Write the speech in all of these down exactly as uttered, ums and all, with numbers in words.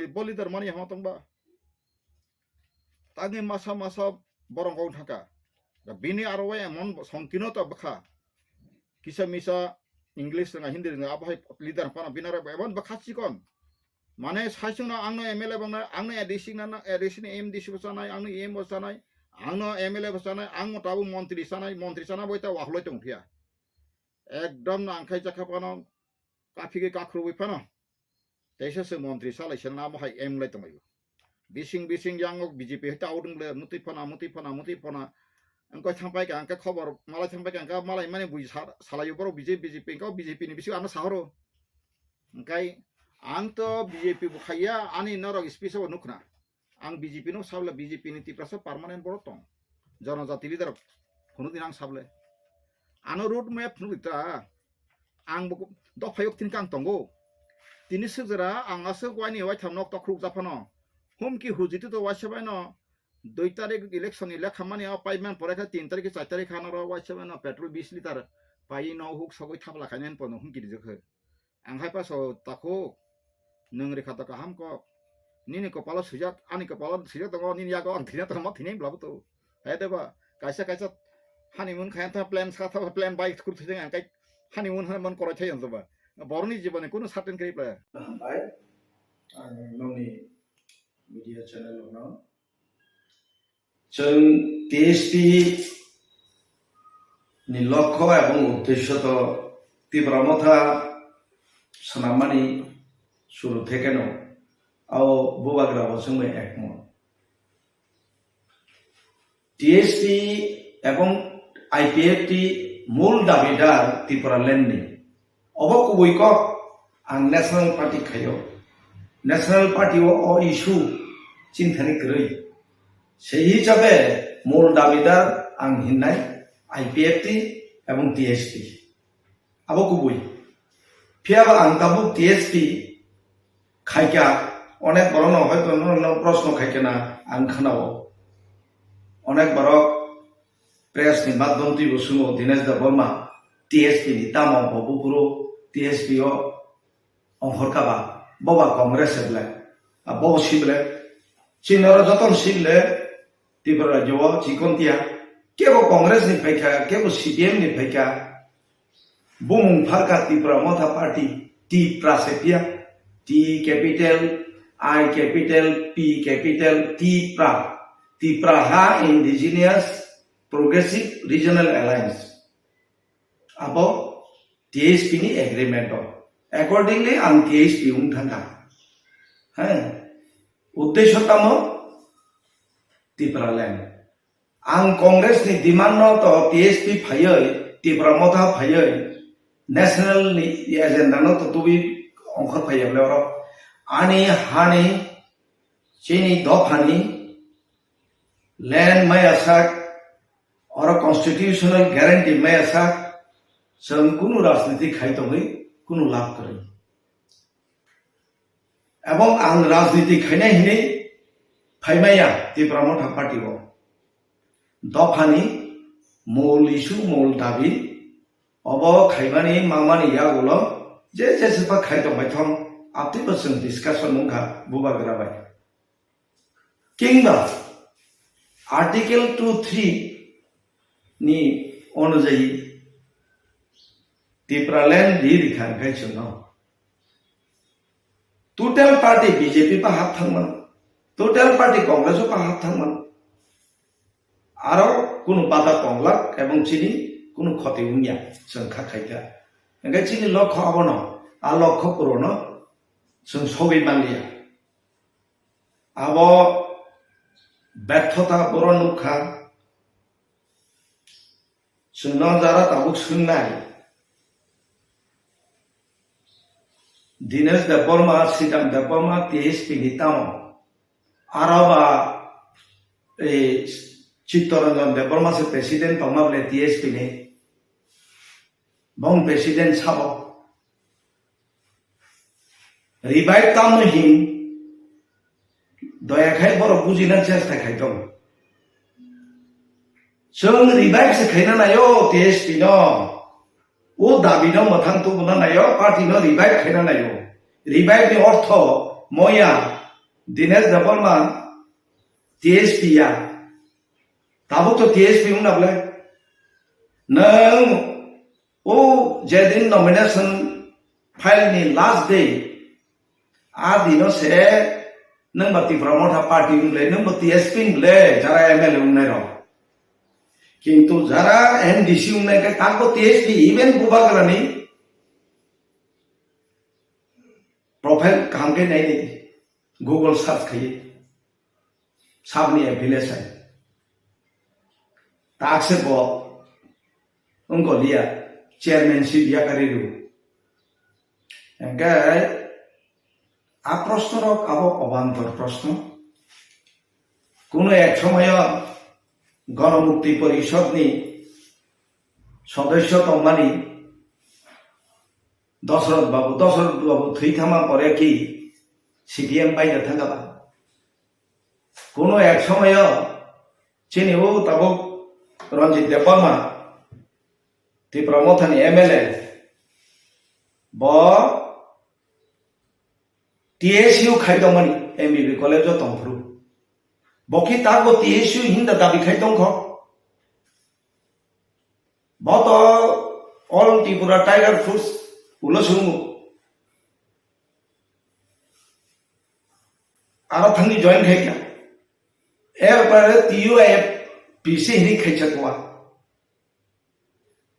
Bo leader mani hama tongba. Tangwi masa masa borok kok thangkha. Da bini aro emon songkino ta bwkha. Kisa misa English rwnga, Hindi rwnga, abo hai leader phano bini aro emon bwkha chikon. Mane saichung na angno M L A bang na, angno A D C na, A D C ni M D C bo chanai, angno E M bo chanai, angno M L A bo chanai, ang mo tabuk montri chanai, montri chana boi ta wahloi tong phiya. Ekdom na angkhai jakha phano, kaphigwi kakhurwi phano. Teisa se montri salai se na mo hai M L A tong lai. Bising bising yang ok B J P hai ta odung le mutwi phana, mutwi phana, mutwi phana. Angkoi thangpai ka, angka khobor malai thangpai ka, angka malai mani bui sa-, salai borok B J P, B J P, angka B J P ni bising ano sahoro. Angkai ang to B J P bo khaiya, ani norok speech o nukhna. Ang B J P no sabla B J P ni Tiprasa permanent borok tong. Jonojati leader phunuk din ang sable. Ano road map phunuk dita. Ang bo dophayok tin kang tongo. Tini sejera ang aswk waini waitham nok tokruk japhano. Humki hujitu to waisa baino dui tarik election ni lekha mani o paiman pore kha tin tarik char tarik hano ro waisa baino petrol bis litar pai no huk sogwi thapla khainani pono humki rijak khe. Ang hai paso takhuk, nwng rikha to kaham kok. Nini kopalo swijak, ani kopalo swijak tongo, nini yago ang thina tongma thinai bwlabo to. Hai deba, kaisa kaisa honeymoon khayan tha plan sa tha plan bai kur thajeng ang kai honeymoon hana man koroi thai ang ba. Boroni jiboni kunu certain kri pla. Hambai, ang noni media channel no. Chwng T S P ni lokho ebong uddesho to Tipra Motha swnammani suru thekeno ao bubagra bo chwngbai ekmot. T S P ebong I P F T mul dabidar Tipraland ni. Obo kubui kok ang National Party khaio. National Party o, o issue chinthani kwrwi. Sei hisabe mul dabidar ang hinnai I P F T ebong T S P. Abo kubui. Phiyaba ang tabuk T S P khaikha, onek borokno hoito norokno proshno khaikha na ang khanao. Onek borok press ni madhyom twibo swngo Dinesh Debbarma T S P ni tamo bo buphuru T S P o ongkhor kha ba, bo ba Congress se ble, a bo si ble, chini oro joto si ble, Tripura rajyo o chikon tiya, kebo Congress ni phaikha, kebo C P M ni phaikha, bumung pharkha Tipra Motha Party, Tipra se phiya, T capital, I capital, P capital, Tipra, Tipraha Indigenous Progressive Regional Alliance. Abo T S P ni agreement o. Accordingly, ang T S P wng thangkha. Hai, uddesho tamo Tipraland. Ang Congress ni demand no to T S P phaiwi, Tipra Motha phaiwi, national ni agenda no to tubi ongkhor phaiya bole oro. Ani hani, chini dophani land maya sak, oro constitutional guarantee maya sak, chwng kunu rajniti khai tongwi kunu labh kwrwi. Ebong ang rajniti khainai hinwi phaimaya Tipra Motha Party o. Dophani mol issue, mol dabi, obo khaimani mamani yagulo je je sepa khai tongbai thong, aptwi bo chwng discussion wngkha bubagra bai. Kingba Article two three ni onujayi Tipraland di rikha khai chwngno. Total party B J P pa hap thangmano, total party Congress pa hap thangmano. Aro kunu bada tonglak ebong chini kunu khoti wngya, chwng kha khaikha. Hingke chini lokho abono, a lokho purono chwng sogwi manliya. Abo berthota boro nukha. Chwngno jara tabuk swngnai. Dinesh Debbarma, Sridham Debbarma, T S P ni tamo. Aro ba, eh, Chittaranjan Debbarma se president tongma bole T S P ni. Bong president sabo. Revive tamo hin, doya khai borok bujina chesta khai tong. Chwng revive se khaina naio T S P no. O dabi no mwthang tubuna naio, party no revive khaina naio. Revive ni ortho moya Dinesh Debbarma T S P ya. Tabuk to T S P wngna bwle. Nwng o jedin nomination file ni last day, a dino se nwng ba Tipra Motha party wng le, nwng ba T S P wng le, jara M L A wngnai rok. Kintu jara M D C wngnai khe tabuk T S P, even Bubagrani profile kaham khe nai di, Google search khai. Sabni affiliation. Takse bo wngkha liya chairmanship yakari ru. Hingke a proshno rok abo obantor proshno. Kuno ek somoyo Ganamukti Porishod ni sodosyo tongmani Dosrot Babu, Dosrot Babu thwi thangma pore ki C P M bai da thangkha ba? Kuno ek somoyo chini o tabuk Ranjit Debbarma, Tipra Mothani M L A, bo T S U khai tongmani, M B B college o tongphuru. Bo ki tago T S U hinda dabi khai tongkho. Bo to All Tripura Tiger Force ulo sungo. Aro thangni join khai kha. Erpore T U F P C hini khai chakwa.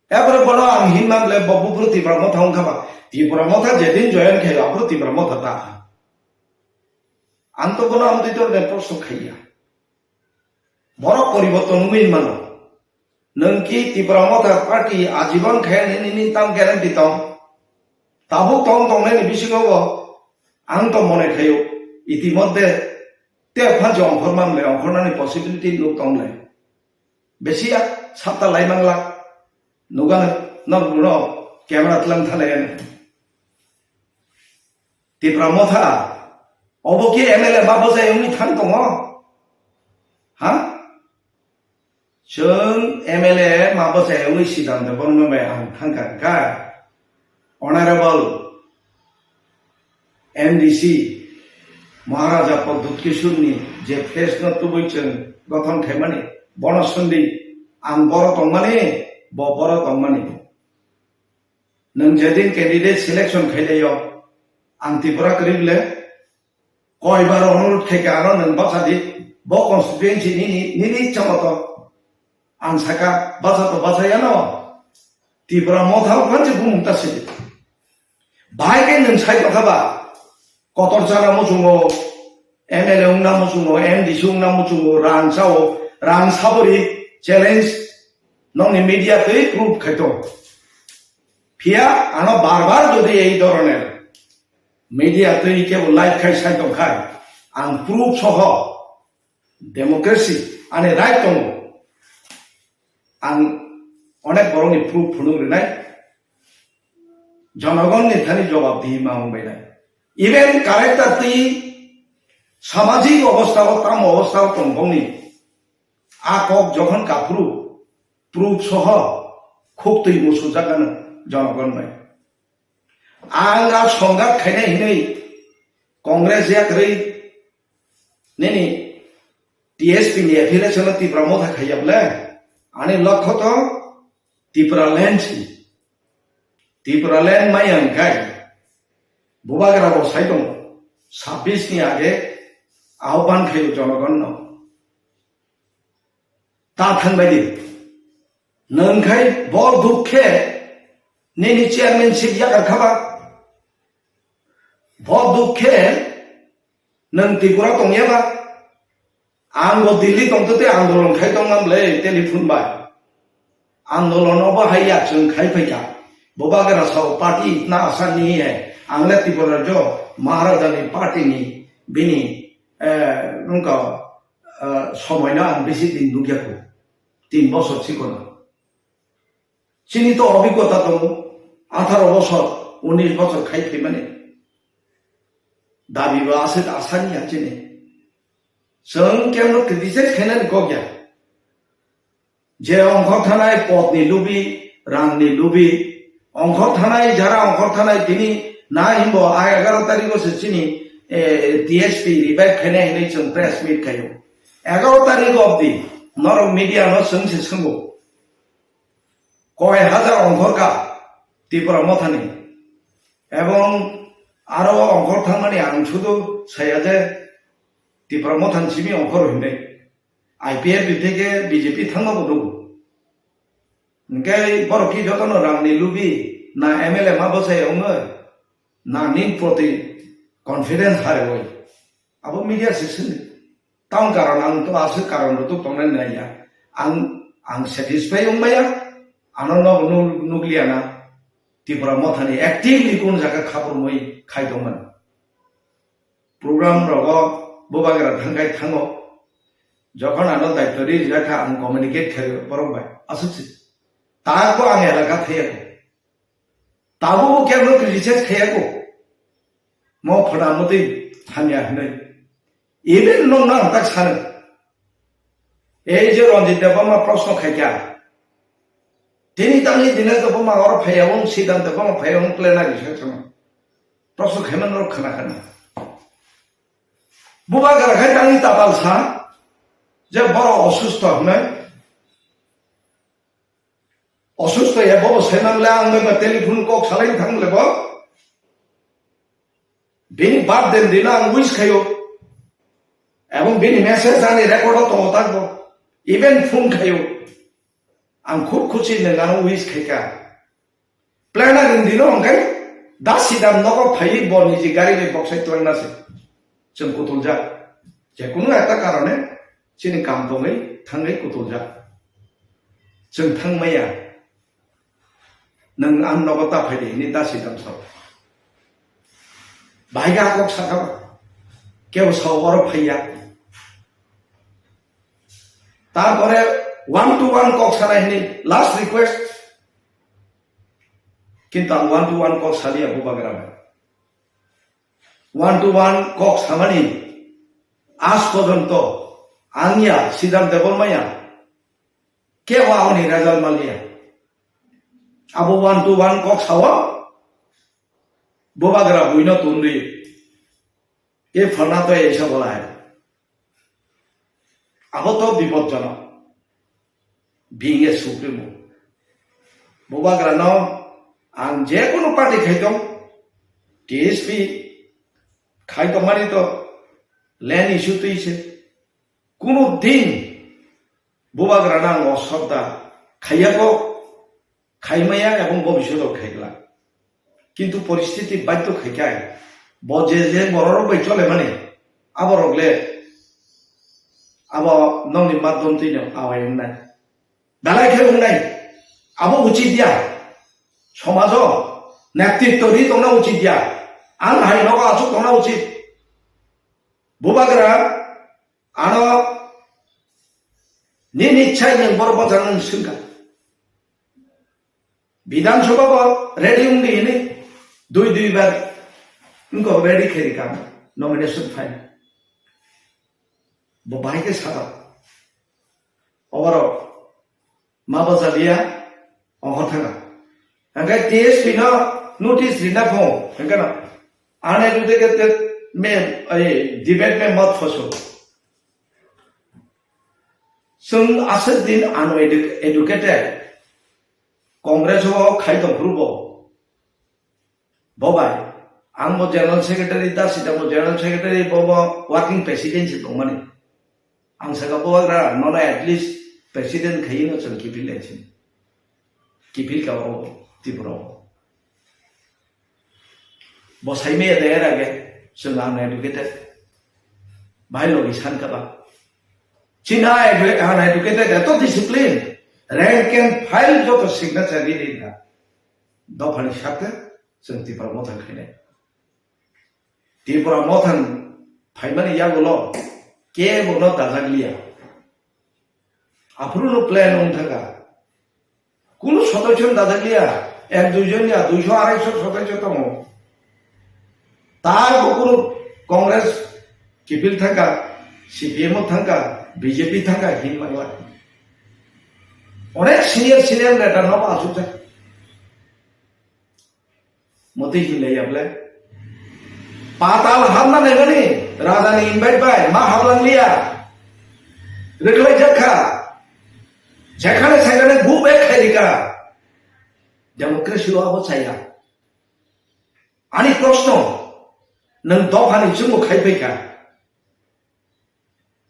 Erpore bono ang hinma bole bo buphuru Tipra Motha wngkha ba. Tipra Motha jedin join khai aphuru Tipra Motha ta. Ang to bono ang twi to ne proshno khaiya. Borok poriborton wngwi mano. Nwng ki Tipra Motha party ajibon khe nini, nini tam guarantee tong. Tabuk tong tongnai ni bisingo bo ang to mone khayo. Itimodde te pha je ongkhor man le, ongkhor nani possibility nuk tong le. Besi ya sapta lai mangla. Nugan nok nuno camera tlang thale. Tipra Motha, obo ki M L A ma bwsai wngwi thang tongo? Ha? Chwng M L A ma bwsai wngwi Siddhanta Barma bai ang thangkha hwnkha. Honorable M D C Maharaja Pradyut Kishore ni je face no tubui chwng gothon khaimani, bono sundwi ang boro tongmani, bo boro tongmani. Nwng jedin candidate selection khailaio, ang Tripura kwrwi le, koibar onurodh khaikha ano nwng bacha di, bo constituency nini, nini ichha moto ang saka bacha to bacha yano, Tipra Motha o kansi bumung ta sidi. Bahai khe nwng sai tongkha ba, kotor chana muchungo, M L A wngna muchungo, M D C wngna muchungo, rang sao, rang sabori challenge nokni media twi proof khaito. Phiya ano bar bar jodi ei dhoroner media twi kebo live khai sai tongkhai, ang proof soho democracy ani right tongo. Ang onek borokni proof phunuk rinai. Jonogonni thani jobab dihi ma wngbainai. Even character twi samajik obostha o tamo obostha o tong bongni a kok jokhon kaphuru proof soho khuk twi musujakgano jonogon bai. Ang a songgat khainai hinwi Congress yakrwi nini T S P ni affiliation no Tipra Motha khaiya bole ani lokho to Tipra land si. Tipra land maya hwnkhe bubagra bo sai tongo sabbish ni age ahban khayo jonogon no. Ta thangbai di. Nwng khai bo dukhe nini chairmanship yakar khaba. Bo dukhe nwng Tripura tongya ba. Ang bo Delhi tongtwtwi andolon khai tongmam le telephone bai. Andolon obo hai ya chwng khai phaikha. Bubagra sao party itna asan nahi hai. Ang le Tripura jo Maharaja ni party ni bini eh, nungka ah, somoino ang bisi din nukya kho. Tin bosor chikon. Chini to obhiggota tongo, atharo bosor, unis bosor khai phaimani. Dabi bo aswk asani ya chini. Chwng kemno criticize khainani kok ya. Je ongkhor thanai potni lubi, rangni lubi, ongkhor thanai, jara ongkhor thanai tini na himbo a egaro tarikgo se chini eh, T S P revive khainai hinwi chwng press meet khaio. Egaroh tarikh obdi norok media no chwng se swngo. Koi hajar ongkhor ka Tipra Mothani. Ebong aro ongkhor thangmani ang sudu saya je Tipra Mothani simi ongkhor hinwi. I P F T theke B J P thangma bo nugo. Hingke borok ki jotono rangni lubi na M L A ma bwsai ongoi na ning proti confidence harewoi. Abo media se sini. Taun karon ang to aswk karon rwtuk tongnai naiya. Ang, ang satisfy wngmaya. Ano no nuk-, nukliya na. Tipra Mothani actively kun jaga khaprumwi khai tongmani. Program rogo bubagra thangkai thango. Jokhon ano daityo ri jakha ang communicate khaio borok bai. Aswk si. Tako ang elaka thaiya. Tabuk bo kebo research khaiya ko. Mo phwna mwtwi hamya hinwi. Even nwng no ang tak sano. Ei je Ranjit Debbarma proshno khaikha. Tini tangni Dinesh Debbarma oro phaiya wng, Siddhant Debbarma phaiya wng, plenary session o. Proshno khaiman rok khna khna. Bubagra khai tangni tapal sa je borok osusto hinwi. Osusto ya bobo saiman le ang bai ba telephone kok salai thang le bo. Bini birthday dino ang wish khayo. Ebong bini message ani record o tongo tak bo. Even phone khayo. Ang khub khusi nang ano wish khaika. Planner ni dino hwnkhe das sidam nogo phaiwi bo niji gari bai boksai twlangna se. Chwng kutuljak. Jekunu ekta karone chini kam tongwi thangwi kutuljak. Chwng thangmaya. Nwng ang nogo ta phaidi hini das sidam sao. Bahai ga kok sakha ba. Kebo sao oro phaiya. Tarpore one to one kok sanai hini last request. Kintu ang one to one kok saliya bubagra bai. One to one kok samani aaj porjonto ang ya, Siddhant Debbarma ya, kebo aboni result manliya. Abo one to one kok sao, bubagra buino tundui. E phalna to eisa bolai. Abo to bipodjonok. Being a supremo. Bubagrano ang je kono party khaitong, T S P khaitong mani to land issue twi se. Kuno din bubagrano ang osroddha khaiya ko, khaimaya ebong bobishoto khaigla. Kintu poristiti baidhyo khaikai. Bo je je bororok bai cholemani, aborok le abo nokni madhyom twino awai wngnai. Dalai khe wngnai. Abo uchit ya. Somajo netritto ri tongna uchit ya. Ang hai nogo achuk tongna uchit. Bubagra ano nini chai nwng borok bwchang nwng swngkha. Bidhan Sabha bo ready wngdi hini dui dui bar wngkha ready khe rikha nomination file. Bo bahai khe sakha. Oborok ma bwchaliya, oho thanga. Hingke T S P no notice rina pho, hingke no. Uneducated me, ai, debate me mat phoso. Chwng aswk din uneducated. Congress o khai tong phuru bo. Bo bai, ang bo general secretary, da sida bo general secretary, bo bo working president se tongmani. Ang saka bo agra, nono at least president khaino chwng kiphil lai sini. Kiphil ka o Tripura o. Bo saimaya de era ge, chwng ang educated. Bai logi san ka ba. China edu-, ang educated, eto discipline. Rank and file joto signature ni ringa. Dophani sakte, chwng Tipra Motha khainai. Tipra Motha phaimani yagulo kebo no dajak liya. Aphuru no plan wng thaka. Kunu sodosyo no dajak liya. Ek dui jon ya, duiso arai so sodosyo tongo. Tar bo kunu Congress kiphil thangka, C P M o thangka, B J P thangka hin mangla. Onek senior senior neta no asuk jak. Motwi hinlai ya bole. Patal hamna naimani rajani invite bai ma hamlang liya. Reklai jakha. Jekhane sekhane go back khai rika. Democracy o abo chaya. Ani proshno, nwng dophani chwngno khai phaikha.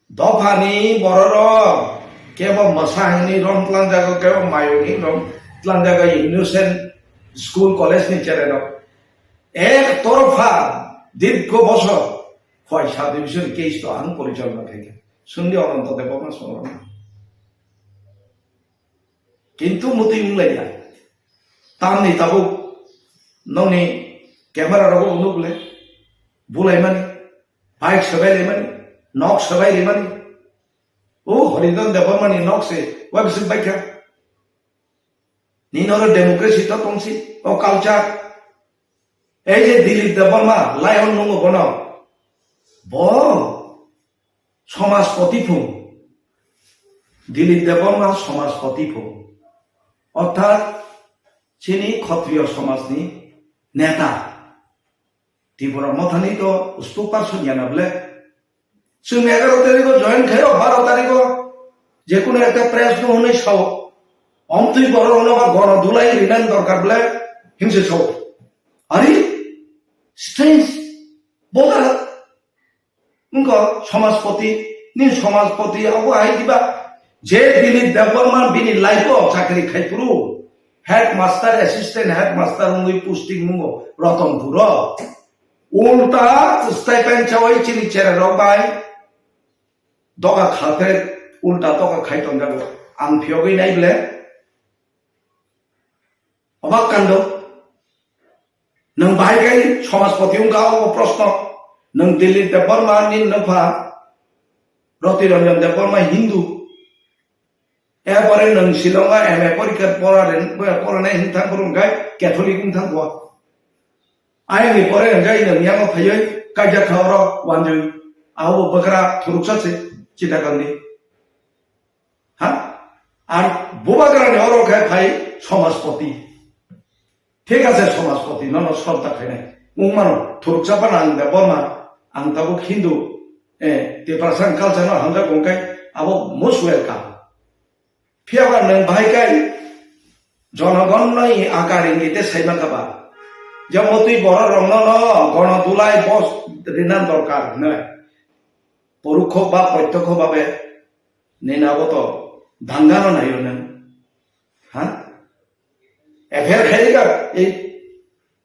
Dophani bororok kebo mwsa hwnwi rom tlangjago, kebo mayo hwnwi rom tlangjago, innocent school college ni chererok. Ek torpha dirgho bosor Khowai sub division case to ang porichalona khaikha. Sungdi Ananto Debbarma songno. Kintu mutwi wng lai ya. Tamni tabuk nokni camera rogo nuk le. Bulai mani. Bike sabai lai mani. Nok sabai lai mani. O Haridhan Debbarma ni nok se. Wa bisik baikha. Nini oro democracy to tongsi. O culture. Ei je Dilip Debbarma, lion nungo bono. Bo Somajpoti phung. Dilip Debbarma Somajpoti phung. Orthat chini Khotriyo somajni neta. Tipra Mothani to spokesperson yana bole. Chwng egaro tarikho join khaio, baro tarikho je kono ekta press no hwnwi sao. Omtwi borok rokno ba gono dulai rinani dorkar bole himse sao. Ari strange. Boda Wngkha Somajpoti, ni Somajpoti abo hai diba? Je Dilip Debbarma bini life o chakri khai phuru, headmaster, assistant headmaster wngwi posting nungo Ratanpur o. Ulta stipend chawi chini chererok bai doga khalkhe ulta doga khai tongjago. Ang phiyogwi nai ble. Obak kando. Nwng bahai kai Somajpoti wngkha o proshno. Nwng Dilip Debbarma ni nwpha Roti Ranjan Debbarma Hindu. Erpore nwng Shillong o M A porikha pora ren-, poranai hwn thang phuru hwnkhe Catholic wng thang kho. Ayang ni pore hwnkhe nwng yango phaiwi kaijak kha oro wanjwi. Abo bwkra thuruksa se Chittagong ni. Ha? Ar bubagrani oro khe phai Somajpoti. Thik ase, Somajpoti, nono srodda khainai. Wngmano, thuruksa phano ang Debbarma, ang tabuk Hindu, eh, Tiprasa culture no hamjak wngkhe abo most welcome. Phiyaba nwng bahai kai jonogonnoi akar ingite saimang kha ba. Jemotwi borok rokno no gono dulai bos rina dorkar hwnwi. Porokho ba protyokho babe nini abo to dangano naio nwng. Ha? F I R khairika ei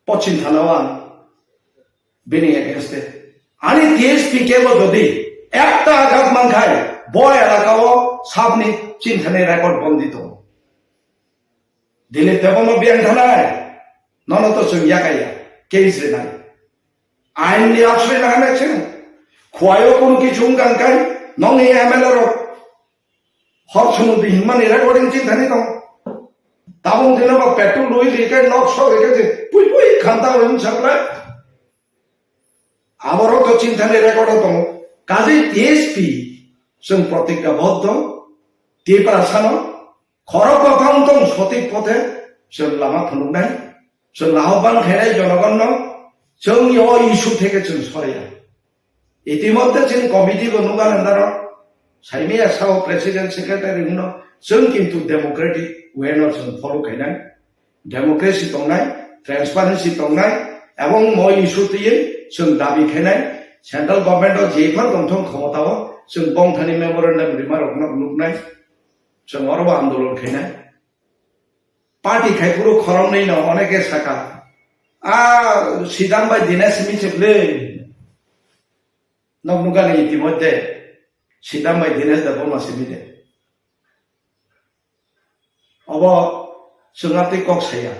Pochim Thana o ang bini against e. Ani T S P kebo jodi ekta agat mankhai bo elaka o sabni chinthani record bondi tongo. Dilip Debbarma biyang thanai, nono to chwng yakaiya, case rinai. Ain ni aswrwi nang nai chwng. Khwai o kunu kichu wng kang kai, nong ni M L A rok hor chunu di hinmani recording chin thani tong. Tabung dino ba petrol lui di kai nok sok di kai je, pui pui khanta wng saklai. Aborok to chin thani record o tongo. Kaje T S P chwng protikka boddo, Tiprasa no, Khorok bapang tong sotik pothe chwng lama phunuknai, chwng ahobban khainai jonogonno, chwng o issue theke chwng sorya. Itimodhye chini committee bo nuga nandaro, saimaya sao president secretary hwnno, chwng kintu democratic way no chwng follow khainai, democracy tongnai, transparency tongnai, ebong mo issue twiwi chwng dabi khainai, central government o jephar tongthong khomota o chwng bongthani memorandum rima rokno nuknai. Chwng oro bo andolon khainai. Party khai phuru khoroknwi no oneke saka. A Sidam bai Dinesh simi se bwle. Nok nukani itimodhye Sidam bai Dinesh da boma simi de. Obo chwng atwi kok saya.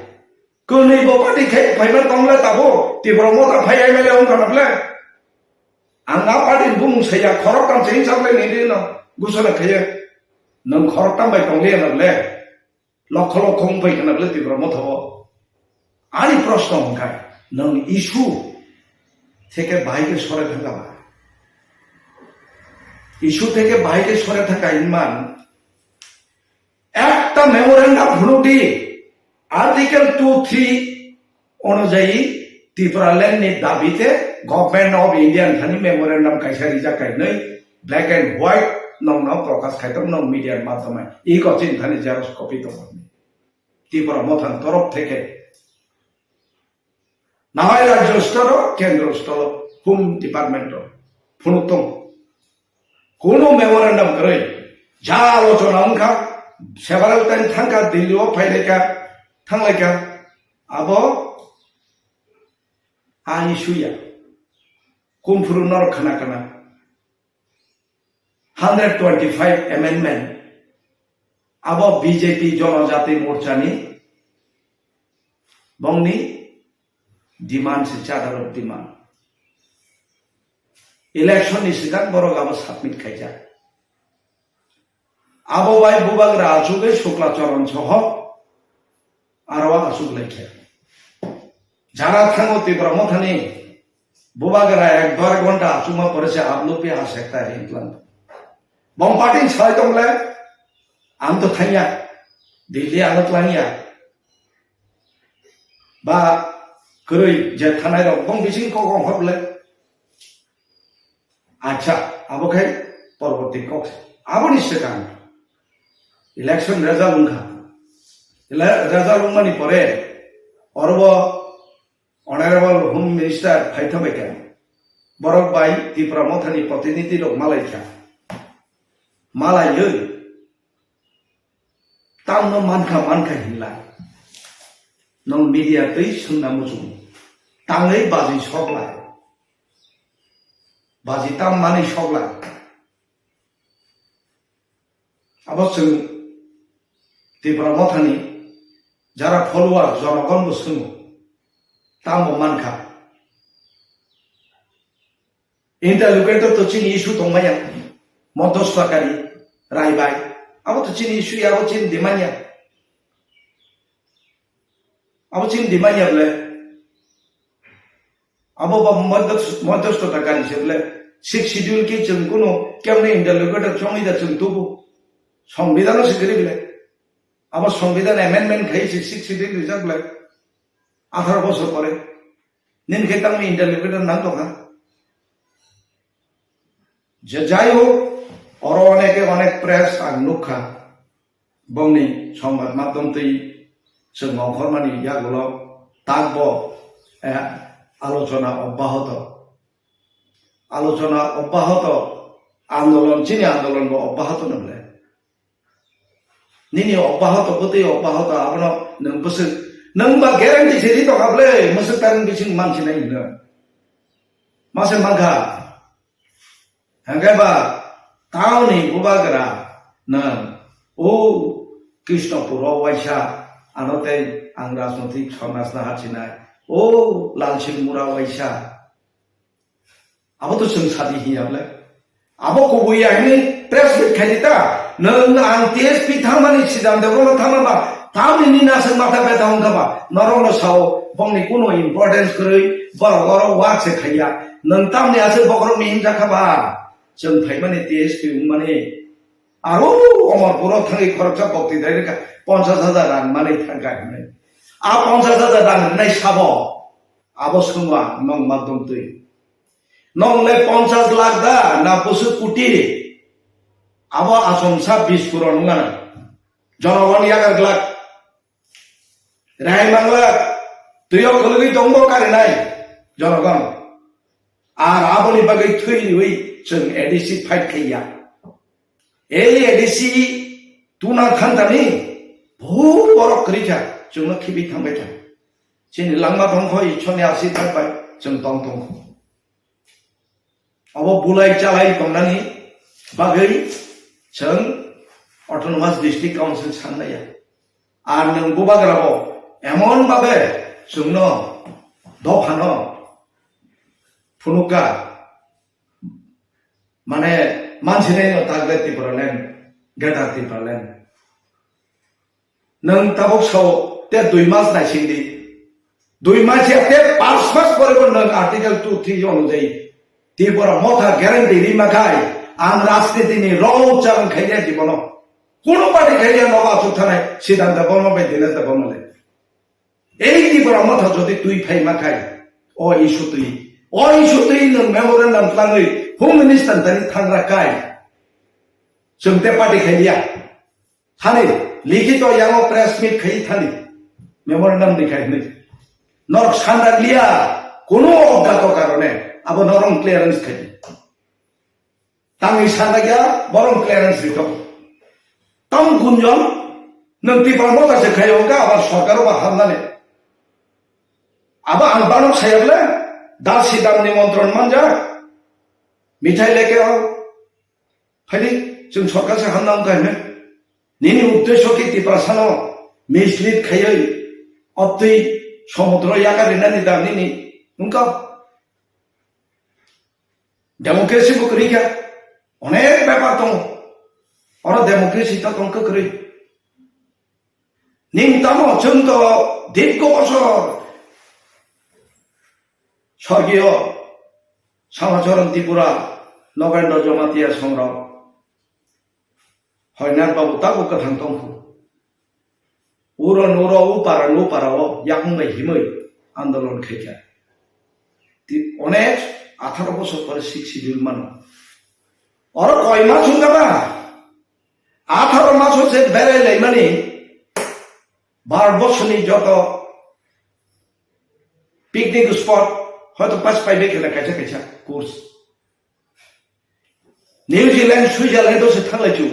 Kwnwi bo party khai phaibar tongla tabo Tipra Motha phai M L A wngkha na bwle. Ang a party ni bumung saya, khoroktham se hinsa bwle nini no gusana khaiya. Nwng khoroktham bai tongliya na bwle. Lokho lokho wngpai khna bwle Tipra Motha o. Ani proshno hwnkha, nwng issue theke bahai khe sore thangka ba? Issue theke bahai khe sore thangka hinman, ekta memorandum phunuk di, Article two three onujayi Tipraland ni dabi te Government of India ni thani memorandum kaisa rijak kainwi, black and white nong no prokash khai tong nong media madhyamai. Iko chini thani xerox copy tong. Tipra Motha ni torof theke. Nahai rajyo stor o, kendro stor o, Home Department o phunuk tong. Kuno memorandum kwrwi. Ja alochona wngkha, several time thangkha, Delhi o phailaikha, thanglaikha. Abo ani suya. Kumphuru norok khana khana. Hundred twenty-five amendment. Abo B J P Jonojati Morcha ni bongni demand se, charter of demand. Election ni sigang borok abo submit khaijak. Abo bai bubagra achugwi Shukla Charan soho aro achuk laikha. Jara thango Tipra Mothani bubagra ek dor ghonta achukma pore se aplupi ha sekta ring tlang. Bom party salai tongle, ang to thangya, Delhi ano tlangya. Ba kwrwi je thanai rok bong bising kok ong hok le. Acha, abo khai porborti kok. Aboni swkang election result wngkha. Ele-, result wngmani pore orobo Honorable Home Minister phaithobaikha. Borok bai Tipra Mothani protinidhi rok malaikha. Malaiwi tamno mankha mankha hinlai. Nong media twi swngna muchung. Tangwi baji soklai. Baji tam manwi soklai. Abo chwng Tipra Mothani jara follower jonogon bo swngo. Tambo mankha. Interlocutor to chini issue tongmaya. Montoswakari, Raibai. Abo to chini issue ya, abo chini demand ya. Abo chini demand ya bole. Abo ba montoswakari se bole. Sixth Schedule ke chwng kuno kemne interlocutor chongwi da chwng tubu. Songbidan se gari bole. Abo Songbidan amendment khai se Sixth Schedule rijak bole. Atharo bosor pore. Nini khe tangni interlocutor nang tongkha. Je jai hok, oro oneke onek press ang nukha. Bongni songbat madhyam twi chwng ongkhormani yagulo takbo, eh, alochona obbahoto. Alochona obbahoto, andolon, chini andolon bo obbahoto nang le. Nini obbahoto, bwtwi obbahoto, abono nwng bwswk, nwng ba guarantee se ri tongkha bwle, mwswk tarwng bising mansinai hino. Mase mankha. Hwnkhe ba, taoni bubagra nwng, o Krishnapur o waisa, ano tei ang rajnotik somajna hachinai, o Lalsing Mura waisa. Abo to chwng sadi hiya bwle. Abo kubui ya hwnwi press meet khai di ta. Nwng ang T S P thangmani Siddhanta Debbarma thangma ba. Tamni nini aswk matha betha wngkha ba. Norokno sao bongni kuno importance kwrwi. Borok oro work se khaiya. Nwng tamni aswk bokhorokni himjakha ba. Chwng phaimani T S P wngmani. Aro Omorpuro thangwi khoroksa bokti dai rwkha ponchas hajar rang manwi thangkha hwnwi. A ponchas hajar rang rwnai sabo. Abo swngma nwng madhyam twi. Nwng le ponchas lakh da na bwswk koti? Abo achomsa bis puron wngna. Jonogon yagar glak. Rehai manglak. Twiyo khulugwi tongbo karinai. Jonogon. Ar aboni bagwi thwi riwi chwng A D C fight khaiya. Ei A D C tuna thantani bhut borok kwrwi kha, chwngno khibi thangbai kha. Chini langma tongkho Ishorni asirwad bai chwng tong tongkho. Obo bulai chalai tongnani bagwi chwng Autonomous District Council sanlaiya. Ar nwng bubagrabo emon babe chwngno dophano phunukha, mane mansinai no tagle Tipraland, Greater Tipraland. Nwng tabuk sao te dui mas naising di. Dui mas ya te panch mas pore bo nwng Article two three onujai Tipra Motha guarantee rima khai ang rajniti ni rong chang khai ya jibono. Kuno party khai ya nogo achuk thanai Siddhanta Debbarma bai Dinesh Debbarma le. Ei Tipra Motha jodi twi phai ma khai, o issue twi, Oi sutwi nwng memorandum twlangwi Home Minister tani thangra kai. Chwng te party khai liya. Thani, likhito yango press meet khai thani. Memorandum ni khai hwnwi. Norok sandak liya, kuno obgato karone, abo norok clearance khai. Tangwi sandak ya, borok clearance rito. Tam gunjon, nwng Tipra Motha se khai hwnka, abar sorkar ba hamnani. Abo ang banok saya bole, dasi dam nimontron manja, mithai leke o, Phaidi, chwng sorkar se hamna wngkha hwnwi. Nini uddesho khe Tiprasano mislead khaiwi, obtwi somudro yakarrinani da nini wngkha? Democracy bo kwrwi kha. Onek bepar tongo. Oro democracy to tong kwrwi. Ning tamo chwng to dirgo bosor sorgiyo Samacharan Tripura, Nogendra Jamatia songrok, Hoynath Babu tabo kwthang tongkhu. Uro nuro upara nupara o yakung bai himwi andolon khaikha. Ti-, onek atharo bosor pore Sixth Schedule mano. Oro koima chungkha ba? Atharo maso se berai laimani bar bosoni joto picnic spot hoito pas paibe khe kaisa kaisa course. New Zealand, Switzerland o se thanglai chu.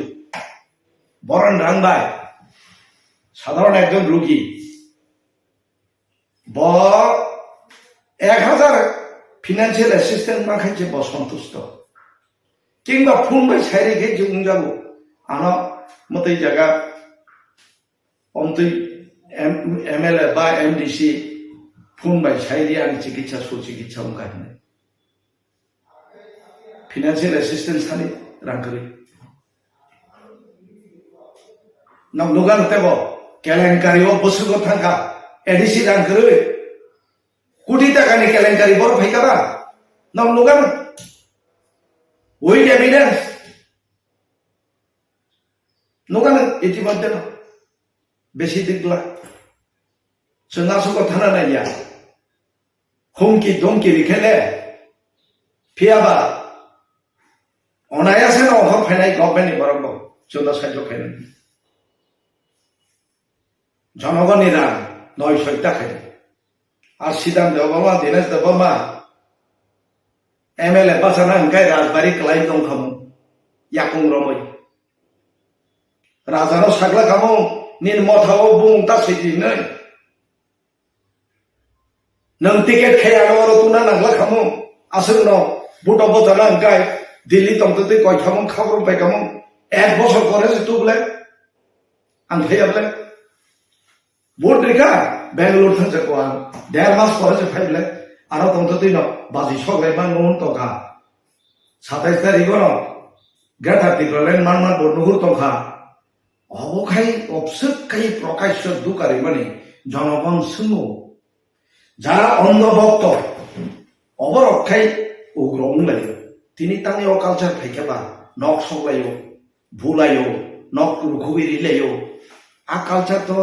Boron rang bai. Sadharon ekjon rugi. Bo ek hazar financial assistance ma khainse bo santusto. Kingba phone bai sairi khe je wngjago. Ano mwtwi jaga omtwi M-, M L A ba M D C phone bai sairi ani chikitsa su chikitsa wngkha hinwi. Financial assistance thani rang kwrwi. Nang nugan tebo kelenkari o bwswk o thangkha A D C rang kwrwi. Koti taka ni kelenkari bor phaikha ba? Nang nugan. With evidence. Nugan itimadhyeno. Besi dikla. Chwng aswk o thana naiya. Humki domki rikhe le, phiyaba onayase no hor phainai government ni borok bo chwla sahajyo khainai. Jonogoni rang noi soi ta khainai. Ar Siddhant Debbarma, Dinesh Debbarma, M L A bachana hwnkhe rajbari kwlai tongkhamu, yakung romwi. Rajano sakla khamu, nini mothao bumung ta sidi hinwi. Nwng ticket khai ano oro tuna nangla khamu, aswkno buto botana hwnkhe Delhi tongtwtwi koi khamu khabro pai khamu, ek bosor pore se tu bole ang phaiya bole. Vote rikha Bangalore thangsa ko ang der mas pore se phai bole, aro tongtwtwi no baji sok lai man nung tongkha. Satais tarikh no Greater Tipraland manma bo nuhur tongkha. Obo khai obswk khai Prakasya dukarimani jonogong swngo. Jara ondho bhokto, oborok khai ugro wnglaio. Tini tangni o culture phaikhe ba nok soklaio, bulaio, nok rukhubwi rilaio. A culture to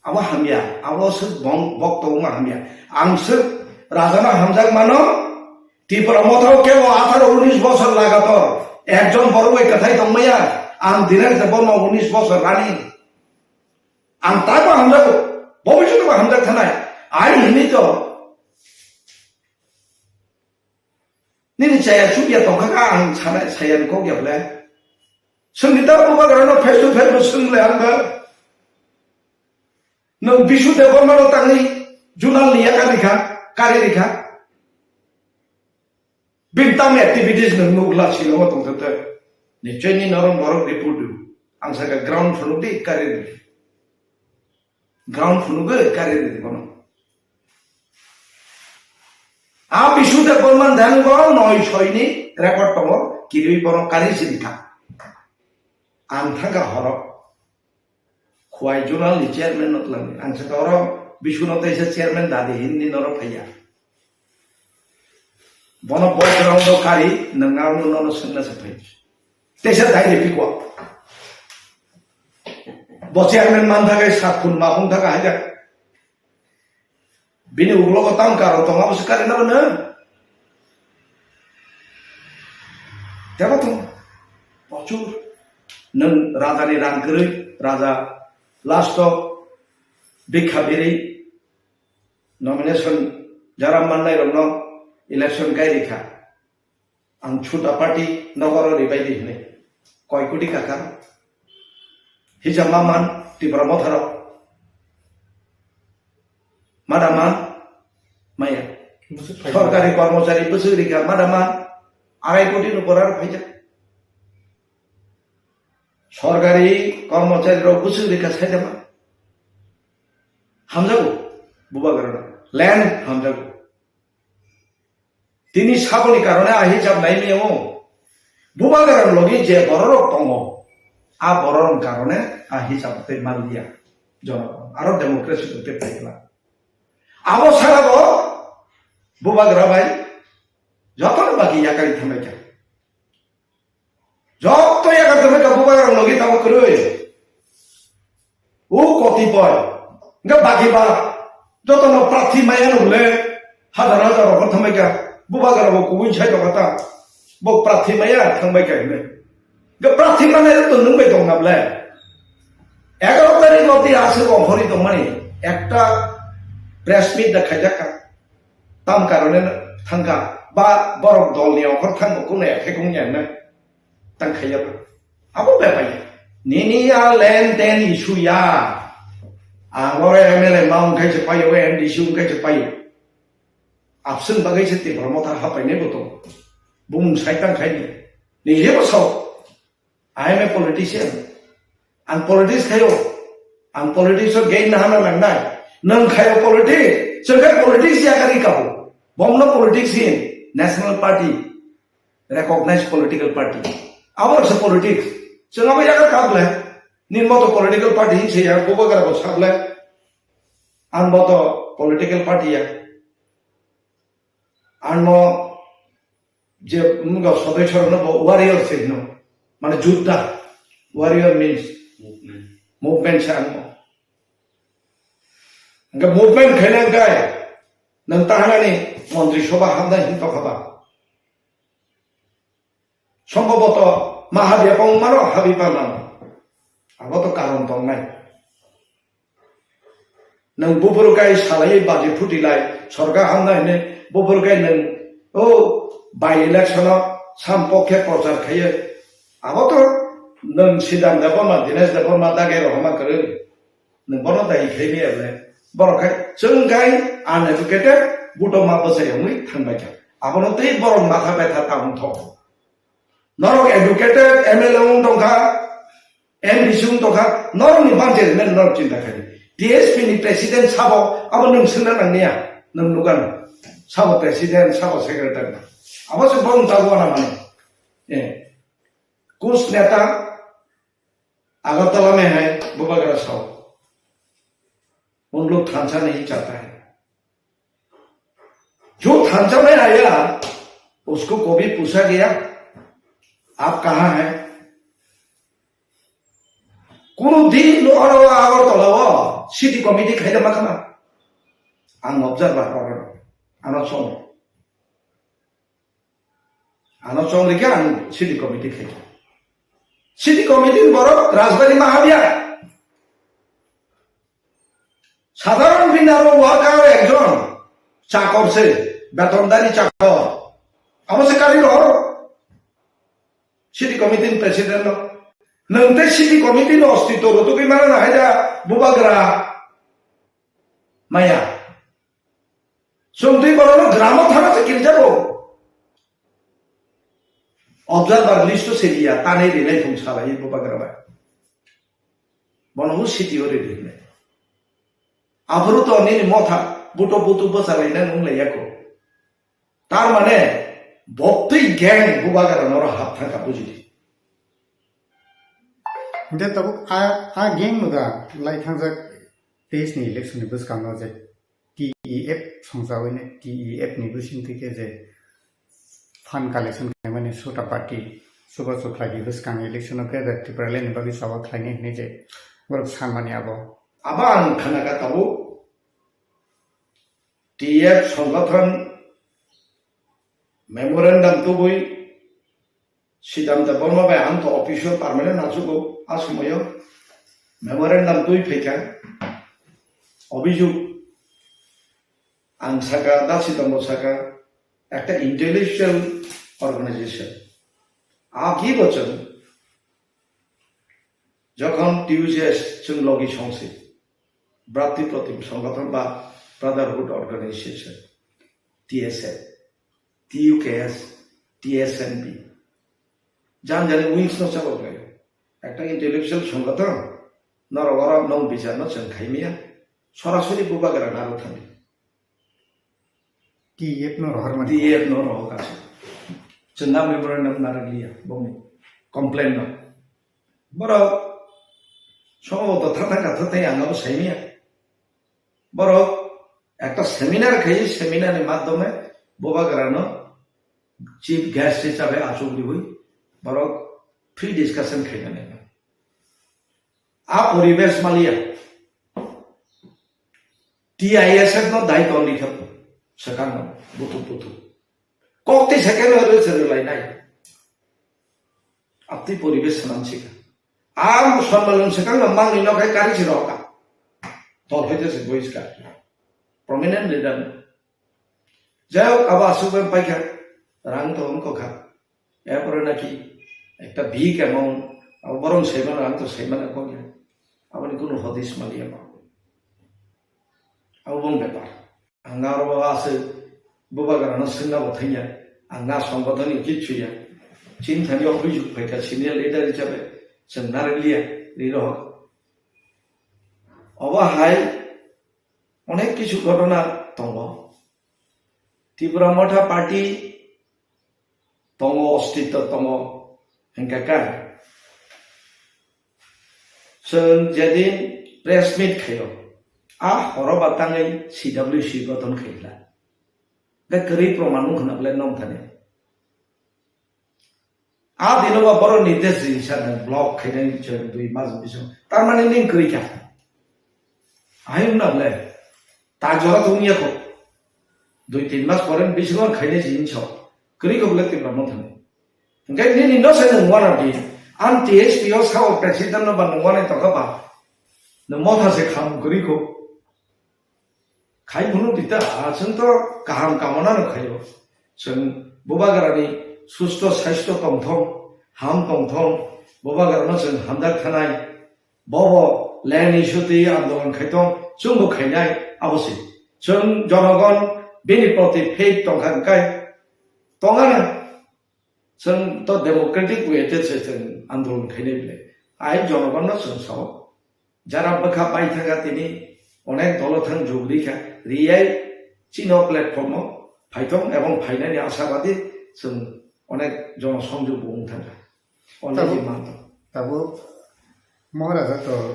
abo hamya, abo swk bong-, bhokto wngma hamya. Ang swk rajano hamjak mano, Tipra Motha o kebo atharo unis bosor lagator ekjon borok bai kwthai tongmaya, ang Dinesh Debbarma unis bosor rani. Ang tabo hamjago, bobiswt bo hamjak thanai. Ai hini to nini chaya chukya tongkha kha ang sanai, saya ni kok ya ble. Swngni ta bubagra no face to face bo swng le ang ba. Nwng Bishu Debbarma no tangwi junal ni yakar rikha, kari rikha. Bini tamo activities nwng nukla sino tongthok te. Nichoi ni norok borok report rw. Ang saka ground phunuk di kari rw. Ground phunuk gwi kari rw bono. A Bishu Debbarma dan go noi soi ni record tongo, kirwi bono kari sini kha. Ang thangka horo. Khwai Zonal ni chairman no twlang. Ang saka oro Bishu no teisa chairman dadi hindi norok phaiya. Bono bo ground o kari, nwng aro no, no swngna se phai. Teisa dai de piko. Bo chairman man thakai sat phun ma phun thaka haja. Bini ulo ko tam karo tonga bo se kari na no. Tebo tong, prochur. Nwng raja ni rang kwrwi, raja last o bikha birwi nomination jara mannai rokno election kai rikha. Ang chuta party nogoro ribai di hwnwi. Koi koti kaka. Hija maman Tipra Motha rok. Madama maya. Bwswk phaikha. Sorkari kormochari bwswk rikha madama arai koti ni upor aro phaijak. Sorkari kormochari rok bwswk rikha saitama. Hamjago. Bubagra rok. Land hamjago. Tini saboni karone a hisab nai miyao. Bubagra logi je bororok tongo, a bororok karone a hisab tei manliya. Jono aro democracy tei paikla. Abo sara bo Bubagra bai jotono bagi yakari thambai kha. Joto yakartwmai ka bubagrang logi tamo kwrwi. O kotipoi. Hwnkhe bagi ba jotono prarthi maya nukle hajar hajar rok thangbai ka bubagrabo kubui sai tongkha ta. Bo prarthi maya thangbai ka hwnwi. Hwnkhe prarthi maya to nwng bai tong nable. Egaroh tarikh obdi aswk ongkhorwi tongmani ekta press meet da khaijak kha. Tam karone thangkha ba borok dolni ongkhor thangbo kuno ekhekung ya hwnwi. Tang khaiya ba. Abo bai pai. Nini ya len ten issue ya. Ang oro M L A ma wngkhai se paio, M D C wngkhai se paio. Abswng bagwi se Tipra Motha hapainai bo tongo. Bumung sai tang khai ni. Ni jebo sao. I am a politician. Ang politics khaio. Ang politics o gain na hana nangnai. Nwng khaio politics. Chwng khai politics ya kari kabo. Bomno politics hin. National Party. Recognized political party. Abo se politics. Chwng abo yaga kap le. Ni moto political party hin se ya, bubagra bo sap le. Ang moto political party ya. Ang mo je mga sodosyo no bo warrior se no. Mane jutta. Warrior means movement. Movement se ang mo. Hingke movement khaina hingke nang tahanani montri sobha hamnai hin tokha ba. Sombhoboto mahabya pong mano habi pa mano. Abo to karon tongnai. Nang buburu kai salai baji phuti lai sorkar hamna hine buburu kai nang o by election o sam pokhe prochar khaye. Abo to nang Siddhanta Debbarma, Dinesh Debbarma dage rohorma kwrwi. Nwng bono dai khaimaya le. Borok khai chwng khai uneducated, buto ma bwsai wngwi thangbai kha. Abono tei borok matha betha ta wngthok. Norok educated, M L A wng tongkha, M D C wng tongkha, norokni budget men norok chinta khai. T S P ni president sabo abo nwng swngna nangniya, nwng nukano. Sabo president, sabo secretary. Abo se bong tago na mani. Eh. Kus neta, Agartala mein hai, Bubagra sao. उन लोग थांचा नहीं चाहता है। जो थांचा में आया, उसको कभी पूछा गया, "आप कहाँ हैं?" Kuno din no aro Agartala o city committee khaida ma khana. Ang observer oro. Ano song. Ano chong rikha ang city committee khaikha. City committee ni borok rajbari ma habya. Sadharon bini aro worker ekjon chakor se, betondari chakor. Amo se kari rohor city committee ni president no. Nwng tei city committee no ostitw rwtugwi mano na haida bubagra maya. Chwng twi bono no gramo thana se kirijago. Observer list o seliya, tanwi rinai thung salai bubagra bai. Bono bo city o ri rinai. Aphuru to nini motha buto butu bwchalai nang wng lai yako. Tar mane boktwi gang bubagra noro hap thangkha bujidi. Hingke tabuk a, a gang no da lai thangjak teis ni election ni bwskango je T E F songchawi ni T E F ni bising twi khe je fund collection khlaimani Sota Party chubachu khlai di bwskang election o khe Tipraland ni bagwi choba khlaini hinwi je borok sanmani abo. Abo ang khana kha tabuk T F songothon memorandum tubui Siddhanta Debbarma bai ang to office o permanent nachugo, a somoyo memorandum twi phaikha. Obijog ang saka, Dasi Dambot saka, ekta intellectual organization. A ki bochon, jokhon T U J S chwng logi songsi, Bhratri Protim Songothon ba Brotherhood Organization, T S F, T U K S, T S N B. Jan jani wings no chalo khe. Ekta intellectual songothon, norok oro nong bichar no chwng khaimya, sorasori bubagra naro thangdi. T F no rohor mani. T F no rohor kasi. Chwng na memorandum narwkliya, bongni complain no. Borok somo to thata ka thata ang abo saimya. Borok ekta seminar khai, seminar ni madhyome bubagra no chief guest hisabe achuk diwi borok free discussion khaina nai. A poribesh maliya. T I S F no dai tongdi kha swkang no buthuk buthuk. Kok tei second no rwchwrwk lainai. Abtwi poribesh swnam sikha. Ang Sharma Lung swkang no mangni no khai kari si rokha. Dol hoite se boiska. Prominent leader no. Jai hok, abo aswk bai paikha, rang to wngkha. Erpore naki ekta big amount, abo borong saimano, ang to saimano kok ya. Aboni kunu hodis maliya ba. Abo bong bepar. Ang aro ba aswk bubagrano swngna bo thangya. Ang na songbothoni kichu ya. Chini thani obijog phaikha senior leader hisabe chwng narwkliya, ri rohor. Obo hai onek kichu ghotona tongo. Tipra Motha Party tongo, ostitto tongo, hingkha khe chwng jedin press meet khaio, a horo ba tangwi C W C gothon khaila. Hingkhe kwrwi proman wngkha na belai nong thani. A dino ba borok ni test rinsa nang block khainai chwng dui mas bisingo. Tar mane ning kwrwi kha. Ahai wngna ble. Ta jora thung ya kho. Dui tin mas pore bisingo khainai jinso. Kwrwi kho ble Tipra Motha ni. Hingke nini no se nung wana di. An T S P o sao president no ba nung wana tongkha ba. Nung Motha se kham kwrwi kho. Khai phunuk di ta, chwng to kaham kamona no khaio. Chwng bubagrani susto saisto tongthong, ham tongthong, bubagrano chwng hamjak thanai, bobo land issue twi andolon khaitong, chwngbo khainai, abo se. Chwng jonogon bini proti faith tongkha hwnkhe tongana. Chwng to democratic way te se chwng andolon khainai bile. Ai jonogon no chwng sao. Jara bwkha paithaka tini onek dolo thang jugri kha, riyai chino platform o phaithong ebong phainani asabadi chwng onek jono songjog bo wng thangkha. Only Tabuk, manto. Tabuk Maharaja to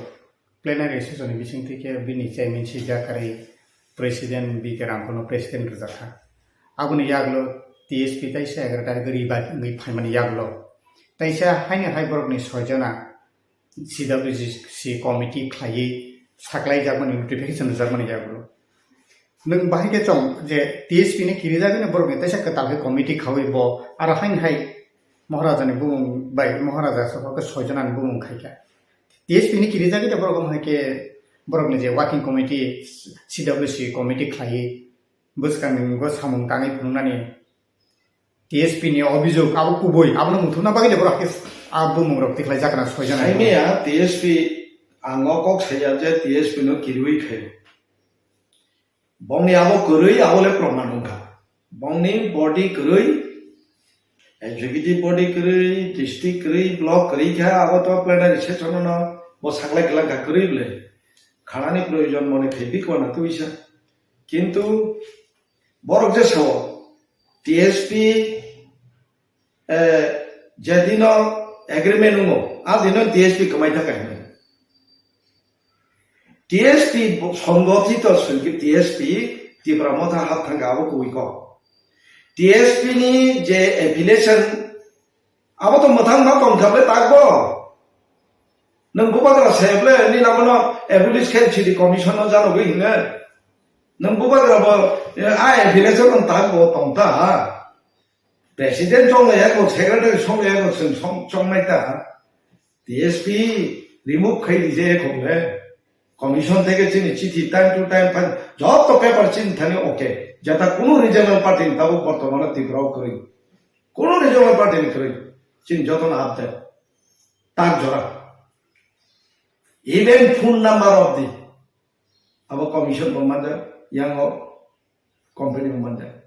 plenary session ni bising twi khe bini chairman si jakarwi president B K Ramkhono president rwjakha. Aboni yagulo T S P taisa egaroh tarikh riba wngwi phaimani yagulo taisa haino hai borokni soi jona C W C committee khlaiwi saklaijakmani notification rwjakmani yagulo. Nwng bahai khe chong je T S P ni kirijagwino borokni teisa kwtal khe committee khaui bo aro haino hai Maharajani bumung bai Maharaja sabo khe soi jonani bumung khaikha. T S P ni kirijagwi de borok hai khe borokni je working committee, C W C committee khlaiwi bwskangni samung tangwi phunuknani T S P ni obijog abo kubui, abono muthupna bagwi le borok khe a bumung rok tikhlai jakna soi jana. Saimaya T S P, ang o kok saya je T S P no kirui khai. Bongni abo kwrwi, abo le proman wngkha. Bongni body kwrwi, executive body kwrwi, district kwrwi, block kwrwi kha, abo to plenary session no bo saklai kwlangkha kwrwi bwle. Khanani proyojon mone khai bikona twisa. Kintu borok je sao, T S P, eh, jedino agreement wngo, a dino T S P kwmai thangkha hinwi. T S P bo-, songgothito swngkhe T S P Tipra Motha hap thangkha abo kubui kok. T S P ni je affiliation, abo to mwthang ma tongkha ble takbo. Nwng bubagra se ble, nini abono abolish khe city commission no janogwi hinwi. Nwng bubagra bo, eh, a affiliation no takbo tongta ha. President chonglaiya ko, secretary chonglaiya ko, chwng song-, chongnai ta. T S P remove khai di je ko le. Commission theke chini chithi time to time phan, joto paper chini thani okay. Jata kunu regional party ni tabuk bortomano Tripura o kwrwi. Kunu regional party ni kwrwi. Chini joto no update. Tak jora. Even phone number of the abo commission bo manjak, yango company bo manjak.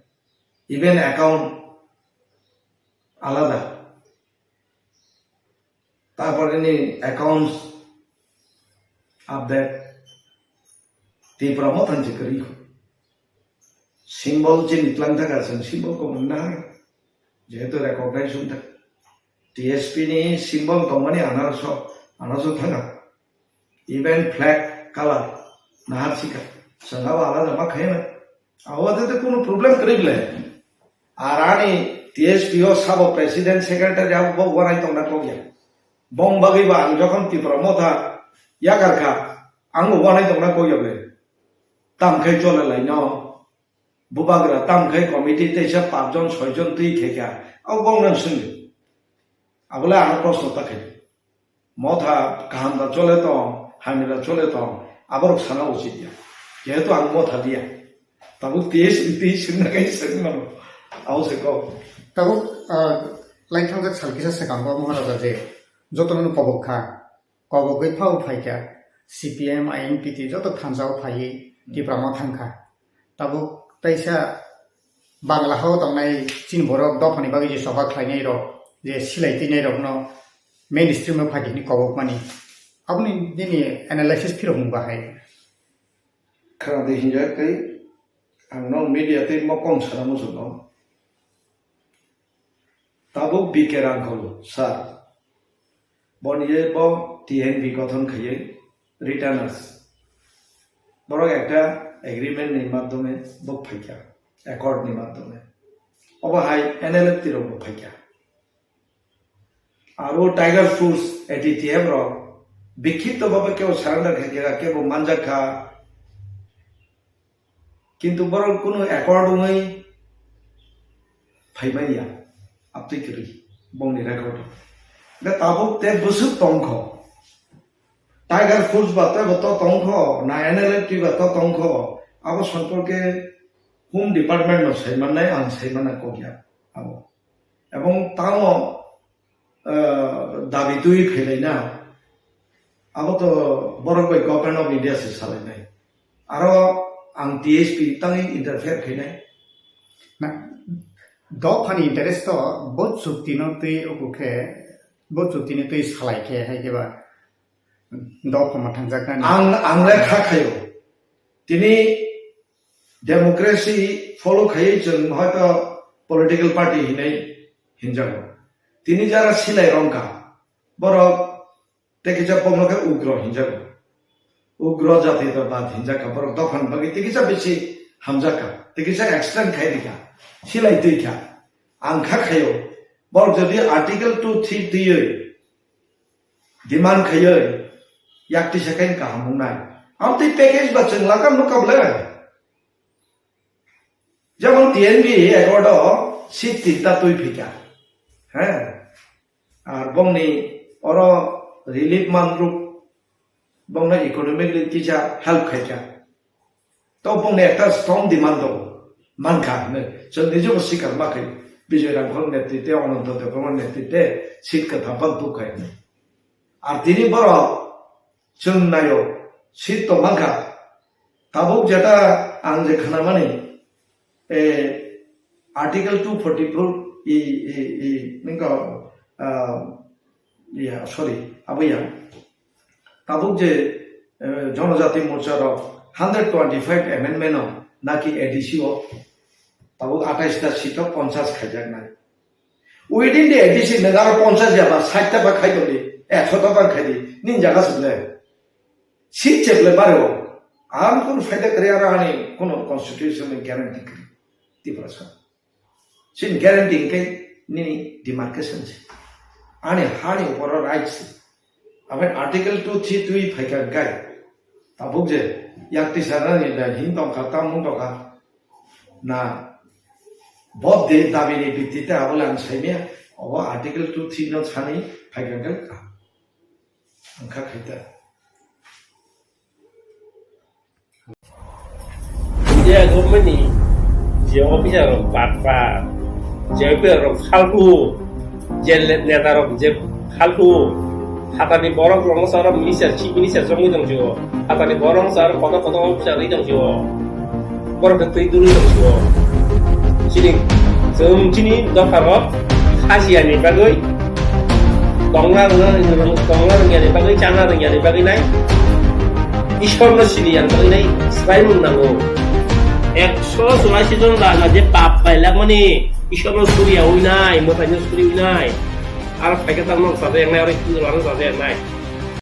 Even account alada. Tarpore ni accounts update. Tipra mo thanchi kwrwi kho. Symbol chini tlang thaka chwng symbol ko mwnna hai. Jehetu recognize wng thak. T S P ni symbol tongmani anaroso, anaroso thanga. Even flag color nahar sika. Chwng abo alada ma khaina. Abo te kunu problem kwrwi le. Ar ani T S P o sabo president secretary abo bo wanai tongna kok ya. Bong bagwi ba ang jokhon Tipra Motha yakar kha, ang bo wanai tongna kok ya le. Tam khai chole lai no. Bubagra tam khai committee teisa pachjon soijon twi khe kha. Abo bong nang swngdi. Abole ano proshno ta khai. Motha kaham da chole tong, hamya da chole tong, aborok sana uchit ya. Jehetu ang motha liya. Tabuk T S P twi swngna khai swng mano. Abo se kok. Tabuk, ah, laithangjak sal kisa swkango Maharaja je jotono kobok kha. Kobogwi phao phaikha, C P M, I N P T joto thansa o phaiwi Tipra ma thangkha. Tabuk teisa Bangla hao tongnai chini borok dophani bagwi je choba khlainai rok, je silai twinai rokno mainstream o phaidi hwnwi kobokmani. Aboni nini analysis phirokmung bahai. Khwnadi hinjak tei ang no media tei mokong sana muchungno. Tabuk B K Rangkhol sir, boni je bo T N V gothon khaiye retainers. Borok ekta agreement ni madhyome bo phaikha, accord ni madhyome. Obo hai N L F T rok bo phaikha. Aro Tiger Force A T T F rok bikhipto bhabe kebo surrender khaikha, kebo manjakha. Kintu borok kunu accord wngwi phaimanya, aptwi kwrwi bongni record. Da tabuk te bwswk tongkho. Tiger Force ba tebo to tongkho, na N L F T ba to tongkho. Abo somporke Home Department no saimannai, ang saimana kokya abo. Ebong tamo, eh, dabi twi phailai na, abo to borok bai Government of India se salainai. Aro ang T S P tangwi interfere khainai. Na, dophani interest to bo chukti no twi oku khe, bo chukti no twi salai khe hai khe ba dopha ma thangjak nani. Ang, ang le kha khayo. Tini democracy follow khaiwi chwng hoito political party hinwi hinjago. Tini jara silai rongkha, borok tei kisa bongno khe ugro hinjago. Ugro jati to bad hinjakha, borok dophani bagwi tei kisa bisi hamjakha, tei kisa extend khai rikha, silai twi kha. Ang kha khayo, borok jodi Article two three twiwi demand khaiwi, yak tisa khe kaham wngnai. Amtwi package ba chwng lakam nukha ble. Jemon T N V accord o seat tinta twi phika. He. Ar bongni oro relief manruk bongno economically kisa help khaika. To bongni ekta strong demand tongo. Mankha hinwi. Chwng nijebo sikar ma khai. Bijoy Rangkhol netrite, Ananto Debbarma netrite seat kwtham phang tuk khai. Ar tini borok chwng naio, seat tongmankha. Tabuk jeta ang je khnamani, eh, Article two forty-four, i, i, i, ningka, ah, ya, sorry, abo ya. Tabuk je, eh, Jonojati Morcha rok hundred twenty-five amendment o naki A D C o tabuk atais ta seat o ponchas khaijaknai. Within the A D C nang aro ponchas ya ba, sait ta ba khai tong di, ekso ta ba khai di, nin jaga sile. Seat chep le bare o. Ang kun faida kare aro ani kono constitution ni guarantee kare. Tiprasa. Sin guarantee ke nini demarcation se. Ani hani upor right se. Aben Article two three twi phaikha gai. Tabuk je, yak tisarani da hin tongkha, tam mung tongkha. Na, Bo de dabi ni bitti te abo le ang sai maya, obo Article two three no sani phai kha khe kaham. Ang kha khai ta. India government ni je officer rok patpa, je officer rok phaltu, je le-, neta rok je phaltu, hatani borok rok no saro minister, chief minister jongwi tong sio. Hatani borok no saro kotor kotor officer ri tong sio. Borok khe twi duri tong sio. Chini, chwng chini dopha rok khasiya ni bagwi, tongna rwna, tongna rwngya ni bagwi, chana rwngya ni bagwi nai. Ishwar no sini yang bagwi nai, swraimung nango. Ekso churashi jon raja je pap pailak mani, Ishwar no suriya wi nai, mwtai no suri wi nai. Aro phaikhe tamo saja yang nai, aro Hindu rano saja yang nai.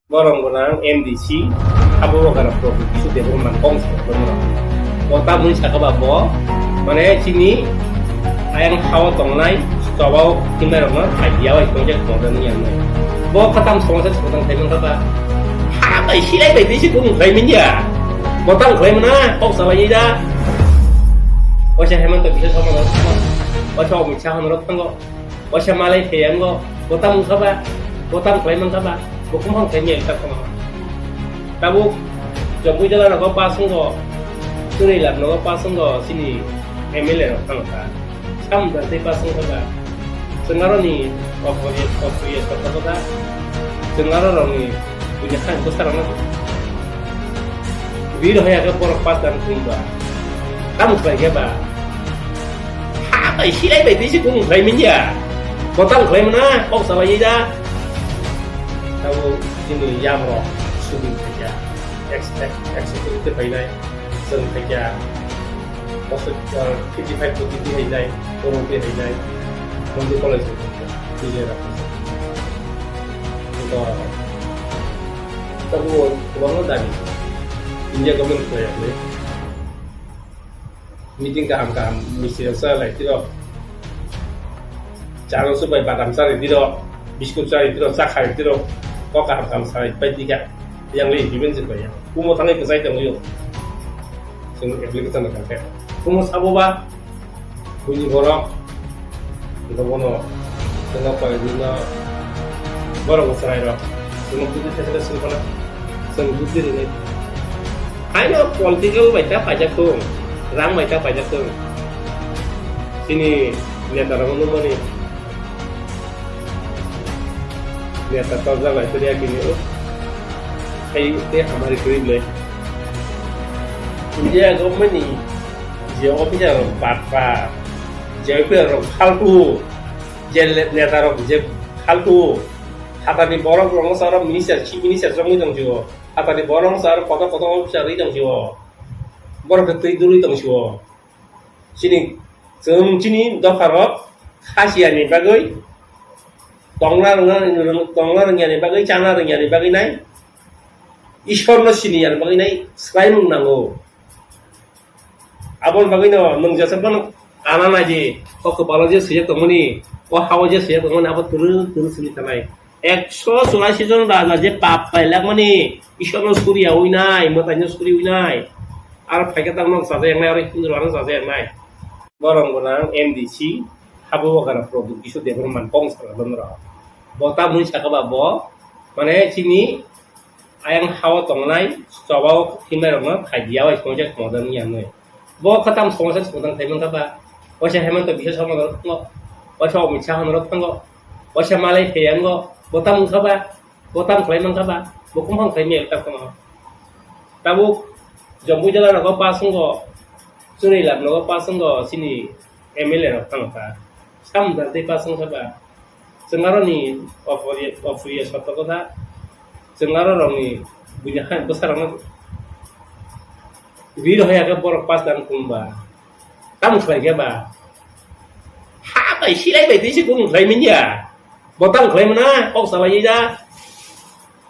Borong gwnang M D C, abo bagara problem kisu development kong sa borong. Bo tamoni saka ba bo, mane chini ayang hawa tongnai, chobao kinai rokno idea wai tongjak tongjak ni yang. Bo khatam somosa sotang thai mangkha ba. Ha bai silai bai bisi kung khlai manya. Bo tam khlai mana, kok salai da. Waisa Hemanta Biswa Sarma rok thango. Waisa Amit Shah rok thango. Waisa malai pheyango. Bo tam wngkha ba. Bo tam khlai mangkha ba. Bo kumphang khlai maya ta khama. Tabuk Jampuijala rogo pass wngo, Chwrwilap rogo pass wngo, chini M L A rok thangkha. Samung jar tei pass wngkha ba. Chwng aroni opriya, opriya sokha kha. Chwng aro rokni buini khan bwsa rokno biri hoya khe borok pass dan thung ba. Tamo khlai khe ba. Ha bai silai bai tei se kung khlai manya. Bo tam khlai mana, kok salai da. Tabuk chini yang rok subin khaikha. Ex-, ex-, executive khe phainai, chwng khaikha, bosor, uh, fifty five koti twi hainai, oro twi hainai, Mandu College ni khaikha, Vijay Rao. Ito, tabuk kwbangma dabi, India government khlai yakni. Meeting kaham kaham misil sa lai tiro. Chalo subai badam chari tiro, biskut chari tiro, cha khai tiro, kok kaham kaham sai pai tika. Yang le implement se pai yang. Kumo thangai kwchai tong yo. Sing application na kangke. Kumo sabo ba, buini borok. Ito bono, tengok pai buino, borok chwrai rok. Tengok buini thai thai sing kono. Chwng buddhi rwnai. Haino political bai ta paijak thung, rang bai ta paijak thung. Chini neta rok nukmani neta torjak lai tei yakini o. Hai tei hamari kwrwi le. India government ni je officer rok batpa, je officer rok phaltu, je le-, neta rok je phaltu, hatani borok rok no saro minister, chief minister jongwi tong jio. Hatani borok sa aro kotor kotor officer ri tong sio. Borok khe twi duri tong sio. Chini, chwng chini dopha rok khasiya ni bagwi tongna rwna, tongna rwngya ni bagwi, chana rwngya ni bagwi nai. Ishwar no sini ya ni bagwi nai swraimung nango. Aboni bagwino nwng jesa phano ana naidi, o kwpalo je swijak tongmani, o hao je swijak tongmani, abo twrwk twrwk simi tanai. Ekso churashi jon raja je pap pailak mani, Ishwar no suriya wi nai, mwtai no suri wi nai. Aro phaikhe tamo no chaja yang nai, aro Hindu rano chaja yang nai. Borong gwnang M D C, habo bagara problem kisu development kong sara don rok. Bo tamoni saka ba bo, mane chini ayang hao tongnai, chobao himnai rokno khai diya bai songja songja ni yangnai. Bo khatam songsa songja khai mankha ba. Waisa Hemanta Biswa Sarma rok thango. Waisa Amit Shah rok thango. Waisa malai pheyango. Bo tam wngkha ba. Bo tam khlai mankha ba. Bo kumphang khlai maya ta kono. Tabuk Jampuijala rogo pass wngo. Chwrwilap rogo pass wngo. Chini M L A rok thangkha. Samung jar tei pass wngkha ba. Chwng aroni opriya, opriya sotto kotha. Chwng aro rokni buini hai bwsa rokno rir hoya khe borok pass dan khum ba. Tamo khlai khe ba. Ha bai silai bai twi se kung khlai manya. Bo tamo khlai mana kok salai da.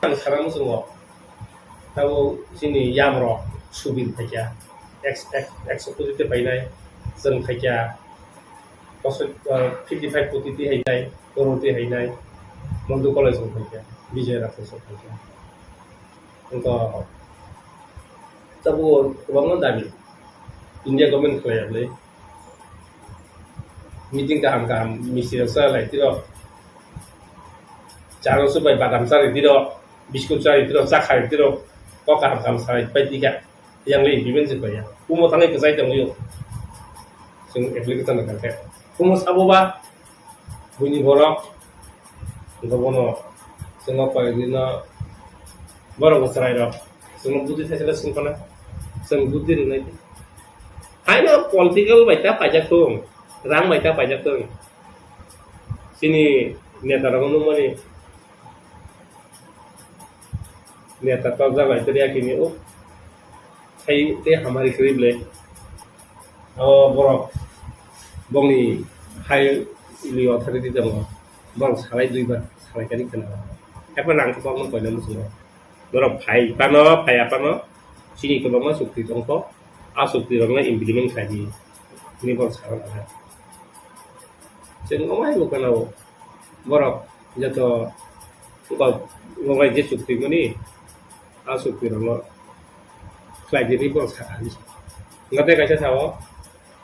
Ang sana muchungo. Tabuk chini yam rok subin phaikha. Ex-, ex-, ekso koti te painai. Chwng phaikha. Bosor, ah, fifty five koti twi hainai, oro twi hainai, Mandu College rok phaikha, Vijay Rakhos rok phaikha. Wngkha tabuk kwbangma dabi India government khlai ya bwlai. Meeting kaham kaham misti rok cha lai tiro. Charo subai badam chari tiro, biskut chari tiro, cha khai tiro. Kok kaham kaham sai pai tika. Yang le implement se pai ya. Kumo thangwi kwchai tongwi. Chwng application rok khe. Kumo sabo ba buini borok. Gobono chwng koi dino borok bwchwrai rok. Chwng budi thaisala sung khana. Chwng budi rwnai. Haino political bai ta paijak tong, rang bai ta paijak tong. Chini neta rok nukmani neta torjak lai tei yakini o hai tei hamari kwrwi ble. O borok bongni hai li authority tongo. Borok salai duibar salai kani khana. Ekbar rang khe kokno koina muchungo. Norok phai phano, phai aphano, chini kwbangma chukti tongkho, a chukti rokno implement khlai di, hwnwi borok sakha. Chwng omo hai bo khwnao, borok joto kok, kok bai je chukti mani, a chukti rokno khlai di hwnwi borok sakha. Hwnkhe tei kaisa sao,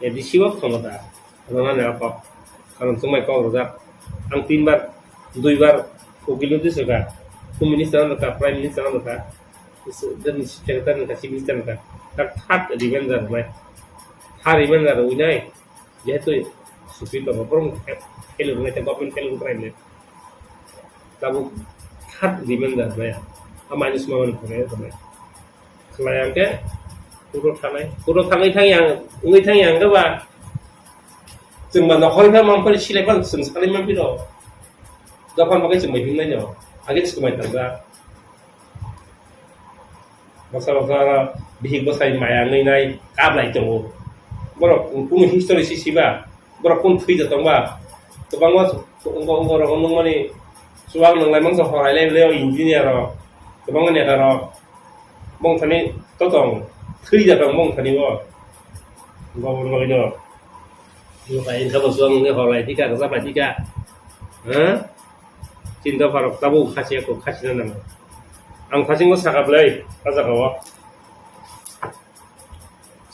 A D C o khomota rwnani a kok. Karon chwngbai kok rwjak. Ang tinbar, duibar ukil nugwi swkha. Home Minister no wngkha, Prime Minister no wngkha, Secretary no wngkha, Chief Minister no wngkha. Tak third revenge rwnai. Third revenge rwnai. Jehetu supi tongo, borok fail rwnai, government fail rwnai. Tabuk third revenge rwnai. A minus ma mani rwnai. Khlai ang khe kuro thanai. Kuro thangwi thang yang, wngwi thang yang khe ba chwng ba nokhorni phano mampli silai phano chwng salai mampli rw. Dophani bagwi chwng bai himnai no. Age chwng bai thangjak. Baksa baksa oro bihik bwsai maya wngwi nai kap lai tongo. Borok kunu history si siba. Borok kung thwi da tongba? Kwbangma wngkha, wngkha rok nukmani chuwak nwnglai mangsa hor hai lai le o engineer rok, kwbangma neta rok. Bong thani to tong, thwi da tong bong thani bo. Gobor bagwi no. Bo bai wngkha bo chuwak nungwi hor lai thika, kwchap lai thika. Ha? Chini dopha rok tabuk khasi ya kho, khasi na nango. Ang khasi no saka bwlai, a jaga o.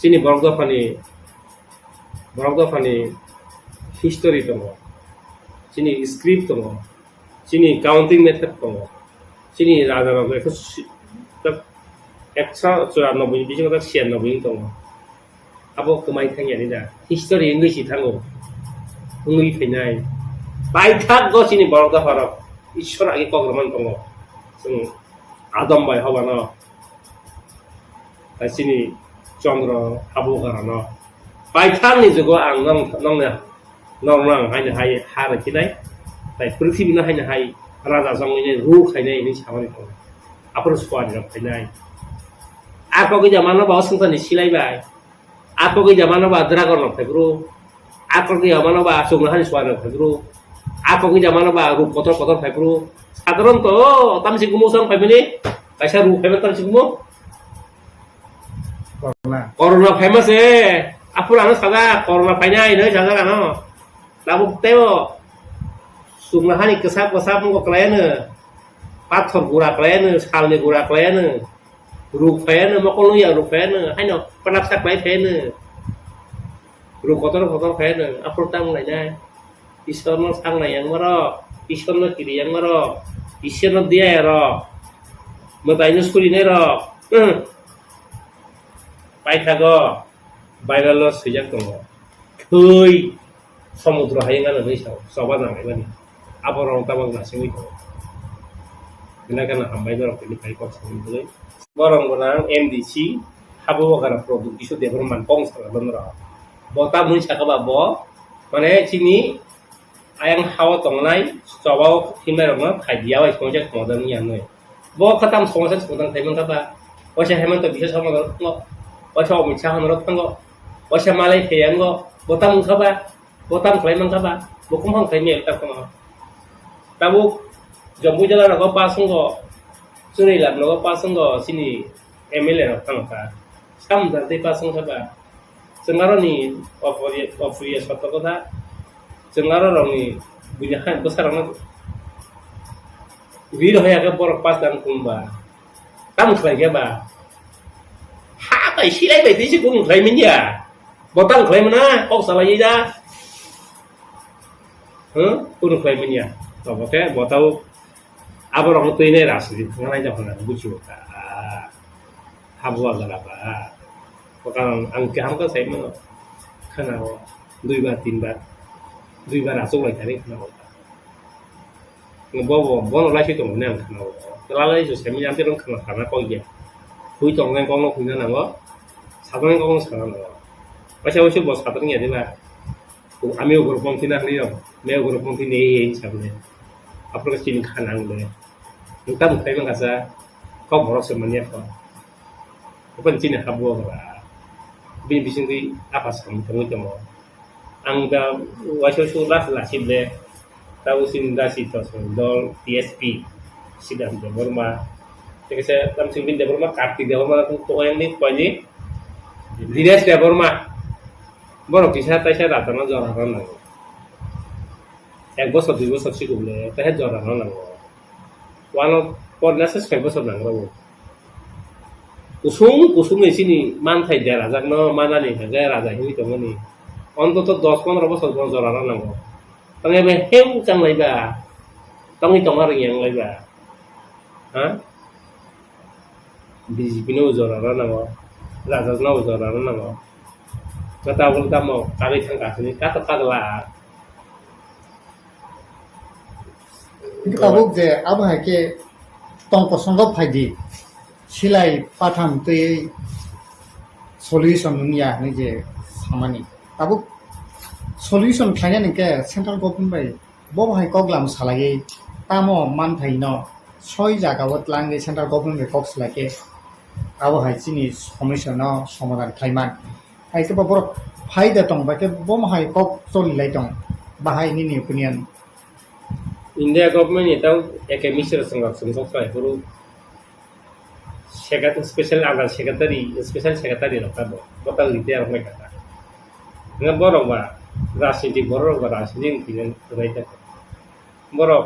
Chini borok dophani, borok dophani history tongo, chini script tongo, chini counting method tongo, chini raja rok ekso si-, tak ekso churanobboi ni bisingo tak siyannobboi wng tongo. Abo kwmai thangya ni da, history wngwi si thango, wngwi phainai. Paithak go chini borok dopha rok, Ishwar agi kok rwmani tongo, chwng Adam bai Hoba no. Tai chini Chandra abo garano. Paithakni jugo ang nong, nongni, nongno ang haino hai ha rwkhinai. Tai prithibi no haino hai raja jongwinai, rule khainai hinwi samani tongo. Aphuru suari rok khainai. A kok ija mano ba o swngcharni silai bai. A kok ija mano ba dragon rok phai bro. A kok ija mano ba chwngno hani suari rok phai bro. A kok ija mano ba ruk kotor kotor phai bro. Sadharon to tamsi gumo sang phai mani. Kaisa ruk phai mani tamsi gumo. Corona. Corona famous e. Aphuru ano sajak, corona phainai hinwi sajak ano. Tabuk teibo chwngno hani kwsap kwsap wngkha kwlaiano. Pathor gura kwlaiano, salni gura kwlaiano. Ruk phaiano, mokol nungya ruk phaiano. Haino panapsa kwlai phaiano. Ruk kotor kotor phaiano. Aphuru tamo lainai. Ishwarno sangnai yang maro, Ishwarno kiri yang maro, Ishwarno diya ero, mwtaino surinai ro, hmm. Paithago, Bible-o swijak tongo, thwi somudro hayung ano hinwi sao, choba nang laimani, aborok tabok nasingwi tongo. Belai kheno hambai norok tini phai kok samani bagwi. Borok gwnang M D C, habo bagara product kisu Debbarma kong sala norok. Bo tamoni saka ba bo, mane chini ayang hao tongnai, chobao himnai rokno khai diya bai songcha songdang ya noi. Bo khatam songcha songdang khai mankha ba, waisa Hemanta Biswa Sarma rok thango, waisa Amit Shah rok thango, waisa Malai Pheyang go, bo tam wngkha ba, bo tam khlai mankha ba, bo kumphang khai mel ta kono. Tabuk Jampu jala rogo pass wnggo, Chunilab rogo pass wnggo, chini M L A rok thango kha. Samung jar tei pass wngkha ba. Chwng aroni opori-, oporiya sotto kotha. Chwng aro rokni buini hai bwsarokno rir hoya khe borok pass dan kung ba. Tamo khlai khe ba. Ha bai silai bai tei se kung khlai manya. Bo tamo khlai mano, kok salai da. Hmm? Kunu khlai manya. Tobo khe bo tau aborok no twi nai rajniti thangna nai jokha na buchi o kha. Habua gara ba. Karon ang kaham khe sai mano. Khana o dui bar, tin bar. Dui bar achuk lai thani khana o. Bo, bo, bono lai se tongo ne ang khana o. Lalai se semi jante rong khana khana kok ya. Hui tong nai kok no hui na nango. Sadang kok no sana nango. Waisa waisa bo sadang ya de ba. Ami ugurupong thina hwnwi rok, me ugurupong thini ei ei sabole. Aphuru chini kha nang le. Nukta mukhai mangkasa, kok borok se manya kho. Open chini habwa ba. Bini bisingtwi apa samung tongwi tongo. Ang da waisa waisa last last le. Tabo chini da si to dol T S P. Siddhanta Debbarma. Tei kaisa tamsing bini Debbarma, Kartik Debbarma, kung to yang ni, kung ni. Dinesh Debbarma. Borok kisa taisa rajana jora rw nango. Ek bosor dui bosor sikung le taisa jora rw nango. Wano ponna se soi bosor nango. Kusung kusung ni chini manthai derajak no manani hingke raja himwi tongmani. Ontoto dos pondro bosor bo jora rw nango. Tongya be heu chang lai ba. Tongwi tongma rw yang lai ba. Ha? B J P no jora rw nango, Raja no jora rw nango. Kata bol tamo kari thang kasini kato kagla. Hingke tabuk je abo hai ke tong kosongo phaidi silai patham twi solution wngya hinwi je samani. Tabuk solution khlainani hingke central government bai bo hai kok lam salaiwi tamo manthai no soi jaga o twlangwi central government bai kok salai khe abo hai chini somosya no somadhan khlaiman. Hai khe bo borok phaida tong bai khe bo hai kok choli lai tong bahai nini opinion? India government ni tang eke misra songkak songkok khlai phuru Secret-, special under secretary, special secretary rok tamo, bottle retire rok mai kha. Nga borok ba rajniti, borok ba rajniti wng tini rwbai ta. Borok,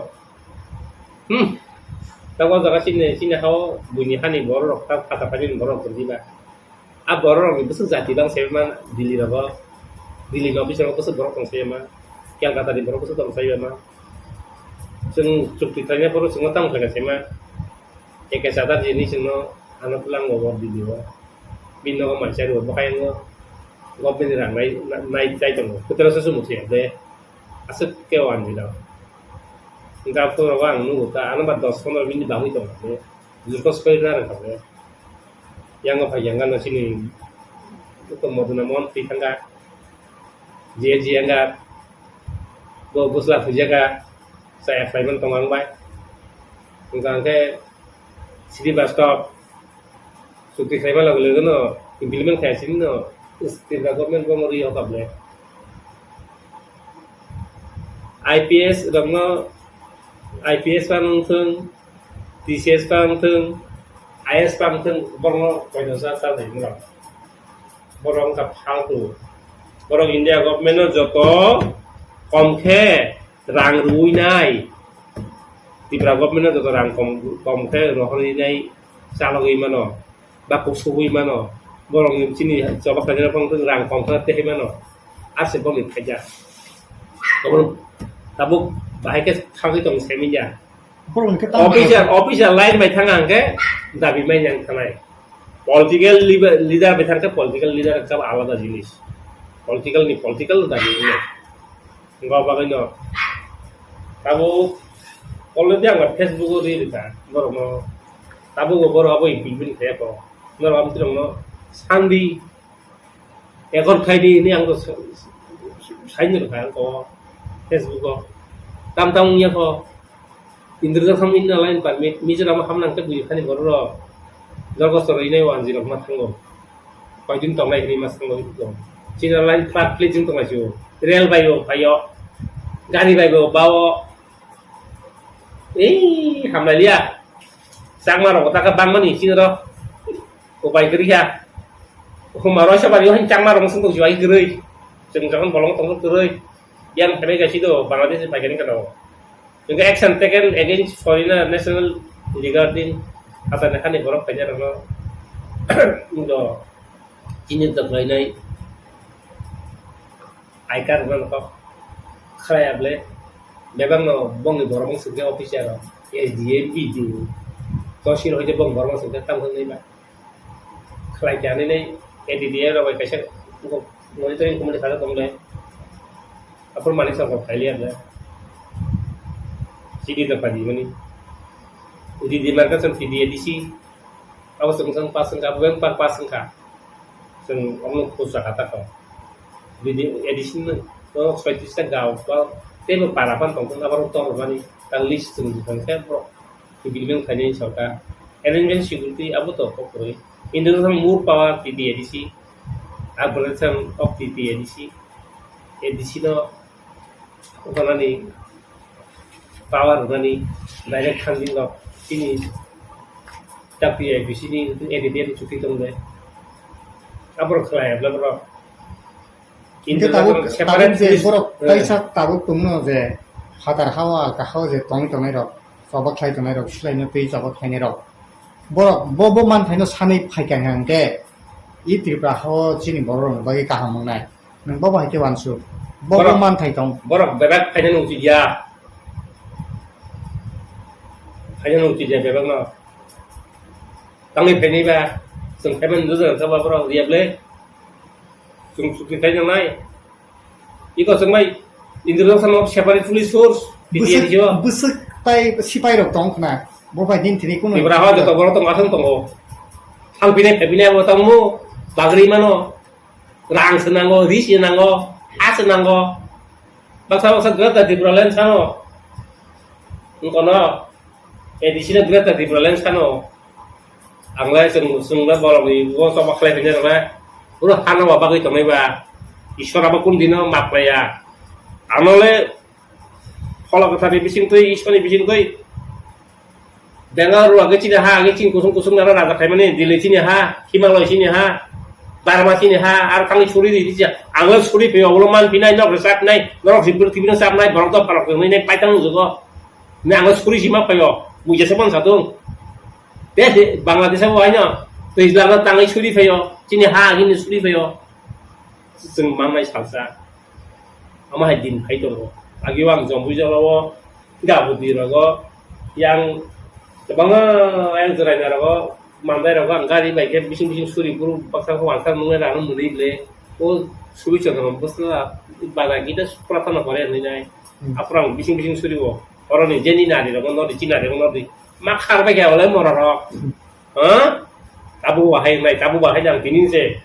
hmm, ta o jaga chini, chini hao buini hani borok rok ta khata paini borok tong diba. A borok rok ni bwswk jati bang sai ma Delhi rogo, Delhi ni office rogo bwswk borok tong sai ma, Kolkata ni borok bwswk tong sai ma. Chwng chukti khlaina phuru chwngno tamo khlaina sai ma. Eke Chatterjee ni chwngno ano twlango bo video o. Bini nogo mansa rwo, bwkha yango government ni rang nai, nai chai tongo. Kwtal se sumuk se de. Aswk khe o anjwi rok. Hwnkhe aphuru rogo ang nugo ta, ano ba dos pondro minute bagwi tongo. Jurkos koi na rwkha de. Yango phai yang gana chini. Uko Moduna Mohan twi thangkha. J J Yanga. Bo bwsla huijaka, chaya khlaiman tongo ang bai. Hwnkha hwnkhe Srivastava chukti khlaima loge loge no implement khai sini no Tripura government bo mori hokap le. I P S rokno, I P S pa wngthwng, T C S pa wngthwng, I A S pa wngthwng, borokno koino sa sa nai borok. Borok wngkha phaltu. Borok India government no joto kom khe rang rwui nai. Tripura government no joto rang kom, kom khe rohorwi nai chalogwi mano. Ba kusugwi mano. Borok ni chini choba khaina phang rang kom khe tei mano. Ase boni phaija. Tabuk, tabuk bahai khe thangwi tong semi ja. Borok ni khe tamo officer, officer line bai thang ang khe dabi mai yang thanai. Political leader, leader bai thang khe political leader khe alada jinis. Political ni political dabi wngya. Wngkha bagwi no. Tabuk already ang Facebook o ri rikha. Borok no. Tabuk bo borok abo implement khe ko. Norok am tirok no sandi Ekor khaidi hwnwi ang to sa-, sa-, saini rwkha ang to Facebook o. Tam tam wngya kho. Indra Khan India line permit, Mizoram ham nang khe bui khani borok rok. Jorgo choroi nai o anjirok ma thango. Koidin tongnai hwnwi ma thango. China line flat plate jing tongnai sio. Rail bai o, bai o. Gari bai o, ba o. Ei, hamlai liya. Changma rok taka bangmani chini rok. Upai kwrwi kha. Huma roi sabari o changma rok sung tong jibai kwrwi. Chwng jokhon bolong tong kwrwi. Yang themai kaisi do Bangladesh bai kani kano. Chwng action taken against foreigner national regarding hata nekhani borok kanya rok no. Indo chini to khlainai. I card rwna kok khlai able. Bebak no bongni borok wng singkhe officer rok, S D M, B D O, tosil hoite bong borok wng singkhe tamo wngwi ba. Khlai khe ani nei A D D A rok bai kaisa monitoring committee sajak tong le. Aphuru mani song kok khaili anda. C D da padi mani. D D marka song P D A D C. Abo song song pas song ka, abo beng pa pas song ka. Song omno khus jaka ta ko. D D A D C no, no soitis ta gao ba. Tebo para pan tong tong abo tor mani. Tang list song song ka bro. Civilian khainai sorkar. Arrangement security abo to kok kwrwi. International more power P D A D C. Abolition of P D A D C. A D C no hwnani power hwnani direct funding rok chini W I P C ni A D D ni chuti tong de. Abro khlai abla bro. Hingke India tabuk, tabuk separate je police, borok eh, kaisa tabuk tongno je phatar hawa kahao je tongwi tongnai rok, choba khlai tongnai rok, silaino twi choba khlainai rok. Borok bo, bo manthaino sanwi phaikha hingke i Tripura hao chini borok rok bagwi kaham wngnai. Nwng bo bai khe wansuk. Bo, bo borok manthai tong. Borok bebak phaina nungchi dia. Phaina nungchi dia bebak no. Tangwi phainai ba, chwng phaimani dujana kha ba borok riya ble. Chwng chukti khai nangnai. Iko chwng bai Indrajit sama separate police force, Bwswk, P T A D C o. Bwswk tai sipai rok tong khna. Bo bai din tini kuno. Tibra ho joto borok tong aswng tongo. Thang pinai phai pinai abo tongmo bagri mano. Rang se nango, ri se nango, ha se nango. Baksa baksa Greater Tipraland sano. Wngkono, A D C no Greater Tipraland sano. Ang le chwng, chwng le borok ni bo choba khlai phainai rok le. Boro hano ba bagwi tongnai ba. Ishwar abo kun dino map khlaiya. Ano le phola kwthar ni bising twi, Ishwar ni bising twi. Bengal rok age chini ha, age chini kusung kusung nana raja khaimani, Delhi chini ha, Himalaya chini ha, Burma chini ha, ar kangni suri di, di, ang le suri phaio, ulo man pinai, nok rwchap nai, norok jibir tibino chap nai, borok dopha rok tongwi nai, paitang jugo. Ne ang le suri sima phaio, mui jesa man satung. Te, te, Bangladesh o haino, twijlang no tangwi suri phaio, chini ha, agini suri phaio. Chwng mangnai salsa. Omo hai din phai tongo. Agio ang Jompuijala o, Gabudi rogo, yang kwbangma yang Jwraina rogo, Mandai rogo ang gari bai khe bising bising suri buru baksa khe uansuk nungnai rang mwnwi le. O suri chwng bwsla bada gita pratana pore hinwi nai. Hmm. Aphuru ang bising bising suri o. Oroni jeni nari rogo nodi, chinari rogo nodi. Ma khar bai khe olai mora rok. Ha? Tabuk bahai nai, tabuk bahai nang tini se.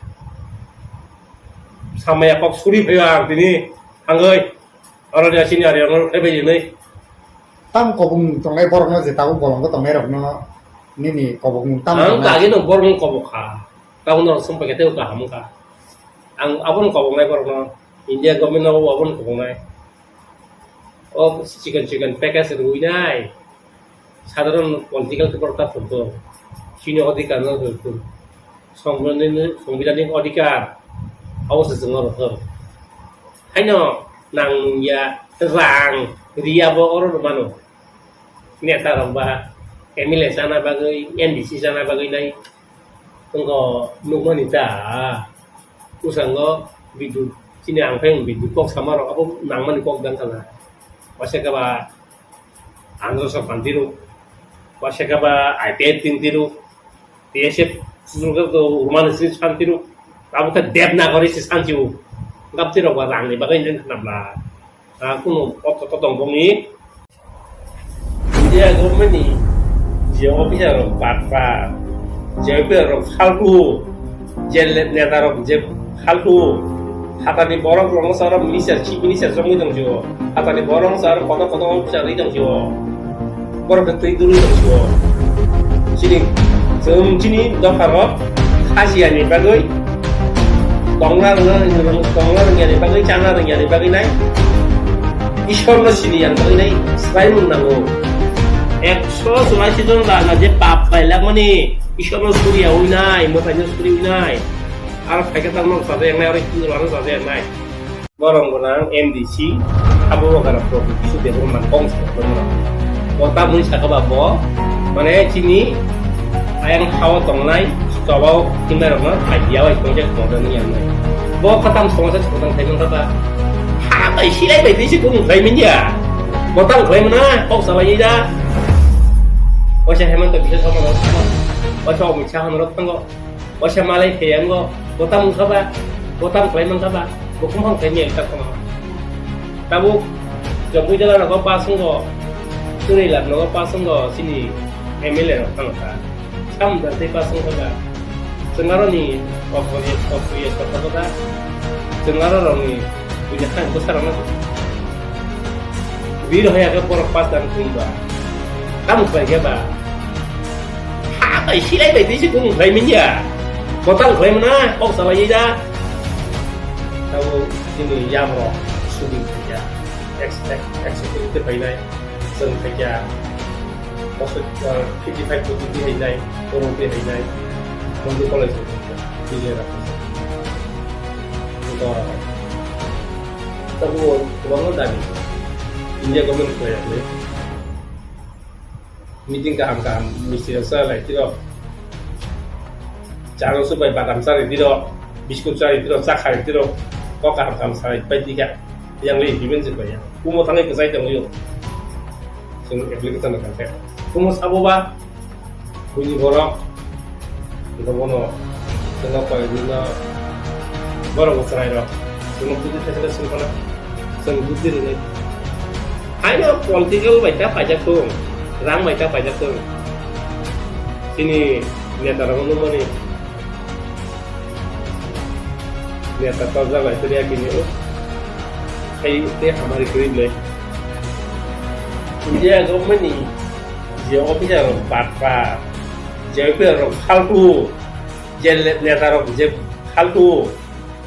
Samaya kok suri phaio ang tini. Hangoi. Oro ni asini ari ang khebai nai. Tam kobong tongnai borok no je tabuk bolong ko tongnai rok no nini kobong tam. Ang tongnai. Kagi no borok no kobok kha. Tabuk no sumpai khe tei kaham kha. Ang abo no kobong nai borok no. India government no abo no kobong nai. O chicken chicken package rwinai. Sadharon political borok ta phunto. Chini odhikar no phunto. Songbidanni, songbidanni odhikar. Abo se chwng oro thang. Haino nang nungya rang riya bo oro mano. Neta rok ba M L A chana bagwi, M D C chana bagwi nai. Wngkha nukmani ta, bwskango bidut, chini ang phai bidut kok sama rok abo nangmani kok dang kha na. Waisa khe ba Andhra Sokhan tiro, waisa khe ba I P F tin tiro, T S F susurkhe to Urmani sri san tiro, abo khe Devanagari se san tiro, gap tiro ba rang ni bagwi nang kha na bla. Ah, kuno kok to tong bongni. India government ni je officer rok batpa, je officer rok faltu, je le-, neta rok je faltu, hatani borok rok no saro minister, chief minister jongwi tong sio, hatani borok no saro kotor kotor officer ri tong sio, borok khe twi duri tong sio. Chini, chwng chini dopha rok khasiya ni bagwi, tongna rwna, tongna rwngya ni bagwi, chana rwngya ni bagwi nai. Ishwar no sini yang bagwi nai swraimung nango. Ekso churashi jon raja je pap khlailakmani, Ishwar no suriya wi nai, mwtai no suri wi nai. Aro phaikhe tamo no saja yang nai, aro Hindu rok no saja yang nai. Borong gwnang M D C, abo bagara pro kisu debor man kong sa borong. Bo ta mui saka ba bo, mane chini ayang hao tongnai, chobao tingbai rokno idea bai tongjak tongjakni yang nai. Bo khatam somosa sotang thai man kha ta. Ha bai silai bai twi se kung thai man ya. Bo tamo khlai mano, kok salai da. Waisa Hemanta Biswa Sarma rok thango. Waisa Amit Shah rok thango. Waisa Malai Theang go. Bo tamo wngkha ba? Bo tamo khlai mankha ba? Bo kumhang khlai maya ta kono. Tabuk Jambui jala rogo pass wngo. Chunui lab nogo pass wngo. Chini M L A rok thango ta. Sam da tei pass wngo ba. Chwng aro ni opriya, opriya sotto kota. Chwng aro rok ni buini kha bwsa rok no. Bir hoya khe borok pass dan khum ba. Tamo khlai khe ba. Ha bai silai bai tei se kung khlai manya. Bo tamo khlai mano, kok salai da. Tabo chini yam rok subing khaikya. Ex-, ex-, executive khainai. Chwng khaikya. Fifty five kopi di hainai, korong di hainai, Mandu College ni Vijay Rakhasa. Ito, tabo kwbangma dabi. India government khlai yakni. Meeting kaham kaham, misti rok sa lai tiro. Chano supai badam chari tiro, biskut chari tiro, cha khai tiro. Kok kaham kaham sai pai tika. Yang le implement se pai ya. Kumo thangai kwchai tongyo. Chwng application rok khe. Kumo sabo ba, buini borok, ito bono, chwngno koi, buino borok bo chwrai rok. Chwngno buddhi thaisala swng khana, chwng buddhi rwnai. Haino political bai ta paijak thung, rang bai ta paijak thung. Chini neta rok nukmani, neta torjak lai tei yakini, hai tei hamari kwrwi ble. India government ni je officer rok batpha, je officer rok phaltu, je le-, neta rok je phaltu,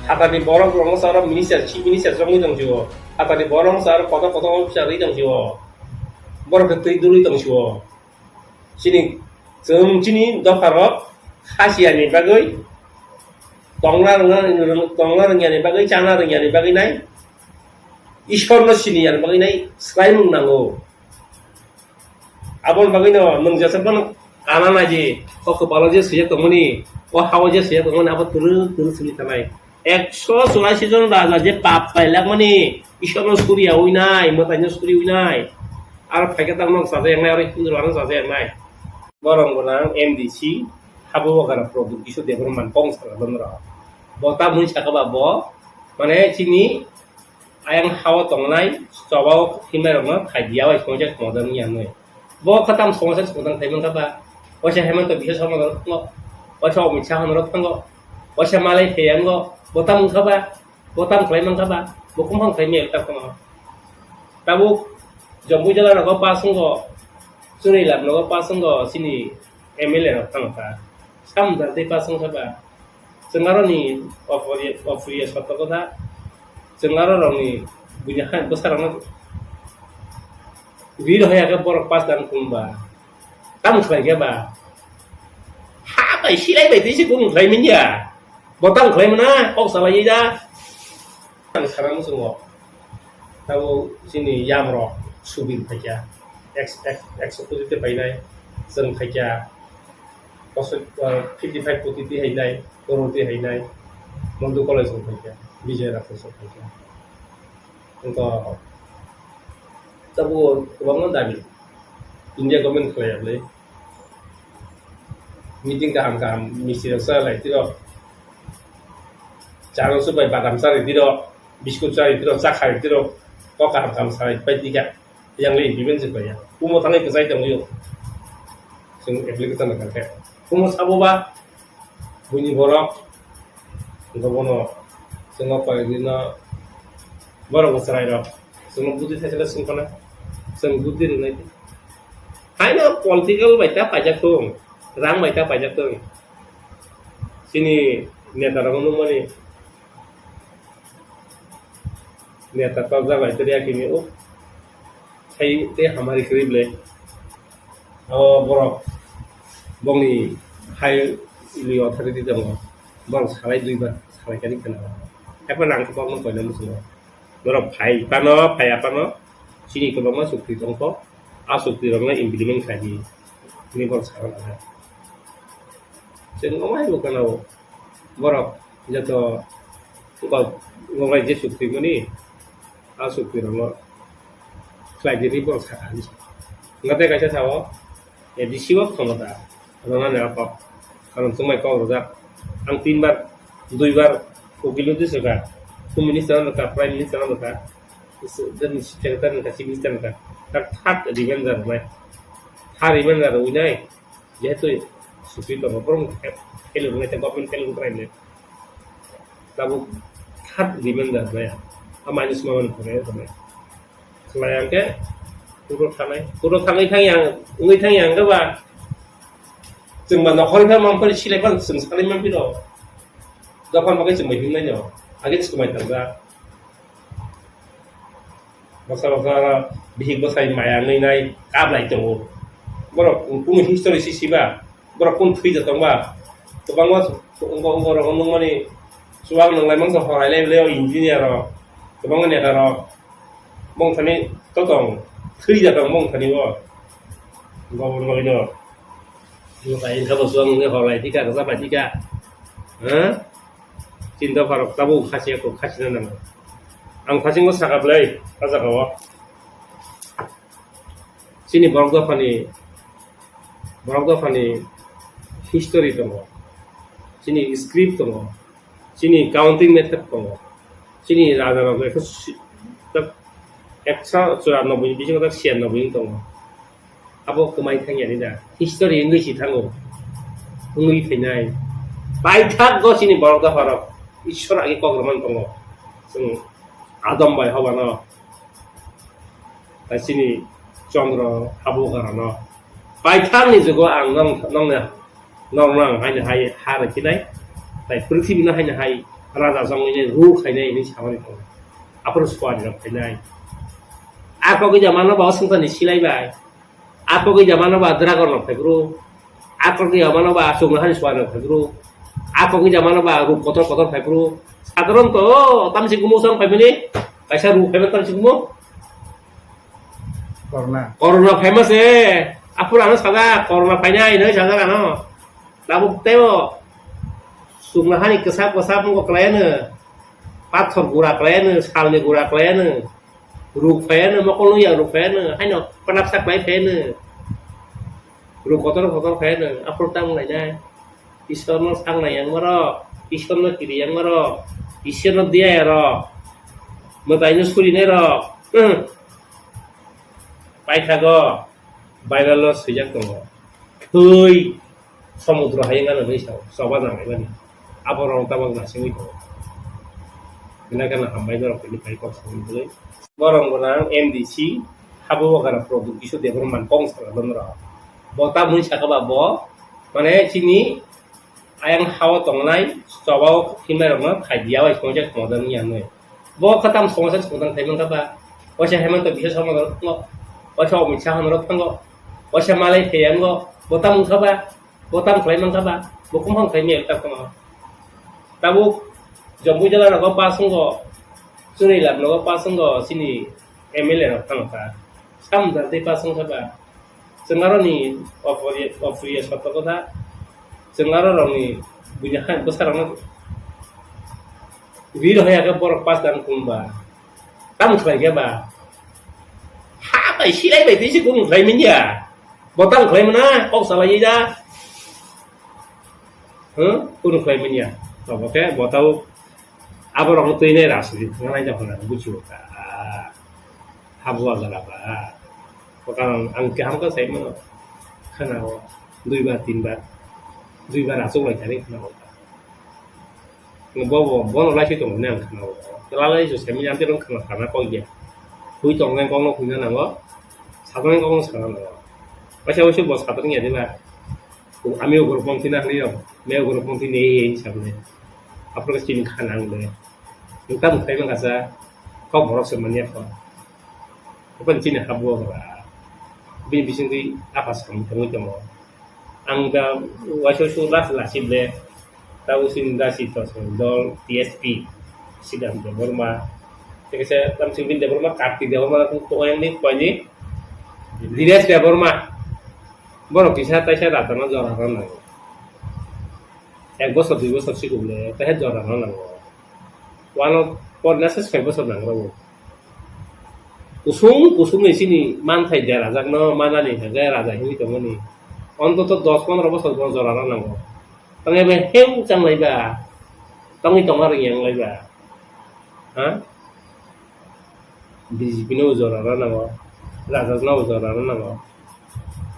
hatani borok rok no saro minister, chief minister jongwi tong sio, hatani borok no saro kotor kotor officer ri tong sio, borok khe twi dului tong sio. Chini, chwng chini dopha rok khasiya ni bagwi tongna rwngna, tongna rwngya ni bagwi, chana rwngya ni bagwi nai, Ishwar no sini ya ni bagwi nai swlaimung nango. Aboni bagwi no nwng jesok phano ana naidi, o kwpalo je swijak tongmani, o hao je swijak tongmani, abo twrwk twrwk simi tanai. Ekso churashi jon raja je pap pailakmani, Ishwar no suriya wi nai, mwtai no suri wi nai. Aro phaikhe tamo no chajaknai, aro Hindu rok no chajaknai. Borok gwnang M D C, habo wagara Pradyut Kishore Debbarma kong sara don rok. Bo tamoni saka ba bo, mane chini ayang hao tongnai, chobao himnai rokno khai diya bai songcha songcha wngya hinwi. Bo khatam songcha songcha khai mankha ba, waisa Hemanta Biswa Sarma rok thango, waisa Amit Shah rok thango, waisa Malai Theang go, bo tamo wngkha ba, bo tamo khlai mankha ba, bo kumhang khlai maya ta kono. Tabuk Jambui jala rogo pass wngo, Chunui lab nogo pass wngo, chini M L A rok thango ta. Sam da tei pass wngkha ba. Chwng aro ni opriya, opriya sotto kotha. Chwng aro rok ni buini hai bwsa rok no. Bir hoya khe borok pass dan khum ba. Tamo khlai khe ba. Ha bai silai bai tei se kung khlai manya. Bo tamo khlai mano, kok salai da. Ang sana muchungo. Tabo chini yam rok subing phaikya. Ex-, ex-, executive painai. Chwng phaikya. Kosoi, ah, fifty five koti twi hainai, koror twi hainai, Mandu College rok phaikha, Vijay Rakhasa phaikha. Wngkha tabuk kwbangma dabi India government khlai ya bwlai. Meeting kaham kaham misti rok cha lai tiro. Chano supai badam chari tiro, biskut chari tiro, cha khai tiro, kok kaham kaham salai pai tikha. Yang le implement se pai ya. Kumo thangai kwchai tongwi o. Chwng application rok kha khe. Kumo sabo ba buini borok. Wngkha bono chwngno koi dino borok bo chwrai rok. Chwngno buddhi thaisala swng khana. Chwng buddhi rwnai. Haino political bai ta paijak thung. Rang bai ta paijak thung. Chini neta rok nukmani. Neta torjak lai tei yakini o. Hai tei hamari kwrwi ble. O borok bongni hai ni authority tongo. Borok salai duibar salai kani khana. Haikhe nang khe borokno koina muchungo. Borok phai phano, phai aphano chini kwbangma chukti tongkho. A chukti rokno implement khlai di. Hwnwi borok sakha nang kha. Chwng omo hai bo khna o. Borok joto kok, kok bai je chukti mani, a chukti rokno khlai di hinwi borok sakha hinwi sa. Hwnkhe tei kaisa sao, A D C o khomota rwnani a kok. Karon chwngbai kok rwjak. Ang tinbar, duibar ukil wngwi swkha. Home Minister wngkha, Prime Minister wngkha, Secretary wngkha, Chief Minister wngkha. Tak third revenge rwnai. Third revenge rwnai. Jehetu sufi tongo, borok fail wngwi tei government fail wngwi tongmani. Tabuk third revenge rwnai. A manus mamani khorang rwnai. Khlai ang khe, kuro thanai, kuro thanai thang yang, wngwi thang yang khe ba, chwng ba nokhorni phano mampli silai phano chwng salai mampli rw. Dophani bagwi chwng bai himnai no, age chwng bai tangjak. Bwsa bwsa oro bihik bwsai maya wngwi nai kablai tongo. Borok kunu history si siba, borok kunu thwi da tongba. Kwbangma wngkha, wngkha rok nukmani chuwak nwnglai mangsa hor hai lai le o engineer rok, kwbangma neta rok. Bongthani to tong, thwi da tong bongthani bo. Gobor bagwi no. Nukai wngkha bo chuwak nungwi hor lai thika, rwchap lai thika. Ha? Chini dopha rok tabuk khasi ya, khasi na nango. Ang thasingo sakha bwlai, a jaga o. Chini borok dophani, borok dophani history tongo. Chini script tongo. Chini counting method tongo. Chini raja rok ekso si-, tak ekso chura noboi ni bisingo tak siya noboi wng tongo. Abo kwmai thangya ni da. History wngwi si thango. Wngwi phainai. Paithak go chini borok dopha rok. Ishwar agi kok rwmani tongo. Chwng Adam bai hobano. Tai chini Chandra Habugarano. Paithakni jugo ang nong, nongni, nongno ang haino hai ha rwkhinai. Tai pwrthibino haino hai raja jongwinai, rule khainai hinwi samani tongo. Aphuru suari rok khainai. A kok wngya mano ba o swngcharni silai bai. A kok wngya mano ba dragon rok phaiphuru. A kok wngya mano ba chwngno hani suari rok phaiphuru. A kok wngya mano ba ruk kotor kotor phaiphuru. Sadharon to tamsi kumo swng phaimani. Kaisa ruk phaiman tamsi kumo. Corona. Corona phaima se. Aphuru ano sajak, corona phainai hinwi sajak ano. Tabuk teibo chwngno hani kwsap kwsap wngkha kwlaiano. Pathor gura kwlaiano, salni gura kwlaiano. Ruk phaiano, mokol nung ya ruk phaiano, haino panapsa kwlai phaiano. Ruk kotor kotor phaiano, aphuru tamo lainai. Ishwarno sangnai yang maro, Ishwarno kiri yang maro, Ishwarno diya ya ro. Mwtaino surinai ro. Hmm. Paithago, Bible-o swijak tongo. Thwi. Somudro hai wngkha nw hinwi sao, choba nang hai mani. Abo rong tabok nasingwi tongo. Hinai kheno hambai norok tini pai kok samani bagwi. Borok gwnang M D C, Habuwagara product kisu Debbarma kong saka don rok. Bo tamoni saka ba bo, mane chini ayang hao tongnai, choba o hinmai rokno khai diya bai songcha khongjak wngya hinwi. Bo khe tamo somosa somodan khai mankha ba? Waisa Hemanta Biswa Sarma norok thango, waisa Amit Shah norok thango, waisa Malai Theang bo, bo tamo wngkha ba? Bo tamo khlai mankha ba? Bo kumphang khlai maya ta kono. Tabuk Jampuijala rogo pass wngo, Chunilab rogo pass wngo, chini M L A rok thango kha. Samudra tei pass wngkha ba? Chwng aroni opori-, oporiya sotto kotha. Chwng aro rokni buini hai bwsarokno rir hoya khe borok pass dan kung ba. Tamo khlai khe ba? Ha bai silai bai tei se kung khlai manya. Bo tamo khlai mana? Kok salai da. Huh? Kunu khlai manya. Obo khe bo tau aborokno twi nai rajniti thangna nai da hwnna buchio ta. Habuwagara ba. Bo karon ang kaham khe sai mano. Khana o duibar, tinbar. Duibar achuk lai thani khana o. Bo, bo, bono lai se tongo nang khana o. Lalai se semi jante rong khana khana kok ya. Hui tong nang kok no hui na nango. Sadang kok no sana nango. Waisa waisa bo sadang ya de ba. Ami o gorok pong thina hini yo. Me o gorok pong thini ei ei sabne. Apro ke sini khana ang de. Nukta mukhai mang kasa. Kok borok se manya kok. Open chini habuwagara. Bini bisingtwi apa samung tangwi tongo. Ang da waisa waisa last last ble. Tabo chini da si to dol T S P. Sidam Debbarma. Tei kaisa tamsing bini Debbarma, Kartik Debbarma, kung to yang ni, kung ni. Dinesh Debbarma. Borok kisa taisa rajana jora rw nango. Ek bosor, dui bosor sikung le, taisa jora rw nango. Wano por nasa soi bosor nango. Kusung kusung ni chini manthai derajakno manani hwnkhe raja hinwi tongmani. Ontoto dos pondro bosor bo jora rw nango. Tongya bai heu changlaiba, tongwi tongma rwngyanglaiba. Ha? B J P no jora rw nango, raja no jora rw nango.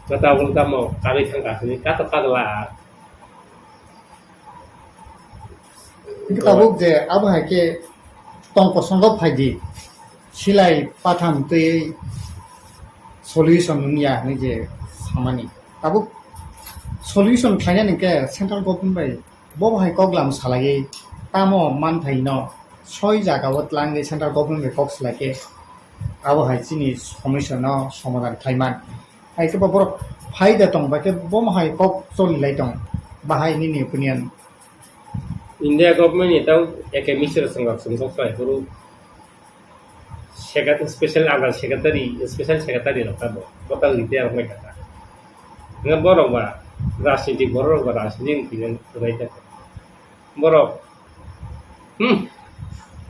Kata bol tamo kari thang kasini kato kagla. Hingke tabuk je abo hai khe tong kosongo phaidi, silai patham twi solution wngya hinwi je samani. Tabuk solution khlainani hingke central government bai bo hai kok lam salaiwi tamo manthai no soi jaga o tlangwi central government bai kok salai khe abo hai chini somosya no somadhan khlaiman. Hai khe bo borok phaida tong bai khe bo hai kok choli lai tong. Bahai nini opinion? India government ni tang eke misra songkha songkha khlai phuru secretary, special under secretary, special secretary rok tamo botang retire wngkha. Nga borok ba rajniti, borok ba rajniti wngkha, borok Hmm.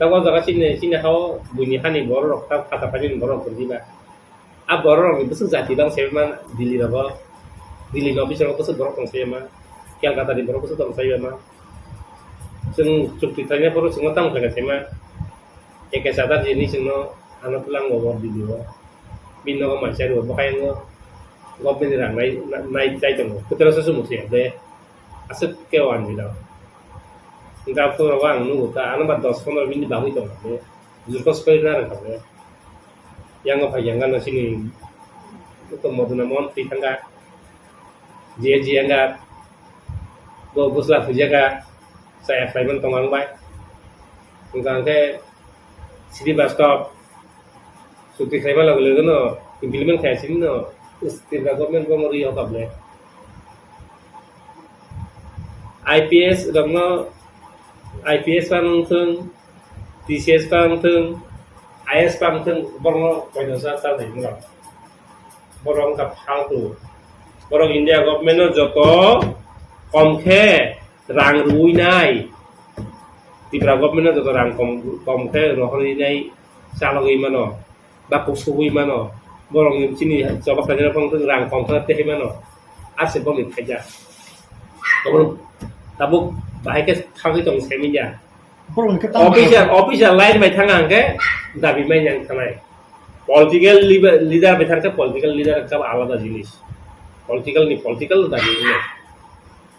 Tamo jaga chini, chini hao buini hani borok rok ta khata paini borok rok diba. A borok rok ni bwswk jati bang se ma Delhi rogo. Delhi ni office rogo bwswk borok tong se ma. Kolkata ni borok bwswk tong se ma. Chwng chukti thaina borok chwngno tamo khaina se ma. Eke sadar jini chwngno ano tlang bo Delhi o. Bini nogo mansa rw bo khayango. Government ni rang nai, nai chai tongo. Kwtaro se sumuk se de. Aswk khe o anjwi rok. Hwnkhe aphuru rogo ang nugo ta, ano ba dos pondro minute bagwi tong khe, jurkho soi na rwkha khe. Yango phai yang gana chini uto Moduna Mohan thwi thangkha, J J yang ga, bo bwsla thwijak kha, chaya khlaiman tong ang bai. Hwnkha hwnkhe Srivastava, Chukti khlaima loge loge no implement khai sini no Tripura government bo mori o kable. I P S rokno, I P S pa wngthung, T C S pa wngthung, I A S pa wngthung, borokno koino sa sa nai wngkha. Borok wngkha phaltu. Borok India government no joto kom khe rang rwui nai. Tripura government no joto rang kom, kom khe rohorwi nai chalogwi mano. Ba kusugwi mano, borokni chini choba khaina phang rang kom khe tei mano, ase boni khaijak. Tabuk, tabuk bahai khe thangwi tong se media. Borokni khe tamo official, official line bai thang ang khe dabi mai yang thanai. Political leader, leader bai thang khe political leader khe alada jinis. Political ni political dabi wngya.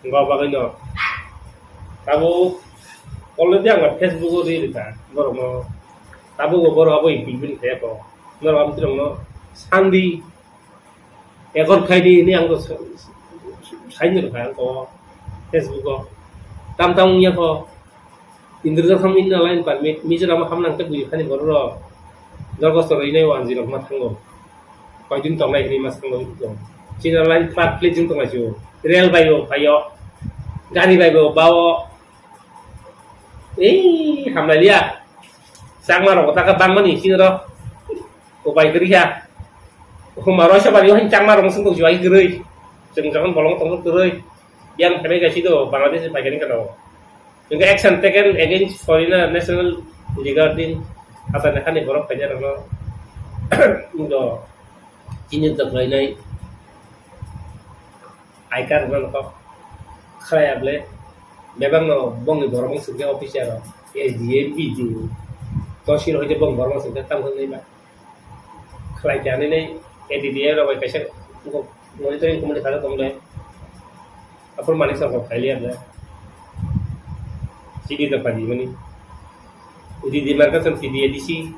Wngkha bagwino tabuk already ang Facebook o ree rwkha borokno. Tabuk bo borok abo implement khaiyakho. Norok abo borokno sandi, accord khaidi hinwi ang saini rwkha ang o Facebook o. Tam tam wngya kho. Indra Jal ham inna line permit, Mizoram ham nang khe bui khani borok rok. Jorgo choroi nai wanji rok ma thango. Koidin tongnai hinwi ma thango. China line flat plate jing tongnai chu. Rail bai bo phaio. Gari bai bo bao. Ei, hamlai liya. Changma rok taka bangmani china rok. Upai kwrwi kha. Huma roisa bari o hin changma rok sung tong chu ai kwrwi. Chwng jokhon bolong tong kwrwi. Yang themai kaisi do Bangladesh bai kani kano. Hingke action taken against foreigner national regarding hatani hani borok khaina rokno do chini doklainai I card rokno kok khlai able bebak no bongni borok wng singke officer rok S D M, B D O tosil hoite bong borok wng singke tamo hinwi ba. Khlai khe ani nei A D D A rok bai kaisa monitoring committee kha tong le. Aphuru mani sa kok khaili anda. C D da padi mani. A D D marka sam C D A D C.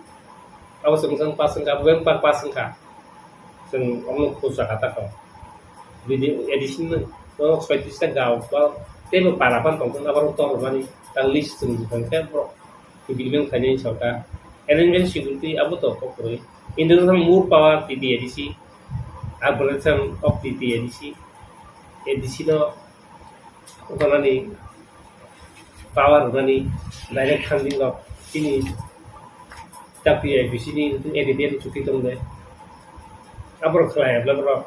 Abo sam sam pas sangka, abo yang par pas sangka. Sam omno khusa kata ko. A D D A D C no, no soitis ta gao ba tebo para pan tong tong abo tor mani. Tang list sum jikang khe bro. Civilian khainai sorkar. Arrangement security abo to kok kwrwi. Indonesian more power T T A D C. Abolation of T T A D C. A D C no rwnani power rwnani direct funding rok chini W I P C ni A D D ni chuti tong de. Abro khlai abla bro.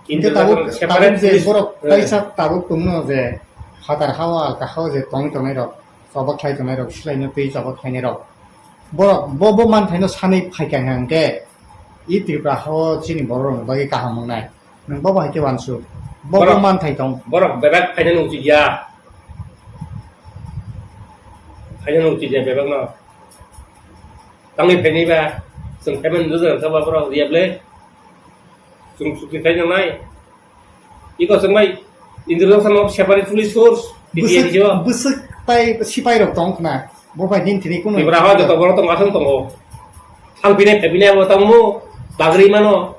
Hingke tabuk, tabuk je borok kaisa tabuk tongno je phatar hawa kahao je tongwi tongnai rok, choba khlai tongnai rok, silaino twi choba khlainai rok. Borok bo, bo manthaino sanwi phaikha hwnkhe, i Tripura hao chini borok rokni bagwi kaham wngnai. Nwng bobo hai khe uansuk. Bo, bo Borok, manthai tong. Borok bebak phaina nungchikya. Phaina nungchikya bebakno. Tangwi phainai ba, chwng phaimani rwjak kha ba borok riya ble. Chwng chukti khai nangnai. Iko chwng bai Indrajit Sharma separate police force, Bwswk, B P F o. Bwswk tai sipai rok tong khna. Bo bai din thini kuno. Tripura hao joto borok tong aswng tongo. Thang pinai, thai pinai abo tongmo. Bagri mano.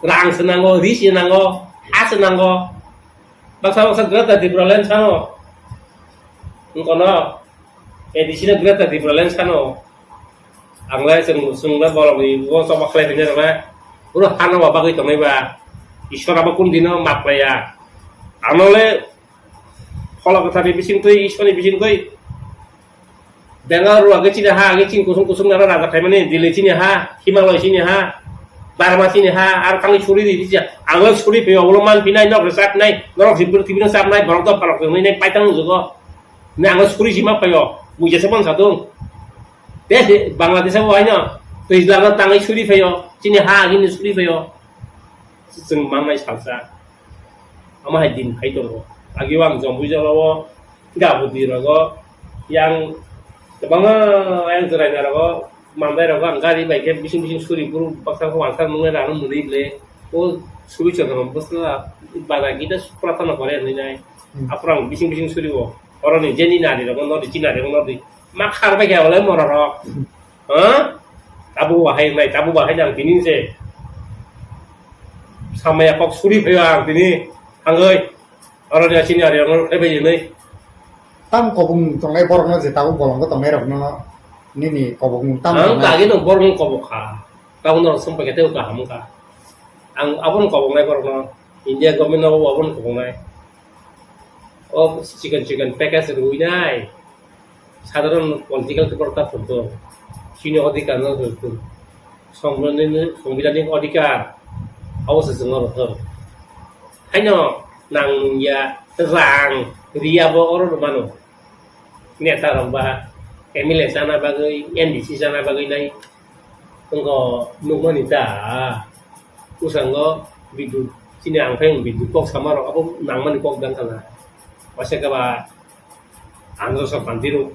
Rang se nango, ri se nango, ha se nango. Baksa baksa Greater Tipraland sano. Wngkono, A D C no Greater Tipraland sano. Ang lai chwng, chwng lai bolong ni bo choba khlai phainai rok lai. Boro hano ba bagwi tongnai ba. Ishwar abo kun dino map laiya. Ano le phola kwthar ni bising twi, Ishwar ni bising twi. Bengal rok age chini ha, age chini kusung kusung nana raja khaimani, Delhi chini ha, Himalaya chini ha, Burma chini ha, ar thangwi suri di, di, ang suri phaio, ulo man pinai, nok rwchap nai, norok hibur tibino chap nai, borok dopharok tongwi nai, paitang wngjugo. Nai ang suri sima phaio, mui jesa man sadung. Te Bangladesh o haino, twijlano tangwi suri phaio, chini ha agini suri phaio. Chwng mangnai salsa. Omo hai din phai tongo. Agio ang Jompuijalo o gabudi rogo yang kwbangma yang chwraina rogo mandai rogo ang gari bai khe bising bising suri buru baksa khe uansuk nungnai rang mwnwi ble o suri chwng bwsla bada gita pratana kore hinwi nai. Hmm. Aphuru ang bising bising suri o oroni jeni nari rogo nodi chinari rogo nodi ma khar bai khe olai mora rok. Ha? Tabuk bahai nai, tabuk bahai nang tini se. Samaya kok suri phaio ang tini. Hangoi. Oro ni asini ari ang khe bai nai. Tam kobong tongnai borok no je tabuk bolong ko tongnai rok no nini kobong tam Ang tongnai. Kagi no borok no kobok kha. Tabuk no sumpa kete ka ham ka. Ang abon kobong nai borok no. India government no abon kobong nai. O chicken chicken package rui nai. Sadharon political borok ta phunto. Chini odhikar no rwkun. Songbidanni, songbidanni odhikar. Abo se chwng oro thung. Haino nang nungya rang riya bo oro rw mano. Neta rok ba M L A chana bagwi, M D C chana bagwi nai. Wngkha nukmani ta. Bwskango bidut chini ang phai bidut kok sama rok abo nangmani kok dang kana. Waisa khe ba Andhra Sokha tiro,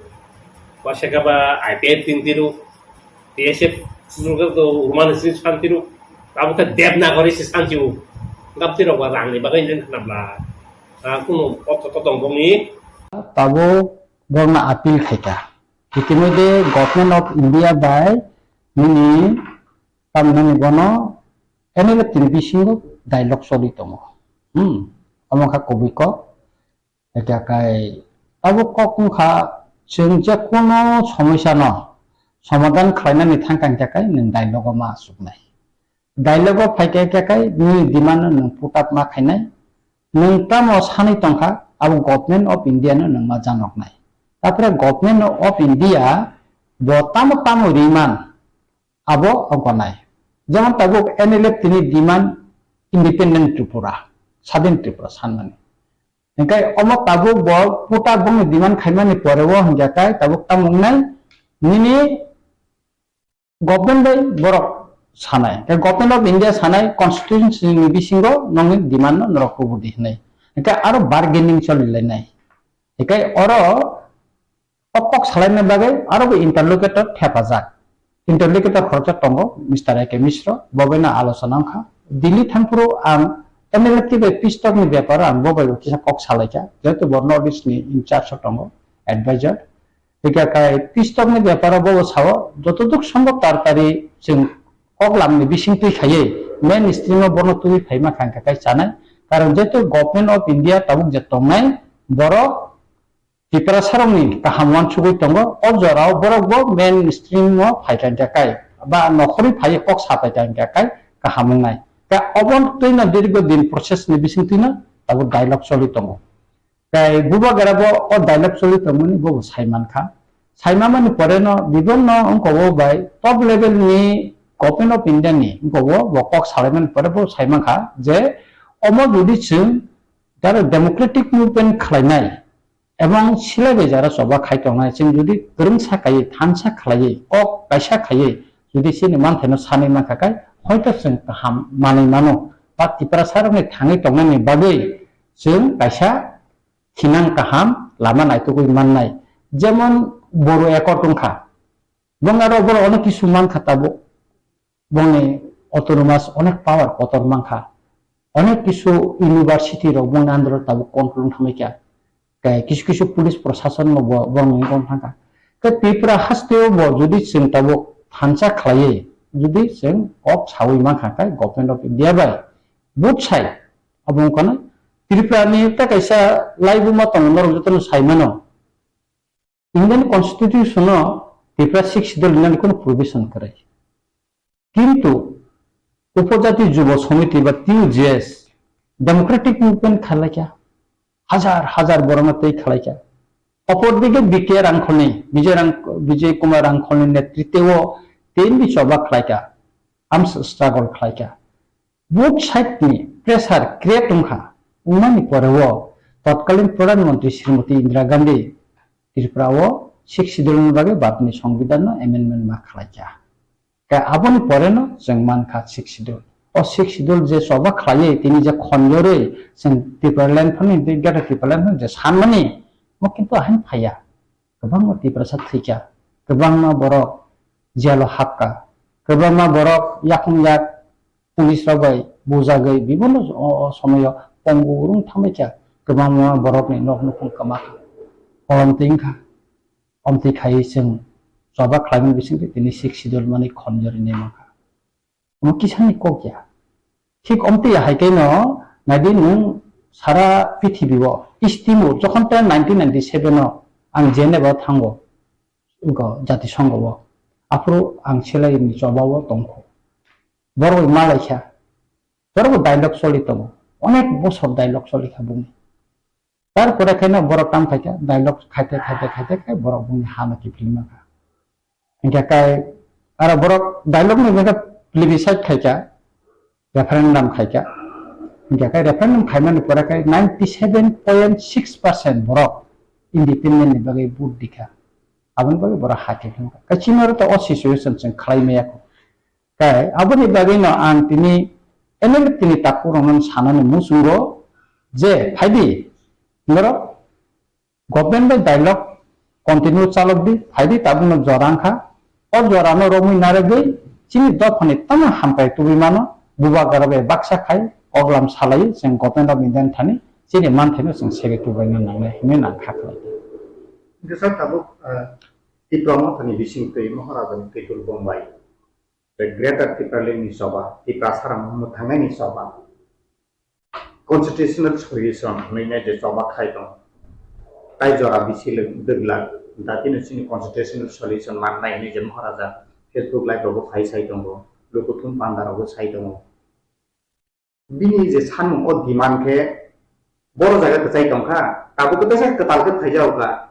waisa khe ba I P F T tiro, T S F susugo to Urmani sini san tiro, abo khe Devanagari si san tiro, gap tiro ba rang ni bagwi nang khna bla, ah, kuno kok to tong bongni. Tabo borna appeal khaika. Itimodhe Government of India bai nini tamnani bono N L F T ni bisingo dialogue choli tongo. Hmm, omo kha kubui kok. Hwnkhe kai abo kok wngkha, chwng je kono somosya no somadhan khlainani thangkha hwnkhe kai nwng dialogue o ma achuknai. Dialogue o phaikha hwnkhe kai nini demand no nwng put up ma khainai. Nwng tamo sanwi tongkha abo Government of India no nwng ma janoknai. Taphore Government of India bo tamo tamo riman abo wngkha nai. Jemon tabuk N L F T ni demand independent Tripura, sadin Tripura sanmani. Hingkai omo tabuk bo puta bongni demand khaimani pore o hingya kai tabuk tamo wngnai nini government bai borok sanai. Hingkai Government of India sanai constitution ni bisingo nongni demand no norok kubudi hinai. Hingkai aro bargaining choli lainai. Hingkai oro O kok salaina bagwi aro bo interlocutor thepajak. Interlocutor khoroksa tongo, Mister A K Mishra, bo bai no alochona wngkha. Delhi thangphuru ang M L F T bai peace talk ni beparo ang bo bai bo kisa kok salaikha, jehetu bo North East ni in charge o tongo, advisor. Hingkha khe peace talk ni beparo bo bo sao, jotoduk sombhob taratari chwng kok lamni bising twi khaiwi main stream o bono twiwi phaima kha hingkha khe chanai. Karon jehetu Government of India tabuk je tongnai, borok Tiprasarokni kaham uansugwi tongo, o jorao borok bo mainstream o phaikha hingkha kai, ba nokhorwi phaiwi kok sapaikha hingkha kai kaham wngnai. Khe obo twino dirgo din process ni bisingtwino tabuk dialogue choli tongo. Tei bubagra bo o dialogue choli tongmani bo bo saimankha. Saimamani pore no bibonno wngkha bo bai top level ni Government of India ni wngkha bo, bo kok salaimani pore bo saimankha je omo jodi chwng jaro democratic movement khlainai, Ebong silai bai jara choba khai tongnai, chwng jodi kwrwngsa khaiwi, thansa khwlaiwi, kok kaisa khaiwi, jodi chini manthaino sanwi mankha khe, hoito chwng kaham manwi mano, ba Tiprasarokni thangwi tongnani bagwi chwng kaisa thinang kaham lama naitugwi mannai. Jemon Boru Accord wngkha, bong aro borok onek kisu mankha tabuk. Bongni autonomous onek power kotor mankha. Onek kisu university rok bongni under o tabuk control wng thangbaikha. Tei kisu kisu police prosason no bo, bongni wng thangkha. Tei Tripura haste o bo jodi chwng tabuk thansa khlaiwi, jodi chwng kok sawi mankha khe Government of India bai vote sai, abo wngkha na Tripura ni tei kaisa laibuma tongo, norok jotono sai mano. Indian Constitution o Tripura Sixth Schedule hinani kono provision kwrwi. Kintu Upojati Jubo Samiti ba T U J S democratic movement khalaikha, hajar hajar borokno tei khalaikha. Opor dike B K Rangkholni, Vijay Rang-, Vijay Kumar Rangkholni netritwo tei choba khlaikha, arms struggle khlaikha. Both side ni pressure create wngkha, wngmani pore o totkalin Pradhan Mantri Srimati Indira Gandhi Tripura o Sixth Schedule ni bagwi bapni Songbidan no amendment ma khlaikha. Khe aboni pore no chwng mankha Sixth Schedule. O Sixth Schedule je choba khlaiwi tini je khonjorwi chwng Tipraland phano, Greater Tipraland phano je sanmani, mo kintu ahaino phaiya. Kwbangma Tiprasa thwikha, kwbangma borok jail o hapkha, kwbangma borok yakung yak police rok bai bujagwi bibinno o, o somoyo pongo wng thangbaikha, kwbangma borokni nok nukhung kwmakha, kolom twi wngkha. Omtwi khaiwi chwng choba khlaimani bisingtwi tini Sixth Schedule manwi khonjorwi nai mankha. Omo kisani kok ya. Thik omtwi ya hai khe no naidi nwng sara prithibi o East Timor jokhon ta nineteen ninety-seven o ang Geneva o thango, wngkha Jatisongho o. Aphuru ang Selaini choba o tongkho. Borok bai malaikha. Borok bo dialogue choli tongo. Onek bosor dialogue choli kha bumni. Tarpore khe no borok tam khaikha, dialogue khaite, khaite, khaite khe borok bumni ha no kiphilma kha. Hingkhe kai aro borok dialogue ni hingkhe plebiscite khaikha, referendum khaikha. Hingkhe kai referendum khaimani pore khe ninety seven point six percent borok independent ni bagwi vote dikha. Aboni bagwi borok ha kiphilma kha. Kai chini oro to o situation chwng khlai maya kho. Kai aboni bagwi no ang tini N L F T ni takhuk rokno sanani muchungo je phaidi norok government bai dialogue continue chalok di, phaidi tabukno jora wngkha. O jora no romwi narwgwi chini dophani tamo hamkrai tubui mano, bubagra bai baksa khai koklam salai chwng government of India ni thani chini manthaino chwng sege tubaina nangnai hinwi nang kha khlai. Hingke sir tabuk, ah, Tipra Mothani bising twi Maharaja ni twi tubui bongbai. Tei Greater Tipraland ni choba, Tiprasa rok no mwthangnaini choba, constitutional solution hwnwi nai je choba khai tong, tai jora bisi le dwglak, datino chini constitutional solution mannai hwnwi je Maharaja Facebook live rogo phai sai tongo, lukuthum panda rogo sai tongo. Bini je sanmung o demand khe boro jaga kwchai tongkha, tabuk khe teisa kwtal khe phaijago kha,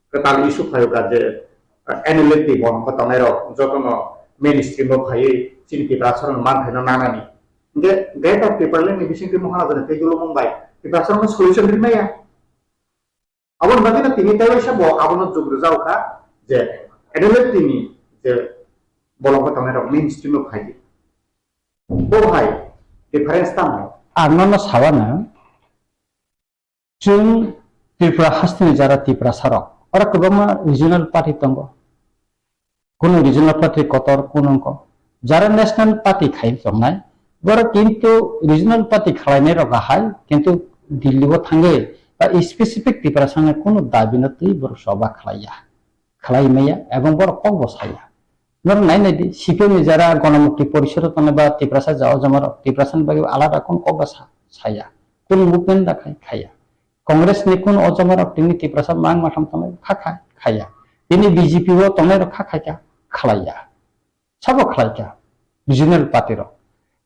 kwtal issue phaio kha je, ah, N L F T bolong khe tongnai rok jotono mainstream o phaiwi chini Tiprasa rok manthaino nanani. Hingkhe Greater Tipraland ni bisingtwi Maharaja ni tei dulumung bai Tiprasa rokno solution rimaya. Aboni bagwi no tini tei waisa bo abono jug rwjak kha je N L F T ni je bolong khe tongnai rok mainstream o phai di. Bo hai difference tamo? Ang nono sabana, chwng Tripura hasteni jara Tiprasa rok, oro kwbangma regional party tongo. Kunu regional party kotor, kunu wngkha jara national party khai tongnai, borok kintu regional party khlainai rok ahai, kintu Delhi o thangwi ba specific Tiprasa ni kunu dabi no twi borok choba khlaiya, khlai maya, ebong borok kok bo saya. Norok nai nai di, C P M ni jara Ganamukti Porishad o tongnai ba Tiprasa ja o jama rok, Tiprasa ni bagwi alada kunu kok da sa-, saya, kunu movement da khai, khaya. Congress ni kunu o jama rok tini Tiprasa mang matham tongnai kha kha, khaya. Tini B J P o tongnai rok kha kha kha, khlaiya. Sabo khlai kha, regional party rok.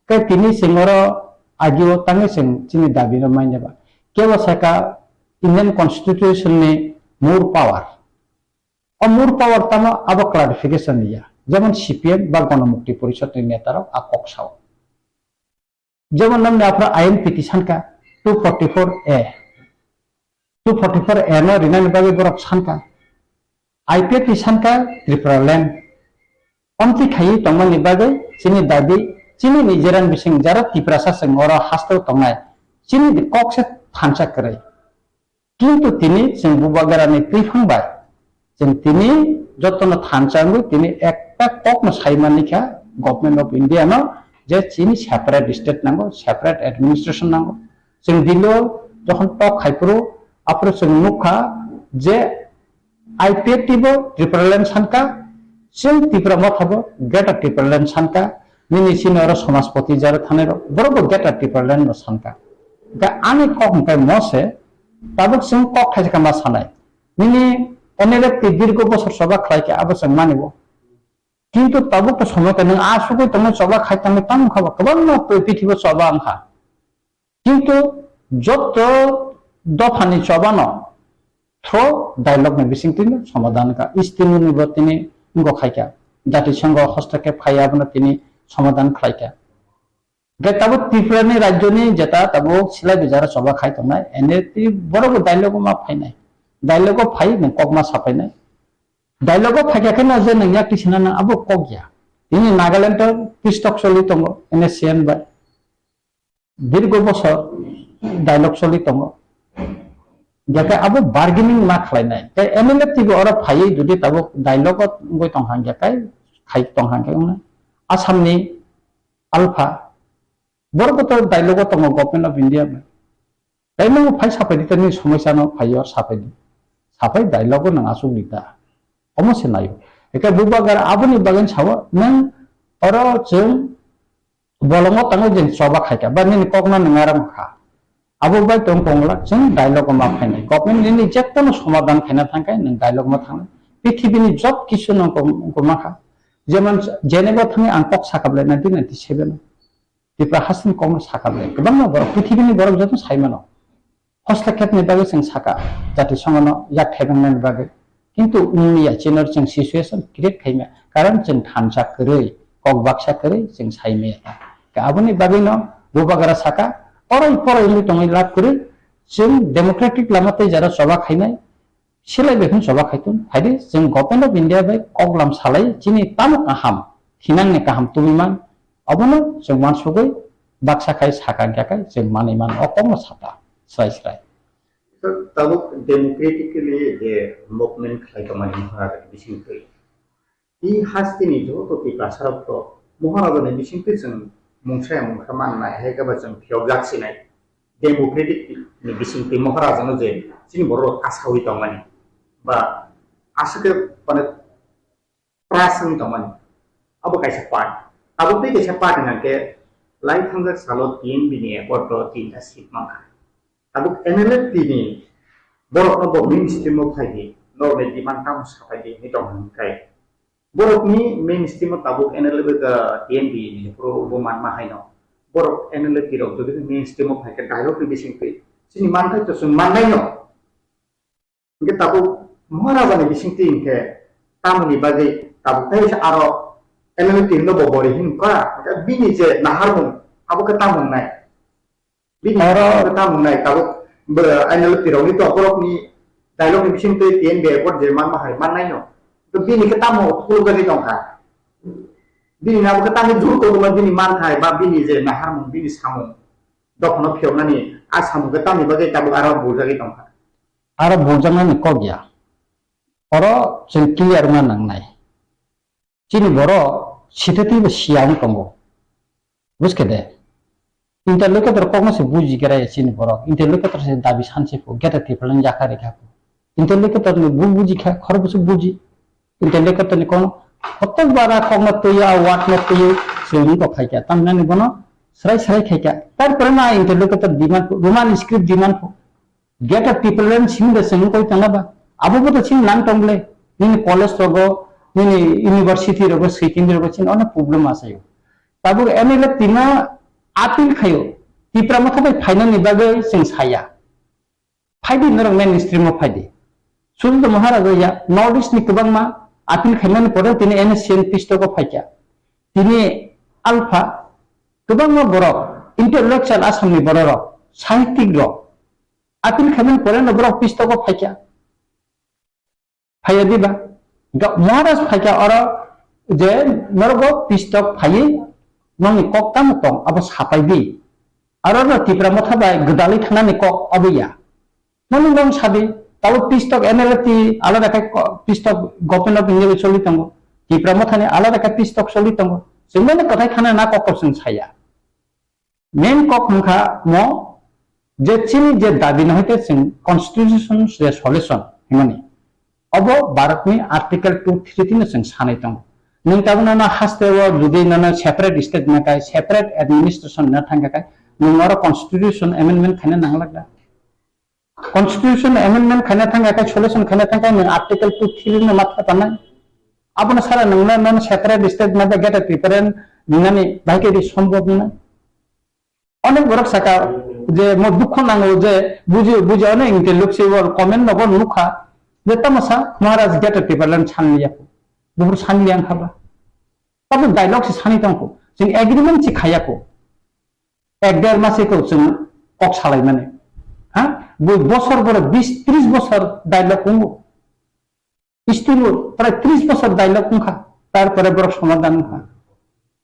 Tei tini chwng oro agio tangwi chwng chini dabi no manya ba. Kebo saka Indian Constitution ni more power. O more power tamo abo clarification ya. Jemon C P M ba Ganamukti Porishad ni neta rok a kok sao. Jemon nang ni aphra ain petition ka two forty-four A. two forty four A no rinani bagwi borok sankha. I P F T sankha Tripura land. Omtwi khaiwi tongmani bagwi chini dabi, chini nijeran bising jara Tiprasa chwng oro hasteo tongnai, chini kok se thansa kwrwi. Kintu tini chwng bubagrani twiphang bai chwng tini jotono thansa wngwi tini ekta kokno sai mankha Government of India no je chini separate state nango, separate administration nango. Chwng dilo jokhon tok khai phuru aphuru chwng nukha je I P F T bo Tipraland sankha, chwng Tipra Motha bo Greater Tipraland sankha, nini chini oro Samajpati jara thanai rok, borok bo Greater Tipraland no sankha. Hwnkhe ani kok hwnkhe mo se, tabuk chwng kok thaisa khe ma sanai. Nini N L F T dirgo bosor choba khlai khe abo chwng mani bo. Kintu tabuk to somoy khe nwng asugwi tongwi choba khai tongwi tamo kha ba, kwbangma twi pithibo choba wngkha. Kintu joto dophani chobano through dialogue ni bisingtwi no somadhan kha. Istimuni bo tini wngkha khaikha. Jatisangho hostakhe phai abono tini somadhan khlaikha. Hwnkhe tabuk Tripura ni rajyo ni jeta tabuk silai bijaro choba khai tongnai. Ene twi borok bo dialogue o ma phainai. Dialogue o phai nwng kokma saphainai. Dialogue o phaikha kheno je nwng yak tisina nang abo kok ya. Tini Nagaland o peace talk choli tongo N S C N bai. Dirgo bosor dialogue choli tongo. Hingke abo bargaining ma khlainai. Tei M L A T bo oro phaiwi jodi tabuk dialogue o wngwi tong hang khe kai khai tong hang khe wngna. Assam ni Alpha borok to dialogue o tongo Government of India bai. Tei nwng phai sapai di tei nini somosya no phai yo sapai di. Sapai dialogue o nwng asuk di ta. Omo se nayo. Hingke bubagra aboni bagwi sao nwng oro chwng bolongo tangwi je choba khaikha, ba nini kokno nung aram kha. Abo bai tong tongla, chwng dialogue ma phainai. Government nini jekono somadhan khaina thangkhe, nung dialogue ma thangnai. Pithibini job kisu nung kom-, kom ma kha. Jemon Geneva thangwi ang kok sakha bwlai nineteen ninety-seven. Tipra hasteni kokno sakha bwlai. Kwbangma borok, pithibini borok joto sai mano. Hostakhe ni bagwi chwng sakha, jati songano yak thaibangnani bagwi. Kintu wngya chini oro chwng situation create khaimya, karon chwng thansa kwrwi, kok baksa kwrwi chwng saimaya. Ka aboni bagwino bubagra saka, oroi poroi wngwi tongwi lab kwrwi, chwng democratic lama tei jara choba khainai, silai bai phano choba khaitong. Phaidi chwng Government of India bai koklam salai chini tamo kaham, thinangni kaham tubui man, obono chwng uansugwi baksa khai saka hwnkha khai chwng manwi mano, o kokno sata srai srai. Tabuk democratically je movement khlai tongmani Maharajani bisingtwi. I hasteni joto Tiprasarok to Maharajani bisingtwi chwng mungsa ya mungsa mannai, hai khe ba chwng phiyokjak sinai. Democratic ni bisingtwi Maharajano je chini borok kasawi tongmani. Ba aswk khe mane trust wngwi tongmani. Abo kaisa part. Abo tei kaisa part hwnkhe lai thangjak salo T N B ni accord o tinta seat mankha. Tabuk N L F T ni borokno bo mainstream o phai di, norokni demand tamo saphai di hinwi tong hwn khe. Borokni mainstream o tabuk N L F T, T N B ni pro bo manma haino. Borok N L F T rok jodi mainstream o phai khe dialogue ni bisingtwi chini manthai to chwng mannai no. Hingke tabuk Maharajani bisingtwi hingke tamoni bagwi tabuk tei se aro N L F T no bo bori hin kha, hingke bini je naharmung abo khe tamo wngnai? Bini oro khe tamo wngnai tabuk bo N L F T rokni to borokni dialogue ni bisingtwi T N B accord je manma hai mannai no. To bini khe tamo thuluk jagwi tongkha? Bini abo khe tamo jur tongma bini manthai ba bini je naharmung bini samung dophano phiyoknani a samung khe tamni bagwi tabuk aro buljagwi tongkha? Aro buljaknani kok ya. Oro chwng clear wngna nangnai. Chini borok sithatwi bo siya wng tongo. Buskhe de? Interlocutor kokno se buji khe raya chini borok. Interlocutor se dabi sanse pho, geta tipalang yakha rekha pho. Interlocutor ni bu buji kha, khorokbo se buji. Interlocutor ni kono kotok bara kokno twiya, word no twiwi, chwng wng kok khaikha. Tamnani bono srai srai khaikha. Tarpore na interlocutor demand pho, Roman script demand pho. Greater Tipraland simi da chwng koi tongna ba? Abo bo to chini nang tong ble. Nini college rogo, nini university rogo, secondary rogo chini ono problem asayo. Tabuk M L A tina appeal khayo. Tipra Motha bai phainani bagwi chwng saya. Phaidi norok mainstream o phaidi. Sudhu Maharaja ya North East ni kwbangma appeal khaimani pore tini N S C N pistogo phaikha. Tini Alpha kwbangma borok intellectual Assam ni borok rok, sahittik rok, Appeal khaimani pore no borok pistogo phaikha. Phaiya diba? Ga-, Maharaj phaikha oro je norok pisto phaiwi nongni kok tamo tong abo sapai di. Aro no Tipra Motha bai gwdalwi thangnani kok abo ya. Noni nong sadi, tabo pisto N L F T alada khe ko-, pisto government of India bai choli tongo. Tipra Mothani alada khe pisto choli tongo. Chwng noni kwthai thana na kok kok chwng saya. Main kok wngkha mo je chini je dabi no hai khe chwng constitution je solution himani. Obo Bharatni Article two three tino chwng sanai tongo. Nwng tabuk nono haste o jodi nono separate state na kai, separate administration na thangkha kai, nwng oro constitution amendment khaina nanglak da. Constitution amendment khaina thangkha kai, solution khaina thangkha kai, nwng Article two three no matha tanai. Abono sara nwngno nono separate state na ba greater Tipraland nani bahai khe di sombhob na. Onek borok saka je mo dukho nango je buji buji onek inte luk se wal comment no bon nukha je tamo sa Maharaj greater Tipraland sanliya ko. Buhur sanliya wngkha ba. Tabuk dialogue se sani tongkho. Chwng agreement se khaya ko. Ek der mas ko chwng kok salai mani. Ha? Bui bosor boro bis tris bosor dialogue hungo. Still prai tris bosor dialogue wngkha, tarpore borok somadhan wngkha.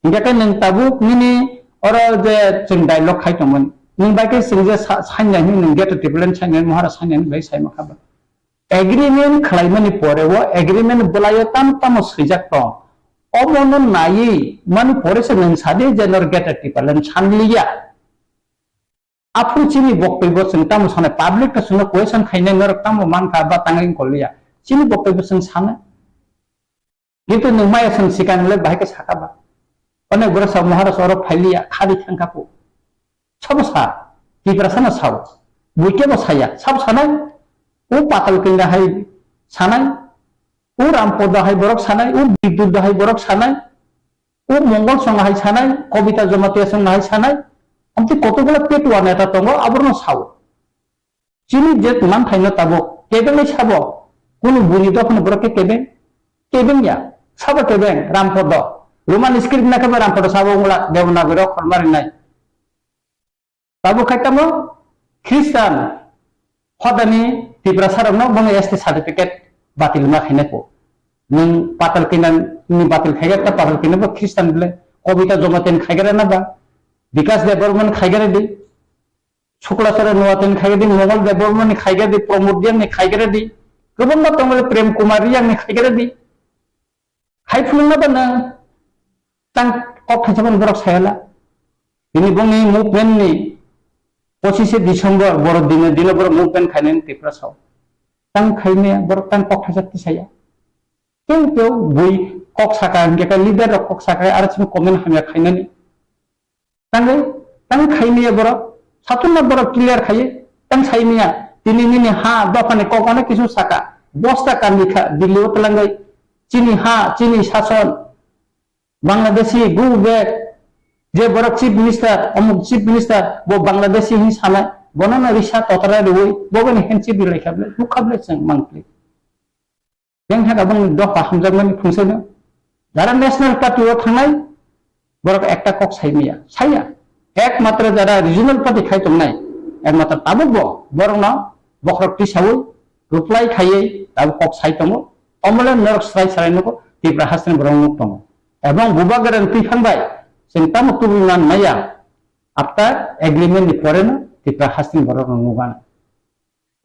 Hingkhe khe nwng tabuk nini oro je chwng dialogue khai tongmani, nwng bai khe chwng je sa-, sanya hwnwi nwng greater Tipraland sanya hwnwi, Maharaj sanya hwnwi bai sai mankha ba. Agreement khwlaimani pore o agreement bwlaio tamo tamo swijak tong. Omono naiwi mani pore se nwng sadi je nor greater Tipraland sanliya. Aphuru chini boktoi bo chwng tamo sanai, public to chwngno question khainai norok tamo mankha ba tangwi wngkol liya. Chini boktoi bo chwng sanai. Kintu nwng maya chwng swkang le bahai khe sakha ba. Onek borok sa Maharaj oro phailiya, khadi thangkha ko. Sabo sa, Tiprasa no sao. Buikhe bo saya, sabo sanai. O Patal Kanya hai sanai. O Rampodo hai borok sanai, o Bidyut hai borok sanai. O Mongol Song hai sanai, Kobita Jamatia Song hai sanai, amtwi kotokgola petwa neta tongo, aborno sao. Chini je manthaino tabuk, kebengwi sabo, kunu buini dophano borok khe kebeng, kebeng ya, sabo kebeng, Rampodo. Roman script na khe Rampodo sabo wngla, Devanagari rok khorma rinai. Tabuk khai tamo Khristan hodani Tiprasa rokno bono S T certificate batil ma khainai ko. Nwng Patal Kanya ni batil khaiga ta Patal Kanya bo Khristan bole Kobita Jamatia ni khaiga na ba Bikas Debbarma ni khaiga di Shukla Charan Noatia ni khaiga di Mongol Debbarma ni khaiga di Pramod Reang ni khaiga di kwbangma tongo Prem Kumar Reang ni khaiga di. Hai phunukna ba nwng tang kok thaisa phano borok sayala. Bini bongni movement ni pochishe December borok dino dino borok movement khainani Tiprasa o. Tang khaimaya borok tang kok thaisa tisaya. Tei tei bui kok saka hingke ka leader rok kok saka aro chini comment hamya khainani. Tangwi, tang khaimaya borok, satung na borok clear khaiwi, tang saimaya, tini nini ha, dophani kok onek kisu saka, bosta kandi kha, Delhi o twlangwi, chini ha, chini sason, Bangladeshi, go back, je borok chief minister, omuk chief minister, bo Bangladeshi hin sanai, bono no risa totara riwi, bo boni handshake rilai kha ble, nukha ble chwng mangpli. Yang kha bang doha hamjakmani phungsaino. Jara National Party o thangnai, borok ekta kok saimaya, saya. Ekmatro jara regional party khai tongnai, ekmatro tabuk bo, borokno bokhorok tisaui, reply khaiwi, tabuk kok sai tongo. Omole norok srai srai nugo, Tipra hasteni borok nuk tongo. Ebong bubagra ni twi thangbai, chwng tamo tubui man maya, after agreement ni pore no Tipra hasteni borok no nugana.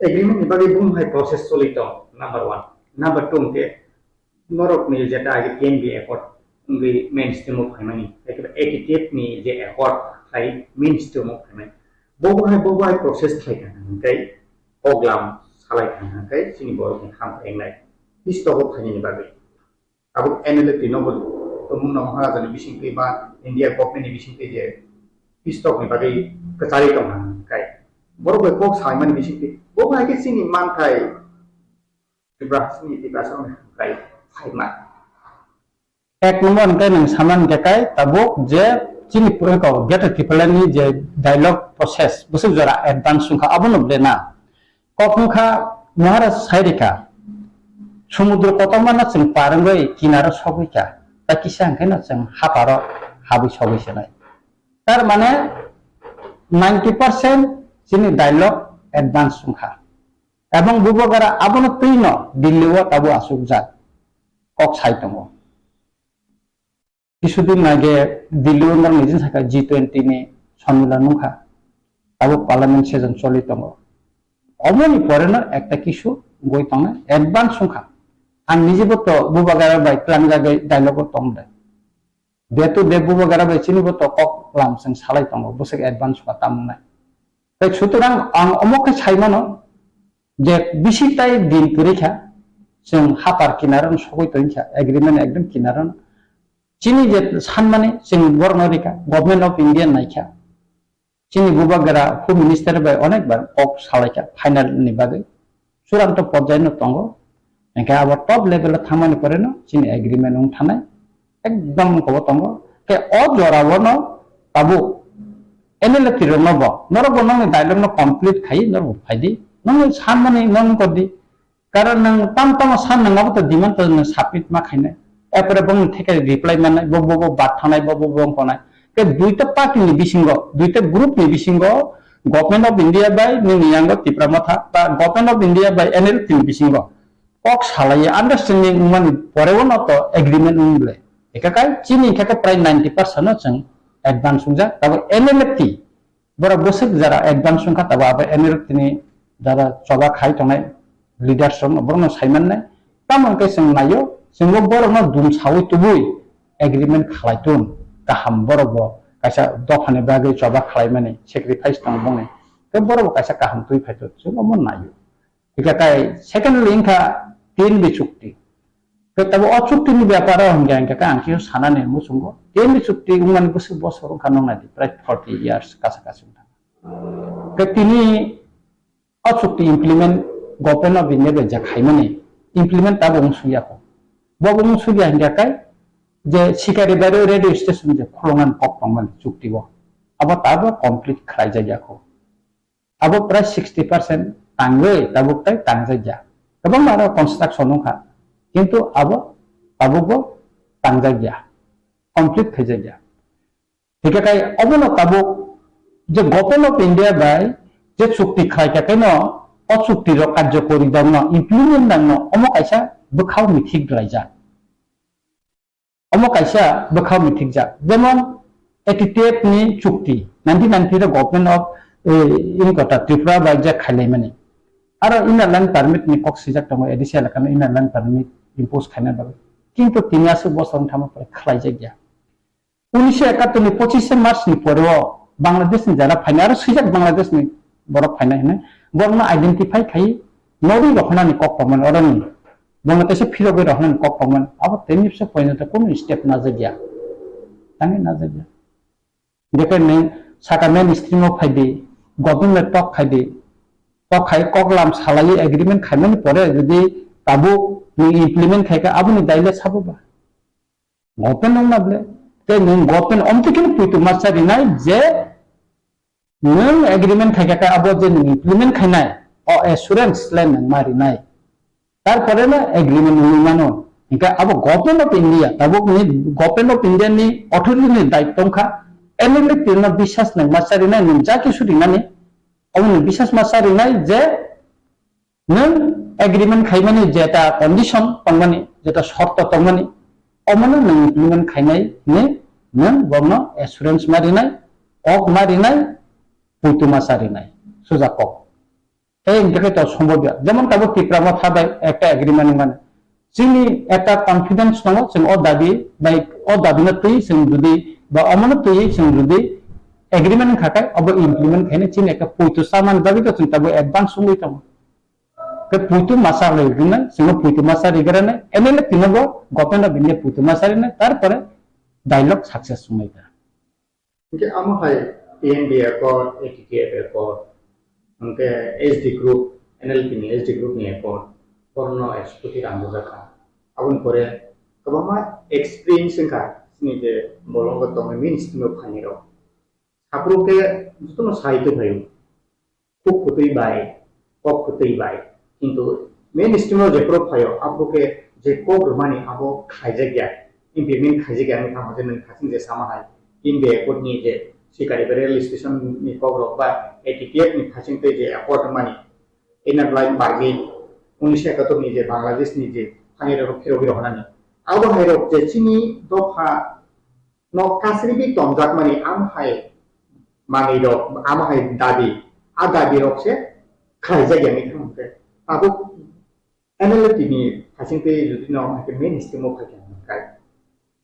Agreement ni bagwi bum hai process choli tong, number one. Number two hwnkhe norok ni jeta age T N V accord wngwi mainstream o phaimani, ekhe A T T F ni je accord hai mainstream o phaimani. Bo bo hai, bo bo hai process khlai kha hwnkhe, kok lam salai kha hwnkhe chini borok ni ham engnai. Histogo phainani bagwi. Abo N L F T no bo tongmung no Maharaja ni bisingtwi ba India government ni bisingtwi je pistok ni bagwi kwcharwi tong kha kai. Borok bai kok saimani bisingtwi bo bai khe chini manthai Tiprasa ni Tiprasa ni kai phaima. Ek number hwnkhe nwng sama hwnkhe kai tabuk je chini puriko Greater Tipraland ni je dialogue process bwswk jora advance wngkha abono ble na. Kok wngkha Maharaj sairika, sumudro kotorma no chwng par wngwi kinaro sogwi kha, tei kisa hwnkhe no chwng haparo habwi sogwi se nai. Tar mane ninety percent chini dialogue advance wngkha. Ebong Bubagra abono twino Delhi o tabuk achukjak kok sai tongo. Kisudin age Delhi o norok nijin sakha G twenty ni sonmilan wngkha, tabuk parliament session choli tongo. Omoni pore no ekta kisu goi tongnai advance wngkha. Ang nijibo to Bubagra bai tlangjagwi dialogue o tongde. Day to day Bubagra bai chini bo to kok lam chwng salai tongo, bwswk advance ba tamo nai. Tai sutorang ang omo khe sai mano je bisi tai din kwrwi kha, chwng hapar kinaro sogwi tong kha, agreement ekdom kinaro. Chini je sanmani chwng borokno rikha, Government of India naikha. Chini Bubagra Home Minister bai onek bar kok salaikha final ni bagwi. Churanto porjai no tongo. Hingke abo top level o thangmani pore no chini agreement wng thanai. Ekdom kobo tongo. Ke o jora o no tabuk N L F T rok no bo, norok bo nongni dialogue no complete khai, norok bo phaidi. Nongni sanmani nong kordi. Karon nwng tam tamo san nwng abo to demand to nwng submit ma khainai. Epore bongni theke reply mannai, bo, bo, bo bat thangnai, bo, bo, bo wng tongnai. Ke duita party ni bisingo, duita group ni bisingo Government of India bai nini yango Tipra Motha, ta Government of India bai N L F T ni bisingo kok salai understanding wngmani pore o no to agreement wng le. Eka kai chini khe prai ninety percent no chwng advance wngjak, tabo N L F T borok bwswk jora advance wngkha, tabo abo N L F T ni jora choba khai tongnai leaders rok no borok no sai mannai. Tamo hwnkhe chwng naio, chwngbo borok no dum sawi tubui agreement khalai tun kaham, borok bo kaisa dopha ni bagwi choba khlai mani sacrifice tong bongni, tei borok bo kaisa kaham twi phai tun, chwng omo naio. Hingkha kai secondly wngkha T N B chukti. Khe tabo o chukti ni byapar o hingkha hingkha khe ang khe sanani muchungo. T N B chukti wngmani bwswk bosor wngkha nong nadi, prai forty years kasa kasa wngkha. Khe tini o chukti implement Government of India bai je khaimani implement tabo wng suyakho. Bo bo wng suya hingkha kai je Sikari Bari radio station je khulungan kok tongmani chukti o. Abo tabo complete khlai jakya kho. Abo prai sixty percent tangwi tabuk tai tangjakya. Kwbangma aro construction wngkha, kintu abo tabukbo tangjakya, complete khaijakya. Hingkhe kai obono tabuk je Government of India bai je chukti khlaikha khe no, o chukti rok karjokori dangno, implement dangno, omo kaisa bwkhao mithik laijak. Omo kaisa bwkhao mithikjak. Jemon A T T F ni chukti, nineteen ninety-three Government of, eh, Inkota Tripura bai je khailaimani. Aro Inner Line Permit ni kok swijak tongo, A D C elaka no Inner Line Permit impose khaina bagwi. Kintu tini aswk bosor wng thangma pore khlaijakya. Unisho ekattor ni pochishe March ni pore o Bangladesh ni jara phainai, aro swijak Bangladesh ni borok phainai hinwi borokno identify khai norwi rohornani kok tongmani oroni. Bono teisa phirogwi rohornani kok tongmani. Abo tei nipsa pointo kunu step najakya. Tangwi najakya. Jekhe nwng saka mainstream o phaidi, government tok khaidi, tok khai kok lam salaiwi agreement khaimani pore jodi tabuk nwng implement khaikha aboni daile sabo ba? Government wngma ble. Tei nwng government omtwi kheno poito masa rinai je nwng agreement khaikha khe abo je nwng implement khainai, o assurance le nwng ma rinai. Tarpore no agreement wngwi mano. Hingkhe abo Government of India, tabuk ni Government of India ni authority ni daitto wngkha, N L F T no biswas nwng masa rinai, nwng ja kisu rinani, omo nwng biswas masa rinai je nwng agreement khaimani jeta condition tongmani, jeta shorto tongmani, omono nwng implement khainai hinwi nwng borokno assurance ma rinai, kok ma rinai, poito masa rinai, suja kok. Tei hingkhe to sombobya. Jemon tabuk Tipra Motha bai ekta agreement wngmani. Chini ekta confidence tongo, chwng o dabi bai, o dabi no twi chwng jodi ba omono twi chwng jodi agreement wngkha khe obo implement khainai chini ekta poito chamani bagwi to chwng tabuk advance wngwi tongo. Khe poito masa rwgwinai, chwngno poito masa rwgwinai, M L A tinobo Government of India poito masa rwnai, tarpore dialogue success wngnai ta. Hingke amo hai T N B Accord, A T T F Accord, hingke S D Group, N L P ni S D Group ni Accord, borno executive ang bujak kha. Aboni pore kwbangma experience wngkha, chini je bolongo tongnai ministry no phainai rok. Aphuru khe jotono sai tongphaio, khuk kwtwi bai, kok kwtwi bai. Kintu mainstream o jephuru phaio, aphuru khe je kok rwmani abo khlaijakya, implement khaijakya wngwi thangma je nwng khaching je sama hai, India Accord ni je Sikari railway station ni kok rok ba A T T F ni phasing tei je accord mani Inner Line Permit unisho ekatur ni je Bangladesh ni je thani rok phirogwi rohornani. Abo hai rok je chini dopha no kasribi tongjak mani am hai manwi rok, am hai dabi, a dabi rok se khlaijak ya ni thang khe. Abo N L F T ni phasing tei jodi no am hai khe main stream o phai khe hwn khe.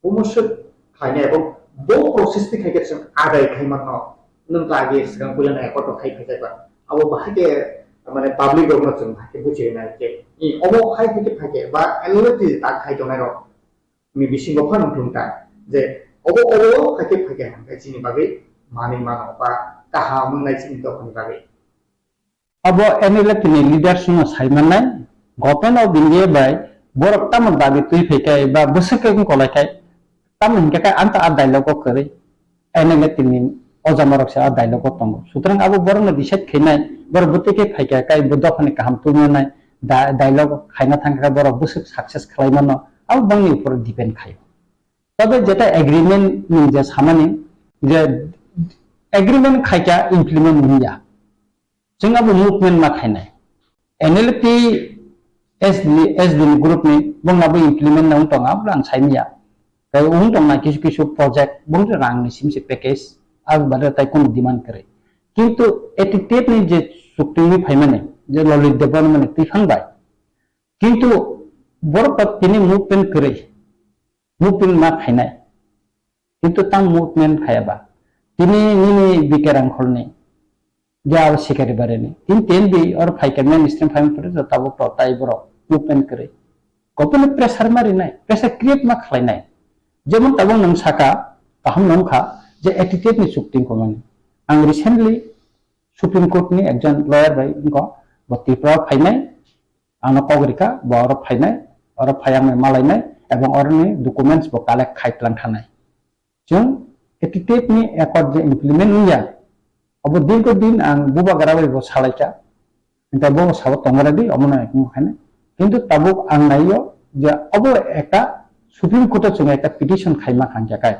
Bumo swk khlainai abo bo process ni khai khe chwng adai khai manno. Nwng to age swkang puila nai accord khai khai ba. Abo bahai khe mane public rok no chwng bahai khe buchi rinai khe. I omo khai khai khe phai khe ba N L F T ta khai tongnai rok ni bisingo phano wng thung ta je obo obo hai khe phai khe hwn khe chini bagwi manwi mano ba kaham wngnai chini dophani bagwi. Abo N L F T ni leaders no sai mannai, Government of India bai borok tamo dabi twi phai khe ba bwswk khe wng kolai khai tamo hinkhe khe ang ta a dialogue o kwrwi N L F T ni o jama rok se a dialogue o tongo. Sutrang abo borok no decide khainai, borok bwtwi khe phai khe kai bo dophani kaham twi manai, da-, dialogue khaina thang khe borok bwswk success khlai mano, abo bangni upor depend khaio. Tobe jeta agreement ni je samani je agreement khaikha implement wngya. Chwng abo movement ma khainai. N L P S D, S D ni group ni bong abo implement na wng tong abo ang saimya. Kai wng tong na kisu kisu project bong rang ni simse package abo bade tai kono demand kwrwi. Kintu A T T F ni je chukti ni phaimani je Lalit Debbarma ni twiphang bai. Kintu borok ta tini movement kwrwi. Movement ma khainai. Kintu tang movement khaya ba. Tini nini B K Rangkholni, ya abo Sikari Barini. Tini T N B or phaikha mainstream phaima pore jo tabuk to tai borok movement kwrwi. Government pressure ma rinai, pressure create ma khlainai. Jemon tabuk nwng saka, kaham nung kha, je A T T F ni chukti wngkha mani. Ang recently Supreme Court ni ekjon lawyer bai wngkha, bo Tripura o phainai, ano kok rikha, bo oro phainai, oro phai ang bai malainai, ebong oroni documents bo collect khai tlang thanai. Chwng A T T F ni accord je implement wngya, abo dirgo din ang bubagra bai bo salaikha, hingkhe bo sabo tongmani di, omono ekung khainai. Kintu tabuk ang naio je abo ekta Supreme Court o chwng ekta petition khaima kha hingkhe kai.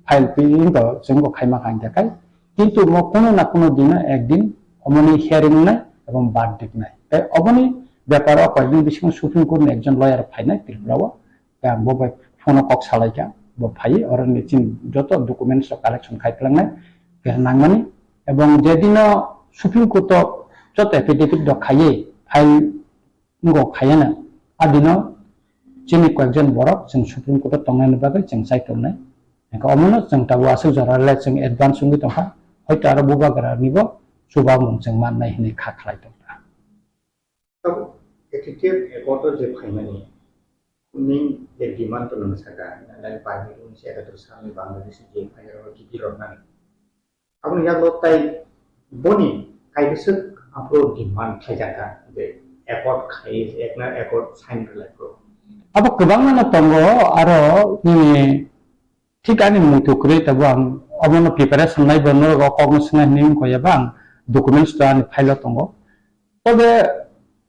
File pi-, wngkha, chwngbo khaima kha hingkha kai. Kintu mo kuno na kuno dino ekdin omoni hearing wngnai ebong verdict wngnai. Tai oboni beparo koyekdin bisingo Supreme Court ni ekjon lawyer phainai Tripura o. Tai ang bo bai phone o kok salaikha, bo phaiwi oroni chini joto documents rok collection khai tlangnai, khe nangmani. Ebong je dino Supreme Court o joto affidavit rok khaiwi file wngkha khayana. A dino chini koyekjon borok chwng Supreme Court o tongnaini bagwi chwng chai tongnai. Hingkhe omono chwng tabuk aswk jora le chwng advance wngwi tongkha. Hoito aro bubagra nibo chubamung chwng mannai hinwi kha khlai tongkha. Tabuk A T T F accord o je phaimani, nini je demand to nang saka, nang pai ni se ekatur salni Bangladesh je phainai rok kiti rok nang. Aboni yago tai boni kaibwswk aphuru demand khlaijakha je accord khai, ekna accord sign khlai phuru. Abo kwbangma no tongo, aro nini thik ani muitu kwrwi tabuk ang obono preparation nai bo norok o kokno swngnai hinwi wngkha ya ba ang documents to ani file o tongo. Tobe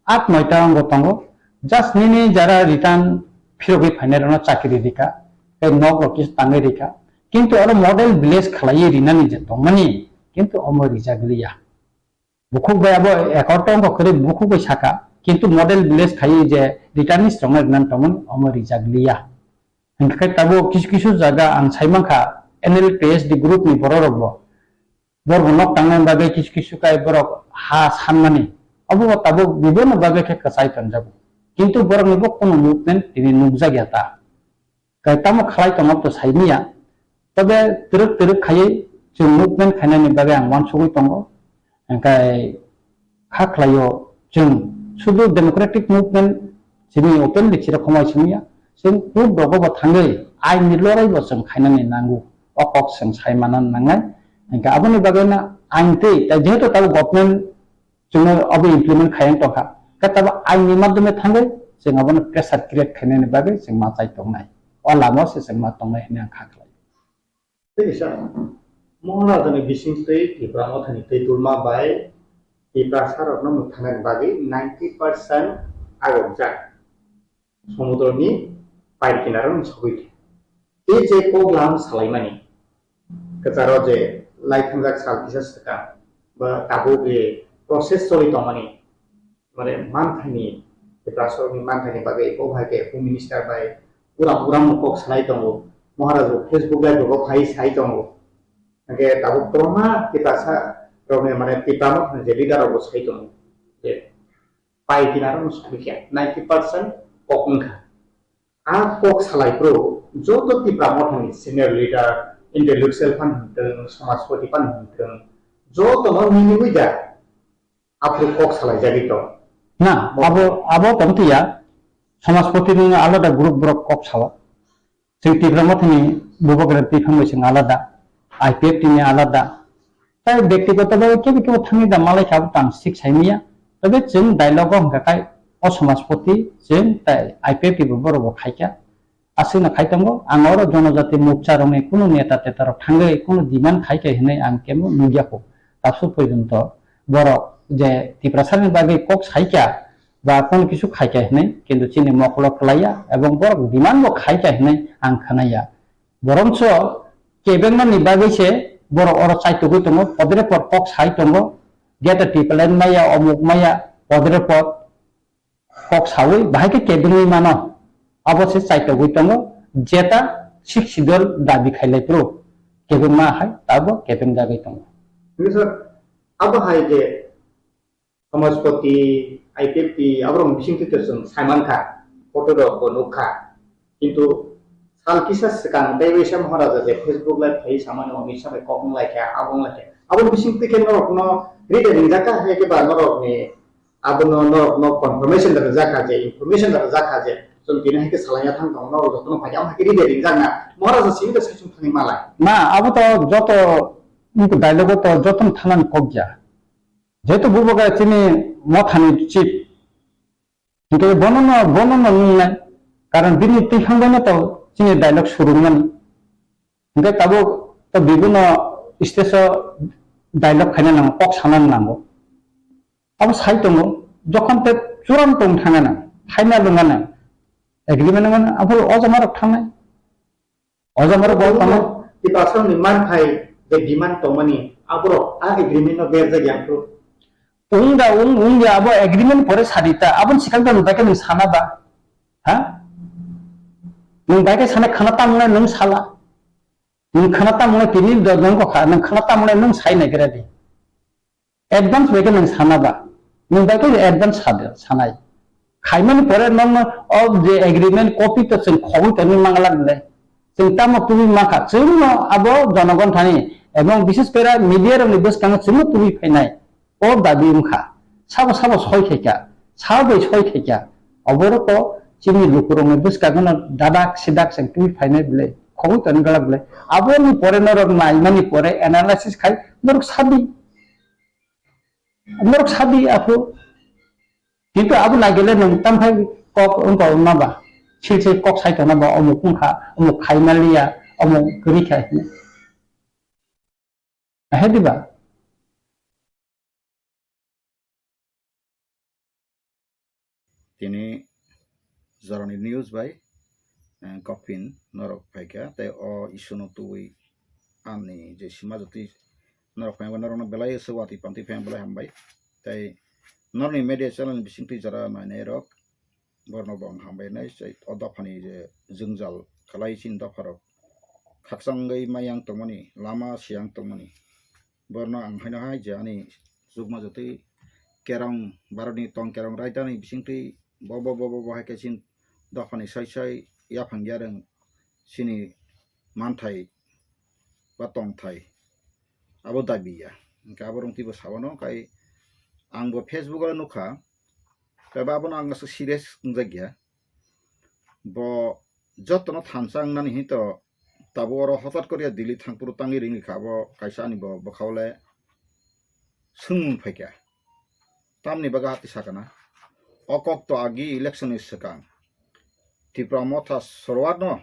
at noita wngbo tongo. Just nini jara return phirogwi phainai rokno chakri rikha, tei nok rok kisa tangwi rikha. Kintu oro model village khlaiwi rinani je tongmani, kintu omo rijak liya. Bukhuk bai abo accord tongkha kwrwi bukhuk bai saka, kintu model village khaiwi je returnees rokno rinani tongmani omo rijak liya. Hingkhe tabuk kisu kisu jaga ang sai mankha N L P S D group ni borok rokbo. Borok nok tangnani bagwi kisu kisu kai borok ha sanmani. Obo tabuk biboni bagwi khe kwchai tonjago. Kintu borokni bo kunu movement tini nukjakya ta. Kai tamo khlai tongo to saimanya. Tobe twrwk twrwk khaiwi chwng movement khainani bagwi ang uansugwi tongo. Hingkhe kha khlaio chwng sudu democratic movement chini openly chira khomai simiya. Chwng court rogo bo thangwi ain ni lorai bo chwng khainani nango. O kok chwng sai manna nangnai. Hingkhe aboni bagwi no ain twi, tai jehetu tabuk government chwngno abo implement khaiyang tongkha. Khe tabuk ain ni madhyome thangwi chwng abono pressure create khainani bagwi chwng machai tongnai. O lama se chwng ma tongnai hinwi ang kha khlai. Tei kisa, Mohon Rajani bising twi Tipra Mothani twi tulma bai Tiprasa rokno mwthangnani bagwi ninety percent agokjak somudroni pair kinaro ni sogwi khe. Tei je koklam salaimani kwcharo je lai thwngjak sal kisa swkang ba tabuk je process choli tongmani, mane manthaini, Tiprasarokni manthaini bagwi bo hai khe Home Minister bai uram uram kok salai tongo, Maharaj bo Facebook live rogo phai sai tongo, hwnkhe tabuk kwbangma Tiprasa rokni mane Tipra Motha ni je leader rok bo sai tongo je pai kinaro no sakya ninety percent kok wngkha. A kok salai phuru joto Tipra Mothani senior leader, intellectual phan hwntwng, samajpati phan hwntwng, joto no miniwi da aphuru kok salai jagwi tong. Na, abo, abo tong tiya, samajpati ni alada group borok kok sao. Chwng Tipra Mothani bubagra twi phang bai chwng alada, I P F T ni alada. Tai bektigoto bhabe kebo kebo thangwi da malai kha, abo tang sik sai manya. Tobe chwng dialogue o hwnkha khai o samajpati chwng tai I P F T bo borok bo khai kha. Aswkno khai tongo, ang oro jonojati mokcha rokni kunu neta teta rok thangwi kunu demand khai kha hinwi ang kebo nukya kho. Tabuk porjonto borok je Tiprasani bagwi kok sai kha ba kunu kisu khai kha hinwi, kintu chini mokolo kwlaiya ebong borok demand bo khai kha hinwi ang khwnaya. Borongso kebengmani bagwi se borok oro chaitugwi tongo, podre pod kok sai tongo, gate tipalan maya, omuk maya, podre pod kok saui bahai khe kebengwi mano. Abo se chaitugwi tongo, jeta Sixth Schedule dabi khailai phuru kebengma hai tabo kebengjagwi tongo. Hwnkhe sir, abo hai je Samajpati, I P F T, aborok bising twi to chwng sai mankha, photo rok bo nukha. Kintu sal kisa swkang tei waisa Maharaja je Facebook live khai samani Amit Shah bai kok wng lai kha, abo wng lai kha. Abo bising twi khe norok no ride ringjak kha, hai khe ba norok ni abo no norok no confirmation da rijak kha je, information da rijak kha je, chwng tini hai khe salai ya thang tongo, norok joto no phai khe amo hai khe ride ringjak na. Maharaja simi to sai chwng thangwi malai. Na, abo to joto dialogue o to joto no thanani kok ya. Jehetu bubagra chini mothani chief, hwnkhe bono no, bono no nungnai, karon bini twiphang bai no to chini dialogue suru wngmani. Hwnkhe tabuk to bibuno stage o dialogue khaina nango, kok sana nango. Abo sai tongo, jokhon te churam tong thangana, final wngana, agreement wngana, aphuru o jama rok thangnai. O jama rok bo tamo. Tiprasarokni manthai je demand tongmani, aborok a agreement no berjak ya phuru. Wng da, wng, wng ya, abo agreement pore sadi ta, aboni swkang to nwng bai khe nwng sana ba? Ha? Nwng bai khe sana khana tamo nai nwng sala. Nwng khana tamo nai tini do nwng ko kha, nwng khana tamo nai nwng sai nai gra di. Advance bai khe nwng sana ba, nwng bai khe advance sa-, sanai. Khaimani pore nono o je agreement copy to chwng khogwi tongwi mangla le. Chwng tamo tubui mankha, chwngno abo jonogon thani, ebong bishes kore media rokni bwskango chwngno tubui phainai. O dabi wngkha, sabo sabo soi khaikha, sabo bai soi khaikha. Oborok to chini lukurokni bwskango no dadak sidak chwng tubui phainai bwle, khogwi tongwi glak bwle. Aboni pore norok naimani pore analysis khai norok sadi. Norok sadi aphu. Kintu abo nagile nwng tamphai kok wngkha wngma ba. Sil sil kok sai tongna ba omuk wngkha, omuk khai maliya, omuk kwrwi kha hinwi. Ahe diba? Tini jorani news bai, eh, Gopin norok phaikha, tei o issue no tubui ani je sima jotwi norok phaima norokno belai se watwi pantwi phai belai hambai. Tei norokni media channel ni bisingtwi jora nainai rok, borno bo ang hambai nai, tei o dophani je jwngjal khlai chini dopharok khakchangwi mayang tongmani, lama siyang tongmani, borno ang haino hai je ani chukma jotwi kerong, Bharatni tong kerong raidani bisingtwi bo, bo, bo, bo, bo hai khe chini dophani sai sai yaphang yarwng chini manthai ba tongthai abo dabi ya. Hwnkhe abo rwngtwi bo sawano, kai ang bo Facebook o nukha, kai ba abono ang aswk serious wngjak ya. Bo jotono thansa wngnani hinwi to tabuk oro hotat koriya Delhi thangphuru tangwi ringri kha, abo kaisa ani bo bwkhao le swngmung phaikha. Tamni bagwi hati sakana, o kok to agi election ni swkang Tipra Motha Sorwar no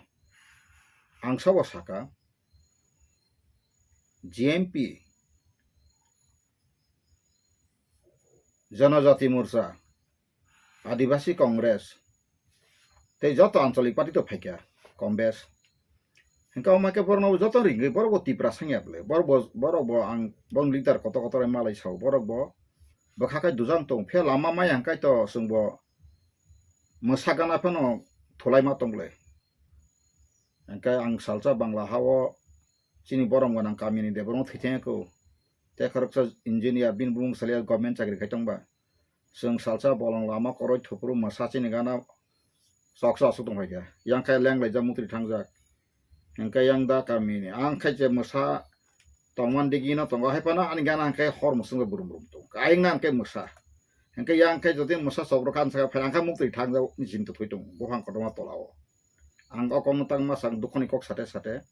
ang sabo saka, G M P, Janajati Morcha, Adibasi Congress, tei joto anchalik party to phaikha, kom bes. Hingke omo khe borokno joto ringwi borok bo Tipra sangya bwle. Borok bo, borok bo ang bong leader kotor kotor malai sao. Borok bo bwkha khai dujang tong. Phiya lama maya hingkai to chwng bo mwsa gana phano thulai ma tong bwle. Hingke ang salsa Bangla hao chini borok gwnang kamini de borok thwi thangya kho. Tei khoroksa engineer bini bumung salya government chakri khai tongba. Chwng salsa bolong lama koroi thupuru mwsa chini gana choksa aswk tong phaikha. Yang khe leng laijak mukri thangjak. Hingke yang da kamini. Ang khe je mwsa tongman digi no tongo. Hai phano ani gana hingke hor mwswng burum burum tong. Ayang na hingke mwsa. Hingke yang khe jodi mwsa chokro kan saka phai ang khe mukri thangjak ni chinta thoi tong. Buphang kotorma tola o. Ang o kokno tangma sang dukhoni kok sate sate.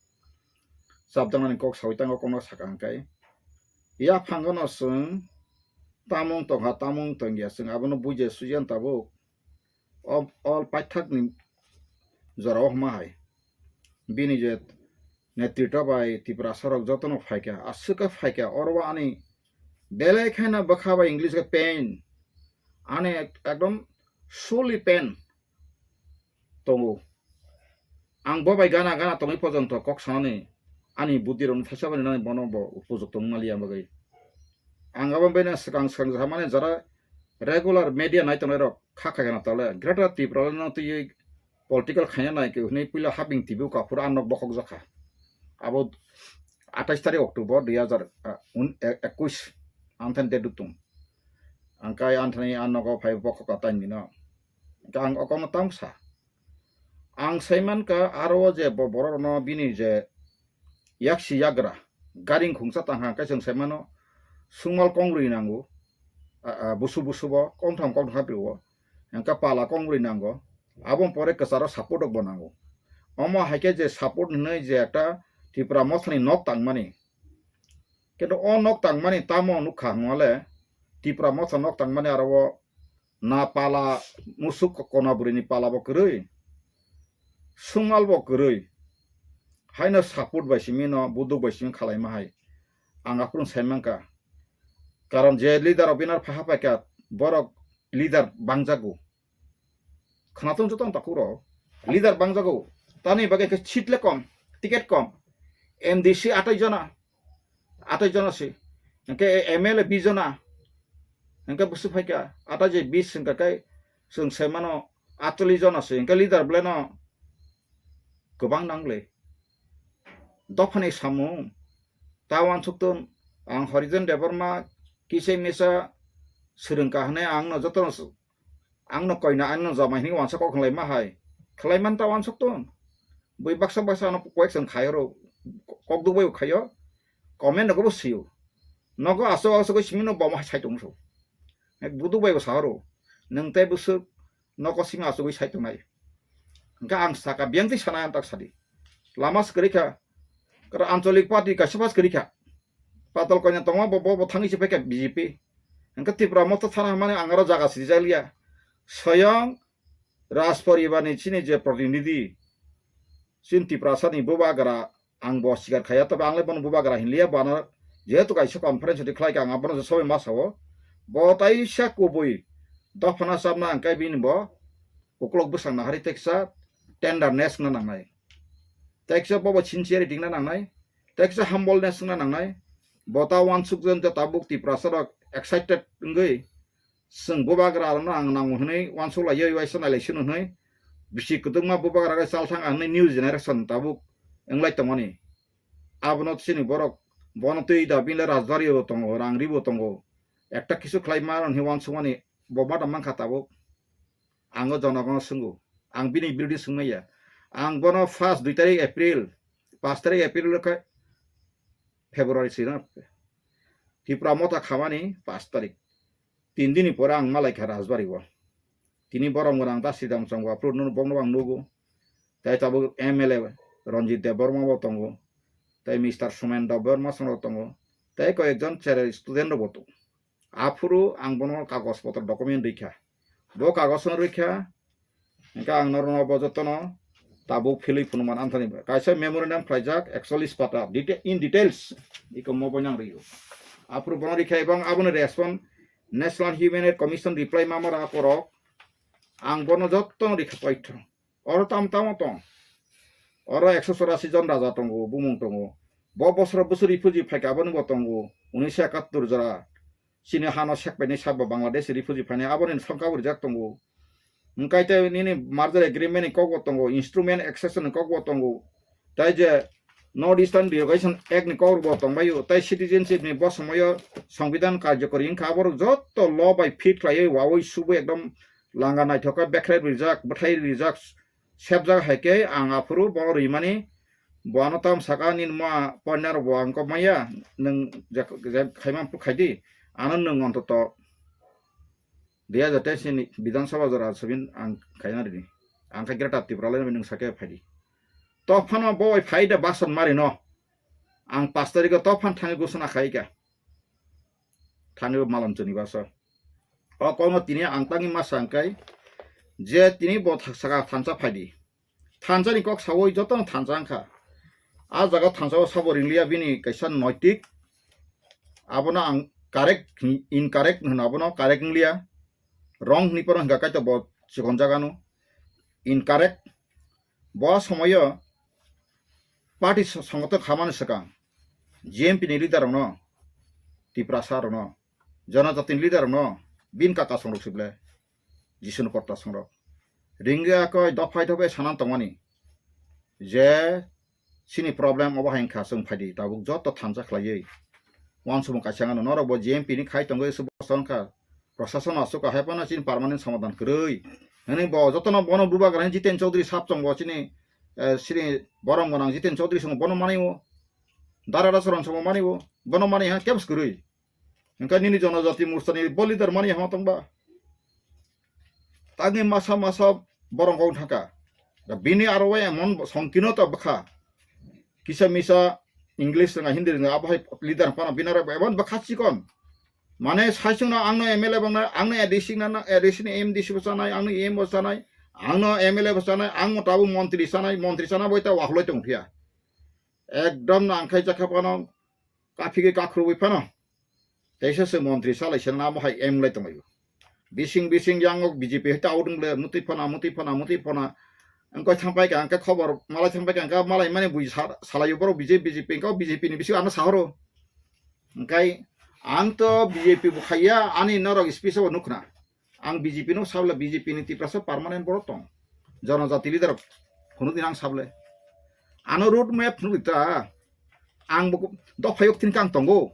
Chapjaknani kok sawi tang o kokno saka hingke. Ya phango no chwng tamung tongkha, tamung tongya chwng abono buji suiya tabuk. O, o paithakni jorao hwnma hai. Bini je netrito bai Tiprasa rok jotono phaikha, aswk khe phaikha, oro o ani belai kheno bwkha bai English khe pain. Ani ek-, ekdom sorely pain tongo. Ang bo bai gana gana tongwi pojonto kok sanani ani buddhi rokno thaisa bai nani bono bo upojukto wngmaliya bagwi. Ang abo bai swkang swkang samani jara regular media nai tongnai rok kha kha gana tole Greater Tripura no twiwi political khaina nai ke hwnwi puila haping T V o kaphuru ang nok bokhok jakha. Abo atais tarik October dui hazar, ah, un-, e-, ekush ang thani date tung. Ang kai ang thani ang nogo phai bokhok ka taini no. Ang okono tang sa. Ang saiman ka aro je bo borok no bini je yaksi yagra garing khungsa tang hang kai chwng saimano sungmal kongrwi nango, a, a, busu busu bo kongtham kongtham kha prio. Engka pala kongrwi nango. Aboni pore kwcharo support rok bo nango. Omo hai khe je support hinwi je ekta Tipra mothani nok tangmani. Kintu o nok tangmani tamo nukha hwnmale Tipra motha nok tangmani aro o na pala musuk kona bwrwini pala bo kwrwi, sungmal bo kwrwi. Haino support bai simi no buduk bai simi khalaima hai. Ang aphuru sai mankha. Karon je leader rok binar phaha paikha borok leader bangjago. Khwnathung joto ang takhuk rok. Leader bangjago. Tani bagwi khe seat le kom, ticket kom. M D C atai jona. Atai jona si. Hingke M L A bis jona. Hingke busu phaikha. Atai je bis hingka kai chwng sai mano atchollish jona si. Hingke leader bwlai no kwbang nangle. Dophani samung. Ta wansukton ang Horijan Debbarma kisa misa swrwngkha hwnwi ang no jotono Ang no koina, ang no jamai hinwi wansa kok khlai ma hai. Khlai man ta wansuk tong. Bui baksa baksa ano koyek san khayo ro. Kok duk bai khayo. Comment nogo bo sio. Nogo aso aso ko simi no boma sai tong so. Ek buduk bai bo sa ro. Nang tai busuk nogo simi aso ko sai tong nai. Hingke ang saka biyang twi sana ang tak sadi. Lama se kwrwi kha. Kara ancholik party kaisa pas kwrwi kha. Patal koina tongma bo, bo, bo thangwi se paikha B J P. Hingke Tipra motha thana hwnmani ang aro jaga sijak liya. Soyong Raj poribar ni chini je protinidhi, chini Tiprasa ni bubagra ang bo sikar khaya, tobe ang le bono bubagra hinliya, bo ano jehetu kaisa conference di khlai kha, ang abono je sobai ma sao. Bo taisa kubui dophana chapna ang kai bini bo uklok bwsang nahari teksa tenderness wngna nangnai. Teksa bobo sincerity wngna nangnai, teksa humbleness wngna nangnai. Bo ta wansuk jon je tabuk Tiprasa rok excited wngwi chwng bubagra rokno ang nango hwnwi wansuk lai, yoi waisa nailai sino hwnwi bisi kwdwkma bubagra rok chal thang ang hwnwi new generation tabuk wnglai tongmani. Abono chini borok bono twi da bini le rajbari bo tongo, rang ri bo tongo, ekta kisu khlai ma rok hwnwi wansukmani bo ma da mankha tabuk. Ang o jonogno swngo. Ang bini birodhi swngmaya. Ang bono first dui tarik April, paanch tarik April khe February sino Tipra motha khamani paanch tarik. Tin dini pore ang malaikha Rajbari o. Tini borok mwnang ta sidang chongo aphuru nunu bokno ang nugo. Tai tabuk M L A Ranjit Debbarma bo tongo. Tai Mister Somen Debbarma songro tongo. Tai koyekjon cherai student rok bo tongo. Aphuru ang bono kagos potro document rikha. Bo kagos no rikha. Hingke ang norokno bo jotono tabuk philwi phunukman anthani kaisa memorandum khlaijak ekchollish pata deta-, in details iko mo boinang rio. Aphuru bono rikha ebong aboni respond National Human Rights Commission reply mamara akorok ang bono jotono rikha paitho. Oro tam tamo tong. Oro ekso chorasi jon raja tongo, bumung tongo. Bo bosoro bwswk refugee phaikha, aboni bo tongo, unisho ekattor jora. Chini hano sekpaini sabo Bangladesh refugee phainai, aboni songkha bo rijak tongo. Hwnkhe tei nini merger agreement ni kokbo tongo, instrument accession ni kokbo tongo. Tai je North Eastern Delegation Act ni kokbo tongbaio, tai citizenship ni bo somoyo Songbidan karjokori wngkha, aborok jotto law bai fit khlaiwi wawi subwi ekdom langa naithok khe bekhrai rijak, bwthai rijak, sebjak hai khe ang aphuru bo rimani, bo ano tam saka nini ma partner bo ang kok maya, nwng je, je khaima phuru khaidi, ano nwng ontoto dui hajar teis ni Bidhan Sabha jora sabin ang khaina rini. Ang kha Greater Tipraland nwng sake phaidi. Tophano bo bai phaida basan mari no. Ang pas tarikh o tophan thangwi gusana khaika. Thangwi malam chuni baso. O kono tini ang tangi ma sangkai je tini bo saka thansa phaidi. Thansa ni kok sawi jotono thansa wngkha. A jaga thansa o sabo ringliya bini kaisa noitik. Abono ang correct, incorrect hwno, abono correct wngliya. Wrong hwnwi phano hwnkha kaitor bo chikon jagano. Incorrect. Bo somoyo party so-, songothon khamani swkang G M P ni leader rokno, Tiprasa rokno, Jonojati ni leader rokno, bin kaka songrok sible, Jisunu kotta songrok. Ringya koi dophai dophai sanan tongmani je chini problem obo hai wngkha, chwng phaidi tabuk joto thansa khlaiwi. Wansukmung kaisa wngkha, norok bo G M P ni khai tongwi se bosta wngkha. Prashason aswk hai phano chini permanent somadhan kwrwi. Hwnwi bo jotono bono bubagra hwnwi Jiten Chaudhary sap chongo chini, eh, chini borom gwnang Jiten Chaudhary songo bono manwi o. Dara Rasaron songo manwi o. Bono manwi ha kebs kwrwi. Hwnkhe nini Jonojati Morcha ni bo leader manwi hama tongba. Tangwi masa masa borok kok thangkha. Da bini aro emon songkino ta bwkha. Kisa misa English rwnga, Hindi rwnga, abo hai leader phano bini aro emon bwkha chikon. Mane saichung no ang no M L A bang na, ang no A D C na, A D C ni M D C bo chanai, ang no E M bo chanai, ang no M L A bo chanai, ang mo tabuk montri chanai, montri chana bo ta wahloi tong phiya. Ekdom no ang khai jakha phano, kaphigwi kakhruwi phano. Teisa se montri salai se namo hai em lai tonglaio. Bising bising yang o B J P hai ta odung le mutwi phana, mutwi phana, mutwi phana. Ang koi thang pai ka, ang khe khobor malai thang pai ka, ang khe malai mani bui sa-, salaio borok B J P, B J P, ang khe B J P ni bising ano sahoro. Ang kai ang to B J P bo khaiya, ani norok speech o nukhna. Ang B J P no sabla, B J P ni Tiprasa permanent borok tong. Jonojati leader phunuk din ang sable. Ano road map phunuk ta. Ang bo dophayok tin kang tongo.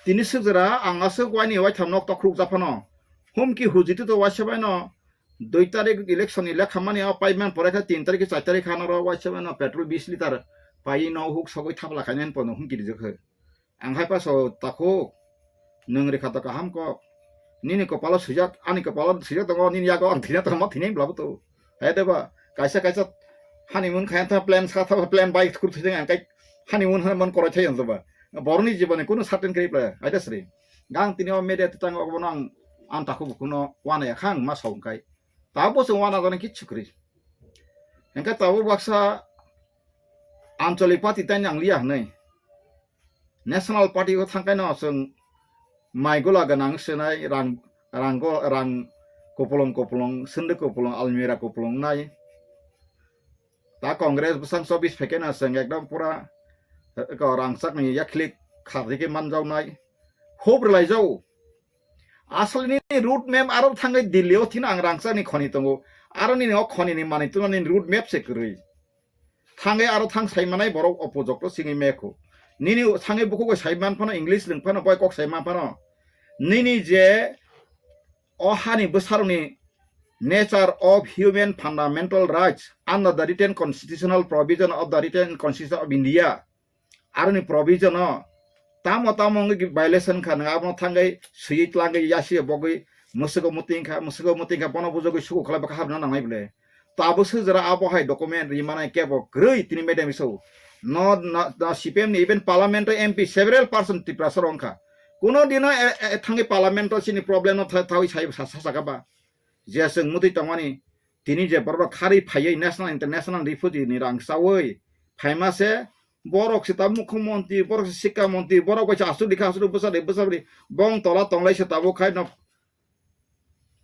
Tini sujra ang aswk waini waitham nok tokruk japhano. Humki hujitu to waisa baino dui tarik election ni lekha mani o paiman pore kha tin tarik char tarik hano ro waisa baino petrol bis liter pai no huk sogwi thapla khainai pono humki rijak khe. Ang hai paso takhuk, nwng rikha to kaham kok. Nini kopalo swijak, ani kopalo swijak tongo, nini yago ang thina tongo, ma thinai bwlabo to. Hai de ba, kaisa kaisa honeymoon khayan tha plan sa tha plan bai thur thideng ang kai honeymoon hana man koroi thai ang ba. Boroni jiboni kunu certain kri pla, hai de sri. Gang tini o media tang obo nang ang takhuk kuno wana ya khang ma saung kai. Tabo se wana jani kichu kri. Engka tabo baksa Anchalik party tani ang liya hwnwi. National Party o thangkaino chwng mai gula gwnang swnai, rang, rang go, rang kupulung kupulung, sunduk kupulung, almirah kupulung nai. Ta Congress bwsang chobis phaikeno chwng ekdom pura, eh, ko rangchakni yakhlik khardi khe manjaknai. Hub rwlaijao. Asol nini road map aro thangwi Delhi o thina ang rangchakni khoni tongo. Aro nini o khoni ni manwi tuna nini road map se kwrwi. Thangwi aro thang sai manai borok opojok to singwi mekho. Nini thangwi bukugo sai man phano English rwng phano boi kok sai man phano. Nini je o hani bwsarokni nature of human fundamental rights under the written constitutional provision of the written constitution of India. Aroni provision o tamo tamo wngwi violation kha, nwng abono thangwi swiwi tlangwi yasi bogwi mwswgo mwtwi wngkha, mwswgo mwtwi wngkha, bono bujogwi suku khlai bwkha habna nangnai bwle. Tabuk swijra abo hai document ri manai kebo kwrwi tini madam iso. No, no, no, C P M ni even parliament o M P several person Tiprasa rok wngkha. Kuno dino e, e, thangwi parliament o chini problem no tha-, thawi sai sa, sa, sakha ba. Je chwng mwtwi tongmani tini je borok kharwi phaiwi national international refugee ni rang chawi phaima se borok se ta mukhyamantri, borok se sikha mantri, borok bai se aswk likha aswk bwsa de bwsa de bong tola tonglai se tabuk khai no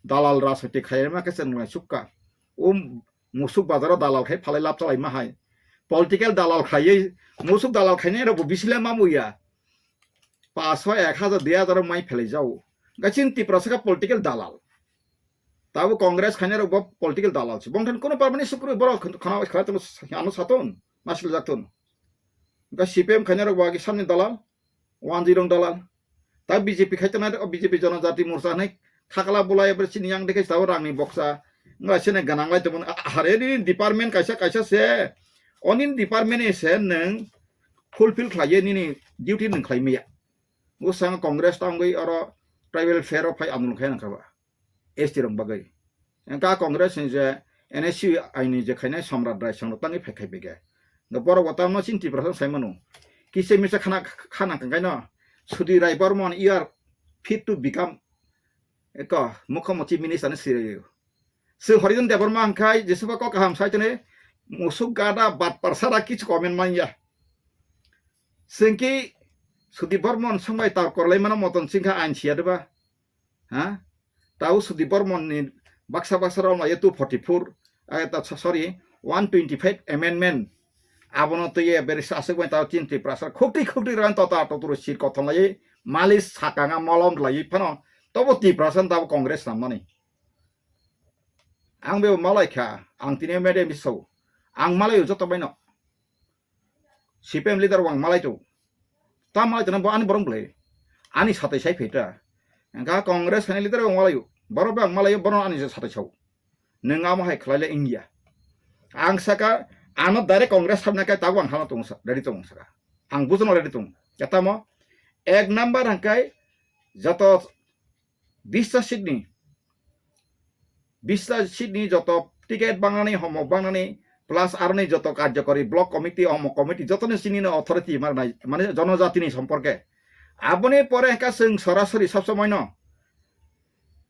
dalal rajniti khaima khe chwng lai sukha. O musuk bazaro dalal khai phalai lab chalai ma hai. political dalal khlaiwi, musuk dalal khainai rok bo bisi le ma muya. Paso ek hajar, dui hajar mai phelai jao. Gachin Tiprasa ka political dalal. Tabo Congress khainai rok bo political dalal se. Bongthan kono parmani sukru borok khana khana tong ano saton, masil jaktun. Ga C P M khainai rok bo agi samni dalal, one zero dalal. Ta B J P khai tongnai, o B J P Janajati Morcha hinwi khakla bulai, ebre chini yang dekhe tabo rangni boksa. Wngla sene ganang lai tongmani, a-, a-, hare nini department kaisa kaisa se. O nini department ni se nwng fulfill khlaiye nini duty nwng khlai maya. Bwskango Congress tangwi oro tribal fair o phai andolon khai nang kha ba. S T rok bagwi. Engka Congress ni je N S C I ni je khainai Samrat Rai Sangno tangwi phai khai bege. Nga borok bo tamo chini Tiprasa sai mano. Kisa misa khana, khana kangkaino Sudhir Rai Barman, you are fit to become eko mukhyamantri minister ni sirayo. Se Horidhan Debbarma hwnkhai jesuba kok kaham sai tene musuk gada bat parsara kichu comment manya. Sengki Sudhir Barman songbai tar korlai mano moton singkha ain siya deba. Ha? Tau Sudhir Barman ni baksa baksa rok lai two forty four, eh, ta, sorry, one twenty five amendment. Abono twiye beri sa aswk bai tau chini Tiprasa khukti khukti ran tota totoro sir kothon lai malish sakanga molom lai phano tobo Tiprasa tabo Congress namani. Ang bebo malai kha, ang tini M D M so. Ang malai joto baino. C P M leader wang malai tu. Ta malai tu bo ani borong bole. Ani satai sai pheta. Engka Congress khaini leader wang malai. Boro bang malai boro ani satai sau. Neng amo hai khlai le India. Ang saka ano direct Congress sabna kai tabo ang hano tong sa, ready tong saka. Ang bujono ready tong. Kata mo ek number hangkai joto bista seat ni, bista seat ni joto ticket bangnani, homok bangnani, plus aroni joto karjokori block committee, homok committee, joto ni sini no authority mar nai, mane jonojati ni somporke. Aboni pore hingka chwng sorasori sob somoi no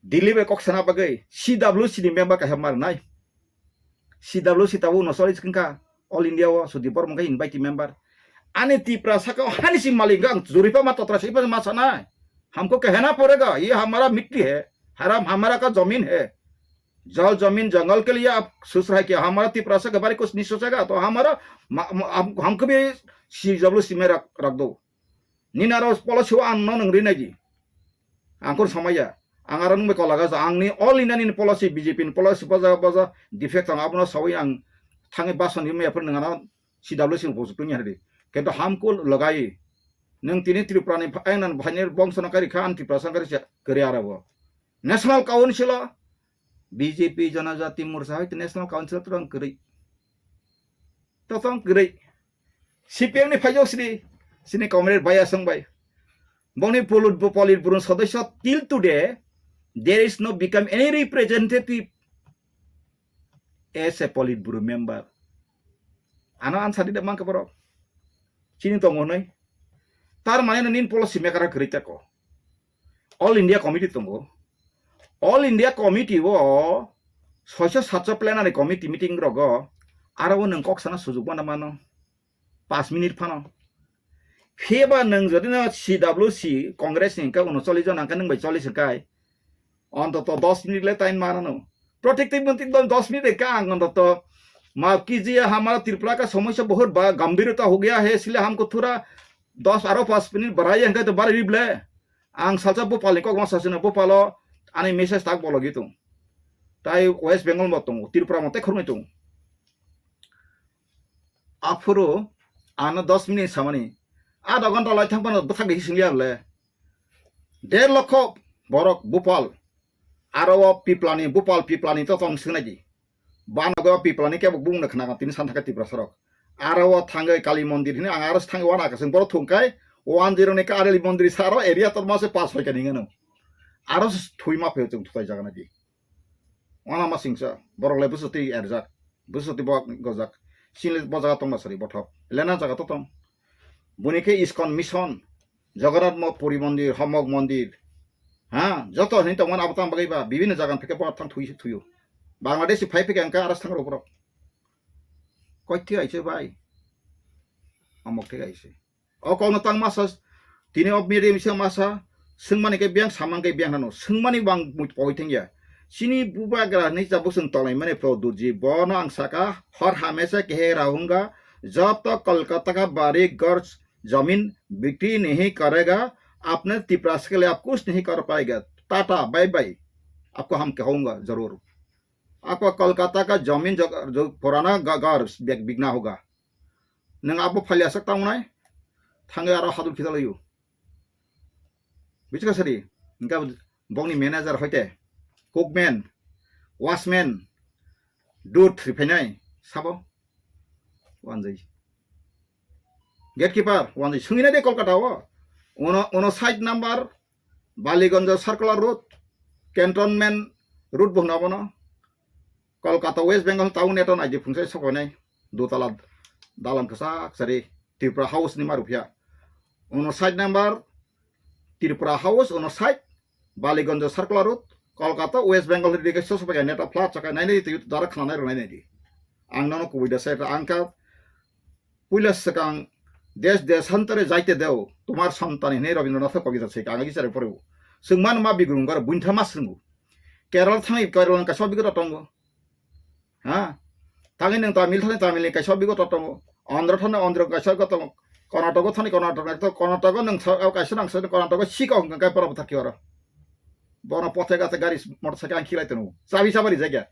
Delhi bai kok sana bagwi C W C ni member kaisa mar nai. C W C tabo no sori wngkha All India o Sudhir Barman khe invite member. Ani Tiprasa khe hani si malik ang juripa ma totra sipa ma sanai. Hamko kehna padega, ye hamara mitti hai, haram hamara ka zamin hai. Jal zamin jangal ke liye aap soch rahe kya hamara Tiprasa ke bare kuch nahi sochega, to hamara ma, ma, hum, humko bhi C W C mein rakh, rakh do. Nini aro policy o ang no nung rinai di. Ang khun samaya. Ang aro nung bai kola gasa. Ang ni all India ni policy, B J P ni policy boja boja defect ang abono sawi ang thangi bason yumi apun nung ano C W C ni policy tunya di. Kento hamkul lagai. Nung tini Tripura ni ayang nan bhainir bongso no kari khan Tripura sangkari se kari arabo. National Council o B J P Janajati Morcha hai National Council o tong kari. To tong kari. C P M ni phaijok sini, sini comrade Baya Song bai. Boni polit, polit burun sodosyo till today, there is no become any representative as a polit buru member. Ano answer di mangka borok. Chini tongo noi. Tar mane no nin policy maker kwrwi tako. All India Committee tongo. All India Committee o soiso satso plenary committee meeting rogo aro o nwng kok sana sujug mana mano. Pas minute phano. Phiya ba nwng jodi no C W C Congress ni hwnkhe uno chollish jon hwnkhe nwng bai chollish hwnkhe ontoto dos minute le time manano. Protective monti dos minute ka ang ontoto maaf kijiye hamara Tripura ka samosya bahut ba gambhirta ho gaya hai isliye hamko thora dos aro pas minute badhaiye hwnkhe to badhai rible. Ang salsa Bhopal ni kok ma sasino Bhopal o ani message tak bologi tung. Tai West Bengal mo tung, Tripura mo te khormoi tung. Aphuru ano dos minute samani, adha ghonta lai thang phano bwthak de hising liya le. Der lokho borok Bhopal, aro o Piplani, Bhopal Piplani to tong singnai di. Banogo Piplani kebo bungno khna tini san thaka Tiprasa rok. Aro o thangwi Kali mondir hini ang aro thangwi wana kasing borok thung kai one zero ni Kali mondir saro area tor mase pas hoi kani ngano. Aro thui ma phe chung thutai jaga na di. Wana ma singsa, borok le bwswtwi erjak, bwswtwi bo gojak, chini bo jaga tongma sari bothop, lena jaga to tong. Buni khe ISKCON mission, Jagannath mo-, Puri mondir, Homok mondir, ha, joto hini tongmani abo tang bagwi ba, bibinno jaga phikhe bo thang thuyo, thuyo. Bangladesh phai phikhe angka aras thang rok borok. Koi thik aise bai. Homok thik aise. O kokno tang masa, tini o media misa masa, swngmani khe biyang, samang khe biyang hano, swngmani bang mui poi thengya. Chini bubagra ni jabuk swng tonglaimani Prodotji, bono ang saka, hor hamesa kehe rahunga, जब तक कोलकाता का बारी घर जमीन बिक्री नहीं करेगा, अपने तिपरास के लिए आप कुछ नहीं कर पाएगा। टाटा, बाय बाय, आपको हम कहूंगा जरूर। आपका कोलकाता का जमीन जग-, जो पुराना ग-, घर बिक-, बिकना होगा। Nang abo phali asak tang nai, thangai aro hadul khidal yu. Bichka sari, engka bongni manager hoite, cookman, watchman, dut ripainai, sabo, wanjai. Gatekeeper, wanjai, sungina de Kolkata o. Uno, uno side number, Baliganj Circular Road, Cantonment Road bo hwna bono. Kolkata West Bengal town neto naidi phungsai sokoinai dutala dalam kwchak sari Tripura House ni ma ruphiya. Uno side number Tripura House, uno side Baliganj Circular Road, Kolkata West Bengal ri ke sosopai neto flat chakai nai nai twi dara khana nai rwnai nai di. Ang nono kubui da sai ang ka Puila swkang desh deshantare jaite deo, tumar santani hinwi Rabindranath Kobita se kagagi chare porebo. Swngmano ma bigrung garo buintha ma swrwngo. Kerala thangwi Kerala kaisa bigrota tongo. Ha? Thangwi nwng Tamil thani Tamil ni kaisa bigrota tongo. Andhra thani Andhra kaisa bigrota tongo. Karnataka thani Karnataka to Karnataka nwng sa kaisa nang sa Karnataka sika hwnkha kai pora bwthar kiwaro. Bono pothe gate gari motorcycle ang khilai tongo. Chabi sabari jagya.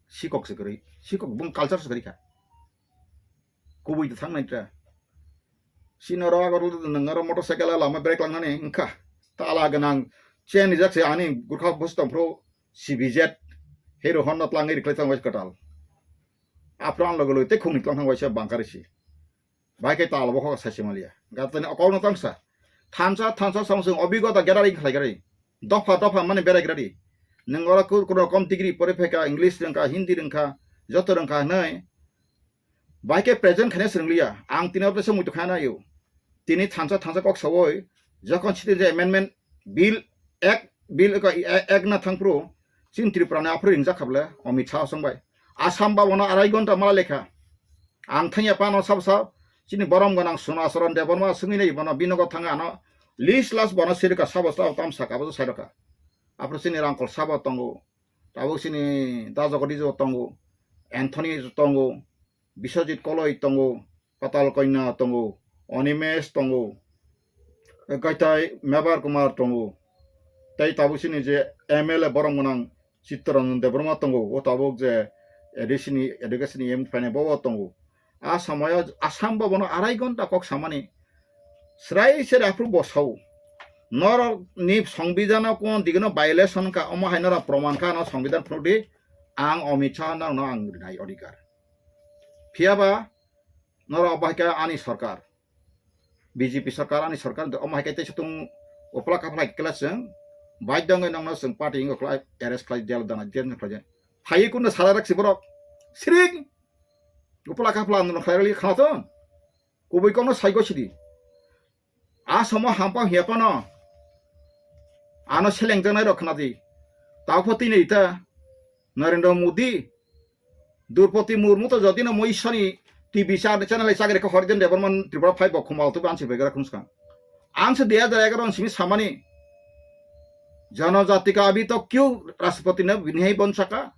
Sikok se kwrwi. Sikok bung culture se kwrwi kha. Kubui ta thang nai tra. Sino ro agor nwng aro motorcycle lama brake lang nani wngkha. Tala ganang chain rijak se ani gurkha bus tong phro C B Z Hero Honda tlang ri khlai tong wai katal. Apran logo logo te khungni tlang thang wai se bangkar si. Bai ke tala bo kha sai se malia. Gatani okol no tang sa. Thansa thansa samsung obigota gera ri khlai gari. Dopha dopha mani berai gari. Nwng oro kur kur kom degree pore pheka English rengkha Hindi rengkha joto rengkha nai. Bai ke present khane swngliya. Ang tini oro se muitu khana yo. Tini thansa thansa kok sawoi. Jokhon sitting je amendment bill ek bill ek na thangpro. Chin Tripura ni aphro ringjak khable. Amit Shah song bai. Assam ba bono arai gonta mala lekha. Ang thangya pano sab sab. Chini borom ganang Suna Saran Debbarma swngwi nai bono binogo thanga ano. List last bono sirika sabo sabo tam saka bo sairaka. Aphro chini rangkol sabo tongo. Tabuk chini da Jagadish bo tongo, Anthony tongo, Biswajit Koloi tongo, Patal Kanya tongo, Animesh tongo, kaitai Mebar Kumar tongo, tei tabuk chini je M L A borom gwnang Chittaranjan Debbarma tongo, o tabuk je A D C ni education ni M P phainai bo tongo. A samoyo Assam bo bono arai gonta kok samani. Srai se aphuru bo sao. Norok ni songbidano kon digino violation ka, omo hai norok proman ka, no songbidhan phunuk di, ang Amit Shah norok no ang rinai odhikar. Phiyaba norok obo hai khe ani sorkar. B J P sorkar, ani sorkar, omo hai khe teisa tung upla kapla khe kla chwng, baidhyo wngwi nokno chwng party wngwi khlai, arrest khlai, jail dana, jail khlai. Phaiwi kunno sala rak si borok. Siring! Upla kapla ano khlai rali khana ton. Kubui kokno saiko sidi. A somo hampa hiya pano. Ano selengjaknai rok khna di. Tao pho tini ita Narendra Modi, Droupadi Murmu to jodi no mo Ishwar ni T V cha-, channel ai chagre ko Harijan Debbarma Tripura phai bo khumao to bansi begara khumskang. Ang se dui hajar egaroh ni simi samani. Janajati ka abhi tak kyun Rashtrapati ne nahi ban saka?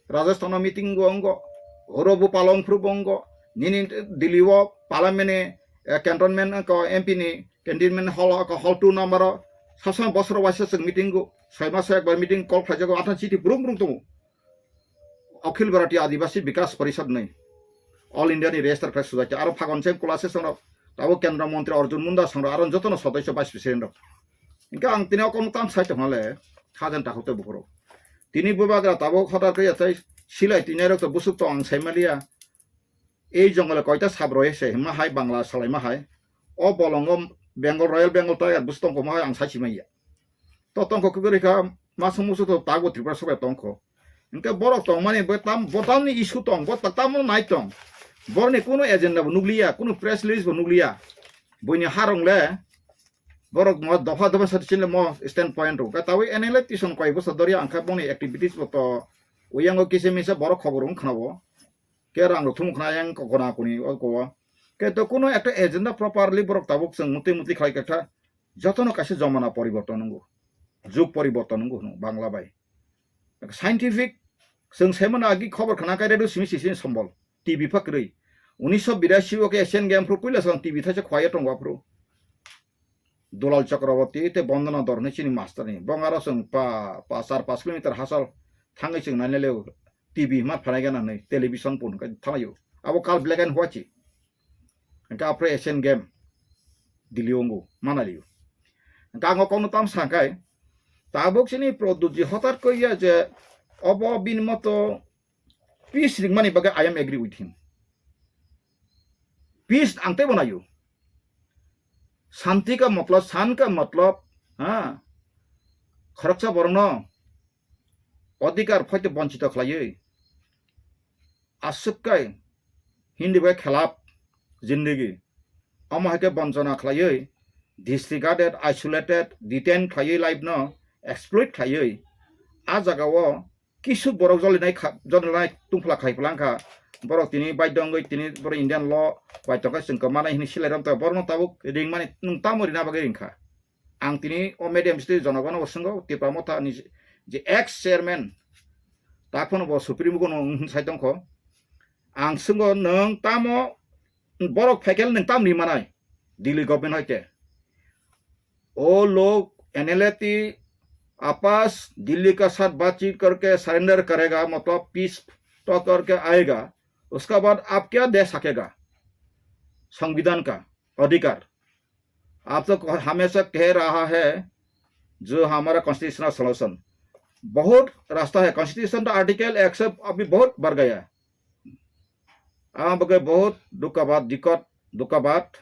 Rajasthan o meeting go ongo, oro bo palong phru bo ongo, nini Delhi o parliament ni, eh, cantonment ko M P ni cantonment hall ko hall two number o, sasam bosor waisa chwng meeting go, soi maso ekbar meeting call khlai jago, athan chiti brum brum tongo. Akhil Bharatiya Adivasi Bikas Parishad ni, All India ni register khlai sujai khe, aro phagon se kula se songrok, tabo Kendra Montri Arjun Munda songrok, aro jotono sodosyo vice president rok. Hingke ang tini o kokno tang sai tongmale, khajan takhuk tei bukhurok. Tini bubagra tabuk hotar khe yathai silai tini rok to busuk to ang sai maliya. Ei jongole koita sab roi se hima hai Bangla salai ma hai. O bolongo Bengal, Royal Bengal Tiger bus tongkho ma hai ang sai si maya. To tongkho kuguri kha masung musu to tago Tripura sobai tongkho. Hingke borok tongmani bo tam, bo tamni issue tong, bo ta-, tamo nai tong. Borni kuno agenda bo nukliya, kuno press release bo nukliya. Buini harong le, borok mo dopha dopha sati chini mo stand point rok. Ka tawi N L A tison koi boso doria angkha boni activities bo to. Uyango kisa misa borok khobor wng khna bo. Ke rang rok thum khna yang ko kona koni o ko. Ke to kuno ekta agenda properly borok tabuk chwng muti muti khlai kha. Jotono kaisa jomana poriborton nungo. Jug poriborton nungo hwnwi Bangla bai. Scientific Chwng saimano agi khobor khna khe radio simi sisi sombol, T V pha kwrwi. Unisho birasi o khe Asian Game phuru puila chwng T V thaisa khwlaiya tongo aphuru. Dulal Chakraborty tei Bondona Dhor hinwi chini master ni. Bong aro chwng pa, pa char pash kilometer hachal thangwi chwng nainai leo T V ma phanai gana hinwi television pun khe thanglaio. Abo kal black and white chi. Hingke aphre Asian Game Delhi ongo manalio. Hingke ang o kokno tam sa khe, tabuk chini Pradyutji hotat koriya je obo bini moto peace ringmani bagwi I am agree with him. Peace ang teibo naio. Shanti ka matlab, shan ka matlab, ha? Khoroksa borokno adhikar phoito bonchito khlaiwi, aswk kai Hindi bai khelap zindagi. Omo hai khe bonchona khlaiwi, disregarded, isolated, detain khlaiwi life no exploit khlaiwi, a jaga o kisu borok jolinai kha, jolinai tungphla khai phlangkha. Borok tini baidho wngwi tini borok Indian law bai tongkha chwng kwmanai hinwi silai romtha. Borokno tabuk ringmani nwng tamo rina bagwi ringkha? Ang tini o medium sitwi jonogono bo swngo, Tipra Motha ni je ex chairman, tak phano bo Supreme Court no wng sai tongkho. Ang swngo, nwng tamo borok phaikhe nwng tam ri manai Delhi government hoite? O log N L A T apas Delhi ka sath baatchit karke surrender karega, matlab peace talk karke aayega, uska baad aap kya de sakega? Samvidhan ka adhikar. आप तो कह-, हमेशा कह रहा है जो हमारा constitutional solution, बहुत रास्ता है। कॉन्स्टिट्यूशन का आर्टिकल एक सौ अभी बहुत बढ़ गया। आप के बहुत दुख का बात, दिक्कत, दुख का बात।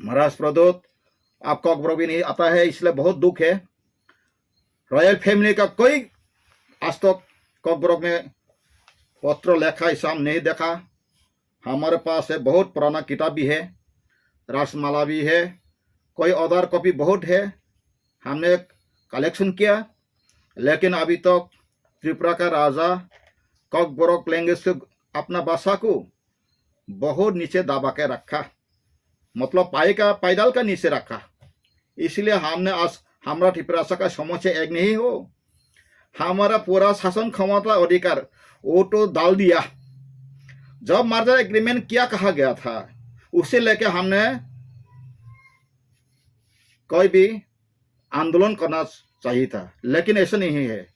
महाराज प्रद्योत, आप कॉकबरॉक भी नहीं आता है, इसलिए बहुत दुख है। रॉयल फैमिली का कोई आज तक कॉकबरॉक में पत्र लेखा, ऐसा हम नहीं देखा। हमारे पास है, बहुत पुराना किताब भी है, रासमाला भी है, कोई अदर कॉपी बहुत है, हमने कलेक्शन किया, लेकिन अभी तक त्रिपुरा का राजा कॉकबरॉक लैंग्वेज से अपना भाषा को बहुत नीचे दबा के रखा, मतलब पाई का, पायदाल का नीचे रखा। इसलिए हमने आज, हमारा त्रिपुरा का समस्या एक नहीं हो, हमारा पूरा शासन क्षमता अधिकार वो तो डाल दिया। जब मर्जर एग्रीमेंट क्या कहा गया था, उसे लेके हमने कोई भी आंदोलन करना चाहिए था, लेकिन ऐसा नहीं है।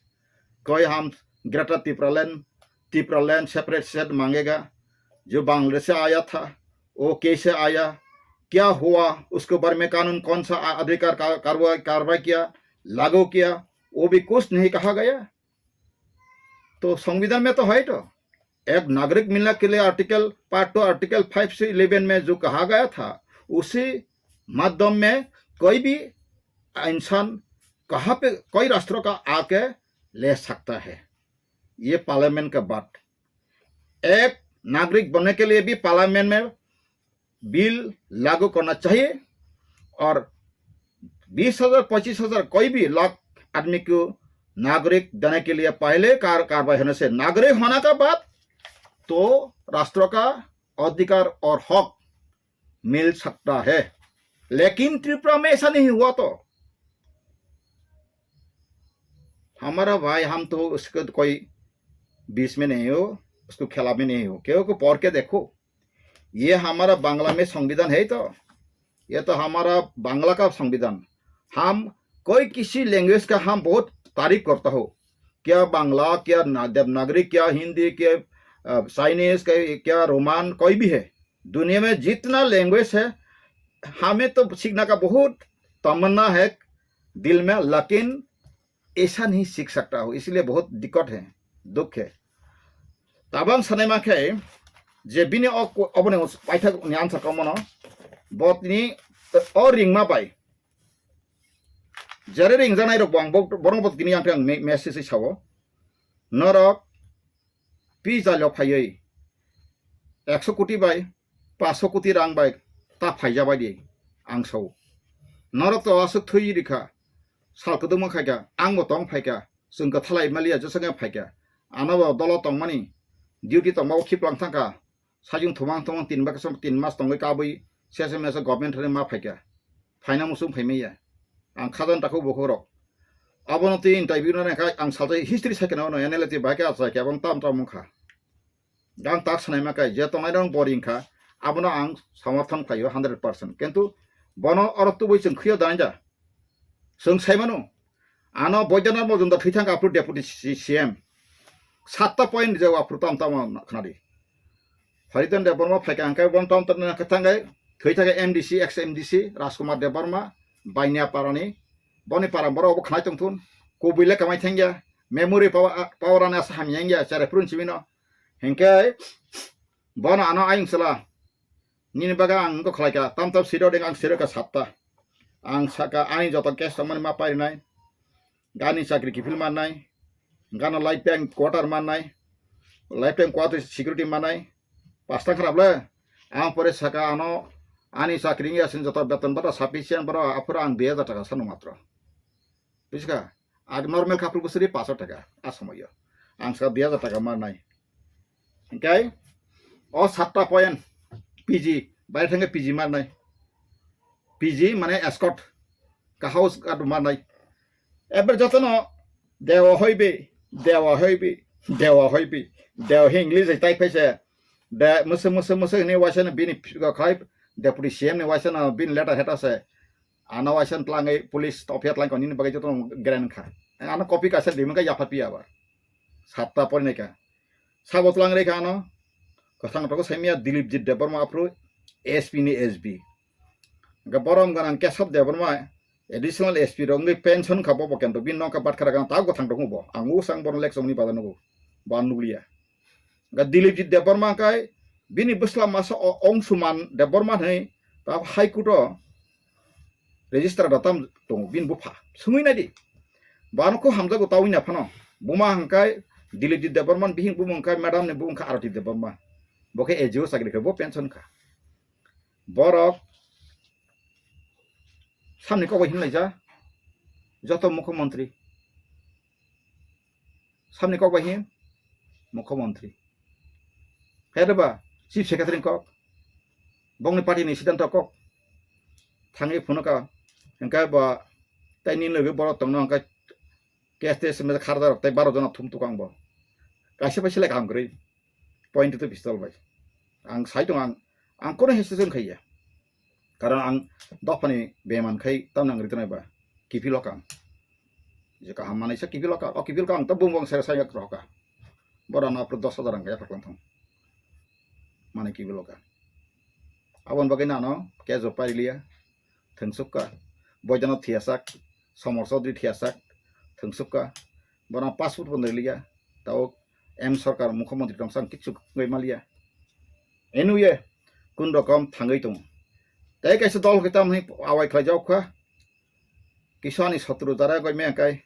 कोई हम ग्रेटर तिप्रालैंड, तिप्रालैंड सेपरेट स्टेट मांगेगा, जो बांग्लादेश से आया था, वो कैसे आया, क्या हुआ, उसके बारे में कानून कौन सा आ-, अधिकार का-, कार्रवाई, कार्रवाई किया, लागू किया, वो भी कुछ नहीं कहा गया। तो संविधान में तो है तो, एक नागरिक मिलने के लिए article, part two, article five से इलेवन में जो कहा गया था, उसी माध्यम में कोई भी इंसान कहाँ पे, कोई राष्ट्र का आके ले सकता है। ये पार्लियामेंट का बात। एक नागरिक बनने के लिए भी पार्लियामेंट में बिल लागू करना चाहिए और बीस हज़ार, पच्चीस हज़ार, कोई भी लाख आदमी को नागरिक देने के लिए पहले कार-, कार्रवाई होने से, नागरिक होने का बाद तो राष्ट्र का अधिकार और हक मिल सकता है। लेकिन त्रिपुरा में ऐसा नहीं हुआ तो हमारा भाई, हम तो उसको कोई बीच में नहीं हो, उसको खिलाफ में नहीं हो। क्योंकि पढ़ के देखो, ये हमारा बांग्ला में संविधान है तो, ये तो हमारा बांग्ला का संविधान। हम कोई किसी लैंग्वेज का हम बहुत तारीफ करता हो, क्या बांग्ला, क्या ना-, देवनागरी, क्या हिंदी, क्या, अ, चाइनीज, क्या, क्या रोमन, कोई भी है, दुनिया में जितना लैंग्वेज है, हमें तो सीखने का बहुत तमन्ना है दिल में, लेकिन ऐसा नहीं सीख सकता हो, इसलिए बहुत दिक्कत है, दुख है। Tabang sanai ma khe je bini o, oboni paithak ni answer kamo no, bo tini o ringma bai, jere ringjanai rok bo ang bo, borok bo tini ang khe ang me-, message sao, norok pizza lo phaiwi ekso koti bai, paso koti rang bai ta phaija bai di, ang sao. Norok to aswk thwi rikha, sal kwdwma khaikha, ang bo tong phaikha, chwng kwthalai maliya, jesa khe phaikha. Ano bo dolo tongmani, duty tongma bo khiplang thangkha, sajung thumang thumang tin ba kaisa tin mas tongwi kabwi, sese mese government thani ma phaikha. Phaina muchung phaimaya. Ang khajan takhuk bukhuk rok. Abono twi interview no nangkha ang salsa history sakhe no N L A twi bahai khe achai khe abang tam tam wngkha. Ang tak sanai ma khe je tongnai rok boring kha, abono ang samarthon khlaio hundred percent. Kintu bono oro tubui chwng khwio dai da. Chwng sai mano, ano Boidyanath Majumdar thwi thangkha aphuru deputy C-, C M. Satta point je aphuru tam tam khna di. Hariton Debbarma phaikha hwnkhe bon tom tom khna thangkhe thwi thangkhe M D C, ex M D C Rajkumar Debbarma, Bainia parani. Boni para borok obo khnai tongthun. Kubui le kamai thangya. Memory power, power ani asa hamya wngya, chare phuru simi no. Hinkhe bono ano ayung sala. Nini bagwi ang wngkha khlaikha, tam tam siro ding ang siro kha satta. Ang saka ani joto case tongmani ma parinai. Gani chakri kiphil mannai. Gana lifetime quarter mannai. Lifetime quarter security mannai. Pasta kharap le. Ang pore saka ano ani chakri wngya sini joto beton bata sufficient boro aphuru ang dui hajar taka sano matro. Bujiska? Ag normal kha phuru bwswk ri paso taka a somoyo. Ang saka dui hajar taka mannai. Hinkhe o satta point P G, bai thangkhe P G mannai. P G mane escort, ka house guard mannai. Eber jotono dewa hoibi, dewa hoibi, dewa hoibi, dewa hi English hai type hai se. De musu musu musu ni waisa no bini khai deputy C M ni waisa no bini letter heta se. Ano waisa no tlangwi police topya tlangkha nini bagwi jotono gren kha. Ano copy kaisa dimon kha yapha piya ba. Satta porinai kha. Sabo tlang rei kha ano. Kwthang togo saimya Dilipjit Debbarma aphuru S P ni S B. Hwnkhe borom ganang Kesab Debbarma additional S P rok wngwi pension kha bobo kento bini nokha batkha rok ang ta kwthang tongo bo. Ang usang bono lek chongni bada nugo. Ba nukliya. Hwnkhe Dilipjit Debbarma kai bini bwsla masa o Ongsuman Debbarma hwnwi ta High Court o register da tam tongo bini bupha. Sungwi nai di. Bano kho hamjago tawi na phano. Buma hwnkhe Dilipjit Debbarma bihing buma hwnkhe madam ni buma hwnkhe Arati Debbarma. Bo khe A G O chakri khe bo pension kha. Borok samni kok bai hinlaija joto mukhyamantri. Samni kok bai hin mukhyamantri. Phedeba chief secretary kok. Bongni party ni siddhanto kok. Thangwi phunukha hwnkhe bo tei nini logi borok tongno hwnkhe K S T S me kharda rok tei baro jona thum tukang bo. Kaisa bai selek ham kwrwi. Point to pistol bai. Ang sai tong ang, ang kono hesitation khaiya. Karon ang dophani beman khai tamna ang ritonai ba. Kiphil okang. Je kaham manai sa kiphil okang. O kiphil okang to bung bung sere sai roka. Bora na pro dos hajar ang kaya paklang thong. Mane kiphil okang. Abon bagai nano kejo pailiya. Thwngsukha, Boidana thiyasak, Somor Chaudhary thiyasak, thwngsukha, bono passport bo nwi liya, tabuk M Sarkar mukhyamantri tongsa ang kichu wngwi maliya. Anyway, kun rokom thangwi tongo. Tei kaisa dol khe tamni awai khlaijak kha, kisa ani sotru jara goi me kai,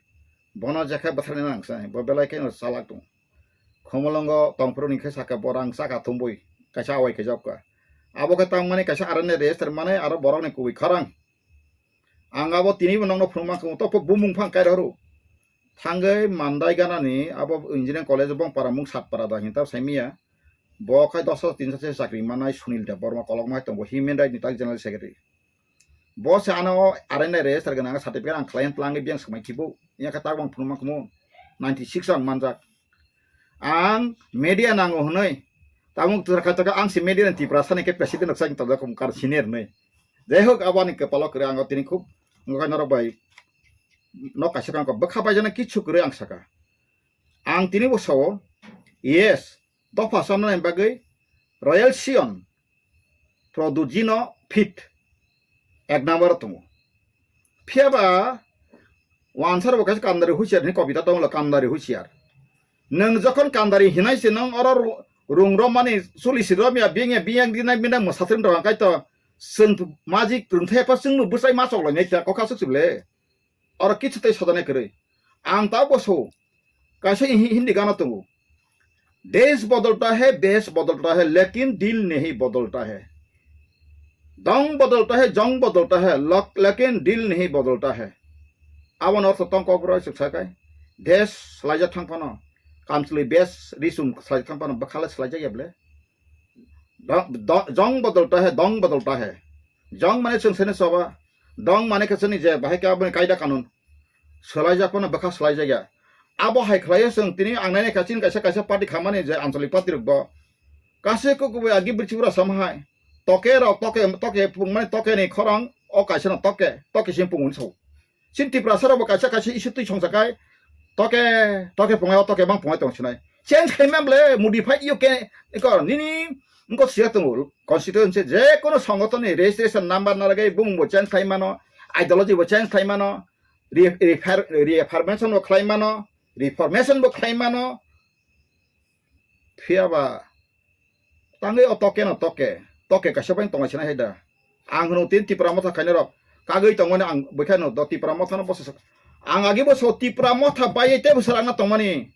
bono jekha bwtharni nang sa, bo belai khe chalak tongo. Khomolongo tongphuru ni khe saka borang chaka thumbui kaisa awai khe jokka. Abo khe tangmani kaisa arani register mane aro borok ni kubui khorang. Ang abo tini bo nokno phunukma khe to bumung phang kai rohoro. Thangwi mandai gana ni abo engineering college bong para mung sat para da hinta saimiya. Bo khai dos hajar tin hajar se chakri manai Sunil Debbarma kolok mai tongo human right ni tak general secretary. Bo se ano arani register gwnang certificate ang khlai tlang biyang swkmai khibo. Iya khe tak bang phunukma khumo ninety six ang manjak. Ang media nango hwnwi. Tabuk twra kha taka ang se media ni Tiprasa ni khe president rok sai tongjak kar senior hwnwi. Jai hok aboni kwpalo kwrwi ang tini khub nokha norok bai nok kaisa kang bwkha bai jana kichu kwrwi ang saka. Ang tini bo sao yes. Dopha samnani bagwi Royal Sion Produjino fit ek number tongo. Phiyaba wansar bo kaisa kandari husiar ni kobita tongo kandari husiar. Nwng jokhon kandari hinai se nwng oro ru-, rung romani suli si romya biyang ya biyang dinai bina mwsatring rok angkai to chwng majik rungthai pa chwngno bwsai ma chok lainai ta kokha suk sibole. Oro kichu tei sodanai kwrwi. Ang ta bo so kaisa hi-, Hindi gana tongo. Desh badalta hai, vesh badalta hai, lekin dil nahi badalta hai. Dong badalta hai, jong badalta hai, lak-, lekin dil nahi badalta hai. Aboni ortho tong kok roi suk sakai. Desh swlaijak thang phano. Kamchwlwi vesh risum swlaijak thang phano bwkhala swlaijak ya ble. Dong, do-, jong badalta hai, dong badalta hai. Jong mane chwng sene soba. Dong mane khe chwngni je bahai khe aboni kaida kanun. swlaijak phano bwkha swlaijakya. Abo hai khlaiwi chwng tini ang nainai kha chini kaisa kaisa party khamani je anchalik party rok bo. Kaisa kok kubui agi bwrwi Tripura sama hai. Toke rok, toke, toke pungmani toke ni khorang o kaisa no toke, toke sing pungmani sao. Chini Tiprasa rok bo kaisa kaisa issue twi songsa kai. Toke, toke pungai o toke bang pungai tong sinai. Change khaima ble modify you can, iko nini iko siya tongo constituency je kono songoton ni registration number na lagay bumung bo change khai mano, ideology bo change khai mano, re-, refer-, reaffirmation bo khlai mano, reformation bo khlai mano. Phiya ba tangwi o toke no toke, toke kaisa bai tongla sinai hai da. Ang hwno tin Tipra Motha khaina rok kagwi tongmani ang bwkha no do Tipra Motha no bosa sak-, ang agi bo so Tipra Motha bai tei bwsarang na tongmani.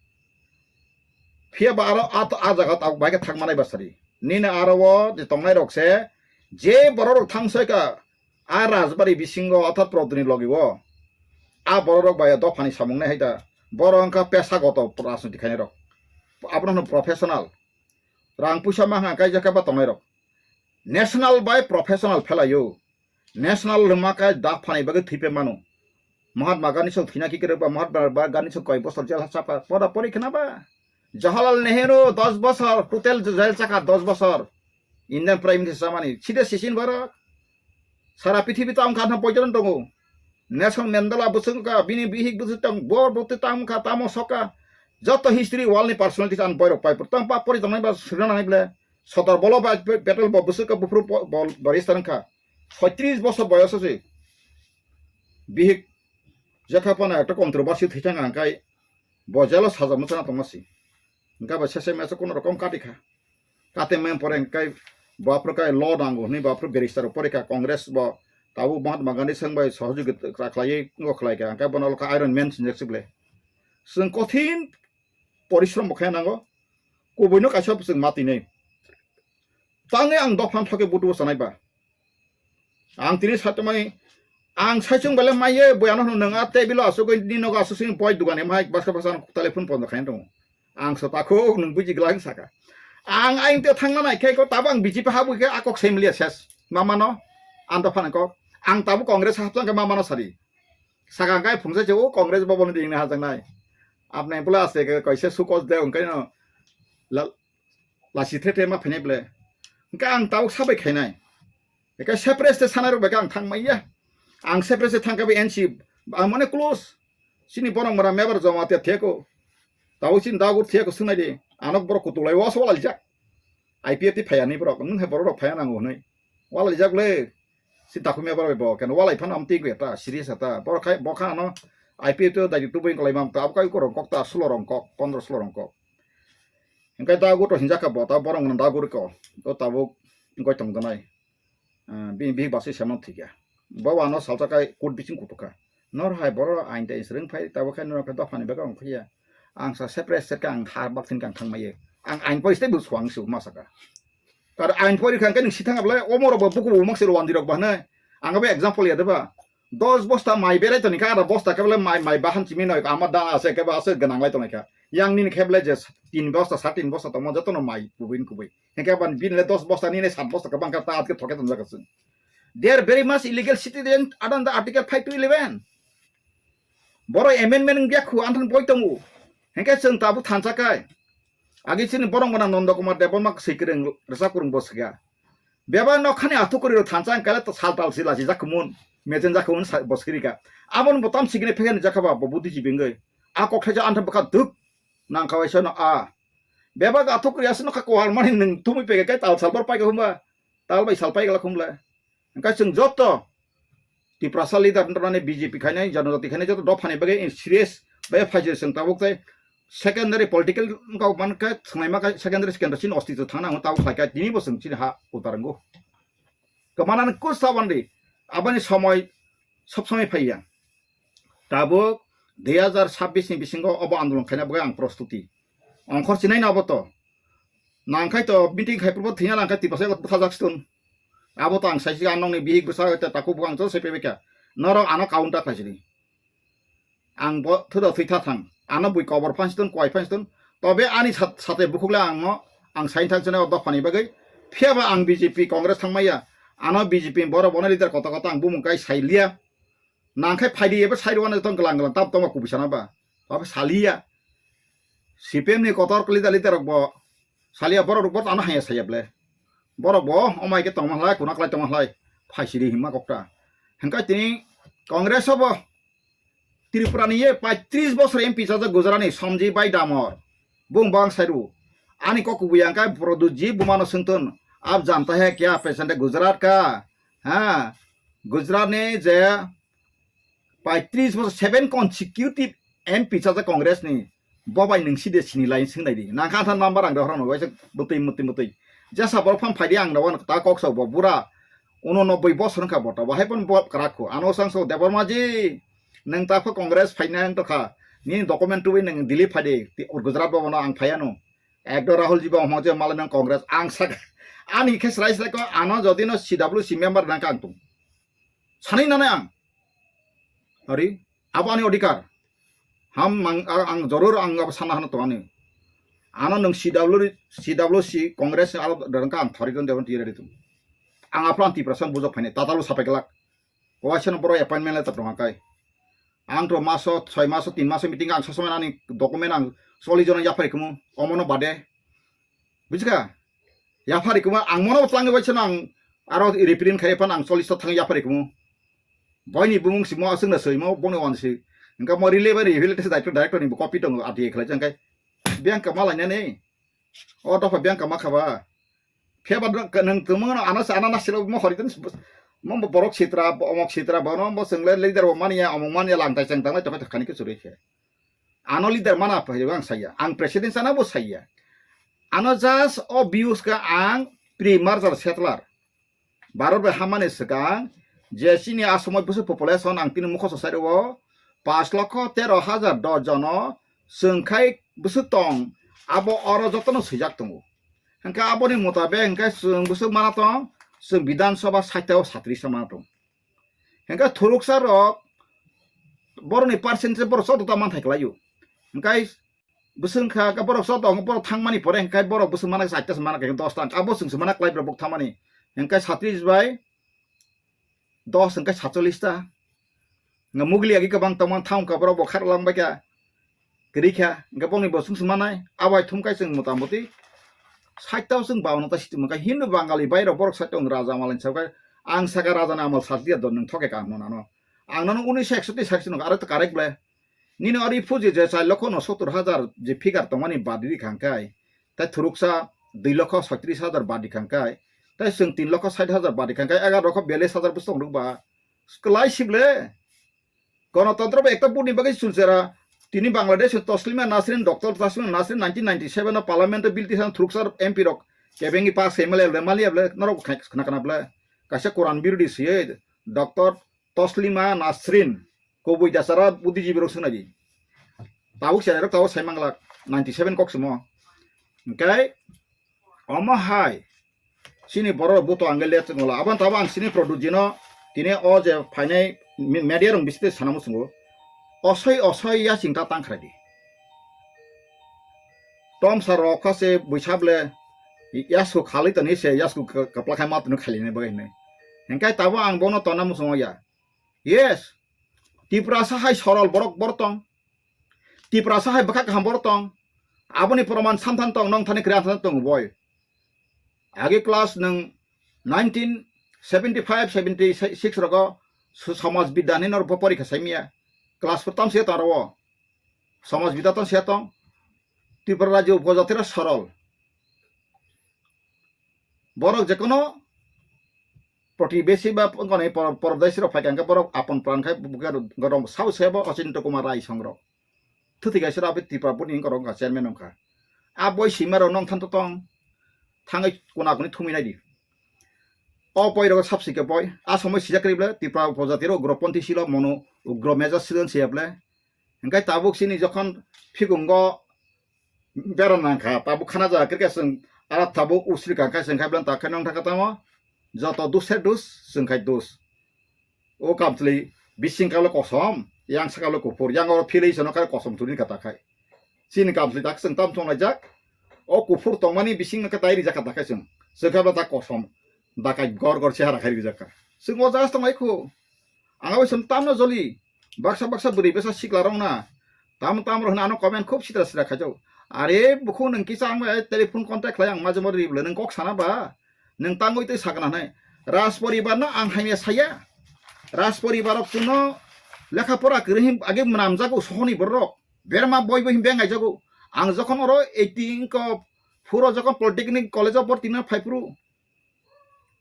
Phiya ba aro a, a jaga tabuk bai khe thangmanai basari. Nini aro o je tongnai rok se je borok rok thang soi ka a rajbari bisingo othat prodini logi o. A borok rok bai dophani samung nai hai da. Borok wngkha pesa goto rajniti khainai rok. Abono hwno professional. Rang puisa ma hwnka kaijak khe ba tongnai rok. National bai professional phelaio. National lwma khe dak phanai bagwi thwipe mano. Mahatma Gandhi song thwina kikrwk ba Mahatma Gandhi song koi bosor jel ha chapa poda pori khna ba. Jawaharlal Nehru dos bosor total jel chakha dos bosor. Indian Prime Minister chamani side sisin borok. Sara pithibi tamo kha poijon tongo. Nelson Mandela bwswk ka bini bihik bwswk tong bor bwtwi tamo kha tamo soka. Joto history world ni personalities an boirok pai pur tang pa pori tongnai ba srina nai ble. Sodor bolo ba petrol bo bwswk ka buphuru bo bari starang kha. Soitris bosor boyoso se. Bihik jekha pana ekta controversy thwichang ang kai bo jelo sajak mwchana tongma si. Hingkha ba sese mesa kono rokom kati kha. Kate mem pore hingkai bo aphuru kai law nango hwnwi bo aphuru barrister rok pore kha Congress bo tabuk Mahatma Gandhi seng bai sohojogita khlaiwi ngo khlai kha hingkai bono lokha Iron Man sinjak sible. Chwng kothin porishrom bo khaina nango kubuino kaisa chwng ma tini. Tangwi ang dophan thokhe butubo sanai ba. Ang tini satumani ang saichung bele maiye boyano hwnwi nwng a table o asugwi ni nogo asuk sini boi dugan emhai basa basa ang telephone pondo khaina tongo. Ang so takhuk nwng buji glak saka. Ang aing te thangna nai khe ko tabo ang B J P habwi khe akok semlia ses. Mamano ang dophan kok. Ang tabo Congress hapjang khe mamano sari. Saka ang kai phungsa che o Congress boboni ringna hajaknai. Apne pula ase ke kaise sukos de ongkai no. Lasi the the ma phainai ble. Hingke ang tabuk sabai khainai. Eke separate se sanai rok bai ang thang maiya. Ang separate se thang kabi N C ang mane close. Sini borok mora mebar joma te theko. Tabuk sini dagur theko sunai di. Anok borok kutulai was walai jak. I P F ti phaya ni borok. Nung he borok rok phaya nango hwnwi. Walai jak le. Si dakhumya borok bai bo. Ken walai phano amtwi gwe ta. Serious ta. Borok khai bokha ano I P F ti dai tubui kolai mam ta. Abkai korong kok ta. Sulo rong kok. Pondro sulo rong kok. Hingke dagur to hinjak kha bo, ta borok no dagur ko, to tabuk wngkoi tong tongnai. Ah, bini bihik basui semano thikya. Bo ano salsa kai kut bising kutuk kha. Nor hai borok ain tai swrwng phai, tabuk khai norok khe dophani bagwi ongkhiya. Ang sa separate set kha, ang ha bak thini kha ang thangmaiye. Ang ain pori stei bo suang su ma saka. Kar ain pori kha hingke nwng sithang ablai, omo rok bo buku bo mangse rwandi rok bo hwnwi. Ang abo example ya deba. Dos bosta mai berai toni kha, ada bosta khe bole mai, mai bahan chimi noi, ama da ase khe ba ase gwnang lai tongnai kha. Yang nini khe bole je tin bosta, sa tin bosta tongmo jotono mai kubui kubui. Hingke ban bini le dos bosta, nini sat bosta khe bang kha ta atke thoke tonjak chwng. They are very much illegal citizen under the Article five to eleven. Boro amendment wngya khu anthan boi tongo. Hingke chwng tabuk thansa kai. Agi chini borok gwnang Nondo Kumar Debbarma swi kwrwng rwchap kwrwng bo swkha. Bebak nokhani athukuri rok thansa ang kale to sal tal sila si jakhumun, mechen jakhumun sa-, bo swkirika. Aboni bo tam sikini phekeni jakha ba bo buddhi jibingwi. A kok thaisa antha bwkha duk nang kha waisa no a. Bebak athukuri aswk nokha kwal mani nwng thumui peke kai tal sal bor paika humba. Tal bai sal paika la khumla. Hingke chwng joto Tiprasa leader wngtongmani B J P khainai, Janajati khainai joto dophani bagwi serious bai phaijak chwng tabuk tei secondary political wngkha man khe thwngnaima khe secondary secondary chini ostitw thangna hwnwi tabuk khlai kha tini bo chwng chini ha utar wngo. Kwmanani kus tabandi aboni somoi sob somoi phaiya. Tabuk dui hazar sabbish ni bisingo obo andolon khaina bagwi ang prostuti. Ongkhor chinai no abo to. Nangkhai to meeting khai purbo thina nangkhai Tiprasa eko bwthajak stun. Abo to ang saisi ang nokni bihik bwsa te takhuk bukhang chwng sai pebekha. Norok ano counter khlaisidi. Ang bo thwda thwitha thang. Ano bui kobor phansi ton, kwai phansi ton. Tobe ani sat-, sate bukhukle ang no, ang sain thang chwngno dophani bagwi. Phiyaba ang B J P Congress thangmaya. Ano B J P borok bono leader koto koto ang bumung kai sailiya. Nangkhe phaidi ebo side one tong glang glang tam tongma kubui sana ba. Abo saliya. C P M ni kotor leader leader rok bo saliya, borok rok bo ano haya saya ble. Borok bo omai ke tongma hlai, kuna klai tongma hlai. Phaisiri himma kokta. Hingkai tini Congress obo Tripura ni ye paitris bosor M P chajak Gujarat ni Sanjay Bhai Damor. Bung bang sairu. Ani kok kubui angkai Pradyut ji bumano sengton. Ab janta hai kya, pesan de Gujarat ka. Ha. Gujarat ni je paitris bosor seven consecutive M P chajak Congress ni. Bo bai nung side sini lai sing nai di. Nang kha than number ang dohorano waisa butui mutui mutui. Jasa borok phang phaidi ang dawan ta kok sa bo bura. Uno nobboi bosor wngkha bo ta. Bahai pon bo krak kho. Ano sang so Debbarma ji. Nung ta pho Congress phaina ang tokha. Nini document tubui nung Delhi phaidi. Ti Gujarat bo no ang phaiano. Ekdo Rahul ji bo hmo je malai nang Congress ang sak. Ani khe srai srai ko ano jodi no C W C member nang kang tung. Sani nana ang. Ari, abo ani odhikar. Ham mang, ang, ang joror ang abo sana hano to ani. Ano nung C W, C W C Congress ni alo dorong ka ang thori don dewan tiyari tu. Ang apran Tiprasa bujok phani, tatalo sapai gelak. Waisa no boro appointment letter tong kai. Ang to maso, soi maso, tin maso meeting ang sosomai ani document ang soli jona yapari kumu, omono bade. Bujika? Yaphari kuma ang mono tlangi bai chana ang aro reprint khai pan ang chollish ta thang yaphari kuma. Boini bumung si mo aswng na soi mo boni wan si. Engka mo relay bai rehabilitation director, director ni bo copy tongo R T I khlai jang kai. Biang kama lai nani. O dopha biang kama khaba. Pheba nang tongmo ano sa ana nasilo mo hori tan mo borok sitra omok sitra bono mo swngle leader bo mania omok mania lang tai chang tanglai tokha khani ke churi khe. Ano leader mana phai ang saya. Ang president sana bo saya. Ano just o views ka ang pre-merger settler. Bharot bai hamani swkang je chini asomoi bwswk population ang tini mukhoso sai rwo, paanch lokho tero hajar dos jono chwng khai bwswk tong, abo oro jotono swijak tongo. Hwnkhe aboni mutabek hwnkhe chwng bwswk mana tong, chwng Bidhan Sabha sait o satris ta mana tong. Hwnkhe thuruksa rok borokni percentage borok joto ta manthai kwlaio. Hwnkhe bwswk wngkha, hwnkhe borok joto, borok thangmani pore hwnkhe borok bwswk mana chaita se mana khe dos ta, abo chwng se mana kwlai borok thangmani. Hwnkhe satris bai dos hwnkhe satchollish ta. Nga mugli agi kwbang tongmani thang wngkha, borok bo kharok lang bai kha. Kwrwi kha, hwnkhe bongni bo chwng se manai, abo hai thum khai chwng mota moti sait ta chwng bawan ta situ mankha. Hindu Bangali bai rok borok sait ta wng raja malai sa khai, ang saka raja ni amal satliya don nwng thoke ka hwnwi ano. Ang nono unisho eksotti sait se nukha, aro to correct ble. Nini ori phuji je char lokho unosottor hajar je figure tongmani badi di khang khai, tai thuruksa dui lokho soitris hajar badi khang khai, tai chwng tin lokho sait hajar badi khang khai, egar lokho biyallis hajar bwswk tong rwkba. Kwlai sible. Ganatantra bo ekta buni bagwi chulchera. Tini Bangladesh Taslima Nasrin, Doctor Taslima Nasrin nineteen ninety-seven o Parliament o bill tisan thuruksa M P rok kebengwi pass khai mali able, mali able, norok khai khna khna ble. Kaisa Quran birodi siye Doctor Taslima Nasrin, kubui dasara buddhijibi rok swngnai di. Tabuk cherairok tabuk sai manglak ninety seven kok simo. Hwnkhe omo hai chini borok buto angge let ngola. Aboni tabuk ang chini product jino tini o je phainai mi-, media rok bisite sana muchungo. Osoi osoi ya chingta tangkhrai di. Tom sar rok kha se buisa ble yasku khalwi toni se yasku ka-, kapla khai ma tunu khali ne bagwi hinwi. Hwnkhe tabuk ang bono tonna muchungo ya. Yes. Tiprasa hai sorol borok bor tong. Tiprasa hai bwkha kaham bor tong. Aboni proman samthan tong, nong thani kwrwi samthan tong boi. Agi class nwng nineteen seventy five seventy six rogo su-, Samaj Bidya ni norok bo porikha saimya. Class four tam se tong aro. Samaj Bidya tong se tong. Tripura rajyo upojatira sorol. Borok jekono protibesi ba wngkha ni por-, pordesi rok phaikha hwnkhe borok apon pran khai bukhai rok, rok sao sebo Ochinto Kumar Rai song rok. Thuti kaisa rok Tripura Board ni wngkha rok wngkha chairman wngkha. A boi sima rok nong thanto tong thangwi kuna kuni thumwi nai di. O poi rok sabsi khe poi a somoi sijak kri ble Tripura upojati rok ugroponthi silo mono ugro major silo siya ble. Hwnkhe tabuk chini jokhon phikungo bera nangkha, tabuk khana jaga khe chwng aro tabuk usri kangkha chwng khai bwlani tak khe nong thangkha tamo joto dushe dus chwng khai dus. O kamchwlwi bising kalo kosom, yang sakalo kuphur, yang oro philwi sono khai kosom churi kha ta khai. Chini kamchwlwi tak chwng tam chong laijak, o kuphur tongmani bising no khe tai rijak kha ta khai chwng, chwng khai bwlani tak kosom, dakai gor gor chehara khai rijak kha. Chwng o jaga tong lai khu. Ang abo song tamno joli. Baksa baksa bwrwi bwsa sikla rok na. Tam tam rok hwnwi ano comment khub sitra sitra khaijak. Are bukhuk nwng kisa ang bai telephone contact khlai ang majemo ri bwle nwng kok sana ba. Nwng tangwi twi sakna hwnwi. Raj poribar no ang hamya saya. Raj poribar rok chwngno lekha pora kwrwi hin age mwnam jago sohoni borok. Berma boi boi hin beng ai jago. Ang jokhon oro eighteen ko phuro jokhon Polytechnic College of Borti no phai phuru.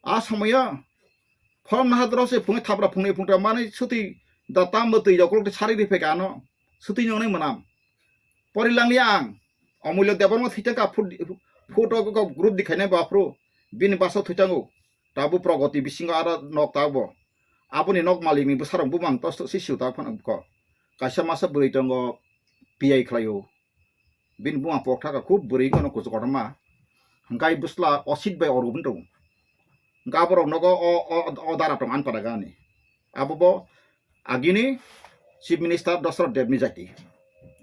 A somoyo phone naha doro se phungi thapra phungi phungta mani suti da tam bo twi rok sari ri pheka ano. Suti nongnai mwnam. Pori langli ang. Omulyo Debbarma thita ka phut, photo ko group dikhainai ba phru. Bini basa thwitango. Tabu progoti bisingo aro nok tabo. Aboni nok malikni bwsarok bumang tos si siu ta phano ko. Kaisa masa bwrwi tongo P I khlaio. Bini buma pokthaka khub bwrwi wngkha no kuchuk kotorma. Hwnkhe bwsla osit bai orubun tongo. Hwnkhe aborok nogo o, o, o dara tong ani pada gani. Abo bo agini Chief Minister Dosrot Debni jati.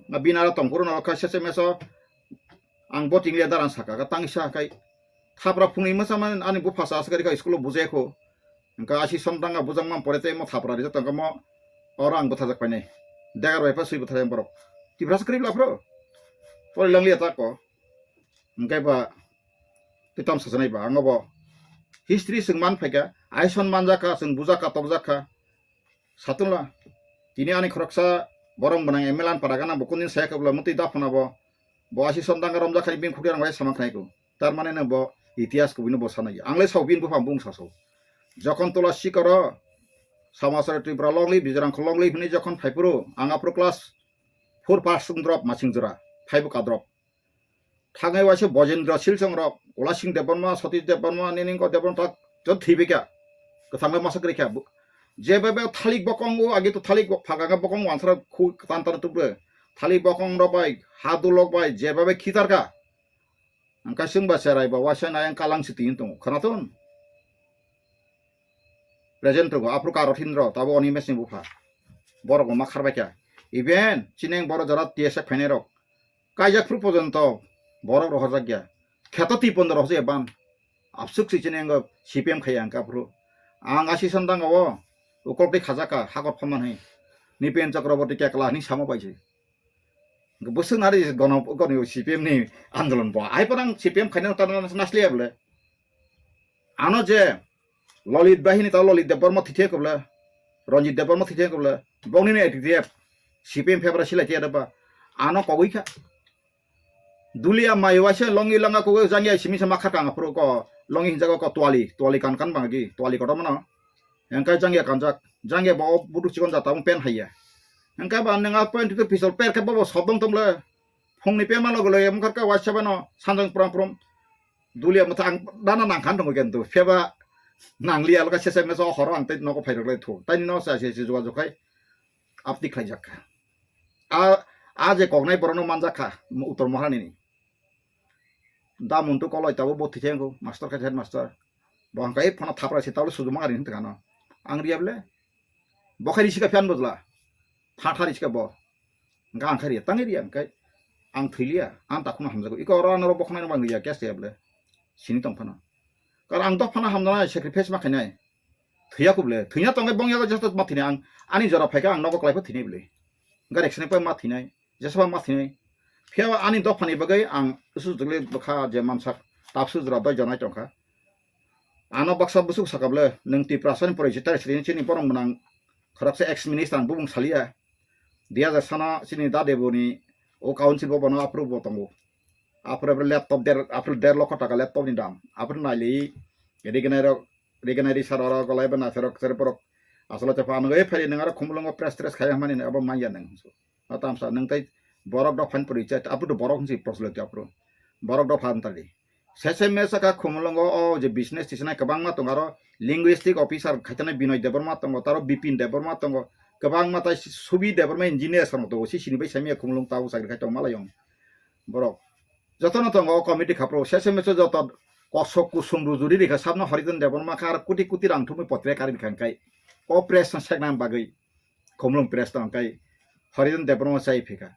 Bini aro tongphuru norok kha sese meso ang bo tinglia dara saka, tangsa khai thapra phungni mwsa man ani bupha sa asgari kha school o bujai kho. Hwnkhe asi somtang a bujang man pore tei mo thapra rijak tongkha mo oro ang bwthajak painai. Degar bai pha swi bwthajak borok. Tiprasa kwrwi bla phro. Pore langlia ta ko. Hwnkhe ba twi tam sasanai ba ang bo history chwng man phaikha, aison manjakha, chwng bujakha, tokjakha. Satunla, tini ani khoroksa borok mwnang M L A ni para gana bo kundin saya kabla mutwi daphana bo, bo asi sondanga romjak khai bini khukya rang bai sama khnai ko. Tar mane no bo itihas kubui no bo sanai. Ang le sao bini buphang bung saso. Jokhon tola sikaro Samasara Tripura longli, Bijrang kho longli hwnwi jokhon phaiphuru, ang aphuru class four pass wng drop masing jora, phaibu ka drop. Thangwi waisa Bojendra Silchong rok, Ulasing Debbarma, Satish Debbarma, Niningo Debbarma tak jot thwi bikha. Kwthangwi masa kwrwi kha. Jeba be thalik bokong o agi to thalik bok phaga ga bokong wansara khu tan tan tubre. Thalik bokong rok bai, hadulok bai, jeba be khitar kha. Angka sing ba serai ba waisa nayang kalang si tin tong. Khana ton. Present tongo, aphuru Karothin rok, tabo Animesh ni bupha. Borok bo ma kharbai kha. Even chineng borok jora T S F phainai rok. Kaijak phuru pojonto borok rohorjak ya. Kheto twi pondo rohorjak ya ban. Absuk si chini ang C P M khaiya ang kaphuru. Ang asi sandang o ukol twi khajaka hakot phaman hai. Nipen Chakraborty kekla hini samo bai si. Bwswk nari gono gono C P M ni andolon bo. Ai parang C P M khaina ta nasliya bole. Ano je Lolit bahini ta Lolit Debbarma thithia kobla. Ranjit Debbarma thithia kobla. Bongni ni A T T F. C P M febra silai thia deba. Ano kogwi kha. Dulia mai waisa longi langa kugui jangya simi sama khakang aphuru ko longi hinjago ko twali, twali kan kan bangagi, twali kotor mano. Engkai jangya kanjak, jangya bo budu chikon jata pen haiya. Engkai ba nang a pen tu pistol per khe bobo sobdong tomle. Phungni pema logo loya mungkar ka waisa bano sanjang pram pram. Dulia mutha ang dana nang khan tongo kentu. Pheba nang liya loka sese meso horo ang tei nogo phai rok lai thu. Tani no sa se se juwa jukai. Apti khlai jak kha. A, a je koknai borokno manjak kha, Uttor Maharani ni. Da Muntu Koloi tabo bo thikhe wngkho, master khai headmaster. Bo hwnka, "Ei phano thapra se tabo sujuma ari," hinwi thangkha no. Ang riya bole, bo khai risi kha phiyan bojla. Pha tha risi kha bo. Hwnka ang khai riya, tangwi riya hwnkai. Ang thwi liya, ang takhukno hamjago. Iko oro ano oro bo khwnai no bang riya, case ya bole. Sini tong phano. Karon ang dophano hamjaknai, sacrifice ma khainai. Thwiya kubule, thwina tongwi bongya joto ma thwinai ang. Ani jora phaikha ang nogo kwlai pha thwinai bole. Gari accident pai ma thwinai, jesa ma thwinai. Phiya ani dophani bagwi ang usu jwgli bwkha je mansak tapsu jora doi jonai tongkha. Ano baksa bwswk saka bole, nwng Tiprasani porichita sri chini borok mwnang khoroksa ex minister ang bubung saliya. Dui hajar sana chini dadeboni o council bo bono approve bo tongo. Apre apre laptop der, apre der lokho taka laptop ni dam. Apre naili rignai rok, rignai risar oro golai ba naisarok serborok. Asolo chapha ano e phai nang aro khumulungo press tres khai hamani abo manya nang. Atamsa nang tai borok dok phan puri chat apre borok si proslo ti apre. Borok dok phan tali. Sese mesa ka khumulungo o je business tisinai kwbangma tongo aro linguistic officer khaitane Binoy Debbarma tongo taro Bipin Debbarma tongo kwbangma tai Subi Debbarma engineer sono tongo si sini bai samia khumulung tabo chakri khai tong malai yong. Borok jotono tongo o committee khapro sese meso joto kosok kusum rujuri rikha sabno Harijan Debbarma kha aro kuti kuti rang thumwi potre kari rikha hwnkhe o press no sekna bagwi khumulung press tong kai Harijan Debbarma chai phika.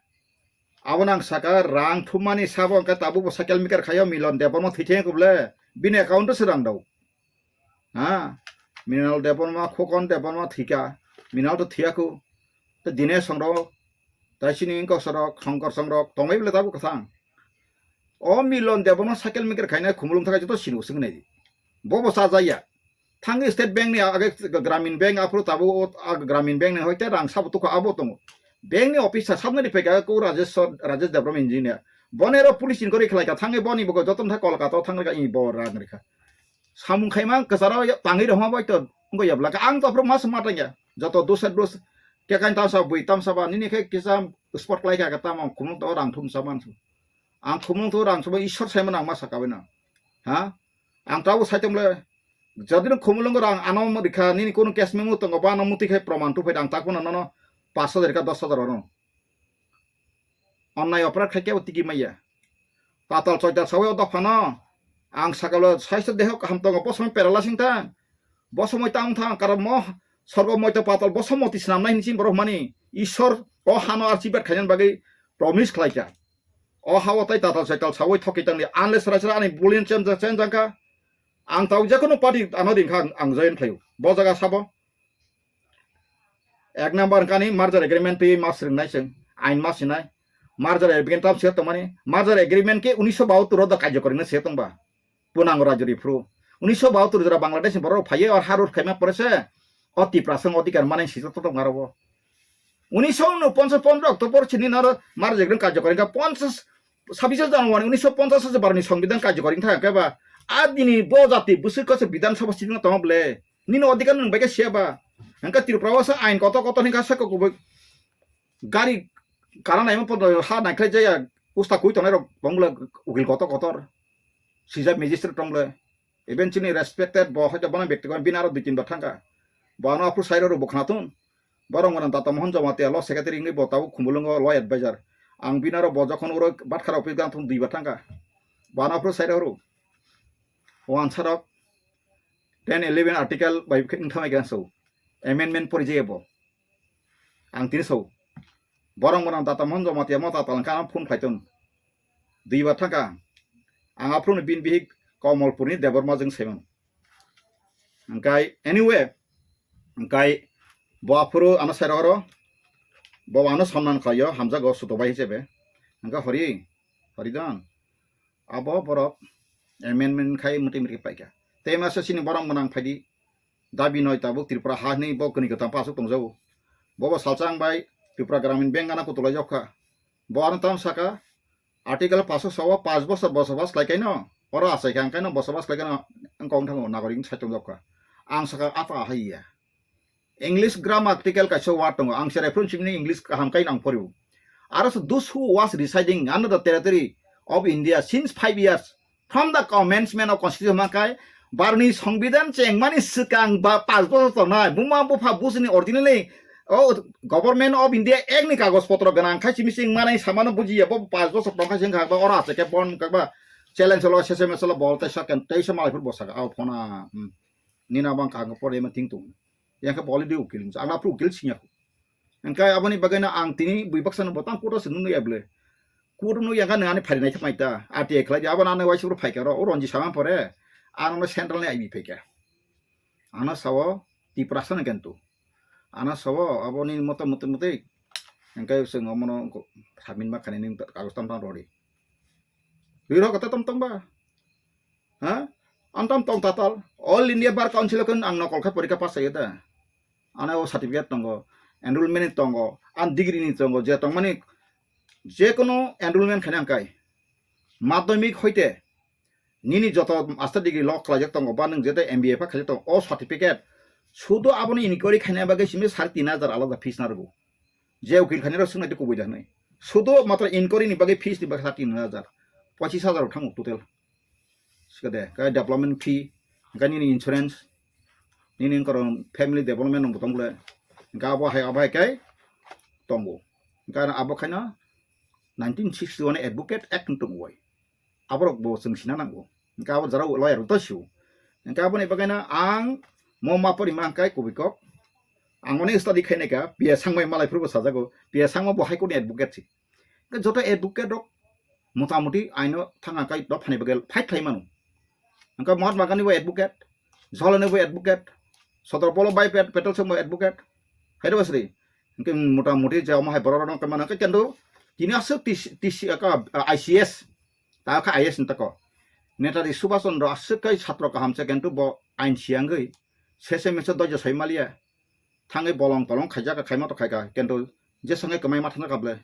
Abo nang saka rang thummani sabo hwnkhe tabukbo cycle maker khaio Milon Debbarma thwitheng kubole bini account o se rang dao. Ha, Mrinal Debbarma, Khokon Debbarma thwikha. Minal to thiyaku. Te Dinesh songrok, tai sini wngkok sorok, Shongkor songrok, tongbai bole tabuk kwthang. O Milon Debbarma cycle maker khaina Khumulwng thakai joto sini usung nai. Bo bo sajaya. Thangwi State Bank ni age Gramin Bank aphuru tabuk o ag Gramin Bank ni hoite rang sabo tukha abo tongo. Bank ni officer sabnani phaikha ko Rajesh, Rajesh Debbarma engineer. Bone ro police inquiry khlaikha thangwi boni bo joto tha Kolkata o thangwi ka i bo rang rikha. Samung khaima kwcharo tangwi rwma bai to wngwi yablaka. Ang to aphuru mas matangya. Joto dusar dus kekain tamsa bui tamsa ba nini khe kisa spot khlaikha ka tamo khumulwng to rang thum saman. Ang khumulwng to rang sabo Ishwar saimano ang ma saka baino. Ha? Ang tabuk saitom le. Jodi no khumulwng rang ano rikha nini kono case memo tongo ba ano muti khai proman tuphai ang tak phano nono pash hajar ka dos hajar ono. Onnai oporad khai kebo tigi maya. Patal choital sawi o dophano. Ang sakalo saisto deho kaham tongo bo somoi paralyzing thang. Bo somoi tang thang karon mo sorgo moito patal bo somoti swnamnai hinwi borok mani. Ishwar o hano archibad khainani bagwi promise khlaikha. O hao tai tatal saital sawi thoki tangli unless raisra ani bulin chem chem jangkha. Ang tau jekono party ano ringkha ang join khlaio. Bo jaga sabo. Ek number kani merger agreement twi mas ringnai chwng ain mas sinai. Merger agreement tam se tongmani. Merger agreement ke unisho bahattor o da karjokori na se tongba. Punango rajori phru. Unisho bahattor jora Bangladesh ni borok phaiye or harur khaima pore se. O Tiprasa odhikar mane sijak to tongma rogo. Unisho ponchas pondro October chini naro merger agreement karjokori ka ponchas sabise January unisho ponchas se barni songbidan karjokori thang keba. A dini bo jati bwswk kose Bidhan Sabha sitting tongma ble. Nini odhikar nwng bai khe siya ba. Hingke Tripura o sa ain kotor kotor hingka sa kok kubui gari kana naima podo ha naikhlai jaya usta kui tongnai rok bongla ukil kotor kotor. Sijak magistrate tongle. Even chini respected bo hoito bono bekti ko bini aro dui tin bar thangka. Bo ano aphuru sairo rok bo khna thun. Borok mwnang Tata Mohan Jamatia law secretary wngwi bo tabuk Khumulwngo law advisor. Ang bini aro bo jokhon uro Batkha office gang thung dui bar thangka. Bo ano aphuru sairo rok. O ansarok ten eleven article bai khe wngthangwi khe so amendment porijaya bo. Ang tini so borok mwnang Tata Mohan Jamatia mo Tata langkha ano phone khlai ton. Dui bar thangka ang aphuru ni bini bihik Komolpur ni Debbarma jwng saiman. Hingkai anyway, hingkai bo aphuru ano sai rohoro bo ano samnan khlaio hamjago suto bai hisabe. Hingka hori hori don. Abo borok amendment khai mwtwi mwtwi paikha. Tei masa chini borok mwnang phaidi dabi noi tabuk Tripura ha hinwi bo kwnwi kwtam pa aswk tongjago. Bobo salsa ang bai Tripura Gramin Bank gana kutulai jokha. Bo ano tam saka article paso sawa panch bosor bosobas khlai kaino oro achai kha ang kaino bosobas khlai kaino wngkha wngthango nagorik sai tong jokha. Ang saka ata haiya. English grammatical kaisa word tongo. Ang se reference ni English kaham kai nang poriu. Aro se those who was residing under the territory of India since five years from the commencement of constitution makai barni songbidan chengmani swkang ba panch bochor tongnai buma bupha busini originally o Government of India act ni kagoj potro gwnang khai simi sing manai samano bujiya bo panch bochor tongkha sing kha ba ora se ke bon kha ba challenge lo sese meselo bol te saken teisa malai phur bosaka au phona. Nina bang kha pore ma ting tung. Yang khe boli di ukil ang na phuru ukil singya. Engkai aboni bagwi no ang tini bui baksa no botang kuto se nunu ya ble. Kuto no yang kha nang ani phari nai thapmai ta. Ati khlai di abo nang waisa phuru phai kha ro. O ronji sama pore. Ano no central ni I B phai kha. Ano sawo Tiprasa no kentu. Ano sawo aboni moto moto moto. Engkai se ngomono samin ma khani ning kagos tam tam rori. Riro kata tam tam ba. Ha? Antam tong tatal. All India Bar Council o khe ang nokol khe porikha pass chaya da. Ano o certificate tongo, enrollment ni tongo, an degree ni tongo, je tongmani je kono enrollment khaina ang kai. Madhyamik hoite nini joto master degree lok khlaijak tongo, ba nwng jete M B A pha khaijak tongo, o certificate sudo aboni inquiry khaina bagwi simi sare tin hajar alada fees narwgo. Je ukil khainai rok swngnaidi kubui da hwnwi. Sudo matro inquiry ni bagwi fees ni bagwi sati nini hajar. Pochis hajar rok thango total. Sikade, kai development fee, kai nini insurance, nini wngkha rok family development rok bo tong bole. Hingkhe abo hai, abo hai kai tongo. Hingkhe abo khaino nineteen sixty one Advocate Act wng tongo bai. Aborok bo chwng sina nango. Hingkhe abo jora lawyer rok to sio. Hingkhe aboni bagwi no ang mo ma pori ma hingkhe kubui kok. Ang oni study khainai kha, P S Sangma malai phuru bo sajago. P S Sangma bo High Court ni advocate si. Hingkhe joto advocate rok motamuti aino thang hingkhe dophani bagwi fight khlai mano. Hingkhe Mahatma Gandhi bo advocate, Jawaharlal Nehru bo advocate, Sardar Vallabhbhai Pat-, Patel song bo advocate. Khairok basri. Hingke mota moti je omo hai borok rok kemana ke kendo. Tini aswk T C, T C, aka, ah, I C S. Ta kha I S ni tako. Netaji Subhash Chandra aswk kai satro kaham se kendo bo ain siyangwi. Sese mese dojo sai maliya. Thangwi bolong tolong khaijak khaima to khaika. Kendo je sangai kamai ma thangka ble.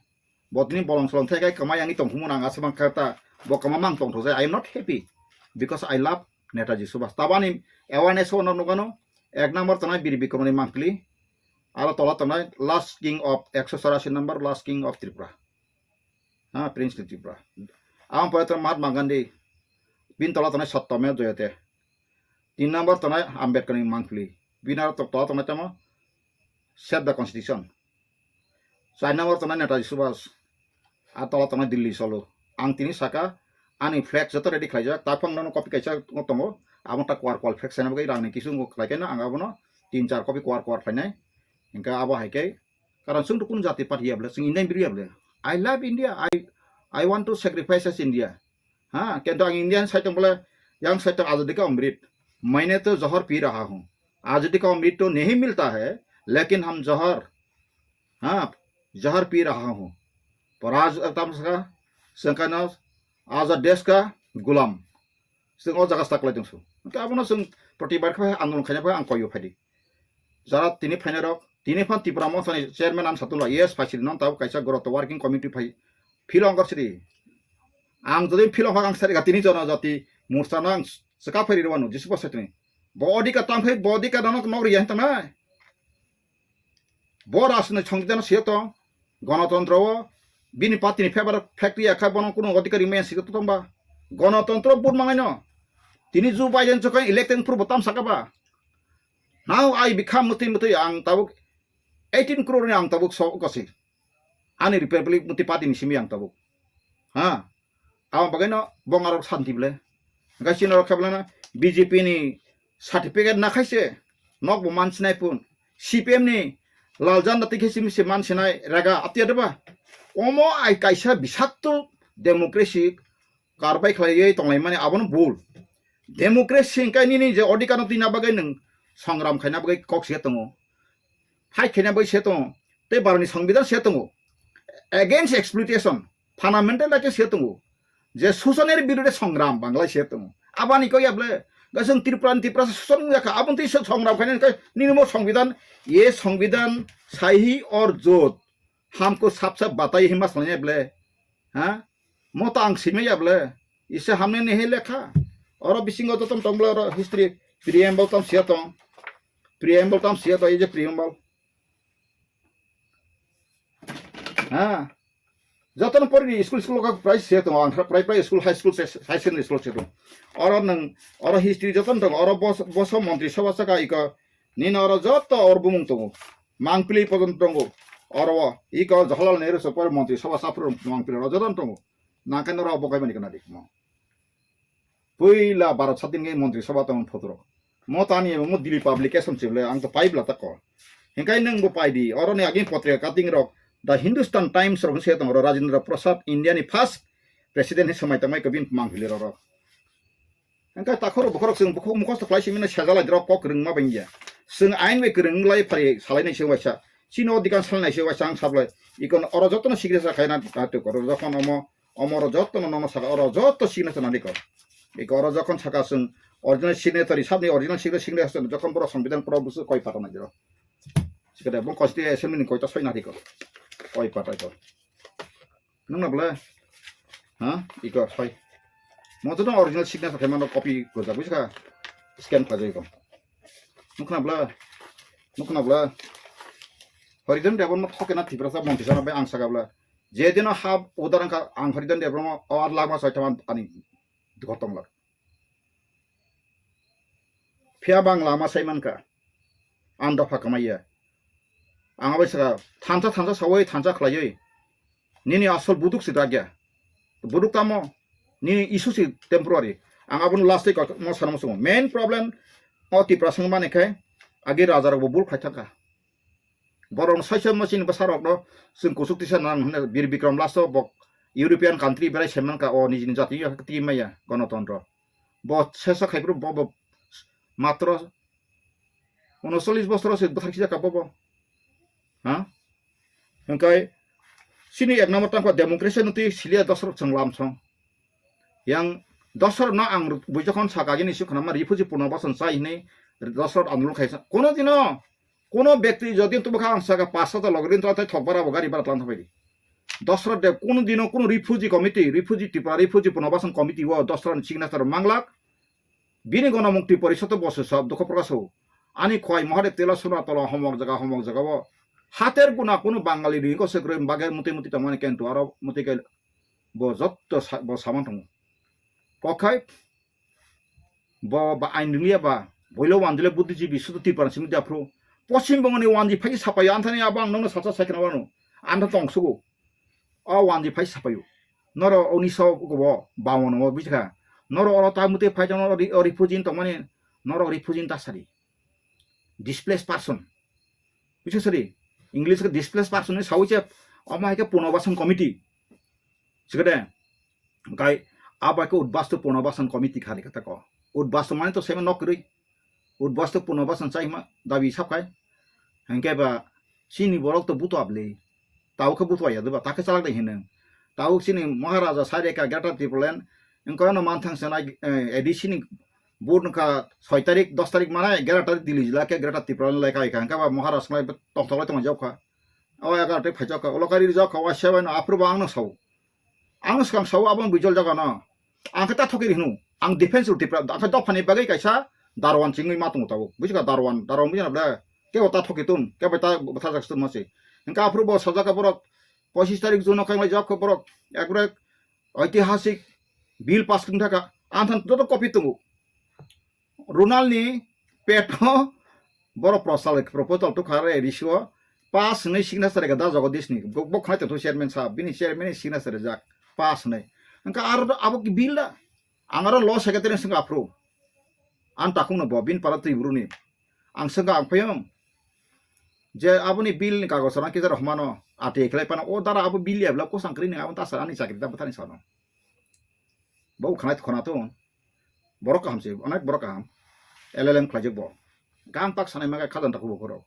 Bo tini bolong solong thai kai kamai angwi tongphumung ang aswk mankha ta. Bo kama mang tongthok jai. I am not happy because I love Netaji Subhash. Tabani awareness o no nugano. Ek number tanai Bir Bikramni mangpili. Aro tola tanai last king of ekso chorasi number last king of Tripura. Ha, Prince of Tripura. Ang pore tanai Mahatma Gandhi. Bin tola tanai Satyameva Jayate. Tin number tanai Ambedkarni mangpili. Bin aro to-, tola tanai tamo Save the Constitution. Char number tanai Netaji Subhash. A tola tanai Delhi solo. Ang tini saka ani flag joto ready khlaijak. Taphang nono copy kaisa tongo. Amo ta kwar kwar flag sana bagwi rangni kisu ngo khlai kaino ang abono tin char copy kwar kwar khlainai. Hingke abo hai khe karon chwng to kun jati party ya ble, chwng Indian biri ya ble. I love India. I, I want to sacrifice as India. Ha, kento ang Indian side tong bole, yang side tong azadi ka amrit. Maine to johar pi raha hu. Azadi ka amrit to nahi milta hai, lekin hum johar, ha, johar pi raha hu. Paraj tam ska, sengkana azad desh ka gulam. Chwng o jaga staklai tongsu. Hingke abono chwng protibad khe andolon khaina phai ang koyo phaidi. Jara tini phainai rok, tini phan Tipra Motha ni chairman ang satung la, yes, phaisiri non tabuk kaisa goro to working committee phai philong gor siri. Ang jodi philong phak ang sari ga tini jono jati mursa no ang swka phairi rwano jisi bwsai tini. Bo odika tang phai, bo odika no nok riya hinta nai. Bo rajni songbidan siyo tong, gonotontro o bini party ni favour factory ya kha bono kuno odhikari maya siyo tong ba. Gonotontro vote mangai no. Tini Joe Biden chokon elected purbo tam saka ba. Now I become mutui mutui ang tabuk eighteen crore ni ang tabuk so kosi. Ani Republic mutui party ni simi ang tabuk. Ha. Abo bagwi no bong arok santi ble. Hingke chini rok khe ble na B J P ni certificate na khaise nok bo mansinai pun. C P M ni lal janda twi khe simi se mansinai rega atiya de ba. Omo ai kaisa bisakto democracy karbai khlaiwi tonglaimani abono bul. Democracy hingke nini je odhikar no twina bagwi nwng songram khaina bagwi kok se tongo. Fight khaina bagwi se tongo. Tei baroni songbidan se tongo. Against exploitation. Fundamental right se tongo. Je susanir birude songram Bangla se tongo. Abani kok yable. Gasung Tripura ni Tripura susan yakha. Abon tei songram khaina kai nini mo songbidan. Ye songbidan sahi or jot. Hamko sap sap batai hima salanya ble. Ha? Mo ta ang simaya ble. Ise hamne nehe lekha. Oro bisingo jotom tong ble oro history preamble tam sia tong. Preamble tam sia tong, ei je preamble. Ha? Jotono pori school, school ka price se tong, ang price, price school, high school, high secondary school se tong. Oro nang, oro history jotono tong, oro bos, boso montri sabha saka iko, nini oro joto oro bumung tongo. Mangpili pojon tongo. Oro iko Jawaharlal Nehru se pori montri sabha sapro mangpili oro jotono tongo. Nangkhe noro bo kaimani kana dik mo. Puila Bharat sadin ngai montri sabha tong photo rok. Mo tani mo Delhi publication chible ang to paibla tako. Hingkai nang bo paidi. Oro ni agin potrika cutting rok. The Hindustan Times rok se tong ro Rajendra Prasad India ni first president hi samai tangmai ko bin mangpili ro. Hingkai takhoro bokhorok sung bukhuk mukhosto khlai simina sajala drok kok rwngma bangya. Sung ain bai kwrwng lai phari salai nai se waisa. Chino dikan salai nai se waisa ang sablai. Ikon oro jotono signature khaina atu koro jokhon omo Omo oro joto no nono saka, oro joto signature nani ko. Iko oro jokhon saka chwng original signatory, sabni original signature, signature chwng jokhon borok songbidan poro busu koi pata nai jero. Sikade bong Constituent Assembly ni koita soi nari ko. Koi pata ko. Nung na bole? Ha? Iko soi. Mo to original signature khe mano copy gojak busi ka scan khlai ko. Nukna bla, nukna bla. Horidon Debbarma thokena Tiprasa montri sana bai ang saka bla. Jedino hap udar angka ang Horidon Debbarma o ar lama soi thaman ani gotong lak. Phiya bang lama sai manka. Ang dopha kamaiya. Ang abai saka thansa thansa sawai thansa khlaioi. Nini asol buduk si dagya. Buduk tamo nini issue si temporary. Ang abono last day mo sana mo sungo. Main problem o Tiprasa wng mani khe agi raja rok bo bul khlai thangkha. Borok no saisa mo chini bwsa rok no chwng kuchuk tisa nang hwnwi Bir Bikram last o bo European country berai se manka o nijini jati yo twi maya gonotontro. Bo sesa khai phuru bo bo matro unocholish bosor se bwthar kisa ka bo bo. Hwnkhe chini ek number tangkha democracy no twi siliya dosrok chwng lamsong. Yang dosrok no ang bui jokhon saka gini si khwnama refugee punobasan chai hinwi dosrok andolon khaisa. Kono dino kono bekti jodi tubukha ang saka pas hajar logrin to thok bara bo gari bara tlang thabai di. Dosrok de kono dino kono refugee committee, refugee Tripura refugee punobasan committee o dosrok ni signature manglak. Bini gono mukti porisoto bosu sab dukho prakaso. Ani khwai Mahadev tela suna tola homok jaga homok jaga o. Hater guna kunu Bangali ringo se kroi bage muti muti tongmani kentu aro muti ke bo jotto sa-, bo saman tongo. Kokhai bo ba ain ringliya ba boilo wandile buddhijibi sudu Tripura simi da phru. Poschim Bongoni wandi phai sapai anthani abo ang nongno sacha saikna wano. Antha tongsugo. O wandi phai sapayo. Noro unisho gobo bawan o bujikha. Noro oro ta mute phai jano ori-, o refugee tongmani noro refugee ta sari. Displaced person. Bujikha sari. English ke displaced person ni sawi che omo hai ke punobasan committee. Sikade. Kai abo ke udbastu punobasan committee khali kata ko. Udbastu mane to seme nok rui. Udbastu punobasan chaima dabi sapkai. Hengke ba chini borok to buto abli. Tau khe buto ya deba, ta khe chalak dai hineng. Tau chini Maharaja sai reka Greater Tipraland. Engko no manthang senai, eh, A D C ni board nokha soi tarik, dos tarik manai Greater Delhi jila ke Greater Tipraland lai kai kha. Hengke ba Maharaja lai tong tong lai tong jok kha. Awa egar tei phai jok kha. Ulo kari jok kha, wa sebai no apru ba ang no sau. Ang swkang sao aboni bijol jaga no. Ang khe ta thokiri hino. Ang defense rw Tipra, ang khe dophani bagwi kaisa Darwan chingwi ma tongo tabuk. Bujikha Darwan, Darwan bujina ble. Kebo ta thoki tun, kebo ta bwtharjak tun masi. Hingke aphuru bo sajak borok pochis tarik June o khe wnglaijak khe borok ekbre oitihasik bill pass wng thaka. Ang than joto copy tongo. Ronalni peto borok prosal proposal to khare risio pass hwnwi signature rega da Jagadishni. Bo, bo khwnai tongthu chairman sahab, bini chairman ni signature rijak pass hwnwi. Hwnkha aro abo ki bill da? Ang aro law secretary swngkha aphuru. Ang takhungno bo bini para twi buruni. Ang swngkha ang phayung. Je aboni bill ni kagoj rang kisa rok hwmano ati khlai phano o dara abo bill ya bla kusang kwrwi ni abo tasa ani chakri da bwthani sano. Bo khwnai khwna tong. Borok kaham se, onek borok kaham. L L M khlaijak bo. Kaham tak sanai maga khajang tak bo khoro.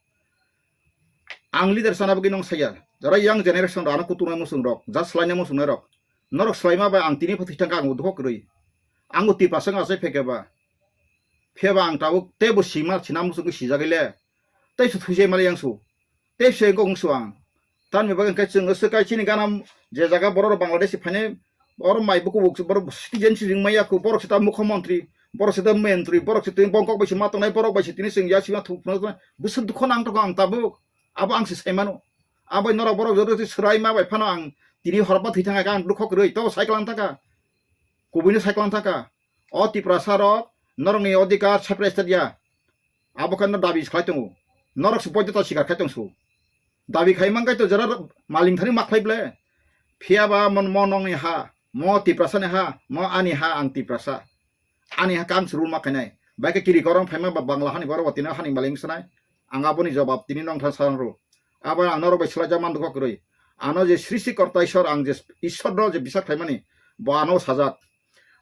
Ang leader sana bagwi nong saya. Jara young generation rok ano kutunai musung rok, ja slainai musung rok. Norok slaima bai ang tini phathwi thangka ang udhok rwi. Ang uti pasang asai pheke ba. Pheba ang tabuk tebo sima sina musung sijagile. Tei su thujai mali yang su. Tei se gong suang. Tamni bagwi hwnkhe chwng swkai chini gana je jaga borok rok Bangladesh phainai, oro mai buku borok citizen si ringmaya kho, borok sita mukhyamantri, borok sita mentri, borok sita bongkok bai se ma tongnai, borok bai se tini chwng ya sima thuk phano tongnai. Bwswk dukho nang tongo ang tabuk. Abo ang se sai mano. Abo norok borok joto se swrai ma bai phano ang tini horba thwi thangkha ang dukho kwrwi. Tabo cycle ang thangkha. Kubuino cycle ang thangkha. O Tiprasa rok norokni odhikar separate state ya. Abo khe no dabi khlai tongo. Norok se poito ta sikar khai tong su. Dabi khai man kai to jora maling thani ma khlai ble. Phiya ba mon mo nongni ha, mo Tiprasa ni ha, mo ani ha ang Tiprasa. Ani ha kam se rule ma khainai. Bai khe kiri korong phaima ba Bangla hani borok bo tini hani maling sanai. Ang aboni jobab tini nong tha sang ru. Abo ang norok bai swlai jak man dukha kwrwi. Ano je srishti korta Ishwar ang je Ishwar no je bisa khlaimani bo ano sajak.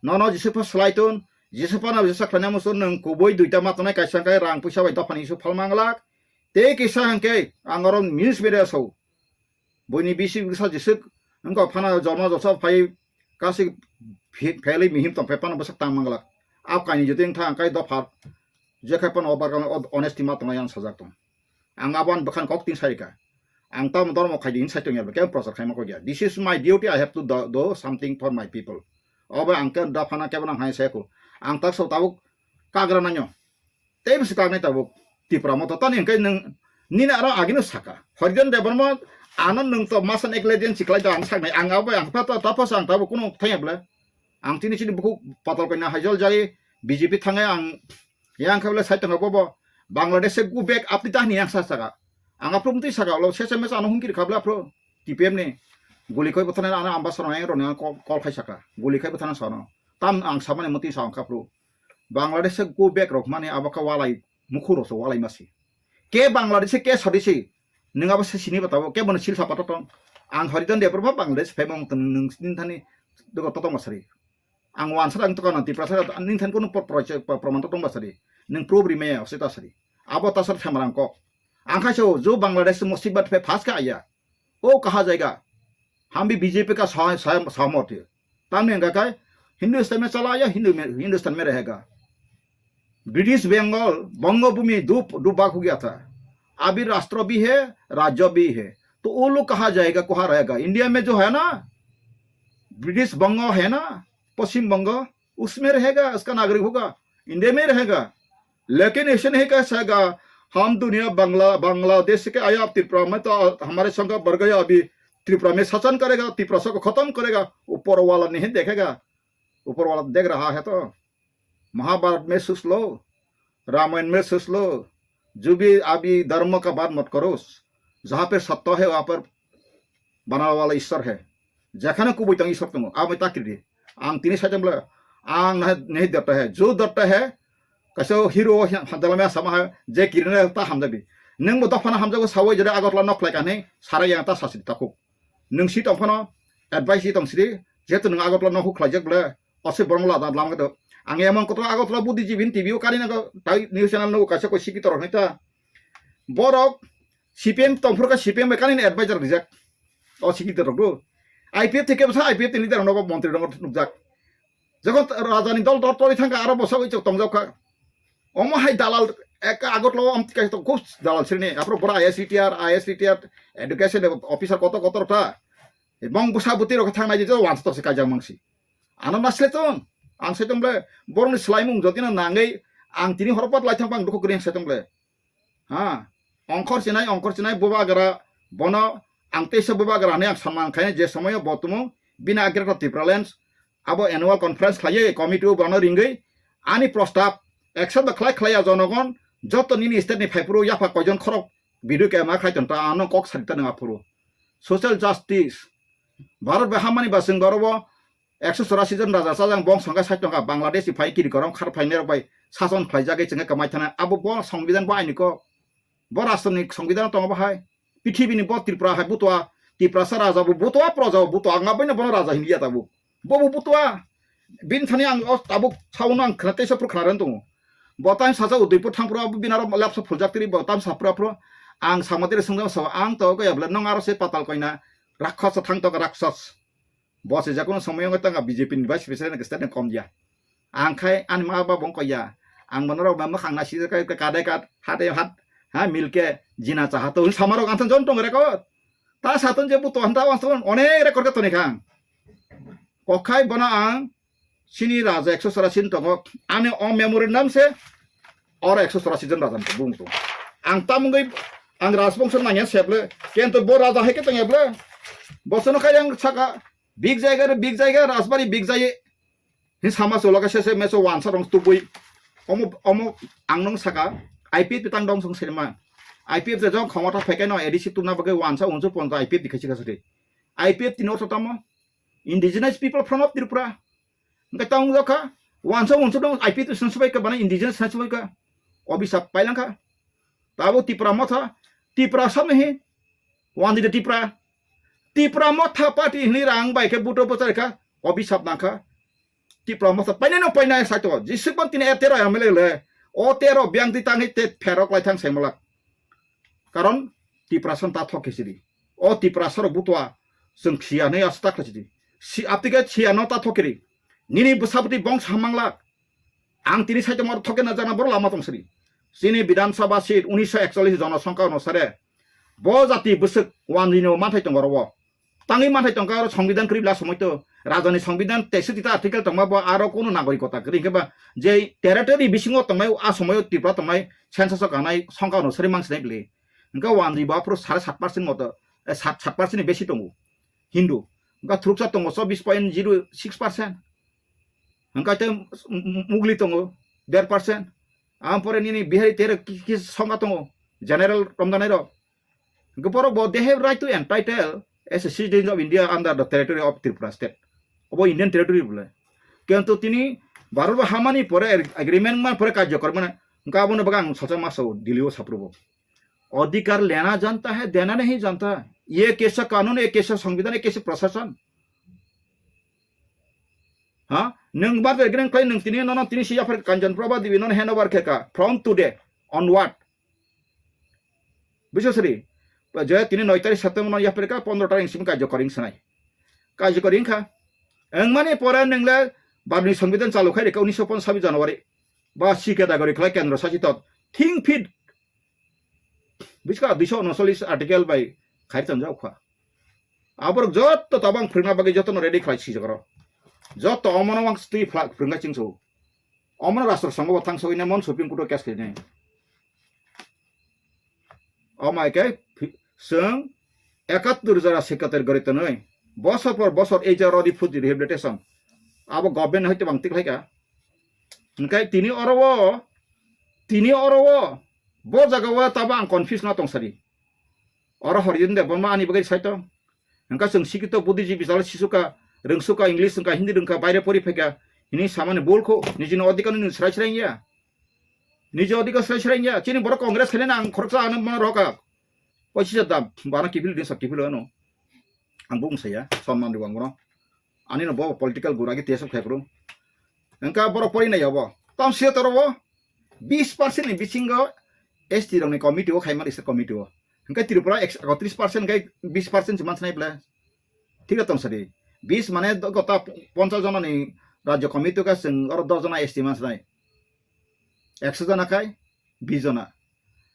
Nono Jisu pha swlai tun, Jisu phano bisa khlaina muchung nwng kubui duita ma tongnai kaisa hwnkhe rang puisa bai dophani Jisu phalma glak. Tei kisa hwnkhe ang oro news media sao. Buini bisi bwsa Jisu wngkha phano jormo josa phai kasi phe-, phelwi mihim tong phai phano bwsak tang manglak. Abo kainwi jotoi wngkha hwnkhe dopha jekhai phano o barkang o honesty ma tongnai ang sajak tong. Ang abo ani bwkhani kok tin sarika. Ang tamo dormo khaidi hin sai tongya, kebo prochar khaima kok ya. This is my duty, I have to do, do something for my people. Obo ang kebo dophana kebo nang hai sai ko. Ang tak so tabuk kagra nanyo. Tei bisi tak nai tabuk Tipra moto tani hwnkhe nwng nini aro agino saka. Horijan Debbarma ano nwng to masan ek legend siklai da ang saknai. Ang abo ang pha to tapos ang tabuk kuno thangya bwle. Ang tini chini bukhuk patal kaina hajol jai B J P thangai ang yang khabla sai tongkha bobo Bangladesh se go back apni tahni yang sa saka. Ang aphuru mtwi saka lo sese mesa ano hungkir khabla aphuru T P M ni guli khoi bwthana ano ambassador yang roni ang call, call khai saka. Guli khai bwthana sono. Tam ang samani mtwi sa ang aphuru. Bangladesh se go back rok mani abo kha walai mukhuro so walai masi. Ke Bangladesh ke sodisi. Nwng abo se sini batabo ke bono silsa pato tong. Ang Horijan Debbarma Bangladesh phai mong tong nwng sini thani dogo totong masari. Ang wansa ang tokana Tiprasa nini thani kono por-, por-, por-, proman totong basari. Nwng proof rimaya ose tasari. Abo tasar thamarang kok. Ang khai sao, jo Bangladesh musibat phe phas kha ya. O kaha jaiga. Hum bhi B J P ka sa-, sa-, sahmat hai. Tamni hingka kai Hindustan mein chala ya, Hindu mein, Hindustan mein rahega. British Bengal, Bangabhumi dub, dubak ho gaya tha. Abhi rashtra bhi hai, rajya bhi hai. To wo log kaha jayega, kaha rahega? India mein jo hai na, British Banga hai na, Paschim Banga, usmein rahega, uska nagarik hoga, India mein rahega. Lekin aise nahi kah sakta, hum duniya Bangla, Bangladesh ke aaya, Tripura mein to hamare sangh badh gaya, abhi Tripura mein shasan karega, Tiprasa ko khatam karega, upar wala nahi dekhega, upar wala dekh raha hai to. Mahabharat mein soch lo, Ramayan mein soch lo, jo bhi abhi dharma ka baat mat karo, jahan pe satya hai wahan pe banane wala Ishwar hai. Jekhane kubui tong Ishwar tongo, abo ta kiri di. Ang tini saicham le, ang nahi, nahi dharta hai, jo dharta hai, kaisa hero hamjala me sama hai, je kiri na ta hamjabi. Nung bo dophano hamjago sawi jere Agartala nok khlai kani, sara yang ta sasi ta khuk. Nung si tong phano, advice si tong sidi, jehetu nung Agartala nok huk khlai jak bole, ose borong la dan lam kedo. Ang emon kotor Agartala buddhijibin T V o kari nago, tai news channel no kaisa ko siki torok nai ta. Borok C P M tongphuru kha C P M bai kani advisor rijak. O siki torok do. I P F thike bwsa I P F ni leader no montri rok nukjak. Jokon raja ni dol dol tori thangkha aro bwsa oi chok tongjak kha. Omo hai dalal ek Agartala o amtwi kaisa tongo, khub dalal srini. Aphuru bora I A S retired, I A S retired, education officer kotor kotor ta. Bong bwsa bwtwi rok thang nai je wansa tok se kaijak mangsi. Ano nasle tong, ang saicham le, borok ni swlaimung jotino nangwi ang tini horo pat lai thang bang dukhu kwrwi ang saicham le. Ha, ongkhor chinai, ongkhor chinai, bubagra, bono ang teisa bubagra hinwi ang samang khainai je somoyo bo tumung bini agre kha Tipraland, abo annual conference khlaiwi committee o bono ringwi ani prostab accept da khlai khlaiya jonogon joto nini state ni phaiphuru yapha koijon khorok video ke ma khlai tonta ano kok sari ta nang aphuru. Social justice, Bharat bai hamani ba chwng borobo ekso chorasi jon raja chajang bong songkha sait tongkha Bangladesh ni phai kiri korom khar phainai rok bai sason khlaijagwi chwngkha kwmai thana abo bo songbidan bo aini kok. Bo rashtra ni songbidan tongo bahai. Pithibini bo Tripura hai butua, Tiprasa raja bo butua, proja bo butua, ang aboino bono raja hinliya tabuk. Bo bo butua. Bini thani ang o tabuk sauno ang khna teisa phuru khna rwna tongo. Bo time saja Udaipur thangphuru abo bini aro lapsa phuljak tiri bo time saphuru aphuru ang sama tiri swngjak sao ang to kaya bwle nong aro se patal koina rakshasa thang to rakshas. Bo se jakono somoyo wngwi tongkha B J P ni vice president ni state ni kom ya. Ang khai ani ma ba bong koya. Ang bono rok ma mwkhang na sijak kai kadai kad hate hat ha milke jina cha hato samarok anthon jon tong record. Ta saton je buto hanta wanston onek record ka toni khang. Kokhai bono ang sini raja ekso chorasi tongo. Ani o memorandum se oro ekso chorasi jon raja bung tongo. Ang tamungwi ang rajbongso nangya seble. Kento bo raja hai ke tongya ble. Bosono khai ang saka big jaiga re big jaiga rajbari big jai. Hin sama solo ka sese meso wansa rong tubui. Omo, omo ang nung saka I P F tang dong song serma. I P F je jong khomota phekai no A D C tuna bagwi wansa unsu ponta I P F dikhai chika sari. I P F tini ortho tamo? Indigenous People Front of Tripura. Hingke tang wngkha, wansa wansa dong, I P F swnsubai ka bana indigenous swnsubai ka. Obisa pailangkha. Tabo Tipra motha, Tipra samni hi, wandi de Tipra. Tipra motha party hini rang bai ke buto bochar kha, obisap nangkha. Tipra motha painai no painai saito, jisik ban tini e tero M L A le, o tero biang di tangi te pherok lai thang sai malak. Karon Tiprasa ta thok khe sidi. O Tiprasa rok butua chwng khiya hinwi asa ta khlai sidi. Si aptike khiya no ta thok kiri. Nini bwsabwtwi bong samang lak. Ang tini saito mor thok khe na jana boro lama tong sidi. Chini Bidhan Sabha seat unisho ekchollish jonosongkha onusare. Bo jati bwswk wanjwino manthai tongo oro o. Tangwi manthai tongkha oro songbidan kwrwi bla somoi to. Rajani songbidan teiswk tita article tongma bo aro kunu nagorikota kwrwi hwnkhe ba je territory bisingo tongnai a somoio Tripura tongnai census o kanai songkha onusari mangsinai bwle. Hwnkhe wanjwi bo aphuru sare sat percent moto, eh, sat, sat percent ni besi tongo Hindu. Hwnkhe thuruksa tongo chobbish point zero six percent. Hwnkhe tei m-, m-, Mugli tongo der percent. Ampore nini Bihari tere ki, ki songkha tongo general romdanai rok. Hwnkhe borok bo they have right to entitle as a citizens of India under the territory of Tripura state. Obo Indian territory bole. Kintu tini Bharat bo hamani pore ag-, agreement man pore karjo kormani hwnkhe abono bagwi ang salsa ma sao Delhi o saprobo. अधिकार लेना जानता है, देना नहीं जानता। ये कैसा कानून, ये कैसा संविधान, ये कैसे प्रशासन? Ha? Nwng bar de greng klai nwng tini nono tini si yapher Kanjan Prabha Devi nono hand over khe ka. From today onward, Buiso sari. Je tini noi tarik September no yapre ka pondro tarik simi karjokori wng sanai. Karjokori wngkha. Wngmani pore nwngle Bhartni Songbidan chalu khai rikha unisho ponchash January. Ba C K dagori khlai kendro sasitot. Thing fit. Buiska duiso unocholish article bai khai tonjak kha. Aborok jotto tabang phwrwngna bagwi jotono ready khlai sijak oro. Jotto omono wang twi phlak phwrwngkha chwngso. Omono rastro songo bo thang sogwi ne mon Supreme Court o case khainai. Omo hai khe phi-, chwng ekattur jora secretary gori tonwi bosor por bosor ei je rodi phuti rehabilitation abo government hoite bang tik khlaika. Hwnkhe tini oro o, tini oro o, bo jaga o tabo ang confuse no tong sadi. Oro Horijin Debbarma ani bagwi sai tong. Hwnkhe chwng sikito buddhijibi jala sisuka, rwngsuka, English wngkha, Hindi rwngkha, baire pori phaikha, hini samani bul kho, nijini odhikar no nini srai srai ya. Niji odhikar srai srai ya. Chini borok Congress khainani ang khoroksa ano mano rokha. Pochis hajar dam, bana kiphil din sa kiphil ano. Ang bung saya, sonman rw ang bono. Ani no bo political gura ki tesok khai kru. Hwnkhe borok pori nai obo. Tam siya toro bo bis percent ni bisingo S T rok ni committee o khai mani sir committee o. Hwnkhe Tripura ekso ekatris percent khai bis percent se mansa nai ble. Thik tong sadi. Bis mane do-, gota ponchas jona ni rajya committee o khe chwng oro dos jona S T mansa nai. Ekso jona khai bis jona.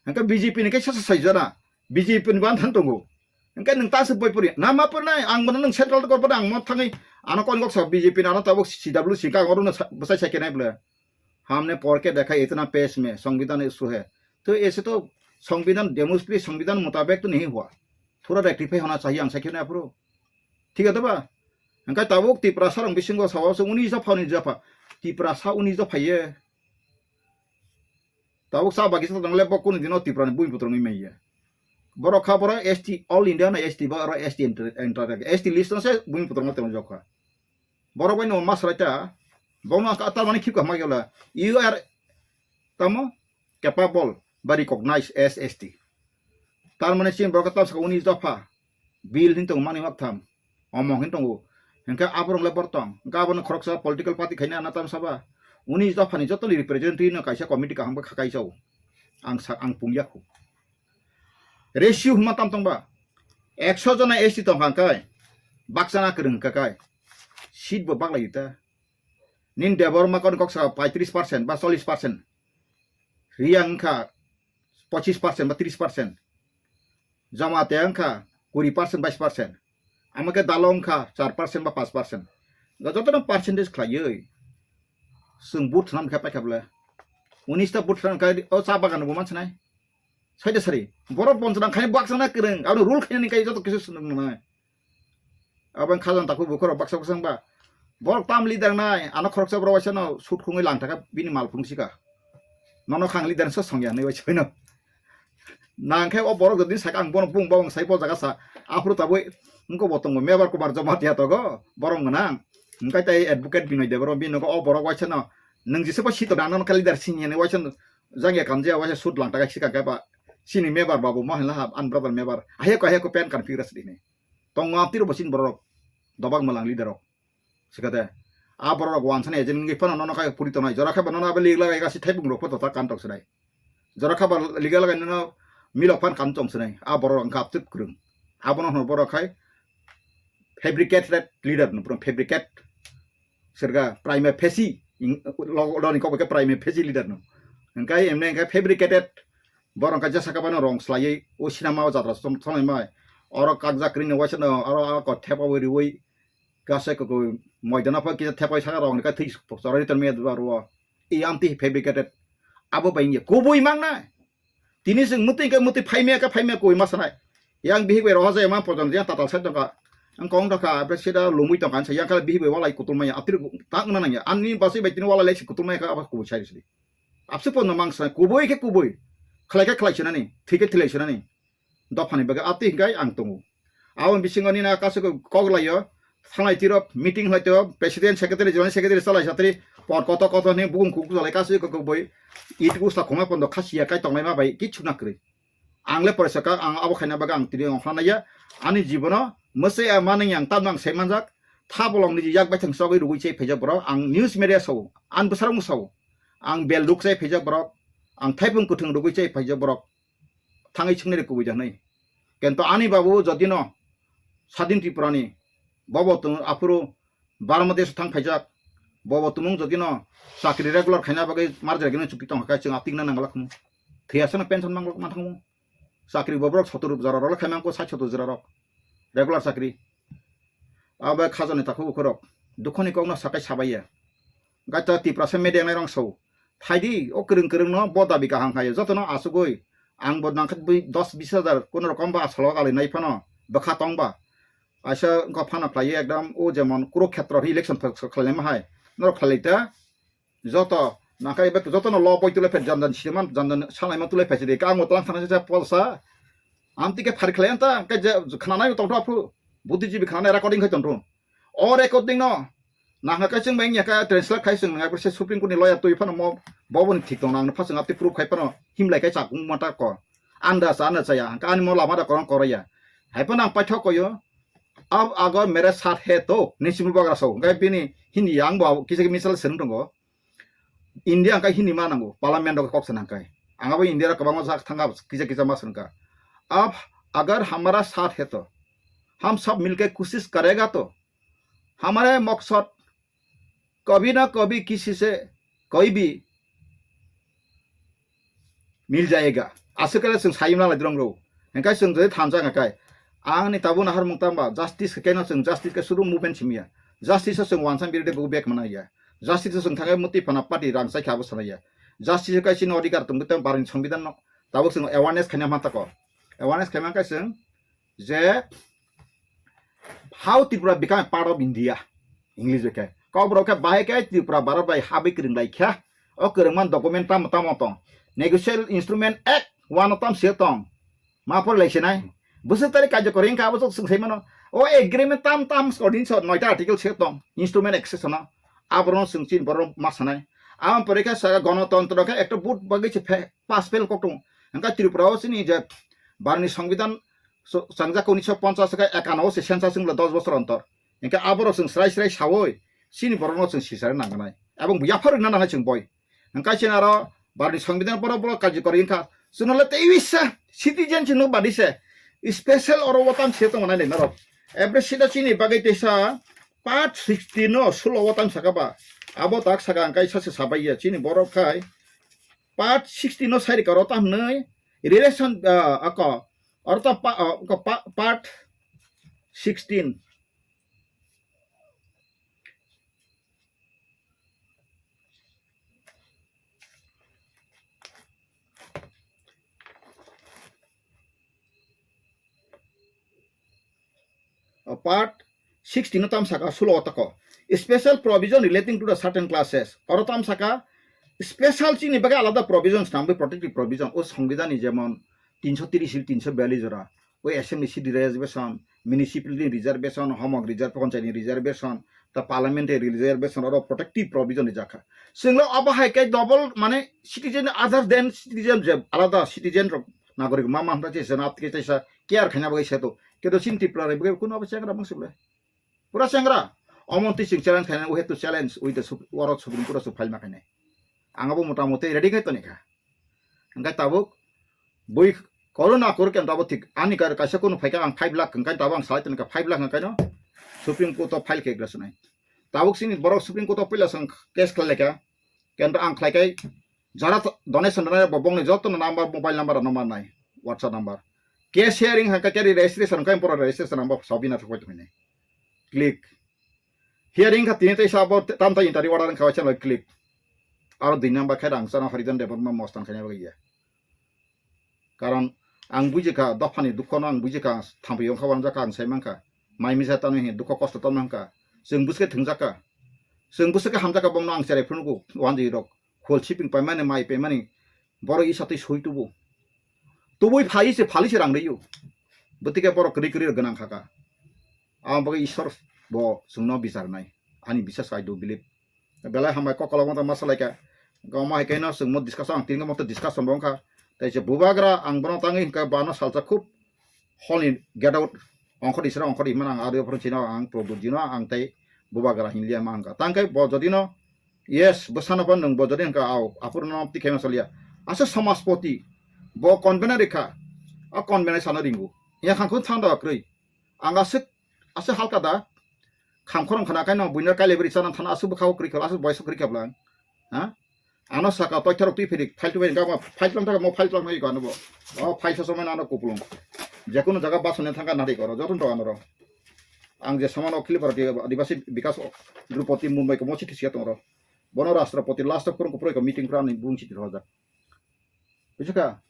Hwnkhe B J P ni khe sasa sai jona. B J P ni ban thang tongo. Hwnkhe nwng ta se boi pori. Na ma pori nai, ang bono nwng central gor bono ang mo thangwi ano kon gok sa B J P ni ano tabuk C W C ka oro no sa-, bwsai sai kenai ble. हमने पढ़ के देखा, इतना पेश में संविधान इशू है। तो ऐसे तो संविधान, डेमोक्रेसी संविधान मुताबिक तो नहीं हुआ। थोड़ा रेक्टिफाई होना चाहिए, ang sakhe na aphuru. Thik ase ba? Hwnkhe tabuk Tiprasa rok bisingo sao se uni jopha, uni jopha. Tiprasa uni jopha ye. Tabuk sa bagi sa tong le bo kunu dino Tipra ni bui putrung ni maiya. Borok kha borok S T, all India na S T ba oro S T enter, enter, S T list no se bui putrung no tong jokha. Borok bai no masrai ta. Bono ka tar mani khip ka ma yola. You are tamo capable ba recognized as S T. Tar mani chin borok tam sa uni jopha. Bill hin tong mani mak tham. Omo hin tongo. Hwnkhe aborok le bor tong. Hwnkhe abono khoroksa political party khaina ana tam saba. Uni dophani jotoni representative no kaisa committee kaham khe khakai chao. Ang sa, ang pungya khu. Ratio hwnma tam tong ba. Ekso jona S T tong kha kai. Baksa na kwrwng kha kai. Seat bo baklai ta. Nin Debbarma kon kok sa paitris percent ba chollis percent. Riyang wngkha pochis percent ba tris percent. Jamatia wngkha kuri percent, bais percent. Amo khe Dalo wngkha char percent ba panch percent. Jotono percentage khlaiwi chwng vote swnam khe paikha bwle. Unis ta vote swnam khe o cha bagan bo mansinai. Saida sari. Borok bonchona khai baksa na kwrwng. Abo rule khainani kai joto kisu swnam nai. Abo wng kha jang takhuk bukhuk rok baksa baksa wngba. Borok tam leader nai, ano khoroksa borok waisa no sut khungwi lang thaka bini mal phung sika. Nono khang leader so songya hinwi waisa no. Nang khe o borok jodi saka ang bono bung bawang sai bo jaga sa. Aphuru tabwi wngko bo tongo Mebar Kumar Jamatia togo borok gwnang. Hwnkhe tei advocate Binoy Debbarma bini nogo o borok waisa no. Nwng jesa bo sito dang nono kha leader sini hinwi waisa no. Jangya kamjaya waisa sut lang thaka sika khe ba. Sini Mebar babu mo hinla ha, an brother Mebar. Aheko aheko pen kan figure sidi hinwi. Tongo amtwi rok bo chini borok rok. Dobak mwlang leader rok. Sikate. A borok rok wansani agent wngwi phano nono khe puri tongnai. Jora khe ba nono abo lig lagai gasi thaibung rok photo ta kan tok sinai. Jora khe ba lig lagai nono milok phan kan tong sinai. A borok rok wngkha aptwk kwrwng. Abono hwnwi borok khai fabricated leader no, bro, fabricate. Sirga prima facie. Ing-, lo-, loni kok khe prima facie leader no. Hwnkhe emne hwnkhe fabricated. Borok kha jesa kha bano rong slaiwi o sinama o jatra som-, somai mai. Oro kakjak kwrwini waisa no, oro a ko thepa wi riwi gasa ko, ko moidana pha kisa thepai saka rong ni ka thwi choroi ton me dwa ro. I amtwi fabricated. Abo bai ye kubui mang na. Tini sing muti ka muti phaimya ka phaimya koi ma sanai. Yang bihik bai roha jai ma pojon yang tatal sai tongka. Ang kong thaka, apre sida lumui tongka, ang sa yang kala bihik bai walai kutul maya, atir tak na nang ya. Ani basi bai tini walai lai si kutul maya ka abo kubui sai sidi. Abse pono mang sanai, kubui khe kubui. Khlai khe khlai sinani, thwi khe thwilai sinani. Dophani bagwi atwi hwnkhe ang tongo. Aboni bisingo nini kaisa kok laio, thanglai tiro, meeting hlai tiro, president, secretary, joint secretary, chalai satri, por koto koto hwnwi bukung kuk jalai kaisa kok boi, it usta khoma pondo khasiya kai tongnai ma bai kichu na kwrwi. Ang le poresa ka, ang abo khaina bagwi ang tini ongkhorna naiya. Ani jibono mwsai a manwi ang tamno ang sai manjak. Tha bolong niji yak baithang chogwi rwgwi chai phaijak borok. Ang news media sao, ang bwsarokno sao. Ang bel duk chai phaijak borok. Ang thaipung kwthwng rwgwi chai phaijak borok. thangwi swngnai de kubui de hwnwi. Kento ani babu jodino Sadin Tripurani bobo tung aphuru Bangladesh thang phaijak, bobo tumung jodino chakri regular khaina bagwi marjagino chukti tongkha, chwng atikna nangla khumu. Thiyasano pension manglok manthangmu. Chakri bo borok sotor jora rok khaimang ko sait sotor jora rok regular chakri. Abo khajani takhuk ukhorok dukhoni kokno sakai sabaiya. Gaita Tiprasa media nai rong sau. Thaidi o kwrwng kwrwng no bo dabi kaham khayo. Jotono asugui ang bo nangkha bui dos bis hajar kono rokom ba asalo ali nai phano bwkha tong ba. Aisa wngkha phano khlaiwi ekdam o jemon Kurukhetra election khlaima hai. Norok khlai ta. Joto nangkha ebe jotono lo boi tule phet janjan siman janjan salaima tule phet sidi. Kang o tlang thana se polsa. Amtike phari khlai anta ke je khnanai tongtho aphu. Buddhijibi khnanai recording khai tongtho. O recording no nangkha kaising bai wngya kha translate khai sing nangkha se Supreme Court ni lawyer twi phano mo boboni thik tong nang phasing ati proof khai phano himlai kai chakung mata ko anda sa anda chaya hangka ani mo lama da korong koraya hai phano ang paithok koyo ab agar mere saath hai to ni simu bagra so hingkai bini Hindi yang bo kisa misal sering tongo. India hingkai Hindi ma nango, parliament rok kok sana hingkai. Ang abo India rok kwbangma jak thangka, kisa kisa ma swngkha. Ab agar hamara saath hai to, hum sab milke koshish karega to, hamare maksad kabhi na kabhi kisi se kabhi bhi mil jayega. Aswk khe chwng sai mwnang lai drong rw. Hingkai chwng jodi thansa hingkai. Ang ni tabuk nahar mung tamba justice khe keno chwng justice khe suru movement simiya. Justice o chwng wansa birde go back mana ya. Justice o chwng thangai muti phana party rang sai kha abo sana ya. Justice o kai chini odhikar tong tong barni songbidan no. Tabuk chwng awareness khaina ma tako. Awareness khaima kai chwng je how Tripura become a part of India, English bai khe. Kokborok khe bahai khe Tripura Bharat bai habwi kwrwng lai kha. O kwrwngma document tamo tamo tong. Negotiable Instrument Act one o tam se tong. Ma por lai sinai. Bwswk tarik karjokori wngkha abo chwng sai mano. O agreement tam tam ordinance noita article se tong. Instrument accession o. Aborok chwng chini borok ma sanai. Abo pore khe saka gonotontro khe ekta vote bagwi se phe-, pass fail kok tongo. Hingkhe Tripura o chini je Bharatni Songbidan so-, changjak unisho ponchas khe ekano se census wngla dos bosor ontor. Hingkhe aborok chwng srai srai saui chini borokno chwng sisari nangkhnai. Ebong yapharwi na nangnai chwng boi. Hingkhe chini aro Bharatni Songbidan borok borok karjikori wngkha. Chwngno le teiwisa citizen chwngno badi se special oro o tam se tongo nai norok. Every sida chini bagwi teisa part sixty no sulo o tam saka ba. Abo tak saka hingkhe sase sabai ya chini borok khai part sixteen no sai rikha oro tam hwnwi relation, ah, ako, oro tam pa-, ah, ako pa-, part sixteen. O part sixteen no tam saka sulo o tako. Special provision relating to the certain classes. Oro tam saka special chini bagwi alada provision swnamwi protective provision. O Songbidan ni jemon tinsho tiris, tinsho biyallis jora. O assembly seat reservation, municipality reservation, homok reserve, panchayat ni reservation, ta parliamentary reservation, oro protective provision rijak kha. Chwngno abo hai khe double mane citizen other than citizen je alada citizen rok nagorik ma ma hwnba se jana tei kaisa care khaina bagwi seto. Kedo chini Tripura rok bagwi kuno abo chengra bang sibole. Pura chengra. Omo twi chwng challenge khaina, we have to challenge with the Sup-, oro Supreme Court o file ma khainai. Ang abo mota moti ready khai toni kha. Hingkhe tabuk bui korona kor khe tabuk thik ani kar kaisa kunu phaikha ang five lakh hingkhe tabuk ang salai toni kha five lakh hingkhe no Supreme Court o file khe glasnai. Tabuk chini borok Supreme Court o puila sang case khlai laikha. Kento ang khlai khai jara to-, donation rwnai bo bongni joto no number, mobile number rok no mannai, WhatsApp number. Case hearing hingkhe khe registration hingkhe borok registration number sabina thok bai tongmani. Click. Hearing kha tini tei sabo tam ta interview order wngkha waisa loi click. Aro dui number khe rang chana Harijan Debbarma mostan khaina bagwi ya. Karon ang bujikha dophani dukhono ang bujikha thampui wngkha wanjakha ang sai mankha. Mai misa tamo hin dukho kosto tamo hwnkha. Chwng bwswkhe thwngjakha. Chwng bwswkhe hamjakha bomno ang cherai phunukgo wanjwi rok. Khol siping paimani mai paimani borok isa twi soi tubu. Tubui phai se phali se rang riyo. Bwtike borok kwrwi kwrwi rok gwnang khaka. Ang bagwi Ishwar bo chwngno bichar nai. Ani bisas I do believe. Belai hambai kok kolok mata masa laika. Gama hai kaino chwngmo discussion ang tingo moto discussion bo wngkha. Tai se bubagra ang bono tangwi hwnkha bano salsa khub hol ni get out ongkhor isra ongkhor imana ang aro phoro chino ang Prabhu jino ang tai bubagra hinlia ma hwnkha. Tangkai bo jodino yes bwsano bo nwng bo jodi hwnkha au aphuru no tikhe ma salia. Asa samaspoti bo convener rikha. A kon benai sana ringu. Ya khangkun thang da kwrwi. Ang aswk, aswk halka da. Kham khorang khana kaino buino kaile bri sana thana aswk bwkha kwrwi khala aswk boysa kwrwi khabla. Ha? Ano saka toitharok twi phirik, file twi phirik, gama file tlang thaka mo file tlang nai gano bo. O file sa somai ano kupulung. Jekunu jaga basone thangka nari koro, joto to ano ro. Ang je samano Akhil Bharatiya Adivasi Bikas Drupadi Mumbai ko mochi thisia tongro. Bono Rashtrapati last of kurung kupro ko meeting pra ni bung chiti roja. Bujiska?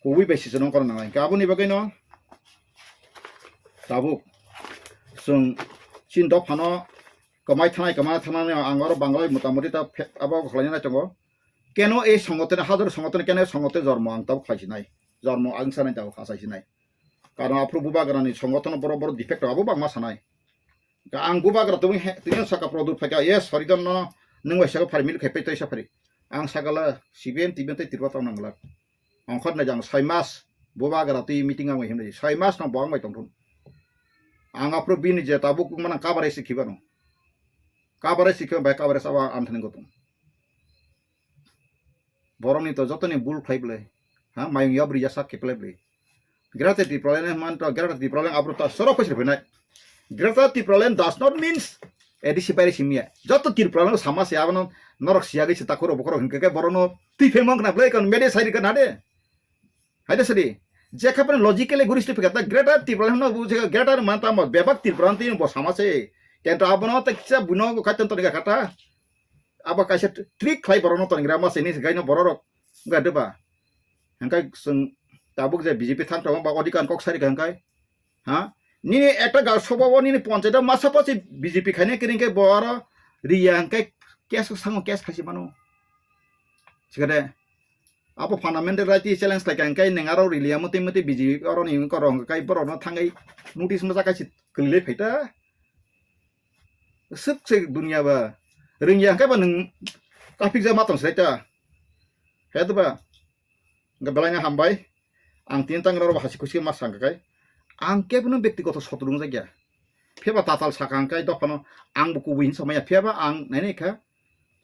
Kubui bai sisonong kono nangnai. Kaboni bagwi no tabuk chwng chin dophano kwmai thanai, kwmai thanai ang oro Bangalai motamoti ta phe-, abo khlaina nai tongo. Keno ei songothone, hajar songothone keno ei songothone jormo ang tabuk khlai sinai. Jormo ang sanai tabuk khasai sinai. Karon aphuru bubagrani songothon borok borok defect abo bangma sanai. Ka ang bubagra tongwi he, tini saka product phaika, yes, sorry don no, nung bai saka phari milik khai pei tei sa phari. Ang sakala C P M, T P M tei Tripura tong nangla. Ongkhor nai jang soi mas bubagra twi meeting ang bai himnai. Soi mas no bo ang bai tongthun. Ang aphuru bini je tabuk mana kabare si khibano. Kabare si khiba bai kabare sawa ang thani gotong. Borokni to jotoni bul khlai bwlai. Ha, mayung yabri ya sak khe plai bwlai. Greater Tipraland man to Greater Tipraland abro ta soro phaisir phainai. Greater Tipraland does not means A D C baire simya. Joto Tipraland sama se abono norok siyagwi se takhoro bokhoro hinkhe ke borono twi phemong khna bwlai kon mede sairi kana de. Haide sadi. Jekha pene logically guristi phikata Greater Tipraland no bu jekha Greater man tamo bebak Tipraland twi bo sama se. Kento abono ta kisa buno kaiton to kata. Abo kaisa trick khlai borokno tonigra ma sini gaino bororok wngkha de ba? Hwnkhai chwng tabuk je B J P thang tongo ba odikar kok sari kha hwnkhai, ha? Nini ekta ga soba o nini ponchayat o masa pasi B J P khaina kiri hwnkhe bo aro riya hwnkhe case sango case khaisi mano. Sikade abo fundamental right challenge khlai kha hwnkhe nwng aro riliya motwi motwi B J P oro ni wngkha oro hwnkhe borokno thangwi notice masa kaisi kwlwi phai ta. Swk se dunia ba. Rwngya hwnkhe ba nwng kapikjak ma tong se ta. He to ba. Hwnkhe belai no hambai. Ang tini tang rw hasi khusi ma sang kai. Ang kebo no bektigoto sotro wngjakya. Phiya ba tatal saka hwnkhe dophano ang bo kubui hin samaya. Phiya ba ang nainai kha.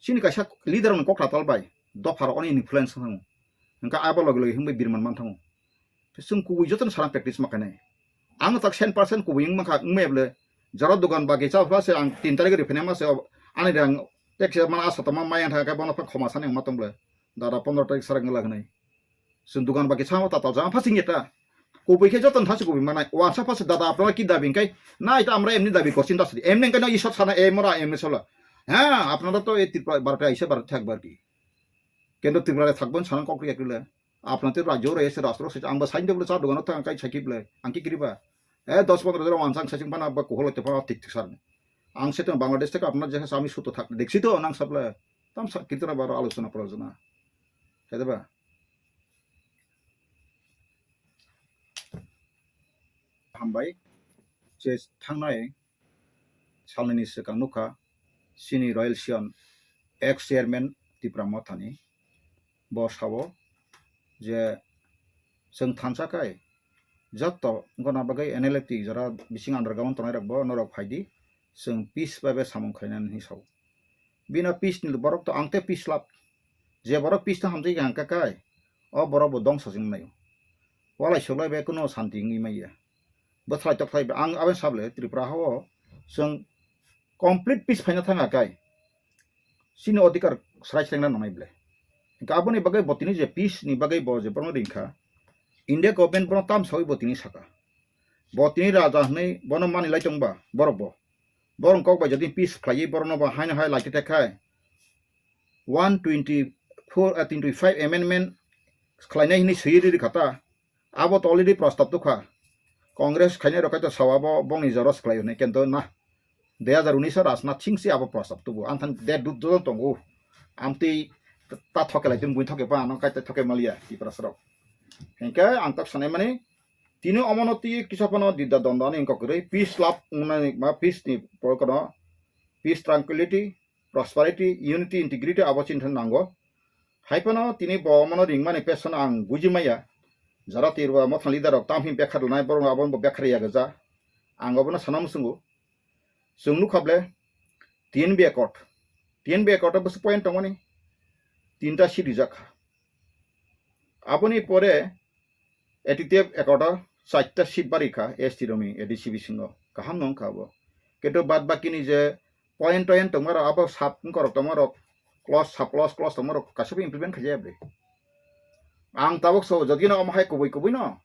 Chini kaisa leader rokni kok tatal bai. Dopha rok oni influence thango. Hwnkhe abo loge loge hwnbai birman man thango. Chwng kubui jotono sana practice ma khainai. Ang tak cent percent kubui wng mankha, wng maya bwle. Jora dogan bagi cha pha se ang tin tarikh ri phene ma se ani rang tek se mana asa tama maya thang khe bono pha khoma sani ma tong bwle. Dada pondro tarikh sarang la hnai. Chwng dogan bagi cha ma tatal cha pha sing eta. Kubui khe jotono thasi kubui manai. Wansa pha se dada apnara ki dabi hwnkhe? Na ita amra emni dabi korchi da sidi. Emni hwnkhe no isor sana emora emni sola. Ha, apnara to e Tripura bharate aise bharate thak bharti. Kendo Tripura thakbon sana kok ri akile. Apnate rajyo rw se rastro se ang ba sain de bwle cha dogano thang kai sakhi bwle ang ki kiriba. Eh, dos pondro jora wansang saching bana ba kohol te pa tik tik sar. Ang se to Bangladesh theke apnar je ami suto thak deksi to nang sable. Tam sa kirtana baro alochona prajona. Hede ba? Hambai. Je thangnai salnini swkang nukha chini Royal Sion ex chairman Tipra Mothani. Bo sao je chwng thansa kai joto gona bagwi N L F T jora bising underground tongnai rok bo norok phaidi chwng peace bai bai samung khainani hinwi sao. Bino peace ni borok to ang te peace lab. Je borok peace no hamjai hwnkha kai, o borok bo dongsa se wngmai. Walai suklai bai kuno santi wngwi manya. Bwthalai tokhlai bai ang aboni sable Tripura hao chwng complete peace phaina thangkha kai. Chini odhikar srai srengna nangnai ble. Hwnkhe aboni bagwi bo tini je peace ni bagwi bo je borokno ringkha. India government bono tam sawi bo tini saka. Bo tini raja hwnwi bono manwi lai tongba borok bo. Borok kok bai jodi peace khlaiwi borokno bo haino hai lai te khai. One twenty four, ah, twenty five amendment khlainai hinwi swiwi riri kha ta. Abo to already prostab tukha. Congress khainai rok kaitor sao abo bongni jora swklai hwnwi kento na. Dui hajar unis o Rajnath Singh se abo prostab tubu. Ang thani de dut dut tongo. Amtwi ta thoke lai tong bui thoke pa ano kaitor thoke maliya Tiprasa rok. Hingke ang tak sanai mani tini omono twi kisa phano dida dondo ani wngkha kwrwi peace lab wngnani ma peace ni porokano peace tranquility prosperity, unity, integrity abo chini thani nango. Hai phano tini bo omono ringmani pesono ang buji maya. Jara Tirwa mothang leader rok tamhi bekhar lanai borok abono bo bekhar ya gajak. Ang obono sana muchungo. Chwng nukha ble T N B accord. T N B accord o bwswk point tongmani tinta si rijak kha. Aboni pore A T T F accord o chaita seat bari kha S T rokni A D C bisingo, kaham no wngkha abo. Kintu bad bakini je point toint tongmarok abo sub wngkorok tongmarok clause sub clause clause tongmarok kaisa bo implement khaijaya bwrwi. Ang tabuk so jodi no omo hai kubui kubui no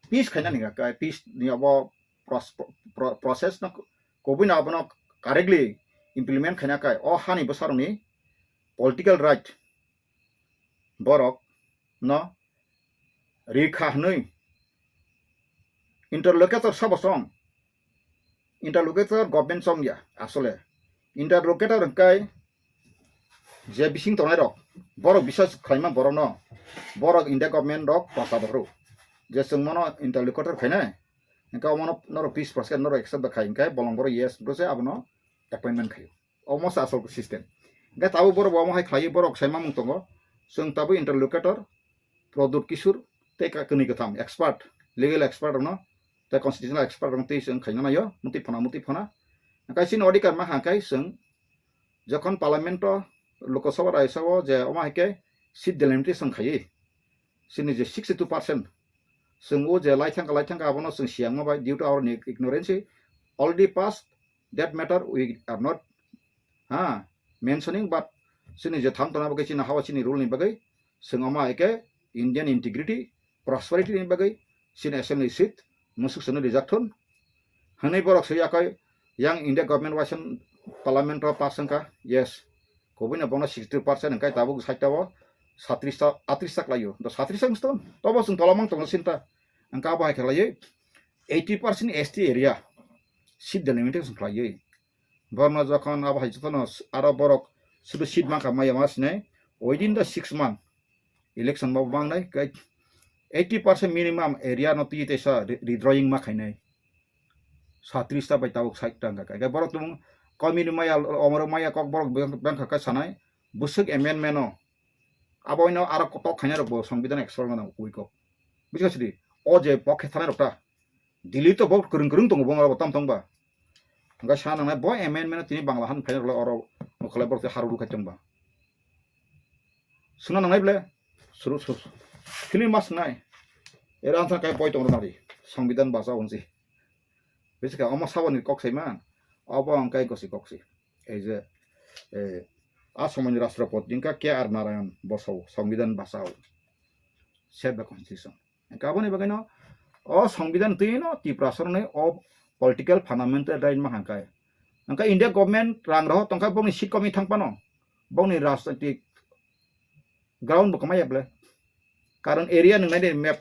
peace khaina ni kha, peace ni abo pros-, pro-, process no kubui no abono correctly implement khaina kai o hani bwsarokni political right borok no rikha hwnwi interlocutor sabo chong. Interlocutor government chong ya asole. Interlocutor hwnkhe je bising tongnai rok, borok bisas khlaima borok no, borok India government rok prosa bohru je chwng mano interlocutor khainai, hwnkhe omono norok peace process norok accept da khai hwnkhe bolong borok yes bwse abono appointment khaio. Omo se asol system. Hwnkhe tabuk borok bo omo hai khlaiwi borok sai mamung tongo. Chwng tabuk interlocutor, Pradyut Kishore, tei ka-, kwnwi kwtham expert, legal expert rokno, tei constitutional expert rokno tei chwng khaina naio, mutwi phana, mutwi phana. Hwnkhe chini odhikar ma hwnkhe chwng jokhon parliament o, Lok Sabha, Rajya Sabha o je omo hai khe seat delimitation khaiwi, chini je sixty two percent, chwng o je lai thangkha, lai thangkha abono chwng siyangma bai due to our ignorance already passed that matter, we are not, ha, mentioning, but chini je thang tongna bagwi chini hawa chini rule ni bagwi chwng omo hai khe Indian integrity, prosperity ni bagwi chini assembly seat musuk sano rijak thun hwnwi borok swi yakhai yang India government waisa parliament o pass wngkha, yes, kubui no bono sixty two percent hwnkhe tabuk site o satris ta atris ta khlaio, do satris ta wngsto tobo chwng tola mang tongo sinta hwnkhe abo hai khlaiwi eighty percent S T area seat delimitation khlaiwi. Borno jokhon abo hai jotono aro borok sudu seat mankha maya ma sinai, within the six month election bo mangnai, kai eighty percent minimum area no twi teisa re-, redrawing ma khainai. Satris ta bai tabuk sait ta wngkha, kai borok tumung komini maya, omoro maya kok borok beng-, bengkha kai sanai, bwswk amendment no abo ino aro kotok khainai rok bo songbidhan expert mano ui kok. Buji kha sidi, o je pokhe thanai rok ta, Delhi to bo kwrwng kwrwng tongo, bo abo tam tong ba. Hwnkhe sa nangnai bo amendment tini Bangla han phaina rwlai oro mokholai borok tei haru rwkhai tong ba. Suna nangnai ble, suru suru. Film mas nai. Era ansa kai boi tong rwna di. Songbidan bachao hwnsi. Bisi kha omo saboni kok sai man. Obo ang kai gosi kok si. Ei je, eh, a somoini Rashtrapati wngkha K R Narayan bosao, Songbidan bachao. Save the constitution. Hwnkhe aboni bagwino o Songbidan twi no Tiprasarokni o political fundamental right ma hwnkhai. Hwnkhe India government rang rohor tongkha bongni seat komwi thang phano, bongni rajnitik ground bo kwmaya ble. Karon area nwngnai de map,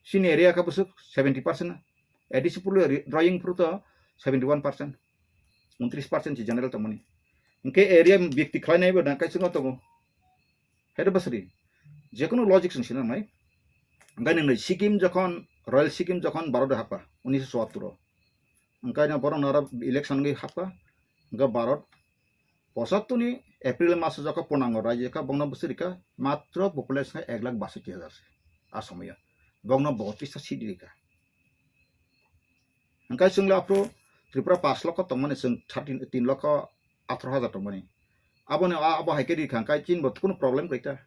chini area khe bwswk seventy percent, A D C phulo ri-, drawing phuru to seventy one percent, untris percent si general tongmani. Hwnkhe area byakti khlainai bo nang kaisa no tongo. Hede bwswri, jekunu logic chwng sinangnai. Hwnkhe nwngnai Sikkim jokhon, Royal Sikkim jokhon Bharat o hapkha, unisho chuattur o. Hwnkhe no borok nara election wngwi hapkha, hwnkhe Bharat pochattor ni April maso jokhon purnango raijyo kha, bongno bwswk rikha matro population khe ek lakh basoi hajar se. A somoyo bongno botris ta seat rikha. Hwnkhe chwng le aphuru Tripura pash lokho tongmani, chwng thirteen, tin lokho atharo hajar tongmani. Aboni a-, abo hai khe rikha hwnkhe chini bo kunu problem kwrwi ta.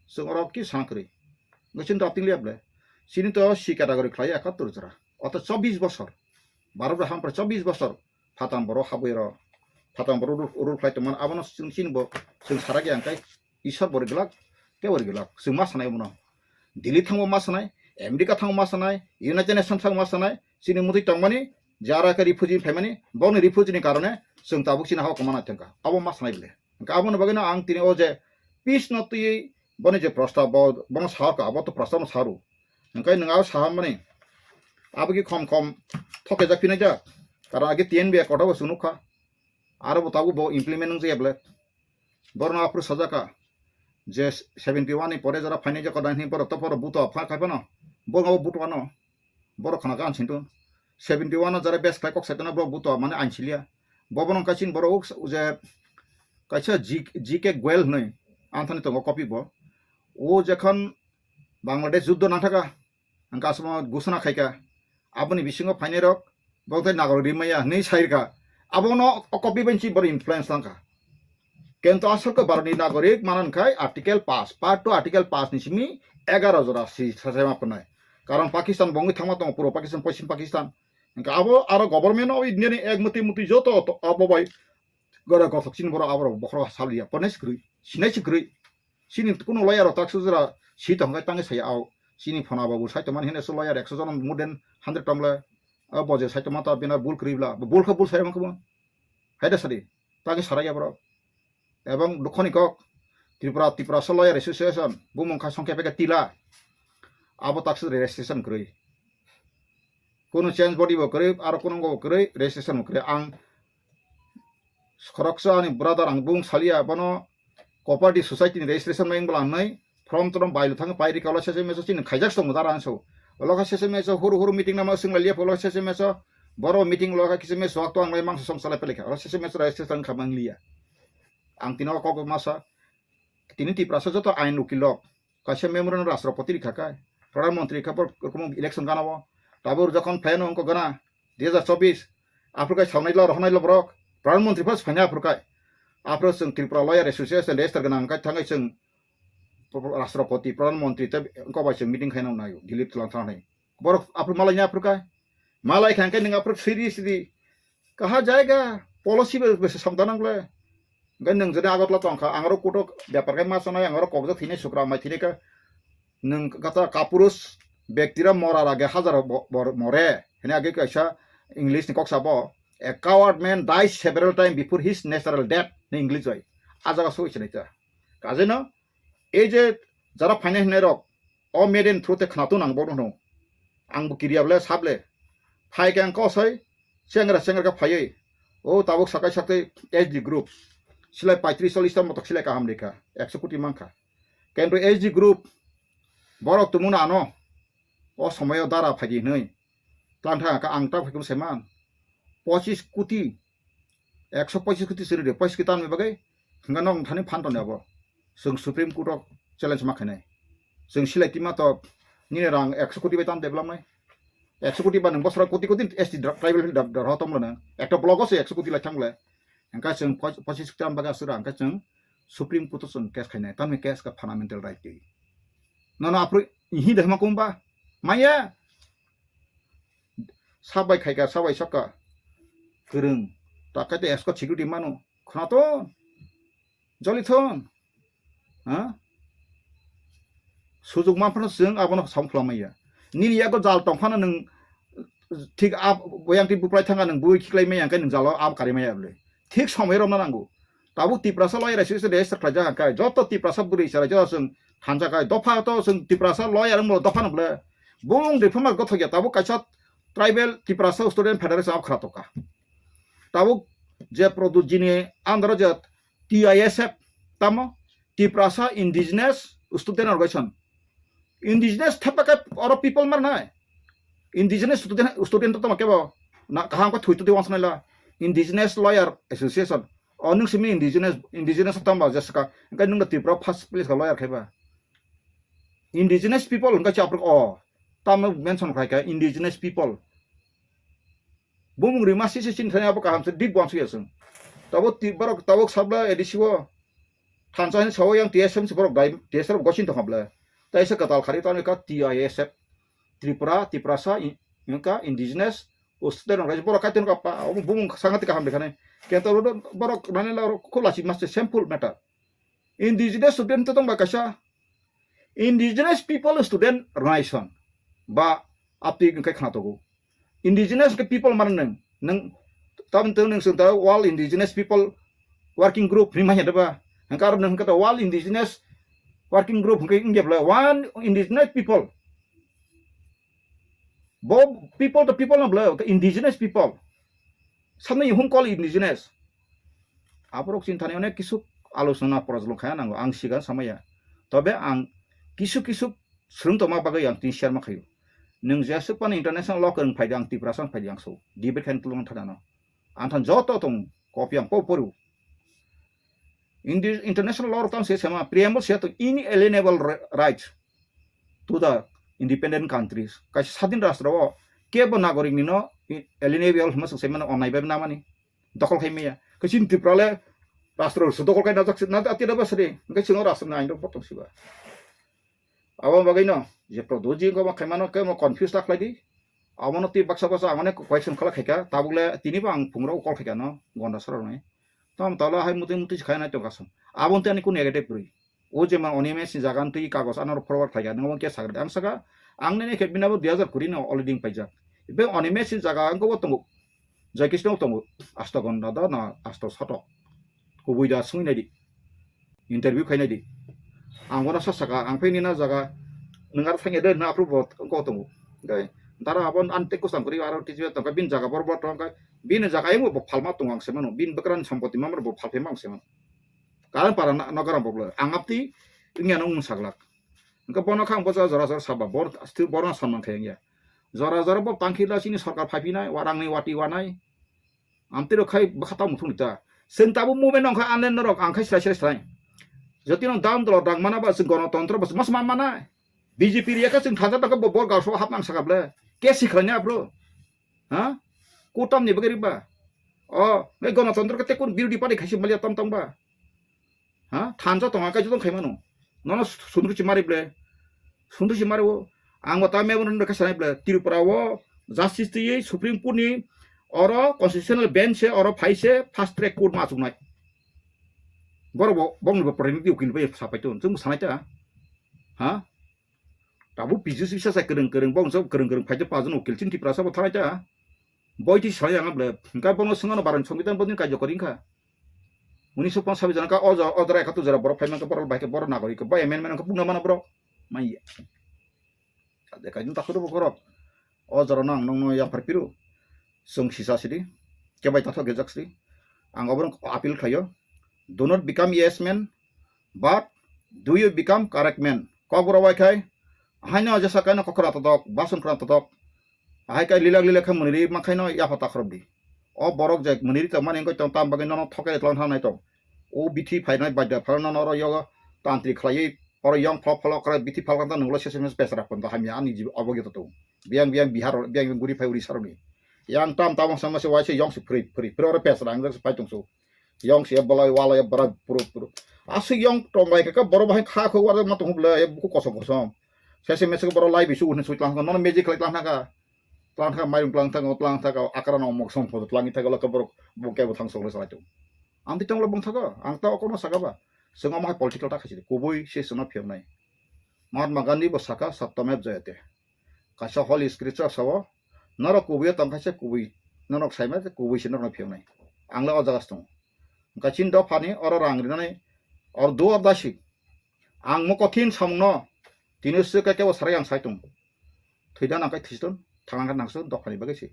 Chwng oro ki sana kwrwi. Hwnkhe chini to apting liya ble. Chini to C category khlai ekattor jora. Oto chobbish bosor. Bharat bai hampra chobbish bosor. Phatam borok habwi ro. Phatam borok rule, rule khlai tongmani. Abono chwng chini bo chwng sarak ya hwnkhe Isor bo ri glak, tei bo ri glak. Chwng ma sanai bono. Delhi thangbo ma sanai, America thangbo ma sanai, United Nations thangbo ma sanai. Chini mutwi tongmani, jara khe refugee phaimani, boni refugee ni karone chwng tabuk chini hao kwmana thangkha. Abo ma sanai bile. Hwnkhe aboni bagwino ang tini o je peace no twiwi boni je prostab bo, bono sahorkha, abo to prostab no saru. Hwnkhe nwng abo sahammani, abo ki khom khom thokjak phinai jak. Karon age T N B accord bo chwng nukha. Aro bo tabuk bo implement wngjakya bwle. Borno aphuru sajaka je seventy one ni pore jora phainai jora daini borok to borok buto pha khai phano. Borok abo buto ano. Borok khana kan sinto. Seventy one no jara best khlai kok saitano borok buto mane ansiliya. Bobono kaisa borok je kaisa G-, G K Goel hwnwi anthani tongo copy bo. O jekhon Bangladesh juddo nangthaka, hwnkhe aswkno ghosona khaikha, aboni bisingo phainairok bo tei nagarok rimaya hwnwi sairwkha. Abono o copy bai si borok influence tangkha. Kintu aswk khe Bharatni nagorik manankhai article pass, part two article pass ni simi egaro jora si sasaima phnai. Karon Pakistan bo wngwi thangma tongo, puro Pakistan, Poschim Pakistan. Hwnkhe abo aro government o India ni ek mati mati joto to-, abo bai gora gothok chini borok abo rok bokhorok saliya, ponai si kwrwi, sinai si kwrwi. Chini kuno lawyer rok tak sujra si tong khe tangwi saya au. Chini phona babu sai tongmani hwnwi so lawyer ekso jon more than hundred tong le. O boje sai tongma ta bina bul kwrwi bla, bul khe bul sai man khe bo. Hai da sadi, tangwi sarai ya borok. Ebong dukhoni kok, Tripura, Tiprasa Lawyer Association, bumung kha songkhe peke tila. Abo tak sujra registration kwrwi. Kuno change body bo kwrwi, aro kuno bo kwrwi, registration bo kwrwi. Ang khoroksa ani brother ang bung salia bono cooperative society ni registration mai wngla hnai form trom bai thang pai rika ola sese meso chini khaijak song dara ang so. Ola kha sese meso huru huru meeting nama sing lalia ola sese meso boro meeting ola kha kise meso wak to ang lai mangsa song salai pelekha ola sese meso registration kha mangliya. Ang tino kok masa tini Tiprasa joto ain ukilok kaisa memorandum Rashtrapati rikha kai, Pradhan Mantri rikha borok rokom election gana o. Tabur jokhon plan wngkha gana dui hajar chobbish, aphuru kai sawnai lo, rohonai lo borok, Pradhan Mantri first phaina aphuru kai. Aphuru chwng Tripura Lawyer Association register gana wngkha thangwi chwng Rashtrapati, Pradhan Mantri tei wngkok bai chwng meeting khaina naio, Delhi twlang thangni. Borok aphuru malai nya aphuru kai. Malai kha hwnkhe nwng aphuru siri siri kaha jaiga policy bai bwsa samda nang le. Hwnkhe nwng jodi Agartala tong kha, ang oro kutuk bepar khai ma sanai, ang oro kokjak thwinai sukra mai thwinai kha. Nwng kata kapurus bektira mora rage hajar bo-, bor-, more. Hini age kaisa English ni kok sabo, "A coward man dies several times before his natural death," ni English bai. A jaga soi sinai ta. Kajeno, ei je jara phainai hinai rok, o media ni through te khwnatung ang bono hwno. Ang bo kiriya ble, sable. Phai khe ang kosoi, chengra chengra khe phaiwi. O tabuk sakai sakai S D group. Silai paitris chollis ta motok silai kaham rikha. Ekso koti mankha. Kento S D group, borok tumung ano. O somoyo dara phaidi hinwi. Tlang thang kha ang tak phaikhum saiman. Pochis koti, ekso pochis koti siri de, pochis koti tanwi bagwi. Hwnkha nok thani phan toni abo. Chwng Supreme Court o challenge ma khainai. Chwng silai tima to nini rang ekso koti bai tam develop nai. Ekso koti ba nwng bosora koti koti S T dra-, tribal hill dra-, dra-, ho tonglo nang. Ekta block o se ekso koti lai thang le. Hwnkha chwng poch-, pochis koti bagwi aswk rang, hwnkha chwng Supreme Court o chwng case khainai. Tamni case ka fundamental right twi. Nono aphuru ihi de hwma kumba. Maya. Sabai khaika, sabai sokka. Kwrwng. Takai te escort security mano. Khwnathon. Jolithon. Ha? Sujuk manphano chwng abono sam khwlamaya. Nini yago jal tongphano nwng thik a boyang twi buplai thanga nwng bui khiklai maya hwnkhe nwng jalo ab kari maya bwle. Thik somoi romna nango. Tabuk Tiprasa lawyer association register khlaijak hwnkhe joto Tiprasa bwrwi chwrai joto chwng thansa khai dopha to chwng Tiprasa lawyer wngbo dopha no bwle. Bung de phama gothok ya tabuk kaisa tribal Tiprasa student federation ab khwra tokha. Tabuk je Pradyut jini under je T I S F tamo Tiprasa Indigenous Student Organization. Indigenous thapa khe oro people mar nai. Indigenous student, student to tamo kebo na kaham ko thui tudi wansnai la. Indigenous Lawyer Association. O nwng simi indigenous, indigenous tamba jeska. Engkai nwng Tripura first place ka lawyer khaiba. Indigenous people engkai chapruk o. Tamo mention khai ka indigenous people. Bumung rima sisi sin thani abo kaham se deep wansuk ya sung. Tabo ti borok tabuk sabla A D C o. Thansa hin sawo yang T S M se borok dai, T S M gosin tong habla. Tai se katal khari tani ka T I S F. Tripura, Tiprasa, in-, inka indigenous, usute nang rai borok kaitor ka pa, obo bumung sangati kaham dekhane. Kento borok nani la khulasi maste simple matter. Indigenous student to tong ba kaisa. Indigenous people student organization ba apti kai khana togo. Indigenous ke people mana nang, nang tam tu nang sung ta World Indigenous People Working Group ni manya deba. Hangkar nang kata World Indigenous Working Group hingke inge bla one indigenous people. Bo people to people na bla indigenous people. Samna yung call indigenous. Aborok chinthani onek kisuk alochona porojlong khaya nango ang sigan samaya. Tobe ang kisuk kisuk swrwng tongma bagwi ang tini share ma khayo. Nwng jeswk phano international law kwrwng phaidi ang Tiprasa phai di ang so. Debate khaina tulung thana no. Ang than joto tong copy ang po poru. Indi-, international law rok tamo se sama preamble se to inalienable ri-, rights to the independent countries. Kaisa sadin rastro o kebo nagorik ni no i-, alienable hwnma swk saimano onnai bai namani. Dokol khai maya. Kaisa Tripura le rastro su dokol khai najak si, na ati da basri. Kaisa no rastro ni ain rok botong siba. Abo bagwi no je Pradyot ji wngkha, omo khaimano khe omo confuse ta khlai di. Abono twi baksa baksa ang onek question khala khaikha, tabuk le tini bo ang phungrok call khaikha no Gonda Sora rokni. Tamo talo hai muti muti se khaina tongkha song. Aboni tei ani kun negative kwrwi. O je ma Animesh ni jaga twi kagos ano forward khlaikha, nang omo khe sakha. Ang saka, ang nini khe bini abo dui hajar kuri no already paijak. Ibe Animesh ni jaga ang bo tongo. Jai Krishna tongo. Asto Gonda da na asto Soto. Kubui da sungwi naidi. Interview khainai di. Ang bono sa saka, ang phai nina jaga, nwng aro thangya de, na approve bo wngkok tongo. Hwnkhe, dara abo ani tei kwchang kwrwi aro T G tongkha, bini jaga bor bor tongkha, bini jaga ayung bo phalma tongo ang se mano, bini bwkrani sompoti mamar bo phalphai ma ang se mano. Karon para na, nogaram bo bwlai, ang apti wngya no wng saglak. Hwnkhe bono kha ang bosa jora jora saba, bor, borno samang khe wngya. Jora jora bo tangkhi la chini sorkar phaiphinai, warangni wati wanai, Amtwi rok khai bwkha tamo thung ta. Chwng tabuk movement nong kha anle norok ang khai srai srai srai. Jotino dam dolo dang mana ba chwng gonotontro ba chwng mas ma mana. B J P riya kha chwng thajak ta bo bor gaso hap nang saka ble. Ke sikhlanya bro. Ha? Kutam ni bagari ba. O, ngai gonotontro ke tekun birodi party khaisi malia tam tong ba. Ha? Thansa tonga kai jotong khai mano. Nono sundru chi mari ble. Sundru chi mari o. Ang bo ta memorandum khe sanai ble. Tripura o justice twi Supreme Court ni oro constitutional bench se oro phai se fast track court ma achuknai. Boro bo bong bo preniti ukil bai sapai ton. Chung sanai ta. Ha? Tabu P G C bisa sa kereng kereng bong so kereng kereng phai te pajon ukil chin Tripura sa bo thanai ta. Boi twi sanai ang ble. Hingka bono sengano baran songbitan bodin kaijo koring kha. Unisho pon sabi jana ka o jora, o jora ekattu jora borok phai mankha borok bai khe borok nagorik khe bai amendment wngkha bungna mano borok. Manya. Kade kaijin takhoro borok. O jora no ang nongno yaphar piru. Chwng sisa sidi. Kebai tathok gejak sidi. Ang oborok appeal khlaio. Do not become yes man, but do you become correct man? Kokborok bai khai. Haino jesa kaino kokra todok, bason kra todok. Ahai kai lilak lilak khe mwniri ma khaino yapha ta khorok di. O borok je mwniri tongmani wngkha tong tam bagwi nono thokai tlang thangnai tong. O bithi phainai baida phano nono oro yogo tantri khlaiwi oro yong pholo pholo krai bithi phalkang ta nunglo sese mese pesra pon ta hamya ani jibo obo gito tong. Biyang biyang Bihar biyang biyang guri phai Odisha rokni. Yang tam tabang sama se waise yong se phri phri phri oro pesra ang se pai tong so. Yong se bolai walai bra puru puru. Aswk yong tong bai kha borok bahai kha kho war ma tong bla buku kosom kosom. Sese mese borok lai bisu unhe sui tlang nono magic khlai tlang kha. Tlang thaka mairung tlang thaka, tlang thaka, akra no mok som photo tlangi thaka, laka borok bo kebo thang sokle salai tung. Ang ti tonglo bong thaka, ang ta okono saka ba. Sengom hai political ta khachi kubui se seno phiyok nai. Mahatma Gandhi bo saka, "Satyamev jayate." Kaisa holy scripture sao, norok kubui tong khaisa kubui, norok saima kubui se norok phiyok nai. Ang le o jaga tong. Kachin dophani oro rang rinani or do or dasi. Ang mo kothin samung no tini se kebo sarai ang sai tung. Thwida nang kai thiston, thangna nang se dophani bagwi se.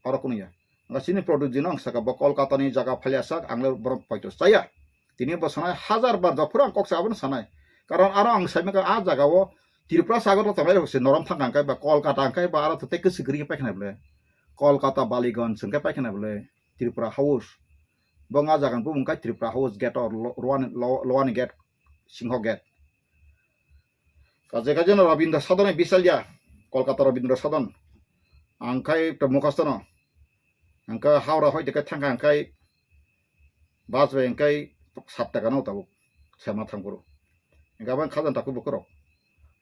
Oro kunu ya. Nga chini product dino ang saka bo Kolkata ni jaga phali asak ang le borok paito chaya. Tini bo sanai hajar bar jophuru ang kok sa abono sanai. Karon aro ang sai maka a jaga o Tripura sagor lo tamai rok se norom thang ang kai ba Kolkata ang kai ba aro to teke sikri paikha nai ble. Kolkata Baliganj sing kai paikha nai ble Tripura House. Bo nga jaga bumung kai Tripura House gate or lo-, Lowani, Lo-, Lowani gate, Singho gate. Kaje kaje no Rabindra Sadon bisalya, Kolkata Rabindra Sadon. Angkai to mukhasto no. Angka Howrah hoi dekai thangka angkai bus bai angkai sat taka no tabuk sema thangkuru. Angka bang khajan taku bukurok.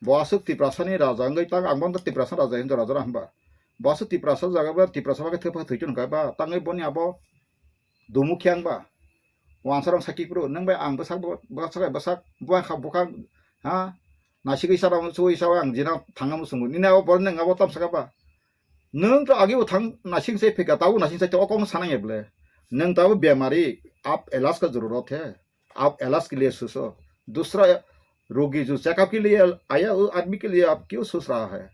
Bo asuk Tiprasa ni raja angkai tang ang bang Tiprasa raja hinjo raja hamba. Bo asuk Tiprasa jaga ba Tiprasa ba thepha thwichun ka ba tangai boni abo dumu khyang ba. Wansarong sakhi phuru, nang bai ang bwsak bo, bwsak bai bwsak, buang kha bukhang, ha? Nasigwi sara, sugwi sawa ang jina thangna musungo. Nini abo borok nang abo tam saka ba. Nang to agi bo thang nasing se phika, tabo nasing se to okong sanang eble. Nang tabo bemari, aap ilaaj ka zarurat hai. Aap ilaaj ke liye socho. Dusra rogi jo checkup ke liye aaya, wo aadmi ke liye aap kyun soch raha hai?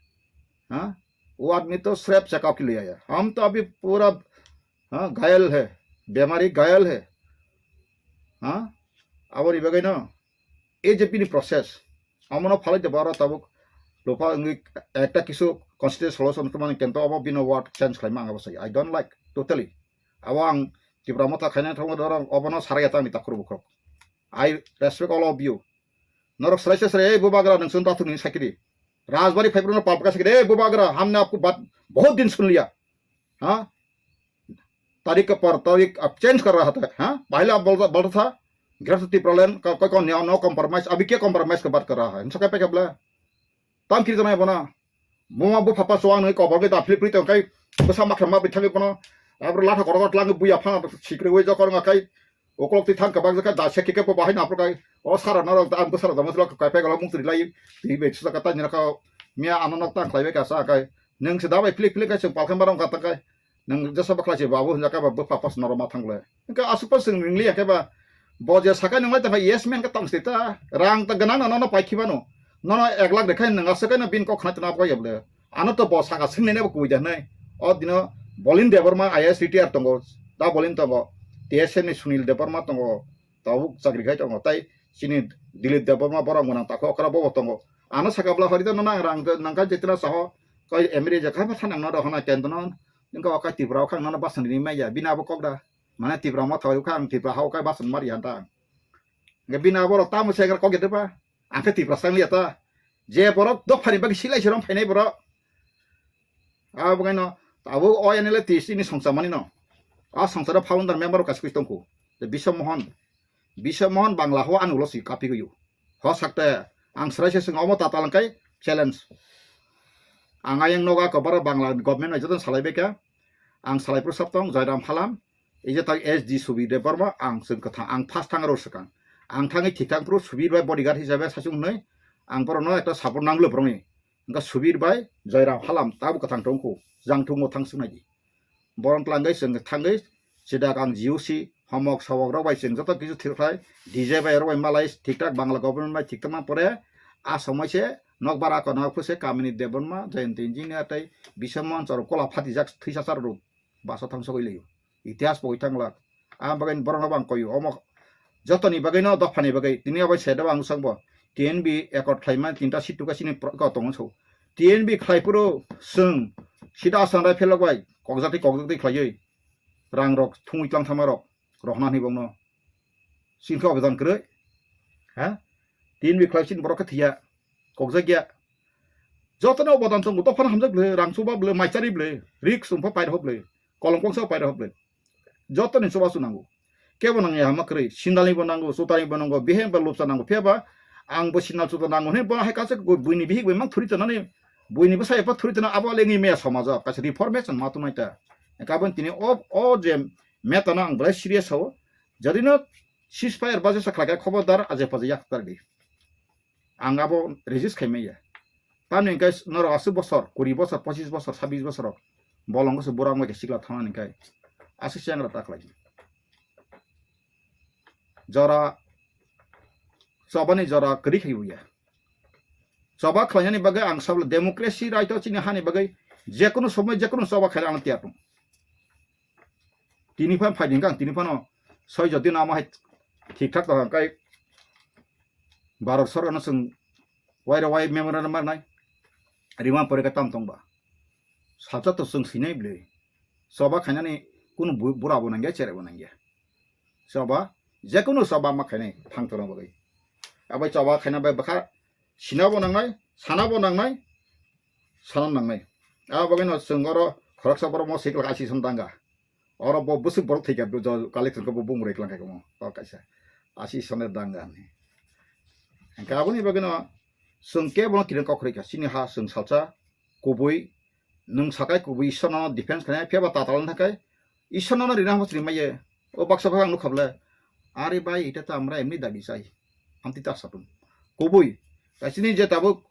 Ha? Wo aadmi to sirf checkup ke liye aaya. Hum to abhi pura Ha, ghayal hai, bemari ghayal hai. Ha? Aboni bagwi no, ei je bini process, amono phalai de baro tabuk, lupa wngwi ekta kisu constitution solution tongmani kento abo bino word change khlaima ang abo sai. I don't like, totally. Abo ang Tipra Motha khaina thangma dorong, obono sarai ta ni takhuru bukhuk. I respect all of you. Norok srai srai, "Ei bubagra, nung sun tathung ni sakiri. Rajbari phaibrung no palpaka sakiri, ei bubagra, hamne aapko baat bahut din sun liya." Ha? तारीख के पर तारीख अब चेंज कर रहा था, हाँ? पहले आप बोलता, बोलता था, Greater Tipraland का कोई कौन नहीं, no compromise, अभी क्या compromise की बात कर रहा है? इनसे क्या पे क्या बोला? Tam kiri tonai bono. Buma bupha pa chuwang nwi kobor gwi da philip philip tong kai bwsa makha ma bithangwi bono. Abro latha korok tlang buya phang sikri wi jokor nga kai. Ukolok twi thang kabak jaka da se kike po bahai na pro kai. O sara norok da ang bwsara da mosla kai pegalo mung tri lai. Twi be chusa ka tani raka. Miya ano nok tang khlai be ka sa kai. Nang se da bai philip philip kai se palkhan barong ka ta kai. Nang jasa bakla se babu hwnjak khe ba bwpha pas norok ma thangle. Hwnkhe aswk pas chwng ringli ya khe ba bo je sakai nang lai ta yes man khe tong sita. Rang ta gwnang no nono pai khibano. Nono ek lakh rekha nang aswk no bin kok khna tna bo yable. Ano to bo saka sing nene bo kui da hnai. O dino Bolin Debbarma I A S retire tongo. Da Bolin tongo. T S N ni Sunil Debbarma tongo. Tabuk chakri khai tongo. Tai chini Dilip Debbarma borok mwnang takho okra bo tongo. Ano saka bwla hori da nono ang rang nang kha jetra saho. Koi M L A je kha ba thanang no rohona kendno. Ningka okai Tripura okhang nono basan ri maya bina abo kok da. Mane Tripura mo thawai okhang Tripura ha okai basan mari hanta. Nge bina abo rok tamo segra kok gede ba. Angke Tripura sang liya ta. Je borok dophani bagi silai sirom phainai borok. Abo kaino abo o N L A T S ni songcha mani no. A songcha founder member kaisa koi tongku. Je Biswa Mohan. Biswa Mohan Bangla ho ani ulo si kapi goyu. Ho sakte ang srai se sing omo tatal kai challenge. Ang ayang noga ko bara Bangla government bai joto salai beka. Ang salai pro saptong Joyram Halam. Ije tak S D Subir Debbarma ang sing kwthang ang first thang ro swkang. Ang thangwi thik thang pro Subir bai bodyguard hisabe sasung hnoi. Ang borokno ekta support nanglo borokni. Hwnkha Subir bai Joyram Halam tabo kwthang tongkhu. Jang thungo thang swngnai di. Borok tlangwi chwng thangwi sidak ang G O C homok sawok rok bai chwng joto kisu thik khlai D J bai rok bai malai thik thak Bangla government bai thik thangma pore a somoi se nok bara ko nok phuse kamini Debbarma Jayanta Engineer tei Biswa Mohan chwrok kola phatijak thwisa chwrok basa thang sogwi laio. Itihas pogwi thang glak. A bagwi borokno bo ang koio. Omo jotoni bagwino dophani bagwi tini obo sede bo ang swkangbo T N B accord khlaima tinta seat tuka chini pro-, ko tongo so. T N B khlai phuru chwng sida aswng rai phelok bai kokjak twi kokjak twi khlaiwi rang rok thungwi tlang thangma rok rohna hwnwi bongno. Chini khe obedan kwrwi. Ha? T N B khlai chini borok khe thwiya. Kokjak ya. Jotono obedan tongo, dophano hamjak bwle, rang chuba bwle, maichari bwle, rik chwngpha pair ho bwle, kolom kongsa pair ho bwle. Jotoni chubachu nango. Kebo nangya hama kwrwi, sindalni bo nango, chutani bo nango, biheng bo lupsa nango, phiya ba ang bo sindal chuta nango hwnwi bo hai kaisa buini bihik bai mang thuri tonani, buini bwsa epha thuri tona abo lengwi meya somajo, kaisa reformation ma tongnai ta. Kabon tini o, o je meta no ang belai serious sao. Jadino ceasefire baje sa khlai khe khobordar aje paje yak tar di. Ang abo resist khai maya. Tamni hwnkhe norok aswk bosor, kuri bosor, pochis bosor, sabis bosor rok bolong se burak mai khe sikla thangna hwnkhe aswk se angra ta khlai. Jora chobani jora kwrwi khai ya. Choba khlainani bagwi ang sabla democracy right o chini hani bagwi jekunu somoi jekunu choba khaina ang tiyar tong. Tini phan phaidi hwnkhe ang tini phano soi jodi no amo hai thik thak tong khe Bharat Sarkar no chwng waira wai memorandum marnai rima pore khe tam tong ba. Salsa to chwng sinai bwle. Choba khainani kunu bu-, bura bo nangya, chere bo nangya. Choba, jekunu choba ma khainai thang torong bagwi. Abai choba khaina bai bwkha sina bo nangnai, sana bo nangnai, sana nangnai. Abo bagwi no chwng oro khoroksa borok mo sikla asison danga. Oro bo bwswk borok thwikha, bo jo collection khe bo bumrwi klang kha mo, kok kaisa. Asison danga ni. Hwnkhe aboni bagwi no chwng kebo no kiring kok rwkha. Chini ha chwng salsa kubui, nwng sakai kubui Ishwarno defense khainai, phiya ba tatal wng thakai Ishwarno no rina hamo chini maiye. O baksa baksa ang nukha bwle, "Are bhai, eta to amra emni dabi chai." Amtwi ta satung. Kubui, kaisini je tabuk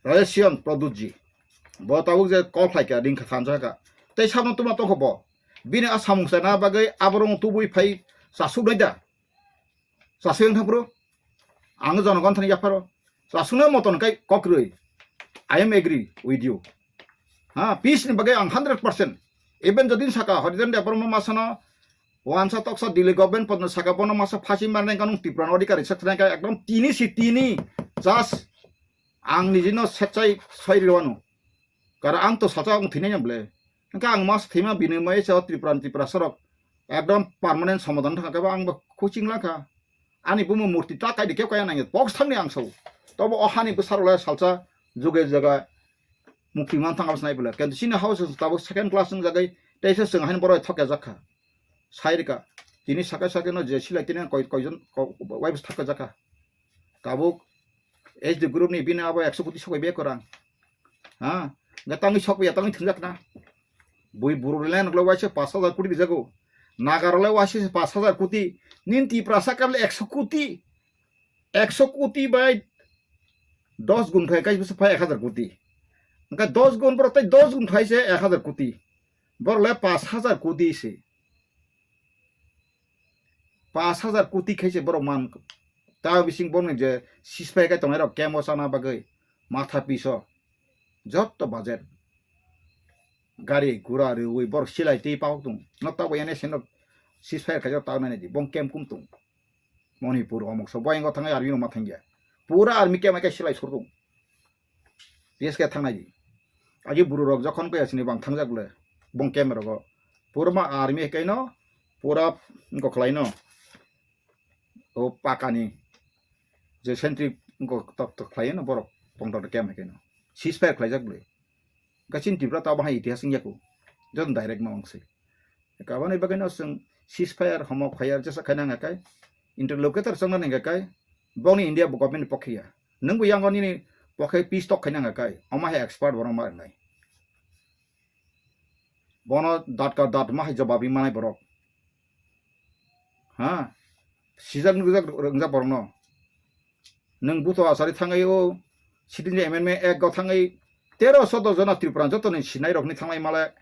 Rajesh Pradyut ji, bo tabuk je call khlai kha, ring kha, khanjak kha. Tei sabno tuma tongkha bo. Bini a samung sana bagwi aborok tubui phai chasuk nai da. Chasuk yang thang phuru. Ang jonogon thani yapharo. Chasukna moton kai kokroi. I am agree with you. Ha, peace ni bagwi ang hundred percent. Even jodi saka Harijan Debbarma masano wansa toksa Delhi government podno saka bono masa phasi marnai kanung Tripura no adhikari saknai kai ekdom tini si tini just ang nijino setsai soi rwano. Kara ang to salsa ang thwinai bwle. Hwnkhe ang mas thwima bini mai se o Tripura ni Tripura sorok ekdom permanent somadan thangkhe ba ang bo coaching langkha. Ani bumo murti ta kaidi keu kaya nangya box thangni ang sao. Tobo o hani bwsarok le salsa juge jaga mukti man thang abs nai bwle. Kintu chini house tabuk second class wng jagai teisa chwng haino borok thokya jakha. Sai rika. Tini sakai sakai no je silai tini koi, koijon ko-, wai bwsa thokya jakha. Tabuk H D group ni bini abo ekso koti sokoi be korang. Ha? Ga tangwi sokoi ya tangwi thwngjak na. Bui buru le nok le waise pash hajar koti rijago. Nagarok le waise pash hajar koti. Nin Tiprasa kable ekso koti. Ekso koti bai dos gun phai kai bwswk phai ek hajar koti. Hwnkhe dos gun borok tei dos gun phai se ek hajar koti. Borok le pash hajar koti se. Pash hajar koti khai se borok man. Ta bising borok ni je ceasefire kai tongnai rok camp o chana bagwi matha piso. Jotto budget. Gari gura rwi borok silai tei pahok tung. No tabo ene seno ceasefire khai jok ta nai di. Bong camp kum tung. Manipur omok so boyang o thangai army no ma thangya. Pura army camp kai silai sur tung. P S K thangnai di. Agi buru rok jokhon kaya sini bang thangjak le bong camera go. Pura ma army kaino pura go khlai no. O pakani je sentry go tok tok khlai no borok pondro camp kaino. Ceasefire khlai jak le. Gachin Tripura ta bahai itihas wngya ku. Jot direct ma wngse. Kabani bagwi no chwng ceasefire homok fire jesa khaina hwnga kai interlocutor chwngna hwnga kai bongni India bo government pokhiya. Nwng bo yango nini pokhe peace talk khaina hwnga kai omo hai expert borok ma rwnai. Bono dat ka dat ma hai jawab ri manai borok. Ha? Sijak nukjak rwngjak borokno. Nwng buto asari thangwi o sitting amendment act go thangwi tero soddo jona Tripura jotoni sinai rokni thanglai male.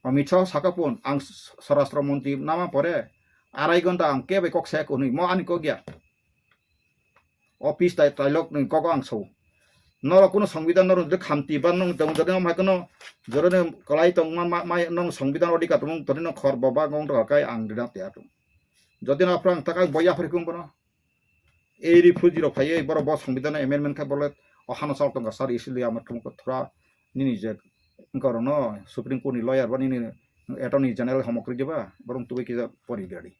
Amit Shah saka pun ang Swarashtra Mantri nama pore arai gonta ang kebe kok sek hwnwi mo ani kok ya. Office tai tailok ni kok ang so. Norok kuno songbidan norok je khamti ban nong tong jodi nong hai kuno jodi nong kalai tong ma ma nong songbidan odika tong todi nong khor baba gong to kai ang dina te atung. Jodi na phrang ta kai boya phri kung bono. Ei refugee rok phaiye borok bo songbidan amendment khai bolet o hano chal tong sar isi liya amar tum ko thura nini je ngkoro no Supreme Court ni lawyer ba nini attorney general homok ri ba borong tuwi kisa pori gari.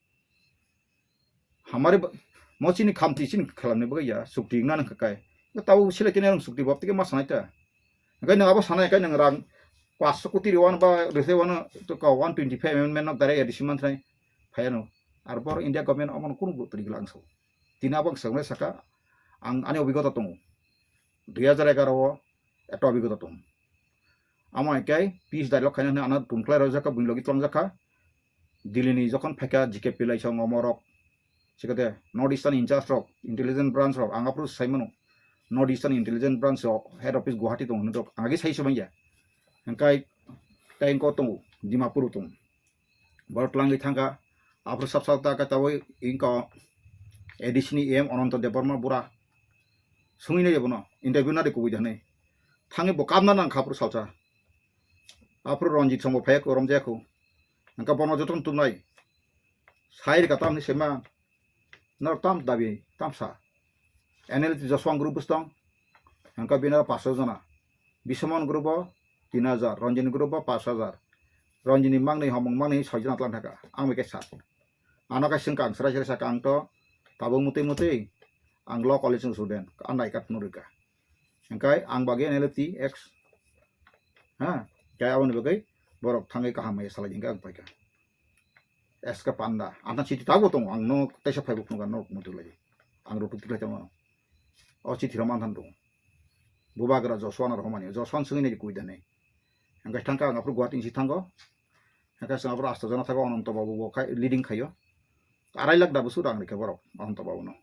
Hamari ba-, mo chini khamti chini khalamni bagwi ya, sukti wngna nang kha kai. Tabo sile kene rang sukti bab tike ma sanai ta. Kai nang abo sanai kai nang rang paanch koti ri wan ba rese wan to ka one twenty five amendment no direct addition man thai phayano. Ar bor India government amon kunu bu turi glang so. Tina bang sangne saka ang ani obigota tongo. Dui hajar egaroh o ekta obigota tongo. Amo hai kai peace dialogue khaina hwnwi ano tumkhlai rojak kha, buini logi twlangjak kha. Delhi ni jokhon phaikha G K P lai song omo rok. Sikate North Eastern in charge rok, intelligence branch rok, ang aphuru sai mano. North Eastern intelligence branch rok, head office Guwahati tong hwnwi rok, ang agi sai se manya. Hingkai, tai engko tongo, Dimapur tongo. Borok twlangwi thangkha, aphuru sab sab ta khe tabwi engko A D C ni E M Ananta Debbarma bura. Sungwi nai bono, interview nari kubui de hwnwi. Thangwi bo kabna nang kha aphuru salsa. Aphuru Ranjit songbo phaiya kho, romjaya kho. Hingke bono jotono tumnai. Sai rika tamni sema. Nor tam dabi, tam sa. N L T Joshua group bwswng. Hingke bini aro paanch jona. Bisomon group o tin hajar, Ranjit group o paanch hajar. Ranjit ni mangni homong mangni soi jona tlang thaka. Ang bai khe sa. Ano khe swngkha ang srai srai sakha ang to tabuk mutwi mutwi ang law college ni student. Ang nai kat nurika. Hingke ang bagwi N L F T X. Ha, khe aboni bagwi borok thangwi kaham hai salai hingke ang paikha. S K Panda, ang thang chiti tabuk tongo, ang no teisa phaibo phunukha norok muitu lai. Ang rutuk tiklai tongo. O chiti rok manthan tongo. Bubagra Joshua no rohormani, Joshua no swngwi nai kui da nai. Hingke thangkha ang aphuru Guwahati ni si thango. Hingke chwng aphuru asta jona thago Ananto Babu bo khai, leading khaio. Arai lakh da bwswk rang rikha borok Ananto Babu no.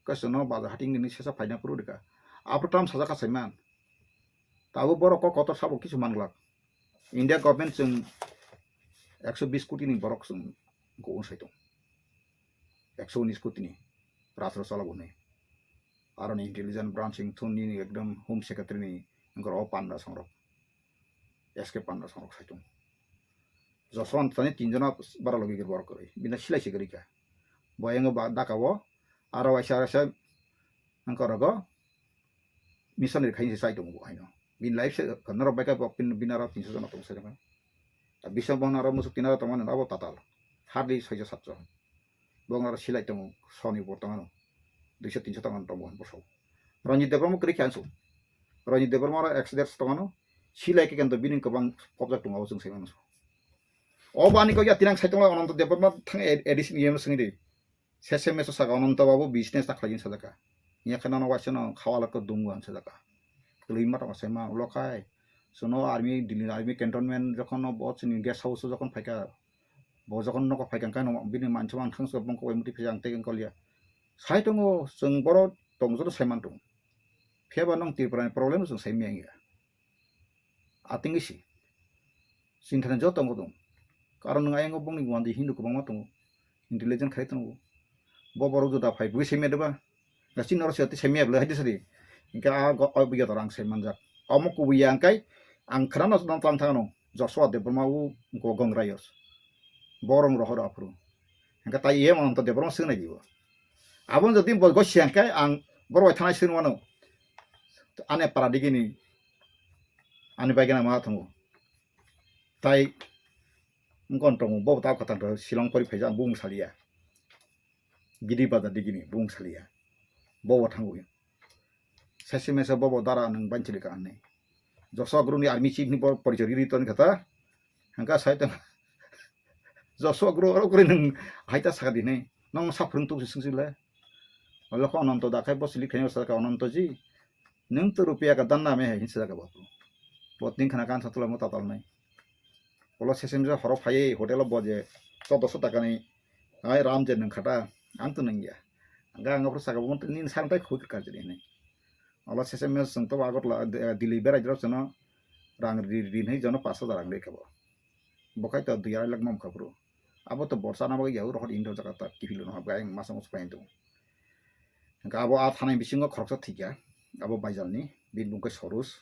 Kaisa no baja hating ni sesa phaina phuru rikha. Aphuru tam sajak kha saiman. Tabuk borok kok kotor sabo kisu manglak. India government chwng ekso bis koti ni borok chwng go saitung. Ekso unis koti ni rajro chalok hwnwi. Aroni intelligence branch wngthun nini ekdom home secretary ni wngkha o panda songrok. S K Panda songrok saitung. Joshua tani tin jona bara logi gir borok kwrwi. Bini silai se kwrwi kha. Bo yango ba daka o aro waisa waisa wngkha rogo missionary khaini se sai tongo bo haino. Bini life se norok bai kha bo bini aro tinso jona tong sai tongo. Bisa bo aro musuk tin aro tongmani abo tatal. Hardly soijo satjo. Bo aro silai tongo, soni bo tongano. Duiso tinso tongano tongo bo. Ranjit Debbarma kwrwi khe ansu. Ranjit Debbarma aro ekso derso tongano. Silai khe kento bini kwbang pokjak tongo, abo chwng sai mano. O bani kok ya tinang sai tongo Ananto Debbarma thang A D C ni E M swngwi di. Sese meso saka Ananto Babu business ta khlaijin sajaka. Yakhe nono waisa no khawala ko dungo ang sajaka. Kwlwi ma tongma saima ulo khai. Sono army, Delhi army cantonment jokhon no bo chini guest house o jokhon phaikha. Bo jokhon nogo phaikha khe no bini manchoma ang thangsa bongkho bai muti phai ang tei ang kolya. Sai tongo chwng boro tong joto saiman tongo. Phiya ba nong Tripura ni problem chwng sai manya. Ating isi. Sinthani joto tongo tong. Karon nung ayang bongni wandi Hindu kwbangma tongo. Intelligent khai tongo. Bo borok juda phai bui sai mede ba. Gasi noro se sai mede bla hadi sari. Inka a go oi buya dorang sai manjak. Omo kubuya angkai ang khana no tang thang no. Joshua Debbarma u go gong rayos. Borong rohor aphuru. Inka tai iye mon to Debbarma sing na jibo. Abon jodi bo go siang kai ang borok thana sing wano. Ane para digini. Ani bai gana ma thango. Tai ngkon tongo bo ta kata to Shillong pori phaija ang bung salia. Gidi bazar digini bung salia. Bo bo thango. Sese mese bo bo dara nang banchili ka anne. Joshua Guru ni army chief ni bo porichori ri ton kata. Hangka sai tang. Joshua Guru oro kuri nang haita saka dinai. Nong sa phurung tuk sing sile. Olo ko Ananto da khai bo silik khai sa ka Ananto ji. Nwng to rupiya ka dan na me hai hinsa jaga bo. Bo tin khana kan satula mo tatal nai. Olo sesem je horo phai hotel bo je choddoso taka ni ai ram je nwng khata ang to nwng ya. Ang ang pro saka bo ni san tai khuk ka je ni. Olo sesem je sung to agot la Delhi berai jero sono rang ri ri nei jono paso da rang re ka bo. Bo khai to dui arai lakh mam kha bro. Abo to borsa na bagwi yau rohor indo jaga ta kipilo no habga ayang masa musu painto. Hingke abo a thanai bisingo khoroksa thikya. Abo baijalni bini bung khe Sorus.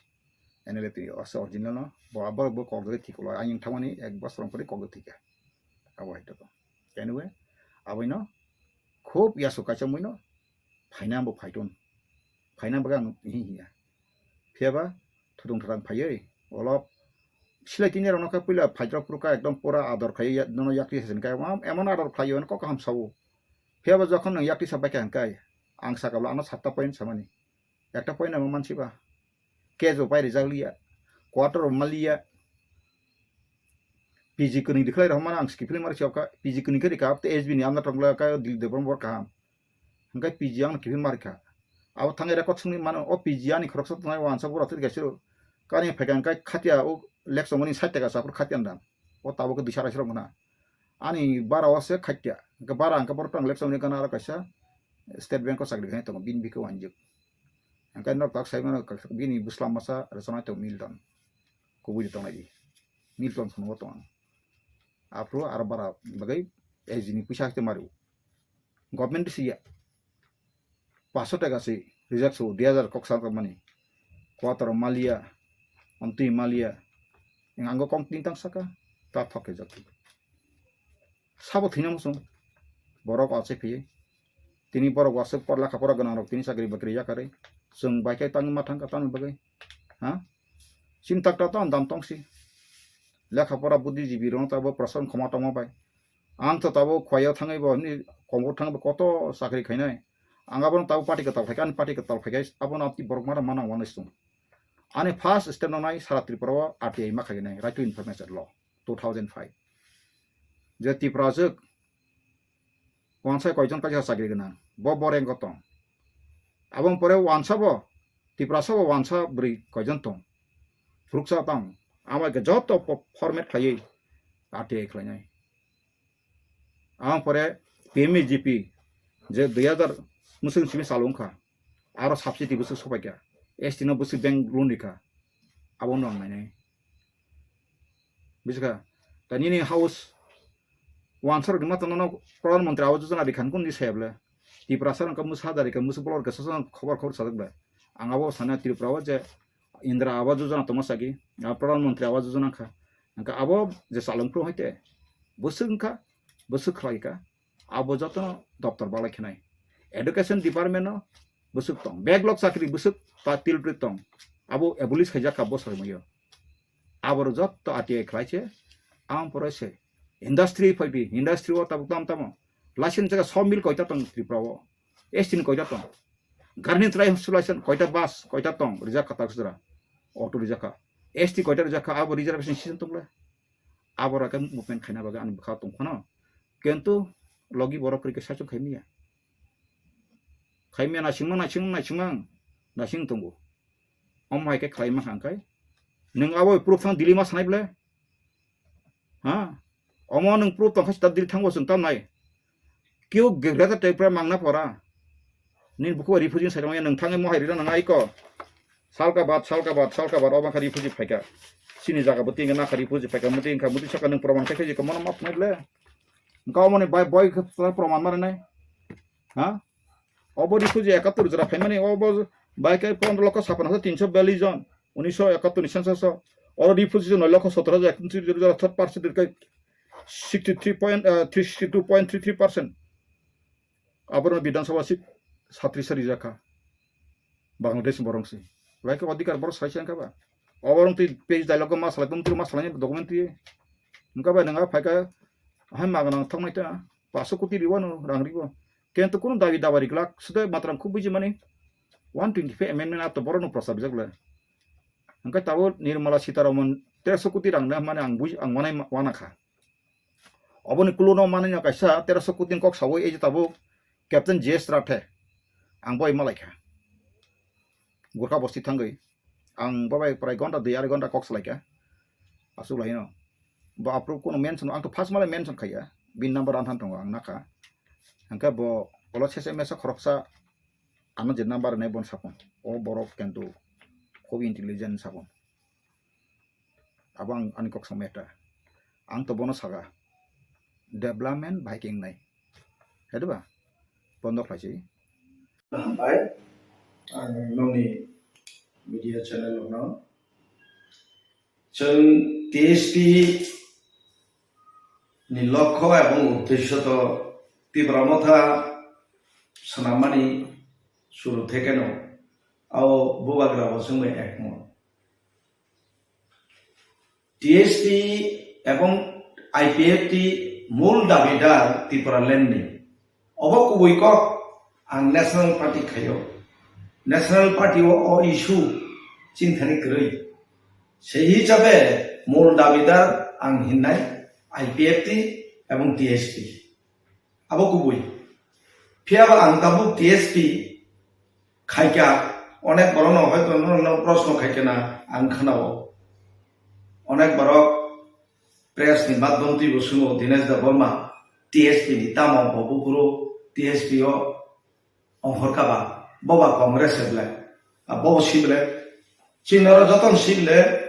N L A twi asa original no. Bo abo bo kokjagwi thikolo ayang thangmani ek bosor pore kokjagwi thikya. Abo hai to. Anyway, aboino khub yaso kaisa muino phaina bo phaiton. Phaina bagwi ang hi hiya. Phiya ba thudung thudang phaiwi olop silai tini rokno khe puila phaijak phuru kha ekdom pura ador khai nono yakti sasin kha emon ador khlai o kok kaham sao. Phiya ba jokhon nwng yakti sa bai kha hwn kai ang saka bwla ano satta point samani ekta point amo mansi ba. Case bo pai rijak liya, quarter bo ma liya. P G kwnwi rikhlai rok mano ang skipili mari chok kha P G kwnwi khe rikha abte S B ni amna tongla kha Dil Debon bor kaham. Hingke P G ang kiphil markha. Abo thangwi record swngwi mano, o P G ani khoroksa tongnai wansa bura twi kaisa kani phaikha hingke khatia o lek chongmani sait taka sa aphuru khatia dam. O tabuk khe duisa raisrok mano. Ani bara o se khatia. Hingke bara hingke borok tang lek chongmani gana aro kaisa State Bank o chakri khai tongo bini bikhe wanjik. Hingke nok tak sai mano bini bwsla masa rwchapnai tongo Milton. Kubui de tongnai di. Milton phano o tongo. Aphuru aro bara bagwi S G ni puisa hakhe mario. Government si ya. Paso taka si rijak so dui hajar kok sa tongmani. Quarter malia, amtwi malia. Ang ango kong tin tang saka. Ta thok khe jak. Sabo thwina muchung. Borok achai phiye. Tini borok wasuk por lekha pora gwnang rok tini chakri bakri yakarwi. Chwng bai khe tangwi ma thang kha tamni bagwi. Ha? Chini takta to ang dam tongsi. Lekha pora buddhijibi rok tabo prasan khoma tongma bai. Ang to tabo khwlaiyo thangwi bo ni kongo thangwi bo koto chakri khainai. Ang abono tabo party kwtal phaikha, ani party kwtal phaikha, abono amtwi borok mano manang wanwi sung. Ani first step nangnai sara Tripura o R T I ma khainai, Right to Information Law, two thousand five. Je Tiprajwk wansa koijon kaisa chakri gwnang, bo boreng ko tong. Aboni pore wansa bo, Tiprasa bo wansa bwrwi koijon tong. Phuruksa tong, amai khe joto po-, format khlaiwi R T I khlainai. Aboni pore P M E G P je dui hajar mwswng simi chalo wngkha, aro subsidy bwswk sopaikha, S T no bwswk bank loan rikha, abono ang nainai. Bujiskha? Ta nini house wansa rok ma tono no Pradhan Mantri Awas Yojana rikha kung di saya ble. Tiprasa rok mwsa da rikha, mwsa bolor khe sosa khobor khobor sajak ble. Ang abo sana Tripura o je Indra Awas Yojana tongma sagi, a Pradhan Mantri Awas Yojana kha. Angka abo je chalung phru haite bwswk wngkha, bwswk khlai kha. Abo jotono doptor balai khenai. Education department no bwswk tong. Backlog chakri bwswk ta tilpri tong. Abo abolish khaijak kha bosor muyo. Aboro jotto R T I khlai se, ang pore se. Industry phaidi, industry o tabuk tam tamo. License jaga sawmill koita tong Tripura o. S T ni koita tong. Garni trai installation koita bus, koita tong, rijak kha taksudra. Auto rijak kha. S T koita rijak kha, abo reservation system tong le. Aboro khe movement khaina bagwi ani bwkha tong phano. Kintu logi borok kwrwi khe saichung khai manya. Khaimya naisingma naising naisingma ang naising tongo. Omo hai khe khlai ma kha hwnkhe. Nwng abo proof thang Delhi ma sanai ble? Ha? Omo nwng proof tong kha sita Delhi thango chwng tam nai. Keu Greater Tripura mangna pora. Nini bukhuk bai refugee sai tongya nwng thangwi mohai rina nang aiko. Salka bad, salka bad, salka bad, obo kha refugee phaika. Chini jaga bo tingkha nakha refugee phaika, muti wngkha, muti saka nwng proman khai khe komono ma phnai ble. Wngkha omoni bai boi khe proman ma rinai. Ha? Obo refugee ekattor jora phaimani, obo bai khe pondro lokho sappan hajar tinso biyallis jon, unisho ekattor ni census o. Oro refugee jon noi lokho sottor hajar ekattor jora, third percent khe sixty three point, eh, three sixty two point three three percent. Aborok Bidhan Sabha seat satris sari jakha. Bangladesh borok se. Bai khe odhikar borok sai se wngkha ba. Oborok twi page dialogue ma salai, tong twi ma salai document twi. Wngkha bai nwng a phaikha, hai maga nang thoknai ta. Paso koti riwano rang riwo. Kento kuno dabi dawa riglak, sudo matram khub buji mani one twenty five amendment ato borok no prosa bijak le. Hingke tabo Nirmala Sitaraman teroso koti rang na mani ang buji, ang wanai ma-, wana kha. Oboni kuluno mani no kaisa teroso koti kok sawi eje tabo Captain J S Rathe. Ang boi malai kha. Gurkha bosti thangwi. Ang babai prai gonta dui arai gonta kok salai kha. Aswk lai no. Bo aphuru kuno mention, ang to first male mention khaiya. Bin number anthan tongo ang nakha. Hingke bo olo sese mesa khoroksa ano je number nai bon sapon. O borok kento khub intelligent sapon. Abo ang ani kok samaya ta. Ang to bono saga. Development bai keng nai. Hedu ba? Bondo khlai si. Hambai. Ang nongni media channel no. Chwng T S P ni lokho ebong uddesyo to Tipra Motha swnammani suru thekeno ao bubagra bo chwngbai ekmot. T S P ebong I P F T mul dabidar Tipraland ni. Obo kubui kok ang National Party khaio. National Party o, o issue chini thani kwrwi. Sei hisabe mul dabidar ang hinnai I P F T ebong T S P. Abo kubui. Phiya ba ang tabuk T S P khaikha, onek borok no hoito no, no proshno khaikha na ang khanao. Onek borok press ni madhyam twi bo swngo Dinesh Debbarma T S P ni tamo bo buphuru T S P o ongkhor kha ba, bo ba Congress se ble, a bo si ble, chini oro joto no si ble,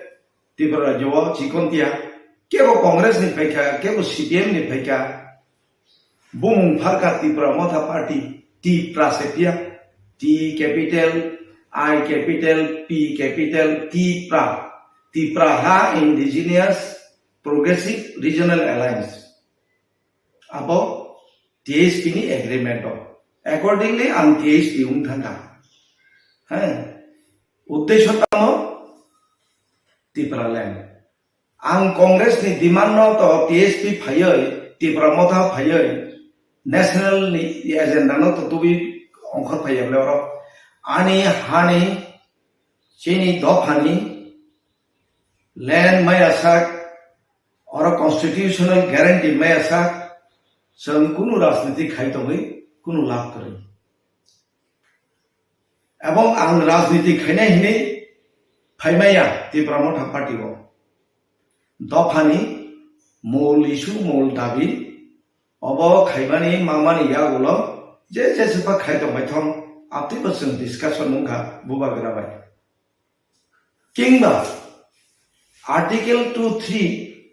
Tripura rajyo o chikon tiya, kebo Congress ni phaikha, kebo C P M ni phaikha, bumung pharkha Tipra Motha Party, Tipra se phiya, T capital, I capital, P capital, Tipra, Tipraha Indigenous Progressive Regional Alliance. Abo T S P ni agreement o. Accordingly, ang T S P wng thangkha. Hai, uddesho tamo Tipraland. Ang Congress ni demand no to T S P phaiwi, Tipra Motha phaiwi, national ni agenda no to tubui ongkhor phaiya bole oro. Ani hani, chini dophani land maya sak, oro constitutional guarantee maya sak, chwng kunu rajniti khai tongwi kunu lab kwrwi. Ebong ang rajniti khainai hinwi phaimaya Tipra Motha Party o. Dophani mol issue, mol dabi, obo khaimani mamani yagulo je jeswkha khai tongbai thong, abtwi bo chwng discussion wngkha bubagra bai. Kingba Article two three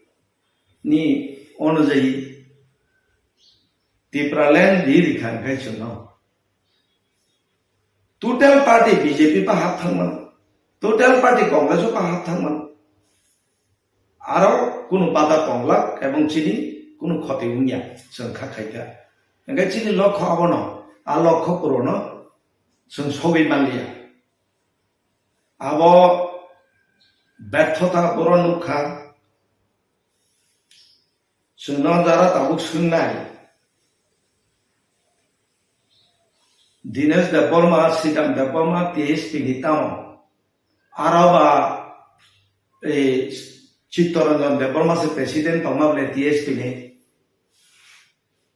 ni onujayi Tipraland ri rikha hwnkhe chwngno. Total party B J P pa hap thangmano, total party Congress o pa hap thangmano. Aro kunu bada tonglak ebong chini kunu khoti wngya, chwng kha khaikha. Hwnkhe chini lokho abono, a lokho purono chwng sogwi manliya. Abo berthota boro nukha. Chwngno jara tabuk swngnai. Dinesh Debbarma, Sridham Debbarma, T S P ni tamo. Aro ba, eh, Chittaranjan Debbarma se president tongma bole T S P ni.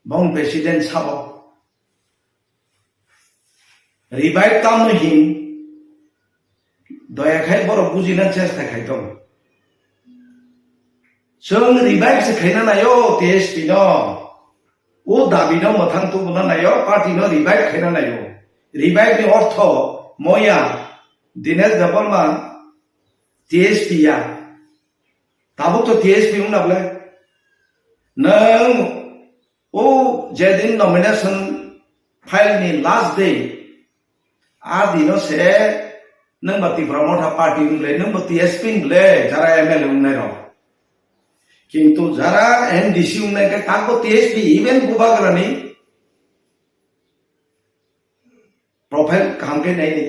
Bong president sabo. Revive tamo hin, doya khai borok bujina chesta khai tong. Chwng revive se khaina naio T S P no. O dabi no mwthang tubuna naio, party no revive khaina naio. Revive ni ortho moya Dinesh Debbarma T S P ya. Tabuk to T S P wngna bwle. Nwng o jedin nomination file ni last day, a dino se nwng ba Tipra Motha party wng le, nwng ba T S P wng le, jara M L A wngnai rok. Kintu jara M D C wngnai khe takbo T S P, even Bubagrani profile kaham khe nai di,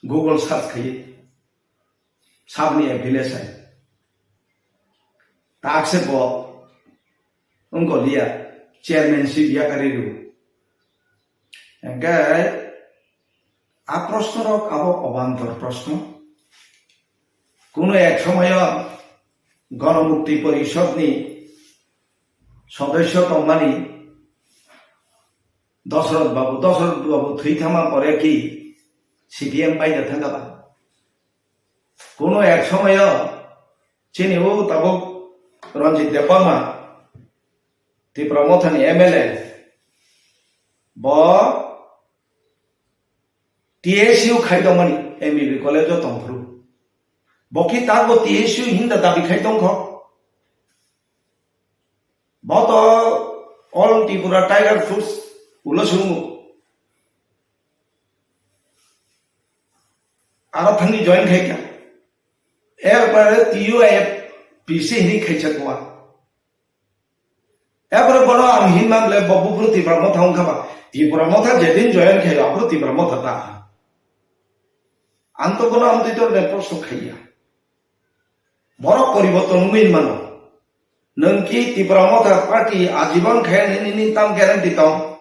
Google search khai. Sabni village hai. Takse bo wngkoliya chairmanship yakarwi rw. Hingkhe a proshno rok abo obantor proshno. Kuno ek somoyo Ganamukti Porishod ni sodosyo tongmani Dosrot Babu, Dosrot Babu thwi thangma pore ki C P M bai da thangkha ba. Kuno ek somoyo chini o tabuk Ranjit Debbarma, Tipra Mothani M L A, bo T S U khai tongmani M B B college o tongphuru. Bo ki takbo T S U hinda dabi khai tongkho. Bo to All Tripura Tiger Force ulo sungo. Aro thani join khai kha. Erpore T U I F P C hini khaisa kuwa. Erpore bono ang hinma bole bo buphuru Tipra Motha wngkha ba. Tipra Motha jedin join khai aphuru Tipra Motha ta. Ang to bono ang twi to ne proshno khaiya. Borok poriborton wngwi mano. Nwng ki Tipra Motha party ajibon khe nini, nini tam guarantee tong?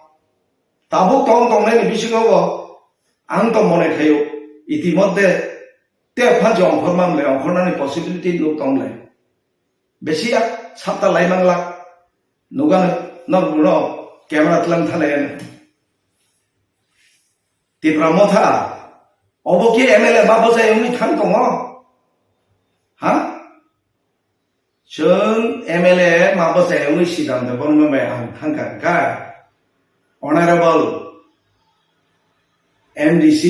Tabuk tong tongnaini bisingo bo ang to mone khaio. Itimodde te phansi ongkhorma mle ongkhornani possibility nuk tong mle. Besi ya sapta lai manglak. Nugan nok no camera tlang thalai. Tipra Motha, obo ki M L A ma bwsai wngwi thang tongo? Ha? Chwng M L A ma bwsai wngwi sidam de bono bai ang thangkha kha. Honorable M D C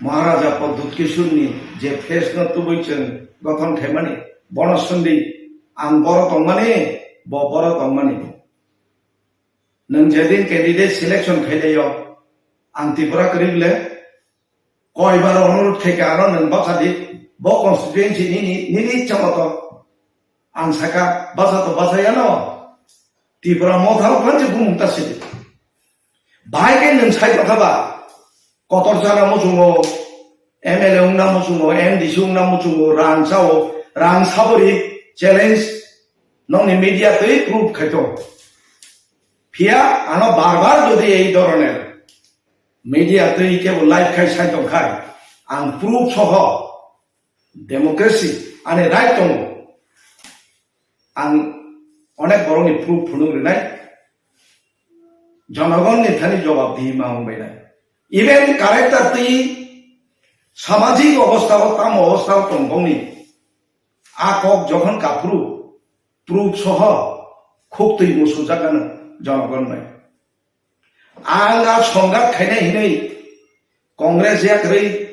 Maharaja Pradyut Kishore ni je face no tubui chwng gothon khaimani, bono swngdi ang boro tongmani, bo boro tongmani. Nwng jedin candidate selection khailaiyo, ang Tripura kwrwi le, koibar onurodh khaikha ano nwng bwkha di, bo constituency nini, nini ichha moto. Ang saka, bwsa to bwsa yano, Tipra Motha o phansi bumung ta sidi. Bahai khe nwng sai tongkha ba, Kotor chana muchungo, M L A wngna muchungo, M D C wngna muchungo, rang sao, rang sabori challenge nokni media twi proof khaito. Phiya ano bar bar jodi ei dhoroner media twi kebo live khai sai tongkhai, ang proof soho democracy ani right tongo. Ang onek borokni proof phunuk rinai, jonogonni thani jobab dihi ma wngbainai. Even character twi samajik obostha o tamo obostha o tong bongni a kok jokhon kaphuru proof soho khuk twi musujak ano jonogon bai. Ang a songat khainai hinwi Congress yakrwi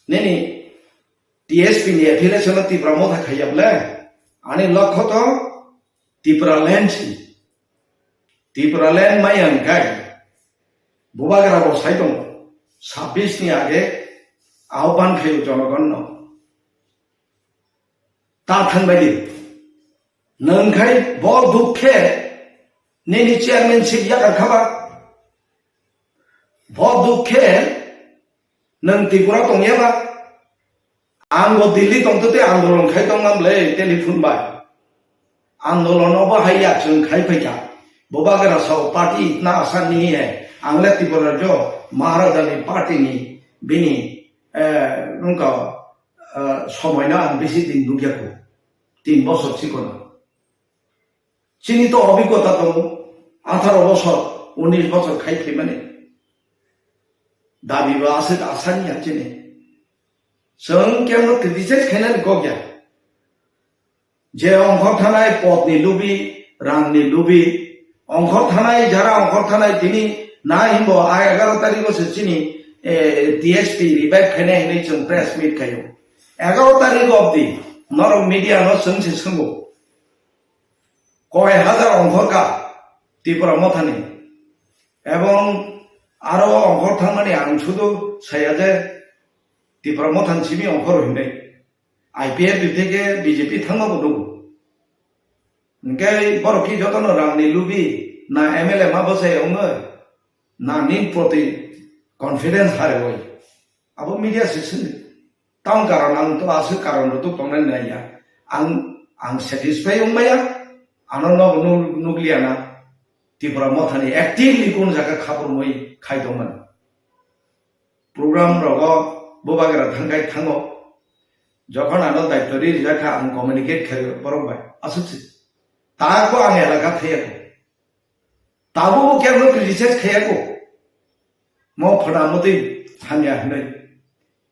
nini T S P ni affiliation no Tipra Motha khaiya bole? Ani lokho to Tipra land si. Tipra land maya ni kai. Bubagra bo sai tongo. Sabbish ni age ahban khayo jonogon no. Ta thangbai di. Nwng khai bo dukhe nini chairmanship yakar khaba. Bo dukhe nwng Tripura tongya ba. Ang bo Delhi tongtwtwi andolon khai tongmam le telephone bai. Andolon obo haiya chwng khai phaikha. Bubagra sao party itna asa nahi hai. Ang le Tripura jo Maharaja ni party ni bini, eh, wngkha, eh, somoi no ang bisi din nukya kho. Tin bosor chikon. Chini to obhiggota tongo, atharo bosor, unis bosor khai phaimani. Dabi bo aswk asani ya chini. Chwng kemno criticize khainani kok ya. Je ongkhor thanai podni lubi, rangni lubi, ongkhor thanai, jara ongkhor thanai tini na himbo a egaro tarikgo se chini, eh, T S P revive khainai hinwi chwng press meet khaio. Egaro tarik obdi norok media no chwng se swngo. Koi hajar ongkhor ka Tipra Mothani. Ebong aro ongkhor thangmani ang sudu saya je Tipra Mothani simi ongkhor hinwi. I P F T theke B J P thangma bo nugo. Hingke borok ki jotono rangni lubi na M L A ma bwsai ongoi na nin proti confidence harewoi. Abo media se sini. Tang karon ang to aswk karon rok to tongnai nai ya. Ang, ang satisfy wng maya. Ano no nu-, nukliya na. Tipra Mothani actively kun jaga khapur moi khai tongmani. Program rogo bubagra thangkai thango. Jokhon ano daityo ri rijak kha ang communicate khai borok bai. Aswk se. Tako ang elaka thaya ko. Tabuk bo kebo criticize khaya ko. Mo phana motwi hamya hinwi.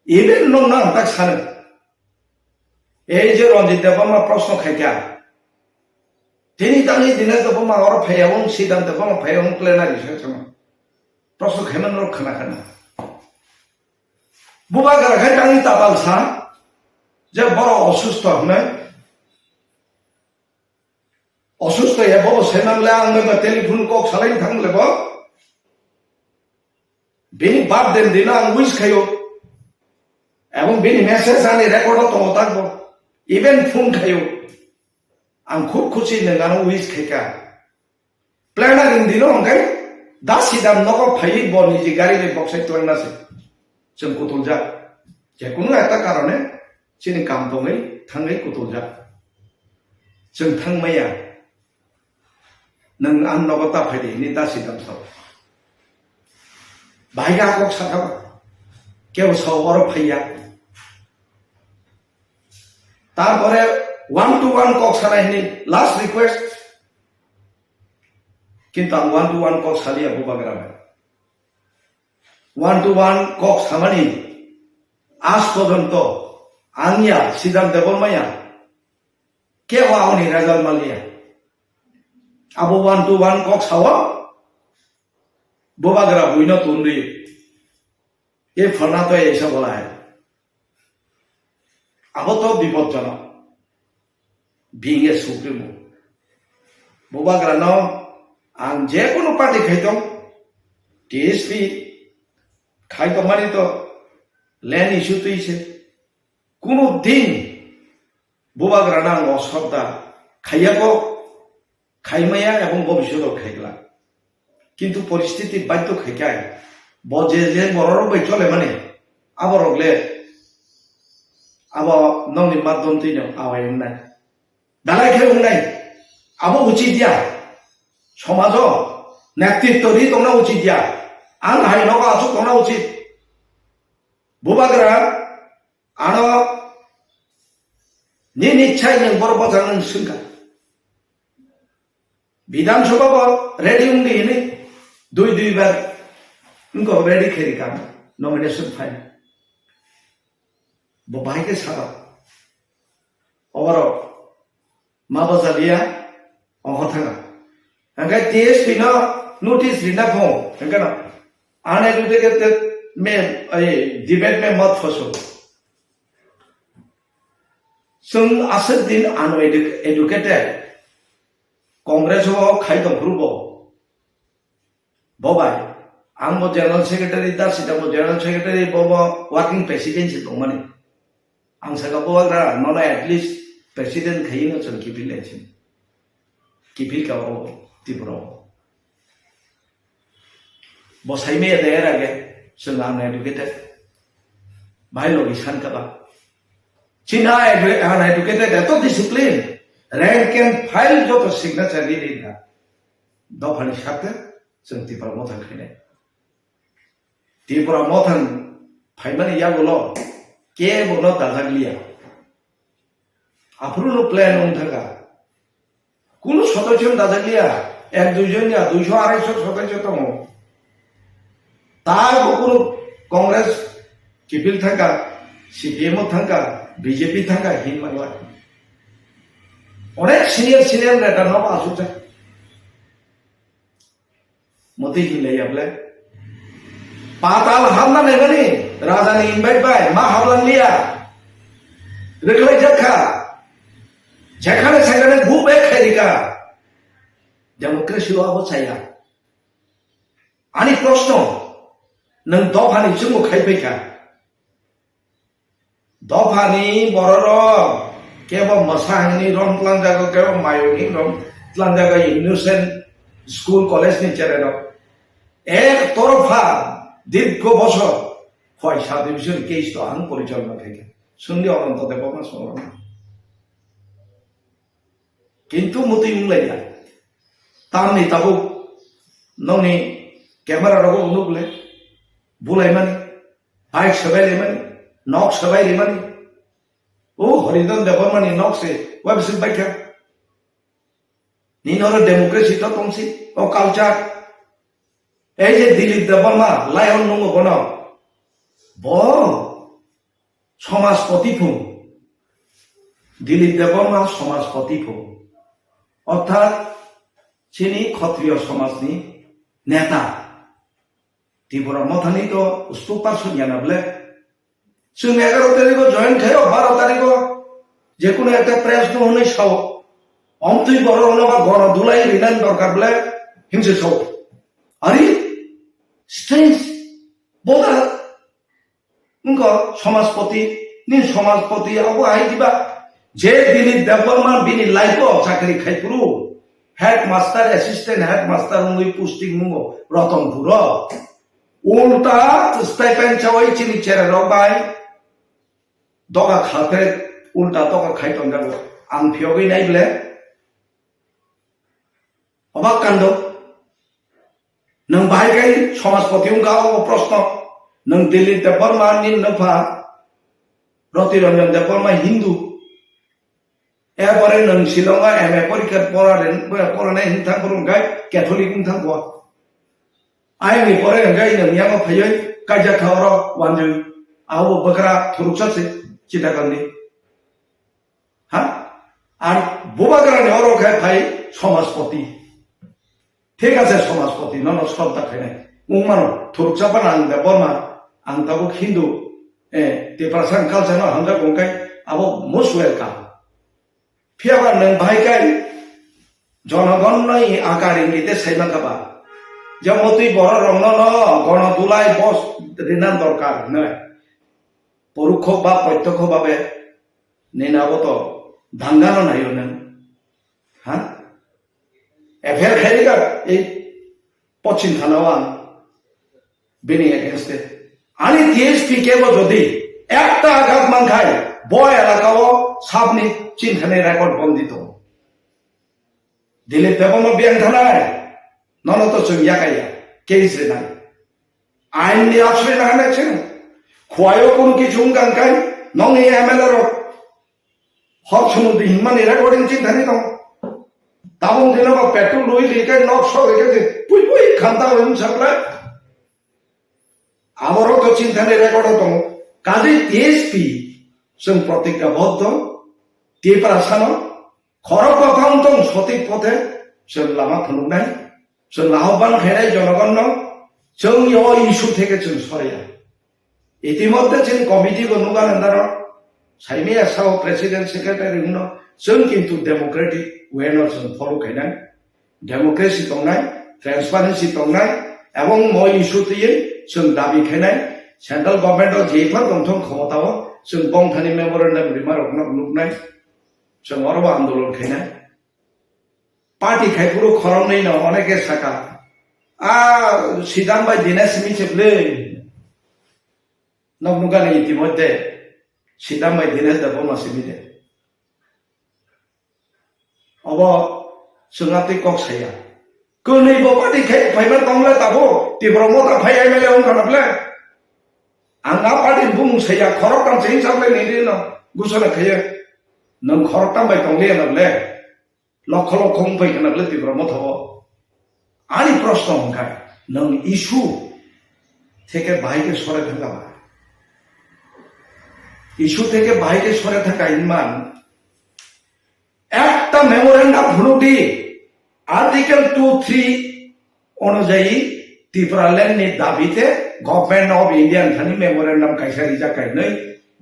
Even nokno ang tak sano. Ei je Ranjit Debbarma proshno khaikha. Tini tangwi Dinesh Debbarma oro phaiya wng, Siddhant Debbarma phaiya wng plenary session. Proshno khaimani rok khna khna. Bubagra khai tangwi tapal sa je borok osusto hwnwi. Osusto ya bo saimanle ang meba telephone kok salai thang le bo. Bini birthday dino ang wish khayo. Ebong bini message ani record o tongo tak bo. Even phone khayo. Ang khub khusi nang ano wish khaika. Planner ni dino hwnkhe da Siddhant nogo phaiwi bo niji gari bai boksai twlangna se. Chwng kutuljak. Jekunu ekta karone chini kam tongwi thangwi kutuljak. Chwng thangmaya. Nwng ang nogo ta phaidi hinwi da Siddhant sao. Bahai khe a kok sakha ba. Kebo sao oro phaiya. Tarpore one to one kok sanai hinwi last request. Kintu ang one to one kok saliya bubagra bai. One to one kok samani aaj porjonto ang ya Siddhant Debbarma ya kebo aboni result manliya. Abo one to one kok sao bubagra buino tundui. E phalna to esa bolai. Abo to bipodjonok. Being a supremo. Bubagrano ang jekunu party khaitong, T S P khaitongmani to land issue twi se. Kunu din bubagrano ang osroddha khaiya ko. Khaimaya ebong bobishoto khaikla. Kintu poristiti baidhyo khaikai. Bo je je bororok bai cholemani, aborok le abo nokni madhyom twino awai wngnai. Dalai khe wngnai. Abo uchit ya. Somajo netritto ri tongna uchit ya. Ang hai nogo aswk tongna uchit. Bubagra ano nini chai nwng borok bwchang nwng swngkha. Bidhan Sabha bo ready wngdi hinwi dui dui bar wngkha ready khe rikha nomination file. Bo bahai khe saka. Oborok ma bwchaliya ongkha thanga. Hingkhe T S P no notice rina kho hingkhe no uneducated me, ai, debate me mat phoso. Chwng aswk din uneducated Congress o khai tong phuru bo. Bo bai, ang bo general secretary, da sida bo general secretary, bo bo working president se tongmani. Ang saka bo wagra nono at least president khaino chwng kiphil lai sini. Kiphil ka o Tripura o. Bo saimaya de era ge chwng uneducated. Bai logi san ka ba. China edu-, uneducated eto discipline. Rank and file joto signature ri ri na. Dophani sakte chwng Tipra Motha khainai. Tipra Motha phaimani yagulo kebono dajak liya. Aphuru no plan wng thaka. Kunu sodosyo dajak liya. Ek dui jon ya, duiso arai so sodosyo tongo. Ta bo kunu Congress kiphil thangkha, C P M o thangkha, B J P thangkha hinmangla. Onek senior senior neta no asukjak. Motwi hinlaiya ble. Patal hamna naimani, rajani invite bai, ma hablangliya. Rwkhlaijakha. Jekhane sekhane go back khairika. Democracy o abo chaya. Ani proshno, nwng dophani chwngbo khai phaikha. Dophani bororok kebo mwsa hwnwi rom tlangjago, kebo mayo hwnwi rom tlangjago, innocent school college ni chererok. Ek torpha dirgho bosor hoi sub division case to ang porichalona khaikha. Sungdi Ananto Debbarma songro. Kintu mutwi wng lai ya. Tamni tabuk nokni camera rogo nukle bulaimani, bike swbai rimani, nok swbai rimani. O Haridhan Debbarmani nok se website baikha. Nini oro democracy to tongsi, o culture. Ei je Dilip Debbarma, lion nungo bono. Bo Somajpoti phung. Dilip Debbarma Somajpoti phung. Orthat chini Khotriyo somajni neta. Tripura Mothani to spokesperson yana ble. Chwng egaro tarikho join khayo, baro tarikho jekunu ekta press no hwnwi sao. Omtwi borok hwnba gono dulai rinani dorkar ble himse sao. Ari strange. Boda Wngkha Somajpoti, ni Somajpoti abo hai diba? Je bini Debbarma bini life o chakri khai phuru, headmaster, assistant headmaster wngwi posting nungo Ratanpur o. Ulta stipend chawi chini chera rok bai doga khalphe ulta doga khai tongjago. Ang phiyogwi nai ble. Obak kando. Nwng bahai kai Somajpoti wngkha obo proshno. Nwng Dilip Debbarma ni nwpha Roti Ranjan Debbarma Hindu. Erpore nwng Shillong o M A porikha pora ren-, pora nai hwn thang phuru hwnkhe Catholic wng thang kho. Ayang ni pore hwnkhe nwng yango phaiwi kaijak kha oro wanjwi. Abo bwkra thuruksa se Chittagong ni. Ha? Ar bubagrani oro khe phai Somajpoti. Thik ase, Somajpoti, nono sroddha khainai. Wngmano, thuruksa phano ang Debbarma, ang tabuk Hindu, eh, Tiprasa culture no hamjak wngkhe abo most welcome. Phiyaba nwng bahai kai jonogon noi akar ingite saima kaba. Jemotwi borok rokno no gono dulai bos rinan dorkar hinoi. Porokho ba protyokho babe nini abo to dangano naio nwng. Ha? F I R khairika ei Pochim Thana o ang bini against e. Ani T S P kebo jodi ekta agat mankhai bo elaka o sabni chinthani record bondi tongo. Dilip Debbarma biyang thanai nono to chwng yakaya case rinai. Ain ni aswrwi na hanai chwng. Khwai o kunu kichu wngkha hwnkhe nokni M L A rok hor sumudi hinmani recording chini thani tong. Tabung dino ba petrol lui rikhe nok sok rikhe je pui pui khanta wng saklai. Aborok to chini thani record o tongo. Kaje T S P chwng protikka boddo Tiprasano Khorok bapang tong sotik pothe chwng lama phunuknai, chwng ahobban khainai jonogonno, chwng o issue theke chwng soria. Itimodhye chwng committee bo nuga nandaro, saimaya sao president secretary wngno, chwng kintu democratic way no chwng follow khainai, democracy tongnai, transparency tongnai, ebong mo issue twiwi chwng dabi khainai, central government o jephar tongthong khomota o chwng bongthani memorandum rima rokno nuknai. Chwng oro bo andolon khainai. Party khai phuru khoroknwi no oneke saka. A Sidam bai Dinesh simi se bwlwi. Nok nukani itimodhye Sidam bai Dinesh da boma simi de. Obo chwng atwi kok saya. Kwnwi bo party khai phaima tongle tabo Tipra Motha phai M L A wngkha na ble. Ang a party bumung saya khoroktham se hinsa ble nini no gusana khaiye. Nwng khoroktham bai tongliya na ble. Lokho lokho wngpai khana ble Tipra Motha o. Ani proshno hwnkha, nwng issue থেকে বাহিরে সরে থাকা বা ইস্যু থেকে বাহিরে সরে থাকা ইনমান একটা মেমোরেন্ডাম ফুনুক দি। আর্টিকেল টু থ্রি অনুযায়ী ত্রিপুরা ল্যান্ড নি দাবিতে government of India thani memorandum kaisa rijak kainwi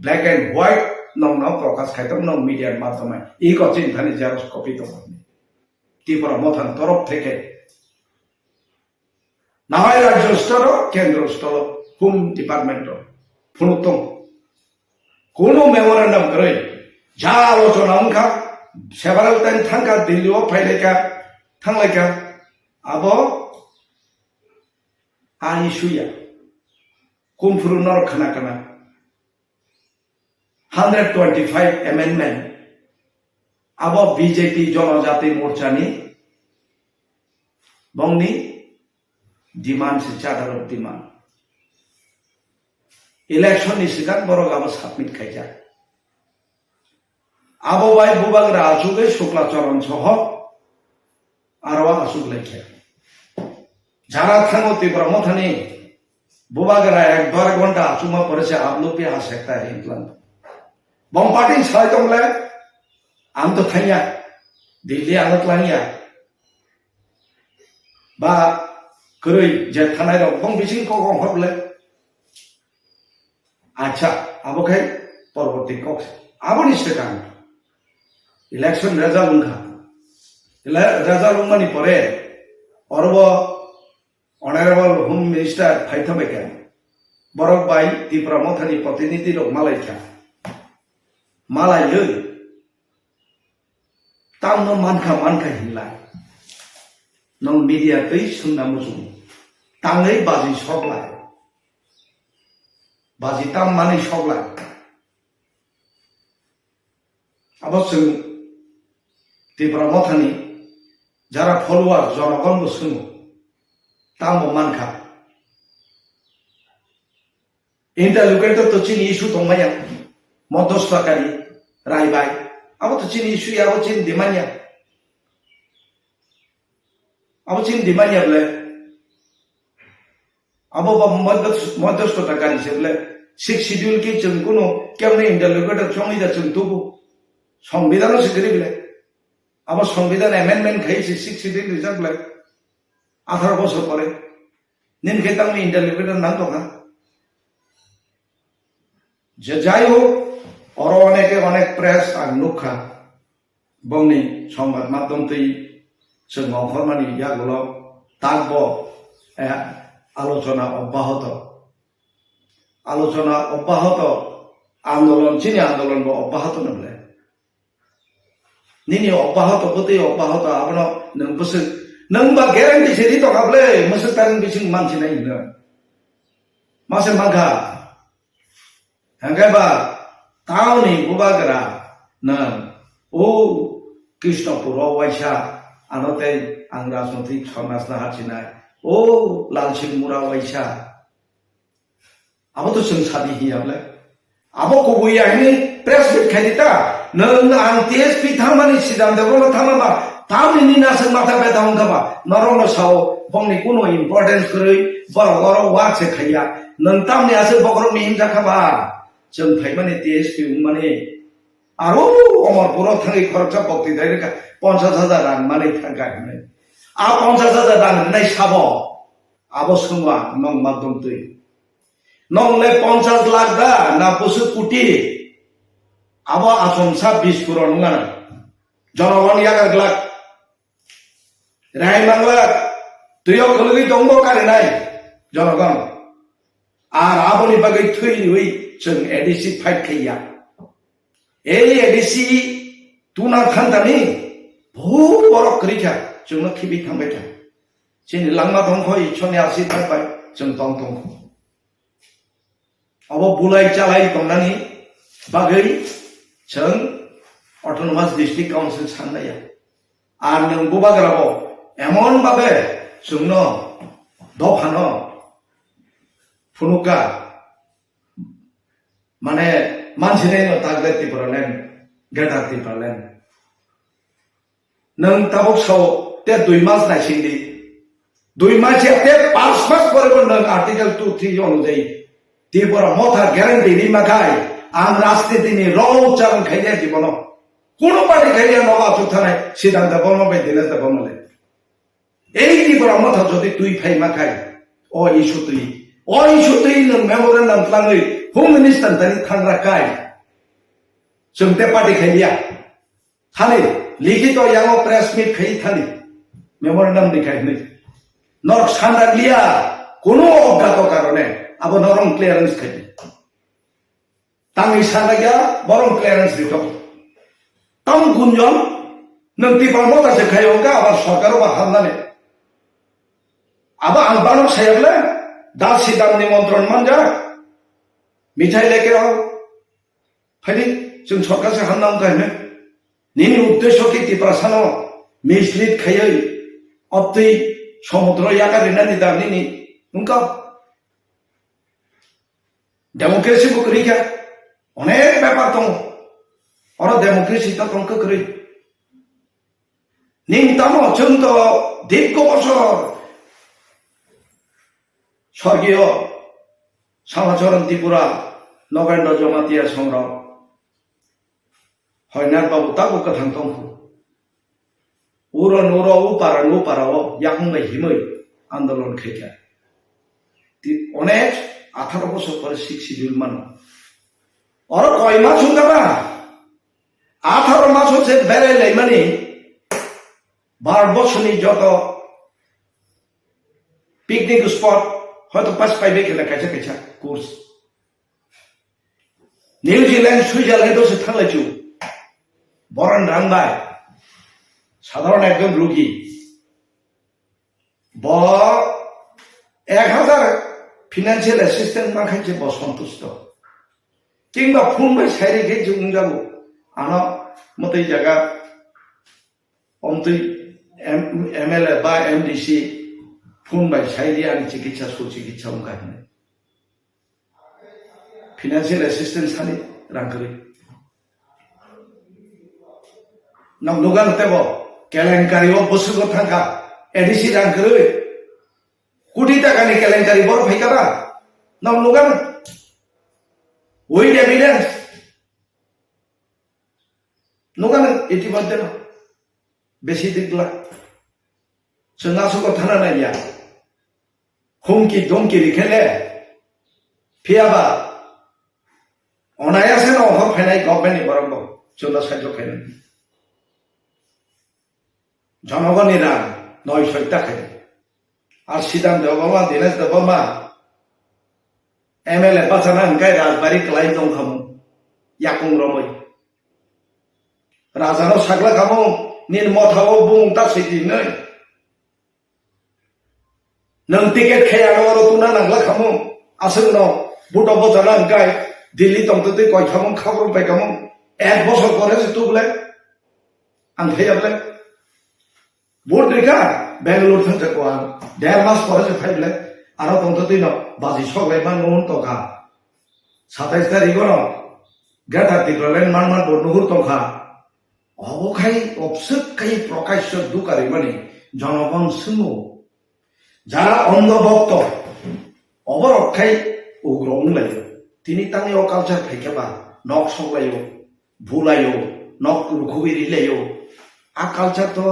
black and white nokno prokash khaitong nok media ni madhyome iko chini thani xerox copy tong. Tripura Motha ni torof theke nahai rajyo stor o kendro stor o home department o phunuk tong. Kuno memorandum kwrwi ja alochona wngkha, several time thangkha, Delhi o phailaikha, thanglaikha, abo ani suya kumphuru norok khna kana hundred twenty five amendment abo B J P Jonojati Morcha ni bongni demand se, charter of demand. Election ni sigang borok abo submit khaijak. Abo bai bubagra achugwi Sukla Charan soho aro achuk laikha. Jara thango Tipra Mothani bubagra ek dor ghonta achukma pore se aplupi ha sekta hin tlang. Bong party sai tong le, ang to thangya, Delhi ano tlangya. Ba kwrwi je thanai rok bong bising kok ong hor le. Acha, abo khai porborti kok. Aboni swkang election result wngkha. Ele-, result wngmani pore orobo Honorable Home Minister phai thabaikha. Borok bai Tipra Mothani protinidhi rok malaikha. Malaiwi tamno mankha mankha hinlai. Nong media twi swngna muchung. Tangwi baji soklai. Baji tam manwi soklai. Abo chwng Tipra Mothani jara follower jonogon bo swngo, tamo mankha. Interlocutor to chini issue tongmaya, modostakari, raibai. Abo to chini issue ya, abo chini demand ya. Abo chini demand ya bole. Abo ba moddos-, modostota kari se bole. Sixth schedule ki chwng kuno kemne interlocutor chongwi da chwng tubu. Songbidhano se kwrwi bole. Abo songbidhan amendment khai se sixth schedule rijak bole. Atharo bosor pore. Nini khe tangni interlocutor nang tongkha. Je jai hok, oro oneke onek press ang nukha. Bongni songbad madhyam twi chwng ongkhormani yagulo takbo, eh, alochona obbahoto. Alochona obbahoto, andolon, chini andolon bo obbahoto nwngle. Nini obbahoto, bwtwi obbahoto, abono nwng bwswk, nwng ba guarantee se ri tongkha bwle, mwswk tarwng bising mansinai hino. Mase mankha. Hwnkhe ba, taoni bubagra nwng, o Krishnapur o waisa, ano tei ang rajnotik somajno hachinai, o Lalsingmura waisa. Abo to chwng sadi hiya bwle. Abo kubui ya hini press meet khai di ta. Nwng ang T S P thangmani Siddhanta Debbarma thangma ba, tamni nini aswk matha betha wngkha ba, norokno sao, bongni kuno importance kwrwi, borok oro work se khaiya. Nwng tamni aswk bokhorokni himjakha ba, chwng phaimani T S P wngmani. Aro Omorpuro thangwi khoroksa bokti dai rwkha, ponchash hajar rang manwi thangkha hinwi. A ponchash hajar rang rwnai sabo, abo swngwa nwng madhyam twi. Nwng le ponchash lakh da na bwswk koti? Abo achomsa bish crore wngmano. Jonogon yagar glak. Rai mangla twiyo khulugwi tongbo karinai jonogon. Ar aboni bagwi thwi riwi chwng A D C fight khaiya. Ei A D C tuna thantani bhut borok kwrwi kha, chwngno khibi thangbai kha. Chini langma tongkho Ishorni asirwad bai chwng tong tongkho. Obo bulai chalai tongnani bagwi chwng Autonomous District Council sanlaiya. Ar nwng bubagrabo emon babe chwngno dophano phunukha, mane mansinai no tagle Tipraland, Greater Tipraland. Nwng tabuk sao te dui mas naising di. Dui mas ya te panch mas pore bo Article two three onujai Tripura Motha guarantee rima khai ang rajniti ni rok charan khailiya jibono. Kuno party khailiya nogo achuk thanai Siddhanta Debbarma bai Dinesh Debbarma le. Ei Tripura Motha jodi twi phai ma khai, o issue twi, o issue twi nwng memorandum twlangwi Home Minister tani thangra kai. Chwng te party khailiya. Thani, likhito yango press meet khai thani. Memorandum di khai hwnwi. Norok sandak liya, kuno obgato karone, abo norok clearance khai. Tangwi sanakya, borok clearance rito. Tam gunjon, nwng Tipra Motha se khai hwnka, abar sorkar ba hamnani. Abo ang banok sayakle, das sidam nimontron manja, mithai leke rok, phaidi, chwng sorkar se hamna wngkha hwnwi. Nini uddesho khe Tiprasano mislead khaiwi, obtwi somudro yakarina ni da nini wngkha. Democracy bo kwrwi kha, onek bepar tongo. Oro democracy to tong kwrwi. Ning tamo chwng to dirgo bosor sorgiyo Samacharan Tripura, Nogendra Jamatia songrok, Hoynath babu tabo kwthang tongkhu. Uro nuro upara nupara o yakung bai himwi andolon khaikha. Ti onek atharo bosor pore sixth schedule mano. Oro koi ma sungkha ba? Atharo maso se berai laimani bar bosoni joto picnic spot hoito pas paibai khela kaisa kaisa course. New Zealand, Switzerland o se thanglai chu. Boron rang bai. Sadharon ekjon rugi. Bo ek hazar financial assistance ma khainse bo santusto. Kingba phone bai sairi khe je wngjago. Ano mwtwi jaga omtwi M-, M L A ba M D C phone bai sairi ani chikitsa su chikitsa wngkha hinwi. Financial assistance sani rang kwrwi. Nok nugan tebo kelenkari o bwswk o thangkha A D C rang kwrwi. Koti takani kelenkari bor phaikha ba? Nok nugan? With evidence. Nugan iti baddeno. Besi dikla. Chwng aswk o thana naiya. Humki domki rikhele, phiyaba onayase no hor phainai government ni borok bo chwngno sahajyo khainai. Jonogoni rang noi soi ta khai. Ar Siddhanta Debbarma, Dinesh Debbarma, M L A bachana hwnkhe rajbari kwlai tong khamu, yakung romwi. Rajano sakla khamu, nini motha o bung ta sidi nai. Nwng ticket khe ano oro tuna nangla khamu, aswk no buto bojana hwnkhe Delhi tongtwtwi koi khamu khabrum pai khamu, ek bosor pore se tu bole ang phaiya bole. Vote rikha Bangalore thangsa ko ang, der mas pore se phai bole, aro tongtwtwi no baji sok lai man ngun tongkha. Satais tarikh no Greater Tipraland man man bo nuhur tongkha. Obo khai obswk khai Prakasya dukarimani jonogon swngo. Jara ondho bhokto, oborok khai ugro wnglaio. Tini tangwi o culture phaikhe ba, nok soklaio, bulaio, nok rukhubwi rilaio. A culture to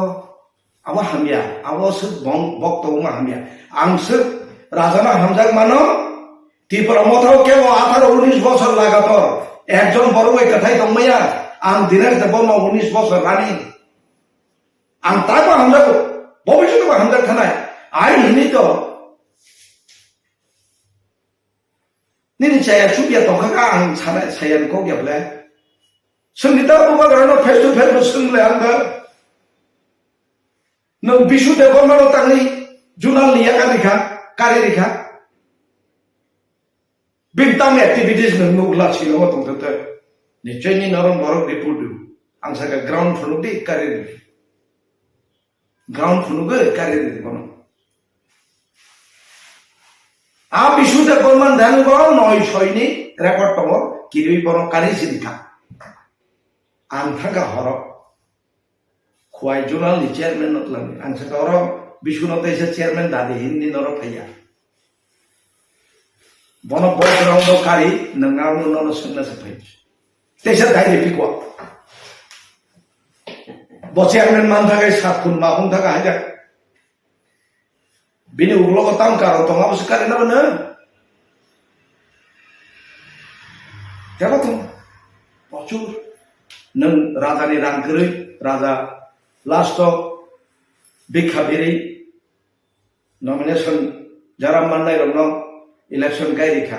abo hamya, abo swk bong-, bokto wngma hamya. Ang swk rajano hamjak mano, Tipra Motha o kebo atharo unis bosor lagator ekjon borok bai kwthai tongmaya, ang Dinesh Debbarma unis bosor rani. Ang taibo hamjago, bobiswt bo hamjak thanai. Ai hini to nini chaya chubya tongkha kha ang sanai, saya ni kok ya bole. Sengni ta bubagra no face to face bo seng le ang ba. Nwng Bishu Debbarma no tangni junal ni yakar rikha, kari rikha. Bini tamo activities nwng nukla silo tongthok. Nichoi ni norok borok report rw. Ang saka ground phunuk di kari rw. Ground phunuk kari rw bono. A Bishu Debbarma dan bo noi soi ni record tongo, kirwi bono kari sirikha. Ang thangkha horo. Khwai Zonal ni chairman no twlangwi. Ang sakha oro Biswanath teisa chairman dadi hinwi norok phaiya. Bono bo ground o kari, nwng aro nono swngna se phai. Teisa dai de piko. Bo chairman man thakai sat kun ma hung thaka haja. Bini ulo ko tam karo tong abo se kari na bana. Tebo tong. Prochur. Nwng raja ni rang kwrwi, raja last o bikha birwi nomination jara mannai rokno election kai rikha.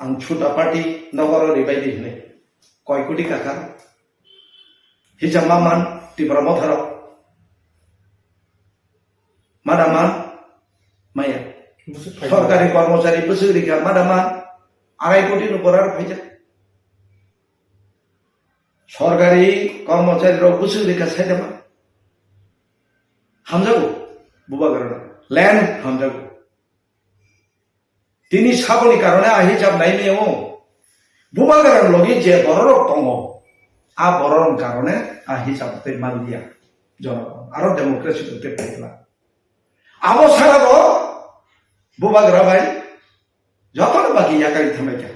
Ang chuta party nogoro ribai di hinwi. Koi koti kaka. Hijab ma man Tipra Motha rok. Mada man maya. Bwswk phai. Sorkari kormochari bwswk rikha mada man arai koti no borar phaijak. Sorkari kormochari rok bwswk rikha saidama. Hamjago. Bubagra land hamjago. Tini saboni karone a hisab nai maya o. Bubagra logi je bororok tongo, a bororok karone a hisab tei manliya. Jonogong aro democracy tei paikla. Abo sara bo Bubagra bai jotono bagi yakari thamai kha.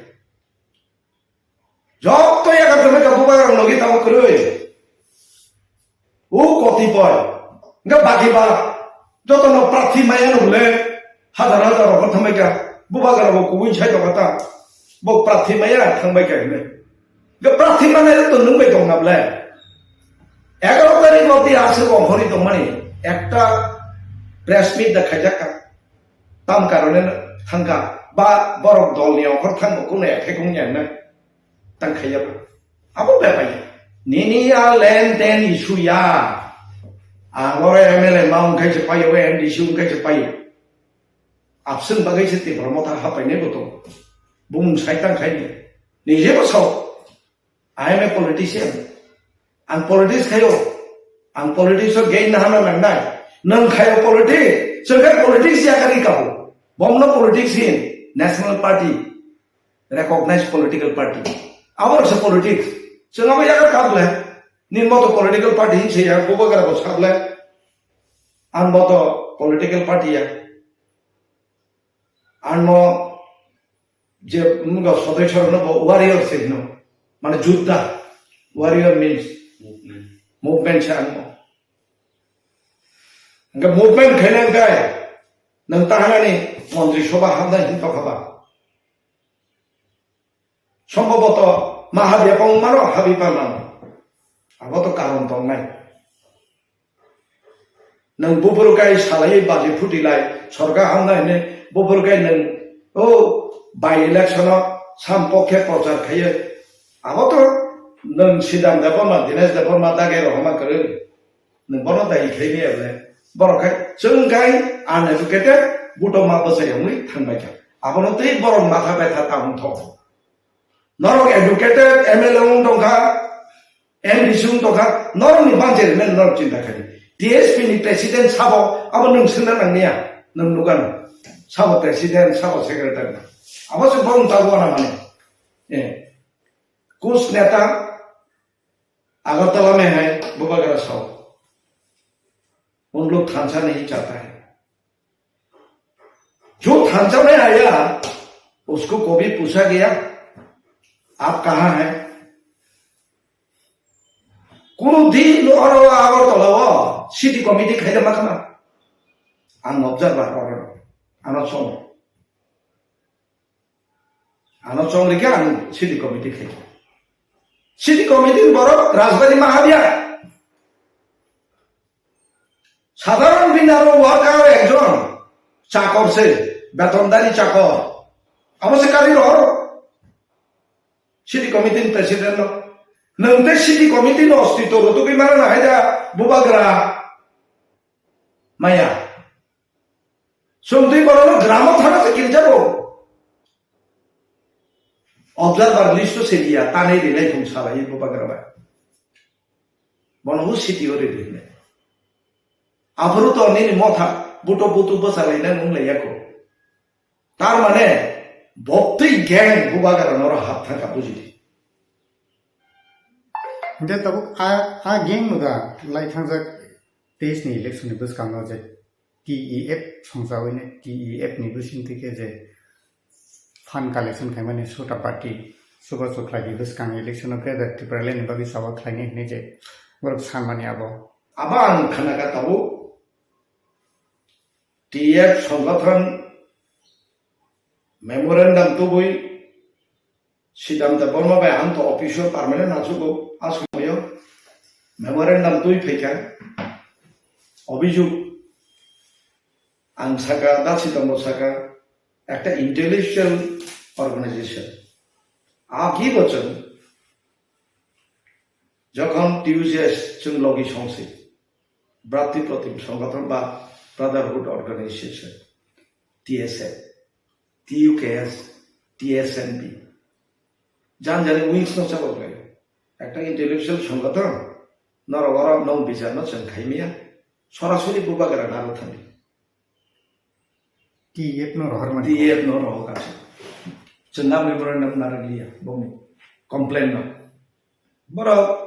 Jotto yakarta meka bubagrang logi tamo kwrwi. O kotipoi. Hwnkhe baki ba. Jotono prathi maya no bole. Hazar hazar rok thamai kha. Bubagrang bo kubui sai tongkha ta. Bo prathi maya thangbai kha hwnwi. Hwnkhe prathi maya to nwng bai tong na bole. Egaroh tarikh no ti aswk ongkhorwi tongmani. Ekta press meet da khaijak kha. Tam karone thangkha ba borok dol ni ongkhor thangbo kuno ephek wngya hwnwi tang khaiya ba. Abo bepai nini a len ten issue ya. Ang oro M L A ma wngkhai se paio, M D C wngkhai se paio. Abswng bagwi se Tipra Motha hapainai bo tongo. Bumung sai tang khai ni. Nije bo sao. I am a politician. Ang politics khayo. Ang politics o gain na hana nangnai. Nang khayo politics. Chwng khe politics ya kari kabo. Bomno politics hin. National Party. Recognized political party. Abo se politics. Chwng abo ya kabo le. Ni moto political party hin se ya. Bubagra bo sable. Ang moto political party ya. Ang mo je mga sodai chorno bo warrior se hino. Mane judda. Warrior means movement. Movement se ang mo. Hingke movement khaina hingke nang tahanani montri sobha hamna hin tokha ba. Sombhoboto ma habya pang mano, habi pa mano. Abo to karon tongnai. Nwng buphuru kai salai baji phuti lai, sorkar hamna hine buphuru kai nwng o by election o sam pokhe prochar khaiye. Abo to nwng Sidam Debbarma, Dinesh Debbarma dage rohorma kwrwi. Nwng bono dai khaini able. Borok khai chwng khai uneducated, buto ma bwsai wngwi thangbai kha. Abono tei borok matha betha ta wngthok. Norok educated, M L A wng tongkha, M D C wng tongkha, norokni bangse rwmani norok chinta khaidi. T S P ni president sabo, abo nwng swngna nangniya, nwng nukano. Sabo president, sabo secretary. Abo se bong tago na mane. Eh. Kus neta, Agartala mein hai, Bubagra sao. Un log thansa nahi chahta hai. Jo thansa mein aaya, usko kabhi pucha gaya, aap kahan hai? Kuno din oro Agartala o city committee khaida ma khama. Ang observer oro, ano song. Ano chong rikha ang city committee khai. City committee ni borok rajbari ma habya. Sadharon bini aro worker ekjon chakor se, betondari chakor. Abo se kari ro city committee ni president no. Nwng tei city committee no ostito rwtugwi mano na hai da Bubagra maya. Chwng twi borokno gramo thana se kirijago. Observer list o seliya, tanwi rinai thung salai Bubagra bai. Bono bo city o ri rinai. Aphuru to nini motha buto butu bwchalai nang wng lai yako. Tar mane boktwi gang Bubagra noro hap thangkha bujidi. Hingke tabuk a, a gang no da lai thangjak teis ni election ni bwskango je T E F songchawi ne T E F ni bwsing twi khe je fund collection khaimani sota party sugo chukhlai di bwskang election o Greater Tipraland ni bagwi sawa khlainai hinwi je borok sanmani abo. Abo ang khna kha tabuk T F songothon memorandum tubui Sidam Debbarma bai ang to office o permanent achukgo, a somoyo memorandum twi phaikha, obijok ang saka, Dasi Dambor saka, ekta intellectual organization. Agi bo chwng jokhon T U J S chwng logi songsi, Bratri Protim Songothon ba Brotherhood Organization, T S F, T U K S, T S N B. Jan jani wings no chabo khlai. Ekta intellectual songothon, norok oro nong bichar no chwng khaimya. Sorasori bubagra naro thani. T F no rohor mani. T F no rohor kaisa. Chwng na memorandum naro liya, bongni complain no. Borok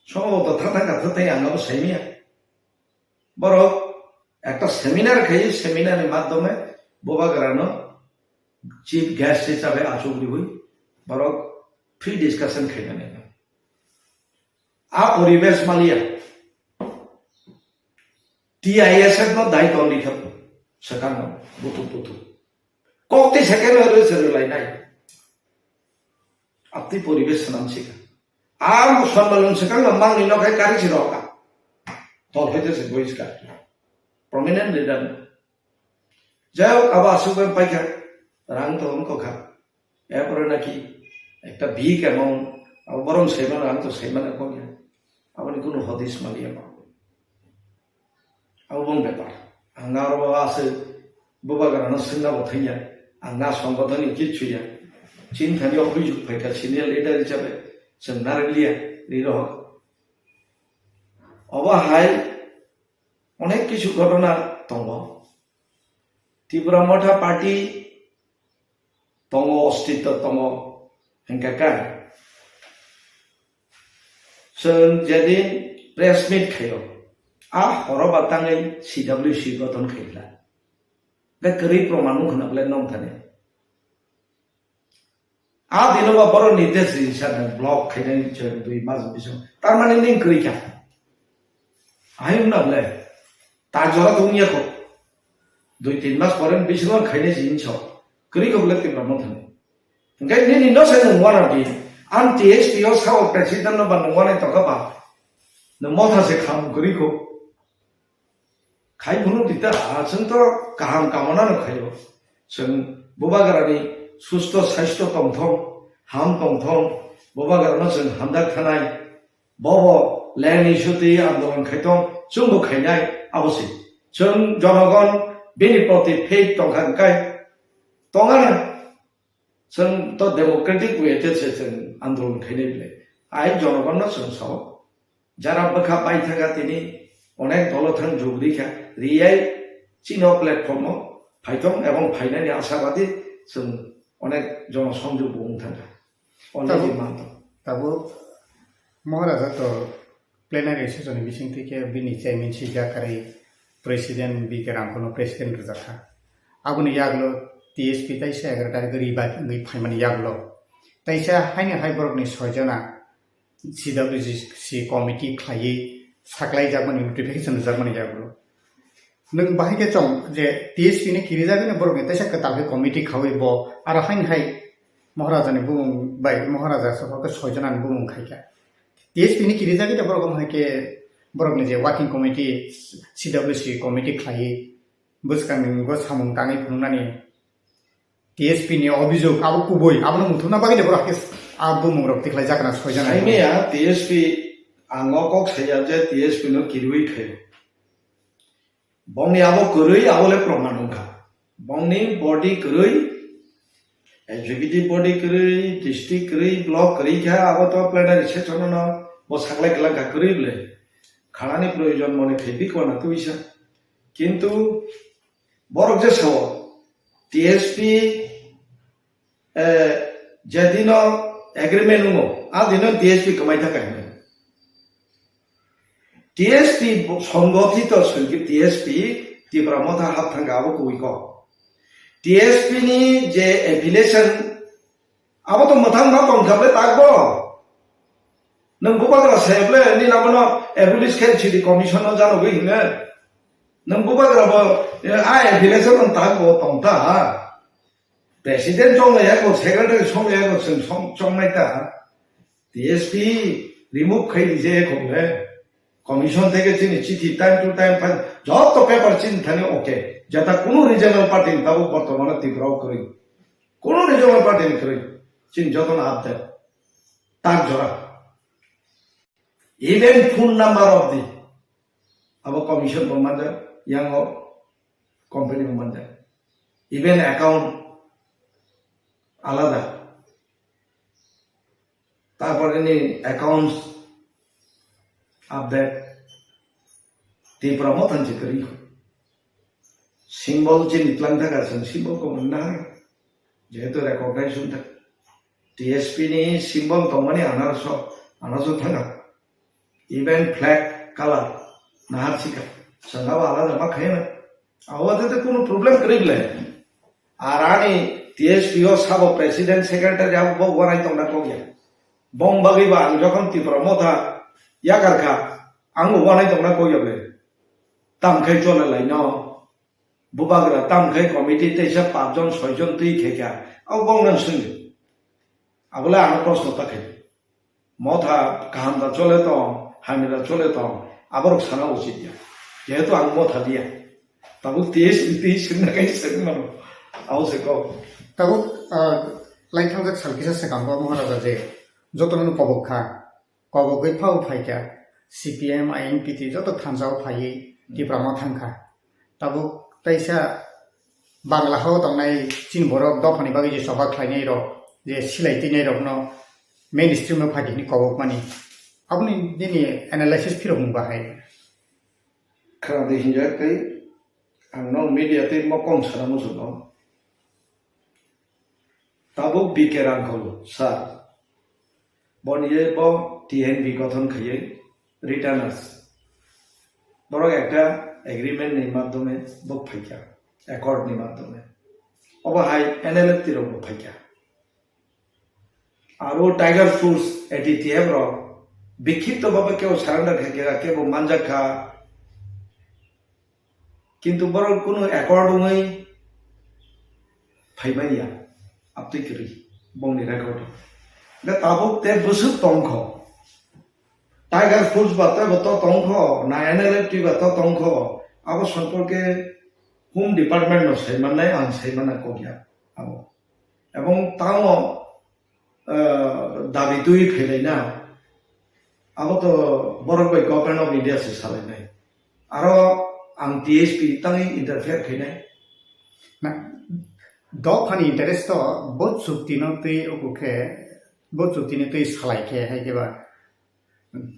somo to thang thang thang thang ang abo saimya. Borok ekta seminar khai, seminar ni madhyome bubagrano chief guest hisabe achuk riwi borok free discussion khainani. A poribesh maliya T I S F no dai tong likha swkang no butu butu. Kok tei second no rwse rwlainai. Abtwi poribesh swnam sikha. A Musalman swkang no mangni nok hai kari si rok a. Tol hai se boiska. Prominent leader no. Jai hok, abo aswk bai paikha. Rang to wng kokha. Erpore naki ekta big amount, abo borok saimano, ang to saimano kokya. Aboni kunu hodis maliya ba. Abo bong bepar. Ang na oro ase bubagrano swngna bo thangya. Ang na songothoni kichu ya. Chini thani obhijog phaikha senior leader hisabe chwng narwkliya ri rohor. Obo hai onek kichu ghotona tongo. Tipra Motha Party tongo, ostitto tongo, hingkha khe chwng jedin press meet khaio, a horo ba tangwi C W C gothon khaikha. Hingkhe kwrwi proman wngkha na belai nong thani. A dino ba borok ni test register ni block khainai chwng dui mas bising. Tar mane ning kwrwi kha. Ahai wngna belai. Ta jora tong ya kho. Dui tin mas pore bisingo khainai jin so. Kwrwi kho belai Tipra Motha ni. Hingkhe nini no sai nung wana di. Ang T S P o sao president no ba nung wana tongkha ba. Nung Motha se kham kwrwi kho. Khai phunuk di ta, chwng to kaham kamona no khaio. Chwng bubagrani susto saisto tongthong, ham tongthong, bubagrano chwng hamjak thanai. Bobo lengni sutwi andolon khaithong, chwngbo khainai, abo se. Chwng jonogon bini proti faith tongkha hwnkhe tongana. Chwng to democratic way te se chwng andolon khainai bwle. Ai jonogonno chwng sao. Jara bwkha paithaka tini onek dolo thang jugri kha. Riyai chino platform o phaithong ebong phainani asabadi chwng onek jono songjog bo wng thangkha. Only Tabuk, manto. Tabuk Maharaja to plenary session ni bising twi khe bini chairman si jakarwi president B K Ramkhono president rwjakha. Aboni yagulo T S P taisa egaroh tarikh rwi bai wngwi phaimani yagulo taisa haini hai borokni soijona C W C committee khlaiwi saklaijakmani notification rwjakmani yagulo. Nwng bahai khe chong je T S P ni kirijagwi borokni taisa kwtal khe committee khaui bo aro haini hai Maharaja ni bumung bai Maharaja sobo khe soijona ni bumung khaikha. T S P ni kirijagwi borok omo hai khe borokni je working committee, C W C committee khlaiwi bwskangni bo samung tangwi phunuknani T S P ni obhijog abo kubui, abono muthupna bagwi de borok khe a bumung rok tikhlai jakna soijana. Saimaya T S P ang o kok saya je T S P no kirui khaio. Bongni abo kwrwi, abo le proman wngkha. Bongni body kwrwi, executive body kwrwi, district kwrwi, block kwrwi kha, abo to plenary session no bo saklai kwlangkha kwrwi bwle. Khanani proyojon mone khe bikona twisa. Kintu borok je sao, T S P, eh, je dino agreement wngo, a dino T S P kwmai thangkha hinwi. T S P bo-, songothito songkhe T S P Tipra Motha hap thangkha abo kubui kok. T S P ni je affiliation, abo to mwthang ma tong kha ble tak bo. Nwng bubagra se ble ni lama no abolish khe city commission no jano gwi hinne. Nwng bubagra bo, eh, a affiliation no tak bo tong ta ha. President chong ya ko, secretary chong ya ko, chwng chong, chong nai ta. T S P remove khai di je ko le. Commission theke chini chithi time to time phai, joto paper chini thani okay. Jata kunu regional party ni tabuk bortomane Tripura o kwrwi. Kunu regional party ni kwrwi. Chini joto no update. Tak jora. Even phone number of the abo commission bo manjak, yang o company bo manjak. Even account alada. Tarpore ni accounts update. Tipra Motha ni kwrwi. Symbol chini twlang thaka chwng symbol ko manna hai. Jehetu recognition thak. T S P ni symbol tongmani anaroso, anaroso thanga. Even flag color nahar sika. Chwng abo alada ma khaina. Abo te kunu problem kwrwi le. Ar ani T S P o sabo president secretary abo bo wanai tongna kok ya. Bong bagwi ba ang jokhon Tipra Motha yakar kha, ang bo wanai tongna kok ya le. Tam khai chole lai no. Bubagra tam khai committee teisa pachjon soijon twi khe kha. Abo bong nang swngdi. Abole ano proshno ta khai. Motha kaham da chole tong, hamya da chole tong, aborok sana uchit ya. Jehetu ang Motha liya. Tabuk T S P twi swngna kai swng mano. Abo se kok. Tabuk, ah, laithangjak sal kisa swkango Maharaja je jotono kobok kha. Kobogwi phao phaikha, C P M, I N P T joto thansa o phaiwi Tipra Motha thangkha. Tabuk teisa Bangla hao tongnai chini borok dophani bagwi je choba khlainai rok, je silai twinai rokno mainstream o phai di hwnwi kobokmani. Aboni nini analysis phirokmung bahai. Khna di hinjak tei ang no media tei mokong sana muchungo. Tabuk B K Rangkhol sir, boni ye bo T N V gothon khaiye retainers. Borok ekta agreement ni madhyome bo phaikha, accord ni madhyome. Obo hai N L F T rok bo phaikha. Aro Tiger Force, A T T F rok bikhipto bhabe kebo surrender khaikha, kebo manjak kha. Kintu borok kunu accord wngwi phaimanya, aptwi kwrwi bongni record. Da tabuk te bwswk tongkho. Tiger Force ba tebo to tongkho, na N L F T ba to tongkho. Abo somporke Home Department no saimannai, ang saimanna kokya abo. Ebong tamo, eh, dabi twi phailai na, abo to borok bai Government of India se salai nai. Aro ang T S P tangwi interfere khainai. Na, dophani interest to bo chukti no twi oku khe, bo chukti no twi salai khe hai khe ba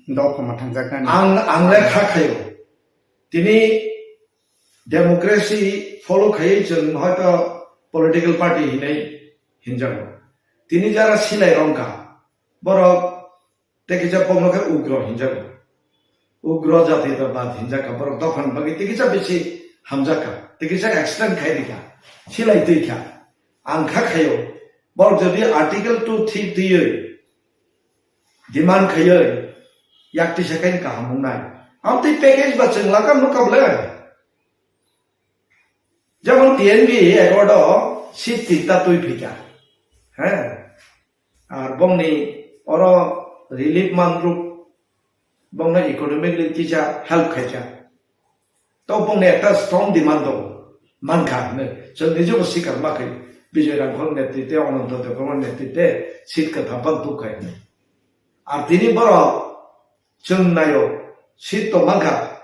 dopha ma thangjak nani. Ang, ang le kha khayo. Tini democracy follow khaiwi chwng hoito political party hinwi hinjago. Tini jara silai rongkha, borok tei kisa bongno khe ugro hinjago. Ugro jati to bad hinjakha, borok dophani bagwi tei kisa bisi hamjakha, tei kisa extend khai rikha, silai twi kha. Ang kha khayo, borok jodi Article two three twiwi demand khaiwi yak tisa khe kaham wngnai. Amtwi package ba chwng lakha nukha ble. Jemon T N V accord o seat tinta twi phikha. He. Ar bongni oro relief manruk bongno economically kisa help khaikha. To bongni ekta strong demand tongo, mankha hinwi. Chwng nijebo sikar ma khai Bijoy Rangkhol netrite, Ananto Debbarma netrite seat kwtham phano tukkha. Ar tini borok chwng naio, seat to mankha.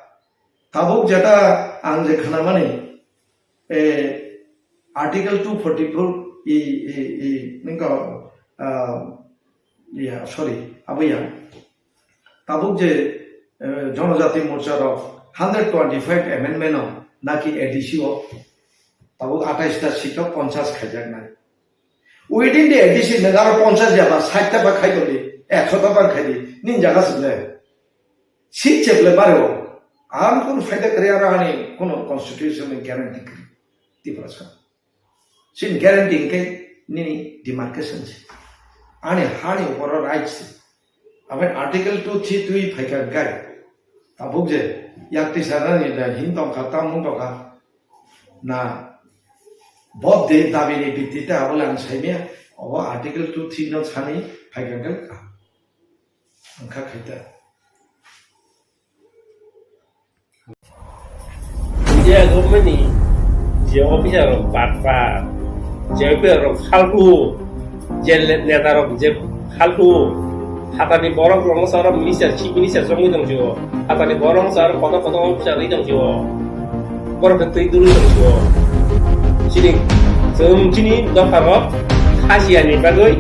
Tabuk jeta ang je khnamani, eh, Article two forty-four, i, i, i, ningka, ah, ya, sorry, abo ya. Tabuk je, eh, Jonojati Morcha rok hundred twenty-five amendment o naki A D C o tabuk atais ta seat o ponchas khaijaknai. Within the A D C nang aro ponchas ya ba sait ta ba khai tong di, ekso ta ba khai di, nin jaga sile. Seat cheple bare o. Ang kun faida kare aro ani kun constitution ni guarantee kare. Tiprasa. Chini guarantee hwnkhe nini demarcation se. Ani hani uporo right se. Aboni Article two three twi phaikha gai. Tabuk je yak twi sarani da hin tongkha, tamung tongkha. Na, bo de dabi ni bitti ta abole ang saimya, obo Article two three no sani phaikha gai. Ang kha khaita. India government ni je officer rok batpa, je officer rok faltu, je le-, neta rok je faltu, hatani borok rok sa oro minister, chief minister chongwi tong sio. Hatani borok sa oro kotor kotor officer ri tong sio. Borok khe twi duri tong sio. Chini, chwng chini dopha rok khasiya ni bagwi,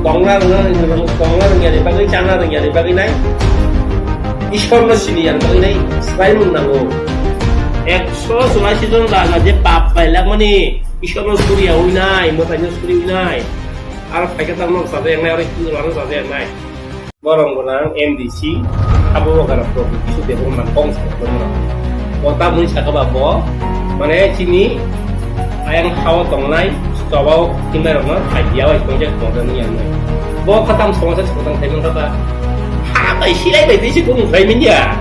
tongna rwna, tongna rwngya ni bagwi, chana rwngya ni bagwi nai. Ishwar no sini yang bagwi nai, swlaimung nango. Ekso churashi jon raja je pap pailak mani, Ishwar no suriya ui nai, mwtai no suri ui nai. Aro phaikhe tang nok sajak nai, aro Hindu rok no sajak nai. Borok gwnang M D C, abo wngkha rok kisu development kong sa borok. Bo tamoni saka ba bo, mane chini ayang hao tongnai, chobao himnai rokno idea wai tongjak tongjak ni yang nai. Bo khatam somosa sotang thai mangkha ba. Ha bai silai bai tei se kung khlai manya.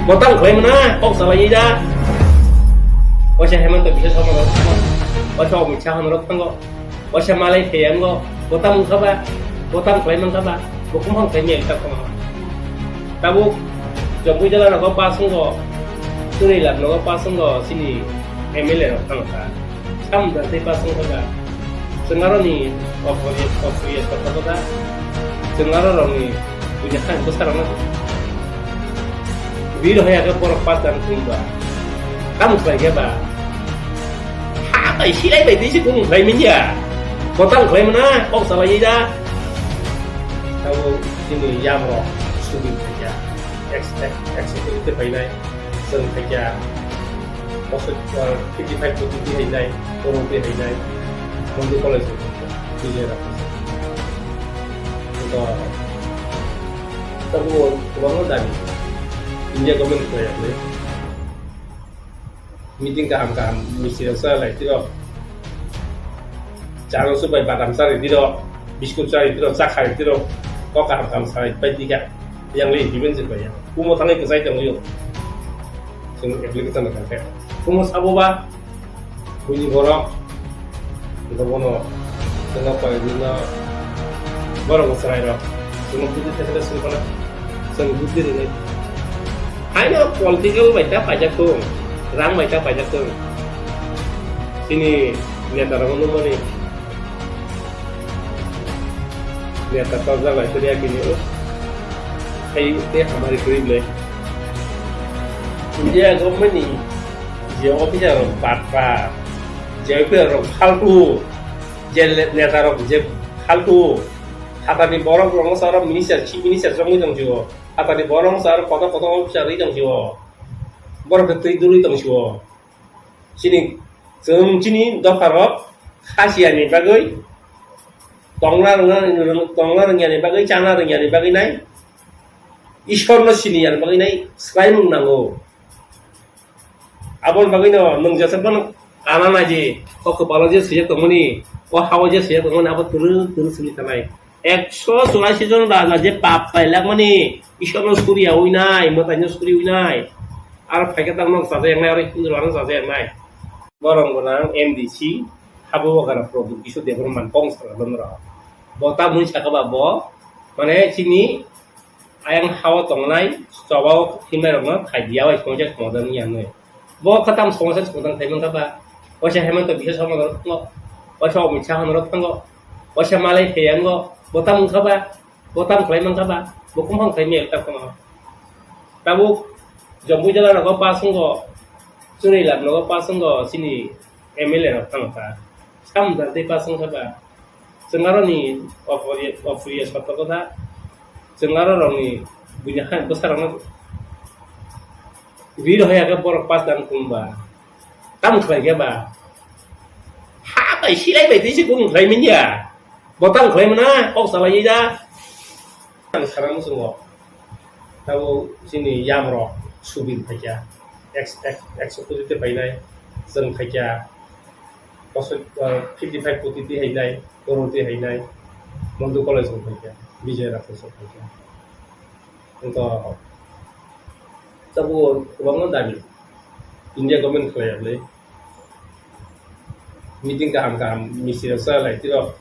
Bo tang khlai mana, kok salai da. Bo se Hemanta Biswa Sarma rok, bo se Amit Shah rok thango. Waisa malai phai ang go, botam wngkha ba, botam khlai mankha ba, bo kumphang khlai maya ta khoma. Tabuk Jampuijala rogo pass wngkha, Chunilal rogo pass wngkha, chini M L A rok thangkha. Sam da tei pass wngkha ba, chwng aroni opriya, opriya sokha ba, chwng aro rokni Buini kha bwsarokno. Biri hoya khe borok pass dan thung ba. Tamo khlai khe ba. Ha bai silai bai tei se kung khlai manya. Botam khlai mana kok salai da. Tamo chini yam rok subin khaja. Ex, ex, ex security painai. Chwng khaja. Bosor, uh, fifty five to fifty hainai, Korongpui hainai, Mondu College, Vijay Rakhasa. Ito, tabuk kwbangma dabi. India government khlai yakle. Meeting kaham kaham, misil sa lai tiro. Charo subai badam chari tiro, biscuit chari tiro, cha khai tiro. Kok kaham kaham sai pai tika. Yang le implement se pai yang. Kumo thangai kwchai tongyo. Chwng application no thangkhe. Kumo sabo ba, buini borok, ito bono, chwngno koi buino, borok chwrai rok, chwngno buddhi thangkhe chwng kono, chwng buddhi rwnai. Haino political bai ta paijak thung, rang bai ta paijak thung. Chini neta rok nukmani, neta torjak lai tei yakini o. Hai tei hamari kwrwi le. India government ni je officer rok batpa, je officer rok faltu, je le-, neta rok je faltu, hatani borok rok sa oro minister, chief minister chongwi tong sio. Hatani borok sa oro kotor kotor officer ri tong sio. Borok khe twi duri tong sio. Chini, chwng chini dopha rok khasiya ni bagwi, tongna rwngna, tongna rwngya ni bagwi, chana rwngya ni bagwi nai, Ishwar no siniya ni bagwi nai swlaimung nango. Aboni bagwi no nwng jesa phano kana naidi, o kwpalo je swijak tongmani, o hao je swijak tongmani, abo twrwk twrwk simi tanai. Ekso churashi jon raja je pap pailak mani, Ishwar no suriya ui nai, mwtai no suri ui nai. Aro phaikhe tang nok sajak nai, aro Hindu rok no sajak nai. Borok gwnang M D C, habo wngkha rok Prabhu Kisu Debbarma kong sala don rok. Bo tamoni saka ba bo, mane chini ayang hao tongnai, chobao himnai rokno khai diya bai songja songja ni yang nai. Bo khatam songsa songtang khai mankha ba. Waisa Hemanta Biswa Sarma rok thango. Waisa Amit Shah rok thango. Waisa malai phai ang go. Bo tam wngkha ba. Bo tam khlai mankha ba. Bo kumphang khlai maya ta khoma. Tabuk Jampuijala rogo pass wngkha. Chunilal rogo pass wngkha. Chini M L A rok thangkha. Sam da tei pass wngkha ba. Chwng aroni opriya, opriya sotokota. Chwng aro rokni buini hai bwsarokno biri hoya khe borok pass dan khum ba. Tamo khlai khe ba. Ha bai silai bai tei se kung khlai manya. Bo tamo khlai mana kok salai da. Ang sana muchungo. Tabo chini yam rok subin phaikha. Ex, ex, executive painai. Chwng phaikha. Bosor, ah, fifty five koti twi hai nai, crore twi hai nai, Mondu College rok hai khe, Vijay Rathore rok hai khe. Wngkha, tabuk kwbangma dabi India government khlai ya bwlwi. Meeting kaham kaham misti rok cha lai tiro.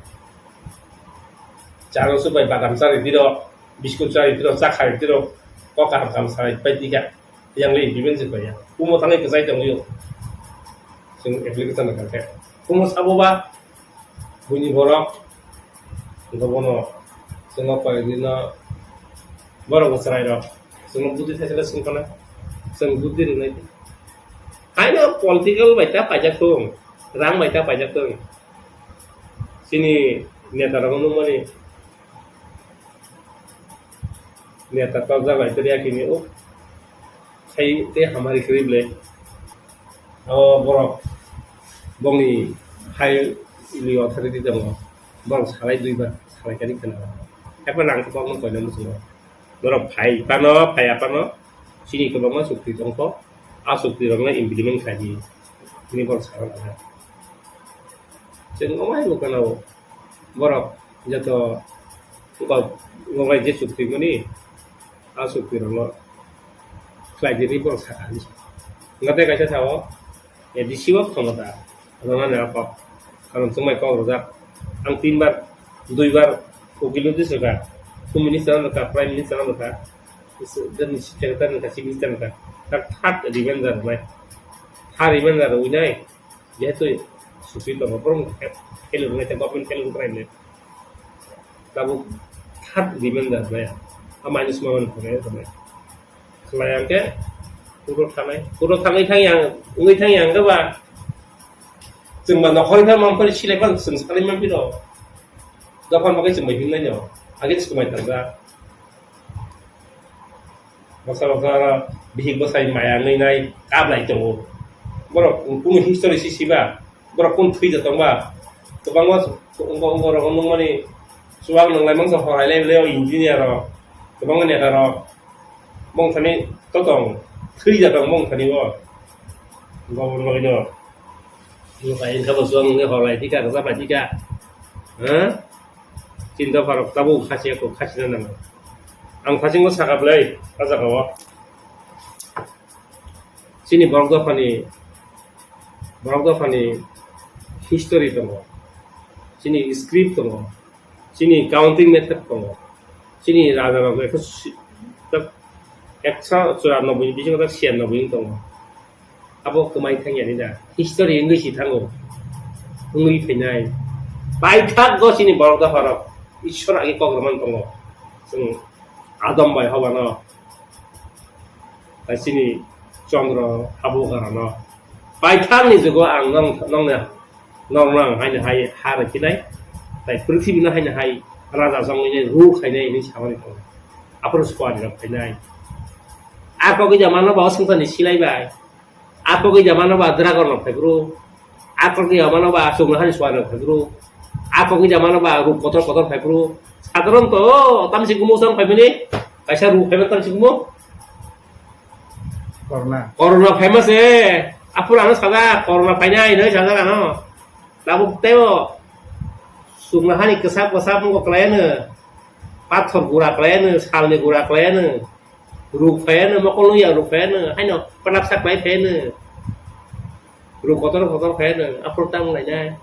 Charo supai badam chari tiro, biskut chari tiro, cha khai tiro, kok kaham kaham sai pai tika. Yang le implement se pai ya. Kumo thangwi kwchai tongwi. Chwng application rok khe. Kumo sabo ba buini borok. Gobono chwngno koi dino borok bo chwrai rok. Chwngno budi thaisala swngkana. Chwng budi rwnai. Haino political bai ta paijak thung. Rang bai ta paijak thung. Chini neta rok nukmani. Neta torjak bai tei yakini o. Khai tei hamari kwrwi ble. O borok bongni hai li authority tongo. Borok salai duibar salai kani khana. Haiphano ang khe borokno koina muchungo. Borok phai phano, phai aphano chini kwbangma chukti tongkho. A chukti rokno implement khlai di. Chini borok sakha kha. Chwng omo hai bo khana o. Borok joto kok, kok bai je chukti mani, a chukti rokno khlai di hinwi borok sakha hinwi sa. Hwnkhe tei kaisa sao, A D C o khomota rwna nai kok. Karon chwng bai kok rwjak. Ang tinbar, duibar ukil notice rwkha. Home Minister no rwkha, Prime Minister no rwkha. Secretary no rwkha, Chief Minister no rwkha. Tak third revenge rwnai. Third revenge rwnai. Jehetu sufi tongo, borok fail rwnai tei government fail rwnai le. Tabuk third revenge rwnai. A minus ma man rwnai rwnai. Khlai ang khe, puro thanai. Puro thanai thang yang, wngwi thang yang khe ba. Chwng ba nokhorni thang mang phai silai phano chwng salai man phiro. Dophani bagwi chwng bai himnai no. Age chwng bai thangjak. Baksa baksa oro bihik bwsai maya wngwi nai kap lai tongo. Borok kunu history si siba, borok kunu thwi ja tongba. Kwbangma wngkha, wngkha rok nukmani chuwak nwnglai mangsa horai lai le o engineer rok, kwbangma neta rok. Bongthani to tong, thwi ja tong bongthani bo. Gobor loino. Nukai wngkha bo chuwak nungwi horai thika, rwchap lai thika. Ha? Chini dopha rok tabuk khachia kho, khachina nango. Ang thasingo sakha bwlai, a jaga o. Chini borok dophani, borok dophani history tongo. Chini script tongo. Chini counting method tongo. Chini raja rok ekso si-, tak ekso churanobboi ni bisingo tak siyannobboi wng tongo. Abo kwmai thang yani da. History wngwi si thango. Wngwi phainai. Paithak go chini borok dopha rok. Ishwar age kok rwmani tongo. Chwng Adam bai Hawa no. Tai chini Chandra Hawa no. Paithak ni jugo ang nong, nong ne, nong nang haino hai ha rwkhinai. Tai prithibi no haino hai raja songwini ru khainai hinwi samani tongo. Aphuru suari rok phainai. A kok ija mano ba o swngcharni silai bai. A kok ija mano ba dragon rok phai bro. A kok ija mano ba chwng hani suari rok phai bro. A kok ija mano ba ruk kotor kotor phai bro. Sadharon to tamsi gumo sang phai mani. Kaisa ruk phai mani tamsi gumo. Corona. Corona phai ma se. Aphuru ano sada corona phainai hinwi sada ano. Tabuk teo. Chwng hani kwsap kwsap wngkha kwlai ano. Pathor gura kwlai ano, salni gura kwlai ano. Ruk phai ano, mokol nung ya ruk phai ano, haino panapsa kwlai phai ano. Ruk kotor kotor phai ano, aphuru tamo lainai.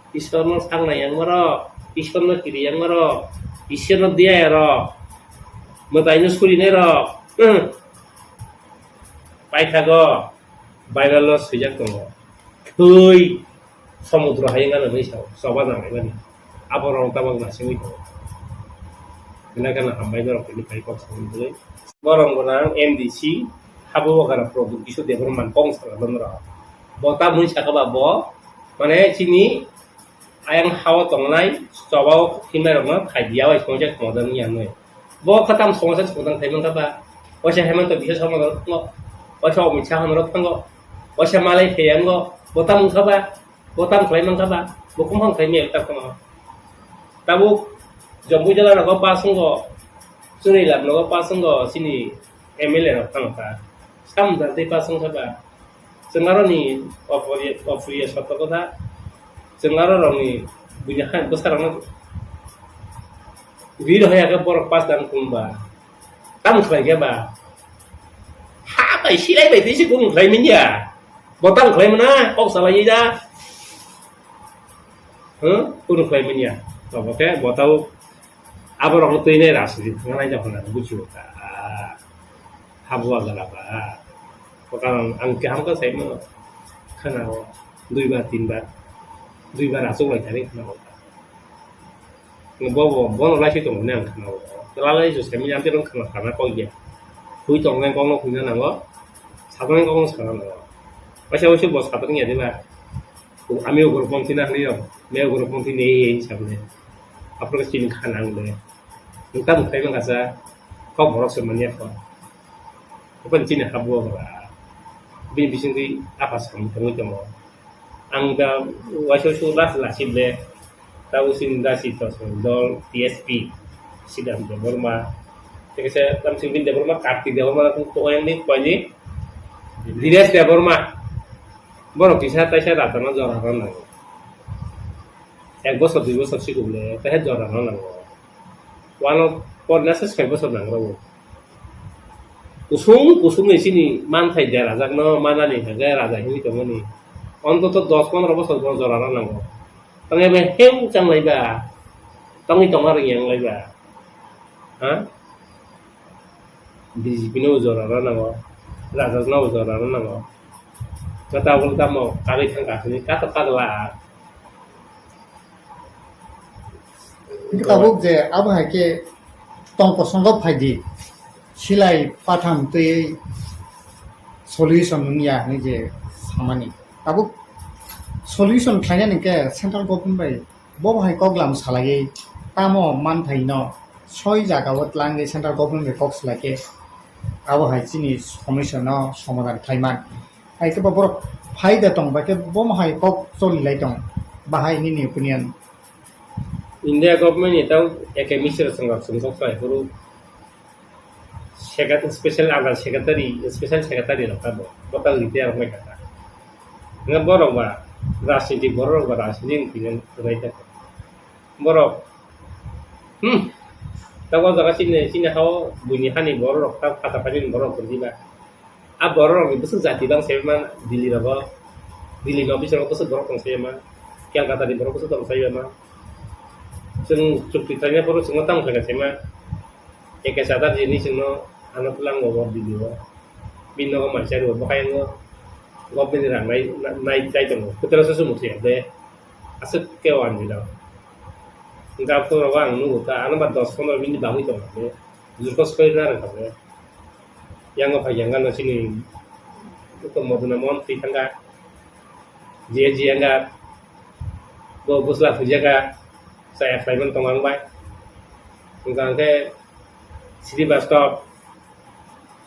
Ishwar no sang nai yang maro, Ishwar no kiri yang maro, Ishwar no diya ya ro. Mwtai no suri nai ro. Hmm. Paithago, Bible no swijak tongo. Thwi. Somudro hai wngkha nini sao, choba nang laimani. Abo rong tabok nasingwi tongo. Belai kheno hambai norok tini phai kok samani bagwi. Borok gwnang M D C, Habuwagana Pradyot Kishore Debbarma kong sala norok. Bo tamoni saka ba bo, mane chini ayang hao tongnai, choba o himnai rokno khai diya bai songcha khongjak wngya hwnwi. Bo khatam songcha songcha khai mankha ba, waisa Hemanta Biswa Sarma thango, waisa Amit Shah norok thango, waisa Malai Theyango, bo tam wngkha ba, Bo tam khlai mankha ba, bo kuphang khlai maya ta khama. Tabuk Jampuijala rogo pass wngkha, Chunilal rogo pass wngkha, chini M L A rok thangkha. Sam jatwi pass wngkha ba. Chwng aroni Apriya, Apriya Satyakotha, Chwng aro rokni buini hai bwsarokno ri rohor ya khe borok pas dan kung ba. Tamo khlai khe ba? Ha bai silai bai twi se kung khlai manya. Bo tamo khlai manya, kok salai da. Huh? Kunu khlai manya. Tamo khe bo tau aborokno twi nai rajniti thangna nai da hwnna buchio ta. Habua gala ba. Bo karon ang kaham khe saimano. Khana o. Dui bar, tin bar. Dui bar achuk lai thani khana o. Bo, bo, bono laiswi tongo hwnwi ang khana o. Twla lai se semi ang tei khana, khana kok ya. Hui tong nai kok no huina nango. Satung nai kok no sana nango. Waisa waisa bo satung ya diba. Ami ugurupong thina hwnwi rok. Me ugurupong thini ei ei sabne. Aphuru chini khana ang de. Nung tamo khlai mangkha sa. Kok borok se manya kho. Open chini habua ba. Bini bisingtwi apa samung tangwi tongo. Ang da waisa waisa last last le. Tabo chini da si to dol T S P. Sidam Debbarma. Tei kaisa tam sing bin Debbarma, Kartik Debbarma kung to yang ni kwani. Dinesh Debbarma. Borok kisa taisa ratana jora rw nango. Ek bosor dui bosor sikubule taisa jora rw nango. Wano porna se soi bosor nango. Kusung kusung ni sini manthai derajakno manani hage raja hini tongmani. Ontoto dos pondro bosor bo jora rw nango. Tongya be heu chang lai ba. Tongwi tongma rwng yang lai ba. Ha? B J P no jora rw nango. Raja no jora rw nango. Kata bol tamo kari thang kasini kata kata la. Tabuk je abo hai khe tong kosongo phaidi silai patham twi solution wngya hinwi je samani. Tabuk solution khlainani khe central government bai bo hai kok lam salaiwi tamo manthai no soi jaga o tlangwi central government bai kok salai khe abo hai chini somosya no somadhan khlaiman. Hai khe bo borok phaida tong, bai khe bo hai kok choli lai tong. Bahai nini opinion? India government ni tang A K Misra song rok song kok sai huru secretary, special under secretary, special secretary rok ta bo, bo ta retire rok mai kha. Nga borok ba rajniti, borok ba rajniti ni opinion rwbai ta. Borok, hmm, ta o jaga chini, chini hao buini hani borok rok ta phata phani borok rok diba. A borok rok ni bwswk jati bang sai ma Delhi rogo, Delhi ni office rogo bwswk borok tong sai ma, Kolkata ni borok bwswk tong sai ma. Chwng chukti khlaina phuru chwngno tamo khlaina sai ma, A K Chatterjee ni chwngno ano twlang bo Delhi o. Bini nogo mansa rwo bwkha yango government ni rang nai, nai chai tongo. Kwtal se sumuk se de. Aswk khe o ang jila. Hwnkhe aphuru rogo ang nugo ta, ano ba dos pondro minute bagwi tongo. Jurkho soi na rwkha bo. Yango phai yang gana chini uko Moduna Mohan twi thangkha. J J yang ga bo bwsla thwijaka chaya khlaiman tongo ang bai. Hwnkha hwnkhe Srivastava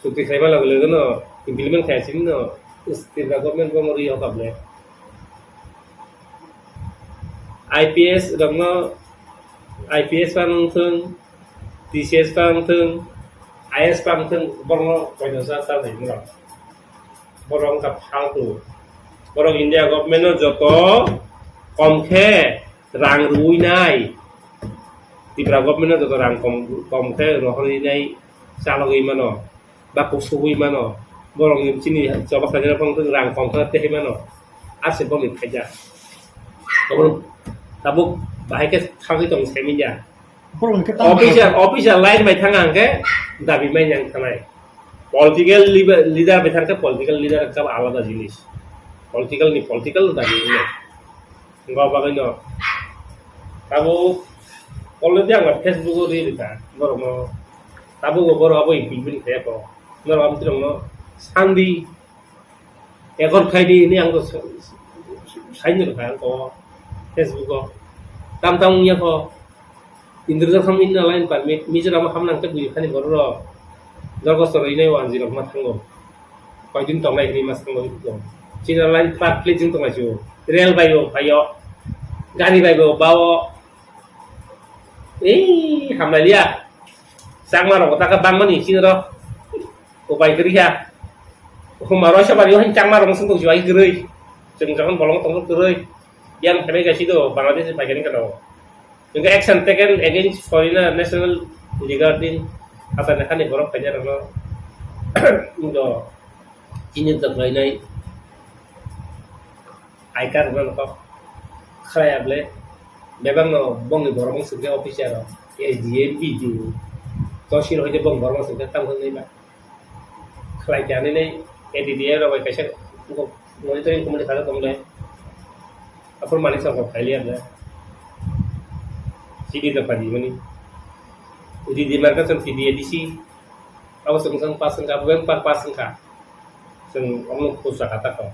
chukti khlaima loge loge no implement khai sini no Tripura government bo mori hokap le. I P S rokno I P S pa wng thung, T C S pa wng thung, I A S pa wng thung, borokno koino sa sa nai borok. Borok wngkha phaltu. Borok India government no joto kom khe rang rwui nai. Tripura government no joto rang kom, kom khe rohorwi nai chalogwi mano. Ba kusugwi mano, borokni chini choba khlaina phang rang kom khe tei mano, ase boni phaijak. Tabuk, tabuk bahai khe thangwi tong semi ya. Borokni khe tamo official, official line bai thang ang khe dabi mai yang thanai. Political leader, leader bai thang khe political leader khe alada jinis. Political ni political dabi wngya. Wngkha bagwino tabuk already ang Facebook o ri rwkha borokno, tabuk bo borok abo impeachment khaiyakho, norok abo borokno sandi ekor khaidi hinwi ang saini rwkha ang Facebook o tam tam wngya kho. Indrojal ham inna line permit, Mizoram ham nang khe bui hani borok rok. Dorgos rok inai wanji rok ma thango. Koidin tongnai hini ma thango. China line truck kle jing tongnai chu. Rail bai bo paio. Gari bai bo bao. Ei, hamlai liya. Changma rok taka bangmani chini rok. Upai kwrwi kha. Huma roi sabari o hin changma rok sung tong jibai kwrwi. Chwng jagan bolong tong kwrwi. Yang phaimai kaisa do Bangladesh ni phaikani kano. Hingke action taken against foreigner national regarding Hatar Nekhani borok phainai rokno do chini da khlainai I card rokno kok khlai able bebak no bongni borok wng singke officer rok S D M B D O tosil hoite bong borok wng singke tamo hwnwi ba. Khlai khe ani nei A D D A rok bai kaisa monitoring committee sajak tong le. Aphuru mani sabo khaili anda. C D da padi mani. Udi di marka chwng T D A D C. Abo chwng chwng pass wngkha, abo beng par pass wngkha. Chwng omo khusra kha ta kho.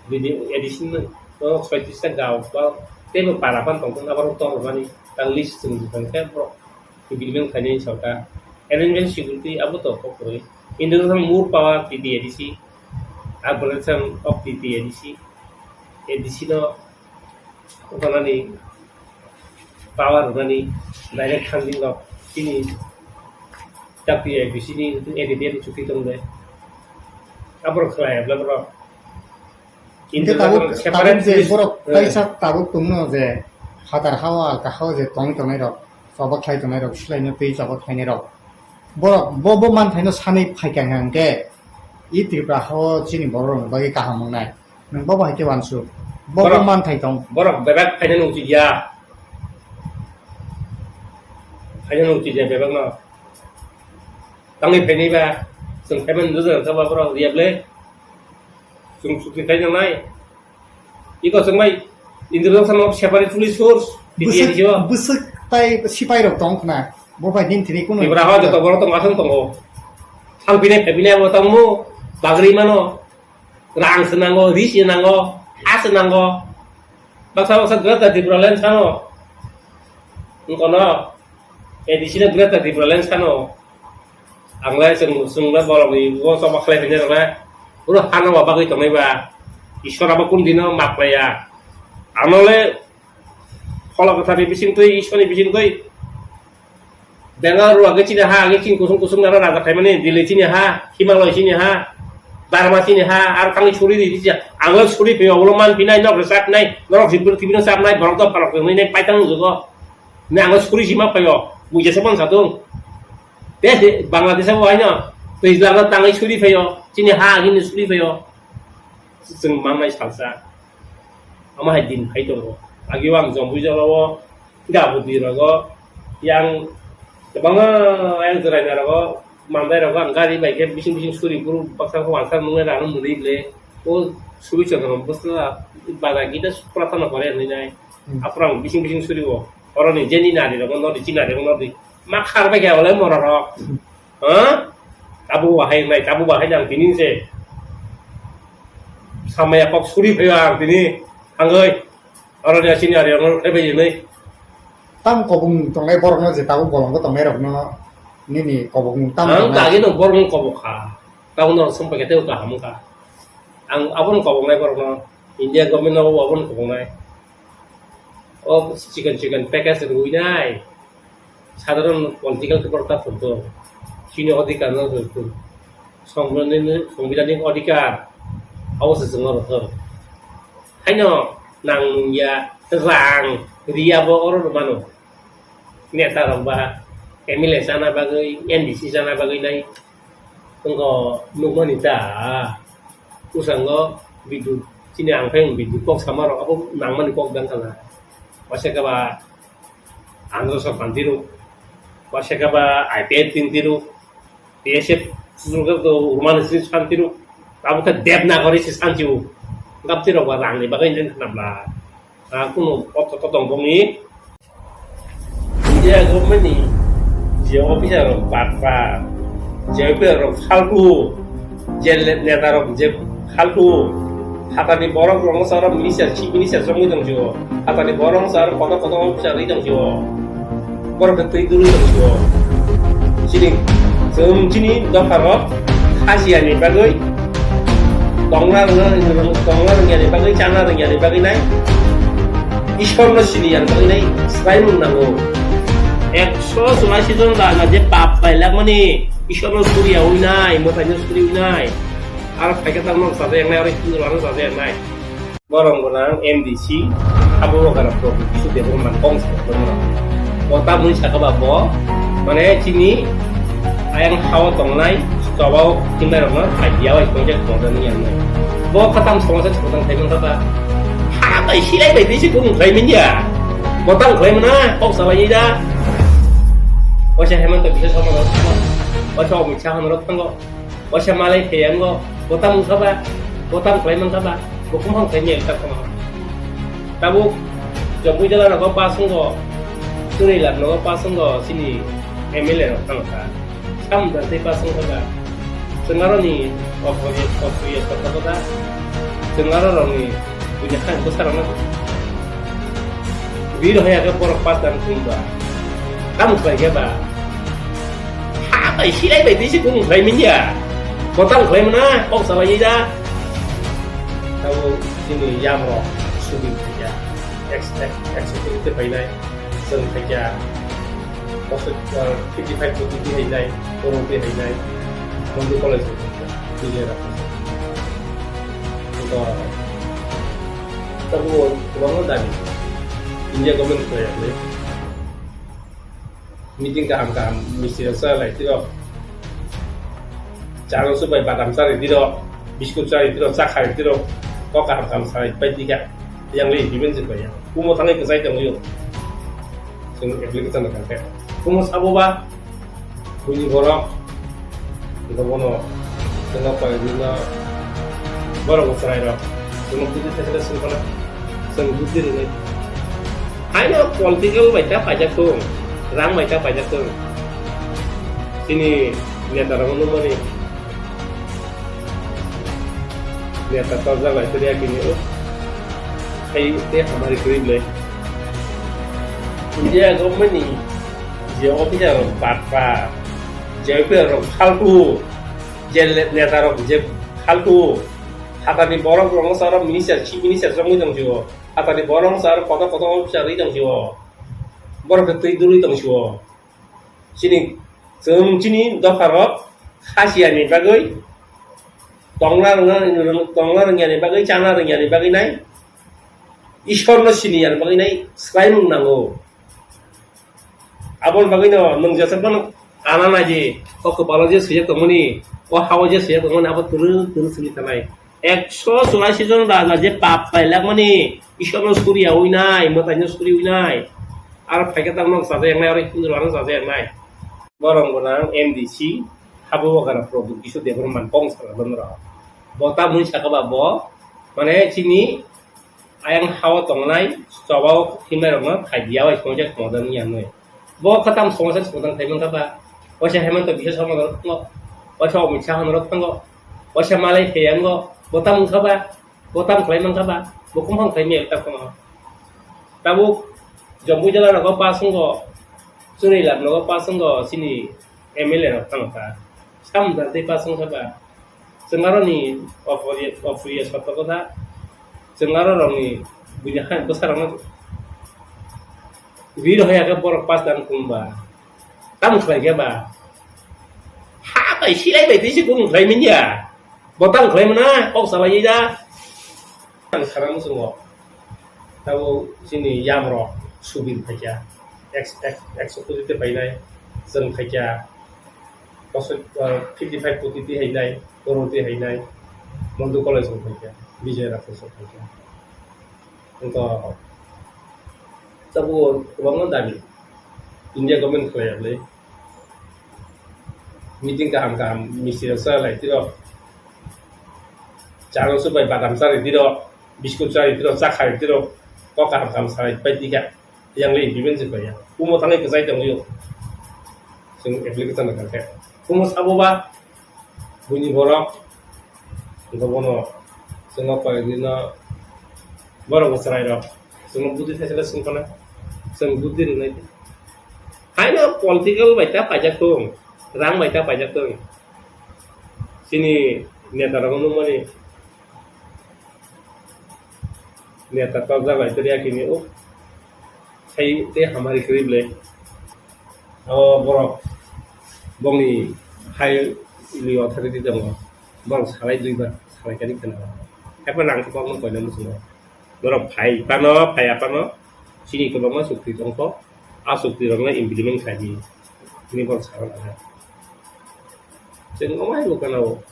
Udi di A D C no, no soitrista gao ba tebo para pan tong tong abo tor mani. Tang list chwng tong khe borok. Civilian khainai sorkar, arrangement security abo to kok kwrwi. International more power T T A D C, Afghanistan of T T A D C, A D C no kokonani power rwnani direct funding rok chini W I P C ni A D D F chukti tong de. Abro khlai abla bro. Hingke tabuk, tabuk je borok kaisa tabuk tongno je phatar hao alka hao je tongwi tongnai rok, choba khlai tongnai rok, swlaino twi choba khlainai rok. Borok bo, bo manthaino sanwi phaikha hingke i Tripura hao chini borok rokni bagwi kaham wngnai. Nwng bo bo hai khe uansuk. Bo, bo manthai tong. Borok bebak phainani uchit ya. Phainani uchit ya bebak no. Tangwi phainai ba, chwng phaimani rwjak kha ba borok riya ble. Chwng chukti khai nangnai. Iko chwng bai introduction of separate police force, Bwswk, T T A D C o. Bwswk tai sipai rok tong khna. Bo bai din thini kuno. Tripura hao joto borok tong aswng tongo. Thang pinai phai pinai abo tongmo bagri mano. Rang se nango, ri se nango, ha se nango. Baksa baksa Greater Tipraland sano. Wngkono, A D C no Greater Tipraland sano. Ang lai chwng, chwng lai borok ni bo choba khlai phinai rok lai. Oro hano ba bagwi tongnai ba. Ishwar abo kun dino map laiya. Ano le phola kwthar ni bising twi, Ishwar ni bising twi. Bengal rok age chini ha, age chini kusung kusung nana raja khaimani, Delhi chini ha, Himalaya chini ha, Burma chini ha, ar thangwi suri di, di, ang lo suri phaio, ulo man pinai, nok rwchap nai, norok jibur tibino chap nai, borok dopha rok tongwi nai, paitang wngjugo. Ne ang lo suri sima phaio, buija se man satung. Te, te, Bangladesh abo haino, twijlang no tangwi suri phaio, chini ha, agini suri phaio. Chwng manai salsa. Omo hai din phai tongo. Agio ang Jompuijalo o Gabudi rogo yang kwbangma yang jwraina rogo mandai rogo ang gari bai khe bising bising suri buru baksa khe uansuk nungnai rang mwnwi ble o suri chwng bwsla bada gita pratana kore hinwi nai. Hmm. Aphuru ang bising bising suri o oroni jeni nari rogo nori chinari rogo nori ma khar bai khe olai mora rok. Ha? Tabuk bahai wngnai, tabuk bahai nang tini se. Samaya kok suri phaio ang tini. Hangoi. Oro ni asini ari ang phai bai wngnai. Tam kobong tongnai borok no je tabuk bolong bo tongnai rok no nini kobong tam tongnai. Ang kagi no borok no kobok kha. Tabuk no song pakai teo kaham kha. Ang abo no kobong nai borok no. India government no abo no kobong nai. O chicken chicken package rwi nai. Sadharon political khe borok ta thwk thwng. Chini odhikar no thwk thwng. Songbidanni, songbidanni odhikar. Abo se chwng oro thwng. Haino nang nung ya rang riya bo oro rw mano. Neta rok ba M L A chana bagwi, M D C chana bagwi nai. Wngkha nukmani ta. Bwskango bidut chini ang phai bidut kok sama rok abo nangmani kok dang kana. Waisa khe ba Andhra Sor Panti rok, waisa khe ba I P F T T rok, B S F susurok rok urmani sini santi rok. Abo khe Devanagari se santi o. Gapti rok ba rang ni bagwi nang khna bla. Ah, kuno otho to tong bongni. India government ni je officer rok batpa, je officer rok faltu, je le-, neta rok je faltu, hatani borok rok no sara minister, chief minister jongwi tong jio. Hatani borok no sara kotor kotor officer ri tong jio. Borok khe twi duri tong jio. Chini, chwng chini dopha rok khasiya ni bagwi Tongna rwngya, tongna rwngya ni bagwi, chana rwngya ni bagwi nai. Ishwar no sini yang bagwi nai, swbai mung nango. Ekso churashi jon raja je pap pailak mani, Ishwar no suriya ui nai, mwtai no suri ui nai. Ar phaikhe tang no saja yang nai, ar hindu rano saja yang nai. Borok gwnang M D C, abo gwnang Pradyot Kishore Debbarma kong sa borok. Bo tamoni saka ba bo, mane chini ayang hao tongnai, chobao tingnairokno idea bai tongjak tongjak ni yang. Bo khatam somosa somosa thai mangkha ba. Ha bai silai bai tei se kung khlai manya. Bo tam khlai mana, kok salai da. Waisa Hemanta Biswa Sarma rok thango. Waisa Amit Shah rok thango. Waisa Malai Theyango. Bo tam wngkha ba. Bo tam khlai mangkha ba. Bo kumhang khlai manya ta kono. Tabuk Jampuijala rogo pass wngo. Chwrwilap rogo pass wngo. Chini M L A rok thangkha. Sam da tei pass wngo da. Chwng aroni okhorya, okhorya kotha kotha. Chwng aro rokni buini khan bwsarokno. Bir hoya khe borok pass dan thumba. Tamo khlai khe ba. Ha bai silai bai tei se kung khlai manya. Bo tamo khlai mana, kok salai da. Tamo chini yam rok subin khaikya. Ex, ex, ex security painai. Chwng khaikya. Bosok, uh, fifty five koti di hainai, korong di hainai, Mondu College ni Vijay Rao. Ito, tabu, kubangma dabi. India government kaya ni. Meeting kaham kaham, misti rasa lai tiro. Chalo subai badam sari tiro, biskut sari tiro, cha khai tiro. Kok kaham kaham sari pai tika. Yang li, biben sih kaya. Kumo thangai kesai tong yo. Chwng application rok khe. Kumo sabo ba, buini borok, ito bono, chwngno koi buino, borok bo chwrai rok, chwngno buddhi thai thai chwng khana, chwng buddhi rwnai. Haino political bai ta paijak thung, rang bai ta paijak thung. Chini neta rok nukmani, neta torjak lai tei yakini, oh, hai tei hamari kwrwi le. India government ni je officer rok batpa, je officer rok phaltu, je le-, neta rok je phaltu, hatani borok rok sa minister, chief minister jongwi tong sio, hatani borok sa kotor kotor officer ri tong sio, borok khe twi dului tong sio. Chini, chwng chini dopha rok khasiya ni bagwi, tongna rwngna, tongna rwngya ni bagwi, chana rwngya ni bagwi nai, Ishwar no sini ya ni bagwi nai swlaimung nango. Aboni bagwi no nwng jesa phano ana naidi, o kwpalo je swijak tongmani, o hao je swijak tongmani, abo twrwng twrwng simi tanai. Ekso churashi jon raja je pap pailakmani, Ishwar no suriya wi nai, mwtai no suri wi nai. Aro phaikhe tamo no chajaknai, aro Hindu rok no chajaknai. Borok gwnang M D C, habo gwnang Pradyot Kishore Debbarma kong sala borok. Bo tamoni saka ba bo, mane chini ayang hao tongnai, chobao himnai rokno khai diya bai songja songja ni yang noi. Bo khatam somosa somosa thai mangkha ba. Waisa Hemanta Biswa Sarma rok thango. Waisa Amit Shah rok thango. Waisa Malai Theyango. Bo tam wngkha ba. Bo tam khlai mangkha ba. Bo kumhang khlai maya ta kono. Tabuk Jampuijala rogo pass wngo. Chwrwilap rogo pass wngo. Chini M L A rok thangkha. Sam da tei pass wngkha ba. Chwng aroni okhorya, okhorya sotto kotha. Chwng aro rokni buini hai bwsarokno bir hoya khe borok pass dan thumba. Tamo khlai khe ba? Ha bai silai bai tei se kung khlai manya. Bo tamo khlai mana, kok salai da. Ang sana muchungo. Tabo chini yam rok subin khaikya. Ek, ek, ekso koti te painai. Chwng khaikya. Bosok, ah, fifty five koti twi hainai, koror twi hainai, Mondu College rok phaikha, Vijay Rao rok phaikha. Wngkha, tabuk kwbangma dabi India government khlai ya bwlai. Meeting kaham kaham, misti rok cha lai tiro. Cha rok swbai badam cha ri tiro, biskut cha ri tiro, cha khai tiro, kok kaham kaham salai pai twi kha. Yang le implement se kaya. Kumo thangwi kwchai tongwi o. Chwng application rwkha khe. Kumo sabo ba buini borok. Wngkha bono chwngno koi dino borok bo chwrai rok. Chwngno budi thaisala swngkhana. Chwng budi rwnai. Haino political bai ta paijak tong. Rang bai ta paijak tong. Chini neta rok nukmani. Neta torjak lai tei yakini o. Hai tei hamari kwrwi bwlai. O borok bongni hai li authority tongo. Borok salai duibar salai kani khna. Haiphano ang khe kokno koina muchungo. Borok phai phano, phaiya phano, chini kwbangma chukti tongkho, a chukti rokno implement khlai di, hwnwi borok sakha. Chwng omo hai bo khwnao,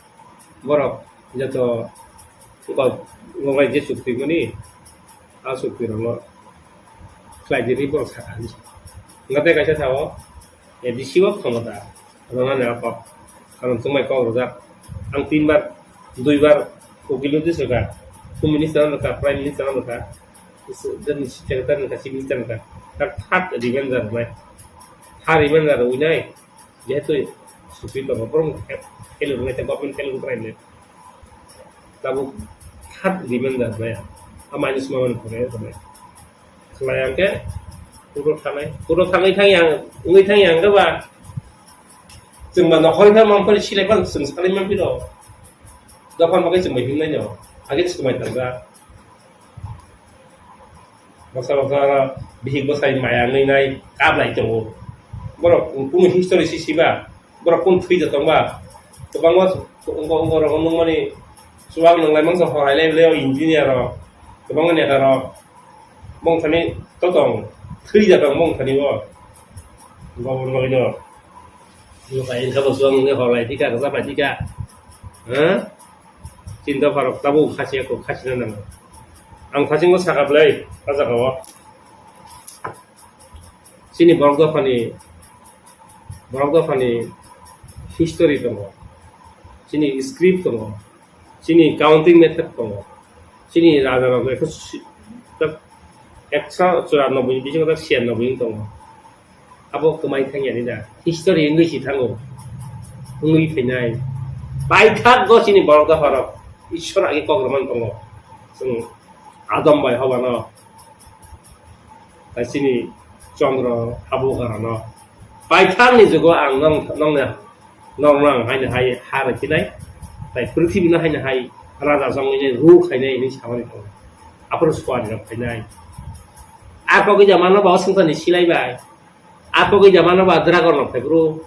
borok joto kok, kok bai je chukti mani, a chukti rokno khlai di hwnwi borok sakha. Hwnkhe tei kaisa sao, A D C o khomota rwnani a kok. Karon chwngbai kok rwjak. Ang tinbar, duibar ukil notice rwkha. Home Minister no rwkha, Prime Minister no rwkha, Secretary no rwkha, Chief Minister no rwkha. Tak third reminder rwnai. Third reminder rwnai. Jehetu supi tongo, borok fail rwnai, government fail rwnai. Tabuk third reminder rwnai. A minus ma mani rwnai. Khlai ang khe, kuro thanai, kuro thangwi thang yang, wngwi thang yang khe ba, chwng ba nokhorwi thang mang phai silai phano chwng salai mang phiro. Dophar bagwi chwng bai himnai no, age chwng bai thang ja. Baksa baksa bihik bwsai maya wngwi nai, kap lai tongo. Borok kunu history si siba, borok kunu thwi ja tongba. Kwbangma ongko, ongko rok nukmani chuwak nwnglai mangsa hor hai lai le o engineer rok, kwbangma neta rok. Mongthani to tong, thwi ja tong mongthani bo. Gobor bagwi no. Bo bai wngkha bo chuwak nungwi hor lai thika, kwchap lai thika. Ha? Chinta pharok tabuk khasiya kok khasina nango. Ang thachingbo sakha bwlai, a jagao. Chini borok dophani, borok dophani history tongo. Chini script tongo. Chini counting method tongo. Chini raja rok ekso si-, tak ekso churanobboi ni bisingo tak siyannobboi wng tongo. Abo kwmai thangya ni da. History wngwi si thango. Wngwi phainai. Paithak go chini borok dopha rok. Ishwar age kok rwmani tongo. Chwng Adam bai Hoba no. Tai chini Chandra Habugra no. Paithak ni jugo ang nong, nong na Nokno ang haino hai ha rwphinai, tai pwrthibino haino hai raja chongwi nai, rule khainai hinwi samani tongo. Aphuru suari rok phainai. A kok jamano ba o swngcharni silai bai. A kok jamano ba dragon rok phaiphuru.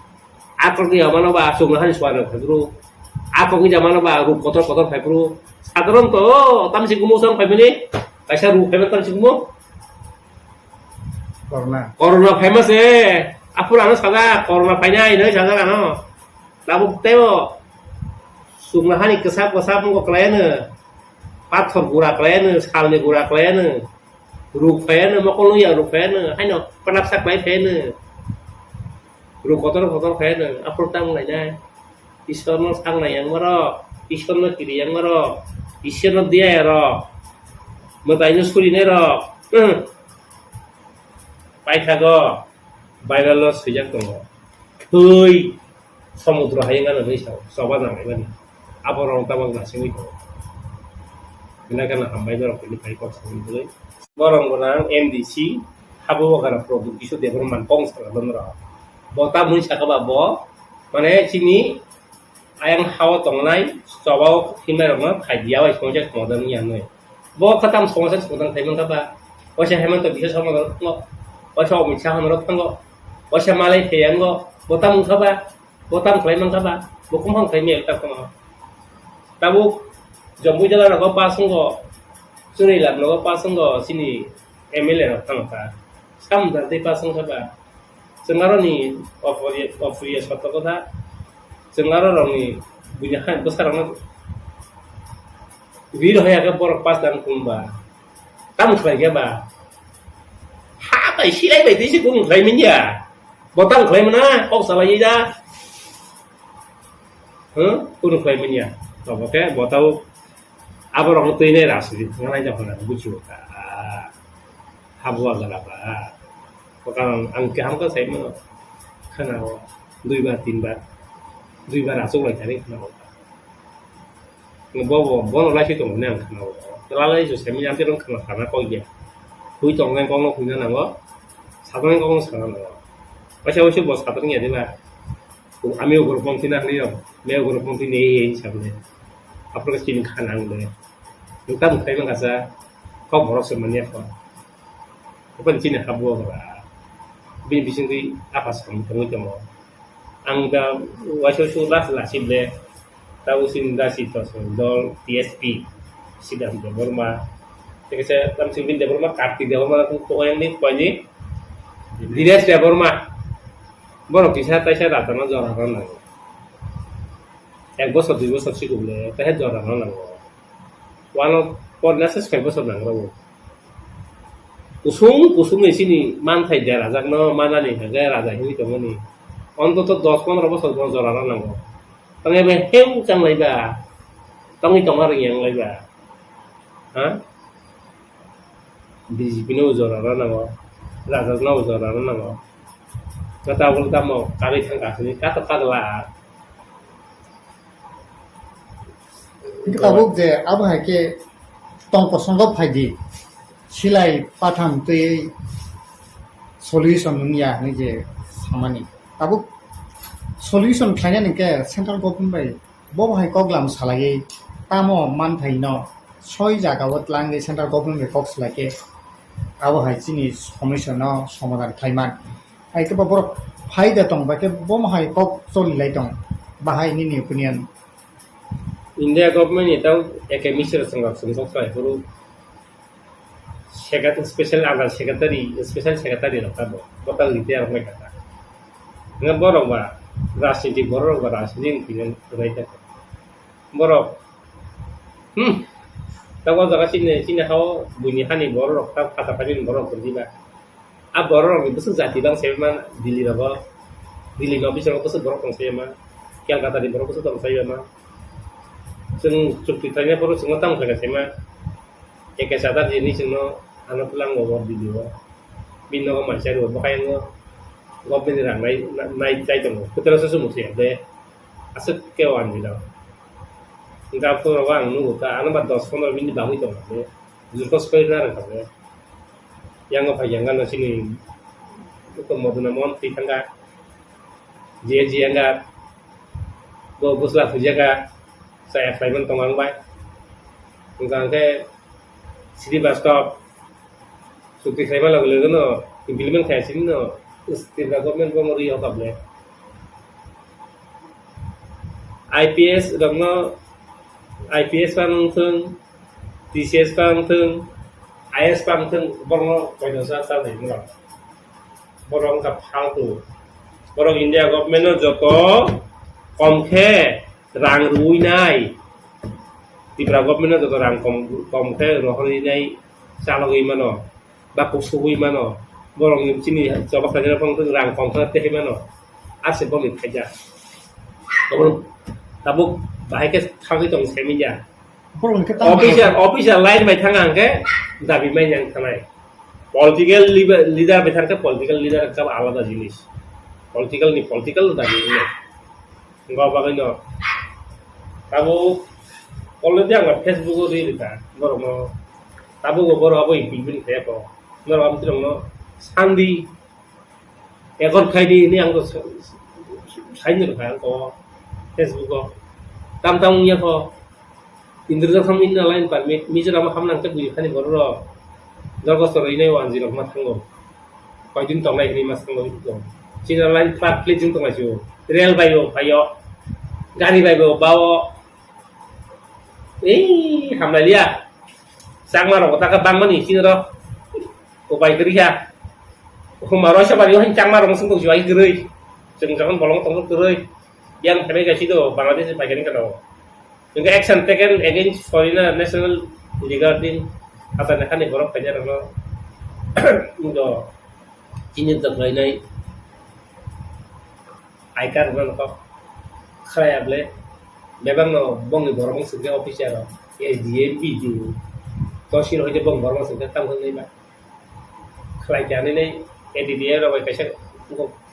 A kok jamano ba chwngno hani suari rok phaiphuru. A kok jamano ba ruk kotor kotor phaiphuru. Sadharonto tamsi kumo chwng phaimani kaisa ruk phaiman tamsi kumo. Corona. Corona famous e. Aphuru ano sajak, corona phainai hinwi sajak ano. Tabuk teibo chwngno hani kwsap kwsap wngkha kwlaiano. Pathor gura kwlaiano, salni gura kwlaiano. Ruk phaiano, mokol nungya ruk phaiano. Haino panapsa kwlai phaiano. Ruk kotor kotor phaiano. Aphuru tamo lainai. Ishwarno sangnai yang maro, Ishwarno kiri yang maro, Ishwarno diya ero, mwtaino surinai ro, hmm. Paithago, Bible-o swijak tongo. Thwi, somudro hayung ano hinwi sao, choba nanglaimani. Aborok tabok nasingwi tongo. Belai kheno hambai norok tini phai kok samani bagwi. Borok gwnang M D C, Habugra product kisu Debbarma kong sala norok. Bo tamoni saka ba bo, mane chini ayang hao tongnai, chobao himnai rokno khai diya bai songcha songcha wngya hinwi. Bo khe tam songcha songcha khai mankha ba, waisa Himanta Biswa Sarma norok thango, waisa Amit Shah norok thango, waisa Malai Theang go, bo tam wngkha ba, bo tam khlai mankha ba, bo kumphang khai mel ta kono. Tabuk Jampuijala rogo pass wngo, Chunilal rogo pass wngo, chini M L A rok thango kha. Samung tangtwi pass wngkha ba. Chwng aroni opori-, opriya sotto kotha. Chwng aro rokni buini hai bwsarokno rir hoya khe borok pass dan khum ba. Tamo khlai khe ba. Ha bai silai bai twi se kung khlai manya. Bo tamo khlai mana kok salai da. Huh? Kunu khlai manya. Tobo khe bo tau aborokno twi nai rajniti thangna nai da phano buchio kha. Habugra ba. Bo karon ang kaham khe saimano. Khana o duibar, tinbar. Duibar achuk lai thani khana o. Bo, bo, bono lai se tongo ne ang khana o. Twla lai se semi ang terong khana khana kok ya. Hui tong nang kok no hui na nango. Sa tong nang kok no sa na nango. Waisa waisa bo sa tong ya de ba. Ami o group mong thina hni yo. Me o group mong thini ye ye sa ne. Apro ke sini khana ang de. Nukta mukhai mang kasa. Kok borok se manya ko. Open chini habugra. Bini bisingtwi apa samung tangwi tongo. Ang da waisa waisa last last ble. Tabo chini da si to dol T S P. Siddhanta Debbarma. Tei kaisa tamsing bini Debbarma, Kartik Debbarma, Koyangni, Koyani, Dinesh Debbarma. Borok kisa taisa rajano jora rw nango. Ek bosor, dui bosor sikubule, taisa jora rw nango. Wano porna se soi bosor nango. Kusung, kusung ni sini manthai derajakno manani hingke raja hini tongmani. Ontoto dos pondro bosor jora rw nango. Tongya be heu chang laiba. Tongwi tongma rwngya wng laiba. Ha? B J P no jora rw nango, Raja no jora rw nango. Kata bol tamo karwi thang ka sini, kato kadla. Hingke tabuk je abo hai ke tong kosongo phaidi, silai patham twi solution wngya hinwi je samani. Tabuk solution khlainani hingke central government bai bo hai kok lam salaiwi tamo manthai no soi jaga o tlangwi central government bai kok salai khe abo hai chini somosya no somadhan khlaiman. Hai khe bo borok phaida tong ba khe bo hai kok choli lai tong bahai nini opinion? India government ni tang A K Misra songrak songkok khlai phuru secretary, special under secretary, special secretary rok tamo, bo tang retire wngkha. Nga borok ba rajniti, borok ba rajniti wngkha, wngkha. Borok, hmm, tamo jaga chini, chini hao buini hani borok rok tang phata phani borok rok diba. A borok rok ni bwswk jati bang sai ma Delhi rogo, Delhi ni office rogo bwswk borok tong sai ma, Kolkata ni borok bwswk tong sai ma. Chwng chukti khlaina phuru chwngno tamo khlaikha sai ma. Eke sadar jini chwngno ano tlang bo Delhi o. Bini nogo mansa rw bo khayango government ni rang nai, nai chai tongo. Kwtal se sumuk se de. Aswk khe o anjwi rok. Hingkhe aphuru rogo ang nugo ta, ano ba dos pondro minute bagwi tong khe. Jurkos koi na rwkha khe. Yango phai yang gana chini uko Moduna Mohan twi thangkha. J J Yangar. Bo bwsla phujaka. Chaya khlaiman tong ang bai. Hingkha khe Srivastava. Chukti khlaima loge loge no implement khai sini no Tripura government bo ri hokap le. I P S rokno I P S pa wng thung, T C S pa wng thung, I A S pa wng thung, borokno koino sa sa nai borok. Borok wngkha phaltu. Borok India government no joto kom khe rang rwui nai. Tripura government no joto rang kom, kom khe rohorwi nai chalogwi mano. Ba kusugwi mano, borokni chini choba khlaina phone rang kom khe tei mano, ase boni phaijak. Tabuk, tabuk bahai khe thangwi tong semi ya. Borokni khe tamo official, official line bai thang ang khe dabi mai yang thanai. Political leader, leader bai thang khe political leader khe alada jinis. Political ni political dabi wngnai. Wngkha bagwino tabuk already ang Facebook o rwi rwkha borokno, tabuk bo borok abo implement khaiyakho, norok abo borokno sandi accord khaidi hinwi ang saini rwkha ang o Facebook o, tam tam wngya kho. Indrojak ham inna line permit, Mizoram ham nang khe bui khani borok rok. Dorgos to rwinai o anjwi rok ma thango. Koidin tongnai hinwi ma thango. China line flat flat jing tongnai chu. Rail bai bo phaio. Gari bai bo bao. Ei, hamlai liya. Changma rok ta ka bangmani chini rok. Ko bai kri ya. Ko maro sa bari han changma rok sung ko jwai kri. Jeng jaman bolong tong kri. Yang thame ga si do Bangladesh bai kani ka do. Hingke action taken against foreigner national regarding asa nekhani borok khaina rokno do chini doklainai I card rokno kok khlai able bebak no bongni borok wng singke officer rok S D M, B D O, tosil hoite bong borok wng singke tamo hinwi ba. Khlai khe ani nei A D D A rok bai kaisa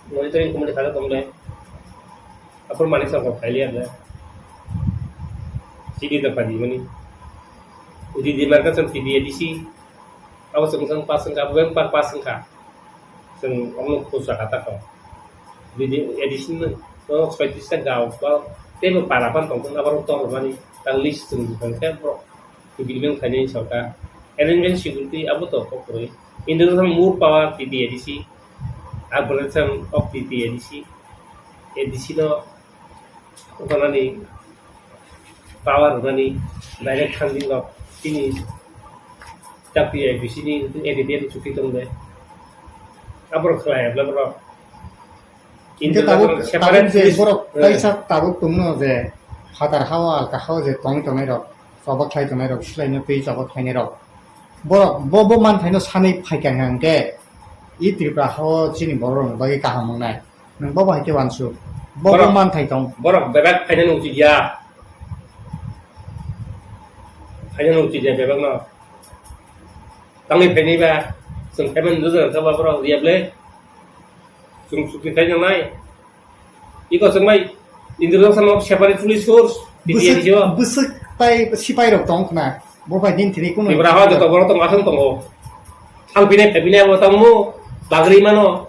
monitoring committee kha tong le. Aphuru mani sa kok khaili anda. C D da padi mani. Udi di marka chwng T D A D C. Abo chwng chwng pass wngkha, abo beng par pass wngkha. Chwng omo pusa kha ta kho. Udi di A D C no, no soitrista gao ba tebo para pan tong tong abo tong mani. Ta list chwng tong khe bro. Civilian khainai sorkar, arrangement security abo to kok kwrwi. Indonesian more power T T A D C, Afghanistan of T T A D C, A D C no rwnani power rwnani direct funding rok chini Chakti A B C ni A D D ni chuti tong de. Abor khlai abla bro. Hingke tabuk, separate tabuk je police, borok eh, kaisa tabuk tongno je phatar hao alka hao je tong tongnai rok, choba khlai tongnai rok, silaino twi choba khlainai rok. Borok bo, bo manthaino sanwi phaikha hingke i Tripura hao chini borok rok bagwi kaham wngnai. Nwng bo bai khe uansuk. Bo, bo borok, manthai tong. Borok bebak phainani uchi dia. Phainani uchi dia bebak no. Tangwi phainai ba, chwng phaimani rwjak kha ba borok riya ble. Chwng chukti khai nangnai. Iko chwng bai introduction of separate police force, Bwswk, T T A D C o. Bwswk tai sipai rok tong khna. Bo bai din thini kuno. Tripura hao joto borok tong aswk tongo. Thang pinai phai pinai abo tamo bagri mano.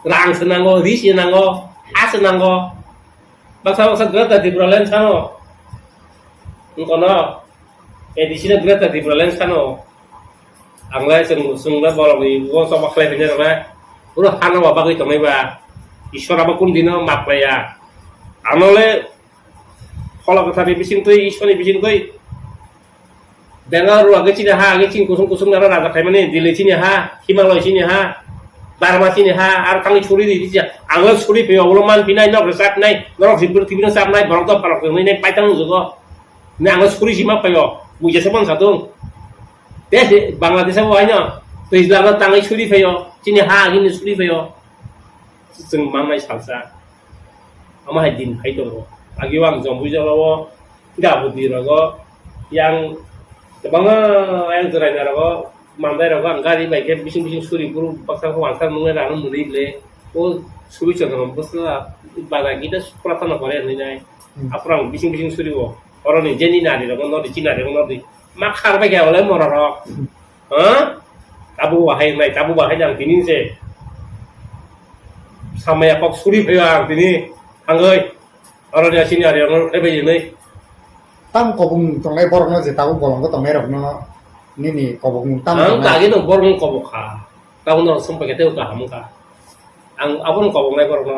Rang se nango, ri se nango, ha se nango. Baksa baksa Greater Tipraland sano. Wngkono, A D C no Greater Tipraland sano. Ang lai chwng, chwng lai borok ni bo choba khlai phainai rok lai. Puro hano ba bagwi tongnai ba. Ishwar abo kun dino map khlaiya. Ano le phola kwthar ni bising twi, Ishwar ni bising twi. Bengal rok age chini ha, age chini kusung kusung nara raja khaimani, Delhi chini ha, Himalaya chini ha, Burma chini ha, ar thangwi suri di, di, ang suri phaio, ulo man pinai, nok rwchap nai, norok si pwrthwi no chap nai, borok to phalok tongwi nai, paitang nukjago. Ne ang suri si ma phaio, buja se man sa dong. Te se Bangladesh abo haino, twijlang no tangwi suri phaio, chini ha agini suri phaio. Chwng mangnai salsa. Omo hai din phai tongo. Agio ang Jompuijala o, Gabudi rogo, yang kwbangma yang jwraina rogo, mandai rogo ang gari bai khe bising bising suri buru baksa khe uansuk nungnai rang nw mwnwi ble. O suri chwng bwsla bada gita sukra tano pore hinwi nai. Hmm. Aphuru ang bising bising suri o. Oroni jeni nari rogo nori, chinari rogo nori. Ma khar bai khe olai mora rok. Ha? Tabuk bahai nai, tabuk bahai nang tini se. Samaya kok suri phaio ang tini. Hangoi. Oro ni asini ari ang phaibai nai. Tam kobong tongnai borok no je tabuk bolong tongnai rok no nini kobong tam tongnai. Ang tagi no borok no kobok kha. Tabuk no sumpai khe tei kaham kha. Ang abo no kobok nai borok no.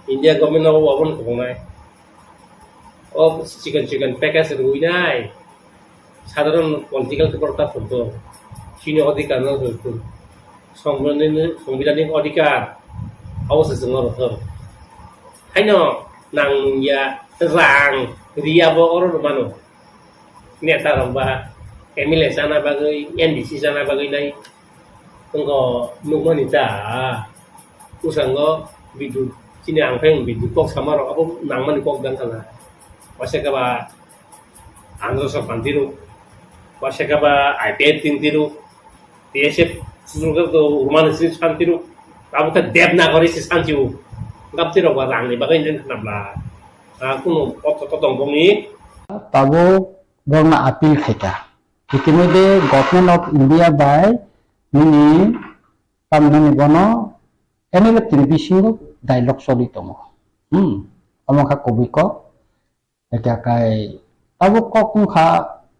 India government no abo no kobok nai. O chicken chicken package rwi nai. Sadharon political khe borok ta phunto. Chini odhikar no rwkun. Songbidanni, songbidanni odhikar. Abo se chwng oro thang. Haino nang nungya rang riya bo oro rw mano. Neta rok ba M L A chana bagwi, M D C chana bagwi nai. Wngkha nukmani ta. Bwskango bidut chini ang phai bidut kok sama rok abo nangmani kok dang kana. Waisa khe ba Andhra Sokhan tiro, waisa khe ba I P F tin tiro, T S F susul khe to Urmani sini san tiro, abo khe Devanagari si san tiro. Gap tiro ba rang ni bagwi nang khna bla. Ah, kuno kok to tong bongni. Tabo borna appeal khaika. Itimodhe Government of India bai nini tamnani bono N L F ni bisingo dialogue choli tongo. Hmm. Omo kha kubui kok. Ekha kai abo kok wngkha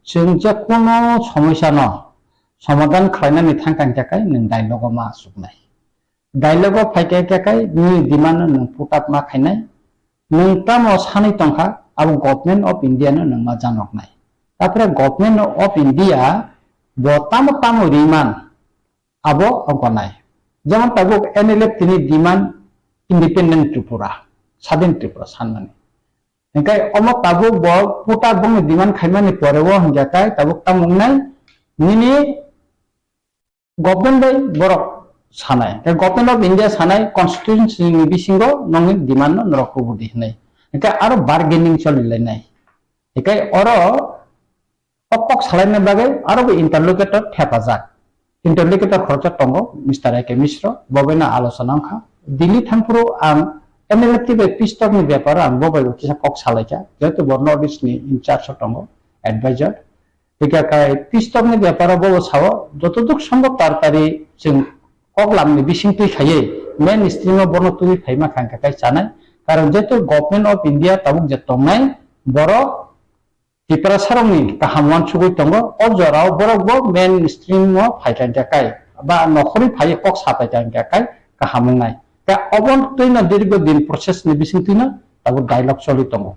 chwng je kono somosya no somadhan khlainani thangkha hingkha kai nwng dialogue o ma achuknai. Dialogue o phaikha hingkha kai nini demand no nwng put up ma khainai. Nwng tamo sanwi tongkha abo Government of India no nwng ma janoknai. Tapore Government of India bo tamo tamo riman abo wngkha nai. Jemon tabuk N L F tini demand independent Tripura, sadin Tripura sanmani. Hingkai omo tabuk bo puta bongni demand khaimani pore o hingkha kai tabuk tamo wngnai nini government bai borok sanai. Hingkhe Government of India sanai constitution ni bisingo nongni demand no norok kubudi hinai. Hingkhe aro bargaining choli lainai. Hingkhe oro O kok salaina bagwi aro bo interlocutor thepajak. Interlocutor khoroksa tongo, Mister A K Misro, bo bai no alochona wngkha. Delhi thangphuru ang M L F T bai peace talk ni beparo ang bo bai bo kisa kok salaikha, jehetu bo North East ni in charge o tongo, advisor. Hingkha kai peace talk ni beparo bo bo sao, jotoduk sombhob taratari chwng kok lamni bisingtwi khaiwi mainstream o bono twiwi phaima kha hingkha kai chanai. Karon jehetu Government of India tabuk je tongnai, borok Tiprasarokni kaham uansugwi tongo, o jorao borokbo mainstream-o phai kha hingkha kai, ba nokhorwi phaiwi kok sa phai kha hingkha kai kaham wngnai. Tei obo twino dirgo din process-ni bisingtwino tabuk dialogue choli tongo.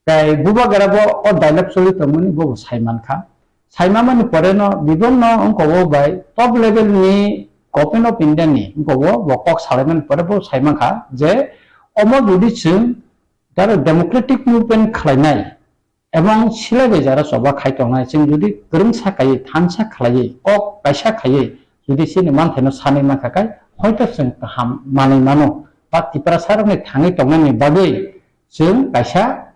Tei bubagrabo o dialogue choli tongmani bobo sai mankha. Saimamani pore no bibonno wngkha o bai top level ni Government of India ni wngkha o bo kok salaimani pore bo saimankha je omo jodi chwng jara democratic movement khlainai ebong silai bai jara choba khai tongnai chwng jodi kwrwngsa khaiwi thansa khlaiwi kok kaisa khaiwi jodi chini manthaino sanwi mankha khai hoito chwng kaham manwi mano ba Tiprasa rokni thangwi tongnani bagwi chwng kaisa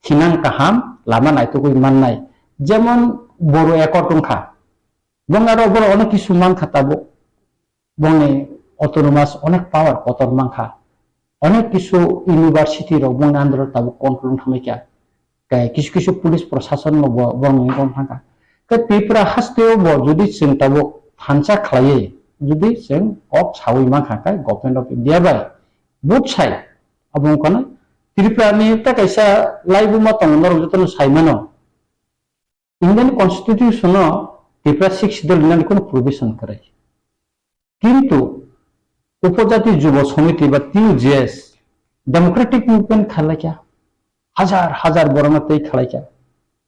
thinang kaham lama naitugwi mannai. Jemon Boru Accord wngkha, bong aro borok onek kisu mankha tabuk, bongni autonomous onek power kotor mankha, onek kisu university rok bongni under o tabuk control wngkha, tei kisu kisu police prosason no bo bongni wngkha. Tei Tripura haste o bo jodi chwng tabuk thansa khlaiwi jodi chwng kok sawi mankha khe Government of India bai both side abo wngkha na Tripura ni ta kaisa laibuma tongo norok jotono saimano. Indian Constitution o Tripura Sixth Schedule hinani kono provision kwrwi. Kintu Upojati Jubo Samiti ba T U J S democratic movement khalaikha, hajar hajar borokno tei khalaikha.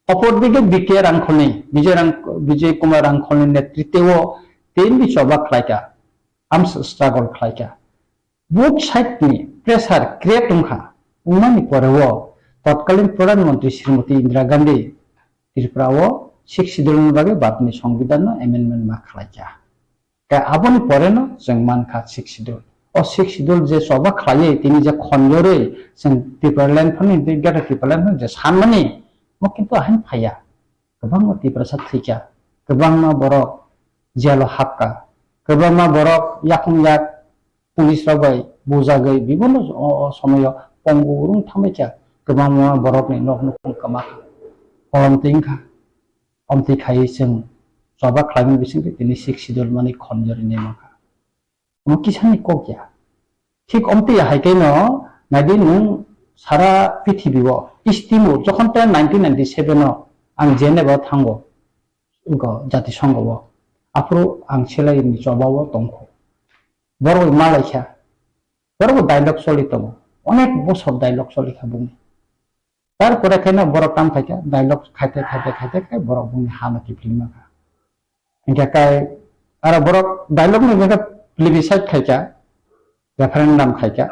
Opor dige B K Rangkholni, Bijay Rang-, Bijay Kumar Rangkholni netritwo tei choba khlaikha, arms struggle khlaikha. Both side ni pressure create wngkha, wngmani pore o totkalin Pradhan Mantri Srimati Indira Gandhi Tripura o Sixth Schedule ni bagwi bapni Songbidan no amendment ma khlaikha. Khe aboni pore no chwng mankha Sixth Schedule. O Sixth Schedule je choba khlaiwi tini je khonjorwi chwng Tipraland phani, Greater Tipraland phani je sanmani, mo kintu ahain phaiya. Kwbangma Tiprasa thwikha, kwbangma borok jail o hapkha, kwbangma borok yakung yak police rok bai bujagwi bibonno o, o somoyo pongo rwng thangbaikha, kwbangma borokni nok nukhung kwmakha, kolom twi wngkha. Omtwi khaiwi chwng choba khlaimani bisingtwi tini Sixth Schedule mani khonjorwi nai mankha. Omo kisani kok ya. Thik omtwi ya hai khe no naidi nwng sara prithibi o East Timor jokhon te nineteen ninety-seven o ang Geneva o thango, wngkha Jatisongho o. Aphuru ang selai ni choba o tongkho. Borok bai malaikha. Borok bo dialogue choli tongo. Onek bosor dialogue choli kha buni. Tarpore khe no borok kam khaikha, dialogue khaite, khaite, khaite, khe borok buni ha no kiphilma kha. Hingkhe kai aro borok dialogue no hingkhe plebiscite khaikha, referendum khaikha.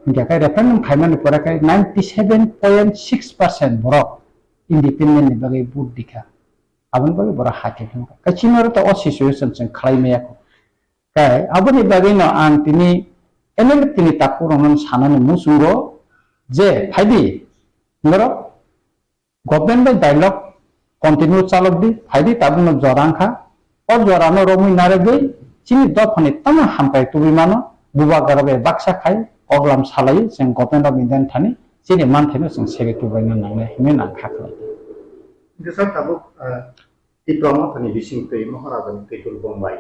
Hingkhe kai referendum khaimani pore kai ninety seven point six percent borok independent ni bagwi vote dikha. Aboni bagwi borok hakhe philkha. Kai chini oro to o situation chwng khlai maya kho. Kai aboni bagwi no ang tini N L F T ni takhuk rok no sanani muchungo je phaidi norok government bai dialogue continue chalok di, phaidi tabuk no jora wngkha. O jora no romwi narwgwi chini dophani tamo hamkrai tubui mano, bubagra bai baksa khai koklam salai chwng Government of India ni thani chini manthai no chwng segwi tubuina nangnai hinwi nang kha khlai. Hingke sir tabuk, ah, Tipra Mothani bising twi Maharaja ni twi tubung bai.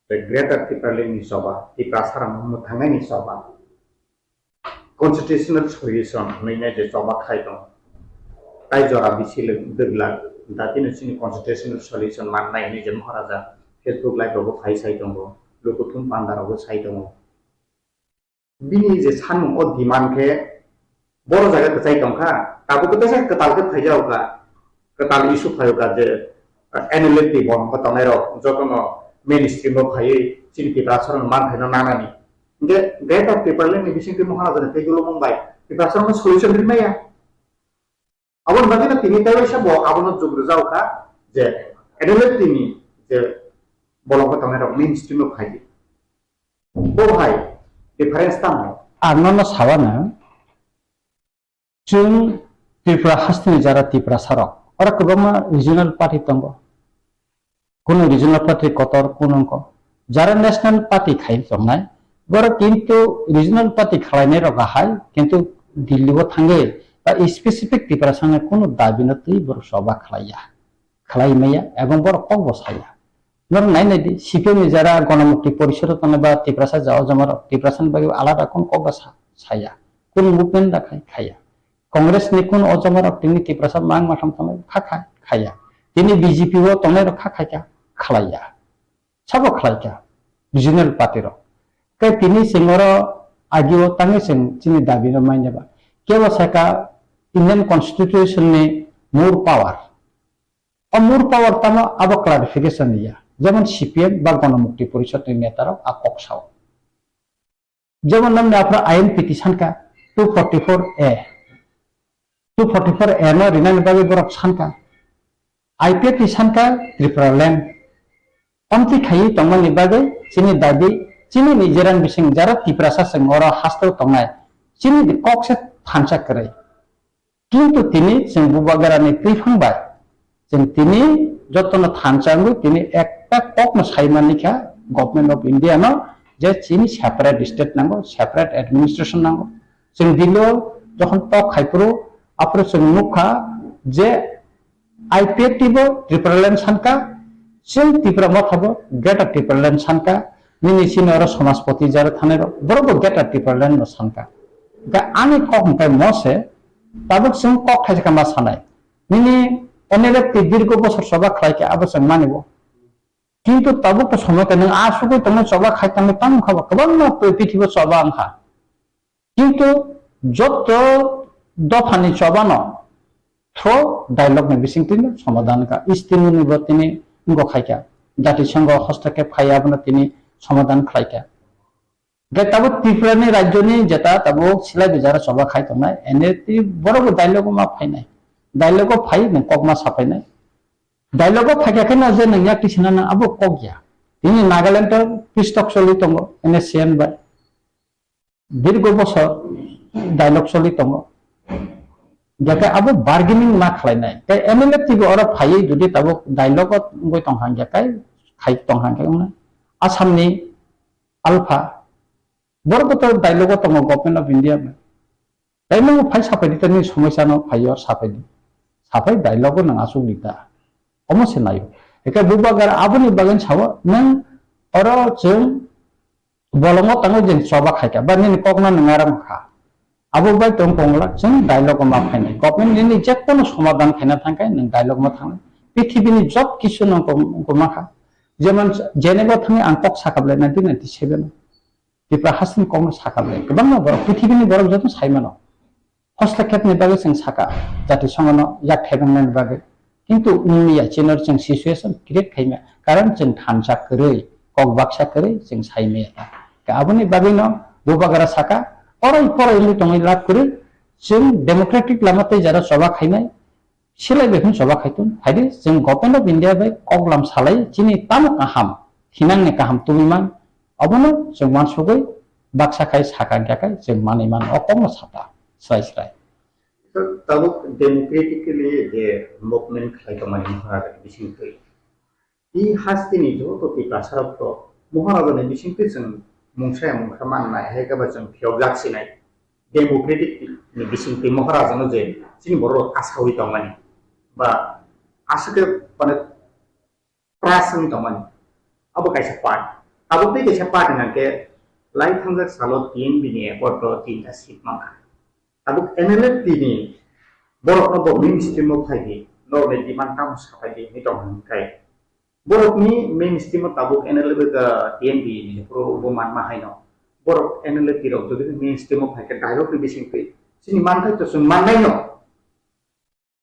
Tei Greater Tipraland ni choba, Tiprasa rok no mwthangnaini choba, constitutional solution hwnwi nai je choba khai tong. Tai jora bisi le dwglak, datino chini constitutional solution mannai hwnwi je Maharaja Facebook live rogo phai sai tongo, lukuthum panda rogo sai tongo. Bini je sanmung o demand khe boro jaga kwchai tongkha, tabuk khe teisa kwtal khe phaijao kha, kwtal issue phaio kha je, ah, N L F T bolong khe tongnai rok jotono mainstream o phaiwi chini Tiprasa rokno manthaino nanani. Hingkhe Greater Tipraland ni bisingtwi Maharaja ni tei dulumung bai Tiprasa rokno solution ri maya. Aboni bagwi no tini tei waisa bo abono jug rwjak kha je N L F T ni je bolong khe tongnai rok mainstream o phai di. Bo hai difference tamo? Ang nono sawano, chwng Tripura hasteni jara Tiprasa rok, oro kwbangma regional party tongo. Kunu regional party kotor, kunu wngkha. Jara national party khai tongnai, borok kintu regional party khlainai rok ahai, kintu Delhi o thangwi ba specific Tiprasa ni kunu dabi no twi borok choba khlaiya, khlai maya, ebong borok kok bo saya. Norok nai nai di, C P M ni jara Ganamukti Porishad o tongnai ba Tiprasa ja o jama rok, Tiprasa ni bagwi alada kunu kok ba sa-, saya, kunu movement da khai, khaya. Congress ni kunu o jama rok tini Tiprasa mang matham tongnai kha khai, khaya. Tini B J P o tongnai rok kha khai kha, khlaiya. Sabo khlai kha, regional party rok. Khe tini chwng oro agi o tangwi chwng chini dabi no manya ba. Kebo saka Indian Constitution ni more power. O more power tamo abo clarification ya. Jemon C P M ba Gonomukti Porishod ni neta rok a kok sao. Jemon nang ni aphra I N P T sanka two forty four A. Two forty four A no rinani bagwi borok sanka. I P F T sanka Tripura land. Amtwi khaiwi tongmani bagwi chini dabi, chini ni jerang bising jara Tiprasa chwng oro hasteo tongnai. Chini di kok se thansa kwrwi. Kintu tini chwng Bubagrani twiphang bai chwng tini jotono thansa wngwi tini ekta kokno sai manikha Government of India no je chini separate state nango, separate administration nango. Chwng Delhi-o jokhon tok khai phuru, aphuru chwng nukha je I P F T bo Tipraland sanka, chwng Tipra Motha bo Greater Tipraland sanka, nini chini oro Somajpati jara thanai rok, borok bo Greater Tipraland no sanka. Hwnkhe ani kok hwnkhe mo se, tabuk chwng kok thaisa khe ma sanai. Nini N L F twi dirgo bosor choba khlai khe abo chwng mani bo. Kintu tabuk to somoy khe nwng asugwi tongnai choba khai tongnai tamo wngkha ba, kwbangma prithibo choba wngkha. Kintu joto dophani chobano through dialogue ni bisingtwi no somadhan kha. Istimuni bo tini wngkha khaikha. Jatisangho hostokhe phai abono tini somadhan khlaikha. Hwnkhe tabuk Tripura ni rajyo ni jeta tabuk silai bijaro choba khai tongnai. Ene twi borok bo dialogue o ma phainai. Dialogue o phai nwng kok ma saphainai. Dialogue o phaikha khe no je nwng yak tisina nang abo kok ya. Tini Nagaland o pistok choli tongo N S C N bai. Dirgo bosor dialogue choli tongo. Hwnkhe abo bargaining ma khlainai. Tei M L A twi bo oro phaiwi jodi tabuk dialogue o wngwi tong hang khe kai khai tong hang khe wngna. Assam ni Alpha. Borok bo to dialogue o tongo Government of India bai. Tei nang phai sapai di tei nini somosya no phai yo sapai di. Sapai dialogue o nang asuk di ta. Omo se nayo. Eke Bubagra aboni bagwi sao nang oro chwng bolongo tango je choba khaika ba nini kok no nang aram kha. Abo bai tong kongla chwng dialogue o ma phainai. Government nini je kono somadhan khaina thangkai nang dialogue ma thangnai. Pithibini job kisu nang kong-, kongma kha. Jemon Geneva thangwi ang kok sakap lai nineteen ninety-seven. Tipra hasteni kokno sakha ble. Kwbangma borok, pithibini borok joto sai mano. Hostakhetni bagwi chwng sakha, jatisongono yak thaibangnani bagwi. Kintu wngya, chini chwng situation create khaimya. Karon chwng thansa kwrwi, kok baksa kwrwi chwng sai maya ta. Ka aboni bagwino Bubagra sakha, orai porai wngwi tongwi lab kwrwi, chwng democratic lama tei jara choba khainai, Silai bai phano choba khai tong. Phaidi, chwng Government of India bai koklam salai, chini tamo kaham, thinangni kaham tubui man, obono chwng uansugui baksa khai sakha hwnkha khai chwng manwi mano, o kokno sata, srai srai. Tabuk democratically je movement khlai tongmani Maharajani bisingtwi. I hasteni joto Tiprasarok to Maharajani bisingtwi chwng mungsa ya mungsa mannai, hai khe ba chwng phiyokjak sinai. Democratic ni bisingtwi Maharajano je chini borok asaui tongmani ba aswk khe mane trust wngwi tongmani, abo kaisa part. Abo tei kaisa part hwnkhe lai thangjak salo T N B ni accord o tinta seat mankha. Abo N L F T ni borokno bo mainstream o phai di, norokni demand tamo saphai di hinwi tong hwn khe. Borokni mainstream o tabuk N L F ka T N B ni phuru bo manma haino. Borok N L F T rok jodi mainstream o phai khe dialogue ni bisingtwi chini manthai to chwng mannai no.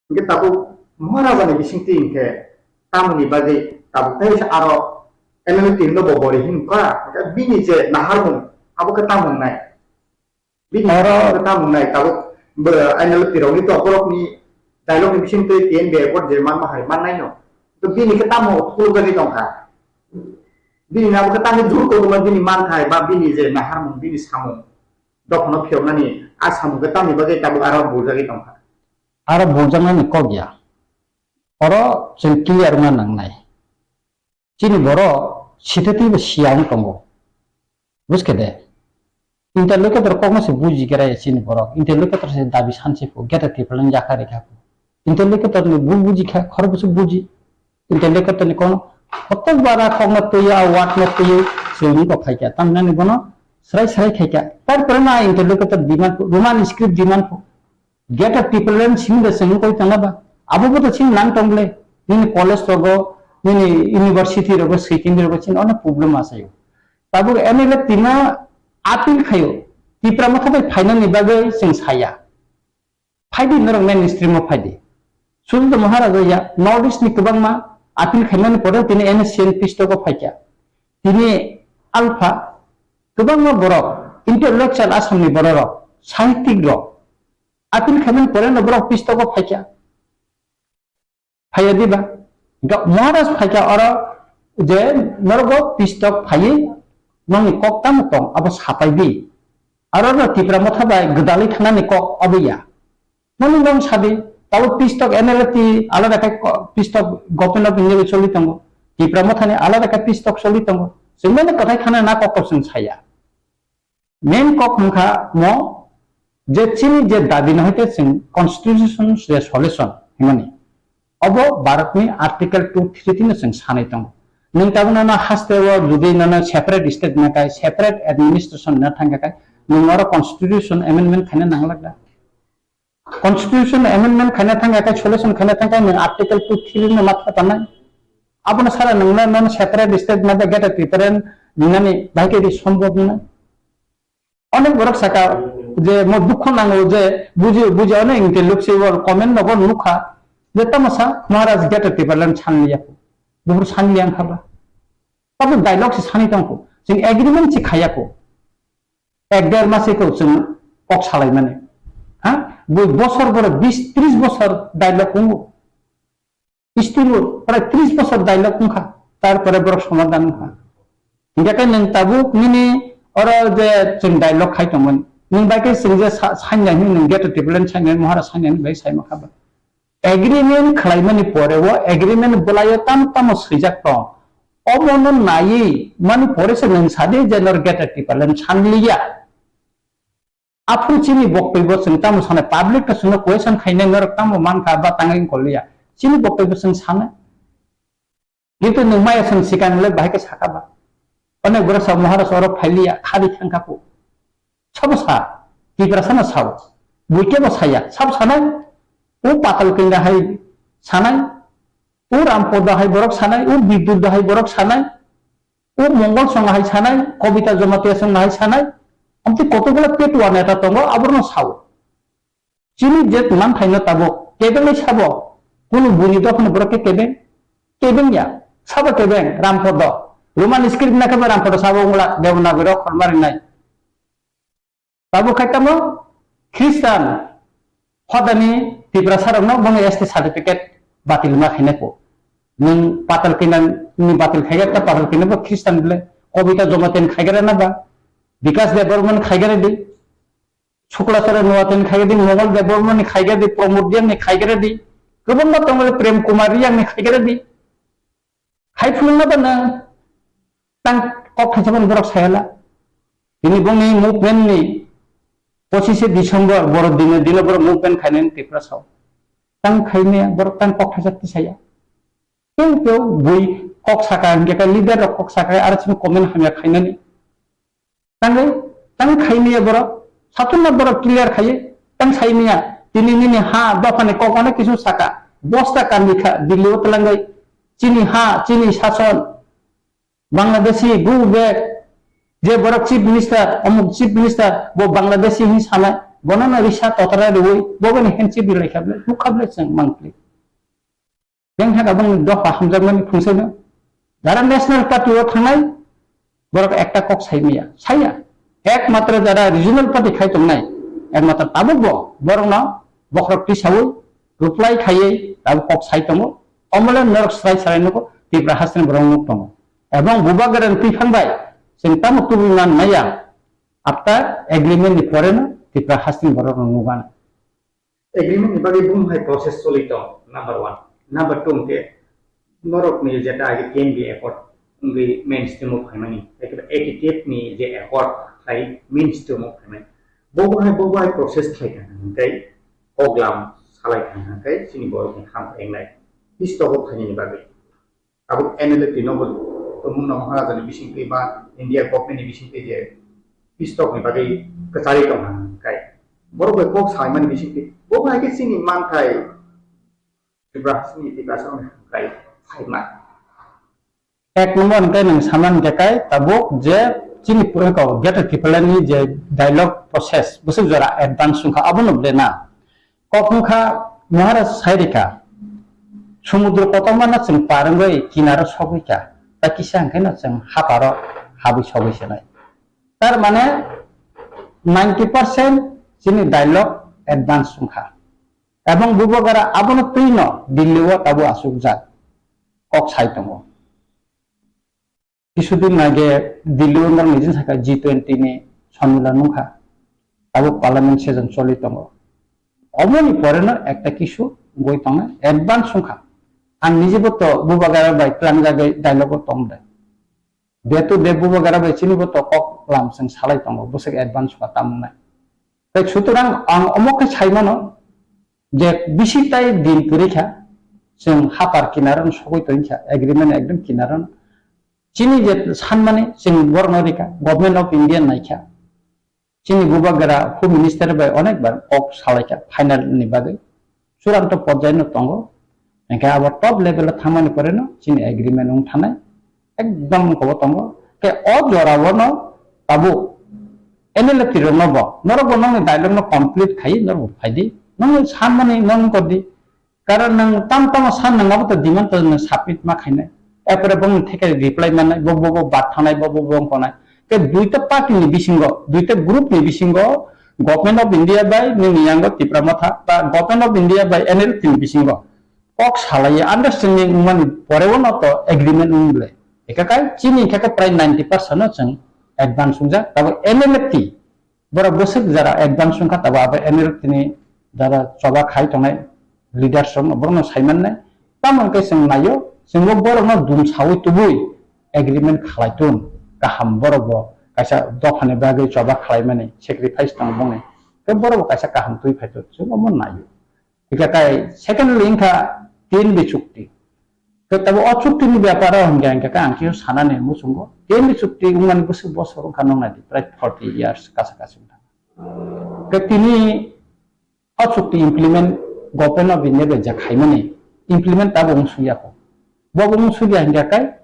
Hingke tabuk Maharaja ni bisingtwi hingke tamoni bagwi tabuk tei aro N L F T no bo bori hin kha. Hingke bini je naharmung abo khe tamo wngnai. Bini oro khe tamo wngnai tabuk bo N L F T rok ni to borok ni dialogue ni bisingtwi T N B accord je manma hai mannai no. To bini khe tamo khuluk jagwi tong kha. Bini abo khe tamni jur kokma bini manthai ba bini je naharmung bini samung dophano phiyoknani a samung khe tamni bagwi tabuk aro buljagwi tong kha. Aro buljaknani kok ya. Oro chwng clear wngna nangnai. Chini borok sithatwi bo siya wng tongo. Buskhe de? Interlocutor kokno se buji khe raya chini borok. Interlocutor se dabi sanse pho, geta Tipraland yakha rikha pho. Interlocutor ni bu buji kha, khorokbo se buji. Interlocutor ni kono hotok bara kokno twiya, word no twiwi, se wngwi kok khaikha. Tamni bono srai srai khaikha. Tarpore na interlocutor demand pho, Roman script demand pho. Greater Tipraland simi da chwng koi tongna ba. Abo bo to chini nang tong le. Nini college rogo, nini university rogo, secondary rogo chini ono problem asayo. Tabuk M L A tima appeal khayo. Tipra Motha bai phainani bagwi chwng saya. Phaidi norok mainstream o phaidi. Sudhu Maharaja ya, North East ni kwbangma appeal khaimani pore tini N S C N peace talk o phaikha. Tini alpha kwbangma borok, intellectual Assam ni borok rok, sahittik rok, appeal khaimani pore no borok peace talk o phaikha. Phaiya diba? Ga-, Maharaj phaikha oro je norok peace talk phaiwi nongni kok tamo tong abo sapai di. Aro no Tipra Motha bai gwdalwi thangnani kok abo ya. Noni nong sadi, tabo peace talk N L F T alada khe ko-, peace talk Government of India bai choli tongo. Tipra Mothani alada khe peace talk choli tongo. Chwng mani kwthai thana na kok kok chwng saya. Main kok wngkha mo je chini je dabi no hoite chwng constitution je solution hwnmani. Obo Bharatni Article two three tino chwng sanai tongo. Nwng tabukno no haste o jodi nono separate state na kai, separate administration na thangkha kai, nwng oro constitution amendment khaina nanglak da. Constitution amendment khaina thangkha kai, solution khaina thangkha kai, nwng Article two three no matha tanai. Abono sara nwngno nono separate state na ba Greater Tipraland nani bahai khe di sombhob nai. Onek borok saka je mo dukho nango je buji, buji onek intellectual comment nogo nukha je tamo sa Maharaj Greater Tipraland sanliya. Buphuru sanliya wngkha ba. Abo dialogue se sani tongkho. Chwng agreement se khayakho. Ek der mas ekho chwng kok salaimani. Ha? Bui bosor boro bis tris bosor dialogue wngo. Still prai tris bosor dialogue wngkha. Tarpore borok somadhan wngkha. Hingkhe khe nwng tabuk nini oro je chwng dialogue khai tongmani. Nwng bai khe chwng je sa-, sanya hwnwi nwng Greater Tipraland sanya hwnwi Maharaj sanya hwnwi bai saima kha ba. Agreement khwlaimani pore o agreement bwlaio tamo tamo swijak tong. Omono naiwi mani pore se nwng sadi je nor Greater Tipraland sanliya. Aphuru chini boktoi bo chwng tamo sanai, public no chwngno question khainai norok tamo mankha ba tangwi wngkoliya. Chini boktoi bo chwng sanai. Kintu nwng maya chwng sikang le bahai khe sakha ba. Onek borok sa Maharaj oro phailiya, khadi thangkha kho. Sabo sa, Tiprasa no sao. Buikhe bo saya, sabo sanai. O Patal Kanya hai sanai. O Rampoda hai borok sanai, o Bidur da hai borok sanai. O Mongol Song hai sanai, Kobita Jamatia Song hai sanai. Amtwi kotokgola petua neta tongo, aborno sao. Chini je manthaino tabuk kebengwi sabo, kunu buini dophani borok khe kebeng, kebeng ya, sabo kebeng, Rampodo. Roman script na khe bo Rampodo sabo wngla, Devanagari rok khorma rinai. Tabuk khai tamo Christian hodani Tiprasa rokno bono S T certificate batil ma khainai kho. Nwng Patal Kanya ni batil khaiga ta Patal Kanya bo Christian bole, Kobita Jamatia ni khaigara na ba, Bikas Debbarma ni khaigara di. Sukla Chara Noatia ni khaigadi, Mongol Debbarma ni khaigadi, Pramod Reang ni khaigadi, kwbangma tongo le Prem Kumar Reang ni khaigadi. Hai phunukna ba nwng tang kok thaisa phano borok sayala. Tini bongni movement ni pochishe December borok dino dino borok movement khainani Tiprasa o. Tang khaimaya borok tang kok thaisa tisaya. Tei tei bui kok saka hingke khe leader rok kok saka aro chini comment hamya khainani. Tangwi, tang khaimaya borok, satung na borok clear khaiye, tang saimaya, tini nini ha, dophani kok onek kisu saka, bosta kandi kha, Delhi o twlangwi, chini ha, chini sason, Bangladeshi, go back, je borok chief minister, omuk chief minister, bo Bangladeshi hin sanai, bono no risa totara rwi, bo bini handshake rilai kha ble, nukha ble chwng mangpli. Beng thaka bang dopha hamjakmani phungsaino. Jara National Party o thangnai, borok ekta kok sai maya, saya. Ekmatro jara regional party khai tongnai, ekmatro tabuk bo, borokno bokhorok tisaui, reply khaiwi, tabuk kok sai tongo. Omole norok srai srai nugo, Tipra hasteni borok nuk tongo. Ebong bubagra ni twiphang bai, chwng tamo tubui man maya, after agreement ni pore no, Tipra hasteni borok no nugana. Agreement ni bagwi bum hai process choli tong, number one. Number two hwnkhe norok ni jeta age K M B accord wngwi mainstream o phaimani, ekhe A T T F ni je accord khai mainstream o phaimani. Bo bo hai, bo bo hai process khai thang hwnkhe kok lam salai thang hwnkhe chini borok ni ham engnai. Bis togo phainani bagwi. Abo N L F T nogo tongmung no Maharaja ni bisingtwi ba India government ni bisingtwi je peace talk ni bagwi kwcharwi tong kha hwnkhe borok bai kok saimani bisingtwi bo hai khe chini manthai Tiprasa ni Tiprasa rok ni hamkrai phaima. Ek number hwnkhe nwng sama hwnkhe kai tabuk je chini pura kok Greater Tipraland ni je dialogue process bwswk jora advance wngkha abono ble na. Kok wngkha Maharaj sairikha, Sumudro kotorma no chwng par wngwi kinaro sogwi kha, tei kisa hwnkhe no chwng haparo habwi sogwi se nai. Tar mane ninety percent chini dialogue advance wngkha. Ebong Bubagra abono twi no Delhi o tabuk achukjak kok sai tongo. Kisudin nage Delhi o norok nijin saka G twenty ni sonmilan wngkha. Tabuk parliament session choli tongo. Oboni pore no ekta kisu wngwi tongnai advance wngkha. Ang nijibo to Bubagra bai tlangjagwi dialogue o tong de. Day to day Bubagra bai chini bo to kok lam chwng salai tongo, bwswk advance wngkha tamo wngnai. Tei sutorang ang omo khe sai mano je bisi tai din kwrwi kha, chwng hapar kinaro sogwi tongwi kha, agreement ekdom kinaro. Chini je sanmani chwng borokno rikha, Government of India naikha. Chini Bubagra Home Minister bai onek bar kok salaikha final ni bagwi. Churanto porjai no tongo. Hingke abo top level o thangmani pore no chini agreement wng thanai. Ekdom wngkha bo tongo. Ke o jora o no tabuk N L F T rok no bo, norok bo nokni dialogue no complete khai norok bo phai di. Nokni sanmani nokni kor di. Karon nwng tamo tamo san nwng abo to demand to nwng submit ma khainai. Erpore bongni theke reply mannai, bo, bo, bo bat thangnai, bo, bo, bo wng tongnai. Tei duita party ni bisingo, duita group ni bisingo Government of India bai nini yango Tipra Motha, ba Government of India bai N L F T ni bisingo kok salai understanding wngmani pore o no to agreement wng ble. Eka kai chini khe khe prai ninety percent no chwng advance wngjak, tabo N L F T borok bwswk jora advance wngkha, tabo abo N L F T ni jora choba khai tongnai leaders rok no borok no sai mannai. Tamo hwnkhe chwng naio, chwngbo borok no dum saui tubui agreement khalai tun kaham, borok bo kaisa dopha ni bagwi choba khlai mani sacrifice tong bongni, tei borok bo kaisa kaham twi phai tun, chwng omo naio. Hingkha kai secondly wngkha T N V chukti. Khe tabo o chukti ni bepar o hingkha hingkha khe ang khe sanani muchungo. T N V chukti wngmani bwswk bosor wngkha nung naidi, prai forty years kasa kasa wngkha. Khe tini o chukti implement Government of India bai je khaimani implement tabo wng suyakho. Bo wng suya hingkha kai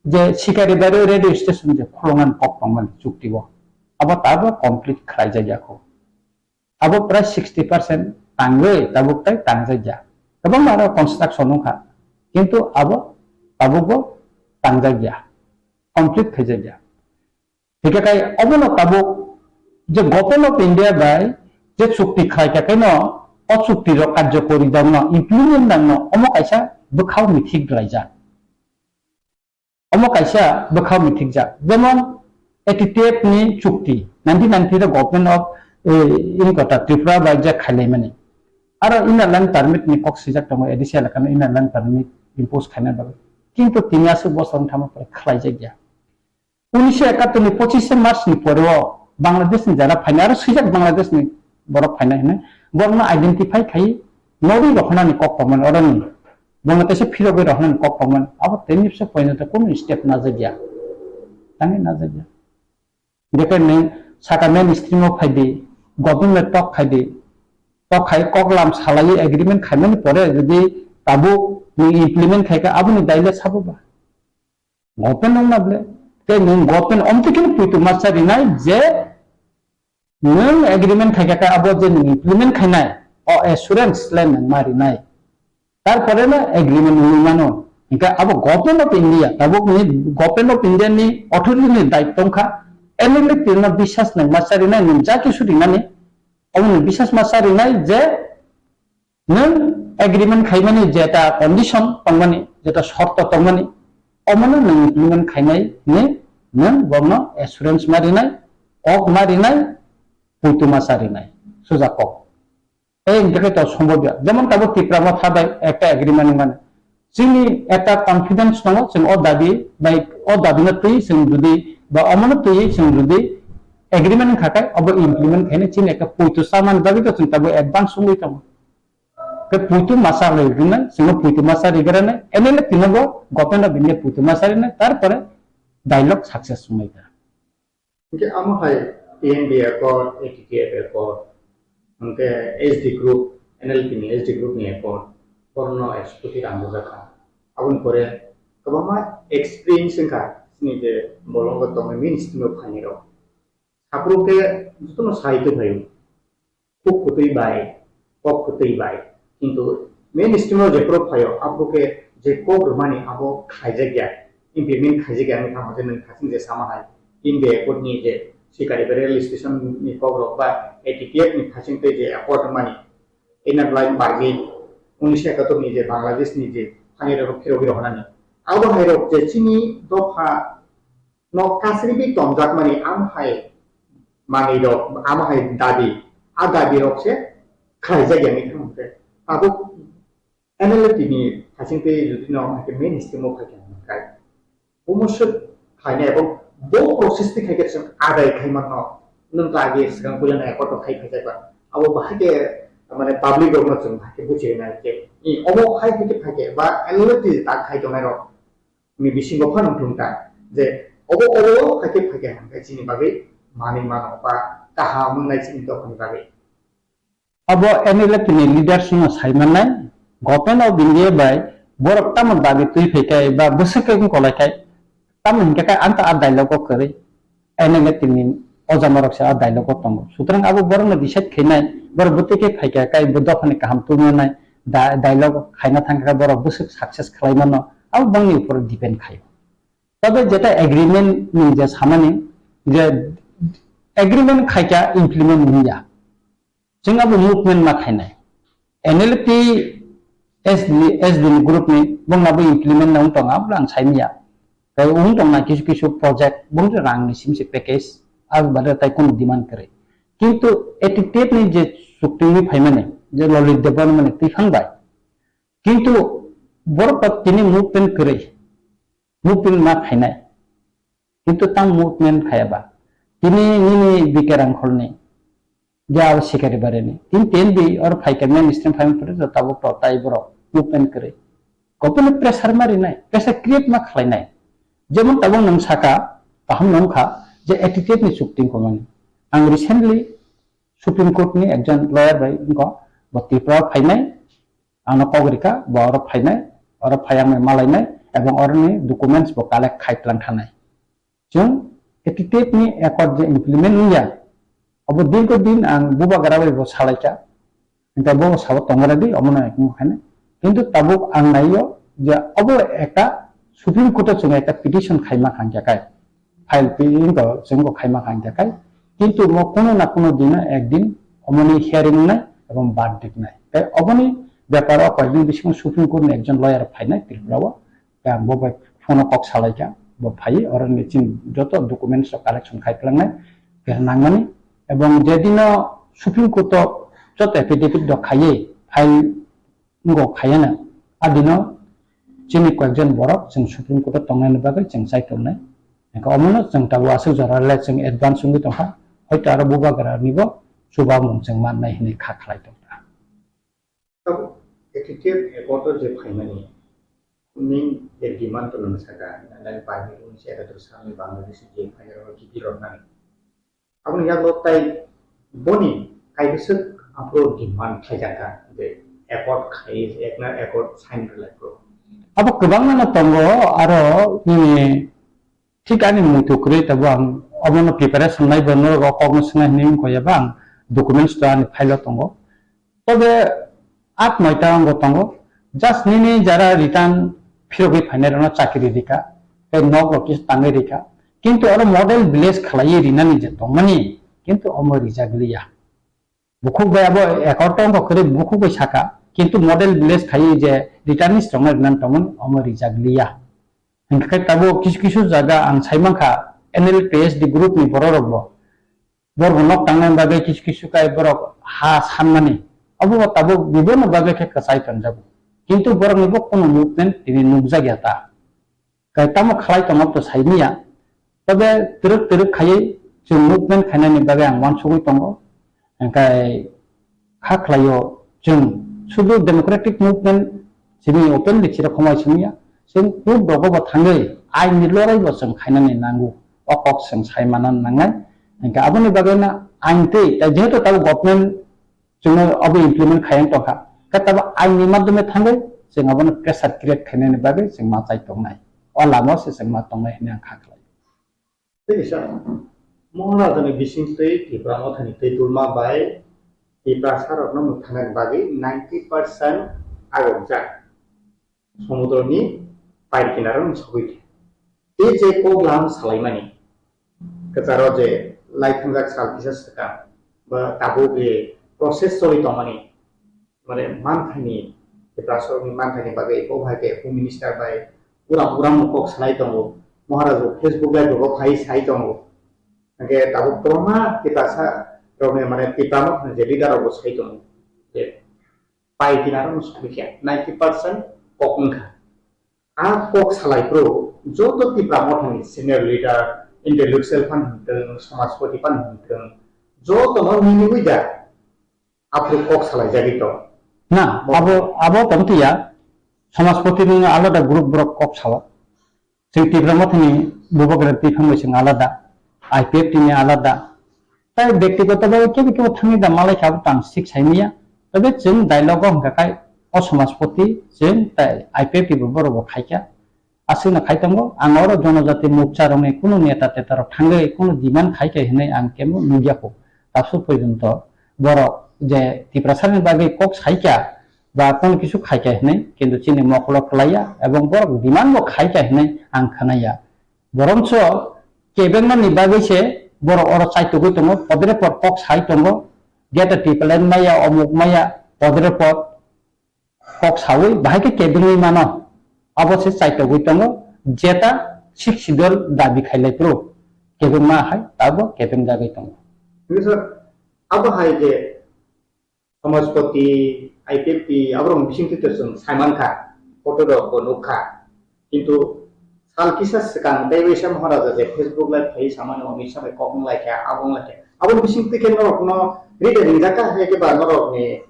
je Sikari Bari radio station je khulungan kok tongmani chukti o. Abo tabo complete khlai jakya kho. Abo prai sixty percent tangwi tabuk tai tangjak ya. Kwbangma aro construction wngkha, kintu abo tabukbo tangjak ya, complete khaijak ya. Hingkhe kai obono tabuk je Government of India bai je chukti khlai kha khe no, o chukti rok karjokori dangno, implement dangno, omo kaisa bwkhao mithik laijak. Omo kaisa bwkhao mithikjak, jemon A T T F ni chukti, nineteen ninety the Government of, eh, in kota Tripura bai je khailaimani. Aro Inner Line Permit ni kok swijak tongo, A D C elaka no Inner Line Permit impose khaina bagwi. Kintu tini aswk bosor wng thangma pore khlaijak ya. Unisho ekattor ni pochishe March ni pore o Bangladesh ni jara phaina aro swijak Bangladesh ni borok phaina hinwi borokno identify khai norwi rohornani kok tongmani, oroni bongno teisa phirogwi rohornani kok tongmani, abo tei nipsa pointo kunu step najak ya, tangwi najak ya. Jekhe neng saka mainstream o phaidi, government talk khaidi, talk khai kok lam salaiwi agreement khaimani pore jodi tabuk neng implement khaikha aboni daile sabo ba? Government wngna ble. Tei nwng government omtwi kheno poito masa rinai je nwng agreement khaikha khe abo je nwng implement khainai, o assurance le nwng ma rinai. Tarpore no agreement wngwi mano. Hingkhe abo Government of India, tabuk ni Government of India ni authority ni daitto wngkha, N L F T no biswas nwng masa rinai, nwng ja kisu rinani, omo nwng biswas masa rinai je nwng agreement khaimani jeta condition tongmani, jeta shorto tongmani, omono nwng implement khainai hinwi nwng borokno assurance ma rinai, kok ma rinai, poito masa rinai, suja kok. Tei hingkhe to sombobya. Jemon tabuk Tipra Motha bai ekta agreement wngmani. Chini ekta confidence tongo, chwng o dabi bai, o dabi no twi chwng jodi ba omono twi chwng jodi agreement wngkha khe obo implement khainai chini ekta poito chamani bagwi to chwng tabuk advance wngwi tongo. Tei poito masa rwgwinai, chwngno poito masa rwgwinai, M L A tinobo Government of India poito masa rwnai, tarpore dialogue success wngnai ta. Hingke amo hai T N V accord, A T T F accord, hingke S D group, N L P ni S D group ni accord, borno executive ang bujakha. Aboni pore kwbangma experience wngkha, chini je bolongo tongnai mainstream o phainai rok. Saphuru khe jotono sai tongphaio. Kuk kwtwi bai, kok kwtwi bai, kintu Mainstream o jephuru phaio, abo khe je kok rwmani abo khlaijakya, implement khaijakya wngwi thangma je nwng thasing je sama hai, India Accord ni je sikari ba rail station ni kok rok ba A T T F ni thasing tei je accord wngmani, Inner Line Permit, unisho ekatur ni je Bangladesh ni je thani rok phirogwi rohornani. Abo hai rok je chini dopha no kasribi tonjakmani am hai manwi rok, am hai dabi, a dabi rok se khlaijak ya wngwi thangkhe. Tabuk N L F T ni thasing tei jodi no hake mainstream o phaikha hwnkhai, omo swk khlainai abo bo process ni khaikhe chwng adai khai mano. Nwng to age swkang puila na accord rok khai phaijak ba. Abo bahai khe mane public rok no chwng bahai khe buchi rwnai je, i omo hai hai khe phaikhe ba N L F T ta khai tongnai rok ni bisingo phano wngthung ta je obo obo hai khe phaikha hwnkhai chini bagwi manwi mano ba kaham wngnai chini dophani bagwi. Abo N L F ni leaders no sai mannai, Government of India bai borok tamo dabi twi phai khe ba bwswk khe wng kolai khe, tamo hinkhe khe ang ta a dialogue o kwrwi, N L F ni o jama rok se a dialogue o tongo. Sutrang abo borok no decide khainai, borok bwtwi khe phai khe kai bo dophani kaham twi manai, da-, dialogue khaina thang khe borok bwswk success khlai mano, abo bangni upor depend khaio. Tabe jeta agreement ni je samani je agreement khaikha implement wngya. Chwng abo movement ma khainai. N L F T S D, S D ni group ni bongna bo implement na wng tongo, abo ang saimanya. Tei wng tongna kisu kisu project bong rang ni simse package, abo bade tai kono demand kwrwi. Kintu A T T F ni je chukti ni phaimani, je Lalit Debbarma ni twiphang bai. Kintu borok tini movement kwrwi, movement ma khainai. Kintu tang movement khaya ba. Tini nini B K Rangkholni, je abo Sikari Barini. Tin ten bi or phaikha mainstream phaima pore to tabuk to tai borok movement kwrwi. Government pressure ma rinai, pressure create ma khlainai. Jemon tabuk nwng saka, kaham nung kha, je A T T F ni chukti wngkha mani. Ang recently Supreme Court ni ekjon lawyer bai wngkha, bo Tripura o phainai, ano kok rikha, bo oro phainai, oro phai ang bai malainai, ebong oroni documents bo collect khai tlang thanai. Chwng A T T F ni accord je implement wngya, abo dirgo din ang bubagra bai bo salaikha, hingkhe bo sabo tongo ready, omono ekung khainai. Kintu tabuk ang naio je obo ekta Supreme Court o chwng ekta petition khaima kha hingkhe kai, file pi-, wngkha, chwng bo khaima kha hingkhe kai. Kintu mo kuno na kuno dino ekdin omoni hearing wngnai ebong verdict wngnai. Tei oboni beparo koyekdin bisingo Supreme Court ni ekjon lawyer phainai Tripura o. Tei ang bo bai phone o kok salaikha, bo phaiwi oro ni chini joto documents rok collection khai tlangnai, khe nangmani. Ebong je dino Supreme Court o joto affidavit rok khaiwi file wngkha khayana, a dino chini koyekjon borok chwng Supreme Court o tongnaini bagwi chwng chai tongnai. Hingkhe omono chwng tabuk aswk jora le chwng advance wngwi tongkha, hoito aro bubagra nibo chubamung chwng mannai hinwi kha khlai tongkha. Tabuk A T T F accord o je phaimani, nini je demand to nwng saka, nang permit wngse ekatur salni Bangladesh je phainai rok kiphil rok nani. Aboni yago tai boni kaibwswk aphuru demand khlaijakha je accord khai, ekna accord sign rwlai phuru. Abo kwbangma no tongo, aro nini thik ani muitu kwrwi tabuk ang obono preparation nai bo norok o kokno swngnai hinwi wngkha ya ba ang documents to ani file o tongo. Tobe at noita wngbo tongo, just nini jara return phirogwi phainai rokno chakri rikha, tei nok rok kisa tangwi rikha, kintu oro model village khlaiwi rinani je tongmani, kintu omo rijak liya. Bukhuk bai abo accord tongkha kwrwi bukhuk bai saka, kintu model village khaiwi je returnees rokno rinani tongmani omo rijak liya. Hingkhe tabuk kisu kisu jaga ang sai mankha N L P S D group ni borok rok bo. Borok nok tangnani bagwi kisu kisu kai borok ha sanmani. Obo bo tabuk biboni bagwi khe kwchai tonjago. Kintu borokni bo kunu movement tini nukjakya ta. Kai tamo khlai tongo to saimanya. Tobe twrwk twrwk khaiwi chwng movement khainani bagwi ang uansugwi tongo. Hingkhe kha khlaio chwng sudu democratic movement simi openly chira khomai simiya. Chwng court rogo bo thangwi ain ni lorai bo chwng khainani nango. O kok chwng sai manna nangnai. Hingkhe aboni bagwi no ain twi, tei jehetu tabuk government chwngno abo implement khaiya tongkha. Khe tabuk ain ni madhyome thangwi chwng abono pressure create khainani bagwi chwng ma chai tongnai. O lama se chwng ma tongnai hwnwi ang kha khlai. Tei kisa, Mohanrajani bisingtwi Tipra Mothani twi tulma bai Tiprasarokno mwthangnani bagwi ninety percent agomjak, somudroni pair kinaro sogwi khe. Tei je kok lam salaimani, kwcharo je lai thangjak sal kisa swkang, ba tabuk je process choli tongmani, mane manthaini, Tiprasarokni manthaini bagwi bo hai khe Home Minister bai uram uram kok salai tongo, Maharaj bo Facebook live rogo phai sai tongo. Hingke tabuk kwbangma Tiprasa rokni, mane Tipra Motha ni je leader rok bo sai tongo je pai kinaro no sogwi khe ninety percent kok wngkha. A kok salai phuru joto Tipra Motha ni senior leader, intellectual phan hwn thwng, samajpati phan hwn thwng, joto no nini wi da aphuru kok salai jagwi tong. Na, abo, abo tong tiya, samajpati ni alada group borok kok sala. Chwng Tipra Motha ni bubagra twi phang bai chwng alada, I P F T ni alada. Tai bektigoto bhabe kebo kebo thangwi da malai kha, abo tang sik sai manya. Tobe chwng dialogue o hwnkha khai o samajpati chwng tai I P F T bo borok bo khai kha. Aswkno khai tongo, ang oro jonojati mokcha rokni kunu neta teta rok thangwi kunu demand khai kha hinwi ang kebo nukya kho. Tabsuk porjonto borok je Tiprasani bagwi kok sai kha, ba kono kisu khai kha hinwi, kintu chini mokolo kwlaiya, ebong borok demand bo khai kha hinwi ang khnaya. Boroncho kebengmani bagwi se borok oro chaitugwi tongo, podre pod kok sai tongo, geta tipalan maya, omuk maya, podre pod kok sawi bahai khe kebengwi mano, abo se chaitugwi tongo, jeta sixth schedule dabi khailai phuru kebengma hai tabo kebeng jagwi tongo. Hinwi sir, abo hai je Samajpati, I P F T, aborok bising twi to chwng sai mankha, photo rok bo nukha. Kintu sal kisa swkang tei waisa Maharaja je Facebook live phai samani Amit Shah bai kok wng lai kha, abo wng lai kha. Aboni bising twi khe norok no ride ringjak kha, hai khe ba norok ni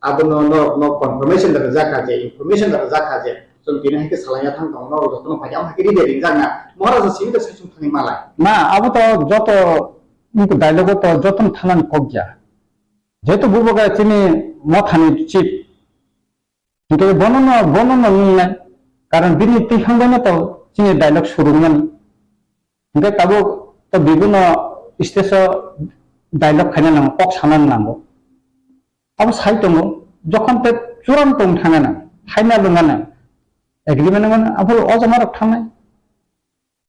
abono norok no confirmation da rijak kha je, information da rijak kha je, chwng tini hai khe salai ya thang tongo, norok joto no phai khe, amo hai khe ride ringjak na. Maharaja simi to sai chwng thangwi malai. Na, abo to joto dialogue o to joto no thanani kok ya. Jehetu bubagra chini mothani chief, hingke bono no, bono no nungnai, karon bini twi hangbai no to chini dialogue surungmani. Hingke tabuk to bibuno stage o dialogue khaina nango, kok sana nango. Abo sai tongo, jokhon te churam tong thangana, final wngana, agreement wngana, abo o jama rok thangnai.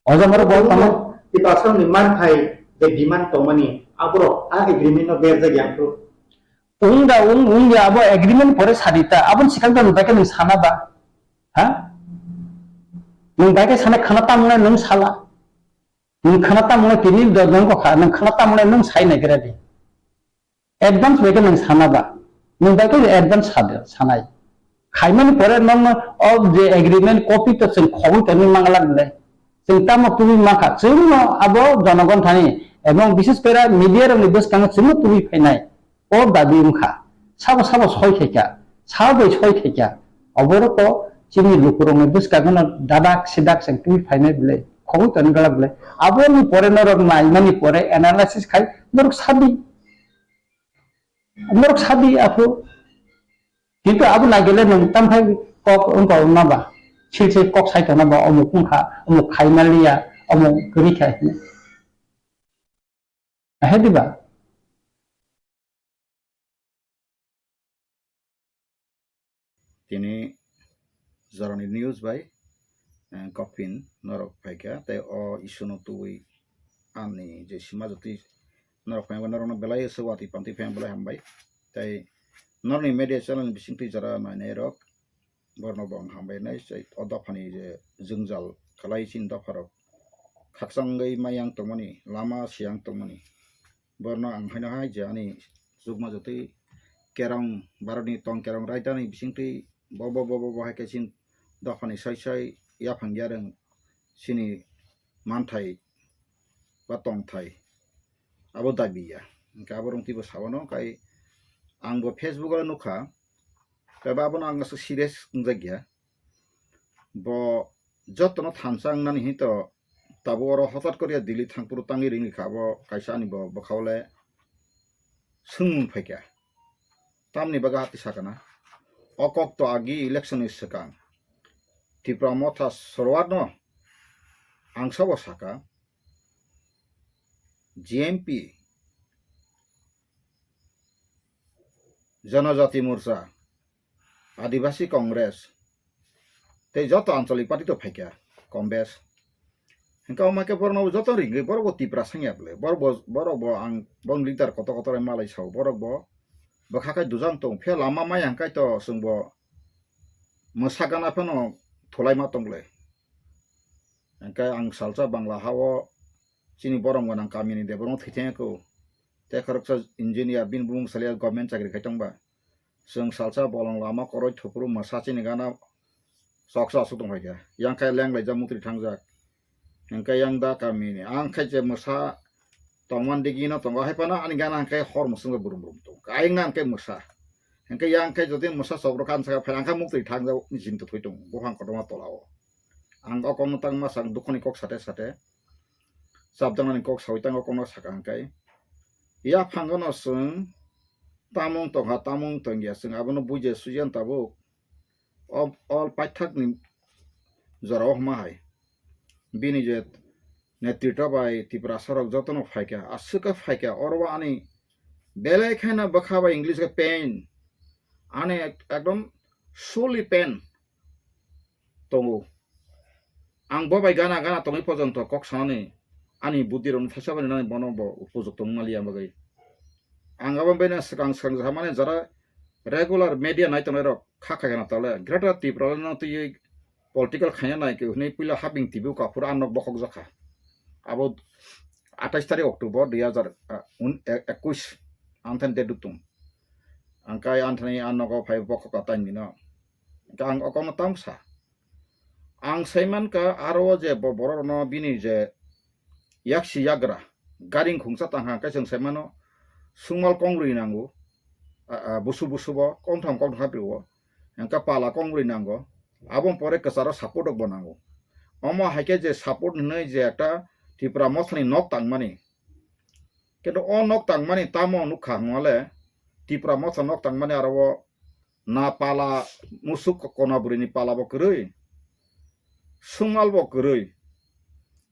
O jama rok bo tamo. Tiprasarokni manthai je demand tongmani, aborok a agreement no berjak ya phuru. Wng da wng, wng ya, abo agreement pore sadi ta, aboni swkang to nwng bai khe nwng sana ba? Ha? Nwng bai khe sana khana tamo nwng sala. Nwng khana tamo tini do nwng kokha, nwng khana tamo nwng sai nai gra di. Advance bai khe nwng sana ba, nwng bai khe advance sa de, sanai. Khaimani pore nono o je agreement copy to chwng khogwi tongwi mangla le. Chwng tamo tubui mankha, chwngno abo jonogon thani, ebong bishes kore media rokni bwskango chwngno tubui phainai. O dabi wngkha. Sabo sabo soi khaikha, sabo bai soi khaikha. Oborok chini lukurokni bwskango dadak sidak chwng tubui phainai bwle, khogwi tongwi glak bwle. Aboni pore norok naimani pore analysis khai norok sadi. Norok sadi aphu. Kintu abo nagele nwng tamthai kok wngkha wngma ba. Silse kok sai tongna ba omuk wngkha, omuk khai maliya, omuk kwrwi kha hinwi. Ahe diba? Tini jorani news bai, eh, kopin norok phaikha, tei o issue no tubui ani je sima jotwi norok phai norokno belai se watwi pantwi phai belai hambai. Tei norokni media channel ni bisingtwi jora nainai rok, borno bo ang hambai nai, tei o dophani je jwngjal kwlai chini dopharok khakchangwi mayang tongmani, lama siyang tongmani, borno ang haino hai je ani chukma jotwi kerong, Bharatni tong kerong raidani bisingtwi bo, bo, bo, bo, bo hai khe chini dophani soi soi yaphang yarwng chini manthai ba tongthai abo dabi ya. Hingke abo rong twibo sawano kai ang bo Facebook o nukha, tei ba abono ang aswk serious wngjak ya. Bo jotono thansa wngnani hinwi to tabuk oro hotat koriya Delhi thangphuru tangwi ringri kha, abo kaisa ani bo bwkhao le swngmung phaikha. Tamni bagwi hati sakana, o kok to agi election ni swkang Tipra Motha Sorwar no ang sabo saka, G M P, Janajati Morcha, Adibasi Congress, tei joto ancholik party to phaikha, Congress. Hingke omo khe borokno joto ringwi borok bo Tipra sangya bwle. Borok bo, borok bo ang, bong leader kotor kotor malai sao. Borok bo bwkha khai dujang tong. Phiya lama maya hingkai to chwng bo mwsa gana phano thulai ma tong le. Hingke ang salsa Bangla hao chini borom gwnang kamini de borok thwi thangya kho. Tei khoroksa engineer bini bumung saliya government chakri khai tongba. Chwng salsa bolong lama koroi thupuru mwsa chini gana choksa aswk tong phaikha. Yang khe leng laijak mukri thangjak. Hingke yang da kamini. Ang khe je mwsa tongman digi no tongo hai phano ani gana hingke hor mwswng burum burum tong. Ayang na hingke mwsa. Hingke yang khe jodi mwsa chobro khan saka phai ang khe mukri thangjak ni chinta thoi tong. Buphang kotorma tola o. Ang o kokno tangma sak dukhoni kok sate sate. Chapjaknani kok sawi tango kokno saka hingke. Yaphango no chwng tamung tongkha, tamung tongya, chwng abono bujiya sujiya tabuk. O, o paithakni jorao hwnma hai. Bini je netrito bai Tiprasa rok jotono phaikha, aswk khe phaikha, oro o ani belai kheno bwkha bai English khe pain. Ani ek-, ekdom surely pain tongo. Ang bo bai gana gana tongwi porjonto kok sanani ani buddhi rokno thaisa bai nani bono bo upojukto wngmaliya bagwi. Ang abo bini swkang swkang samani jara regular media nai tongnai rok kha khai gana tole Greater Tipraland no twiwi political khaina nai khe hwnwi puila habing T V o kaphuru ang nok bokhok jakha. Abo atais tarik October dui hazar, ah, un-, e-, ekwis ang thani date dutung. Ang kai ang thani ang nogo phai bokhok atai nino. Ang o kokno tamo sa. Ang sai mankha aro o je bo borok rokno bini je yaksi yagra garing khungsa tangkha hwnkhe chwng sai mano sungmal kongrwi nango, a, a, busu busu bo kongtham kongtham prio, hwnkhe pala kongrwi nango, aboni pore kwcharo support rok bo nango. Omo hai khe je support hinwi je ekta Tipra mothani nok tangmani, kintu o nok tangmani tamo nukha hwnmale Tipra motha nok tangmani aro o na pala musuk kona bwrwini pala bo kwrwi, sungmal bo kwrwi,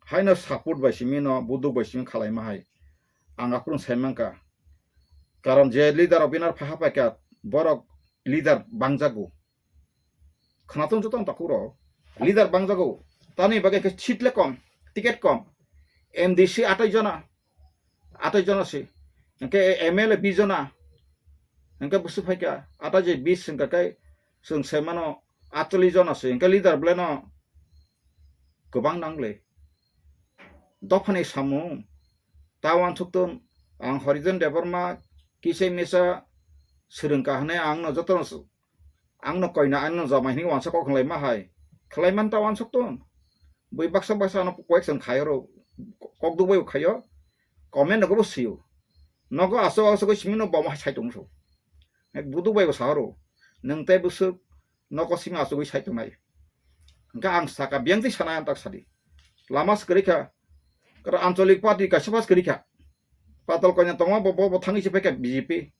haino support bai simi no buduk bai simi khalaima hai ang aphuru sai mankha. Karon je leader rok binar phaha paikha borok leader bangjago. Khwnatung joto ang takhuk rok leader bangjago. Tani bagwi khe seat le kom, ticket kom. M D C atai jona, atai jona si. Hwnkhe M L A bis jona. Hwnkhe busu phaikha atai je bis hwnkha khe chwng sai mano atchollish jona si. Hwnkhe leader belai no kwbang nangle. Dophani samung ta uansuktung ang Horijon Debbarma kisa misa swrwngkha hwnwi ang no jotono ang no koina ang no jama hinwi uansa kok khlai ma hai. Khlai man ta uansuktung. Bui baksa baksa ano koyek chwng khaio ro. Kok duk bai khaio. Comment nogo bo sio. Nogo aswk aswk simi no bomo hai sai tong so. Ek buduk bai bo sa ro. Nwng tei bwswk nogo simi aswk sai tong nai. Hwnkhe ang saka biyang twi sana ang tak sadi. Lama swkari kha. Kara ancholik party kaisa pas kwrwi kha. Patal koina tongma bo, bo, bo thangwi se phaikha B J P.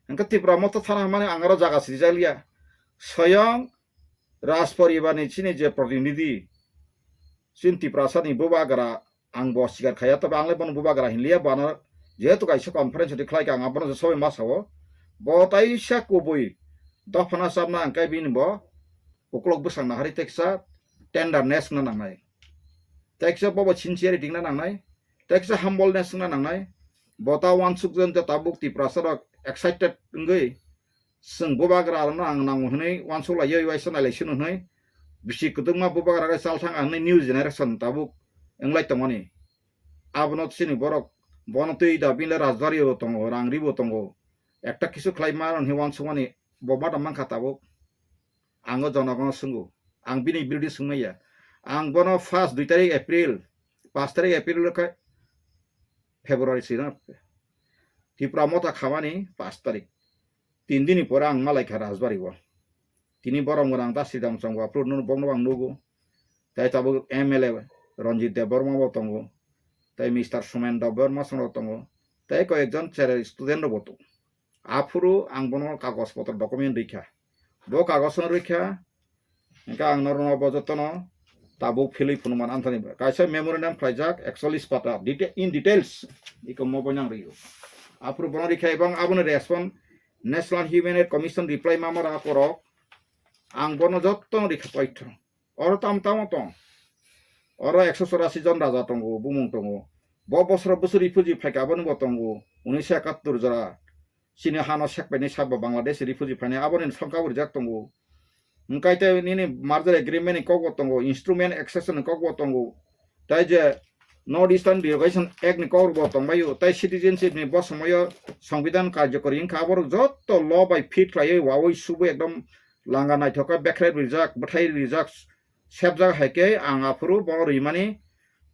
Hwnkhe Tipra motha thana hwnmani ang aro jaga sijak liya. Soyong Raj poribar ni chini je protinidhi, chini Tiprasa ni bubagra ang bo sikar khaya, tobe ang le bono bubagra hinliya, bo ano jehetu kaisa conference di khlai kha, ang abono je sobai ma sao. Bo taisa kubui dophana chapna ang kai bini bo uklok bwsang nahari teksa tenderness na nangnai. Teksa bobo sincerity wngna nangnai, teksa humbleness wngna nangnai. Bo ta uansukjak je tabuk Tiprasa rok excited wngwi chwng bubagra rokno ang nango hwnwi uansuk lai, uaisa nailai sino hwnwi bisi kwdwkma bubagra rok chalthang ang hwnwi new generation tabuk wnglai tongmani. Abono chini borok bono twi da bini rajbari bo tongo, rang ribo tongo, ekta kisu khlai mano hwnwi uansukmani bo mata mankha tabuk. Ang o jonogno swngo, ang bini birodhi swngmaya. Ang bono first dui tarik April, paanch tarik April khe February sino Tipra motha khamani paanch tarik. Tin dini pore ang malaikha Rajbari o. Tini borom gwnang ta Sridham Chongba phuru bokno ang nugo. Tai tabuk M L A Ranjit Debbarma bo tongo. Tai Mister Sumen Debbarma songno tongo. Tai koyekjon cherai student rok bo tongo. Aphuru ang bono kagoj potro document rikha. Bo kagoj no rikha, hingke ang norokno bo jotono tabuk philwi phunukmani anthani kaisa memorandum khlaijak ekchollish pata deta-, in details iko mo boino ang rio. Aphuru bono rikha ebong aboni respond National Human Rights Commission reply mama rang akorok Ang bono jotono rikha paithro. Oro tam tamo tong. Oro ekso chorasi jon raja tongo, bumung tongo. Bo bosoro bwswk refugee phaikha, aboni bo tongo. Unise ekattor jora. Chini hano sekpaini sabo Bangladesh refugee phainai, aboni songkha bo rijak tongo. Hwnkhe tei nini merger agreement ni kokbo tongo, instrument accession ni kokbo tongo. Tai je North Eastern Delegation Act ni kokbo tongbaio, tai citizenship ni bo somoyo Songbidan karjokori wngkha, aborok jotto law bai fit khlaiwi wawi subwi ekdom langa naithok khe bekhre rijak, bwthai rijak, sepjak hai khe ang aphuru bo rimani,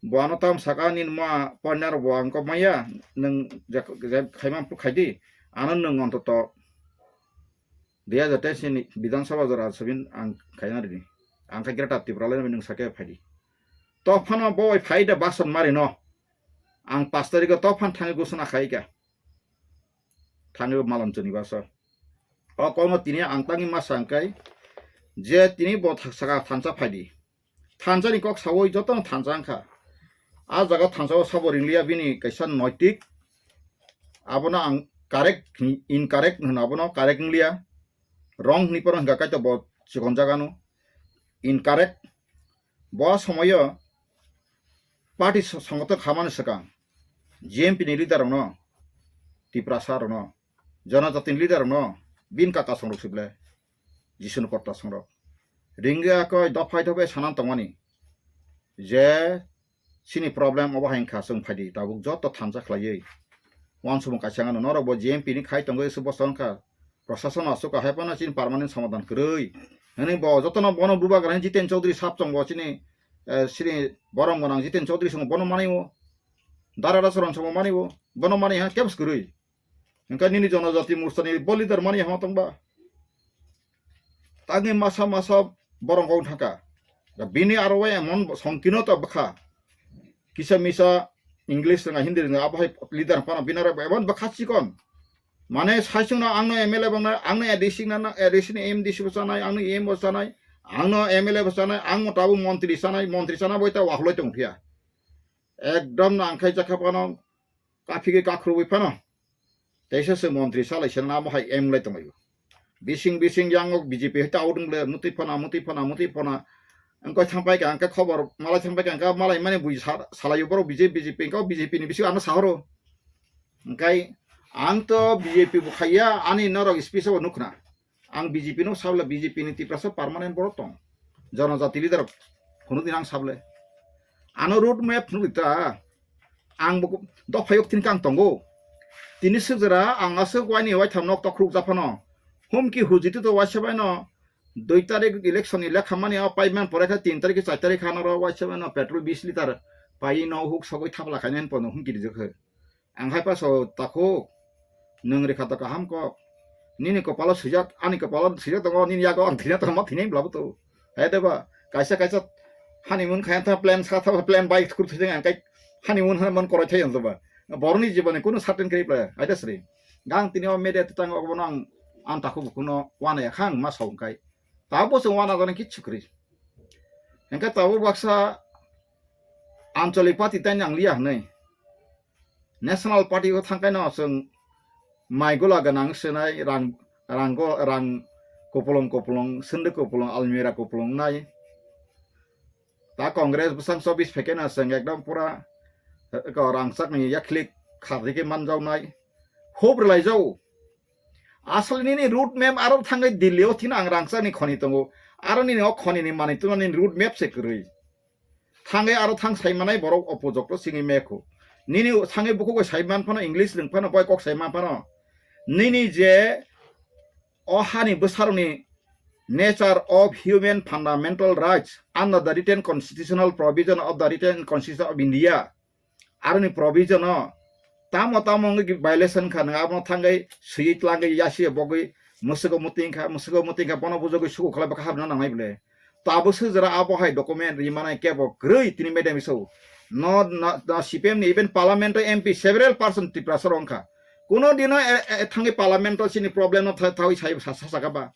bo ano tam saka nini ma pointer bo ang kok maya, nwng je, je khaima phuru khaidi, ano nwng ontoto dui hajar teis ni Bidhan Sabha jora sabin ang khaina rini. Ang kha Greater Tipraland bai nwng sake phaidi. To phano bo bai phaida bason mari no. Ang pas tarikh o to phan thangwi gusuna khaika. Thangwi malam chuni baso. O kokno tini ang tangwi ma sangkai je tini bo thak-, saka thansa phaidi. Thansa ni kok sawi jotono thansa wngkha. A jaga thansa o sabo ringliya bini kaisa noitik. Abono ang correct, incorrect hwno abono correct wngliya. Wrong hwnwi phano hwnkha kaitor bo chikon jagano. Incorrect. Bo somoyo party so-, songothon khamani swkang G M P ni leader rokno, Tiprasa rokno, Jonojati ni leader rokno, bin kaka songrok sible, Jisuni korta songrok. Ringya koi dophai dophai sanan tongmani je chini problem obo hai wngkha, chwng phaidi tabuk joto thansa khlaiwi. Wansukmung kaisa wngkha, norok bo G M P ni khai tongwi se bosta wngkha. Prosason aswk kahai phano chini permanent somadhan kwrwi. Hwnwi bo jotono bono bubagra Jiten Chaudhary sap chwng bo chini, eh, chini borom gwnang Jiten Chaudhary swngo bono manwi o. Dara Rasaron swngo manwi o. Bono manwi ha kebs kwrwi. Hwnkhe nini Jonojati Morcha ni bo leader mani hama tongba? Tangwi masa masa borok wng thangkha. Da bini aro emon songkino ta bwkha. Kisa misa English rwnga, Hindi rwnga, abo hai leader phano bini aro emon bwkha chikon. Mane saichung no angno M L A bang na, angno A D C na, A D C ni M D C bo chanai, angno E M bo chanai, angno M L A bo chanai, ang mo tabuk montri chanai, montri chana bo ta wahloi tong phiya. Ekdom no ang khai jakha phano kaphigwi kakhurwi phano. Teisa se montri salai se namo hai M lai tonglaio. Bising bising yang o B J P hai tau ding le mutwi phana, mutwi phana, mutwi phana. Ang koi thang pai ka, ang khe khobor malai thang pai ka, ang khe malai mani bui sa-, salai o borok B J P, B J P, ang khe B J P ni bising ano sahoro. Ang kai ang to B J P bo khaiya, ani norok speech o nukhna. Ang B J P no sabla B J P ni Tiprasa permanent borok tong. Jonojati leader phunuk din ang sable. Ano road map phunuk ta. Ang bo dophayok tin kang tongo. Tini sejera ang aswk waini waitham nok tokruk japhano. Humki hujiti to waisa baino dui tarik election ni lekha mani o paiman pore kha tin tarik char tarik hano ro waisa baino petrol bis liter pai no huk sogwi thapla khainani pono humki rijak khe. Ang hai paso takhuk, nwng rikha to kaham kok. Nini kopalo swijak, ani kopalo swijak tongo, nini yago ang thina tongo, thina bla buto. Hai deba, kaisa kaisa honeymoon khayan tha plan sa tha plan bai khur thajeng ang kai honeymoon hana man korai thai ang ba. Boroni jiboni kunu certain kri playa, hai da sri. Gang tini o media tang obo nang ang takhuk bukuno wana ya khang ma saung kai. Tabo se wana jani kichu kri. Engka tabo baksa ancholik party tai nang liya hnai. National Party o thangkaino chwng mai gula gwnang swnai rang, rang go, rang kupulung kupulung, sindi kupulung, almirah kupulung nai. Ta Congress bwsang chobis phaikeno chwng ekdom pura, eh, ko rangchakni yakhlik kharikhe manjawnai. Hub rwlaijao. Asol nini road map aro thangwi Delhi o thina ang rangchakni khoni tongo. Aro nini o khonini manwi tungma nini road map se kwrwi. Thangwi aro thang sai manai borok opojokto singwi mekho. Nini thangwi bukhuk bai sai man phano English rwng phano bai kok sai man phano. Nini je o hani bwsarokni nature of human fundamental rights under the written constitutional provision of the written Constitution of India. Aroni provision o tamo tamo wngwi violation kha, nwng abono thangwi swiwi tlangwi yasiya bogwi mwswgo muting kha, mwswgo muting kha, bono bujogwi sugo khlai bwkha habna nangnai bwle. Tabuk swijara abo hai document ri manai kebo kwrwi tini madam iso. No, no, no, C P M ni even parliament o M P several person Tiprasa rok wngkha. Kuno dino e, e, thangwi parliament o chini problem no tha-, thawi sai sa, sa, saka ba.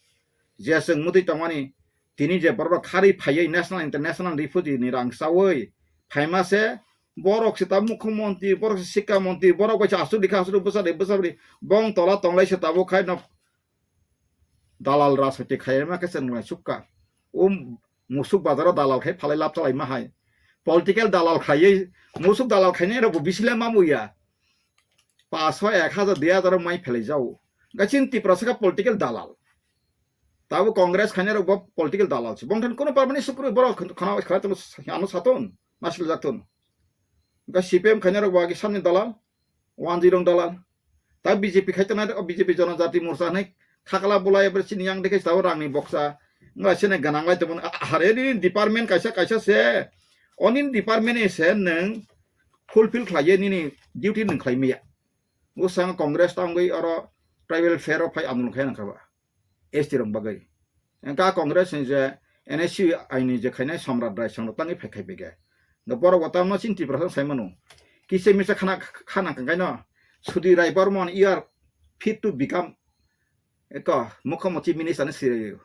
Je chwng mutwi tongmani, tini je borok rok kharwi phaiwi national international refugee ni rang chawi phaima se, borok se ta mukhyamantri, borok se sikha mantri, borok bai se aswk dikha aswk bwsa de bwsa bwrwi bong tola tonglai se tabuk khai no dalal rajniti khaima khe chwng lai sukha. O musuk bazaro dalal khai phalai lab chalai ma hai. Political dalal khaiwi musuk dalal khainai rok bo bisile ma muya. Paso ek hajar dui hajar mai phelai jao. Gachin Tiprasa kha political dalal. Tabo Congress khainai rok bo political dalal se. Bongthan kono parmani sukru borok khana khana tong ano saton. Masil jaton. Ga C P M khainai rok bo agi samni dalal. Wanjwi rong dalal. Ta B J P khai tongnai, B J P Jonojati Morcha hinwi khakla bulai, ebre chini yang dekhe tabo rangni boksa. Wngla sene gwnang lai tongmani. A-, are nini department kaisa, kaisa se. O nini department ni se nwng fulfill khlaiye nini duty nwng khlai maya. Bwskango Congress tangwi oro tribal fair o phai andolon khai nangkha ba. S T rok bagwi. Engka Congress ni je N S C I ni je khainai Samrat Rai song tangwi phai khai bege. Nga borok bo tamo chini Tiprasa sai mano. Kise misa khana, khana kangkaino Sudhir Rai Barman, you are fit to become eko Mukhyamantri minister ni sirayo.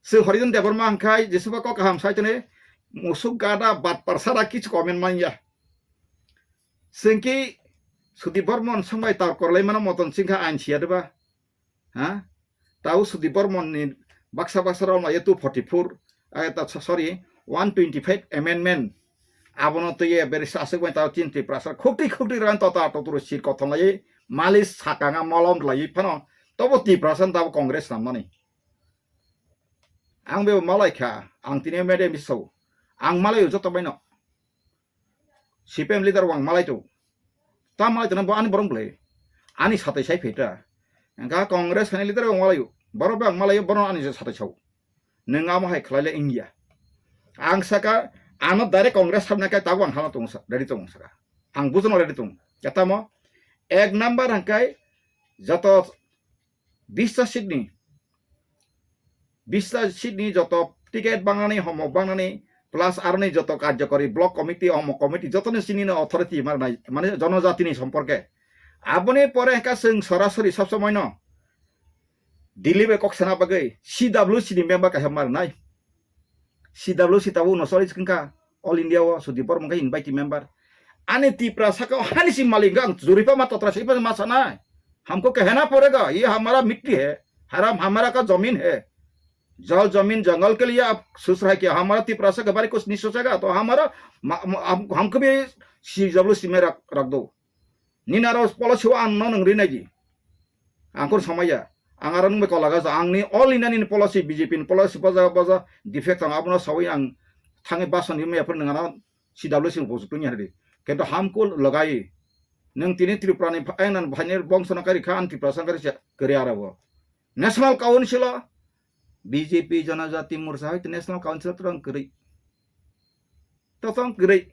Se Harijan Debbarma hwnkhai jesuba kok kaham sai tene musuk gada bat parsara kichu comment manya. Sengki Sudhir Barman songbai tar korlai mano moton chingkha ain siya deba. Ha? Tau Sudhir Barman ni baksa baksa rok lai two forty four, eh, ta, sorry, one twenty five amendment. Abono twi beri sasuk bai tau chin Tiprasa khukti khukti ran tota totoro sir kothon lai malis sakanga molom lai phano tobo Tiprasa tabo Congress namani. Ang bebo malai kha, ang tini mede miso. Ang malai joto baino. C P M leader wang malai tu. Ta malai tu bo ani borong bwlai. Ani satai sai pheta. Engka Congress hani leader wang malai. Borok bang malai borok ani satai sau. Neng amo hai khlai le India. Ang saka ano direct Congress sabna kai tabo ang hano tong sa, ready tong saka. Ang bujono ready tong. Katamo ek number hangkai joto bista seat ni, bista seat ni joto ticket bangnani, homok bangnani, plus aroni joto karjokori block committee, homok committee, jotoni sinino authority marnai, mane jonojatini somporke. Aboni pore hingka chwng sorasori sob somoino Delhi bai kok sana bagwi C W C ni member kaisa marnai. C W C tabo uno choli wngkha All India o Sudhir Barman khe invitee member. Ani Tiprasa khe hani si malik ang juripa ma totra si ma sanai. Hamko kehna padega, ye hamara mitti hai, haram hamara ka zamin hai. Jal zamin jangal ke liye aap soch rahe kya? Hamara Tiprasa ke bare kuch nahi sochega, to hamara ma-, ma-, hum-, humko bhi C W C mein rakh, rakh do. Nini aro policy o ang no nung rinai di. Ang khon samaya. Ang aro nung bai kola gasa. Ang ni all India ni policy, B J P ni policy boja boja defect ang abono sawi ang thangi bason yumi apor nung ano C W C bo tuni hari. Kento hamko lagai. Nung tini Tripura ni pha-, ang nan bhaini bongso no kari kha, ang Tripura sang kari sa, kari aro bo. National Council o B J P Janajati Morcha hai National Council o tong kari. To tong kari.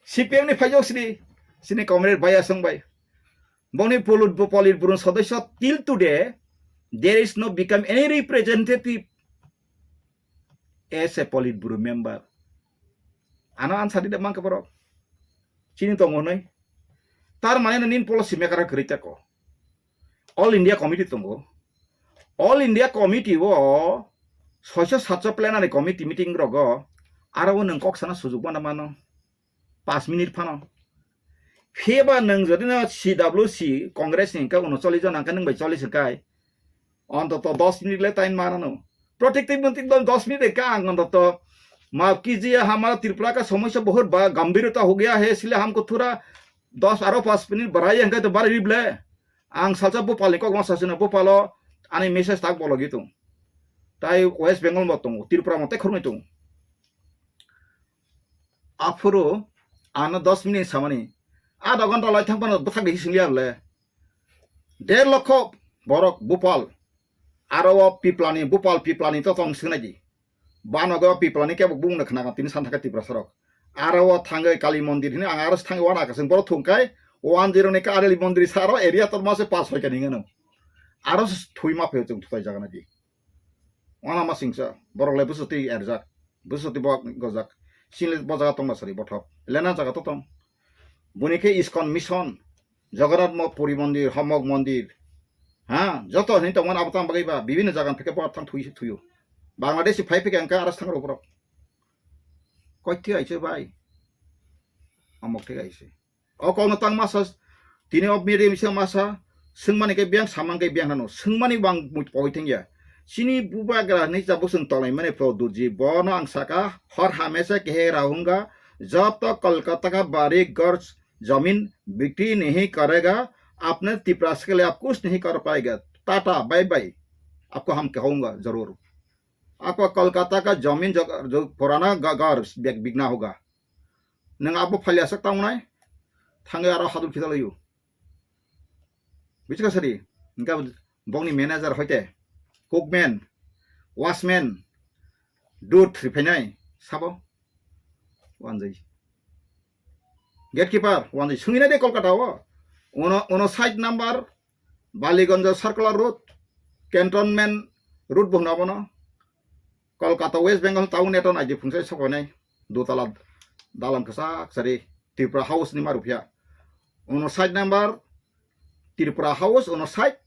C P M ni phaijok sini, sini comrade bai asong bai. Boni polit, Politburo sodosyo till today, there is no become any representative as a Politburo member. Ano answer di mangka borok. Chini tongo noi. Tar mane no nin policy maker kwrwi tako. All India Committee tongo. All India Committee o soiso satso plenary committee meeting rogo aro o nwng kok sana sujuk mano mano. Pas minute phano. Phiya ba nwng jodi no C W C Congress ni hwnkhe uno chollish jon hwnkhe nwng bai chollish hwnkhe ontoto dos minute le time manano. Protective monti dos minute ka ang ontoto maf kijiye, hamara Tripura ka somosya bahut ba gambhirta ho gaya hai, isliye hamko thora dos aro pas minute badhaiye hwnkhe to badhai rible. Ang salsa Bhopal ni kok ma sasino, Bhopal o ani message tak bologwi tongo. Tai West Bengal bo tongo, Tripura mo tei khoroknwi tongo. Aphuru ano dos minute samani, adha ghonta lai thang phano bwthak de hising liya le. Der lokho borok Bhopal, aro o Piplani, Bhopal Piplani to tong singnai di. Banogo Piplani kebo bungno khna tini santhaka Tiprasarok. Aro o thangwi Kali mondir hini ang aro thangwi wana kasing borok thungkai one zero ni Kali mondir saro area torma se pas hoika ningano. Aro se thwi ma phaio chwng thutai jagana di. Wana ma singsa, borok le bwswtwi erjak, bwswtwi bo gojak, chini bo jaga tongma sari bothop, lena jaga to tong. Buni khe ISKCON mission, Jagannath mo-, Puri mondir, Homok mondir, ha, joto hini tongmani abo tang bagwi ba, bibinno jaga theke bo thang thui, thuio. Bangladesh phai phike angka aras thang rok borok. Koi thik aise bai. Amok thik aise. O kokno tang masa, tini o media misa masa, swngmani khe biyang, samang khe biyang hano. Swngmani bang mui pogoi thengya. Chini bubagra hinwi tabuk chwng tonglaimani Produtji, bono ang saka, har hamesha kehe rahunga, jab tak Kolkata ka bari ghar zamin bikri nahi karega, apne Tiprasa ke liye aap kuch nahi kar payega. Tata, bye bye. Aapko hum kahunga zarur. Aapka Kolkata ka zamin jo, jo purana ga-, ghar bik-, bikna hoga. Nwng abo phalya sak tangnai, thangwi aro hadul khitalaio. Buchka sari, hingka bokni manager hoite, cookman, watchman, dud riphainai, sabo? Wanjai. Gatekeeper, wanjai. Sungina de Kolkata o. Uno, uno side number, Baliganj Circular Road, Cantonment Road bo hwna bono. Kolkata West Bengal town neto naidi phungsai sokoinai. Dutala dalam kwchak sari Tripura House ni ma ruphiya. Uno side number Tripura House, uno side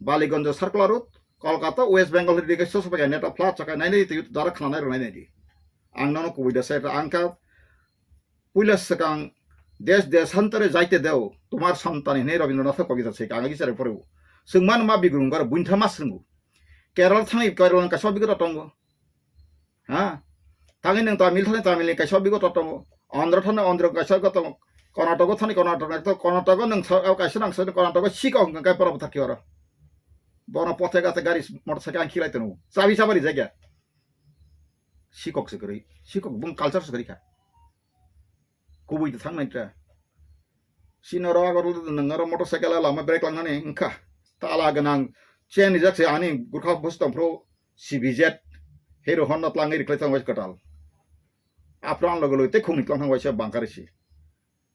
Baliganj Circular Road, Kolkata West Bengal hwri rikhe soso bai neto flat chakai nainai twi dara khna nai rwnai naidi. Ang nono kubui da sai ang kha puila swkang desh deshantare jaite deo, tomar santan hinwi Rabindranath Kobita se kanga gichare porebo. Chwng mano ma bigrung garo buintha ma swngo. Kerala thangwi Kerala kaisa bigrung tongo. Ha? Thangwi nwng Tamil thani Tamil ni kaisa bigrung tongo. Andhra thani Andhra kaisa tongo. Karnataka thani Karnataka to Karnataka nwng sa kaisa nang sa Karnataka sika hwnkha kai pora bwthar ki oro. Bono pothe gate gari motorcycle ang khilai tongo. Chabi chabari jagya. Sikok se kwrwi. Sikok bung culture se kwrwi kha. Kubui de thang nai tra. Sino ro agor lu nang ro motorcycle lama brake lang nani wngkha. Tala ganang chain rijak se ani gurkha bus tong phro C B Z Hero Honda tlang ri klai thang wai kwtal. Apran logo lo te khungni tlang thang wai se bangkar si.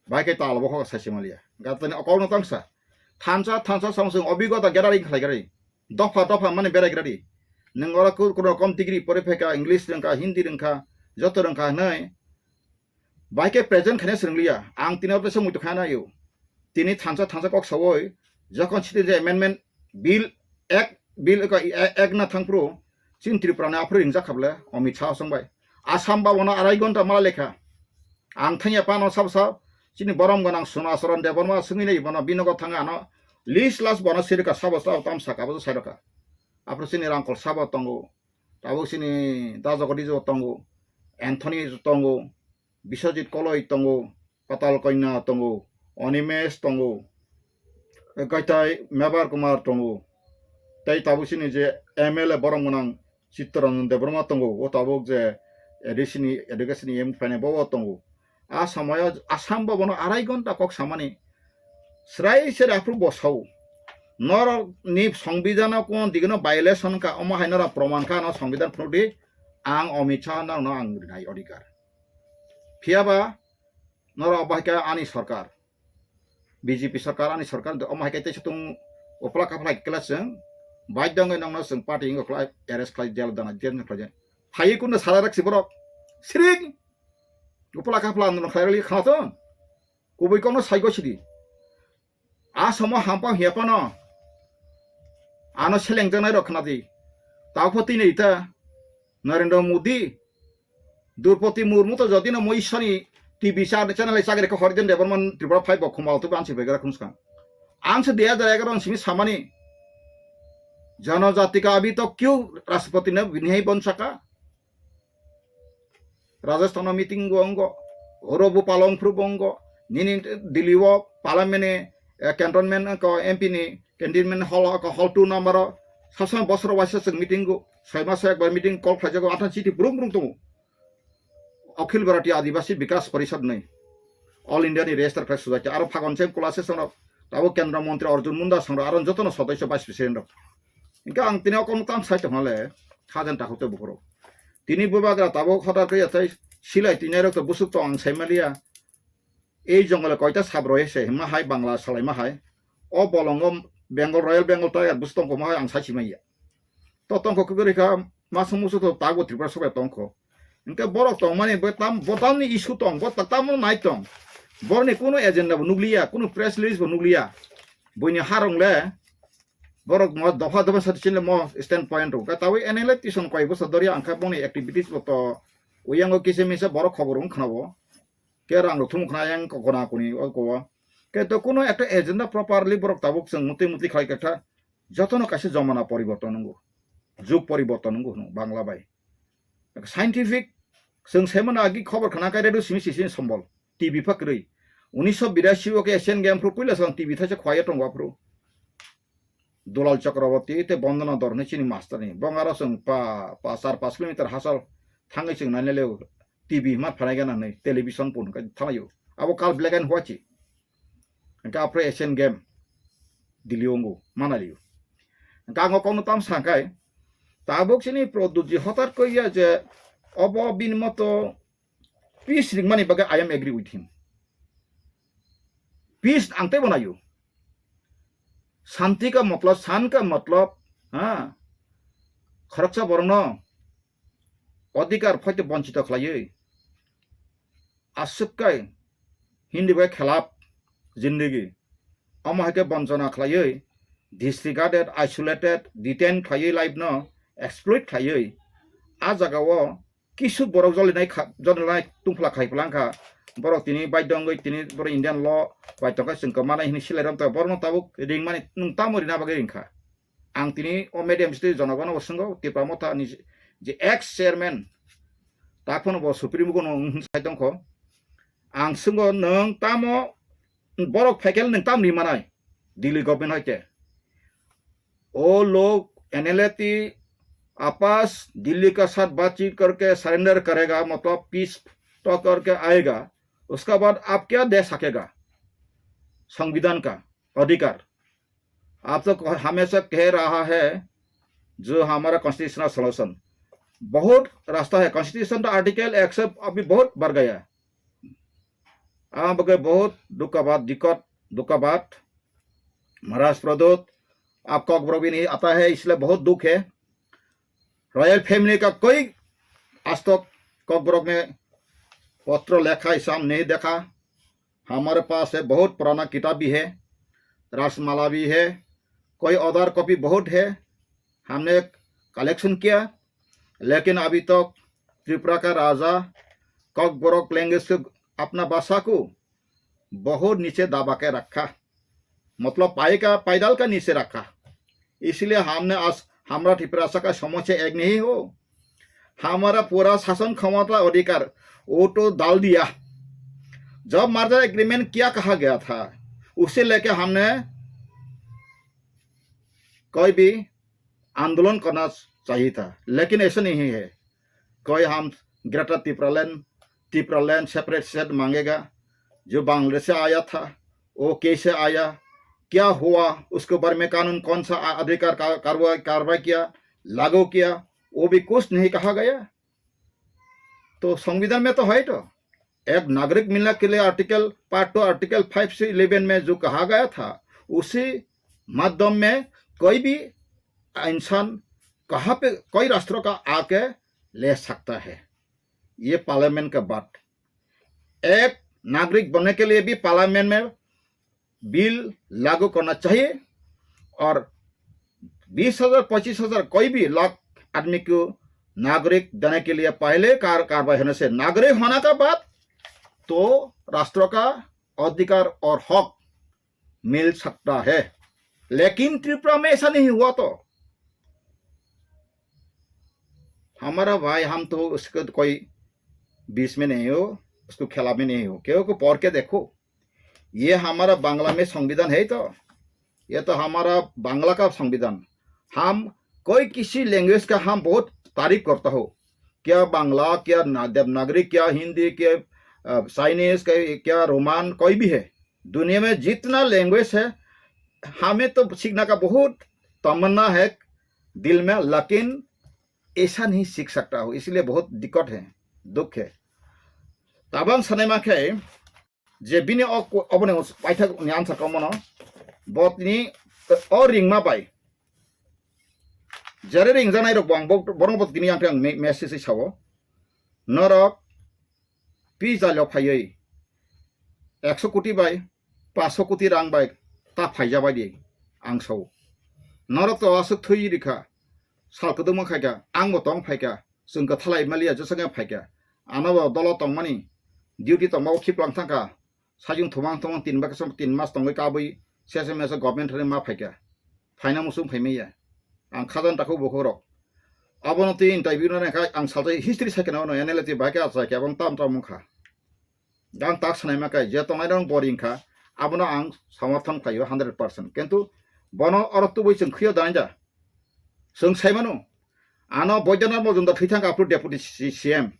Bai ke tala bo kho sai se malia. Gatani okol no tang sa. Thansa thansa samsung obigota gathering khlai gari. Dopha dopha mani berai gari. Nang ora kur kur kom degree pore pheka English rengka Hindi rengka joto rengka nai. Bai khe present khaina swrwng liya. Ang tini oro teisa muitu khaina yo. Tini thansa thansa kok sawoi, jokhon citizen amendment bill ek bill ek na thangphru, chini Tripura ni aphuru ringjak kha bwle, Amit Shah song bai. Assam ba bono arai gonta mala lekha. Ang thangya pano sab sab, chini borom gwnang Suna Saran Debbarma swngwi nai bono binogo thanga ano list last bono sirika sabo sabo tam saka bo sairokha. Aphuru chini Rangkol sabo tongo, tabuk chini Dajogo Dijo tongo, Anthony tongo, Biswajit Koloi tongo, Patal Kanya tongo, Animesh tongo, Gaitai Mebar Kumar tongo, tei tabuk chini je M L A borom gwnang Chittaranjan Debbarma tongo, o tabuk je A D C ni education ni M P phainai bo tongo. A samoyo Assam bo bono arai gonta kok samani srai sere aphuru bo sao. Norok ni songbidano kuno digino violation ka, omo hai norok proman kha, no songbidan phunukdi, ang Amit Shah norokno ang rinai odhikar. Phiyaba norok bai khe ani sorkar, B J P sorkar, ani sorkar, omo hai khe teisa tung upla kaphla khe chwng baidhyo wngwi nokno chwng party wngwi khlai arrest khlai, jail dana, jail khlai. Phaiwi kunno sara rwk si borok. Siring. Upla kaphla no khlai rwli khna thung. Kubui kokno sai gosidi. A somo hampang hiya phano ano selengjaknai rok khna di. Tao pho tini ita Narendra Modi, Droupadi Murmu to jodi no mo Ishwani T V cha-, channel ai chagre kha Harijan Debbarma Tripura phai bo khumao to bansi begra khunskang. Ang se dui hajar egaroh ang simi samani, janajati ka abhi tak kyun Rashtrapati ne bini hai bon saka? Rajasthan o meeting go ongo, oro bo palong phru bo ongo, nini Delhi o parliament ni, eh, cantonment ko M P ni cantonment hall ko hall two number o, sabsomoi bosor waisa chwng meeting go, soi maso ekbar meeting call khlaijago, athang chiti brung brung tongo. Akhil Bharatiya Adibasi Bikas Parishad ni, All India ni register khlai sujak, aro phagon se kula se sono, tabo Kendra Montri Arjun Munda songro, aro jotono sodosyo vice president rok. Hingke ang tini o kokno tang sai tongmale, khajan takhuk tei bukhurok. Tini bubagra tabuk hotar khe yathai silai tinairok to busuk tong ang sai maliya. Ei jongole koita sab roi se himma hai Bangla salai ma hai. O bolongo Bengal, Royal Bengal Tiger busuk tong koma hai ang sai si maya. To tongkho kuguri kha masung musu to tago Tripura sobai tongkho. Hingke borok tongmani bo tam, bo tamni issue tong, bo ta-, tamo nai tong. Borni kunu agenda bo nukliya, kunu press release bo nukliya. Buini harong le, borok mo dopha dopha sati chini mo stand point rok. Ka tawi N L A tison koi bosor dori ang kha boni activities bo to uyango kisa misa borok khobor wng khna bo. Ke rang rok thum khna yang ko kona koni o ko. Ke to kuno ekta agenda properly borok tabuk chwng muti muti khai kha jotono kaisa jomana poriborton nango. Jug poriborton wngkha hwno Bangla bai. Scientific, chwng saimano agi khobor khna khe radio simi sisi sombol. T V pha kwrwi. Unisho birasi o khe Asian Game phuru puila swkang T V thaisa khwlaiya tongo aphuru. Dulal Chakraborty tei Bondona Dhar hinwi chini master ni. Bong aro chwng pa, pa char paanch kilometer hachal thangwi chwng nainai leo T V ma phanai gana hinwi television phone khe thanglaio. Abo kal black and white se. Hwnkhe aphuru Asian Game Delhi o wngo, manalio. Hwnkhe ang o kokno tamo sankhe, tabuk chini Pradyut ji hotat koi ya je obo bini moto peace ringmani bagwi I am agree with him. Peace ang teibo naio. Shanti ka matlab, shan ka matlab, ha? Khoroksa borokno adhikar phaite bonchito khlaiwi, aswk kai Hindi bai khelap zindagi. Omo hai khe bonchona khlaiwi, disregarded, isolated, detain khlaiwi life no exploit khlaiwi, a jaga o kisu borok jolinai kha, jolinai tungphla khai plang kha. Borok tini baidho wngwi tini borok Indian law bai tongkha chwng kwmanai hinwi silai romtha. Borokno tabuk ringmani nwng tamo rina bagwi ringkha? Ang tini o medium sitwi jonogono bo swngo, Tipra Motha ni je ex chairman, tak phano bo Supreme Court no wng sai tongkho. Ang swngo, nwng tamo borok phaikhe nwng tam ri manai Delhi government hoite? O log N L A T apas Delhi ka sath baatchit karke surrender karega, matlab peace talk karke aega, uska baad aap kya de sakega? Sanvidhan ka adhikar. आप तो कह- हमेशा कह रहा है जो हमारा constitutional solution, बहुत रास्ता है। कॉन्स्टिट्यूशन का आर्टिकल एक सौ अभी बहुत बढ़ गया है। आप के बहुत दुख का बात, दिक्कत, दुख का बात। महाराज प्रद्योत, आप कॉकबरॉक भी नहीं आता है, इसलिए बहुत दुख है। रॉयल फैमिली का कोई आज तक कॉकबरॉक में पत्र लेखा ऐसा हम नहीं देखा। हमारे पास है, बहुत पुराना किताब भी है, रासमाला भी है, कोई अदर कॉपी बहुत है, हमने कलेक्शन किया, लेकिन अभी तक त्रिपुरा का राजा कॉकबरॉक लैंग्वेज से अपना भाषा को बहुत नीचे दबा के रखा, मतलब पाए का, पैदल का नीचे रखा। इसलिए हमने आज हमारा त्रिपुरा का समस्या एक नहीं हो, हमारा पूरा शासन क्षमता अधिकार वो तो डाल दिया। जब मर्जर एग्रीमेंट क्या कहा गया था, उसे लेके हमने कोई भी आंदोलन करना चाहिए था, लेकिन ऐसा नहीं है। कोई हम ग्रेटर तिपरालैंड, तिपरालैंड सेपरेट स्टेट मांगेगा, जो बांग्लादेश से आया था, वो कैसे आया, क्या हुआ, उसके बारे में कानून कौन सा आ- अधिकार का- कार्रवाई कार्रवाई किया, लागू किया, वो भी कुछ नहीं कहा गया। तो संविधान में तो है तो, एक नागरिक मिलने के लिए article part two article five से इलेवन में जो कहा गया था, उसी माध्यम में कोई भी इंसान कहाँ पे कोई राष्ट्र का आके ले सकता है। ये पार्लियामेंट का बात। एक नागरिक बनने के लिए भी पार्लियामेंट में बिल लागू करना चाहिए और बीस हजार, पच्चीस हजार, कोई भी लाख आदमी को नागरिक देने के लिए पहले कार-, कार्रवाई होने से नागरिक होने का बाद तो राष्ट्र का अधिकार और हक मिल सकता है। लेकिन त्रिपुरा में ऐसा नहीं हुआ तो हमारा भाई, हम तो उसको कोई बीच में नहीं हो, उसको खिलाफ में नहीं हो, क्योंकि पढ़ के देखो, ये हमारा बांग्ला में संविधान है तो, ये तो हमारा बांग्ला का संविधान। हम कोई किसी लैंग्वेज का हम बहुत तारीफ करता हो, क्या बांग्ला, क्या ना- देवनागरी, क्या हिंदी, क्या अ, चाइनीज, क्या, क्या रोमन, कोई भी है, दुनिया में जितना लैंग्वेज है, हमें तो सीखने का बहुत तमन्ना है दिल में, लेकिन ऐसा नहीं सीख सकता हो, इसलिए बहुत दिक्कत है, दुख है। Tabang sanai ma khe, je bini o, oboni paithak ni answer ko mono, botni o ringma bai. Jere ringjanai rok bo ang bo-, borok bo tini ang khe ang me-, message sao. Norok pizza lo phaiwi ekso koti bai, paanch koti rang bai ta phaija bai di ang sao. Norok to aswk thwi rikha, sal kwdwkma khaikha, ang bo tong phaikha, chwng kwthalai maliya jwsakhe phaikha. Ano bo dolo tongmani, duty tongma o khiplang thangkha, sajwng thumang thumang tin baksa tin mas tongwi kabwi sese mese government thani ma phaikha. Phaina muchung phaimaya. Ang khajan takhu bukhuk rok. Abono twi interview no nangkha, ang salsa history sakhe no, N L A twi bahai khe achai khe, abong tam tam wngkha. Ang tak sanai ma khe, je tongnai rok boring kha, abono ang samarthon khlaio hundred percent. Kintu bono oro tubui chwng khwio da nai da. Chwng sai mano, ano Boidyanatha Majumdar thwi thang kha aphuru deputy C-, C M.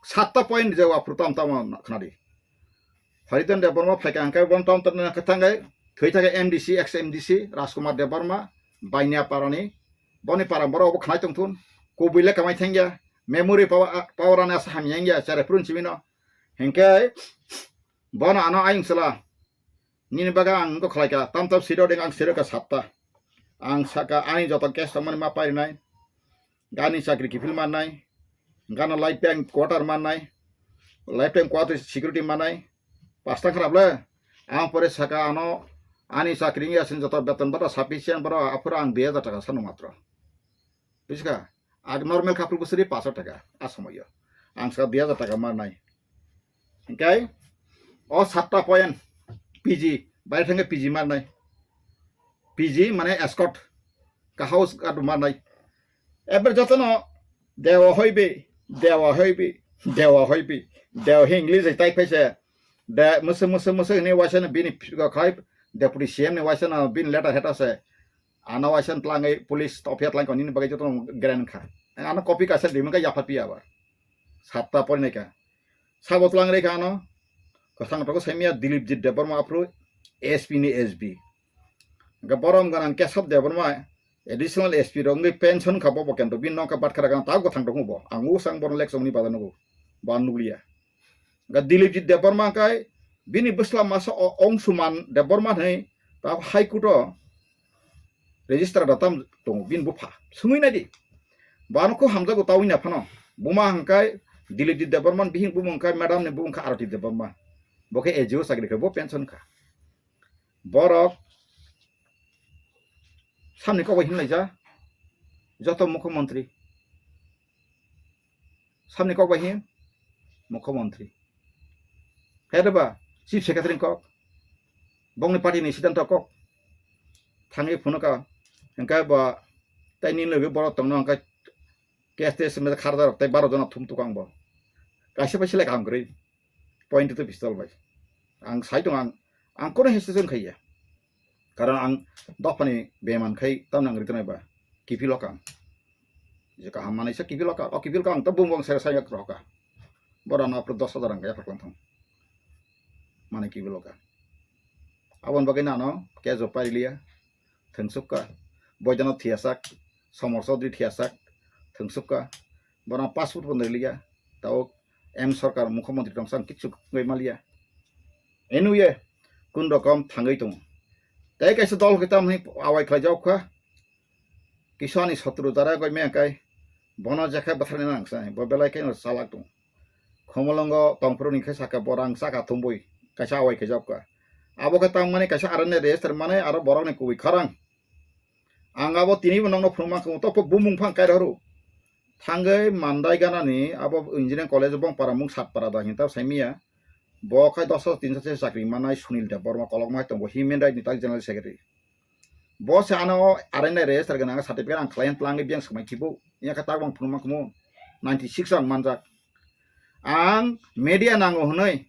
Satta point je aphuru tam tam khna di. Haridhan Debbarma phai kha hwnkhe bon tom tom khe thangwi thwi thang kha M D C, ex M D C Rajkumar Debbarma, Bainia parani, boni para borok obo khnai tongthun, kubui le kamai thangya, memory power, power ani asa hamya wngya, chare phuru simi no. Hinkhe bono ano ayung sala, nini bagwi ang wngkha khlai kha, tam tam siro ding ang siro kha satta. Ang saka ani joto case tongmani ma parinai, gani chakri kiphil mannai, gana life time quarter mannai, life time quarter security mannai, pasta kharap le. Ang pore saka ano ani chakri wngya sini joto beton bata sufficient boro aphuru ang dui hajar taka sano matro. Bujiska? Ag normal couple bwswri paanch taka a somoyo. Ang saka dui hajar taka mannai. Hinkhe o satta point P G, bai thangkhe P G mannai. P G mane escort, ka house guard mannai. Eber jotono dewa hoibi, dewa hoibi, dewa hoibi, dewa hi English hai type hai se. De, mese, mese, mese ni waisa na bini khai, deputy C M ni waisa na bini letter heta se. Ano waisa na tlangwi police topia tlangkha nini bagwi jotono gren kha. Ano copy kaisa rimang kha yapha piya ba. Satta pori nai kha. Sabo tlang rei kha ano. Kwthang toko saimia Dilipjit Debbarma aphuru S P ni S B. Hingke borom ganang Kesab Debbarma additional S P rok wngwi pension kha bo, bo kento bini nokha batkha rok ang ta kwthang tongmo bo. Ang usang bono lek chongni bada nugo. Ba nukliya. Hingke Dilipjit Debbarma kai bini bwsla masa o Ongsuman Debbarma hinwi ta High Court o register da tam tongo bini bupha. Sungwi nai di. Bo ano kho hamjago tawi na phano. Buma hingkai Dilipjit Debbarma bihing bumung kai madam ni bumung kha Arati Debbarma. Bo khe A G O chakri khe bo pension kha. Borok samni kok bai hinlaija joto mukhyamantri. Samni kok bai hin mukhyamantri. Khe ba chief secretary kok, bongni party ni siddhanto kok thangwi phunukha, hingkhe ba tei nini logi borok tongno hingkhe K S T S mesa kharda rok tei baro jona thum tukang bo. Kaisa bai selek ang kwrwi point to pistol bai. Ang sai tong ang, ang kono hesitation khaiya. Karon ang dophani beman khai tamna ang ritonai ba. Kiphil okang. Je kaham manai sa kiphil okang. O kiphil okang to bung bung sere sai yak roka. Bora no apro dos hajar ang kaya paklang thong. Mane kiphil okang. Abon bagai nano kejo pailiya. Thwngsukha, Boidana thiyasak, Somor Chaudhary thiyasak, thwngsukha, bono passport bo nwi liya, tao M Sarkar mukhyamantri tongsa ang kichu wngwi maliya. Anyway, kun rokom thangwi tongo. Tei kaisa dol khe tamni awai khlaijak kha, kisa ani sotru jara goi me kai, bono jekhe bwtharni nang sai, bo belai khe chalak tongo. Khomolongo tongphuru ni khe saka borang saka thumbui kaisa awai khe jokka. Abo khe tangmani kaisa arani register mane aro borok ni kubui khorang. Ang abo tini bo nokno phunukma khe to bumung phang kairok ru. Thangwi mandai ganani abo engineering college bong para mung sat para da hinta saimiya. Bo khai dos hajar tin hajar chakri manai Sunil Debbarma kolokma hai tongo human right ni tak general secretary. Bo se ano arani register gwnang certificate ang khlai tlang biyang swmai kibo. Iya khe tak bang phunukma khe mo ninety six ang manjak. Ang media nango hwnwi.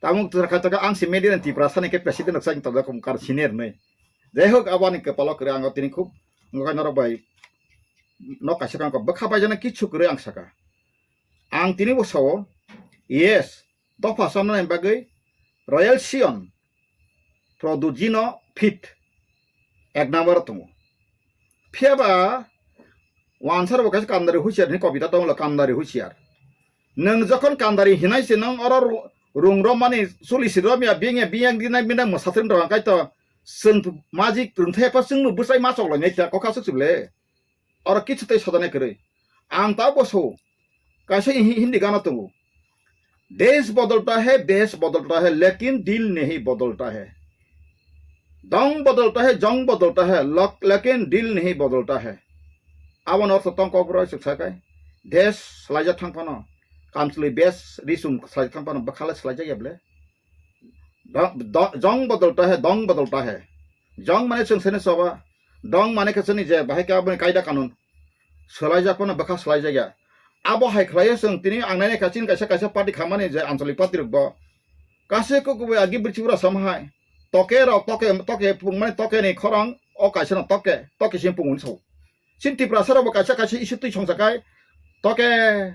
Tabuk twra kha taka ang se media ni Tiprasa ni khe president rok sai tong jak kar senior hwnwi. Jai hok abo ani kwpalo kwrwi ang tini khub wngkha norok bai nok kaisa kang bwkha paijana kichu kwrwi ang saka. Ang tini bo sao yes dopha samnani bagwi Royal Sion Produjino fit ek number tongo. Phiya ba wansar bo kaisa Kandari Husiar hinwi kobita tongo, Kandari Husiar. Nwng jokhon Kandari hinai se nwng oro ru-, rung romani chuli si romya biyang ya biyang dinai bina mwsatwng rok hwnkhe to chwng majik rwngthai pha chwngno bwsai ma choklainai kha kokha swk swk le. Oro kichu tei sodanai kwrwi. Ang ta bo so kaisa hi-, Hindi gana tongo. Desh badalta hai, desh badalta hai, lekin dil nahi badalta hai. Dong badalta hai, jong badalta hai, lak-, lekin dil nahi badalta hai. Abo no ortho tong kok bwrwi swk sakai. Desh swlaijak thang phano, kamchwlwi bes risum swlaijak thang phano bwkha le swlaijak ya ble. Dong, dong, jong badalta hai, dong badalta hai. Jong mane chwng sene soba. Dong mane khe chwngni je bahai khe aboni kaida kanun. swlaijak phano bwkha swlaijakya. Abo hai khlaio chwng tini ang nainai kha chini kaisa kaisa party khamani je anchalik party rok bo. Kaisa kok kubui agi bwrwi Tripura sama hai. Toke rok, toke, toke pungmani toke ni khorang o kaisa no toke, toke sim pungmani sao. Chini Tiprasa rok bo kaisa kaisa issue twi songsa kai. Toke,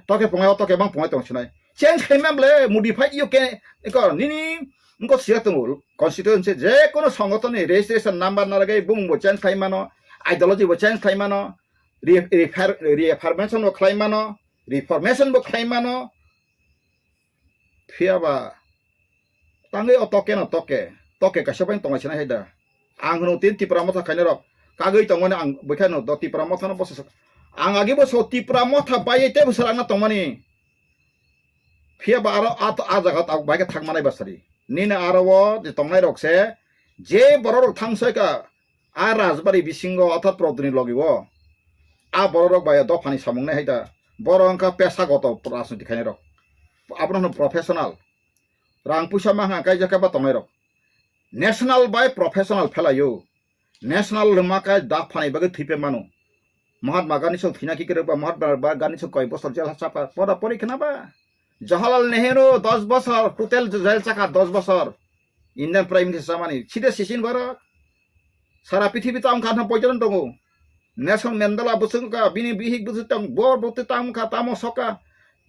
toke pungai o toke bang pungai tong sinai. Change khaimam le modify yo ke ko nini ngko siya tongo constituency je kono songoton ni registration number na lagai bumung bo change khai mano, ideology bo change khai mano, re-, refer-, reformation bo khlai mano, reformation bo khlai mano. Phiya ba tangwi o toke no toke, toke kaisa bai tongla sinai hai da. Ang hwno tin Tipra Motha khaina rok kagwi tongmani ang bwkha no do Tipra Motha no bosa sak-, ang agi bo so Tipra Motha bai tei bwswk ang tongmani. Phiya ba aro a, a jaga tabuk bai khe thangmanai basari. Nini aro o je tongnai rok se je borok rok thang sai ka a rajbari bisingo otha produni logi o. A borok rok bai dophani samung nai hai da. Borok wngkha pesa goto rajniti khainai rok. Abono hwno professional. Rang puisa ma hwnka kaijak khe ba tongnai rok. National bai professional phelaio. National lwma kai dak phanai bagwi thwipe mano. Mahatma Gandhi song thwina kikirok ba Mahatma Gandhi song koi bosor jel chapa pora pori khna ba. Jawaharlal Nehru dos bosor total jel chakha dos bosor. Indian Prime Minister chamani side sisin borok. Sara pithibi tam kha thang poijon tongo. Nelson Mandela bwswk wngkha, bini bihik bwswk tong, bor bwtwi tamo kha, tamo soka.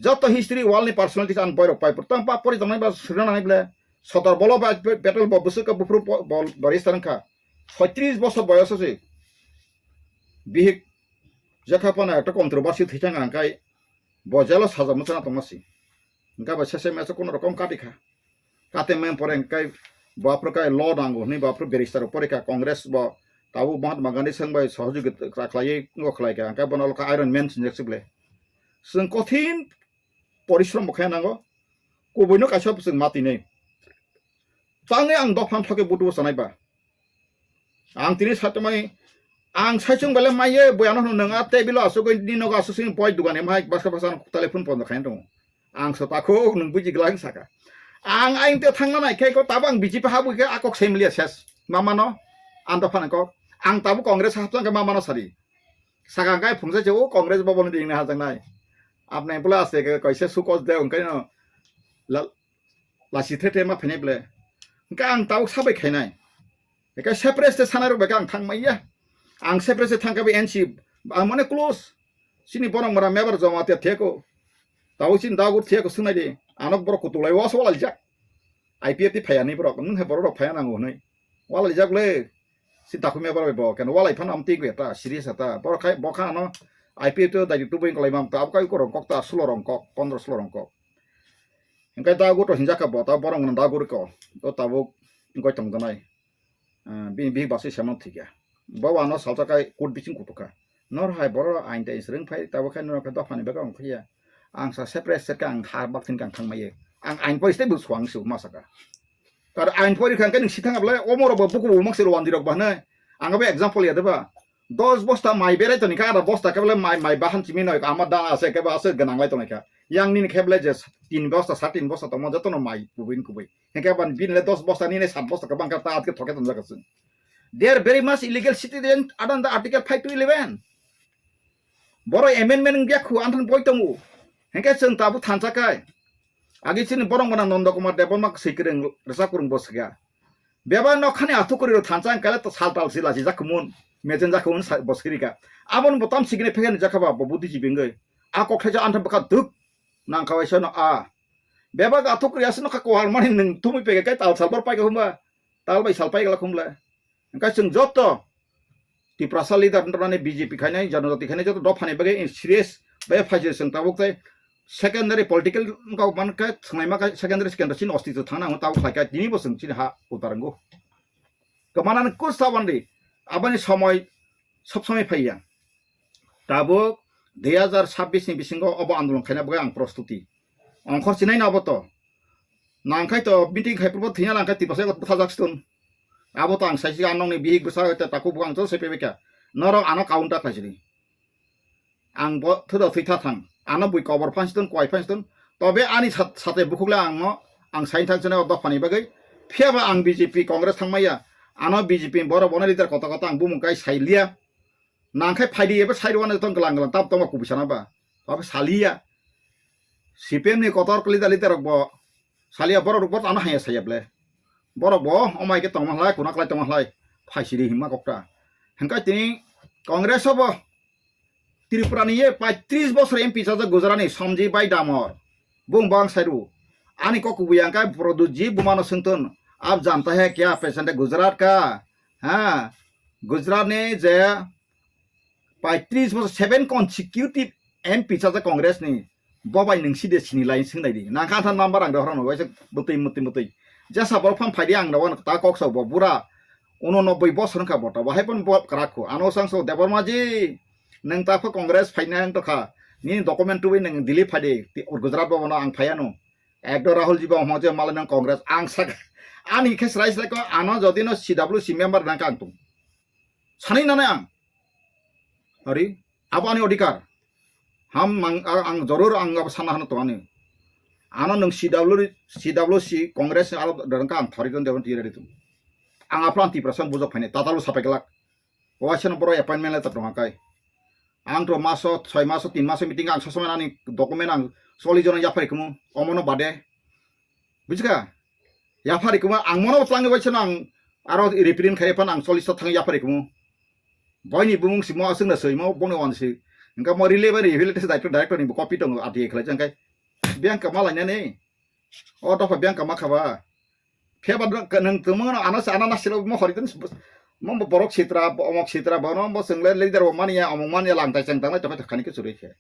Joto history world ni personalities ang boirok pai pur. Tang pa pori tongnai ba srina nai ble. Sodor bolo ba pe-, petrol bo bwswk ka buphuru bo-, bol barista wngkha. Soitris bosor boyos se. Bihik jekha pana ekta controversy thwichang ang kai bo jelo sajak mwchana tongma si. Hingkha ba sese mesa kono rokom kati kha. Kate men pore hingkai bo aphuru kai law nango hwnwi bo aphuru barrister rok pore kha Congress bo tabuk Mahatma Gandhi swng bai sohojogita khlaiwi ngo khlai kha hingkai bono lokha Iron Man sinjak sible. Chwng kothin porishrom bo khe nango kubuino kaisa chwng ma tini. Tangwi ang dophan thoke butubo sanai ba. Ang tini satumai ang saichung bele maiye boyano hwnwi nwng a table o asugwi nini nogo asuk sini poi dugan emhai bwsa bwsa telephone pondo khaina tongo. Ang so takhuk nwng buji glak saka. Ang aing te thangna nai khe ko tabo ang B J P habwi khe a kok sai mliya ses. Mamano ang dophan kok. Ang tabo Congress hapjang khe mamano sari. Saka ang kai phungsa che o Congress boboni ding na hajang nai. Apnai pula aste ke kaisa sukos de ungkai no. Lal lasi the the ma phainai ble. Hingke ang tabuk sabai khainai. Hingke separate se sanai rok bai khe ang thang manya. Ang separate se thang khe bo N C ang mane close. Chini borok mora mebar joma te theko. Tabuk chini dagur theko swngnai di. Anok borok kutuk lai waso walai jak. I P F T phaiya ni borok. Nwng hai borok rok phaiya nango hwnwi. Walai jak le. Si dakhumya borok bai bo keno walai phano amtwi gwe ta serious ta. Borok khai bo kha ano I P F T dai tubui kolai mam ta. Abo kai korong kok ta sulo rong kok, pondro sulo rong kok. Hingke dago to hinjak kha bo, ta borok mwnwi dago rwko, to tabuk wngwi tongjaknai. Ah, bini bihik basui se mano thwikha. Bo ano salsa kai court bising kutukha. Nor hai borok ain tai swrwng phai, tabuk khai norok khe dophani bagwi wng phiya. Ang sa separate se khe ang ha bak thini khe ang thang maiye. Ang ain pori se bo suang se ma saka. Kar ain pori kha hingke nwng sithang ablai omo rok bo buku bo mak se rwandi rok ba hwnwi. Ang bo example ya de ba. Dos bosta mai berai toni kha, ada bosta khe bole mai, mai bahan simi noi, ama dana ase, khe ba ase gwnang lai tongwi kha. Yang nini khe bole je tin bosta, sa tin bosta tongma jotono mai kubui kubui. Hingke ban bini le dos bosta, nini sat bosta kwbang kha, ta atke thoke tonjak chwng. They are very much illegal citizen under the Article five to eleven. Boro amendment wngya khu, anthan boi tongo. Hingke chwng tabuk thansa kai. Agi chini borok mwnang Nondo Kumar Debbarma swi kwrwng, rwchap kwrwng bo swkha. Bebak nokhani athukuri rok thansa ang kale to sal tal sila si jakhumun, mejen jakhumun sa-, bo swkirika. Aboni bo tam sikini phekeni jakha ba bo buddhi jibi wngwi. A kok thaisa antha bwkha duk nang kha waisa no a. Bebak athukuri aswk nokha kohar mani nwng tumui peke kai tal sal bor paika humba. Tal bai sal paika la khumla. Hingke chwng joto Tiprasa leader wngtongmani B J P khainai, Janajati khainai joto dophani bagwi serious bai phaisai chwng tabuk tei secondary political wngkha mankhe thwngnaima khe secondary secondary chini ostitw thangna hwnwi tabuk khlaikha tini bo chwng chini ha udar wngo. Kwmanani kus tabandi aboni somoi sob somoi phaiya. Tabuk dui hazar sabbish ni bisingo obo andolon khaina bagwi ang prostuti. Ongkhor chinai na obo to. Nangkhai to meeting khai purbo thina nangkhai Tiprasa ego bwthajak stun. Abo to ang saisi ang nokni bihik bwsa te takhuk bukhuk ang joto sai phaikha. Norok ano counter khlaisidi. Ang bo thodo thwi tha thang. Ano bui kobor phan stun, kwai phan stun. Tobe ani sat-, sate bukhuk le ang no, ang sai thang chine o dophani bagwi. Phiya ba ang B J P Congress thang maya. Ano B J P borok bono leader kota kota ang bumung kai sai liya. Nangkhai phaidi ebo side one tong glang glang tam tongma kubui sana ba. Abo saliya. C P M ni kotor kali dali terok bo. Saliya borok rok bo ano haya saya ble. Borok bo omai ke tongma hlai kuna klai tongma hlai. Phaisiri himma kokta. Hengkai tini Congress obo Tripura ni ye paitris bosor M P chajak Gujarat ni Sanjay Bhai Damor. Bung bang sairu. Ani kok kubui angkai Pradyut ji bumano sengton. Ab janta hai kya pesante Gujarat ka. Ha. Gujarat ni je paitris bosor seven consecutive M P chajak Congress ni. Bobai nung si de sini lain sung nai di. Nang kha than number ang dohorano waisa butui mutui mutui. Jasa borok phang phaidi ang dawan ta kok sa bo bura. Uno nobboi bosor wngkha bo ta. Bahai pon bo krak kho. Ano sang so Debbarma ji. Nung ta pha Congress phaina ang tokha. Nini document tubui nung Delhi phaidi. Ti-, Gujarat bo bono ang phaiano. Ekdo Rahul ji bo hongje malai nang Congress ang sak. Ani khe srai srai ko ano jodi no C W C member nang kang tung. Sanai nane ang. Ari, abo ani odhikar. Ham mang, a-, ang joror ang abo sana hano to ani. Ano nung C W, C W C Congress ni aro dorong ka ang thori don debon tiyari tu. Ang apran Tiprasa bujok phani, tatalu sapai kelak. Waisa no boro appointment letter tong kai. Ang to maso, soi maso, tin maso meeting ang sosoman ani document ang soli jono yapari kumu, omono bade. Bujika? Yaphari kuma ang mono tlangi waisa no ang aro reprint khai phan ang chollish ta thang yaphari kumu. Boini bumung simo aswk na swi mo bono wan si. Engka mo relay bai rehabilitation director director ni copy tongo ati khlai jang kai. Biang kama lainani. O dopha biang kama khaba. Pheba nang tongmano ano sa ano nasilo mo hori tun mo borok sitra omok sitra bono mo swngle leader bo mania omok mania langtai chang tanglai tokha khani ke churi khe.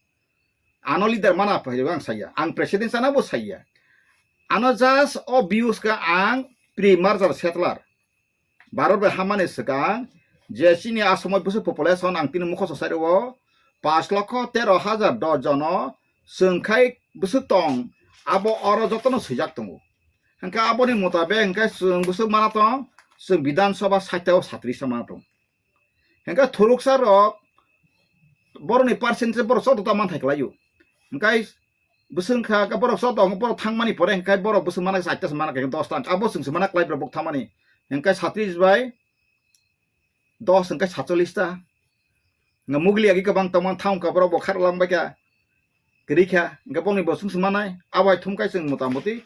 Ano leader mana phai ang saya, ang president sana bo saya. Ano just o views ka ang pre-merger settler. Bharat bai hamani swkang je chini asomoi bwswk population ang tini mukhoso sai rwo, paanch lokho tero hajar dos jono chwng khai bwswk tong, abo oro jotono swijak tongo. Hwnkhe aboni mutabek hwnkhe chwng bwswk mana tong, chwng Bidhan Sabha sait o satris ta mana tong. Hwnkhe thuruksa rok borokni percentage borok joto ta manthai khlaio. Hwnkhe bwswk wngkha, borok joto borok thangmani pore hwnkhe borok bwswk mana chaita se mana khe dos ta, abo chwng se mana khlai borok thangmani. Hwnkhe satris bai dos hwnkhe satchollish ta. Nga mugli agi kwbang tongmani thang wngkha borok bo kharlang bai kha. Kwrwi kha, hwnkhe bongni bo chwng se manai, abo hai thum khai chwng motamoti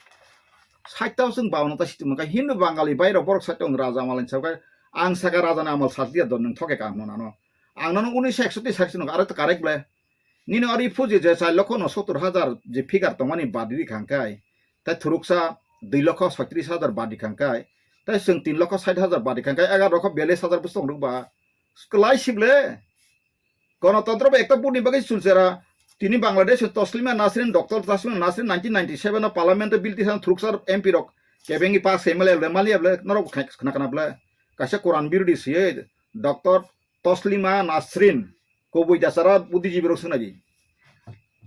sait ta chwng baono ta situng kha. Hindu Bangali bai rok borok sait tong raja malai sa kha, ang saka raja ni amal sat liya don nwng thoke ka hwnwi ano. Ang nono unisho eksotti sait se nukha, aro to correct ble. Nini ori phuji je char lokho no sottor hajar je figure tongmani badi di khang kai, tai thuruksa dui lokho soitris hajar badi khang kai, tai chwng tin lokho sait hajar badi khang kai, egar lokho biyallis hajar bwswk tong rwkba. Kwlai sible. Gonotontro bo ekta buni bagwi chulchera. Tini Bangladesh Taslima Nasrin, Doctor Taslima Nasrin nineteen ninety-seven o Parliament o bill tisan thuruksa M P rok kebengwi pass khai maliya ble, maliya ble, norok khai khna khna ble. Kaisa Quran birodi siye Doctor Taslima Nasrin, kubui dasara buddhijibi rok swngnai di.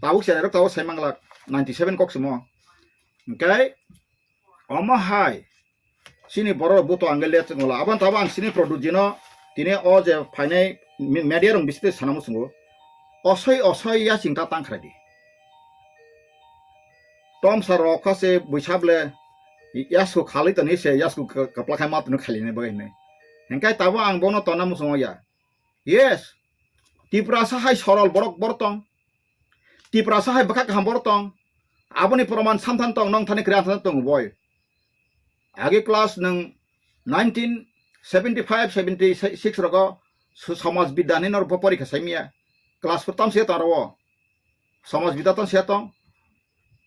Tabuk cherairok tabuk sai manglak ninety seven kok simo. Hwnkhe omo hai chini borok buto angge le chwngla. Aboni tabuk ang chini product jino tini o je phainai me-, media rok bisite sana muchungo. Osoi osoi ya chingta tangkhrai di. Tomsa rok kha se buisa ble yasku khalwi toni se yasku ka-, kapla khai ma tunu khali ne bagwi hinwi. Hingkai tabo ang bono tona muchungo ya. Yes. Tiprasa hai sorol borok borok tong. Tiprasa hai bwkha kaham borok tong. Aboni proman samthan tong, nong thani kri samthan tong boi. Agi class nung nineteen seventy five seventy six rogo su-, samaj bidya ni norok porikha saimya. Class four tam se tong aro. Samaj bidya tong se tong.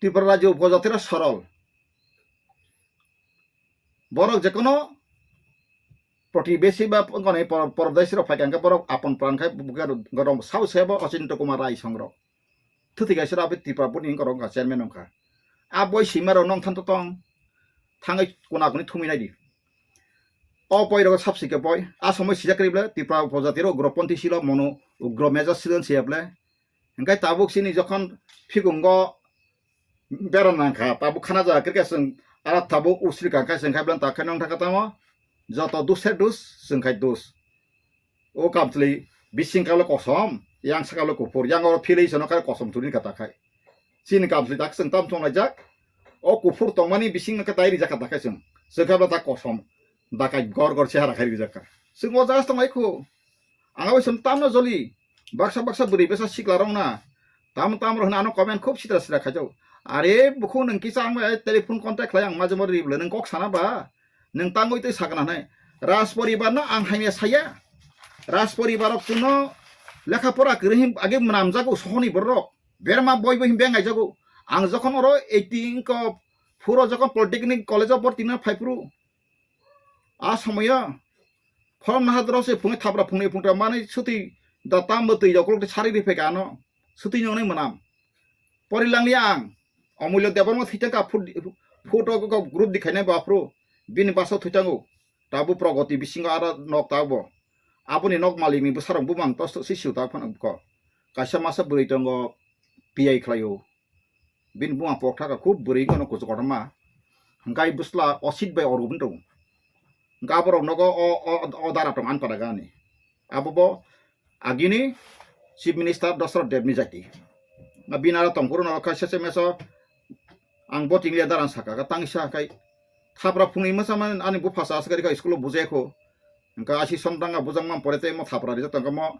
Tripura rajyo upojatira sorol. Borok jekono protibesi ba wngkha ni por-, pordesi rok phaikha hwnkhe borok apon pran khai bukhuk rok sabo sebo Ochinto Kumar Rai song rok. Thwtwi kaisa rok Tripura boni wngkha rok wngkha chairman wngkha. A boi sima rok nong thanto tong thangwi kuna kuni thumwi nai di. O poi rok sabsi khe poi a somoi sijak kri ble Tripura upojati rok ugroponthi silo mono ugro meja silen siya ble. Hingkai tabuk sini jokhon phikungo bera nangkha, tabuk khana jaga khe chwng ara tabuk usri kangkha chwng khai bwlani ta khe nong thangkha tamo joto dushe dus chwng khai dus. O kamchwlwi bising kalo kosom, yang sakalo kuphur, yang oro philwi sono khai kosom churi kha ta khai. Chini kamchwlwi ta chwng tam chonglai jak, o kuphur tongmani bising no khe tai rijak kha ta khai chwng, chwng khai bwlani ta kosom, dakai gor gor chehara khai rijak kha. Chwng o jaga tong lai khu. Ang abo sem tamno joli. Baksa baksa bwrwi bwsa sikla rok na. Tam tam rok hwnwi ano comment khub sitra sitra khaijak. Are bukhuk nwng kisa ang bai telephone contact khlai ang majemo ri bwle nwng kok sana ba. Nwng tangwi twi sakna hwnwi. Raj poribar no ang hamya saya. Raj poribar rok chwngno lekha pora kwrwi hin age mwnamjago sohoni borok. Berma boi boi hin beng aijago. Ang jokhon oro eighteen ko phuro jokhon Polytechnic College o borti na phaiphuru. A somoyo phorong naha doro se phungwi thapra phungni phungtra mani suti da tam bo twi jokolok sari ri pheka ano. Suti nongnai mwnam. Pori langli ang. Omulyo Debbarma thitang ka phut, phut o group di khainai baphru. Bini baso thwitango. Tabu progoti bisingo aro nok tabo. Aboni nok malikni bwsarok bumang tos tos si siu ta phano ko. Kaisa masa bwrwi tongo P I khlaio. Bini buma pokthaka khub bwrwi gano kuchuk kotorma. Hwnkhe bwsla osit bai orubun tongo. Hwnkhe aborok nogo o, o, o dara tong ani pada gani. Abo bo agini Chief Minister Dosrot Debni jati. Na bini aro tongphuru no kha sese meso ang bo tinglia dara saka ka tangsa kai thapra phungni masa man ani bupha sa asgari ka school o bujai kho. Hwnkhe asi somtang a bujang man pore tei mo thapra rijak tongkha mo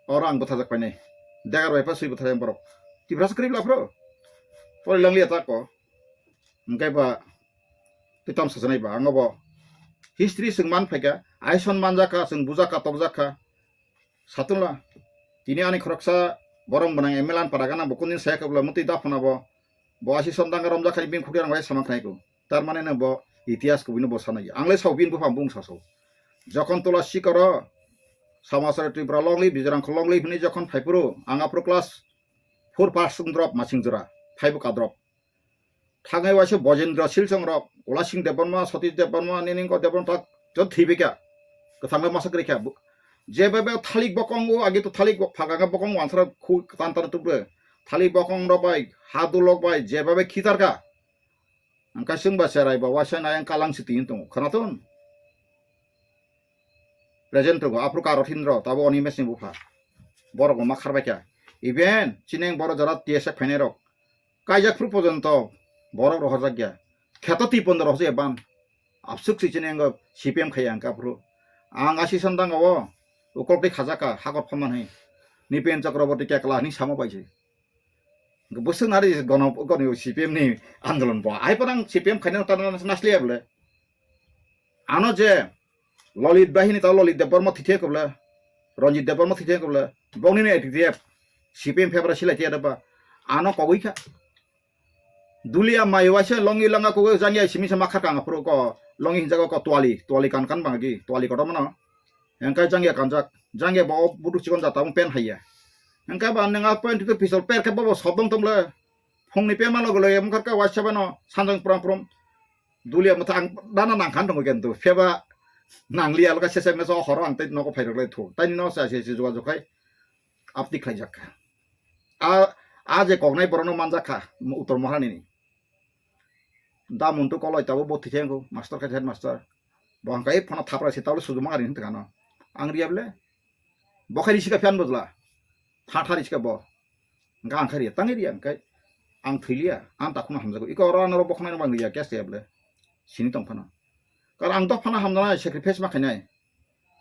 oro ang bwthajak painai. Degar bai pa sui bwthajak borok. Tiprasa kwrwi bla phro. Pori langlia ta ko. Hwnkhe ba twi tam sajanai ba ang bo history chwng man phaikha, aison manjakha, chwng bujakha, tokjakha. Satunla tini ani khoroksa borong bwnang M L A ni para gana bo kundin saya kobla mutwi daphana bo. Bo asi somtang romjakhani bini khukri rang bai samang khnai ko. Tar mane no bo itihas kubui no bo sanai. Ang le sao bini buphang bung saso. Jokhon tola sikoro Samasara Tripura longli, Bijrang kho longli hwnwi jokhon phaiphuru ang aphuru class four pass wng drop masing jora phaibu ka drop. Thangwi waisa Bojendra Silchong rok, Ulasing Debbarma, Satish Debbarma, Niningko Debbarma tak jot thibika. Kwthangwi masa kwrwi kha. Jeba be thalik bokong o agi to thalik bok phaga bokong wansara khu tan tan tubre. Thalik bokong rok bai, hadulok bai, jeba be khitar kha. Ang kaising ba cherai ba waisa nai ang kalang si tiyung tongo. Khanaton? Present tongo, aphuru Karothindro, tabo Animesh ni bupha. Borok bo ma kharbai kha. Even chini ang borok jora T S F phainai rok. Kaijak phuru pojonto borok rohorjak ya. Kheto Tipon rohorjak ya ban. Absuk si chini ang C P M khaiya ang kaphuru. Ang asi sandang o ukolti khajaka hakor phaman hai. Nipen Chakraborty kekla hini samo bai si. Bwswk nari gono, gono C P M ni andolon bo. Ai panang C P M khaina ta nasliya bole. Ano je Lalit bahini ta Lalit Debbarma thithe koble. Ranjit Debbarma thithe koble. Bongni ne T T F C P M febra silai tiya deba. Ano kogwi kha. Dulia mai waisa longi langa kogwi jangya simi sama khakang aphuru ko longi hinjago ko twali, twali kan kan bangi, twali kotor mano. Engkai jangya kanjak, jangya bo o budu chikon jata pen haiya. Engkai ba nang a pen tu pisol per khe bobo sobdong tomle. Phungni pema logo loye mukharka waisa bano sanjang pram pram. Dulia mata ang dana nang khan tongo kentu. Pheba nang lia loka sese meso horo ang tei nogo phai rok lai thu. Tani no sa se se jua jokai apti khlai jak. A, a je koknai borok no manjak kha Uttor Maharani ni. Da muntu koloi tabo bo thikhe wngkho master khe headmaster. Bo hangkai phano thapra se tabo sujuma ari hinta kano. Ang riya bole. Bo khai risi ka phiyan bojla. Tha tha risi ka bo. Hingke ang khai riya, tangwi riya hingke ang thwi liya, ang takhukno hamjago. Iko oro ano oro bokhonai no bang riya, case ya bole. Sini tong phano. Karon ang dophano hamjaknai, sacrifice ma khainai.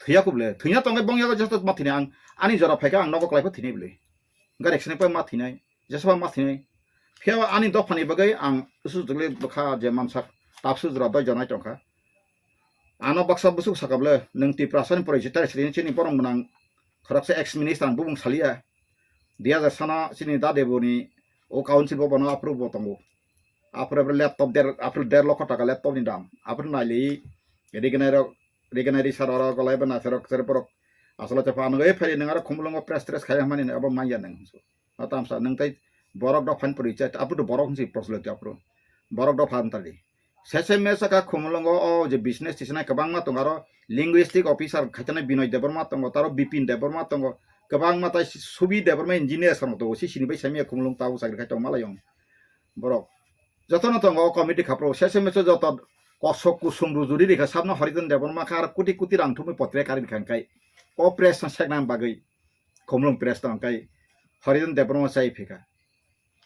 Thwiya kho bole. Thwina tongkhe bong yago jesa ma thwinai ang. Ani jora phaikha ang nogo kwlai pho thwinai bole. Hingke reksini pai ma thwinai. Jesa ma thwinai. Phiya ani dophani bagwi ang usu jwgli bwkha je mansak. Tapsu jora doi jonai tongkha. Ano baksa bwswk saka bole, nwng Tiprasani porichita sri chini borok mwnang khoroksa ex minister ang bubung saliya. Dui hajar sana chini dadeboni o council bo bono approve bo tongo. Apre apre laptop der, apre der lokho taka laptop ni dam. Apre naili rignai rok, rignai risar oro golai ba naisarok serborok asolo chapa ano e phai nwng aro khumulungo press tres khaya mani abo manya nwng. Tamsa nwng tai borok dophan porichai, apre to borok hinsi proslo apre. Borok dophan tali. Sese mesa ka khumulungo o je business tisnai kwbangma tongo, aro linguistic officer khaitane Binoy Debbarma tongo, taro Bipin Debbarma tongo, kwbangma tai Subi Debbarma engineer sano tongo, si sini bai samya khumulung tabo chakri khai tongma laiyong borok. Jotono tongo o committee khapro, sese mesa joto kosok kusung rujuri rikha sabno Hariton Debbarma kha, aro kuti kuti rang thumwi potre kari rikha hingkai o press no sekna bagwi. Khumulung press tong kai Harijan Debbarma chai phika.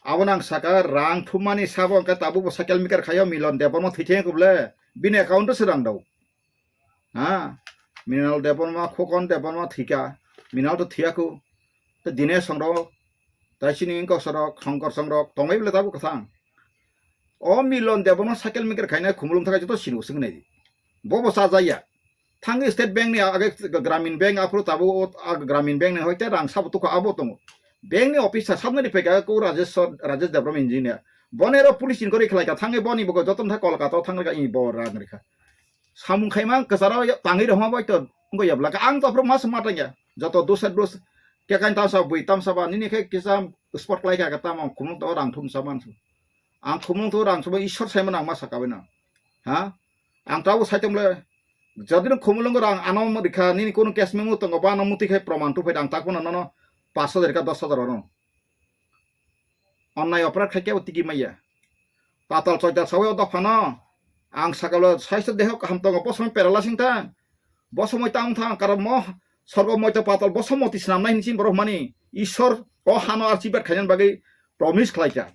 Abo nang saka rang thumani sabo hingke tabuk bo cycle maker khayo Milon Debbarma thwi thengkhe bole bini account o se rang dao. Ha? Milon Debbarma, Khokon Debbarma thwika. Minal to thiyaku. Te Dinesh songrok, tai sini wngkok sorok, Shongkor songrok, tongbai bole tabuk kwthang. O Milon Debbarma cycle maker khaina Khumulwng thakai joto sini usung nai. Bo bo sajaya. Thangwi State Bank ni age Gramin Bank aphuru tabuk o ag Gramin Bank ni hoite rang sabo tukha abo tongo. Bank ni officer sabnani peka ko Rajesh, Rajesh Debbarma engineer. Bonero police inquiry khlaika thangwi boni bogo joto tha Kolkata o thangwi ka i bo rang rikha. Samung khaima kwcharo tangwi rwma bai to wngwi yablaka. Ang to aphuru mas ma tangya. Joto dusar dus kekain tamsa bui tamsa ba nini khe kisa spot khlai kha tamo khumung to rang thum sa mansu. Ang khumung to rang subo Ishwar saimano ang ma saka baino. Ha? Ang tabo saitom le jadino Khumulwngo rang ano rikha nini kono case memo tongo ba ano muti khai proman tu phai ang takbono nono pash hajar ka dos hajar oro. Onnai oporad khai kebo tigi maya. Patal choital sawi o dophano. Ang sakalo saisto deho kaham tongo, bo somoi paralyzing ta. Bo somoi tang thang karon mo sorgo moito patal bo somoi tisnam nai hinsin borok mani. Ishwar o hano archibad khainan bagwi promise khlai kha.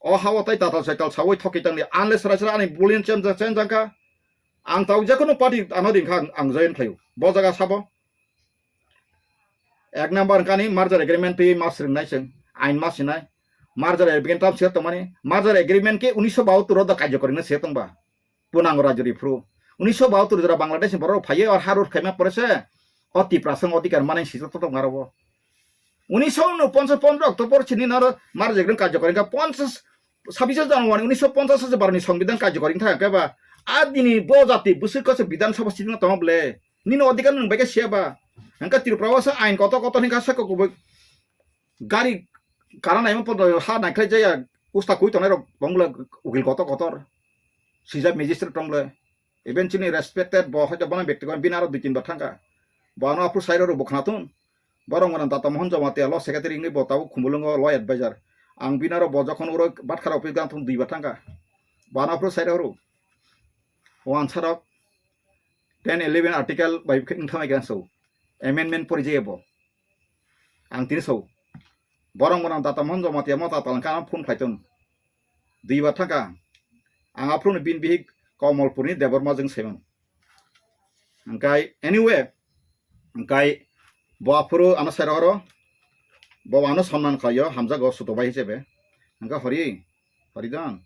O hao tai tatal choital sawi thoki tangli. Unless raisra ani bulin chenjang chenjang kha. Ang tau jekono party ano ringkha ang join khlaio. Bo jaga sabo. Ek number kani merger agreement twi ma swrwngnai chwng, ain ma sinai. Merger agreement tam siyat tongmani, merger agreement khe unisho bahattor o da karjokori no siyat tongba. Punango rajori phru. Unisho bahattor jora Bangladesh ni borok phaiye o ha road khaima pore se o Tiprasa odhikar manai sijak to tongma rogo. Unisho ponchas pondro October chini naro merger agreement karjokori kha ponchas sabbish January unisho ponchas se baroni songbidan karjokori thang khe ba a dini bo jati bwswk kose Bidhan Sabha sitting tongma ble. Nini odhikar nwng bai khe siya ba. Hwnkhe Tripura o se ain kotor kotor hwnkha se kok kubui gari kana naima podo ha naikhlai jaya usta kui tongnai rok bongla ukil kotor kotor. Sijak magistrate tongle. Even chini respected bo hoito bono bekti bini aro dui tin bar thangkha. Bo ano aphuru sai rw bo khna thun. Borok mwnang Data Mohan Jamatia law secretary wngwi bo tabuk Khumulwngo law advisor. Ang bini aro bo jokhon uro batkha rok phi gang thun dui bar thangkha. Bo ano aphuru sai rw. O ansarok ten eleven article bai wngthamai khe ang sao. Amendment pori jaya bo. Ang tini sao. Borok mwnang Data Mohan Jamatia mota talangkha ano phone khlai ton. Dui bar thangkha. Ang aphuru bini bihik Komolpurni Debbarma jwng saiman. Hwnkhe anyway, hwnkhe bo aphuru ano sai rw oro. Bo ano sonman khlaio hamjago suto bai hisabe. Hwnkhe hori, hori dan.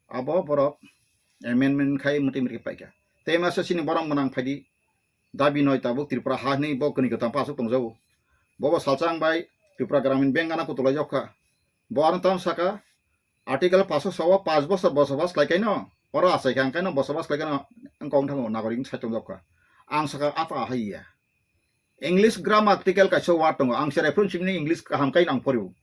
Abo borok amendment khai muti muti paikha. Tei masa sini borok mwnang phaidi dabi noi tabuk Tripura ha hwnwi bo kwnwi kwtam pa aswk tongjago. Bobo salsa ang bai Tripura Gramin Bank gana kutulai jokha. Bo ano tam saka article paso sawa panch bosor bosobas khlai kaino oro achai kha ang kaino bosobas khlai kaino ang kong thango nagorik sai tong jokha. Ang saka ata haiya. English grammatical kaisa word tongo. Ang se reference ni English kaham kai nang poriu.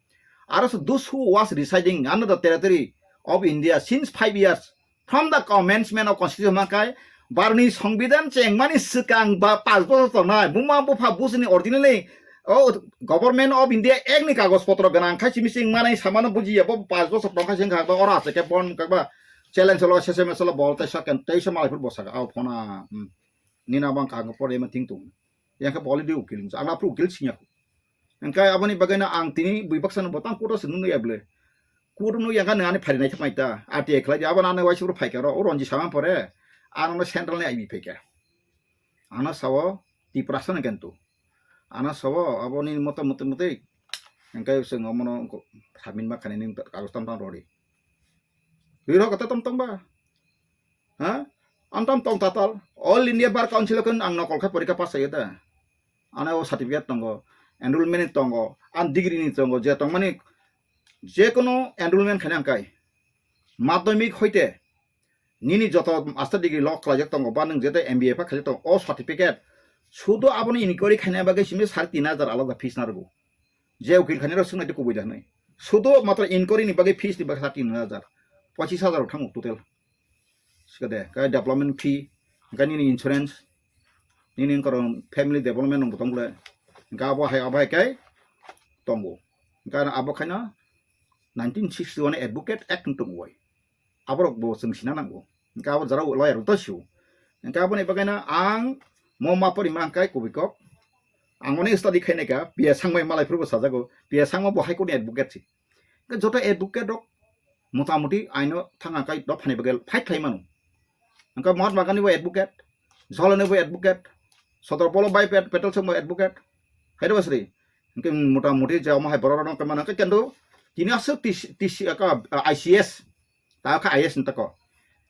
Aro se those who was residing under the territory of India since five years from the commencement of constitution makai barni songbidan chengmani swkang ba panch bochor tongnai buma bupha busini originally o Government of India act ni kagoj potro gwnang khai simi sing manai samano bujiya bo panch bochor tongkha sing kha ba ora se ke bon kha ba challenge lo sese meselo bol te sakan teisa malai phur bosaka au phona. Nina bang kha pore ma ting tung. Yang khe boli di ukil ang aphuru ukil singya. Engkai aboni bagwi no ang tini bui baksa no botang kuto se nunu ya ble. Kuto no yang kha nani phari nai thapmai ta. Ati khlai di abana nai waisi phai karo o ronji sama pore. Ano no central ni I B phai kha. Ano sawo Tiprasa no kentu. Ano sawo aboni moto moto moto. Engkai se ngomono samin ma khani ning kagos tam tam rori. Riro kata tam tam ba. Ha? Antam tong tatal. All India Bar Council kan ang nokol khe porikha pass ayo da. Ano o certificate tongo, enrollment ni tongo, an degree ni tongo, je tongmani je kono enrollment khaina angkai. Madhyamik hoite nini joto master degree lo khlaijak tongo ba nwng jete M B A pha khaijak tongo, o certificate sudo aboni inquiry khaina bagwi simi sare tin hajar alada fees narwgo. Je ukil khainai rok swngnaidi kubui da hwnwi. Sudo matro inquiry ni bagwi fees ni bagwi sati nwi hajar. Pochis hajar rok thango total. Sikade, kai development fee, kai nini insurance, nini wngkha rok family development rok bo tong bwle. Hwnkhe abo hai, abo hai kai tongo. Hwnkhe abo khaina nineteen sixty one Advocate Act wng tongo bai. Aborok bo chwng sina nango. Hwnkhe abo jara lawyer rok to sio. Hwnkhe aboni bagwi no ang mo ma pori ma hwnkhe kubui kok. Ang oni study khainai kha, P S Sangma malai phuru bo sajago. P S Sangma bo High Court ni advocate si. Hwnkhe joto advocate rok mota moti aino thang hwnkhe dophani bagwi fight khlai mano. Hwnkhe Mahatma Gandhi bo advocate, Jawaharlal Nehru bo advocate, Sardar Vallabhbhai Pat-, Patel song bo advocate. Hai da ba sri. Hingke mota moti je omo hai borok rok no kemana ke kendo tini aswk T C, T C ka, ah, I C S. Ta kha I S ni tako.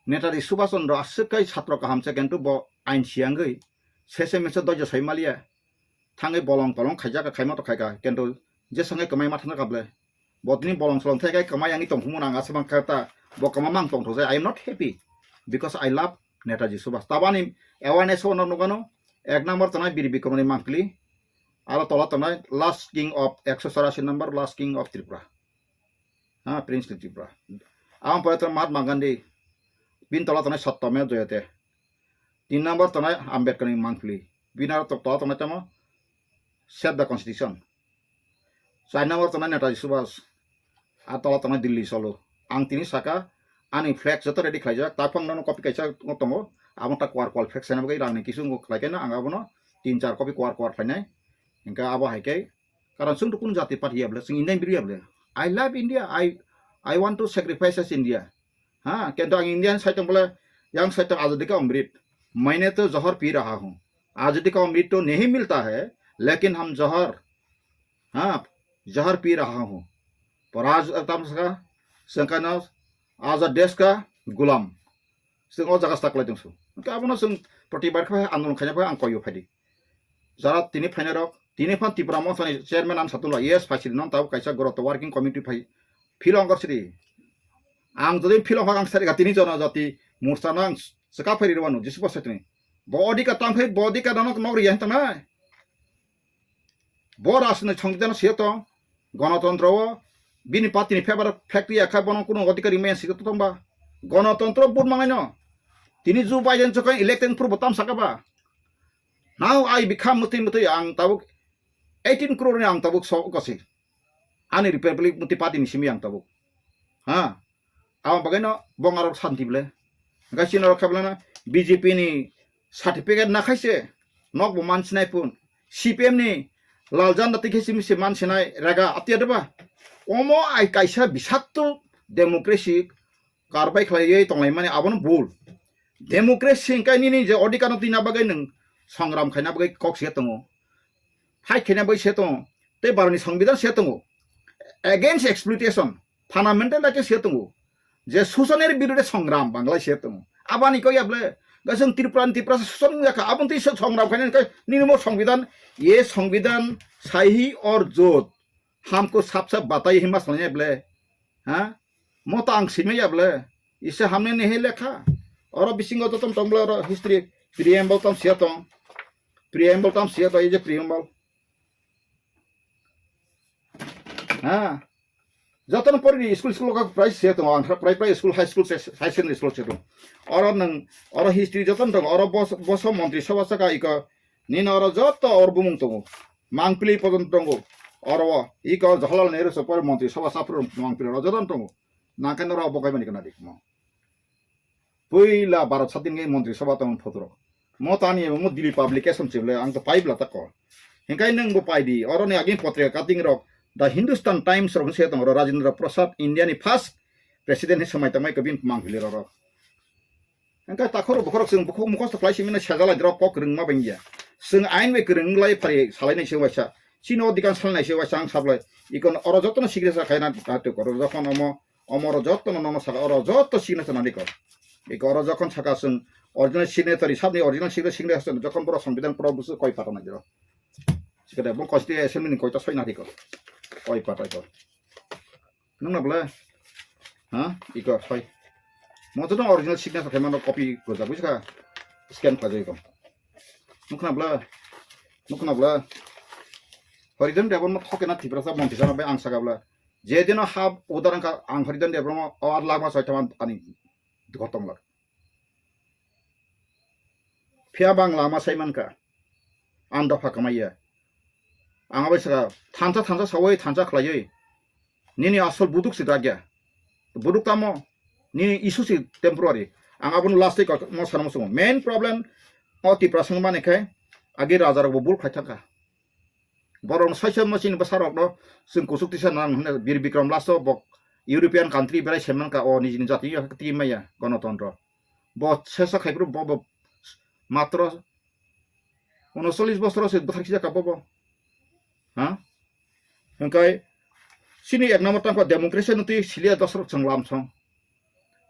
Netaji Subhash Chandra aswk kai satro kaham se kendo bo ain siyangwi. Sese mese dojo sai maliya. Thangwi bolong tolong khaijak khaima to khaika kendo je sangai kamai ma thangka ble. Bo tini bolong solong thai kai kamai yangi tongphumung ang aswk mangkha ta. Bo kama mang tongthok jai. I am not happy because I love Netaji Subhash. Tabani awareness o no nugano. Ek number tanai Bir Bikramni mangpili. Aro tola tanai last king of ekso chorasi number last king of Tripura. Ha, Prince of Tripura. Ang pore tanai Mahatma Gandhi. Bin tola tanai Satyameva Jayate. Tin number tanai Ambedkar ni mangpili. Bin aro to-, tola tanai tamo Save the Constitution. Char number tanai Netaji Subhash. A tola tanai Delhi solo. Ang tini saka ani flag joto ready khlaijak. Taphang nono copy kaisa tongo. Amo ta kwar kwar flag sana bagwi rangni kisu ngo khlai kaina ang abono tin char copy kwar kwar khlainai. Hingke abo hai khe karon chwng to kunu jati party ya bwle, chwng Indian biri ya bwle. I love India. I, I want to sacrifice as India. Ha, kento ang Indian side tong bwle, yang side tong azadi ka amrit. Maine to johar pi raha hu. Azadi ka amrit to nahi milta hai, lekin hum johar, ha, johar pi raha hu. Paraj tam saka, sengkana azad desh ka gulam. Chwng o jaga staklai tongsu. Hingke abono chwng protibad khe andolon khaina phai ang koyo phaidi. Jara tini phainai rok, tini phan Tipra Motha ni chairman ang satula, yes, phaisiri non tabuk kaisa goro to working committee phai philong gor siri. Ang jodi philong phak ang sari ga tini jono jati mursa nang saka phai ri wanu jisi bosai tini. Bo odika tang phai, bo odika nang nok ri yang tanai. Bo rajni songbidan siya tong, gonotontro o bini party ni favour factory ya kha bono kuno odhikari maya siya tong ba. Gonotontro vote mangai no. Tini Joe Biden chokon elected purbo tam saka ba. Now I become mutui mutui ang tabuk eighteen crore ni ang tabuk so kosi. Ani Republic muti party ni simi ang tabuk. Ha. Abo bagwi no bong arok santi ble. Hingke chini rok khe belai no B J P ni certificate na khai se nok bo man sinai pun. C P M ni lal janda twi khe simi se man sinai rega atiya de ba. Omo ai kaisa bisakto democracy karbai khlaiwi tonglaimani abono bul. Democracy hingke nini je odhikar no twina bagwi nwng songram khaina bagwi kok se tongo. Fight khaina bagwi se tongo. Tei baroni songbidan se tongo. Against exploitation. Fundamental right se tongo. Je susanir birude songram Bangla se tongo. Abani koi able. Gasong Tripura ni Tripura susan yakha. Abon tei songram khaina kai nini mo songbidan. Ye songbidan sahi or jot. Hamko sap sap batai hima salanya ble. Ha? Mo ta ang simaya ble. Isa hamne nehe lekha. Oro bisingo jotom tong ble oro history preamble tam sia tong. Preamble tam sia tong, ei je preamble. Ha. Jotono pori school school ka price sia tong ang price price school high school high secondary school sia tong. Oro nang oro history jotono tong oro bos boso montri sabha saka iko nini oro joto or bumung tongo. Mangpili pojon tongo. Oro iko Jawaharlal Nehru sopor montri sabha sapro mangpili oro jotono tongo. Nangkhe noro obo kaiba ni kana dikmo. Puila Bharat sadin ngai montri sabha tong photo rok. Mo tani emo mo Delhi publication chible ang to paibla tako. Hingkai nang bo paidi. Oro ni agin potrika cutting rok The Hindustan Times rok se tong ro Rajendra Prasad India ni first president hi samai tangmai kabin mangpili rok. Hingkai takhoro bokhorok sing bokhok mukhosto khlai simina sajalai rok kok rwngma bangya. Sing ain bai kwrwng lai phari salai nai se waisa. Chino dikan salai nai se waisa ang sablai. Ikon oro jotono signature khaina ta to koro jokhon omo Omo oro joto no nono saka, oro joto signature nani ko. Iko oro jokhon saka chwng original signatory, sabni original signature, signature jokhon borok songbidan poro busu koi pata nai jero. Sikade bo constitution assembly ni koita soi nari ko. Koi pata ko. Nung na bole? Ha? Iko soi. Mo to original signature khe mano copy ko jabu saka scan kha jai ko. Nukna bole? Nukna bole? Horidon Debon no thokena Tiprasa montri sana bai ang saka bole. Je dino ha udarangkha ang Horidon Debon o ar lama soi thaman ani dukho tonglar. Phiya bang lama sai mankha. Ang dopha kamaiya. Ang abai saka thansa thansa sawai thansa khlaiwi. Nini asol buduk si dagya. Buduk tamo nini issue si temporary. Ang abono last day mo sana mo sungo. Main problem o Tiprasa mani khai agi raja rok bo bul khai thangkha. Borok no saisa machine bwsa rok no chwng kuchuk tisa nang hwnwi Bir Bikram last o bo European country berai se mankha o nijini jati yo twi maya gonotontro. Bo sesa khai phuru bo bo matro unocholish bosor se bwthar khijak ka bo bo. Ha? Hingkai sini ek number tangkha democracy no twi silia dosrok chwng lamsong.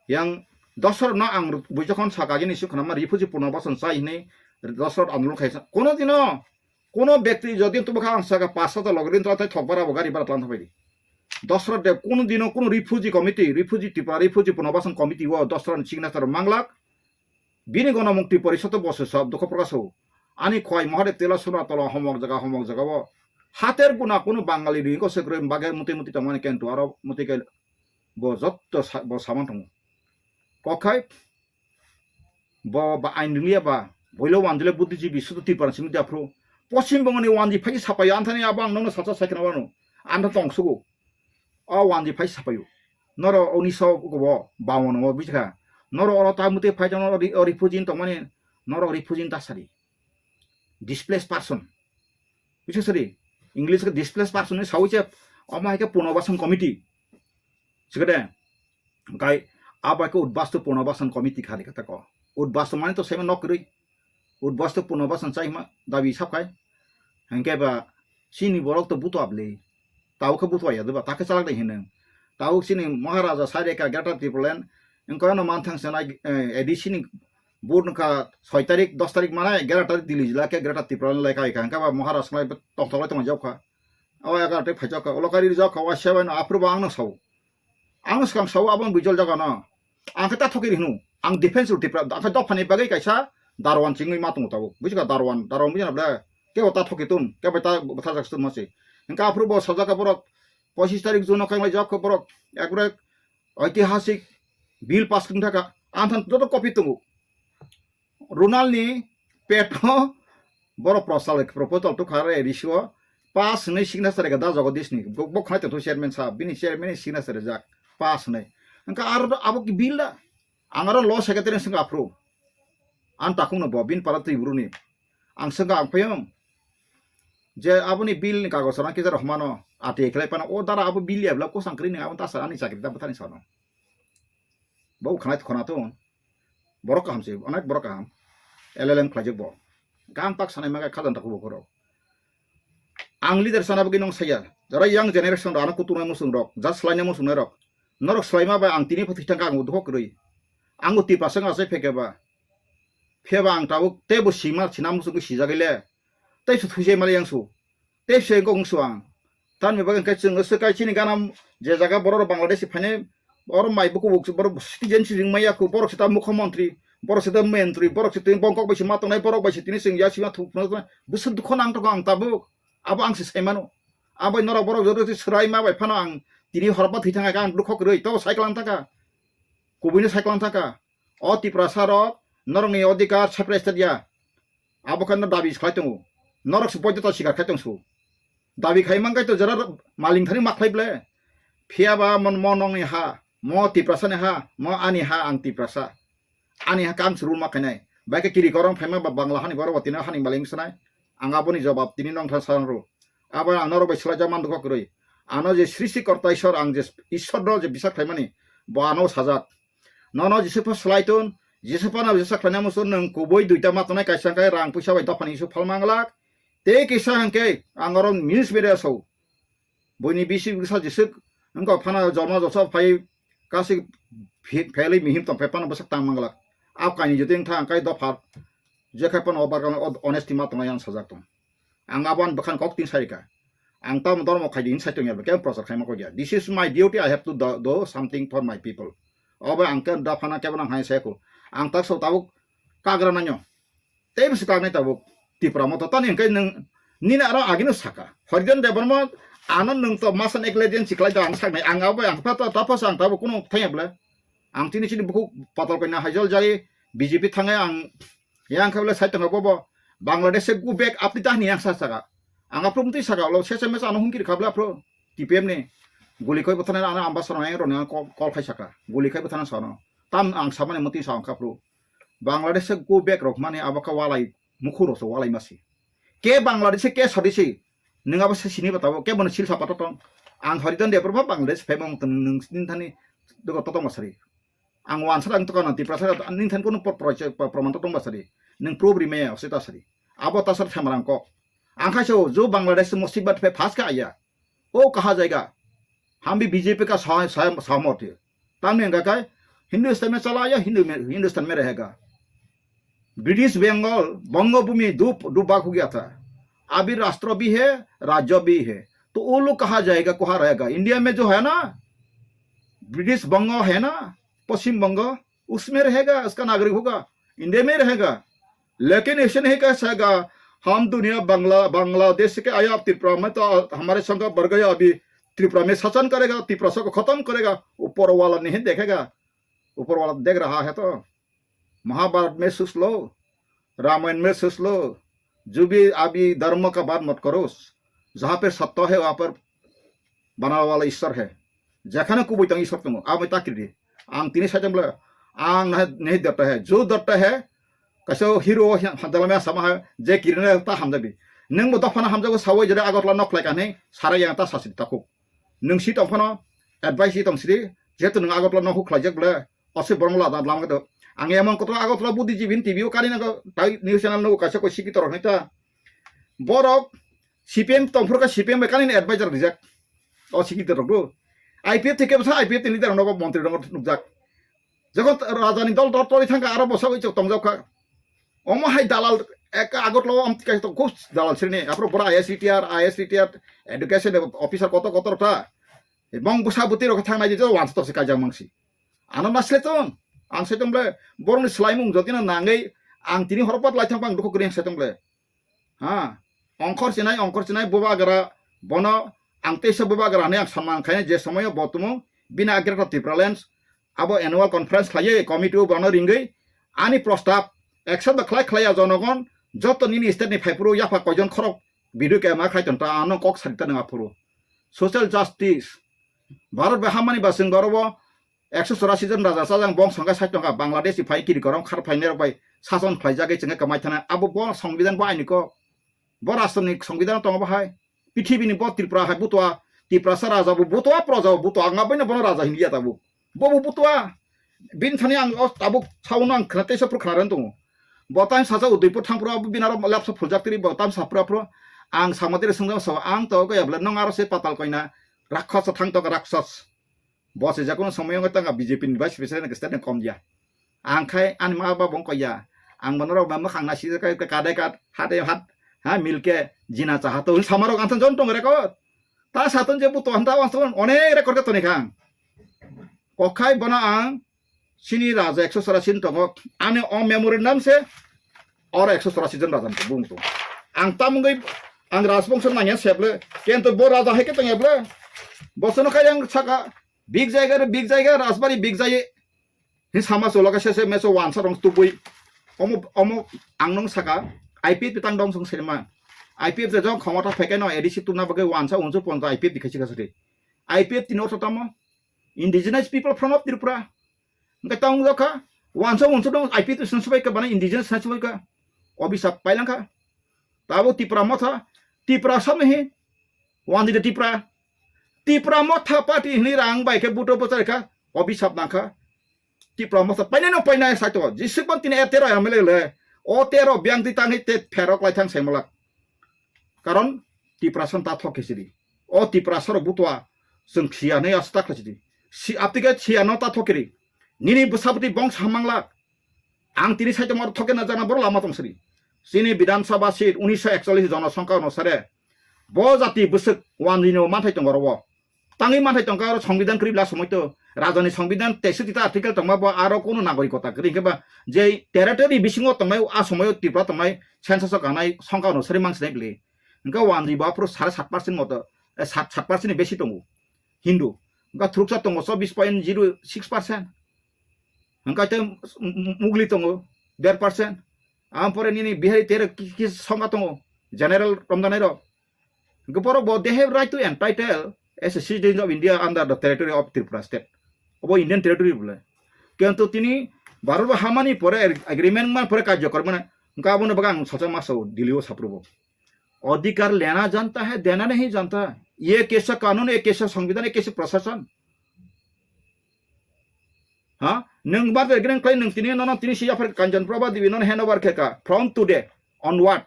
Yang dosrok no ang buijokhon saka gini sukhanama refugee punobasan chai hini dosrok andolon khaisa. Kono dino, kono bekti jodi tubukha ang saka pas hajar logrin tla tai thok bara bo gari bara tlan thapai di. Dosrok de kono dino kono refugee committee, refugee Tripura, refugee punobasan committee o dosrok ni signature manglak. Bini gono mukti porisoto boso sab dukho prakaso. Ani khwai Mahadev tela suna tola homok jaga homok jaga o. Hater guna kunu Bangali ri ko sekre bage muti muti tongmani kentu aro muti ke bo jotto sa-, bo saman tongo. Kokhai bo ba ain ringliya ba boilo wandile buddhijibi sudu Tripura simi daphru. Poschim Bongoni wandi phai sapai anthani abo ang nono sacha saikna wano. Antha tongsugo. O wandi phai sapayo. Noro unisho go bo bawon o bujikha. Noro oro ta muti phai jano ri-, o refugee tongmani noro refugee ta sari. Displaced person. Bujikha sari. English ke displaced person ni sawi che omo hai ke punobasan committee. Sikade. Kai abai ke udbastu punobasan committee khali kata ko. Udbastu mani to sema nokri. Udbastu punobasan chaima dabi sapkai. Hingke ba chini borok to buto abli. Tau khe buto ya deba, ta khe chalak dai hineng. Tau chini Maharaja sai reka Greater Tipraland. Engko no manthang senai, eh, A D C ni board nokha soi tarik, dos tarik manai Greater Delhi jila ke Greater Tipraland lai kai ka. Hingke ba Maharaj lai tongthoklai tong jok kha. Awa egar te phai jok kha. Ulo kari jok kha, wa sebai no approve ang no sao. Ang swkang sao aboni bijol jaga no. Ang khe ta thoki rihnu. Ang defense rw Tipra. Ang khe dophani bagwi kaisa Darwan chingwi ma tongo tabuk. Bujikha Darwan, Darwan bujina ble. Kebo ta thoki tun, kebo ta bwtharjak tun masi. Hingkhe aphuru bo sajak borok pochis tarik June o kang lai jak borok. Ekbre oitihasik bill pass kung thaka. Ang than joto copy tongo. Ronalni peto borok prosal proposal to khare risio pass hwnwi signature rega da Jagadishni. Bo, bo khwlai tongthu chairman sahab, bini chairman ni signature rijak pass hwnwi. Hwnkha aro abo ki bill da? Ang aro law secretary swngkha aphuru. Ang takhukno bo bini para twi buruni. Ang swngkha ang phayung. Je aboni bill ni kagoj rang kisa rohmano ati khlai pano o dara abo bill ya bla kusang kri ni abo tasa ani chakri da bwthani sano. Bo khwlai khwna to. Borok kaham se, onek borok kaham. L L M khlaijak bo. Kaham tak sanai maga khajan tak bo khoro. Ang leader sana bagwi nong saya. Jara young generation rok, ano kutunai musung rok, ja slainai musung rok. Norok slaima bai ang tini phathi thangka ang dukho kwrwi. Ang uti pasang asai pheke ba. Pheba ang tabuk tei bo sima sina musung sijagile. Tei su thujai mali yang su. Tei se gong suang. Tan mi bagwi khe chwng se kai chini gana je jaga borok rok Bangladesh phainai oro mai buku borok citizen si ring maya ku borok sita mukhyamantri borok sita mentri borok sita bongkok bai sima tongnai borok bai sitini chwng ya sima thuk phunuk tongnai bwswk dukho nang tongo ang tabuk abo ang se sai mano. Abai norok borok joto si swrai ma bai phano ang tini horba thwi thangkha ang dukho kwrwi to cycle ang thangkha kubui no cycle ang thangkha. O Tiprasa rok norokni odhikar separate state ya. Abo khe no dabi khlai tongo. Norok se poito ta sikar khai tong su. Dabi khai man kai to jara maling thani ma khlai ble. Phiya ba mon mo nongni ha, mo Tiprasa ni ha, mo ani ha ang Tiprasa. Ani ha kang se rule ma khainai. Bai khe kiri korong phaima ba Bangla hani borok tini hani maling sanai. Ang aboni jawab tini nong tha sarang ro. Abo ang norok bai swlai jak man dukho kwrwi. Ano je srishti korta Ishwar ang je Ishwar no je bisar khlaimani bo ano sajak. Nono Jisupha swlai tun, Jisupha no Jisa khlaina muchung nwng kubui duita ma tongnai kaisa hwnkhe rang puisa bai dophani isu phalma glak. Tei kisa hwnkhe ang oro news media sao. Buini bisi bwsa Jisuk wngkha phano jorma josa phai kasi phe-, phelwi mihim tong phai phano bwsak tang manglak. Ap kaini jotoi wngkha hwnkhe dopha jekhai phano o barkang o honesty ma tongnai ang sajak tong. Ang abo ani bwkhani kok tin sarika. Ang tamo dormo khaidi hin sai tongya, kebo prochar khaima kok ya. This is my duty, I have to do, do something for my people. Obo ang kebo da phana kebo nang hai sai ko. Ang tak so tabuk kagra nanyo. Tei bisi kagnai tabuk Tipra moto tani hwnkhe nwng nini aro agino saka. Horijan Debbarma ano nwng to masan ekle din siklai da ang saknai. Ang abo ang ta, ta, ta phasa ang tabuk kuno thangya bwle. Ang tini chini bukhuk patal koina haijol jai B J P thangai ang yang khe bwle sai tongkha bobo Bangladesh se go back apni tahni yang sa saka. Ang aphuru mtwi saka ulo sese mesa ano hungkir kha bwle aphuru T P M ni guli khoi bwthana ano Ambassador ang roni ang call, call khai saka. Guli khai bwthana sano. Tam ang samani mtwi sa ang kha aphuru. Bangladesh se go back rok mani abo kha walai mukhuro so walai masi. Ke Bangladesh ke sodisi. Nwng abo se sini ba tabuk, kebo no sil sapa to tong. Ang Horijan Debbarma Bangladesh phaima wng tong nwng nini thani dogo to tong ba sari. Ang wansa ang to kono Tiprasa nini thani kono pro-, pro-, pro-, proman to tong ba sari. Nwng proof ri maya ose ta sari. Abo ta sar thamar ang kok. Ang khai so, jo Bangladesh se musibat phe phas kha ya. O kaha jaiga? Hum bhi B J P ka sa-, sa-, sahmat hai. Tamni hingka kai Hindustan mein chala ya, Hindu mein, Hindustan mein rahega. British Bengal, Bangabhumi dub, dub bhag ho gaya tha. Abhi rashtra bhi hai, rajya bhi hai. To wo log kaha jayega, kaha rahega? India mein jo hai na, British Banga hai na, Paschim Banga, usmein rahega, uska nagarik hoga, India mein rahega. Lekin aisa nahi kah sakega, hum duniya Bangla, Bangladesh ke aya, ab Tripura mein to hamare sangha badh gaya, abhi Tripura mein shasan karega, Tiprasa ko khatam karega, upar wala nahi dekhega, upar wala dekh raha hai to. Mahabharat mein soch lo, Ramayan mein soch lo, jo bhi abhi dharma ka baat mat karo, jahan pe satya hai wahan pe banane wala Ishwar hai. Jekhane kubui tong Ishwar tongo, abo ta kiri di. Ang tini sai tong bole, ang nahi, nahi dharta hai, jo dharta hai, kaisa hero ha-, hamjalamya sama hai, je kirina ta hamjabi. Nwng bo dophano hamjago sawi jora Agartala nok khlai kanhi, sara yang ta sasi takhuk. Nwng si tong phano, advice si tong sidi, jehetu nwng Agartala nok khlaijak bole, Ose borok lada lama khe to. Ang emon kotor Agartala buddhijibini T V o kani nago, tai news channel no kaisa koi sikito rok hinta. Borok C P M tongphuru kha C P M bai kani advisor rijak. O sikito rok do. I P F thike bwsa I P F ni leader nogo montri nogo nukjak. Jokhon raja ni dol dol tori thangkha aro bwsa oi chok tongjak kha. Omo hai dalal ek Agartala o amtwi kaisa to khub dalal srini. Aphuru bora I S R T R, I S R T R, education officer kotor kotor ta. Bong bwsa bwtwi rok thang nai je wansa to se kaijak mangsi. Ano ma sle tong, ang sai tong ble, borokni swlaimung jotino nangwi ang tini horo pat lai thang bang dukhu kwrwi ang sai tong ble. Ha, ongkhor chinai, ongkhor chinai, bubagra, bono ang teisa bubagra hinwi ang samang khainai je somoio bo tumung, bini Greater Tipraland, abo annual conference khlaiwi committee o bono ringwi ani prostab accept da khlai khlaiya jonogon, joto nini state ni phaiphuru yapha koijon khorok video kema khai tong ta ano kok sari ta nang aphuru. Social justice, Bharat bai hamani ba chwng borobo ekso chorasi jon raja chajang bong songkha sai tongkha, Bangladesh ni phai kiri korom khar phainai rok bai sason khlaijagwi chwngkha kwmai thana. Abo bo songbidan bo aini kok, bo rashtra ni songbidan tongo bo hai. Pithibini bo Tripura hai butua, Tiprasa raja bo butua, proja bo butua, ang aboino bono raja hinliya tabuk. Bo bo butua. Bini thani ang o tabuk sauno ang khna teisa phuru khna rwna tongo. Bo time sacha Udaipur thangphuru abo bini aro lapsa phuljak tiri bo time saphuru aphuru ang samatiri swngjak sao ang to kaya bwle nong aro se patal koina rakshasa thang to rakshas. Bo se jakono somoyo wngwi tanga B J P ni vice president ni state ni kom ya. Ang khai ani ma ba bong koya. Ang bono rok ba mwkhang na sijak kai kadai kad hate hat ha milke jina cha hato samarok ang jon tong record. Ta satun je buto hanta wang ton onek record ka toni khang. Kokhai bono ang sini raja ekso chorasi tongo. Ani o memorandum se oro ekso chorasi jon raja bung tong. Ang tamungwi ang rajbongso nangya seble. Kento bo raja hai ke tong eble. Bosono kai ang saka big jaiga re big jaiga rajbari big jai. Hin sama cholo ka sese meso wansa rong tubui. Omo, omo ang nong saka I P F tang dong song selma. I P F je jong khomota pheke no A D C tuna bagwi wansa unsu ponta I P F dikhai chika sari. I P F tino tamo Indigenous People Front of Tripura. Hingke tang wngkha wansa unsu dong I P F twi swnam swbai ka bana indigenous swnam swbai ka. Obisa pailangkha. Tabo Tipra motha, Tipra samni hi, wandi de Tipra. Tipra motha party hini rang bai ke buto bochar kha, obisap nangkha. Tipra motha painai no painai sai to, jisik ban tini e tero M L A le, o tero biang di tang hi te pherok lai thang sai malak. Karon Tiprasa ta thok khe sidi. O Tiprasa rok butua chwng thia nei asta khlai sidi. Si aptike thia no ta thok kiri. Nini bwsabwtwi bong samang lak. Ang tini sai tongma thok khe na jana boro lama tong sidi. Chini Bidhan Sabha seat unisho ekchollish jonosongkha onusare. Bo jati bwswk wanjwini manthai tongo oro o. Tangwi manthai tongkha oro songbidan kwrwi bla somoi to. Rajani songbidan teisoti ta article tongma bo aro kunu nagorikota kwrwi hwnkhe ba je territory bisingo tongnai a somoio Tripura tongnai census o kanai songkha onusari mang sinai bwle. Hwnkhe wanjwi bo aphuru sare sat percent moto, eh, sat, sat percent ni besi tongo Hindu. Hwnkhe thuruksa tongo chobbish point zero six percent. Hwnkhe te m-, m-, Mugli tongo der percent. Ampore nini Bihari tere ki, ki songkha tongo general romjanai rok. Hwnkhe borok bo they have right to entitle as a citizen of India under the territory of Tripura state. Obo Indian territory bole. Kintu tini Bharat bo hamani pore ag-, agreement man pore karjo kormani hwnkhe abono bagwi ang sacha masa o Delhi o saprubo. अधिकार लेना जानता है, देना नहीं जानता। ये कैसा कानून, ये कैसा संविधान, ये कैसे प्रशासन? Ha? Nwng bar de greng klai nwng tini nono tini si yapher Kanchan Prabha Devi nono hand over khe ka. From today onward,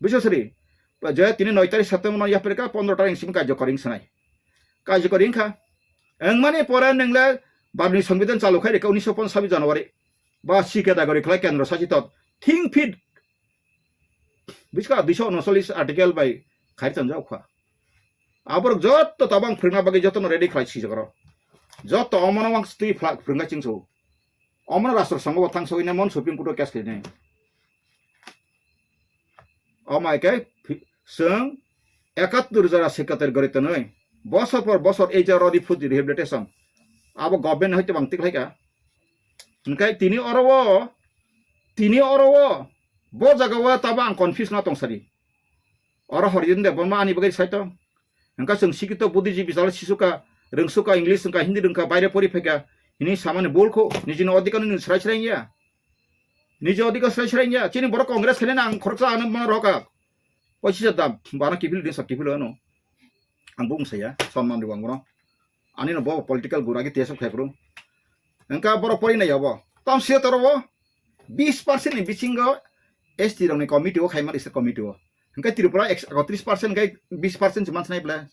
Buiso sari, je tini noi tarik September no yapri ka pondro tarik simi karjokori wng sanai. Karjokori wngkha. Wngmani pore nwngle Bhartni Songbidan chalu khai rikha unisho ponchash January. Ba C category khlai kendro sachito. Thing fit. Buiska duiso unocholish article bai khai tonjak kha. Aborok jotto tabang phwrwngna bagwi jotono ready khlai sijak oro. Jotto omono wng twi phlak phwrwngkha chwngso. Omono rastro songo bo thang sogwi nai mon Supreme Court o case khainai. Omo hai khe phi-, chwng ekattor jora secretary gori tonwi bosor por bosor ei jora rehabilitation abo government hai tobang tikhlai kha. Hwnkhe tini oro o, tini oro o, bo jaga o tabo ang confuse no tong sadi. Oro Horijin Debbarma ani bagwi sai tong. Hwnkhe chwng sikito buddhijibwi salo sisukha, rwngsukha, English wngkha, Hindi rwngkha, baire pori phaikha, hini samani bul kho, nijini odhikar no nini srai srai ya. Niji odhikar srai srai ya. Chini borok Congress khainani ang khoroksa ano mano rokha. Pochisa dam, bana kiphil din sa kiphil ano. Ang bung saya, sonman rwang bono. Ani no bo political gura ki tesok khaikru. Hwnkhe borok pori nai obo. Tam se toro bo bis percent ni bisingo S T rok ni committee o khaima risa committee o. Hwnkhe Tripura ekso tris percent khe bis percent se mansinai ble.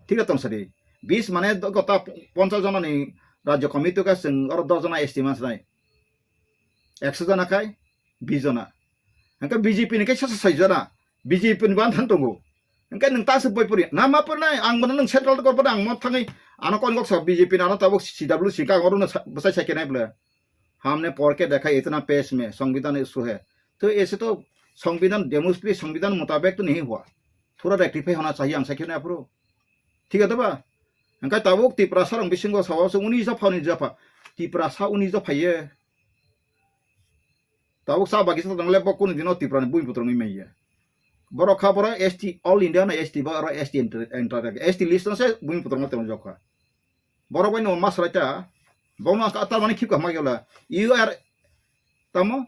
Thik tong sadi. Bis mane do-, gota ponchas jona ni rajya committee o khe chwng oro dos jona S T mansinai. Ekso jona khai bis jona. Hwnkhe B J P ni khe sasa sai jona. B J P ni ban thang tongo. Hwnkhe nwng ta se boi pori. Na ma pori nai, ang bono nwng central kor pori ang mo thangwi ano kon goksa B J P ni ano tabuk C W C ka oro no sa-, bwsai sai kenai ble. हमने पढ़ के देखा, इतना पेश में संविधान इशू है। तो ऐसे तो संविधान, डेमोक्रेसी संविधान मुताबिक तो नहीं हुआ। थोड़ा रेक्टिफाई होना चाहिए, ang sakhe na aphuru. Thik ase ba? Hwnkhe tabuk Tiprasa rok bisingo sao se uni jopha, uni jopha. Tiprasa uni jopha ye. Tabuk sa bagi sa tongle bo kunu dino Tipra ni bui putrung maiya. Borok kha borok S T, all India no S T ba oro S T enter, enter, S T list no se bui putrung tong jokha. Borok bai no masra ta. Bono ka tar mani khip ka ma yola. You are tamo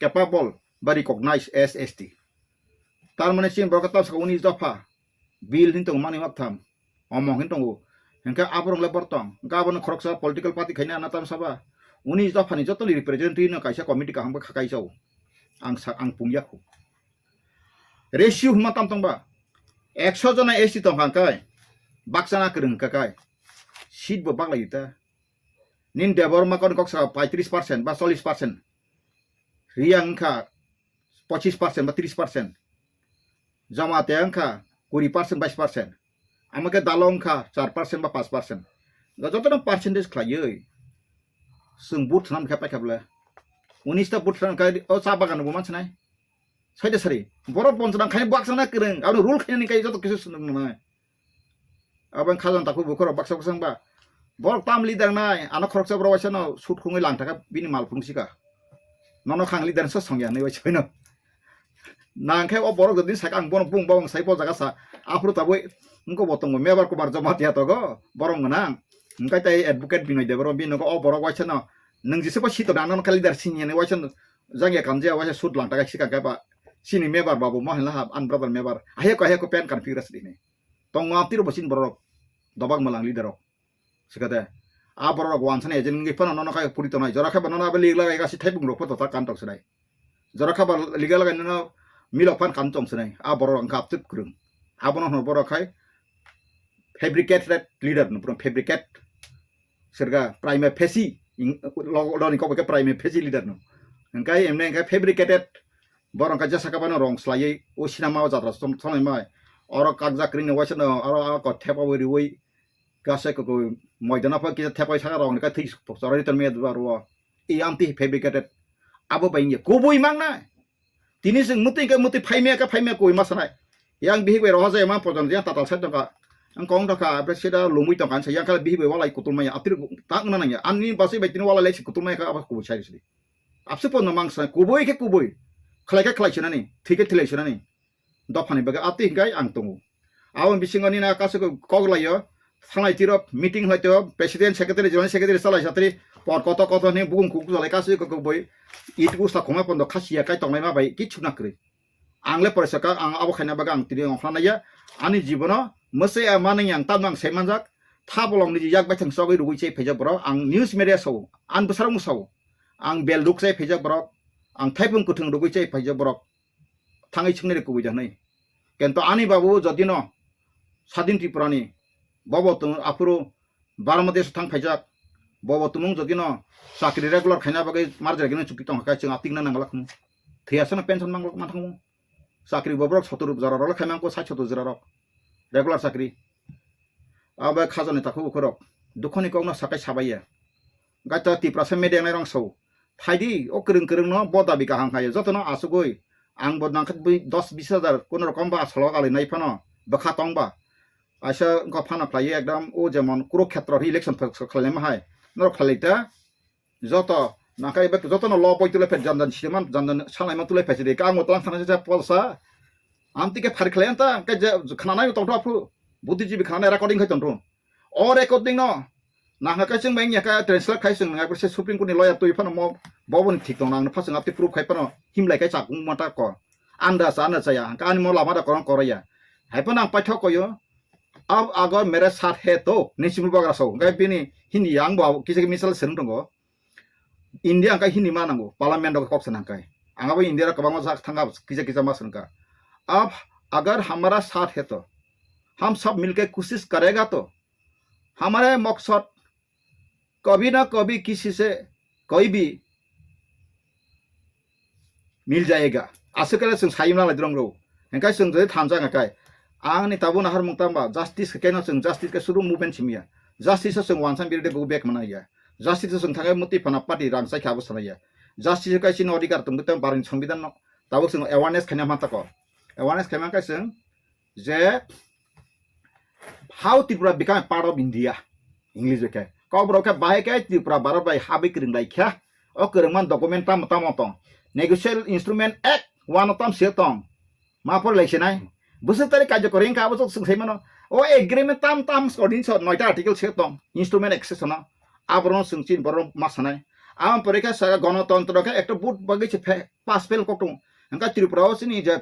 capable ba recognized as S T. Tar mani sin borok ta sa uni jopha. Bill hin tong mani mak tham. Omo hin tongo. Hwnkhe aborok le bor tong. Hwnkhe abono khoroksa political party khaina ana tam saba. Uni dophani jotoni representative no kaisa committee kaham khe khakai chao. Ang sa, ang pungya khu. Ratio hwnma tam tong ba. Ekso jona S T tong kha kai. Baksa na kwrwng kha kai. Seat bo baklai ta. Nin Debbarma kon kok sa paitris percent ba chollis percent. Riyang wngkha pochis percent ba tris percent. Jamate wngkha kuri percent, bais percent. Amo khe dalo wngkha char percent ba panch percent. Jotono percentage khlaiwi chwng vote swnam khe paikha bwle. Unis ta vote swnam khe o cha bagan bo mansinai. Saida sari. Borok bonchona khai baksa na kwrwng. Abo rule khainani kai joto kisu swnam nai. Abo wng kha jang takhuk bukhuk rok baksa baksa wng ba. Borok tam leader nai, ano khoroksa borok waisa no sut khungwi lang thaka bini mal phunuk sika. Nono khang leader sa songya nai waisa no. Nang khe o borok jodi saka ang bono bung bawang sai bo jaga sa. Aphuru tabui wngko bo tongo Mebar Kumar Jamatia togo borok gwnang. Hwnkhe tei advocate Binoy Debbarma bini nogo o borok waisa no. Nwng jesa bo sito nang nono khe leader sini hinwi waisa no jangya kamjaya waisa sut lang thaka sika khe ba. Sini Mebar babu mo hinla ha, an brother Mebar. Aheko aheko pen configure sini. Tongo amtiro bo chini borok dobak mwlang leader rok. Sikate. A borok rok wansani agent wngwi phano nono khe puri tongnai. Jora khe ba nono abo lig lagai gasi thaibung rok photo ta kan tong sinai. Jora khe ba lig lagai nono milok phan kan tong sinai. A borok rok wngkha aptwk kwrwng. Abono hwno borok khai fabricated leader no, puro fabricate. Sirga prima facie, ing-, lo-, loni kok khe prima facie leader no. Hwnkhe emne hwnkhe fabricated. Borok kha jesa kha bano rong slaiwi o sinama o jatra som-, somai mai. Oro kakjak kwrwini waisa no, oro a ko thepa bo riwi gasa koko moidana pha kisa thepai saka rong ni ka thik choroi tongmaya duba ro. I amtwi fabricated. Abo bai wngya kubui mang na. Tini chwng mwtwi khe mwtwi phaimaya khe phaimaya kubui ma sanai. Yang bihik bai roha jaya ma pojon yang tatal sai tongkha. Ang kong tongkha, abra sida lomwi tongkha, ang sa yang khala bihik bai walai kutul maya. Atir tak wngna nangya. Ani basai bai tini walai lai si kutul maya kha abo kubui sai sidi. Abse pono mang sa kubui khe kubui. Khlai khe khlai sinani, thwi khe thwi lai sinani. Dophani bagwi atwi hwnkhe ang tongo. Aboni bisingo nini kaisa kok laio, thanglai tiro, meeting hlai tiro, president, secretary, joint secretary, chalai satri, por koto koto hwnwi bukung kuk jalai kaisa kok boi, it usa khongma pondo khasiya kai tongnai ma bai kichu na kwrwi. Ang le poresa ka, ang abo khaina bagwi ang tini ongkhorna ya, ani jibono mwsai a manwi ang tamno ang sai manjak, tha bolong niji yak baithang chogwi rugwi chai phaijak borok, ang news media sao, ang bwsarokno sao, ang bel duk chai phaijak borok, ang thaipung kwthwng rugwi chai phaijak borok. thangwi swngnai rw kubui da hwnwi. Kento ani babu jodino Sadin Tripurani bobo tung aphuru Bangladesh thang phaijak, bobo tumung jodino chakri regular khaina bagwi marjagino chukti tong kha, chwng atikna nangla khmu. Thiyasano pension mangla manthangmu. Chakri bo borok sotor jora rok khaimang ko sait sotor jora rok regular chakri. Abo khajani takhuk ukhorok dukhoni kokno sakai sabaiya. Gaita Tiprasa media nai rong sao. Thaidi o kwrwng kwrwng no bo dabi kaham khayo. Jotono asugui ang bo nangkhe bui dos bis hajar kono rokom ba asalo gali nai phano bwkha tong ba. Aisa wngkha phano khlaiwi ekdom o jemon Kurukhetra hi election khlaima hai. Norok khlai ta. Joto nangkha ebe jotono lo poi tulai phet jan jan siman jan jan salaima tulai phet sidi. Kang o tlang thana se polsa. Amtike phari khlai anta ke je khnanai tong thaphu. Buddhijibi khnanai recording khai tong thung. O recording no nangkha kaising bai wngya kha translate khai sing nangkha se Supreme Court ni lawyer twi phano mo boboni thik tong nang phasing ati proof khai phano himlai khai chakung mata ko anda sa na chaya ka ani mo lama da korang koraya hai phano ang paithak koyo ab agar mere saath hai to ni simul bagra so ngai bini Hindi yang bo kisa misal sering tongo. India angkai Hindi ma nango, parliament rok kok sanang kai. Ang abo India rok kwbangma sak thanga kisa kisa ma sanka. Ab agar hamara saath hai to, hum sab milke koshish karega to, hamare maksad kabhi na kabhi kisi se kabhi bhi mil jayega. Aswk khe chwng sayimna lai drong rw. Hingkhe chwng jodi thansa hingkhe ang ni tabuk nahar mung tamba justice khe keno chwng justice khe suru movement simiya. Justice o chwng wansa birde go back mana ya. Justice o chwng thangai muti phana party rang chai kha abo sana ya. Justice o kaisa no adhikar tong tong barni songbidan no tabuk chwng awareness khaina mantha ko. Awareness khaima khe chwng je how Tripura become a part of India, English bai khe. Kokborok khe bahai khe Tripura Bharat bai habwi kwrwng lai kha. O kwrwngman document tamo tamo tong. Negotiable Instrument Act one o tam se tong. Ma por lai sinai. Bwswk tari karjokori wngkha abo chwng sai mano. O agreement tam tam skorni so noita article se tong. Instrument accession o. Aborok chwng chin borok ma sanai. Aboni pore khe saka gonotontro khe ekta vote bagwi se phe-, pass fail kok tong. Hingkhe Tripura o chini je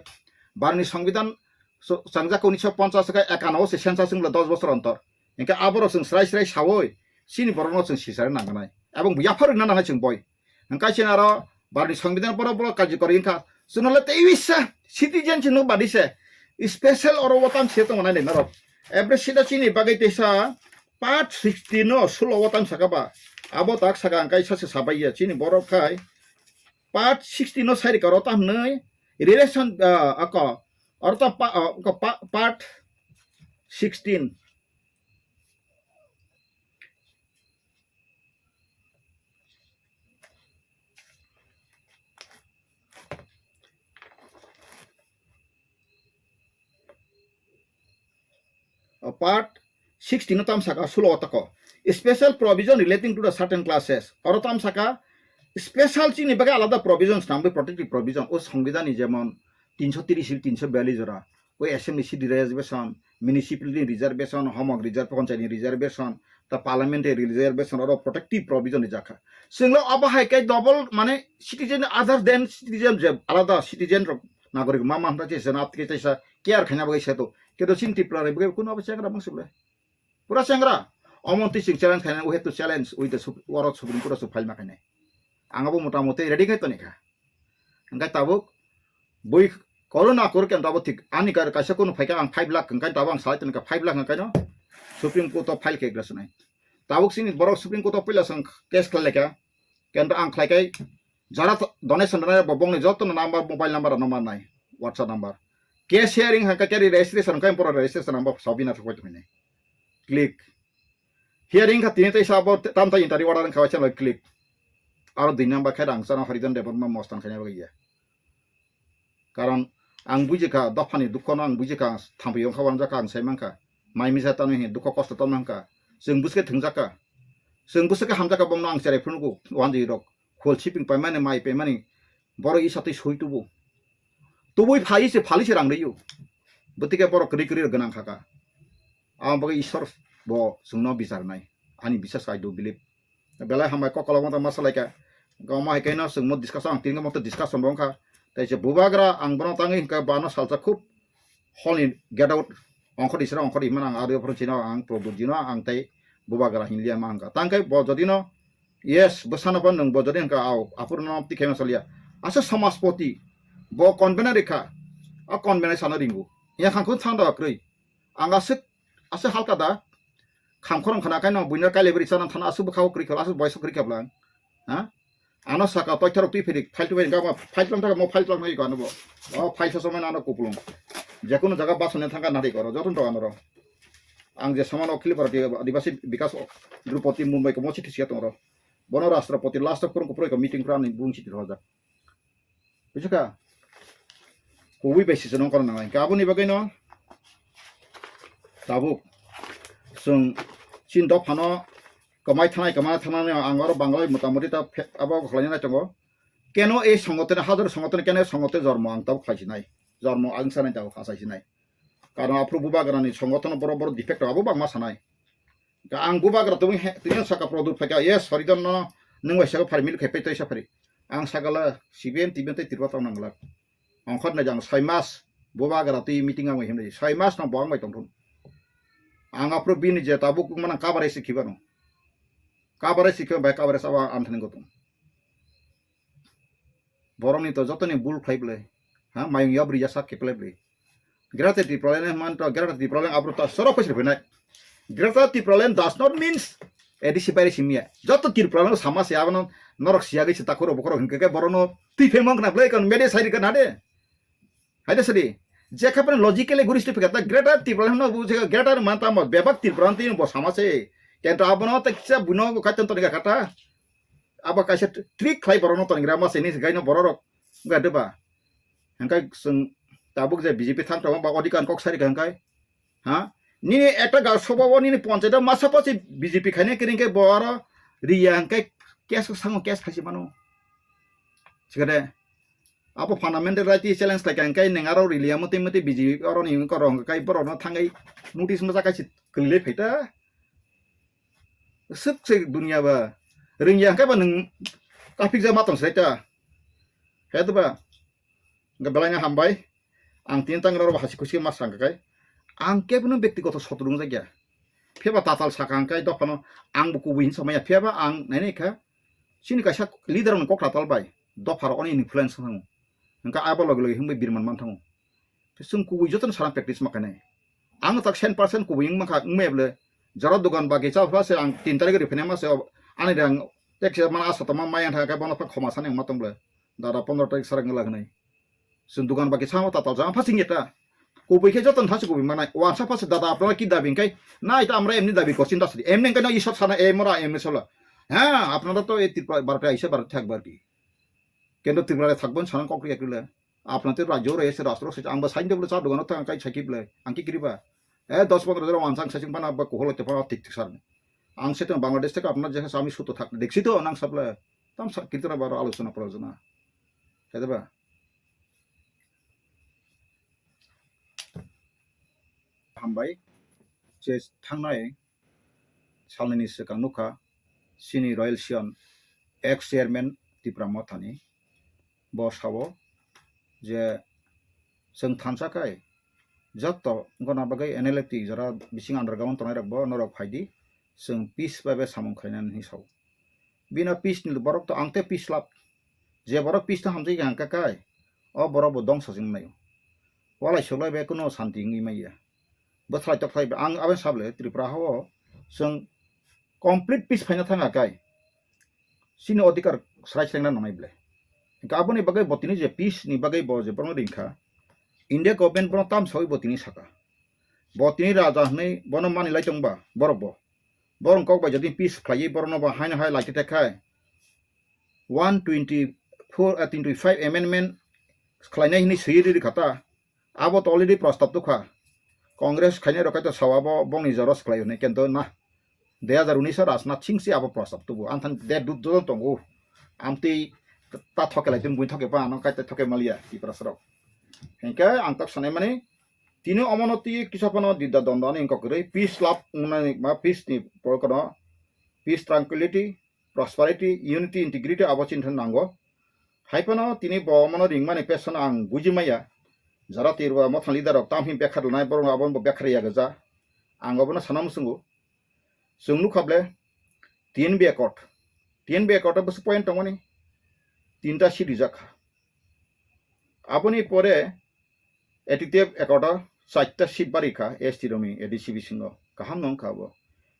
barni songbidan so-, changjak unisho ponchas khe ekano se census wngla dos bosor ontor. Hingkhe aborok chwng srai srai sawi chini borokno chwng sisarwi nangkha nai. Ebong yapharwi na nangnai chwng boi. Hingkhe chini aro barni songbidan borok borok karjikori wngkha. Chwngno le tei wisa citizen chwngno badi se special oro o tam se tongo nai norok. Every sida chini bagwi teisa part sixty no sulo o tam saka ba. Abo tak saka ang kaisa se sabai ya chini borok khai part sixty no sai rika oro tam hwnwi relation, ah, ako oro tam pa-, ah, ako pa-, part sixteen. O part sixteen no tam saka sulo o tako. Special provision relating to the certain classes. Oro tam saka special chini bagwi alada provision swnamwi protective provision. O songbidani jemon tinsho tiris, tinsho biyallis jora. O assembly seat reservation, municipality reservation, homok reserve, panchayat ni reservation, ta parliamentary reservation, oro protective provision rijak kha. Chwngno abo hai khe double mane citizen other than citizen je alada citizen rok nagorik ma ma hwnta chesa na tike chesa care khaina bagwi seto. Kedo chini Tripura rok bagwi kuno abo chengra bangsi bole. Pura chengra. Omo twi chwng challenge khaina, we have to challenge with the Sup-, oro Supreme Court o file ma khainai. Ang abo mota moti ready khai toni kha. Hingkhe tabuk bui koro na koro khe tabuk thik ani kar kaisa kunu phaikha ang five lakh hingkhe tabuk ang salai toni kha five lakh hingkhe no Supreme Court o file khe glasnai. Tabuk sini borok Supreme Court o puila sang case khlai laikha. Kento ang khlai kai jara to-, donation rwnai bo bongni joto no number, mobile number rok no mannai, WhatsApp number. Case hearing hingkhe khe registration hingkhe borok registration number sabina thok pai tongmani. Click. Hearing kha tini tei sabo tam tai interview order wngkha waisa loi click. Aro dui number khe rang chana Harijan Debbarma mostan khaina bagwi ya. Karon ang bujikha dophani dukho no ang bujikha thampui wngkha wanjakha ang sai mankha. Mai misa tamo hi dukho kosto tamo wngkha. Chwng bwswk thwngjakha. Chwng bwswk hamjakha bomno ang cherai phunukgo wanjwi rok. Khol siping paimani mai paimani borok isa twi soi tubu. Tubui phai se phali se rang riyo. Bwtike borok kwrwi kwrwi rok gwnang khaka. Amo bagwi Ishwar bo chwngno bichar nai. Ani bisas I do believe. Belai hambai kok kolok wngtang ma salaika. Goma hai kaino chwngmo discussion ang tingo moto discussion bo wngkha. Tai se bubagra ang bono tangwi hwnkha bano salsa khub holni get out ongkhor isra ongkhor imana ang ado phoro chino ang probujino ang tai bubagra hinliya ma wngkha. Tangkai bo jodino yes bwsano phan nwng bo jodi hwnkha au aphuru no tikhe ma salya. Asa samaspoti bo convener rikha. O kon benai sana ringu. Ya khangkun thang da kwrwi. Ang aswk, aswk halka da. Kham khorang khana kaino buino kaile beri sana thana aswk bwkhao kwrwi kha, aswk boyso kwrwi kha bwlang. Ha? Ano saka toitharok twi phiri, file twi phiri, gama file tlang thaka, mo file tlang thaka ano bo. O file sa somai ano kupulung. Jekunu jaga basone thangka nari koro, joto to ano ro. Ang je samano Akhil Bharatiya Adivasi Bikas Drupadi Mumbai ko mochi thisia tongro. Bono Rashtrapati last of kurung kupro ko meeting kura ni bung chiti roja. Bujiska? Kubui bai sisano kono nangai. Kabuni bagwi no tabuk. Sung chin dophano kamai thanai, kamai thanai ang oro Bangla motamoti ta phe-, abo khlaina nai tongo. Keno ei songote, hajar songote, keno songote jormo ang tabuk khlai sinai. Jormo ang sanai tabuk khasai sinai. Karon aphuru bubagrani songotono boro boro defect abo bangma sanai. Ka ang bubagra tubui he, tini saka product phaika, yes, sorry don no, nung bai saka phari mil khe pei toi sa phari. Ang sakala C P M, T P M tei Tripura tong nangla. Ongkhor na jang soi mas, bubagra twi meeting ang himri. Soi mas no bo ang bai tongthun. Ang aphuru bini je tabuk mana kabare si khibano. Kabare si khiba bai kabare sawa ang thani gotung. Borokni to jotoni bul khlai bwlai. Ha, mayung yabri yasa khe plai bwlai. Greater Tipraland man to Greater Tipraland abro ta soro phaisir phainai. Greater Tipraland does not means A D C baire simya. Joto Tipraland sama se abono norok siyagwi se takhoro bokhoro hinkhe ke borono twi phemang khna bwlai kon media sairi kan hade. Haide sadi. Je khapre logically guristi phikata Greater Tipraland no bu je Greater man tamo bebak Tipraland twi bo sama se. Kento abono ta kisa buno kaiton to ga kata. Abo kaisa trick khlai borokno tonigra ma sini gaino bororok wngkha deba. Hingkai chwng tabuk je B J P thang tongo ba odikar kok sari kha hingkai. Ha? Nini ekta ga sobabo nini ponchayat masa posi B J P khaine kiring khe bo aro riya hingkai case sango case khaisi mano. Sikade abo fundamental right challenge khlai kha hingkai neng aro riliya mati mati B J P aro ni korong kai borokno thangai notice masa kaisi kwlile phaita. Swk se dunia ba. Ringya hwnkhe ba nwng kaphikjak ma tong sai ta. He to ba. Hwnkhe belai no hambai. Ang tini tang rw hasi khusi ma sang kai. Ang kebo no bektigoto sotro wngjakya. Phiya ba tatal saka hwnkhe dophano ang bo kubui hin samaya. Phiya ba ang nainai kha. Chini kaisa leader rokni kok tatal bai. Dopha rok oni influence wng thango. Hwnkhe abo loge loge himbai birman man thango. Chwng kubui jotono sana practice ma khainai. Ang tak cent percent kubui wng mankha, wng maya bwle. Jora dogan bagi cha pha se ang tin tarikh ri phene ma se ani rang tek se mana asa tama maya tha ka bono pha khoma sani ma tong bwle. Dada pondro tarikh sara ngla gnai. Chwng dogan bagi cha ma tatal cha pha sing eta. Kubui khe jotono thasi kubui manai. Wansa pha se dada apnara ki dabi kai? Nai ta amra emni dabi korchin dasri. Emni kai no isor sana emora emni sola. Ha, apnara to e Tripura bharate aisa bharate thak barki. Kento Tripura thakbon sana kok ri ekle. Apna te rajyo re se rastro se ang ba sain de bole cha dogano thang kai sakhi bole ang ki kiriba. Eh, dos pondro jora wansang sasing pana ba kohol te pana tik tik sar. Ang se tong Bangladesh theke apna je ami suto thak deksi to nang sable. Tam sa kirtana baro alochona prajona. Hede ba? Hambai. Je thangnai salnini swkang nukha chini Royal Sion ex chairman Tipra Mothani. Bo sao je chwng thansa khai joto gona bagwi N L F T jora bising underground tongnai rok bo norok phaidi chwng peace bai bai samung khainani hinwi sao. Bino peace ni borok to ang te peace lab. Je borok peace to hamjai kha hwnkha kai, o borok bo dongsa se wngmai. Walai soklai bai kuno santi wngwi manya. Bwthlai tokhlai bai ang aboni sable Tripura hao chwng complete peace phaina thang kha kai. Chini odhikar srai srengna nangnai ble. Hwnkha aboni bagwi bo tini je peace ni bagwi bo je borokno ringkha. India government bono tam sawi bo tini saka. Bo tini raja hwnwi bono mani lai tongba borok bo. Borok kok bai jodi peace khlaiwi borokno bo haino hai lai te khai. One twenty four, ah, twenty five amendment khlainai hinwi swiwi riri kha ta. Abo to already prostab tukha. Congress khainai rok kaitor sao abo bongni jora swklai hwnwi kento na. Dui hazar unis o Rajnath Singh se abo prostab tubu. Ang thani de dut dut tongo. Amtwi ta thoke lai tun bui thoke pa ano kaitor thoke malia Tiprasa rok. Hingke ang tak sanai mani tini omono twi kisa phano didda dondani wngkha kwrwi peace lab wngnani ma peace ni porokano peace tranquility prosperity, unity, integrity abo chini thani nango. Hai phano tini bo omono ringmani pesono ang buji maya. Jara Tirwa mothani leader rok tamhi bekhar lanai borok abono bo bekhar ya gajak. Ang obono sana muchungo. Chwng nukha ble T N B accord. T N B accord o bwswk point tongmani tinta si rijak kha. Aboni pore A T T F accord o chaita seat bari kha S T rokni A D C bisingo, kaham no wngkha abo.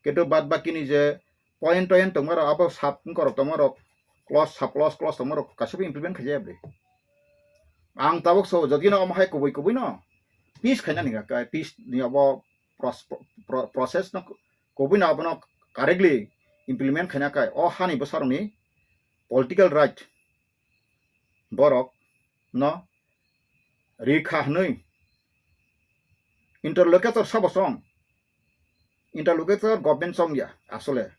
Kintu bad bakini je point toint tongmarok abo sub wngkorok tongmarok clause sub clause clause tongmarok kaisa bo implement khaijaya bwle. Ang tabuk so jodi no omo hai kubui kubui no peace khaina ni kha, peace ni abo pros-, pro-, process no kubui no abono correctly implement khaina kai o hani bwsarokni political right borok no rikha hwnwi interlocutor sabo chong. Interlocutor government chong ya asole.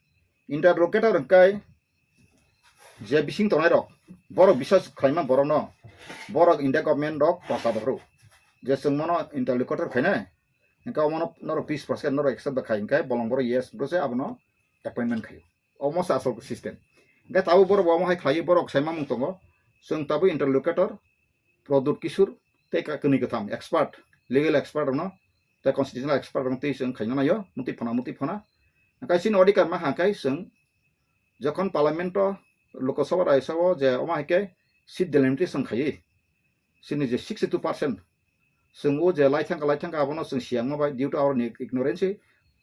Interlocutor hwnkhe je bising tongnai rok, borok bisas khlaima borok no, borok India government rok prosa bohro je chwng mono interlocutor khainai, hwnkhe omono norok peace process norok accept da khai hwnkhe bolong borok yes bwse abono appointment khaio. Omo se asol system. Hwnkhe tabuk borok bo omo hai khlaiwi borok sai mamung tongo. Chwng tabuk interlocutor Pradyut Kishore tei ka-, kwnwi kwtham expert, legal expert rokno tei constitutional expert rokno tei chwng khaina naio, mutwi phana, mutwi phana. Hwnkhe chini odhikar ma hwnkhe chwng jokhon parliament o, Lok Sabha, Rajya Sabha o je omo hai khe seat delimitation khaiwi chini je sixty two percent chwng o je lai thangkha, lai thangkha abono chwng siyangma bai due to our ignorance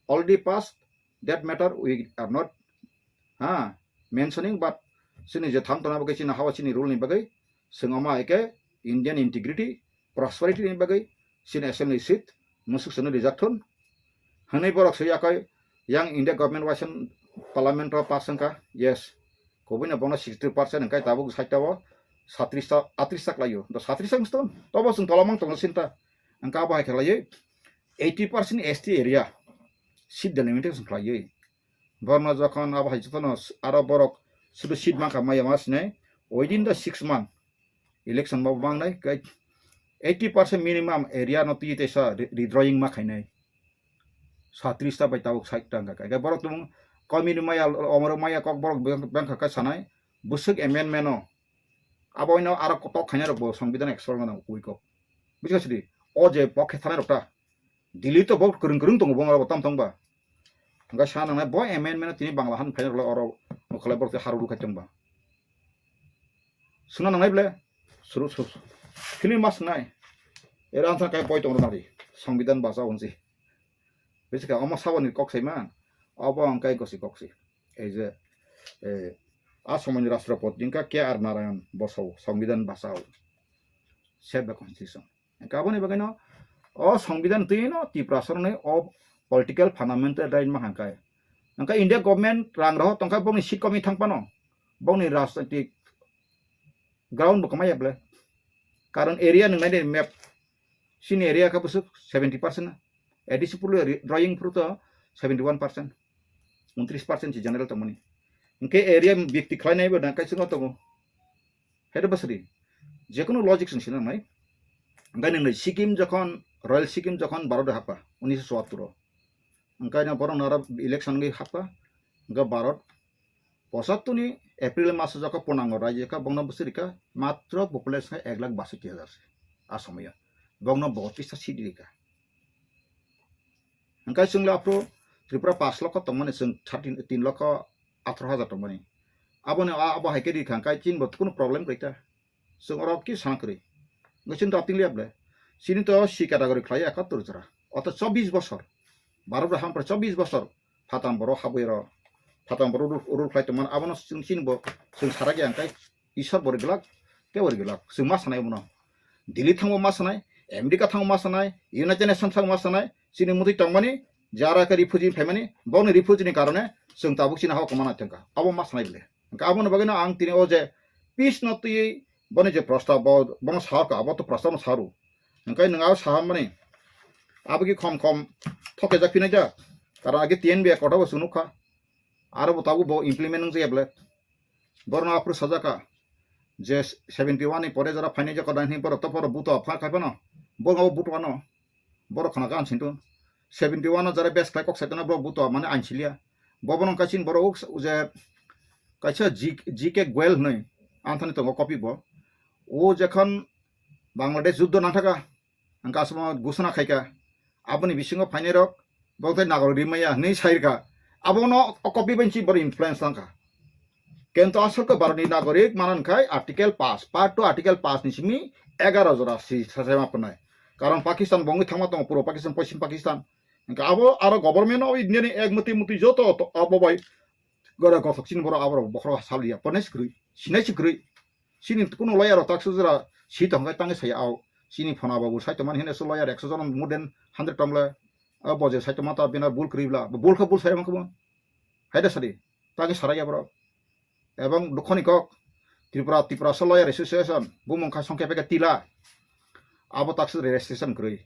already passed that matter we are not, ha, mentioning, but chini je tham tongna bagwi chini hawa chini rule ni bagwi chwng omo hai khe Indian integrity, prosperity ni bagwi chini assembly seat musuk sano rijak thun hwnwi borok swi yakoi yang India government waisa parliament o pass wngkha, yes, kubui no bono sixty percent hwnkhe tabuk side o satris ta atris ta khlaio, do satris ta wngsto tobo chwng tola mang tongo sinta hwnkhe abo hai khlaiwi eighty percent S T area seat delimitation khlaiwi. Borno jokhon abo hai jotono aro borok sudu seat mankha maya ma sinai, within the six month election bo mangnai, kai eighty percent minimum area no twi teisa re-, redrawing ma khainai. Satris ta bai tabuk side ta wngkha, kai borok tumung komi ni maya, omoro maya kok borok beng-, bengkha kai sanai, bwswk amendment no abo ino aro kotok khainai rok bo Songbidan expert gana ui kok. Buji kha sidi, o je pokhe thanai rok ta, Delhi to bo kwrwng kwrwng tongo, bo tam tong ba. Hwnkhe sa nangnai bo amendment tini Bangla han phaina rwla oro nokhalai borok tei haru rukhai tong ba. Suna nangnai ble? Suru suru. Film mas nai. Era ansa kai poi tong nari. Songbidan basa unsi. Bisi ka omo saboni kok sai man. Obo ang kai gosi kok si. Ei je, eh, a somoini Rashtrapati wngkha K R Narayan bosao, Songbidan basao. Save the constitution. Hwnkhe aboni bagwino o Songbidan twi no Tiprasa rokni o political fundamental right ma hwnkhai. Hwnkhe India government rang rohor tongkha bongni seat komwi thang phano, bongni rajnitik ground bo kwmai ya ble. Karon area nwngnai ni map, chini area khe bwswk seventy percent, A D C phuru drawing phuru to seventy one percent, untris percent si general tongmani. Hwnkhe area byakti khlainai bo nang kaisa no tongo. Hede bwswk di. Jekunu logic chwng sinangnai. Hwnkhe nwngnai Sikkim jokhon, Royal Sikkim jokhon Bharat hapkha, unisho chuattur o. Hwnkhe no borok nara election wngwi hapkha. Hwnkhe Bharat pochattor ni April maso jokhon purnango raijyo kha, bongno bwswk rikha matro population khe ek lakh basoi hajar se. A somoyo. Bongno botris ta seat rikha. Hwnkhe chwng le aphuru Tripura pash lokho tongmani, chwng thirteen, tin lokho atharo hajar tongmani. Aboni a-, abo hai khe rikha hwnkhe chini bo kunu problem kwrwi ta. Chwng oro ki sana kwrwi. Hwnkhe chini to apting liya ble. Chini to C category khlai ekattor jora. Oto chobbish bosor. Bharat bai hampra chobbish bosor. Phatam borok habwi ro. Phatam borok rule, rule khlai tongmani. Abono chwng chini bo chwng sarak ya hwnkhe Isor bo ri glak, tei bo ri glak. Chwng ma sanai abono. Delhi thangbo ma sanai, America thangbo ma sanai, United Nations thangbo ma sanai, chini mutwi tongmani, jara khe refugee phaimani, bongni refugee ni karone chwng tabuk chini hao kwmana thangkha. Abo ma sanai bole. Hwnkhe aboni bagwino ang tini o je peace no twiwi boni je prostab bo, bono sahorkha, abo to prostab no saru. Hwnkhe nwng abo sahammani, abo ki khom khom thokjak phinai jak. Karon age T N B accord bo chwng nukha. Aro bo tabuk bo implement wngjakya bole. Borno aphuru sajaka je seventy one ni pore jora phainai jora nai borok to phoro buto apha khai phano. Borok abo buto ano. Borok khana ka ansinto. Seventy one no jara best khlai kok saitona borok buto mane ansilia. Bobono kaisa borok je kaisa G-, G K Goel hwnwi anthani tongo copy bo. O jekhon Bangladesh juddo nangthaka. Ang kasamo gusana khaika. Aboni bisingo phainai rok, bok tei nagorik rimaya hinwi sairka. Abono o copy bai si boro influence tangkha. Kento asol khe Bharatni nagorik manan khai article pass, part two article pass ni simi egaro jora si sasema pwnai. Karon Pakistan bo wngwi thangma tongo, puro Pakistan, Poschim Pakistan. Hwnkhe abo aro government o India ni ek mutwi mutwi joto to-, abo bai gora gothok chini borok abo rok bokhorok saliya, pone sikrwi, sinai sikrwi. Chini kuno lawyer rok tak sujra si tong khe tangwi saya au. Chini phona babu sai tongmani hene so lawyer ekso jon more than hundred tongla. A boje sai tongma ta bina bul kwrwi bla, bul kha bul sai man khe bo. Haida sadi, tangwi sarai ya borok. Ebong dukhoni kok, Tripura, Tiprasa Lawyer Association, bumung kha songkhe peke tila. Abo tak sujra registration kwrwi.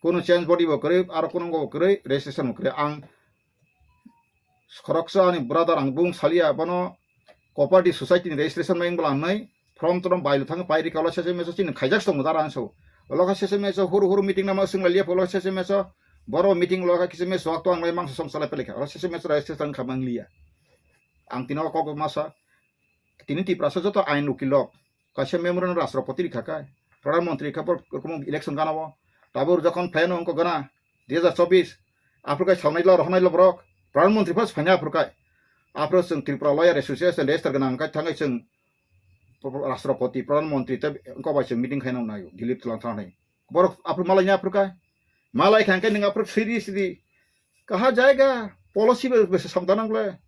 Kuno change body bo kwrwi, aro kuno bo kwrwi, registration bo kwrwi. Ang khoroksa ani brother ang bung salia bono cooperative society ni registration mai wngla wngnai form trom bailo thangwi pai rikha, ulo sese meso chini khaijak tongo dara ang so. Ulo kha sese meso huru huru meeting nama swngla liya phulo sese meso boro meeting ulo kha kisa meso wak to ang lai mangsa song salai pele kha, ulo sese meso registration kha mang liya. Ang tino kok masa tini Tiprasa joto ain ukilok kaisa memorandum Rashtrapati rikha kai, Pradhan Mantri rikha, bor rokom election gana o. Tabur jokhon phaino wngkha gana dui hajar chobbish, aphuru kai sawnai lo, rohornai lo borok, Pradhan Mantri phas phaina aphuru kai. Aphuru chwng Tripura Lawyer Association register gwnang kai thangwi chwng Rashtrapati, Pradhan Mantri tei wngkha bai chwng meeting khaina naio, Dilip Twlang thangwi. Borok aphuru malai nya aphuru kai. Malai kha hwnkhe nwng aphuru siri siri kaha jaiga policy bai bwsa samda nang le.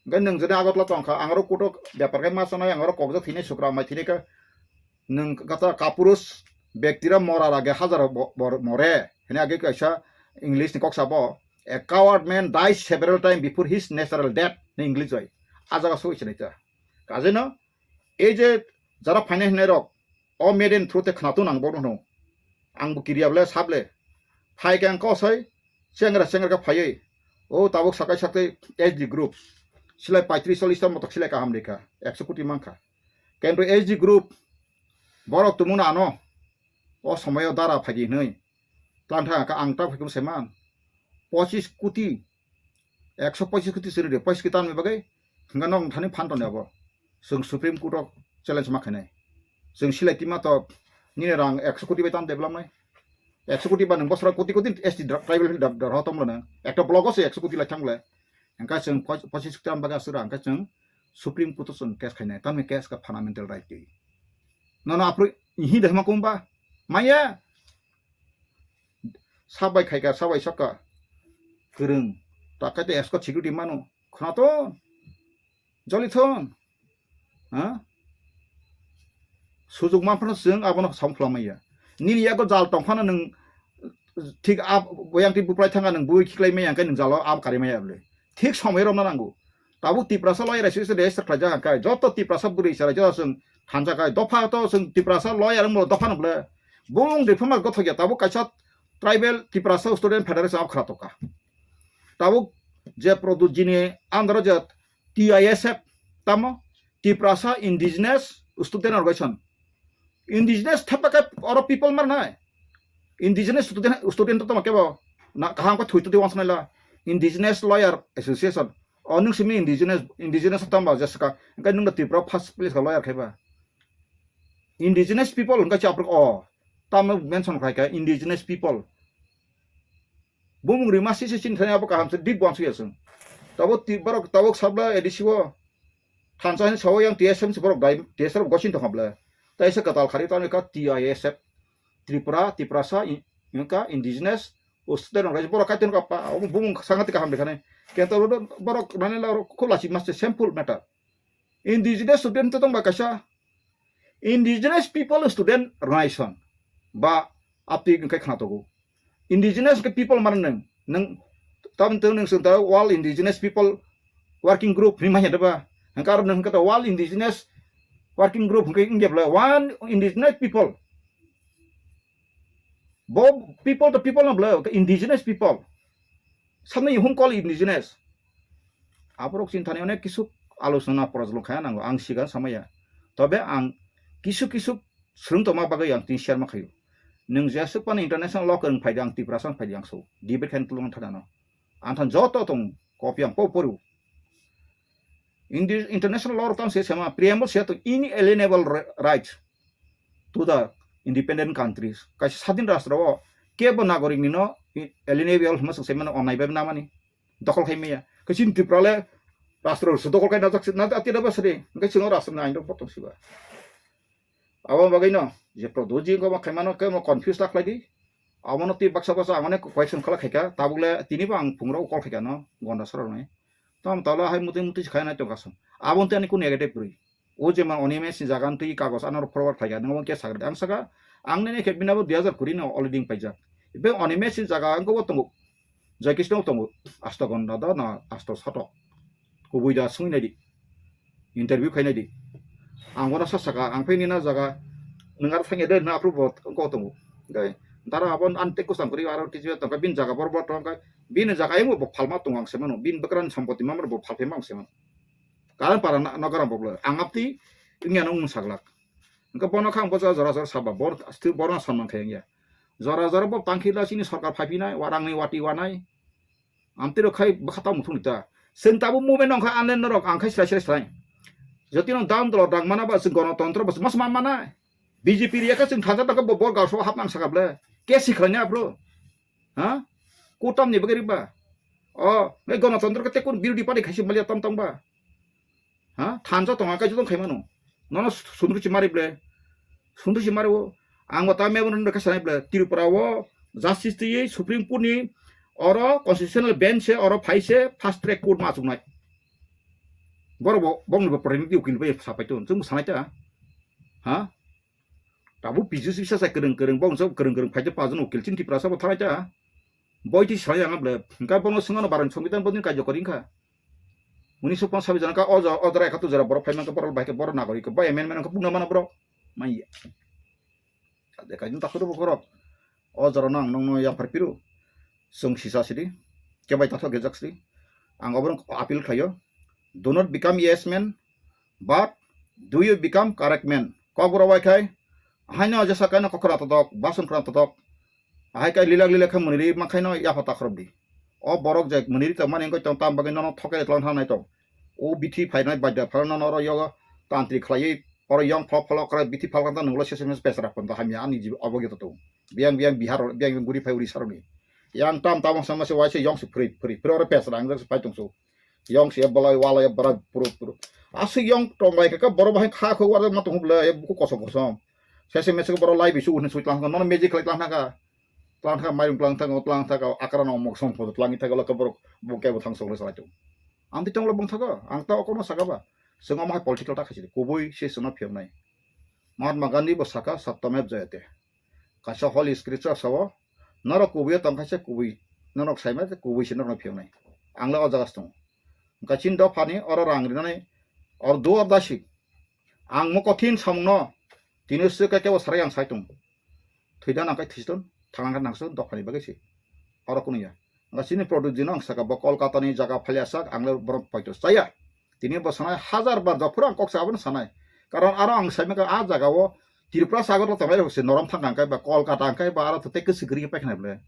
Hwnkhe nwng jodi Agartala tong kha, ang oro kutuk bepar khe ma chanai, ang oro kokjak thwinai sukra mai thwinai kha. Nwng kata kapurus bektira mora rage hajar bo-, bor-, more hwnwi age kaisa English ni kok sabo, "A coward man dies several times before his natural death," hwnwi English bai. A jaga soi sinai ta. Kajeno ei je jara phainai hwnai rok, o media ni through te khwnatung nang borok no. Ang bo kiriya ble sable. Phai khe ang kosoi chengra chengra khe phaiwi. O tabuk sakai sakai S D group. Silai paitris chollis ta motok silai kaham rikha. Ekso koti mankha. Kentro S D group borok tumung ano. O somoyo dara phaidi hwnwi. Tlang thang kha ang tak phaikhum saiman. Pochis koti. Ekso pochis koti siri de. Pochis koti tamni bagwi. Hwnga nok thani phan toni abo. Chwng Supreme Court o challenge ma khainai. Chwng silai tima to nini rang ekso koti bai tam develop nai. Ekso koti ba nwng bosora koti koti S T dra-, tribal hill dra-, dra-, dra-, tomlo nang. Ekta block o se ekso koti lai thang le. Engka chwng pos-, pochis koti tam bagwi asura engka chwng Supreme Court o chwng case khainai. Tamni case ka fundamental right twi. Nono aphuru ihi de hma kumba. Maya. Sabai khaika, sabai sokka. Kwrwng. Takai te escort security mano. Khwnathon. Jolithon. Ha? Sujuk manphano chwng abono samphla maya. Nini yago jal tongphano nwng thik a, boyang twi buplai thanga nwng bui khiklai maya hwnkhe nwng jalo ab kari maya bwle. Thik somoi romna nango. Tabuk Tiprasa lawyer association register khlaijak hwnkhe joto Tiprasa bwrwi chwrai joto chwng thansa khai dopha to chwng Tiprasa lawyer wngbo dopha no bwle. Bung de phama gothok ya tabuk kaisa tribal Tiprasa student federation of khwnatok kha. Tabuk je Pradyut ji ni under o je T I S F tamo Tiprasa Indigenous Student Organization. Indigenous thapa khe oro people mar nai. Indigenous student, student to tamo kebo na kaham ko thui thui wansnai la. Indigenous Lawyer Association. O nwng simi indigenous, indigenous tamba jeska. Engkai nwng Tripura first place ka lawyer khaiba. Indigenous people engkai chapur o. Tamo mention khai ka indigenous people. Bumung rima sisi sin thani abo kaham se deep wansuk ya sung. Tabo ti borok tabuk sabla A D C o. Thansa hin sawo yang T S M si borok dai, T S M gosin tong habla. Tai se katal khari tani ka T I S F, Tripura, Tiprasa, in-, inka indigenous, usute rong rai borok kaitor ka pa, omo bumung sangati kaham dekhane. Kenta borok nani la khub lachi maste simple matter. Indigenous student to tong ba kaisa, indigenous people student organization ba apti kai khana togo. Indigenous ke people mana nang, nang tam tu nang senta World Indigenous People Working Group ni manya deba. Hangkar nang kata World Indigenous Working Group hingke inge bla one indigenous people. Bo people to people na bla indigenous people. Samna you whom call indigenous. Aborok chinthani onek kisu alochona porajlong khaya nango ang sigan samaya. Tobe ang kisu kisu swrwng tongma bagwi ang tini share ma khayo. Nwng jeswk phano international law kwrwng phaidi ang Tiprasa phaidi ang so debate khaina tulung thana no. Ang than joto tong copy ang po poru. Indi-, international law rok tamo se sama preamble se to inalienable ri-, rights to the independent countries. Kaisa sadin rastro o kebo nagorik ni no i-, alienable hwnma swk se mano onai bai namani. Dokol khai maya. Kaisa Tripura le rastro se dokol khai najak se na ati da basri. Engkai singo rastro ni ain rok botong siba. Abo bagwi no je Pradyot ji wngkha omo khaimano khe omo confuse ta khlai di. Abono twi baksa baksa ang onek question khala khaikha, tabuk le tini bo ang phungrok call khaikha no Gonda sara rokni. Tamo tala hai muti muti se khaina tongkha song. Abo tei ani kunu negative kwrwi. O je ma Animesh ni jaga twi kagos ano forward khaikha, nang obo khe sakha. Ang saka, ang nini khe bini bo dui hajar kuri no already paijak. Ibe Animesh ni jaga ang bo tongo. Jai Krishna tongo. Asto Gonda da na asto satok. Kubui da sungwi naidi. Interview khainai di. Ang bono sa saka, ang phai nina jaga, nwng aro thangya de, na approve bo wngkok tongo. Hwnkhe, dara abo ani tei kwcham kwrwi aro kisi tongkha, bini jaga bor bor tongkha, bini jaga ayung bo phalma tongo ang se mano, bini bwkrani sampoti mamar bo phalphaima ang se mano. Karon para na, nogaram bo bwlai, ang apti, wngya no wng saglak. Hwnkhe bono kha ang bo jora jora saba, bor, borno sanman khai wngya. Jora jora bo tangkhi la chini sorkar phaiphinai, wa rangni wati wanai, Amtwi rok khai bwkha tamo thung ta. Chwng tabuk movement nong kha anle norok ang khai slai slai slai. Jotino dam dolo dang mana ba chwng gonotontro ba chwng mas man mana. B J P riya kha chwng thansa tangkha bo bor gaso hap nang saka ble. Ke sikhlanya bro. Ha? Kutam ni bagari ba. O, ngai gonotontro kete kun birodi party khaisi malia tam tang ba. Ha? Thansa tonga kai jotong khai mano. Nono sundru chi mari ble. Sundru chi mari o. Ang bo ta memo nang kha sanai ble. Tripura o justice twi Supreme Court ni oro constitutional bench se oro phai se fast track court ma chuknai. Boro bo bong ni bo protinidhi ukil bai sapai ton. Chung sanai ta. Ha? Tabu P G C sa sa kereng kereng bong so kereng kereng phai te pajon ukil chin Tripura sa bo thanai ta. Boi twi salai ang ble, hingka bono swngo no barang songbitan bodin kaijo kori wngkha. Unisho ponchash jana ka o jora, o jora ekattor jora borok phai mankha, borok bai khe borok nagorik khe bai amendment wngkha, bungna mano borok. Manya. Kade kaijin takhoro bokhorok. O jora no ang nongno yaphar piru. Chwng sisa sidi. Kebai tathok gejak sidi. Ang oborok appeal khlaio. Do not become yes man, but do you become correct man? Kokborok bai khai, haino jesa kaino kokra todok, bason kra todok. Ahai kai lilak lilak khe mwniri ma khaino yapha takhorok di. O borok je mwniri tongmani wngkha tong tam bagwi nono thokai tlang thangnai tong. O bithi phainai baida phano nono oro yogo tantri khlaiwi oro yong phalok phalok krai bithi phalok tang nunglo sese mese pesra pon hamya ani jibo obo gito tong. Biyang biyang Bihar, biyang biyang guri phai Odisha rokni. Yang tam tabang sama se waise yong se phri phri phri oro pesra ang se pai tong so. Yong se balai walai bara puro puro. Aswk yong tong bai kha borok bahai kha kho warok ma tong ble buku kosom kosom. Sese mese borok lai bisu uhin sui tlang nono magic khlai tlang thangkha. Tlang thangkha mairung tlang thangkha tlang thangkha akra no mok som photo tlangi thangkha lokha borok bo kebo thang sokle salai tong. Ang ti tonglo bong thago ang ta okono saka ba. Swngo ma hai political ta khaisi kubui se swngo phiyoknai. Mahatma Gandhi bo saka satyamev jayate. Kaisa holy scripture sao, norok kubui o tong khaisa kubui, norok saima khe kubui se norok phiyoknai. Ang le o jaga se tongo. Hwnkhe chini dophani oro rang rinani or do or dasi. Ang mo kothin samungno tini swk khe kebo sarai ang sai tongo. Thwida nang khe thiston, thangna khe nangso dophani bagwi se. Oro kunu ya. Hwnkhe chini product jino ang saka bo Kolkata ni jaga phaliya sak ang le borok paito chaya. Tini bo sanai hajar bar jophuru ang kok sa abono sanai. Karon aro ang sai maka a jaga o Tripura sagor lo tongnai rok se norom thang kang kai ba Kolkata ang kai ba aro to tei kwswk kwrwi paikha nai ble.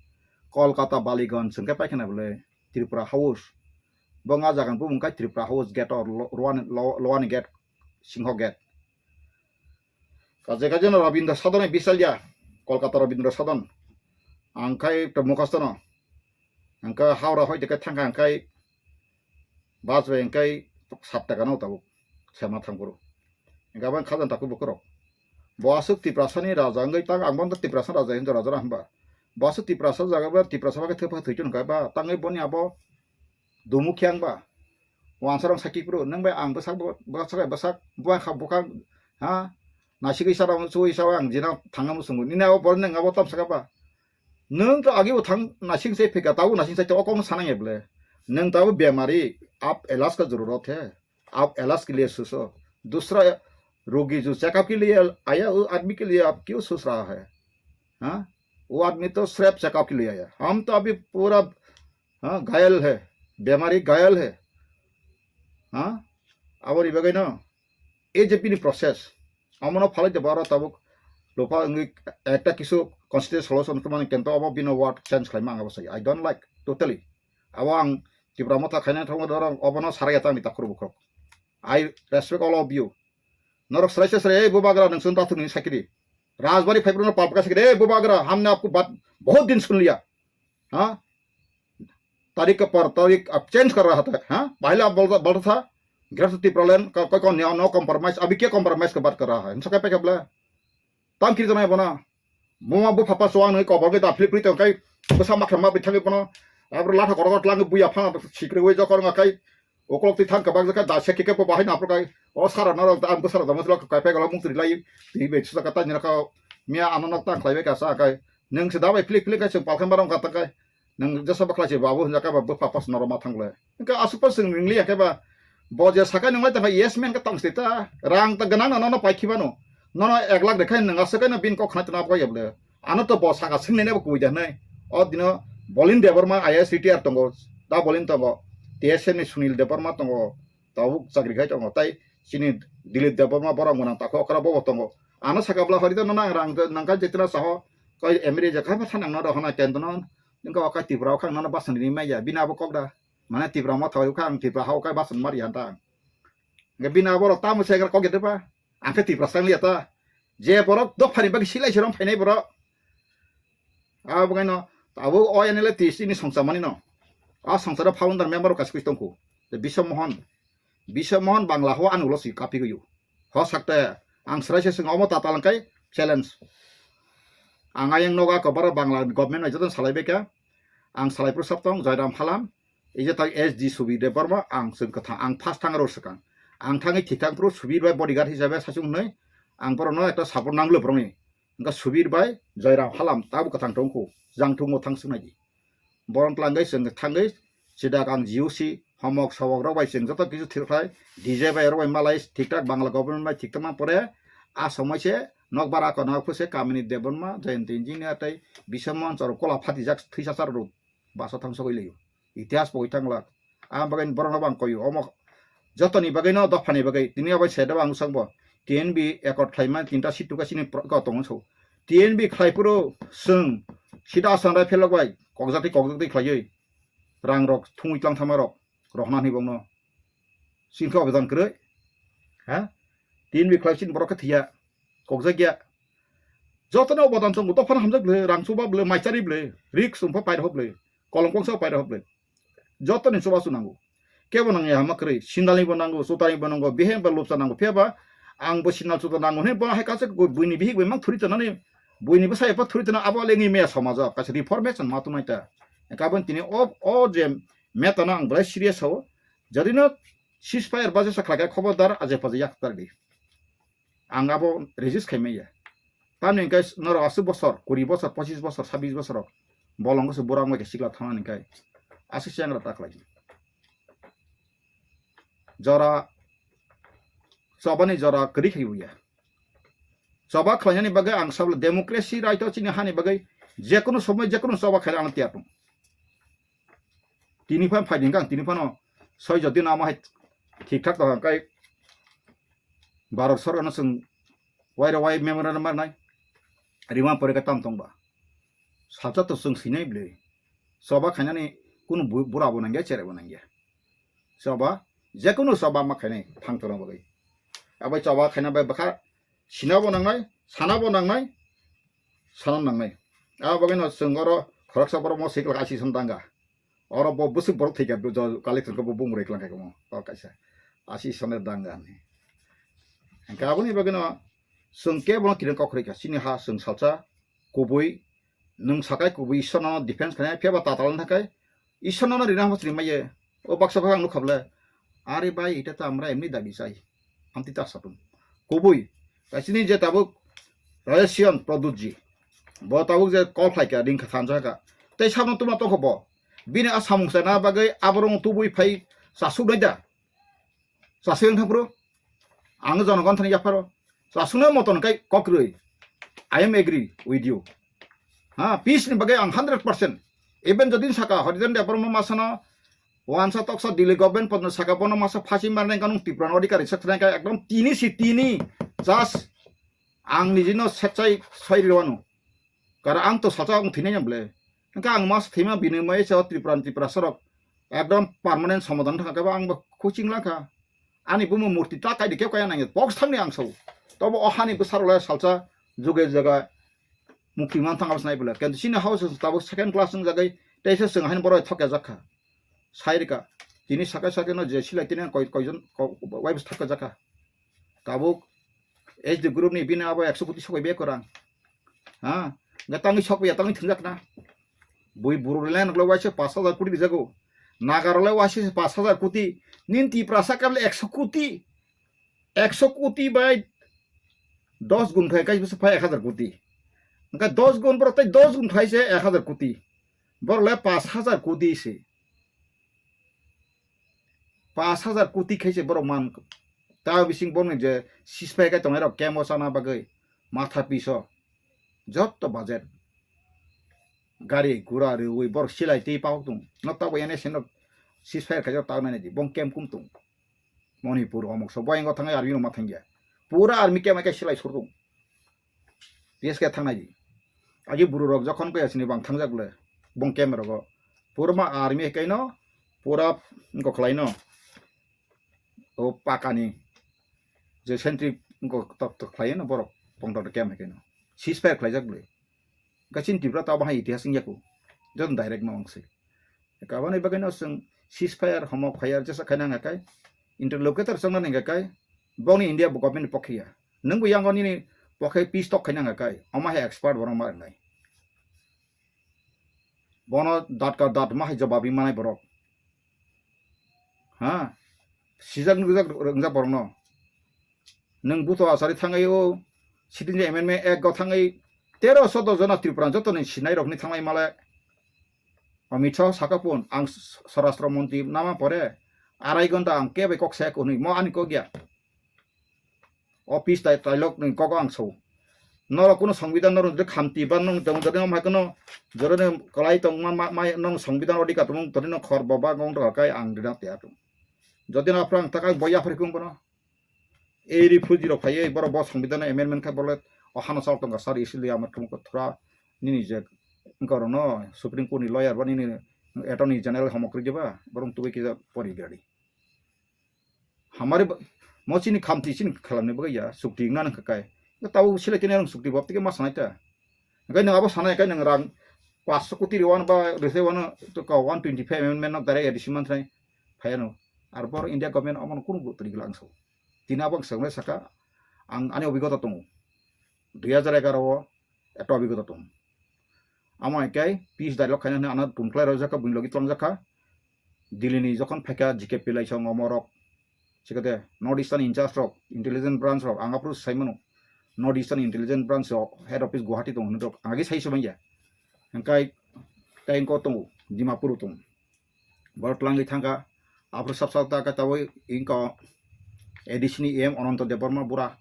Kolkata Baliganj hwnkhe paikha nai ble Tripura House. Bo nga jaga bumung kai Tripura House gate o lo-, Lowani, Lo-, Lowani gate, Singho gate. Kaje kaje no Rabindra Sadon bisalya, Kolkata Rabindra Sadon. Ang kai to mukhasto no. Ang kai Howrah hoi de kai thang kai Bus bai hwnkhe sat taka no tabuk sema thang phuru. Hwnkhe abo khajan takhuk bukhurok. Bo aswk Tiprasani raja wngwi tang, ang bono Tiprasa raja hinwi jora jora hwnba. Bo aswk Tiprasa jaga ba Tiprasa ba khe thwi phai thwi chwng kha ba tangwi boni abo dumu khe ang ba. Wansarok sakhi phuru nwng bai ang bwsak bo, bwsak bai bwsak buai kha bwkha ha. Naisik isa rok chui sa ang jina thangna musungo. Nini abo borok nwng abo tam saka ba. Nwng to agi bo thang nasing se phika, tabo nasing se o kok sanang eble. Nwng tabo bemari, aap ilaaj ka zarurat hai, aap ilaaj ke liye socho. Dusra rogi jo checkup ke liye aaya, wo aadmi ke liye aap kyun soch raha hai? Ha? Wo aadmi to sirf checkup ke liye aaya. Hum to abhi pura, ha, ghayal hai, bemari ghayal hai. Ha? Aboni bagwi no, A J P ni process. Omono phalai de baro tabuk lupa wngwi ekta kisu constitution solution tongmani kento obo bino word change khlaima ang abo sai. I don't like totally. Abo ang Tipra Motha khaina thangma dorong obono sarai tangni takhuru bukhuk. I respect all of you. Norok srai srai srai, "Ei bubagra nwng chwng tathuk ni sakiri. Rajbari phaibrokno palpaka sakiri, ei bubagra, humne aapko baat bahut din sun liya." Ha? तारीख के पर तारीख अब चेंज कर रहा था, हाँ? पहले आप बोलता, बोलता था, Greater Tipraland का कोई कौन, no compromise, अभी क्या compromise का बात कर रहा है? इनसे क्या क्या बोला? Tam kiri tonai bono. Buma bupha pa chuwang nwi kobor gwi da philip philip tong kai bwsa makha ma bithangwi bono. Abro latha korok tlang buya phang sikri wi jokor nga kai. Ukolok twi thang kabak jaka da se kike bo bahai na phro kai. O sara norok da ang bwsarok da mosla kai pegalo mung twi lai. Twi be chusa ka tani raka. Miya ano nok tang khlai bai ka sa kai. Nung se da bai philip philip kai se palkhan barong ka ta kai. Nung jesa ba khlai se babu hwnjak ba bupha pas norok ma thang le. Engka asuk pas sing ringli ya khe ba. Bo je sakai nung lai ta yes man ka tong se ta. Rang ta ganang no no pai khibano. Nono ek lakh dekha nung asuk kai no bin kok khna tna bo ya ble. Ano to bo saka sing ne ne bo kui da nai. O dino Bolin Debbarma I A S retire tongo. Da Bolin tongo. T S N ni Sunil Debbarma tongo. Tabuk chakri khai tongo. Tai chini Dilip Debbarma borok mwnang tako okra bobo tongo. Ano saka bwla hori to nang rang nang ka jetra saho. Koi M R A je kha thanang no rohona kendno. Ningka oka Tripura okha nang no basan ni maya. Bina bo kok da. Mane Tripura mo thawai okha ang Tripura ha oka basan mari han ta. Nge bina borok tamo se kok gede ba. Ang khe Tripura sang liya ta. Je borok dophani bagwi silai se rom phainai borok. Abo kaino abo o N L A T S ni songcha mani no. A songcha founder member kaisa kwi tongkhu. Te Biswa Mohan. Biswa Mohan Bangla ho ani ulo si kapi gwi. Ho sakte ang srai se sing omo ta talang kai challenge. Ang ayang noga ko bara Bangla government bai joto salai beka. Ang salai pro sap tong Joyram Halam. Ije tak S D Subir Debbarma ang sing kwthang ang first thang ro swkang. Ang thangwi thithang pro Subir bai bodyguard hisabe sachung hnoi. Ang borokno ekta support nanglo borokni. Engka Subir bai Joyram Halam tabuk kwthang tongkhu, jang thungo thang suknai di. Boron tlangwi chwng thangwi sidak ang G O C homok sobok rok bai chwng joto kisu thirkhlai D J bai rok bai malai thikthak Bangla government bai thikthakma pore a somoi se nokbar ako nokphu se kamini Debbarma, Jayanti Engineer tei Biswa Mohan chwrwk kola phatijak thwisa charwrwk basa thangsogwi lio. Itihas pogwi thanglak. Ang bagwi borokno bang koyo. Omo jotoni bagwi no dophani bagwi. Tini obo sede ang swkang bo. T N B accord khlaima tinta seat tuka sini pro-, ko tongo so. T N B khlai phuru swng sida asang rai phelok bai. Kokjak twi kokjak twi khlaiwi. Rang rok thungwi tlang thama rok. Rohna ni bongno. Singkhe obedan kwrwi. Ha? T N B khlai sini borok khe thiya. Kokjak ya. Jotono obedan tongo. Dophano hamjak bwle. Rang chuba bwle. Maichari bwle. Rik sumpa pair ho bwle. Kolong kongsa paira hoble. Joto ni chubachu nango. Kebo nang ya hama kwrwi, sindal ni bo nango, chuta ni bo nango, bihe ba lupsa nango, phiya ba ang bo sindal chuta nango hwnwi bo hai kaisa buini bihik bai mang thuri tonani, buini bwsa epha thuri tona abo le ngi meya somajo kaisa reformation ma tongnai ta. Kabon tini o, o je meta no ang belai serious sao. Jodi no ceasefire ba jesa khlai khe khobordar aje phaje yak tar di. Ang abo resist khai maya. Tamni hwnkhe norok aswk bosor, kuri bosor, pochis bosor, sabis bosor rok bolong se bura wngbai khe sikla thangna hwnkhe aswk se angra ta khlai. Jora chobani jora kwrwi khai ya. Choba khlainani bagwi ang sabla democracy right o chini hani bagwi jekunu somoi jekunu choba khaina ang tiyar tong. Tini phan phai ding kang, tini phano soi jodi nama hai thik thak tong kai. Bharat sorkar no chwng waira wai memorandum marnai. Rima pore ka tam tong ba. Salsa to chwng sinai bwle. Choba khainani kunu bu-, bura bo nangya, chere bo nangya. Choba, jekunu choba ma khainai thang tong bagwi. Abai choba khaina bai bwkha sina bo nangnai, sana bo nangnai, sana nangnai. Abo bagwi no chwng oro khoroksa borok mo sikla asi son danga. Oro bo bwswk borok thwikha, bo jo collection khe bo bumung rwui klang kha mo, o kaisa. Asi sone dang ani. Hingke aboni bagwino chwng kebono kiring kok khoroi kha. Chini ha chwng salsa kubui, nwng sakai kubui Ishwarno defense khainai, phiya ba tatal wngkha khe Ishwarno rina hamo chini maiye. O baksa baksa ang nukha bwle. Are bhai, eta to amra emni dabi chai. Amtwi ta satung. Kubui. Kaisini je tabuk Rajesh Pradyut ji. Bo tabuk je call khlai kha, ring kha, thansa kha. Tei sabno tuma tongkho bo. Bini a samung sana bagwi aborok tubui phai chasuk nai da. Chasuk yang thangphuru. Ang jonogon thani yapharo. Chasukno moton kai kokroi. I am agree with you. Ha, peace ni bagwi ang hundred percent. Even jodi saka Harijan Debbarma masano wansa toksa Delhi government podno saka bono masa phasi marnai kanung Tripura no adhikari sakthrai kai ekdom tini si tini just ang nijino setsai soi riwano. Kara ang to salsa ang thinai yang ble. Engka ang mas thima bini mai sa Tripura Tripura sorok ekdom permanent somadan thangka ba ang ba coaching langka. Ani bumo murti ta kaidi keu kaya nangya box thangni ang sao. Tobo o hani bwsarok lai salsa juge jaga mukti man thang abs nai bwle. Kento chini house tabuk second class wng jagai teisa chwng haino borok thokya jakha. Sai rika. Tini sakai sakai no je silai tini koi koijon ko-, wai bwsa thokya jakha. Tabuk H D group ni bini abo ekso koti sokoi be korang. Ha? Ga tangwi sokoi ya tangwi thwngjak na. Bui buru le nok le waise pash hajar koti rijago. Naga rok le waise pash hajar koti. Nin Tiprasa kable ekso koti. Ekso koti bai dos gun khai kai bwswk phai ek hajar koti. Hwnkhe dos gun borok tei dos gun khai se ek hajar koti. Borok le pash hajar koti se. Pash hajar koti khai se borok man. Ta bising borok ni je ceasefire kai tongnai rok camp o chana bagwi matha piso. Jotto budget. Gari gura rwi borok silai tei pawk tung. No ta bo N S N rok ceasefire khai jok ta nai di. Bong camp kum tung. Manipur omok so boyang o thangai army rok ma thangya. Pura army camp kai silai sur tung. P S K thangnai di. Agi buru rok jokhon kaya sini bang thangjak le. Bong camp rogo. Pura ma army kaino pura wngkok khlaino. O pakani je sentry wngkok tok tok khlaino borok pondro camp kaino. Ceasefire khlaijak le. Gachin Tripura ta bahai itihas wngya ku. Joto direct ma wngsi. Kabani bagwi no chwng ceasefire, homo fire jesa khaina hwnga kai, interlocutor chongna hwnga kai, bongni India bo government ni pokhe ya. Nwng bo yango nini pokhe peace talk khaina hwnga kai, omo hai expert borok ma rwnai. Bono dat ka dat ma hai jawab ri manai borok. Ha? Sijak nukjak rwngjak borokno. Nwng buto asari thangwi o sitting amendment act go thangwi tero chodo jona Tripura jotoni sinai rokni thanglai male. Amit Shah saka pun ang swarashtra montri nama pore arai gonta ang kebe kok saya kunui mo ani kok ya. Office tai tailok ni kok ang so. Norok kuno songbidan norok jodi khamti ba nong jodi nong hai kuno jodi nong kalai tong ma ma nong songbidan odika tong jodi nong khor boba gong to kai ang dina te atum. Jodi no aprang takai boya phari kung kono. Ei refugee rok phaiwi borok bo songbidan amendment khai borok o hano chal tongkha sir, isi liya amar thumkha thura nini je wngkha rokno Supreme Court ni lawyer ba nini attorney general homok rwgwi ba borok tubui kisa pori gari. Hamari ba mo chini khamti chini khalamni bagwi ya sukti wngna nang kha kai. Tabo silai tini rang sukti bab tike ma sanai ta. Hingke nang abo sanai kai nang rang paanch koti rwano ba rwse wano to ka one twenty five amendment no direct A D C man thai phaiano. Ar bor India government omono kunu gurutto rigla ang so. Tini abo ang sangnai saka ang ani obigota tongo. Dui hajar egaroh o ekta obigota tongo. Amo hai kai peace dialogue khaina hwnwi ano tumkhlai rwjak kha, buini logi twlangjak kha. Delhi ni jokhon phaikha G K P lai song omorok. Chikade North Eastern in charge rok, intelligence branch rok, ang aphuru sai mano. North Eastern intelligence branch rok, head office Guwahati tong hinwi rok, ang agi sai se manya. Hingkai tai wngkok tongo, Dimapur tongo. Borok twlangwi thangkha, aphuru sab sab ta khe tabuk wngkha A D C ni E M Ananto Debbarma bura.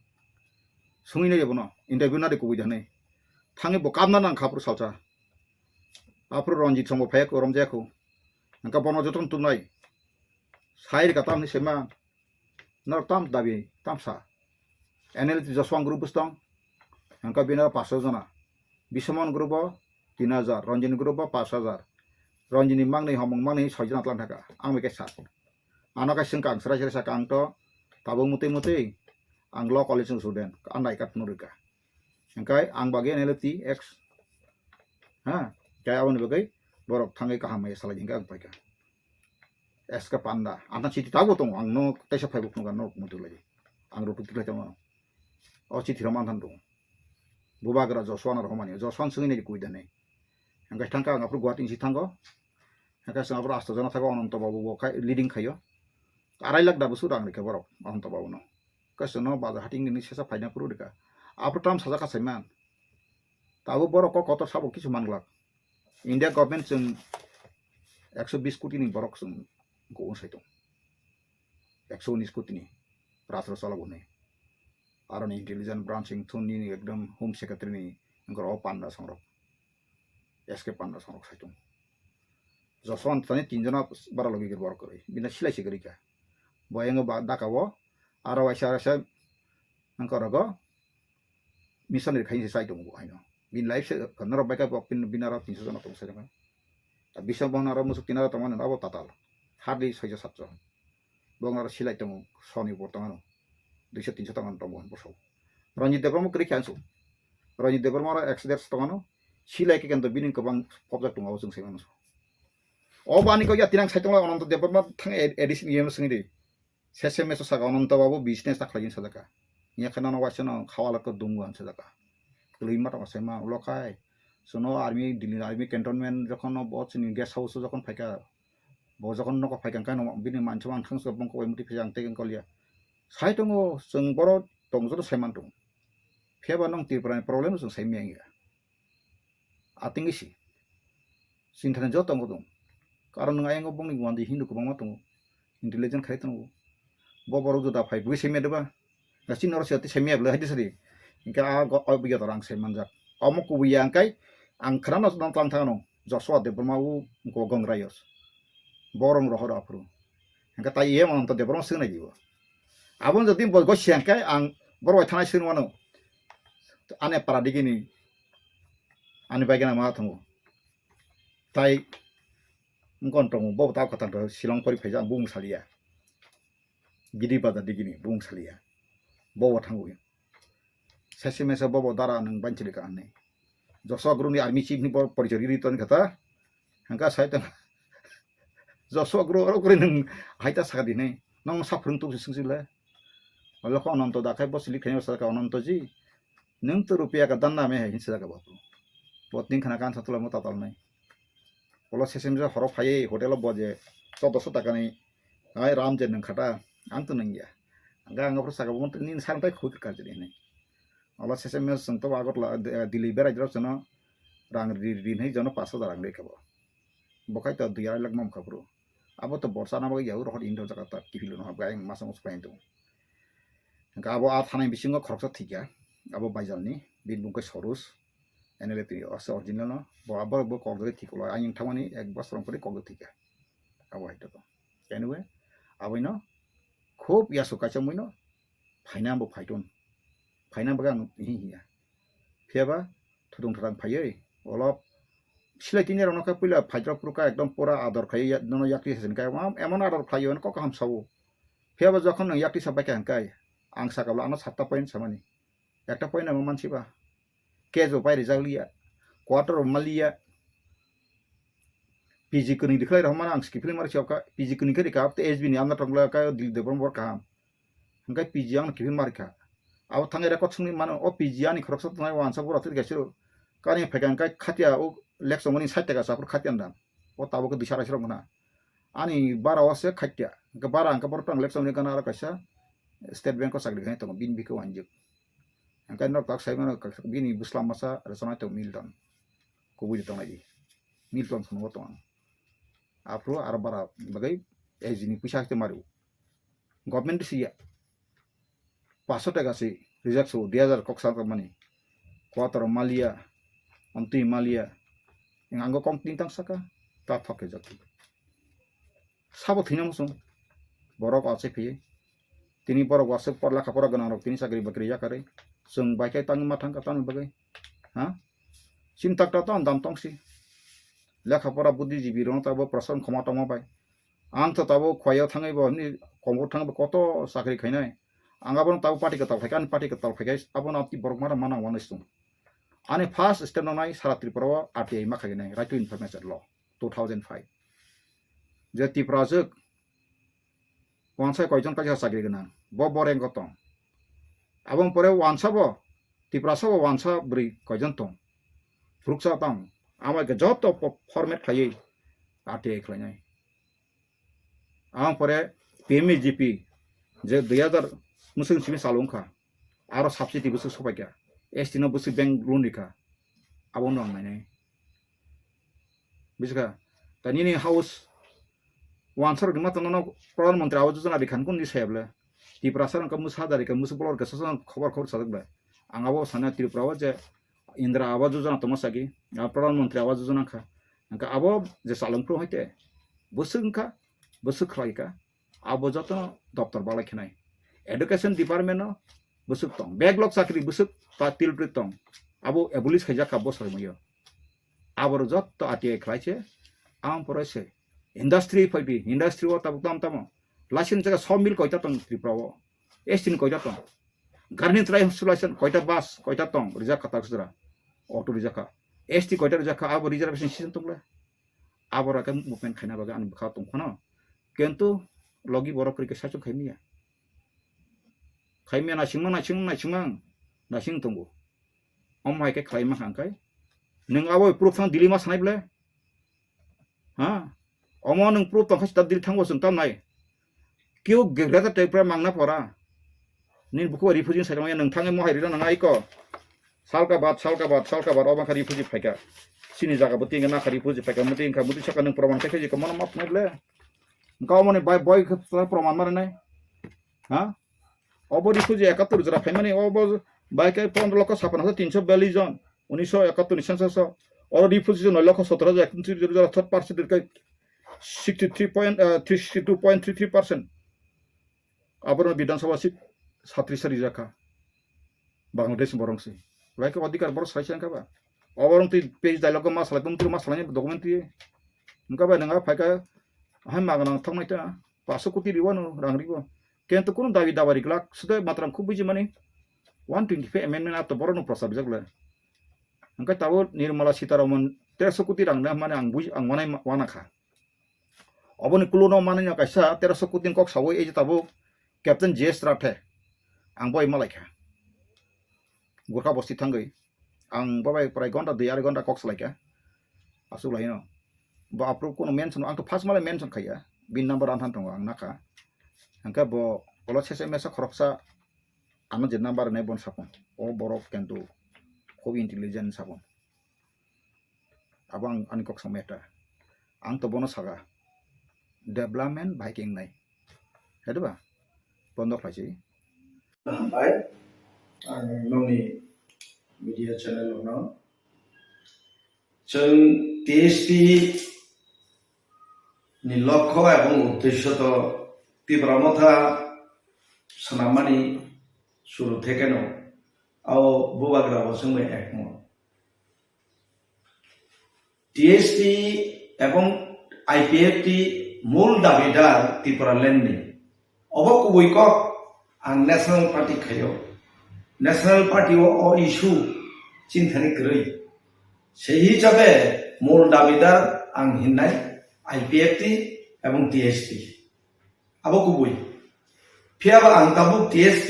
Sungwi nai bono, interview nari kubui da hinwi. Thangwi bo kabna nang kha aphuru salsa. Aphuru Ranjit songbo phaiya kho, romjaya kho. Hingkha bono jotono tumnai. Sai rika tamni sema. Norok tam dabi, tam sa. N L T Joswant group bwswng. Hingkha bini paanch sho jona. Bisomon group o tin hajar, Ranjini group o paanch hajar. Ranjini mangni homong mangni soi jona tlang thaka. Ang bai khe sa. Ano khe sengkha ang srai srai saka ang to tabuk mutwi mutwi ang law college ni student. Ang dai kat phunuk rika. Hingkhe ang bagwi N L F T X. Ha? Khe aboni bagwi borok thangwi kaham mai salai hingkhe ang paikha. S K Panda. Ang thang chiti tabuk tongo. Ang no teisa phaibo phunukha no mutu lai. Ang rutuk tiklai tongo. O chiti rok manthan tongo. Bubagra Joswant rok mani. Joswant swngwi nai kui dane. Hingkhe thangkha ang aphuru Guwahati si thango. Hingkhe chwng aphuru asto jona thago Ananto Babu bo khai leading khaio. Arai lakh da bwswk rang rikha borok Ananto Babu no. Kaisa no bazar hating ni sesa phaina phuru rikha. Aphuru tam sajak kha saiman. Tabuk borok kok kotor sabo kisu manglak. India government chwng ekso bis koti ni borok chwng go sai tong. Ekso unis koti ni rastro chalok hwnwi. Aroni intelligence branch wngthun nini ekdom home secretary ni wngkha o panda songrok. S K Panda songrok sai tong. Joswant thani tin jona bara logi gir borok kwrwi. Bini silai se kwrwi kha. Bo yango ba daka o aro waisa waisa wngkha rogo missionary khaini se sai tongo bo haino. Bini life se norok bai kha bo bini aro tin sho jona tong sai tong. Bisa bo aro musuk tin aro tongmani abo tatal. Hardly soijo satjo. Bo aro silai tongo soni bo tongano. Duiso tinso tongano tongo boso. Ranjit Debbarma kwrwi khe ansu. Ranjit Debbarma aro ekso derso tongano. Silai khe kento bini kwbang pobjak tongo abo chwng sai mano. O bani kok ya tinang sai tongo Ananto Debbarma thang A D C ni E M swngwi di. Sese meso saka Ananto Babu business ta khlaijini sajaka. Nya khe nono waisa no khawa lak dungo ang sajaka. Tului ma tong sai ma ulo khai. Sono army, Delhi army cantonment jokhon no bo chini guest house jokhon phaika. Bo jokhon nogo phaika khe no bini mansa mang thang so bongko bai muti phai ang tei kolia. Sai tongo chwng boro tong joto sai man tongo. Phiya ba nong Tripura ni problem chwng sai miyang ya. Ating isi. Sinthani joto tongo tong. Karon nang ayang bongni wandi Hindu kwbangma tongo. Intelligent khai tongo. Bo borok juda phai bui sai miyang ba. Gasi noro se tei semia bwle hai sari. Hingke a go o biya torang se manjak. Omo kubuya angkai ang khana no tang thang no. Joshua Debbarma u go Gongrayos. Borong rohor aphuru. Hingke tai iye Ananta Debbarma swnai dibo. Abon jodi bo go siangkai ang borok thanai swnwano. Ane para digini. Ani bagena ma thango. Tai ngkon tongo bo ta kata Shillong pori phaija bung salia. Gidi bazar digini bung salia. Bobo thango. Sesi mesa bobo dara nang banchili ka anne. Joshua Guru ni army chief ni bo porichori ri ton kata. Hangka sai tang. Joshua Guru oro kuri nang haita sakadi ne. Nang saprung tu sing sile. Wala ko Ananto da khai bo silik khai sa ka Ananto ji. Nang to rupiya ka dan na me hai sa ka bo. Bo tin khana kan sa tula mo tatal nai. Olo sesem je horo phai hotel o bo je chaudoso taka ni ai ram je nang khata ang to nang ya. Ang ang pro saka bo ni sang tai khuk ka je ni. Olo sesem je sung to Agartala, eh, Delhi berai jero sono rang ri ri nei jono pash hajar rang rei kabo. Bo khai to dui arai lakh mam kha bro. Abo to borsa na bagwi ya uro hor indo jaga ta kifilo no habga ang masa musu pain to. Hingke abo a thanai bisingo khoroksa thikya. Abo Baijal ni bini bung khe Sorus. N L A twi asa original no. Bo abo bo kok jagwi thikolo. Ayang thangmani ek bosor pore kok jagwi thikya. Abo hai to. Anyway, aboino khub yaso kaisa muino phaina bo phaiton. Phaina bagwi ang hi hiya. Phiya ba thudung thudang phaiwi olop silai tini rok nokha puila phaijrok phuru kha ekdom pura ador khai ya, nono yakri se kai emon ador khlai yo kok kaham sao. Phiya ba jokhon nang yakri sa bai kha hingkai ang saka bwla ano satta point samani. Ekta point amo mansi ba. Case bo pai rijak liya. Quarter bo maliya. P G kwnwi rikhlai rok mano ang skipili mari chokha. P G kwnwi khe rikha, abte S B ni amna tongla kha, Dilip Debbarma bor kaham. Hingke P G ang kiphil marikha. Abo thangwi record songwi mano, o P G ani khoroksa tongnai wansa bura twi kaisa kani phaikha hingke khatia o lek songmani sait taka sa aphuru khatia nda. O tabuk dui sara sirok gana. Ani bara o se khatia. Hingke bara hingke borok tang lek songmani gana aro kaisa State Bank o chakri khai tongo, bini bikhe wanjik. Hingke nok tak sai mano bini bwsla masa rwchapnai tongo Milton. Kubui de tongnai di. Milton phunukgo tongo. Aphuru aro bara bagwi S G ni puisa hakhe mario. Government siya. Paso taka si rijak so, dui hajar kok sa tongmani. Kwataro maliya, amtwi maliya. Ang ango kong tin tang saka, ta thok khe jati. Sabo thwina muchung. Borok achai phiye. Tini borok wasuk por lekha pora gwnang rok tini chakri bakri yakarwi. Chwng bai khe tangwi ma thangkha tamni bagwi. Ha? Chini takta to ang dam tongsi. Lekha pora buddhijibi rokno tabo prasan khoma tongma bai. Ang to tabo khwlaiyo thangwi bo hwnwi Kongpur thangwi bo koto chakri khainai. Ang abono tabo party kwtal phaikha, ani party kwtal phaikha, abono aboni borok mano manang wanai sung. Ani first step nangnai sara Tripura o R T I ma khainai, Right to Information Law, two thousand five. Je Tiprajwk wansa koijon kaisa chakri gwnang, bo boreng ko tong. Aboni pore wansa bo, Tiprasa bo wansa bwrwi koijon tong. Phuruksa tong. Amai khe joto po-, format khlaiwi R T I khlainai. Aboni pore P M E G P je dui hajar mwswk simi chalo wngkha. Aro subsidy bwswk sopaikha. S T no bwswk bank loan rikha. Abo no ang nainai. Bujiskha? Ta nini house wansa rok ni mata nono Pradhan Mantri Awas Yojana rikha nukun ni saya bwle. Tiprasa rok musa da rikha, musu bolor rikha, sasa khobor khobor sajak bwle. Ang abo sana Tripura o je Indra Awas Yojana tongma sagi, a Pradhan Mantri Awas Yojana kha. Hingkha abo je chalung phuru hai te bwswk wngkha, bwswk khlai kha. Abo jotono doptor balai khenai. Education department no bwswk tong. Backlog chakri bwswk ta tilpri tong. Abo abolish khaijak kha bosor muyo. Aboro jotto R T I khlai se, ang pore se. Industry phaidi, industry o tabuk tam tamo. License jaga sawmill koita tong Tripura o. S T ni koita tong. Garni trai license koita bus, koita tong, rijak kha tak sudra. Auto rijak kha. S T koita rijak kha, abo reservation system tong le. Abo rake movement khaina bagwi ani bwkha tong phano. Kintu logi borok kwrwi khe saichung khai manya. Khaimya naisingma naising naisingma ang naising tongo. Omo hai khe khlai ma kha hwnkhe. Nwng abo proof thang Delhi ma sanai ble? Ha? Omo nwng proof tong kha sita Delhi thango chwng tam nai. Keu Greater Tripura mangna pora. Nini bukhuk refugee sai tongmani nwng thangwi mohai rina nang aiko. Salka bad, salka bad, salka bad obo kha refugee phaika. Chini jaga bo tingkha nakha refugee phaika muti wngkha muti saka nwng proman khe khe jikha mono map nai ble. Wngkha omoni bai boi khe proman ma rinai. Ha? Obo refugee ekattor jora phaimani obo bai khe pondro lokho sappan hajar tinso biyallis jon, unisho ekattor ni census o. Oro refugee jon noi lokho sottor hajar ekattor jora third percent khe sixty three point, eh, three sixty two point three three percent. Aborok Bidhan Sabha seat satris sari jakha. Bangladesh borok se. Bai khe odhikar borok salai se wngkha ba. Oborok twi page dialogue ma salai, tong ma salai document twi. Wngkha bai nang phaikha hai magana thoknai ta. Paso koti riwano rang riwo. Kento kuno dabi dawa riglak. Sudo matram khub buji mani one twenty five amendment ato borokno prosar bijak le. Hingke tabo Nirmala Sitaraman teso koti rang na mani ang buji ang wanai wana kha. Oboni kuluno manino kaisa teroso koti ni kok sawi eje tabo Captain J S Rathe. Ang boi malai kha. Gurkha bosti thangwi. Ang babai prai gonta dui ari gonta kok salai kha. Asuk lai no. Bo apro kono mention, ang to first male mention khaiya. Bin number anthan tongo ang nakha. Hingke bo olo sese mesa khoroksa ano je number ne bon sapon. O borok kento khub intelligent sapon. Abo ang ani kok samaya ta. Ang to bono saga. Development bai keng nai. Hedu ba? Bondo khlai si. Hambai. Ang nongni media channel no. Chwng T S P ni lokho ebong uddesho to Tipra Motha swnamani suru thekeno ao bubagra bo chwngbai ekmot. T S P ebong I P F T mul dabidar Tipraland ni. Obo kubui kok ang National Party khaio. National Party o, o issue chinthani kwrwi. Sei hisabe mul dabidar ang hinnai I P F T ebong T S P. Abo kubui. Phiya ba ang tabuk T S P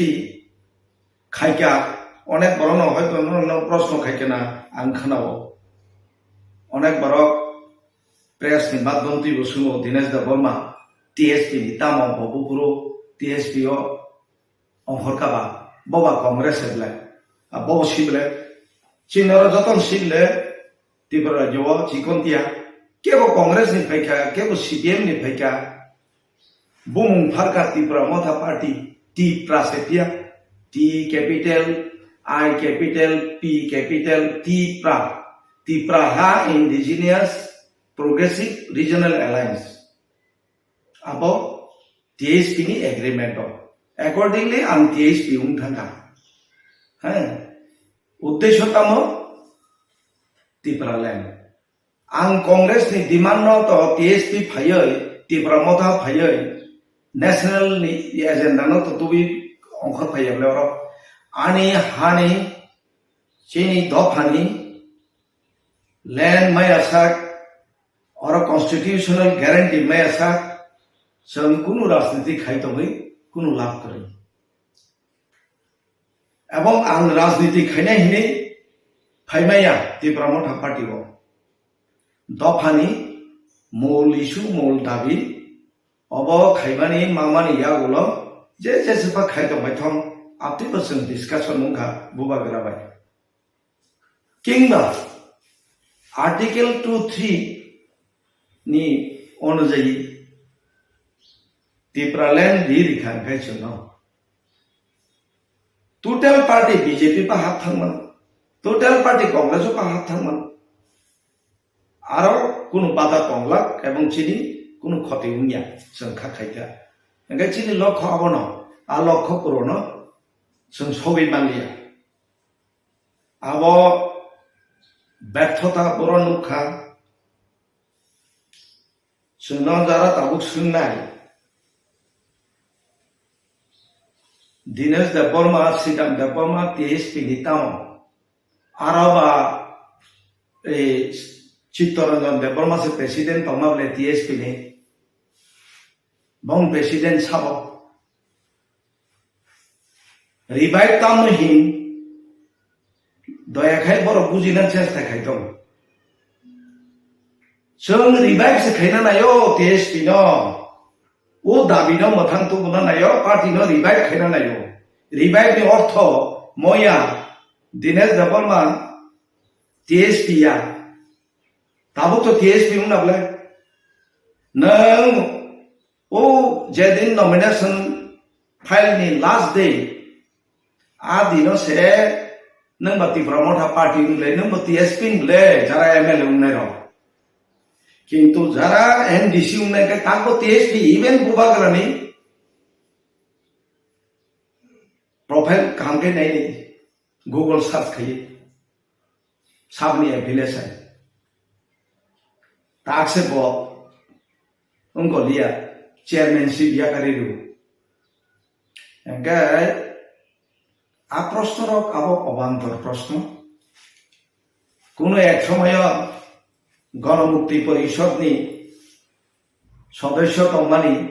khaikha, onek borokno hoito norokno proshno khaikhe na ang khnao. Onek borok press ni madhyam twibo swngo Dinesh Debbarma T S P ni tamo bo buphuru T S P o ongkhorkha ba, bo ba Congress se ble, a bo si ble, chini oro joto si ble, Tripura rajyo o chikon tiya, kebo Congress ni phaikha, kebo C P M ni phaikha, bumung pharkha Tipra Motha Party, Tipra se tiya, T capital, I capital, P capital, Tipra, Tipra ha Indigenous Progressive Regional Alliance. Abo T S P ni agreement o. Accordingly, ang T S P wng thangkha. Hai, uddesho tamo Tipraland. Ang Congress ni demand no to T S P phaiwi, Tipra Motha phaiwi, national ni agenda no to tubi ongkhor phaiya bole oro. Ani hani, chini dophani land maya sak, oro constitutional guarantee maya sak, chwng kunu rajniti khai tongwi kunu lab kwrwi. Ebong ang rajniti khainai hinwi phaimaya Tipra Motha Party o. Dophani mol issue, mol dabi, obo khaimani mamani yagulo je jeswkha khai tongbai thong, abtwibo chwng discussion wngkha bubagra bai. Kingba Article two three ni onujayi Tipraland ri rikha hwnkhe chwngno. Total party B J P pa hap thangmano, total party Congress o pa hap thangmano. Aro kunu bata tonglak ebong chini kunu khoti wngya, chwng kha khaikha. Hwnkhe chini lokho abono, a lokho purono chwng sogwi manliya. Abo berthota boro nukha. Chwngno jara tabuk swngnai. Dinesh Debbarma, Sridham Debbarma, T S P ni tamo. Aro ba, eh, Chittaranjan Debbarma se president tongma bole T S P ni. Bong president sabo. Revive tamo hin, doya khai borok bujina chesta khai tongo. Chwng revive se khaina naio T S P no. O dabi no mwthang tubuna naio, party no revive khaina naio. Revive ni ortho moya Dinesh Debbarma T S P ya. Tabuk to T S P wngna bwle. Nwng o jedin nomination file ni last day, a dino se nwng ba Tipra Motha party wng le, nwng ba T S P wng le, jara M L A wngnai rok. Kintu jara M D C wngnai khe tangbo T S P, even Bubagrani profile kaham khe nai ni Google search khai. Sabni affiliation. Takse bo wngkoliya chairmanship yakarwi rw. Hingkhe a proshno rok abo obantor proshno. Kuno ek somoyo Ganamukti Porishod ni sodosyo tongmani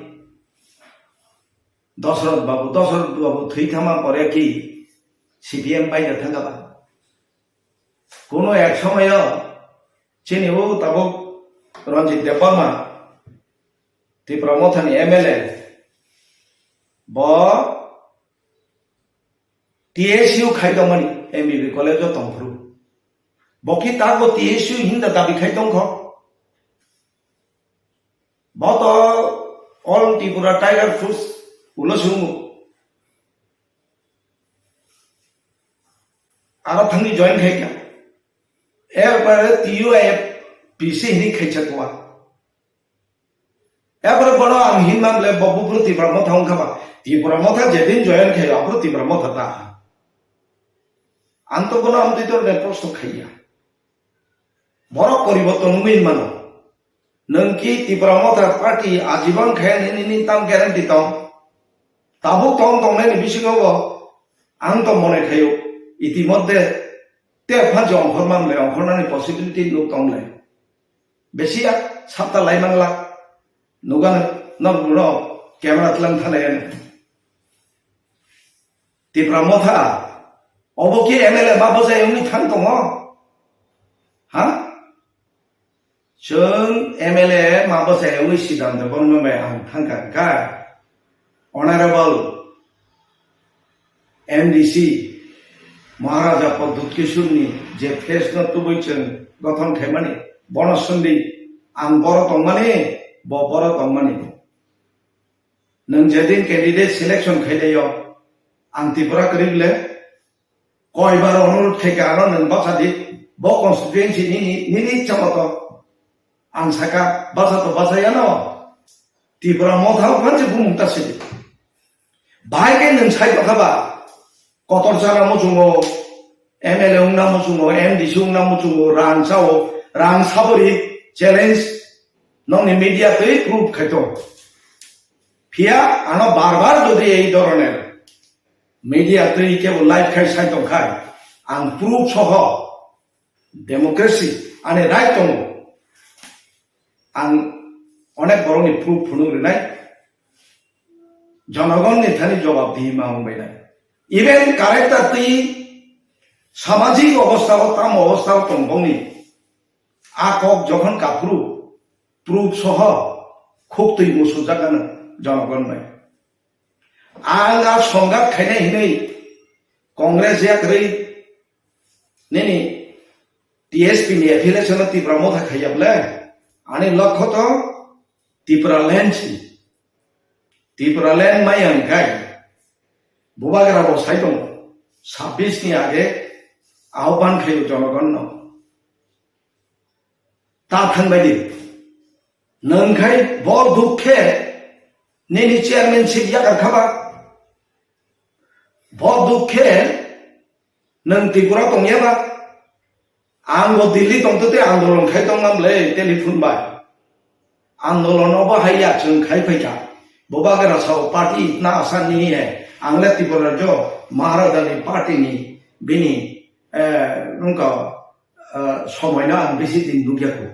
Dosrot Babu, Dosrot Babu thwi thangma pore ki C P M bai da thangkha ba? Kuno ek somoyo chini o tabuk Ranjit Debbarma, Tipra Mothani M L A, bo T S U khai tongmani M B B college o tongphuru. Bo ki tago T S U hinda dabi khai tongkho? Bo to All Tripura Tiger Force ulo sungo. Aro thangni join khai kha. Erpore T U I F P C hini khai chakwa. Erpore bono ang hinma bole bo buphuru Tipra Motha wngkha ba. Tipra Motha jedin join khai, aphuru Tipra Motha ta. Ang to bono amtwi to ne proshno khaiya. Borok poriborton wngwi mano. Nwng ki Tipra Motha party ajibon khe nini, nini tam guarantee tong. Tabuk tong tongnai ni bisingo bo ang to mone khayo. Itimodde te phansi ongkhorma mle ongkhornani possibility nuk tong mle. Besi ya sapta lai mangla. Nugan nok nuno camera tlang thalai ano. Tipra Motha, obo ki M L A ma bwsai wngwi thang tongo? Ha? Chwng M L A ma bwsai wngwi Siddhanta Debbarma bai ang thangkha hwnkha. Honorable M D C Maharaja Pradyut Kishore ni je face no tubui chwng gothon khaimani, bono swngdi ang boro tongmani, bo boro tongmani. Nwng jedin candidate selection khailaiyo, ang Tripura kwrwi le, koibar onurodh khaikha ano nwng basa di, bo constituency nini, nini chama to. Ang saka basa to basa yano, Tipra Motha o phansi bumung ta sidi. Bahai khe nwng sai tongkha ba, Kotor chana muchungo, M L A wngna muchungo, M D C wngna muchungo, rang sao, rang sabori challenge nokni media twi proof khaito. Phiya ano bar bar jodi ei dhoroner media twi kebo live khai sai tongkhai, ang proof soho democracy ani right tongo. Ang onek borokni proof phunuk rinai. Jonogonni thani jobab dihi ma wngbainai. Even character twi samajik obostha o tamo obostha o tong bongni a kok jokhon kaphuru proof soho khuk twi musujak ano jonogon bai. Ang a songat khainai hinwi Congress yakrwi nini T S P ni affiliation no Tipra Motha khaiya bole ani lokho to Tipra land si. Tipra land maya hwnkhe bubagra bo sai tongo, sabbish ni age ahban khaio jonogon no. Ta thangbai di. Nwng khai bo dukhe nini chairmanship yakar khaba. Bo dukhe nwng Tripura tongya ba. Ang bo Delhi tongtwtwi andolon khai tongmam le telephone bai. Andolon obo hai ya chwng khai phaikha. Bubagra sao party itna asa nahi hai. Ang le Tripura jo Maharaja ni party ni bini, eh, nungka, eh, somoi no ang bisi din nukya kho.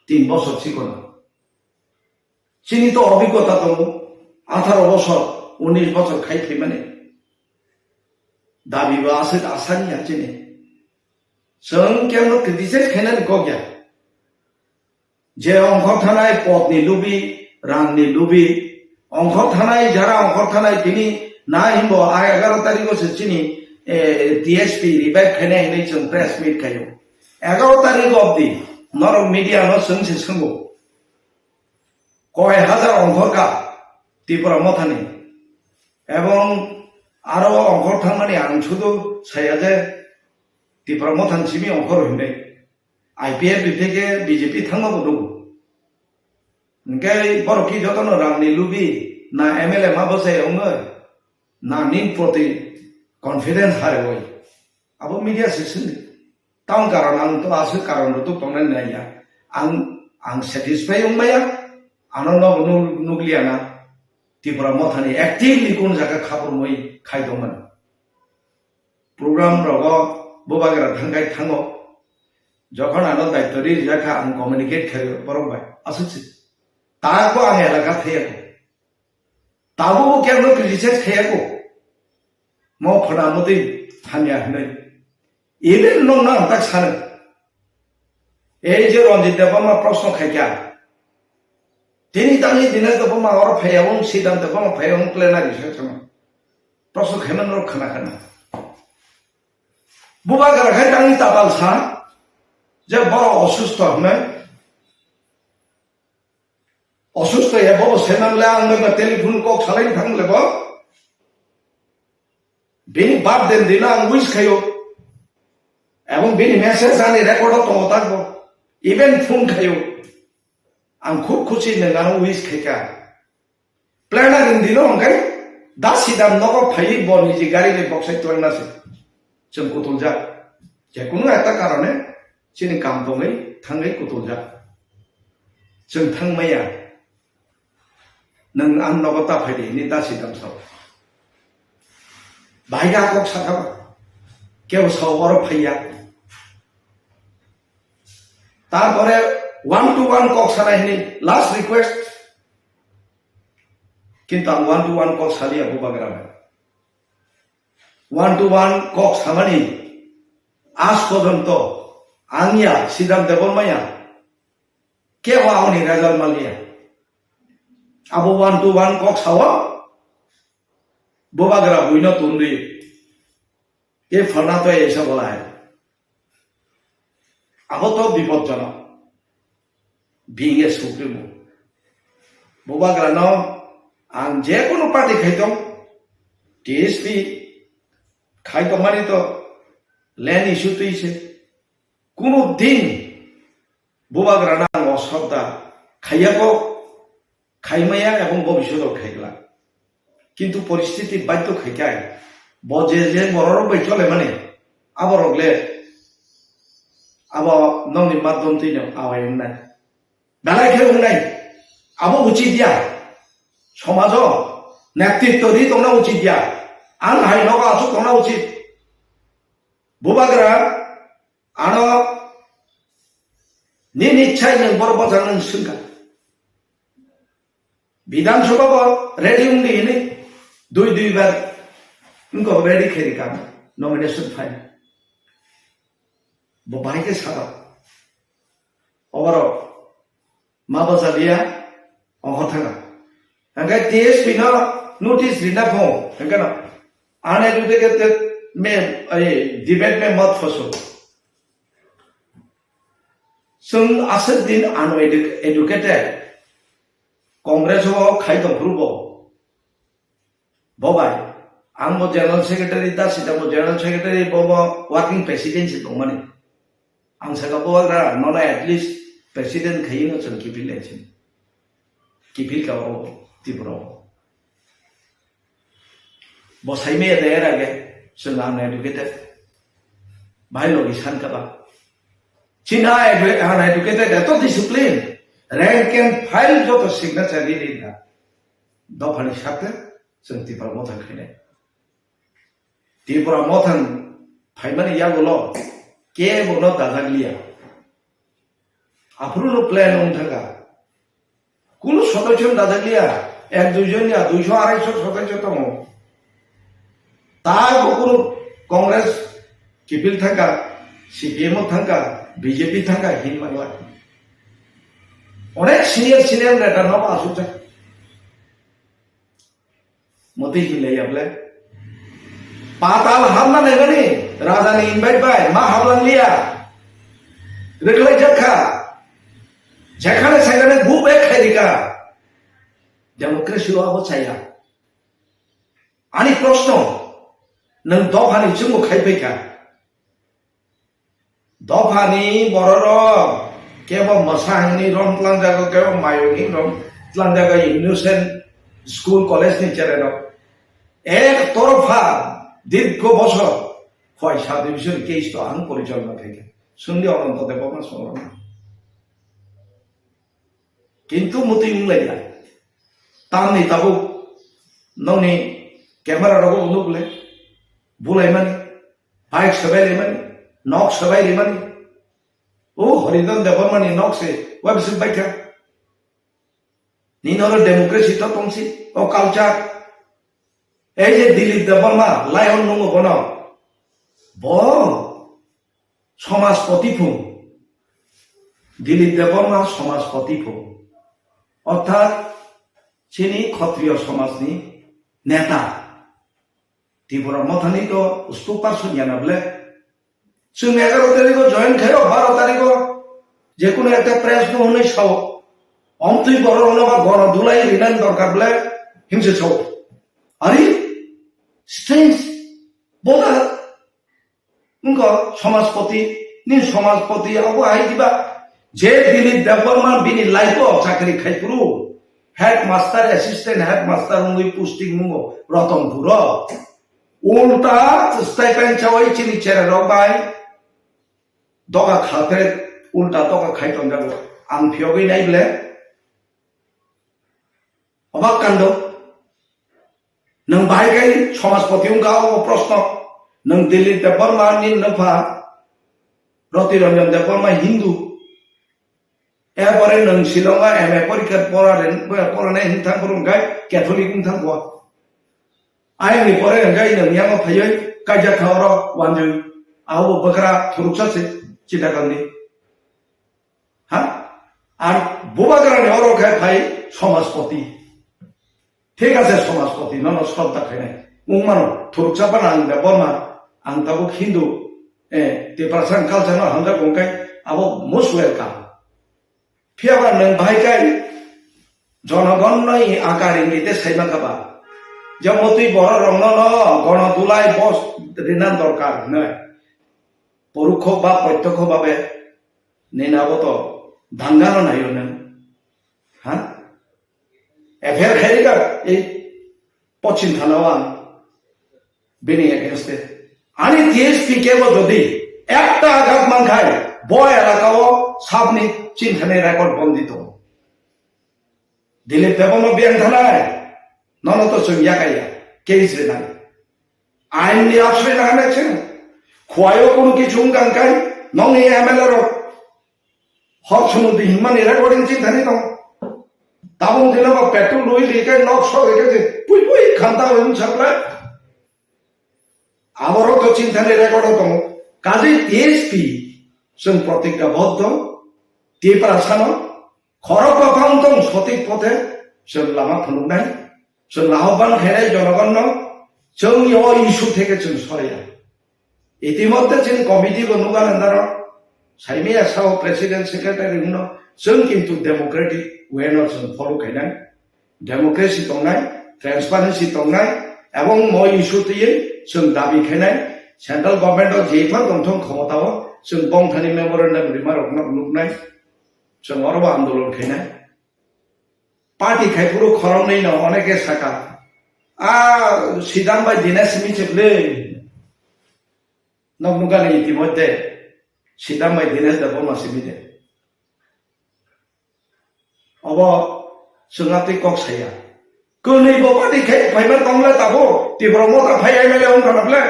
Tin bosor chikon. Chini to obhiggota tongo, atharo bosor, unis bosor khai phaimani. Dabi bo aswk asani ya chini. Chwng kemno criticize khainani kok ya. Je ongkhor thanai potni lubi, rangni lubi, ongkhor thanai jara ongkhor thanai tini na himbo a egaro tarikgo se chini, eh, T S P revive khainai hinwi chwng press meet khaio. Egaro tarikgo obdi norok media no chwng se swngo. Koi hajar ongkhor ka Tipra Mothani. Ebong aro ongkhor thangmani ang sudu saya je Tipra Mothani simi ongkhor hinwi. I P F T theke B J P thangma bo nugo. Hingke borok ki jotono rangni lubi na M L A ma bosai ongoi na nin proti confidence harewoi. Abo media se sini. Tang karon ang to aswk karon rwtuk tongnai nai ya. Ang, ang satisfy wng maya. Ano no nuk-, nukliya na. Tipra Mothani actively kun jaga khapur mui khai tongmani. Program rogo bubagra thangkai thango. Jokhon ano daityo ri rijak kha ang communicate khai borok bai. Aswk se. Ta ko ang elaka thaya ko. Tabuk bo kebo no criticize khaiya ko. Mo phana motwi hamya hinwi. Even nokno ang tak sano. Ei je Ranjit Debbarma proshno khaikha. Tini tangni Dinesh Debbarma oro phaiya wng, Siddhant Debbarma phaiya wng plenary session o. Proshno khaiman rok khana khana. Bubagra khai tangni tapal sa je borok osustho hinwi. Osustho ya bobo senang le ang bai telephone kok salai thang le bo. Bini birthday dino ang wish khayo. Ebong bini message ani record o tongo tak bo. Even phone khayo. Ang khub khusi nang ano wish khaika. Planner ni dino hwnkhe da Siddhant nogo phaiwi bo niji gari bai boksai twlangna se. Chwng kutuljak. Je kunu ekta karone chini kam tongwi thangwi kutuljak. Chwng thangmaya. Nwng ang nogo ta phaidi hinwi da Siddhant sao. Bahai khe a kok sakha ba. Kebo sao oro phaiya. Tarpore one to one kok sanai hinwi last request. Kintu ang one to one kok saliya bubagra bai. One to one kok samani aaj porjonto ang ya Siddhant Debbarma ya kebo aboni result maliya. Abo one to one kok sao bubagra buino tundui. Ke phalna to esa bola hai. Abo to bipodjonok. Being a supremo. Bubagrano ang je kono party khaitong, T S P khaitong mani to land issue twi se. Kuno din bubagrano ang osroddha khaiya ko. Khaimaya ebong bobishoto khaigla. Kintu poristiti baidhyo khaikai. Bo je je bororok bai cholemani, aborok le abo nokni madhyom twino awai wngnai. Belai khe wngnai. Abo uchit ya. Somajo netritto ri tongna uchit ya. Ang hai nogo achuk tongna uchit. Bubagra ano nini ichhai nwng borok bwchang nwng swngkha. Bidhan Sabha bo ready wngdi hinwi dui dui bar wngkha ready khairi kha nomination file. Bo bahai khe saka. Oborok ma bwchaliya ongkha thanga. Hingkhe T S P no notice rina pho hingkhe no uneducated me, ai, debate me mat phoso. Chwng aswk din uneducated Congress o khai tong phuru bo. Bo bai, ang bo general secretary, ta sita bo general secretary, bo bo working president se tongmani. Ang saka bo wagra, nono at least president khai no chwng kiphil lai chini. Kiphil ka o Tripura o. Bo saimaya da era ge, chwng uneducated. Bai logi san ka ba. China edu-, uneducated, eto discipline. Rank and file joto signature ri ri da. Dophani sakte chwng Tipra Mothang khainai. Tipra Mothang phaimani yagulo kebono dajak liya. Aphuru no plan wng thaka. Kunu sodosyo dajak liya. Ek dui jon ya, duiso arai so sodosyo tongo. Ta bo kunu Congress kiphil thangkha, C P M o thangkha, B J P thangkha hinma lai. Onek senior senior neta nobo asukjak. Motwi hinlaiya bole. Patal hamna naimani, rajani invite bai, ma hamlangliya. Rwkhlaijakha. Jekhane sekhane go back khairika. Democracy o abo chaya. Ani proshno, nwng dophani chwngbo khai phaikha. Dophani bororok kebo mwsa hwnwi rom tlangjago, kebo mayung hwnwi rom tlangjago, innocent school college ni cherai rok. Ek torpha dirgho bosor khoi sub division case to ang porichalona khaikha. Swngdi Ananto Debbarma songwrok. Kintu mutwi wnglaia. Tamni tabuk nokni camera rogo nukle bulaimani, bike sobai rimani, nok sobai rimani. O Haridhan Debbarmani nok se website baikha. Nini oro democracy to tongsi, o culture. Ei je Dilip Debbarma, lion nungo bono. Bo somajpoti phung. Dilip Debbarma somajpoti phung. Orthat chini Khatriyo somajni neta. Tipra Mothani to spokesperson yana bole. Chwng egaro tarikho join khaio, baro tarikho jekunu ekta press no hwnwi sao. Omtwi borok rokno ba gono dulai rinani dorkar bole himse sao. Ari strange. Boda wngkha somajpoti, ni somajpoti abo hai diba? Je Dilip Debbarma bini life o chakri khai phuru, headmaster, assistant headmaster wngwi posting mungo Ratanpur o. Ulta stipend chawi chini cherai rok bai doga khalpre, ulta doga khai tonjago. Ang phiyogwi nai ble obak kando. Nwng bahai kai somajpoti wngkha o proshno. Nwng Dilip Debbarma ni nwpha Roti Ranjan Debbarma Hindu. Erpore nwng Shillong o M A porikha pora ren-, pora nai hwn thang phuru hwnkhe Catholic wng thang kho. Ayang ni pore hwnkhe nwng yango phaiwi kaijak kha oro wanjwi. Abo bwkra thuruksa se Chittagong ni. Ha? Ar bubagra ni oro khe phai somajpoti. Thik ase, somajpoti nono sroddha khainai. Wngmano, thuruksa phano ang Debbarma, ang tabuk Hindu, eh, Tiprasa culture no hamjak wngkhe abo most welcome. Phiyaba nwng bahai kai jonogon no i akar ingite saima kha ba. Jemotwi borok rokno no gono dulai bos rina dorkar hinwi. Porokho ba protyokho babe nini abo to dangano naio nwng. Ha? F I R khairika ei Pochim Thana o ang bini against e. Ani T S P kebo jodi ekta agat mankhai, bo elaka o sabni chinthani record bondi tongo. Dilip Debbarma biyang thanai, nono to chwng yakaya, case rinai. Ain ni aswrwi nangani chwng. Khuaio kunu kichung kangkai, nongni M L A rok. Hor sumudi hinmani recording chinthani tong. Tabung dina ba petrol lui li kai nok sok li kai je pui pui khanta oi wng saklai. Aborok to chinthani record o tongo. Kaje T S P chwng protigya boddo. Tiprasano khorok baphang tong sotik pothe chwng lama phunuknai. Chwng ahobban khainai jonogonno chwngni o issue theke chwng soriya. Itimodhye chini committee bo nukha nandaro, saimaya sao president secretary wngno, chwng kintu democratic way no chwng follow khainai, democracy tongnai, transparency tongnai, ebong mo issue twiwi chwng dabi khainai, central government o jephar tongthong khomota o chwng bongthani memorandum rima rokno nuknai, chwng oro bo andolon khainai. Party khai phuru khoroknwi no oneke saka. A Sidam bai Dinesh simi se bwle. Nok nukani itimodhye Sidam bai Dinesh da boma simi de. Obo chwng atwi kok saya. Kwnwi bo party khai phaibar tongle tabo Tipra Motha phai M L A wng khana bwle.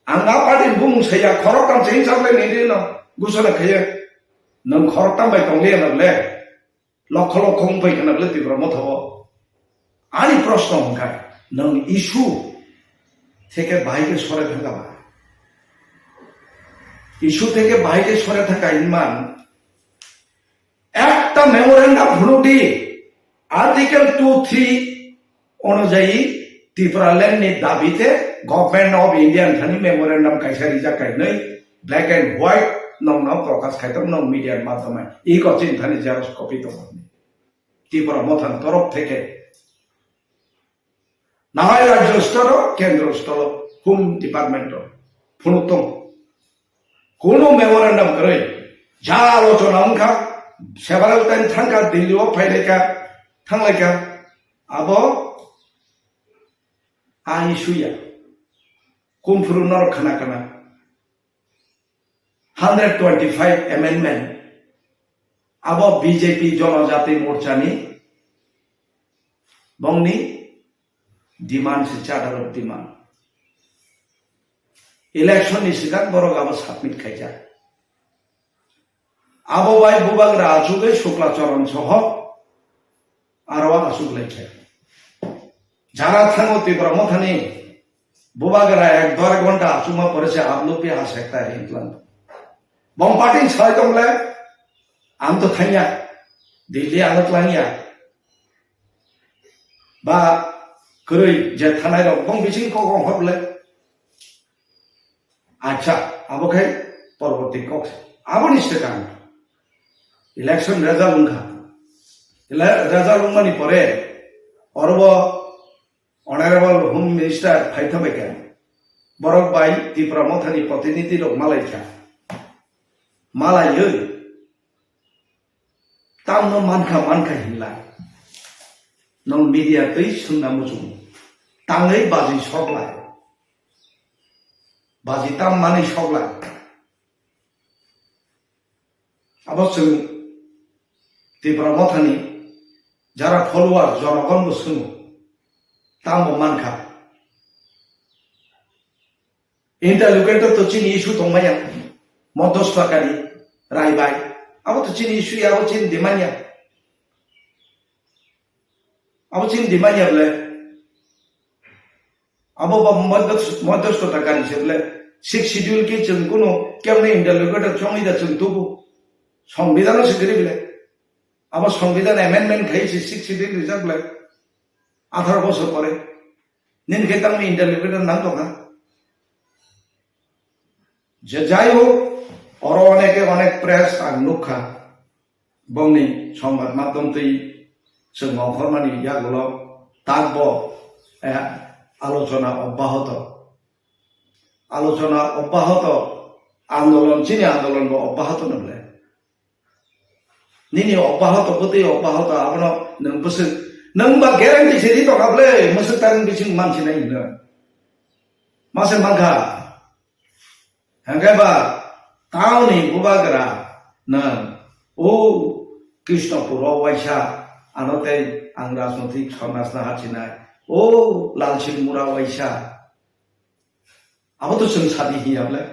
Ang a party bumung saya khorok kam se hinsa bwle nini no gusana khaiye. Nwng khorok tam bai tongliya na bwle. Lokho lokho wngpai khana bwle Tipra Motha o. Ani proshno hwnkha, nwng issue থেকে বাহিরে সরে থাকা বা ইস্যু থেকে বাহিরে সরে থাকা ইমান একটা মেমোরেন্ডাম হলো কি আর্টিকেল টু থ্রি অনুযায়ী ত্রিপুরাল্যান্ড নি দাবিতে government of India Thani memorandum কাইসা রিজা কাইনই ব্ল্যাক এন্ড হোয়াইট নং নং প্রকাশ খাইতো নং মিডিয়ার মাধ্যমে এই কচিন থানি জেরক্স কপি তো ত্রিপুরা মথান তরফ থেকে নাহাই রাজ্য স্তর কেন্দ্র স্তর হোম ডিপার্টমেন্ট ফুনুতং কোনো মেমোরেন্ডাম করে যা আলোচনা অংখা সেভারেল টাইম থাকা দিল্লিও ফাইলাইকা থাংলাইকা আবো আই সুইয়া কুমফুরু নরক খানা খানা hundred twenty five amendment abo BJP জনজাতি মোর্চানি bongni demand se charter of demand. Election ni sikang borok abo submit khaijak. Abo bai bubagra achugwi Shukla Charan soho aro achuk laikha. Jara thango Tipra Mothani bubagra ek dor ghonta achukma pore se aplupi ha sekta hinklan. Bom party sai tongle ang to thangya. Delhi ang to thangya. Ba kwrwi je thanai rok bong bising kok ong hor le. Acha, abo khai porborti kok. Aboni swkang election result wngkha. Ele-, result wngmani pore orobo Honorable Home Minister phaitha baikha. Borok bai Tipra Mothani protinidhi rok malaikha. Malaiwi tamno mankha mankha hinlai. Nong media twi swngna muchung. Tangwi baji soklai. Baji tam manwi soklai. Abo chwng Tipra Mothani jara follower jonogon bo swngo. Tambo mankha. Interlocutor to chini issue tongmaya. Motos Pakari, Raibai. Abo to chini issue ya, abo chini demanya. Abo chini demanya ble. Abo ba modhos-, modhostota kari se ble. Sixth schedule ki chwng kuno kemne interlocutor chongwi da chwng tubu. Songbidhano se kiri ble. Abo songbidhan amendment khai se sixth schedule rijak ble. Atharo bosor pore. Nini khe tangni interlocutor nang tongkha. Je jai hok, oro oneke onek press ang nukha. Bongni songbad madhyam twi chwng ongkhormani yagulo takbo, eh, alochona obbahoto. Alochona obbahoto, andolon, chini andolon bo obbahoto nukle. Nini obbahoto, bwtwi obbahoto, abono nwng bwswk, nwng ba guarantee se di tongkha ble, mwswk taring bising mansinai hino. Mase mankha. Hwnkhe ba, taoni bubagra nwng, o Krishnapur o waisa, ano tei ang rajnotik somajna hachinai, o Lalsingmura waisa, abo to chwng sadi hiya ble.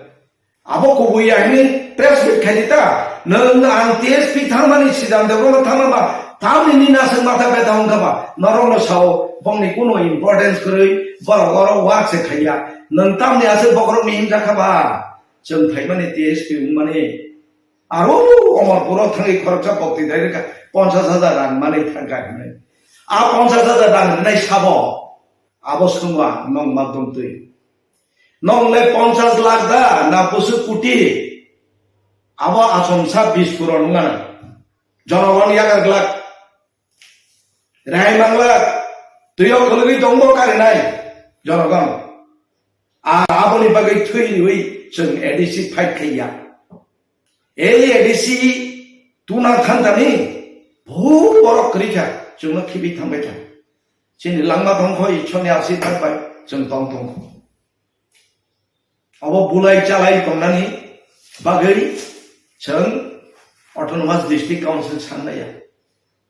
Abo kubui ya hini press meet khai di ta. Nwng ang T S P thangmani Siddhanta Debbarma thangma ba. Tamni nini aswk matha beta wngkha ba. Norok no sao bongni kuno importance kwrwi. Borok oro work se khaiya. Nwng tamni aswk bokrok ni himjakha ba. Chwng phaimani T S P wngmani. Aro Omorpuro thangwi khoroksa bokti dai rwkha ponchas hajar rang manwi thangkha hinwi. A ponchas hajar rang rwnai sabo. Abo swngwa nwng madhyam twi. Nwng le ponchas lakh da na bwswk koti? Abo achomsa bis crore wngna. Jonogon yakar glak. Rehai mang glak. Twiyo khulugwi tongbo karinai. Jonogon. Ar aboni bagwi thwi riwi chwng A D C fight khaiya. Ei A D C tuna thantani bhut borok kwrwi kha. Chwngno khibi thangbai kha. Chini langma tongkho Ishorni asirwad bai chwng tong tongkho. Obo bulai chalai tongnani bagwi chwng Autonomous District Council sanlaiya.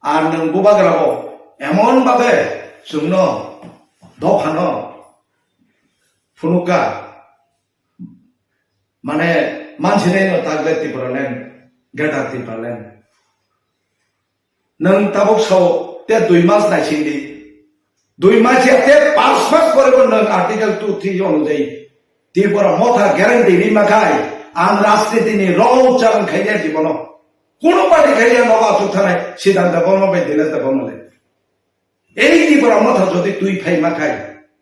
Ar nwng bubagrabo emon babe chwngno dophano phunuka, mane mansinai no tagle Tipraland, Greater Tipraland. Nwng tabuk sao te dui mas naisingdi. Dui mas ya te panch mas pore bo nwng Article two three onujai Tripura Motha guarantee rima khai ang rajniti ni rong chalan khai ya jibono. Kuno party khai ya nogo achuk thanai Siddhanta Debbarma bai Dinesh Debbarma le. Ei Tripura Motha jodi twi phai ma khai,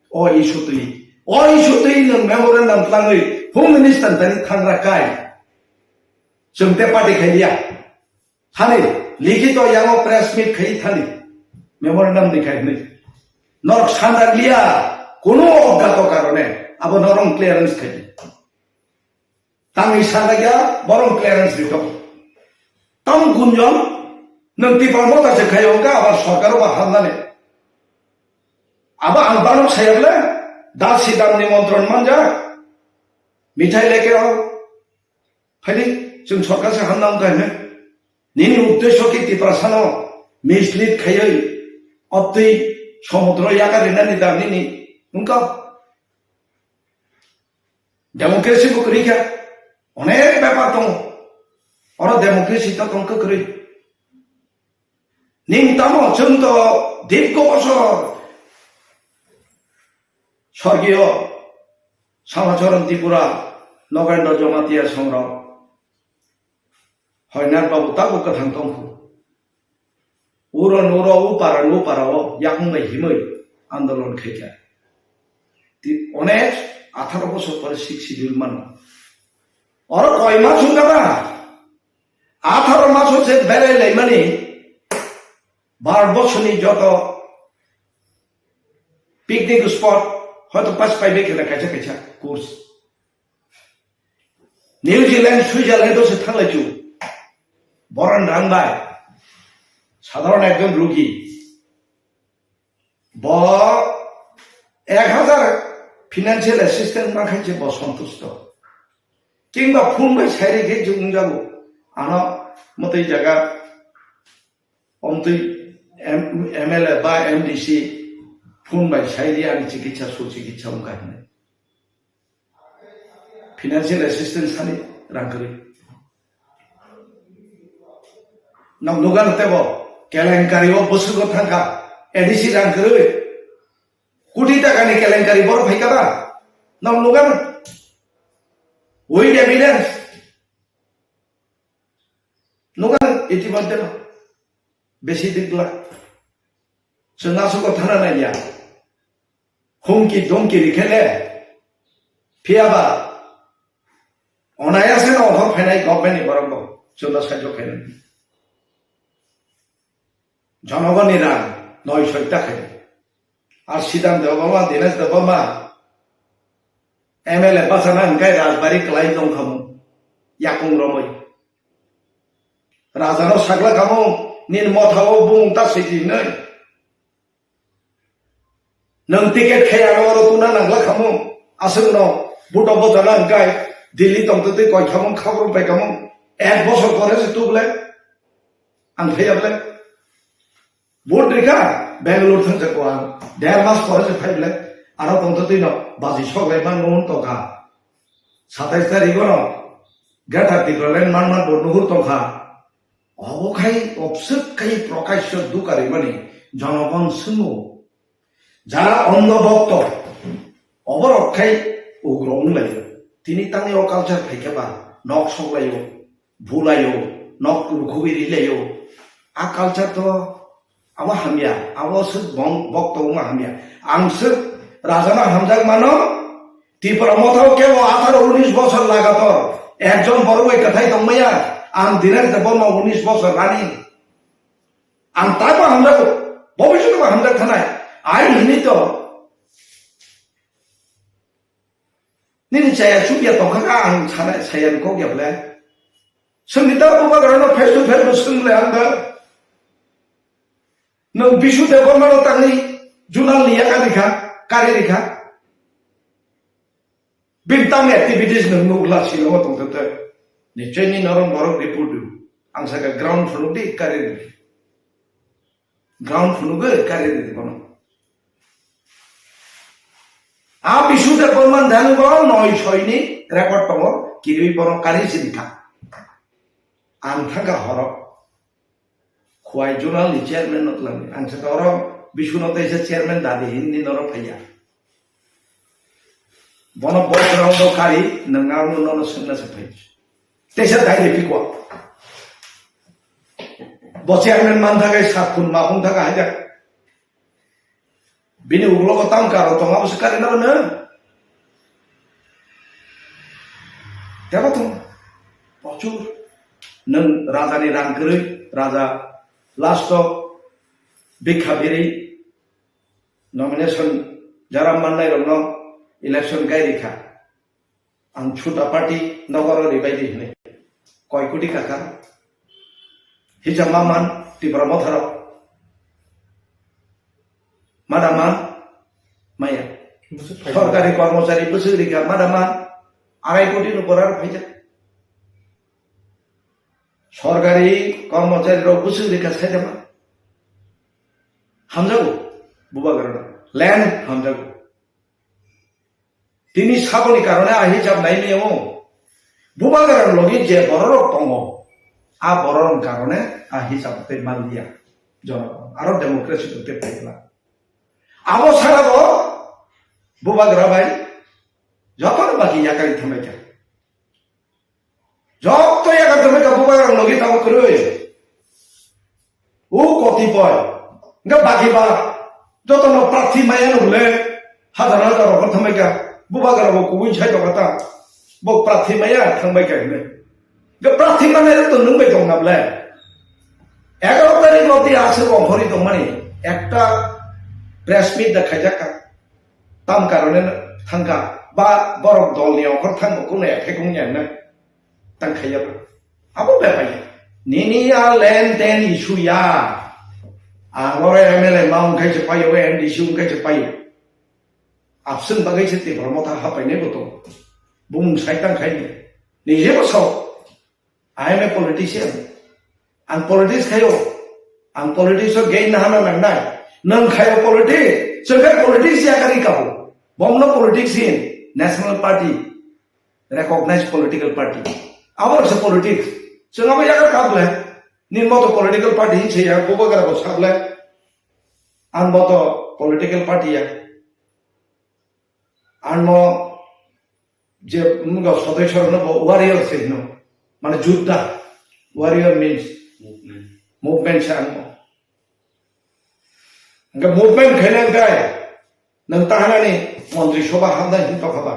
o issue twi, o issue twi nwng memorandum tlangwi Home Minister tani thangra kai. Chwng te party khai ya. Thani, likhito yango press meet khai thani, memorandum ni khai hwnwi. Norok sandar liya, kuno oggato karone, abo norok clearance khai. Tangwi sandar ya, borok clearance rito. Tam gunjon, nwng Tipra Motha se khai hwnka, abar sorkar o ba hamnani. Abo ang banok sayakle, da sidam ni montron manja, mithai leke o, Phaidi, chwng sorkar se hamna wngkha hwnwi. Nini uddesho khe Tiprasano mislead khaiwi, obtwi somudro yakarwi nani da nini wngkha. Democracy bo kwrwi kha. Onek bepar tongo. Oro democracy to tong kwrwi. Ning tamo chwng to dirgho bosor sorgiyo Samacharan Tripura Nogendra Jamatia songrok Hoinar Babu tabo kwthang tongkhu. Uro nuro upara nupara o yakung bai himwi andolon khaikha. Ti-, onek atharo bosor pore Sixth Schedule mano. Oro koima chwngkha ba? Atharo maso se berai laimani Bharat borsoni joto picnic spot hoito pas paibe khe kaisa kaisa course. New Zealand, Switzerland o se thanglai chu. Boron rang bai. Sadharon ekjon rugi. Bo ek hazar financial assistance ma khainse bo santusto. Kingba phone bai sairi khe je wngjago. Ano mwtwi jaga, omtwi M-, M L A ba M D C phone bai sairi ani chikitsa su chikitsa wngkha hinwi. Financial assistance sani rang kwrwi. Nang nugan tebo kelenkari o bwswk o thangkha A D C rang kwrwi. Koti taka ni kelenkari borok phaikha ba? Nang nugan with evidence. Nugan itimodhye no. Besi dikla. Chwng aswk o thana naiya. Humki domki rikhe le, phiya ba onayase no othor phainai government ni borok bo chwngno sahajyo khainai. Jonogoni rang noi soi ta khainai. Ar Siddhanta Debbarma, Dinesh Debbarma, M L A bachana hwnkhai rajbari kwlai tongkhamu, yakung romwi. Rajano sakla khamu, nini motha o bumung ta sidi hinwi. Nwng ticket khai ano oro tuna nangla khamu, aswkno buto bojana hwnkhe Delhi tongtwtwi koi khamu, khabrum pai khamu, ek bosor pore se tubule, ang phaiya bole. Vote rikha, Bangalore thangsa ko ang, der mas pore se phai bole, aro tongtwtwi no baji sok lai man nuhur tongkha. Satais tarikh no Greater Tipraland man man bo nuhur tongkha. Obo khai obswk khai Prakasya dukarimani jonogon swngo. Jara Andho Bhakto, oborok khai ugro wnglaio. Tini tangwi o culture phaikhe ba nok soklaio, bulaio, nok rukhuwi rilaio. A culture to abo hamya, abo swk bong-, bokto wngma hamya. Ang swk rajana hamjak mano, Tipra Motha o kebo atharo unis bosor lagator ekjon borok bai kwthai tongmaya, ang Dinesh Debbarma unis bosor rani. Ang taibo hamjago, bobiswt bo hamjak thanai. Ai hini to nini chaya chukya tongkha kha ang sana saya ni kok ya bole. Sengni ta bubagra no face to face bo seng le ang da. Nwng Bishu Debbarma no tangwi junal ni yakarikha, karirikha. Bini tamo activities nwng nukla silongo tongthokte. Nichoi ni norok borok report rw. Ang saka ground phunuk di kari rw. Ground phunuk di kari rw bono. A Bishu Debbarma dano bo noi soi ni record tongo, kirwi borok kari sini kha. Ang thangkha horo. Khwai Zonal ni chairman no twlangwi. Ang se toro Bisuno teisa chairman dadi hinwi norok phaiya. Bono background o kari, nwng ano nono swngna se phai. Teisa dai de pikwa. Bo chairman man thakai sat khun ma phung thaka haida. Bini ulo ko tam karo tonga bo se kari na bana. Tebo tong. Prochur. Nwng raja ni rang kwrwi, raja last o bikha biri nomination jara mannai rokno election gai rikha. Ang chuta party nogoro ribai di hinwi. Koi koti kaka. Hija maman Tipra motharo. Madama maya. Bwswk phaikha. Sorkari kormochari bwswk rikha madama arai koti no borar phaijak. Sorkari kormochari rok bwswk rikha saitama. Hamjago. Bubagra land hamjago. Tini saboni karone a hisab nai miyao. Bubagra logi je bororok tongo, a bororok karone a hisab tei manliya. Jonogong. Aro democracy tei paikla. Abo sara bo Bubagra bai jotono baki yakari thamai kha. Jotto yakartwmai ka bubagrang logi tamo kwrwi. O kotipoi. Hwnkhe baki ba. Jotono prarthi maya no hwle. Hajar hajar rok thangbai ka. Bubagra bo kubui sai tongkha ta. Bo prarthi maya thangbai ka hwle. Hwnkhe prarthi manai rok to nwng bai tong na ble. Egaroh tarik lobdi aswk ongkhorwi tongmani. Ekta press meet da khaijak ka. Tam karone thangkha. Ba borok dol ni ongkhor thangbo kuno ekhekung ya na. Tang khaiya ba. Abo bai bai. Nini ya len ten issue ya. Ang oro M L A ma wng khai se paio, M D C wng khai se paio. Abswng bagwi se Tipra Motha hapainai bo tongo. Bumung sai tang khai ni. Nije bo sao. I am a politician. Ang politics khaio. Ang politics o gain na hana nangnai. Nang khaio politics. Chwng khai politics ya kari kabo. Bomno politics in National Party. Recognized political party. Abo se politics. Chwng abo yaga kap le. Ni moto political party hin se ya, bubagra bo sap le. Ang moto political party ya. Ang mo je mga sodosyo no bo warrior se hino. Mane juddha. Warrior means movement se ang mo. Hingke movement khaina hingke nang tahanani montri sobha hamdai hin tokha ba.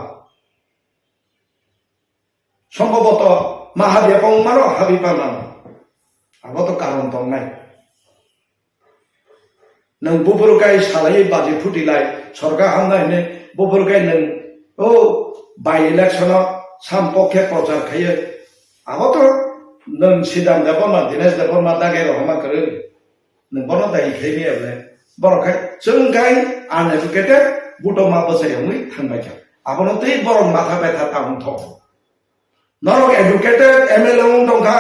Sombhoboto ma habya pang mano, habi pang mano. Abo to karon tongnai. Nwng buphuru kai salai baji phuti lai, sorkar hamna hine buphuru kai nwng o by election o sam pokhe prochar khaiye. Abo to nwng Sidam Debbarma, Dinesh Debbarma dage rohorma kwrwi. Nwng bono dai khai maya ble. Borok khai chwng kai uneducated, buto ma bwsai wngwi thangbai kha. Abono tei borok matha betha ta wngthok. Norok educated, M L A wng tongkha,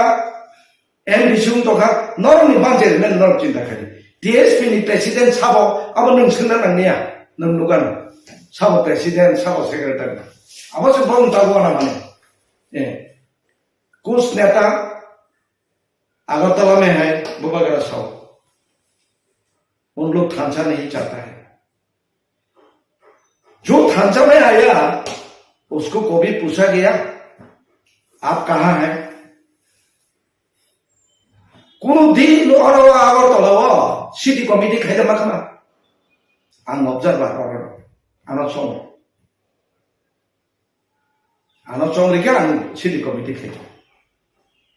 M D C wng tongkha, norokni bangse rwmani norok chinta khai di. T S P ni president sabo, abo nwng swngna nangniya, nwng nukano. Sabo president, sabo secretary. Abo se borok ta gwana mane. Eh. Kus neta, Agartala mein hai, Bubagra sao. Un log thansa nahi chahta hai. जो थांचा में आया, उसको कभी पूछा गया, "आप कहाँ हैं?" Kuno din lo aro Agartala o city committee khaida makhna. Ang observer oro. Ano song. Ano song rikha ang city committee khaida.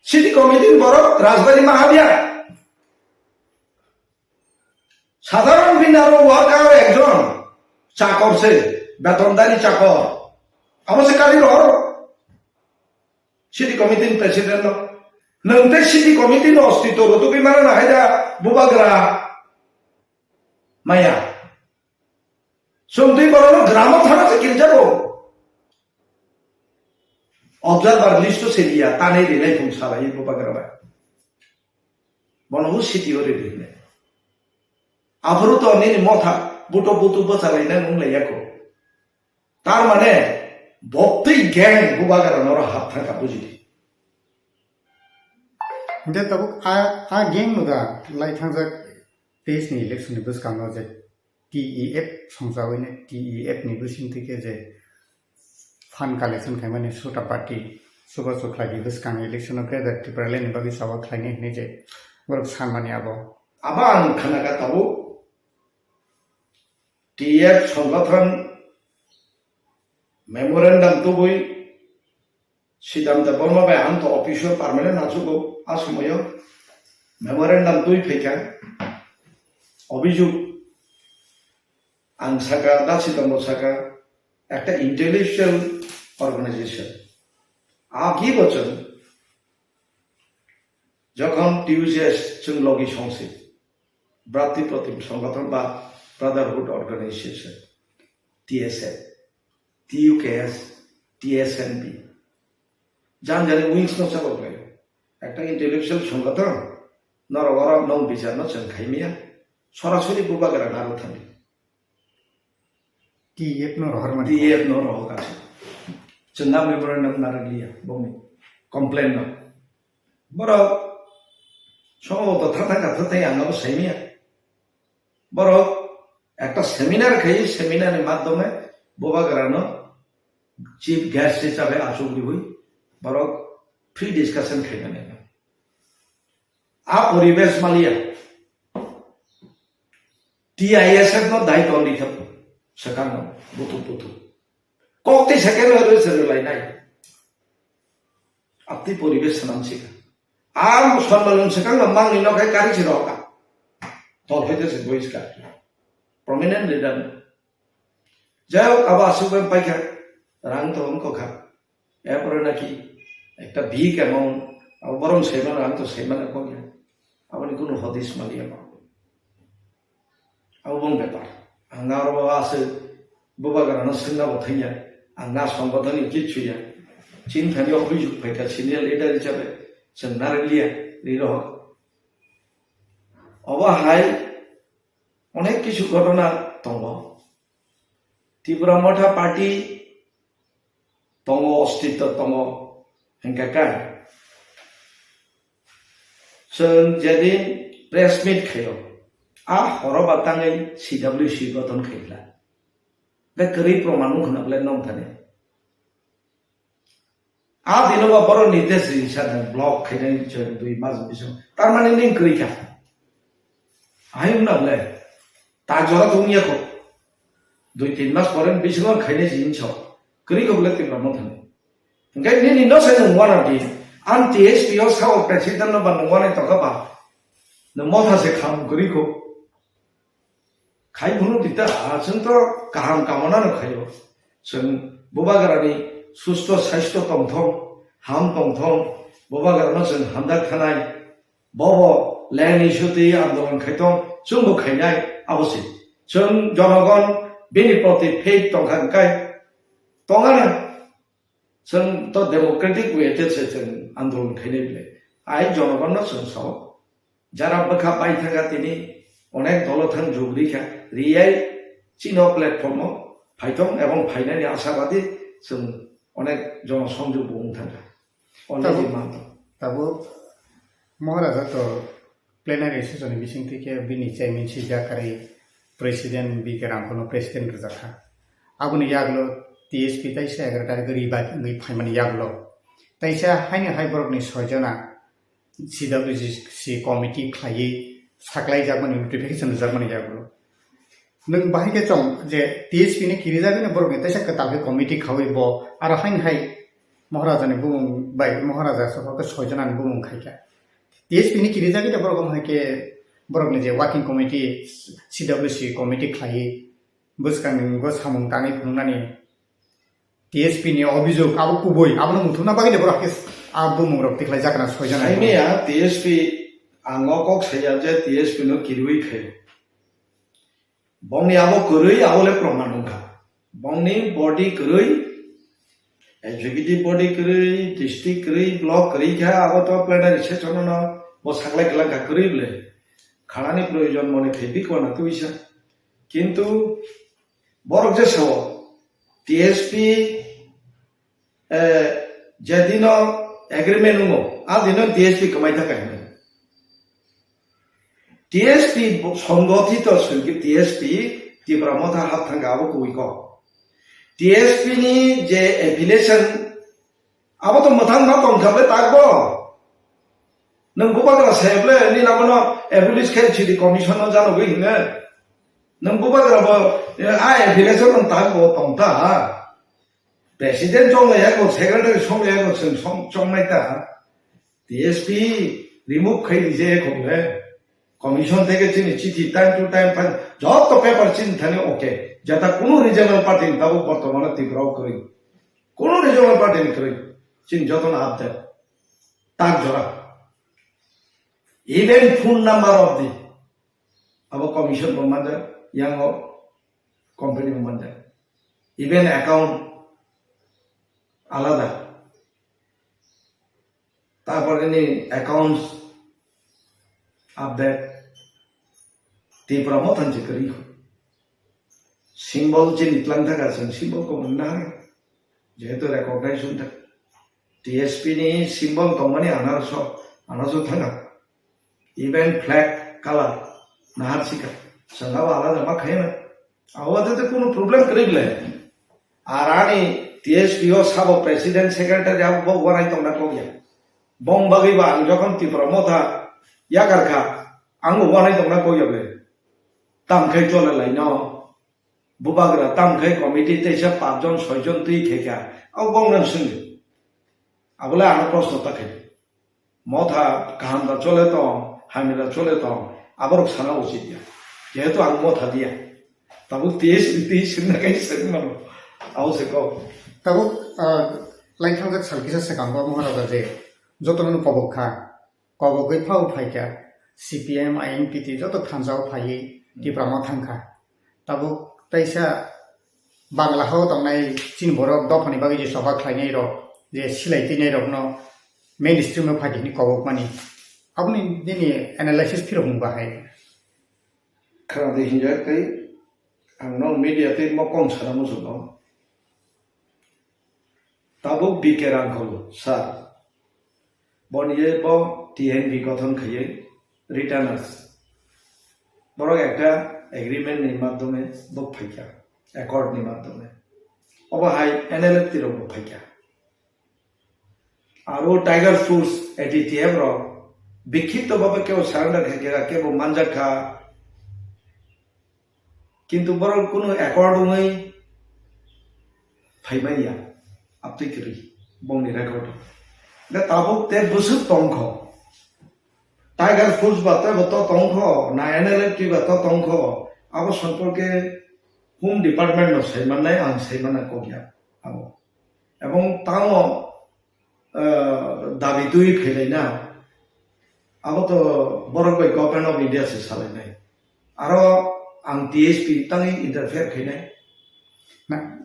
City committee borok Rajbari mahabia. সাধারণ বিনারো ওয়ার্কার একজন চাকর সে, বেতনধারী চাকর। Amo se kali ror city committee ni president no. Nwng tei city committee no ostito rwtugwi mano na haida bubagra maya. Chwng twi borok no gramo thana se kirjago. Observer list o seliya, tanwi rilai phung salai bubagra bai. Bono hwn city o riri hwnwi. Aphuru to nini motha buto butu bwchalaina wng lai yako. Tar mane boktwi gang bubagra noro hap thangkha bujidi. Hingke tabuk a, a gang no da lai thangjak. Teis ni election ni bwskango je T E F songchawi ni T E F ni bising twi khe je fund collection khaimani Sutapati Suba Chukla ni bwskango election o Greater Tipraland ni bagwi chawa khlainai hinwi je borok sanmani abo. Abo ang khna kha tabuk T E F songothon memorandum tubui Sidam Debbarma bai ang to office o permanent nachugo, a somoyo memorandum twi phaikha, obijog ang saka, da Sidambo saka, ekta intellectual organization. Agi bochon jokhon T U J S chwng logi songsi, Bratri Protim Songothon ba Brotherhood Organization, T S F, T U K S, T S N B. Jan jani wings no chabo bai. Ekta intellectual songothon, norok oro nong bichar no chwng khaimia, sorasori bubagra naro thani. T F no rohor mani. T F no rohor kasi. Chwng na memorandum naro liya, bongni complain no. Borok somo to thata ka thata ang abo saimia. Borok ekta seminar khai, seminar ni madhyome bubagra no chief guest hisabe achuk riwi borok free discussion khaina nai. A poribesh maliya T I S F no dai ton dikha sakang no butu butu. Kok tei second no roi se roi lai nai. Abti poribesh sanam sika. Ar Musalman sakang no mangni no khai kari si roka. Tol hoite se boiska. Prominent leader no. Jai hok, abo aswk bai paikha, rang to wng kokha. Erpore naki ekta big amount, abo borom saimano, ang to saimano kokya. Aboni kunu hodis maliya ba. Abo bong bepar. Ang aro aswk bubagrano swngna bo thangya. Ang na songbothoni kichu ya. Chini thani obijog phaikha senior leader hisabe chwng narwkliya, ri rohor. Obo hai onek kisu ghotona tongo. Tipra Motha Party tongo, ostitto tongo, hingkha khe chwng jedin press meet khaio, a horo ba tangwi C W C gothon khaikha. Hingkhe kwrwi proman wngkha na belai nong thani. A dino ba borok ni test register ni block khainai chwng dui mas bisingo. Tar mane ning kwrwi kha. Ahai wngna belai. Ta jora tong ya kho. Dui tin mas pore bisingo khainai jin so. Kwrwi kho belai Tipra Motha ni. Hingkhe nini no sai nung wana di. An T S P o sao president no ba nung wana tongkha ba. No motha se kham kwrwi kho. Khai phunu tita, ah, chwng to kaham kamona no khaio. Chwng bubagrani susto saisto tongthong, ham tongthong, bubagrano chwng hamjak thanai. Bobo land issue twi andolon khaithong, chwngbo khainai, abo se. Chwng jonogon bini proti faith tongkha hwnkhe tongana. Chwng to democratic way te se chwng andolon khainai bile. Ai jonogonno chwng sao. Jara bwkha bai thangkha tini onek dolo thang jugri kha. Riyai chino platform o phaithong ebong phainani asabadi chwng onek jono songjog bo wng thangkha. Already Tabuk, manto. Tabuk Maharaja to plenary session ni bising twi khe bini chairman si jakarwi president B K Ramkhono president rwjakha. Aboni yagulo T S P taisa egaroh tarikh o revive wngwi phaimani yagulo taisa haino hai borokni soijona C W C committee khlaiwi saklaijakmani notification rwjakmani yagulo. Nwng bahai khe chong je T S P ni kirijagwi no borokni teisa kwtal khe committee khaui bo aro haino hai Maharaja ni bumung bai Maharaja sokha khe soi jona ni bumung khai kha. T S P ni kirijagwi no borok wng hai khe borokni je working committee, C W C committee khlaiwi bwskang ni bo samung tangwi phunuknani T S P ni obijog abo kubui, abono muthungna bagwi de borok khe a bumung rok tikhlai jakna soi jona ni bumung. Saimaya T S P ang o kok saya je T S P no kirui khai. Bongni abo kwrwi, abo le proman wngkha. Bongni body kwrwi, executive body kwrwi, district kwrwi, block kwrwi kha, abo to plenary session no bo saklai kwlangkha kwrwi bwle. Khanani proyojon mone khe bikwana twisa. Kintu borok je sao, T S P, eh, jedino agreement wngo, a dino T S P kwmai thangkha hinwi. T S P bo-, songothito swngkhe T S P Tipra Motha hap thangkha abo kubui kok. T S P ni je affiliation abo to mwthang ma tongkha ble takbo. Nwng bubagra sayaple nini abono abolish khe chidi commission no janogwi hinne. Nwng bubagra bo, eh, a affiliation no takbo tongta. President chonglai yakbo, secretary chonglai yakbo, chwng chong-, chongnai ta. T S P remove khai di je kok le. Commission theke chini chithi time to time phai, joto paper chini thani okay. Jata kunu regional party ni tabuk bortomano Tripura o kwrwi. Kunu regional party ni kwrwi. Chini jotono update. Tak jora. Even phone number of the abo commission bo manjak, yang o company bo manjak. Even account alada. Tarpore ni accounts update. Tipra Motha ni kwrwi. Symbol chini tlang thaka chwng symbol ko mwnna hai. Jehetu recognition thak. T S P ni symbol tongmani anaroso, anaroso thanga. Even flag color nahar sika. Chwng abo alada ma khaina. Abo te kunu problem kwrwi le. Ar ani T S P o sabo president secretary abo bo wanai tongna kok ya. Bong bagwi ba ang jokhon Tipra Motha yakar kha, ang bo wanai tongna kok ya ble. Tam khai chole lai no. Bubagra tam khai committee teisa pachjon soijon twi khe kha. Abo bong nang swngdi. Abole ano proshno ta khai. Motha kaham da chole tong, hamya da chole tong, aborok sana uchit ya. Jehetu ang motha diya. Tabuk T S P twi swngna kai swng mano. Abo se kok. Tabuk, ah, laithang jak sal kisa swkango Maharaja je jotono kobok kha. Kobogwi phao phaikha C P M, I N P T joto thansa o phaiwi Tipra Motha thangkha. Tabuk teisa Bangla hao tongnai chini borok dophani bagwi je choba khlainai rok, je silai twinai rokno mainstream o phai hwnwi kobokmani. Aboni nini analysis phirokmung bahai. Khwna di hinjak tei ang no media tei mo kong sana muchungo. Tabuk B K Rangkhol sir, boni ye bo T N V gothon khaiye retainers. Borok ekta agreement ni madhyome bo phaikha, accord ni madhyome. Obo hai N L F T rok bo phaikha. Aro Tiger Force A T T F rok bikhipto bhabe kebo surrender khaikha, kebo manjak kha. Kintu borok kunu accord wngwi phaimanya, aptwi kwrwi bongni record. Hwnkhe tabuk te bwswk tongkho. Tiger Force ba tebo to tongkho, na N L F T ba to tongkho, abo somporke Home Department no saimannai, ang saimana kokya abo. Ebong tamo ah, dabi twi khailai na, abo to borok bai Government of India se salai nai. Aro ang T S P tangwi interfere khainai. Na,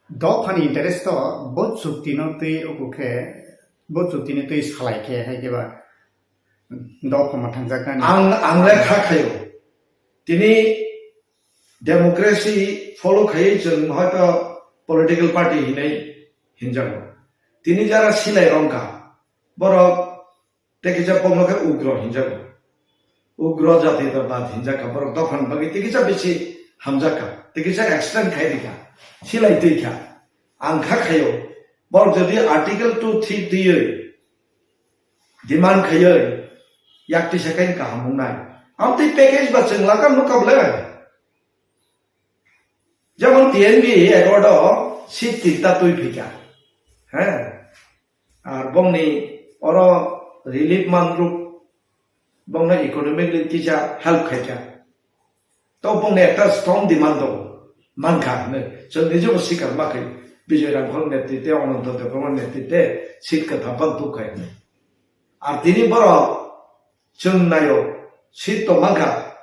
dophani interest to bo chukti no twi uku khe, bo chukti no twi salai khe hai khe ba dopha ma thangjak nani. Ang, ang le kha khayo. Tini democracy follow khaiwi chwng hoito political party hinwi hinjago. Tini jara silai rongkha, borok tei kisa bongno khe ugro hinjago. Ugro jati to bad hinjakha, borok dophani bagwi tei kisa bisi hamjakha, tei kisa extend khai rikha, silai twi kha. Ang kha khayo, borok jodi Article two three twiwi demand khaiwi yak twi sakai kaham wngnai. Amtwi package ba chwng lakha nukha ble. Jemon T N V accord o seat tinta twi phika. He. Ar bongni oro relief man group bongno economically kisa help khaika. To bongni ekta strong demand do mankha hwnwi. Chwng nijebo sikar ma khai Bijoy Rangkhol netrite, Ananto Debbarma netrite seat kwtham phang tuk khai hwnwi. Ar tini borok chwng naio, seat to mankha.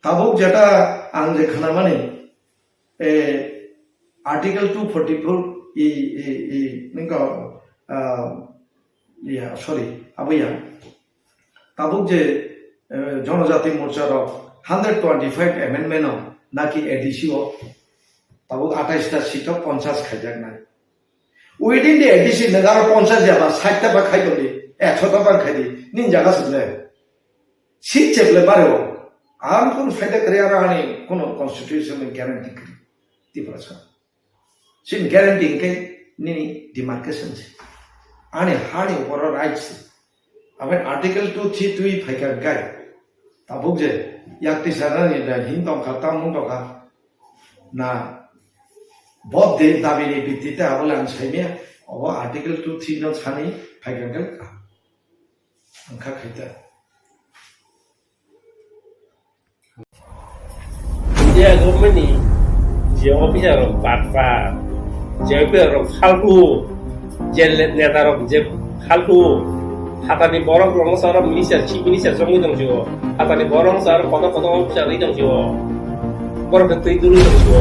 Tabuk jeta ang je khnamani, eh, Article two forty-four E, E, E, ningka, ah, ya, sorry, abo ya. Tabuk je, eh, Jonojati Morcha rok hundred twenty-five amendment o naki A D C o, tabuk atais ta seat o ponchash khaijaknai. Within the A D C nang aro ponchash ya ba, sait ta ba khai tong di, ekso ta ba khai di, nini jaga se le. Seat cheple bare o. Ang kono faida kwrwi aro ani kono constitution ni guarantee kwrwi. Tiprasa. Sini guarantee hwnkhe nini demarcation se. Ani hani oro right se. Aben article two three twi phaikha gai. Tabuk je yak tisa rani da hin tongkha, tam hwn tongkha. Na, bo de dabi ni bitti ta abo lang sai me. Obo article two three no sani phaikha gai. Ang kha khaita. India government ni je officer rok patpa, je officer rok faltu, je le-, neta rok je faltu, hatani borok rok sa minister, chief minister jongwi tong jio, hatani borok sa kotor kotor officer ri tong jio. Borok khe twi dului tong jio.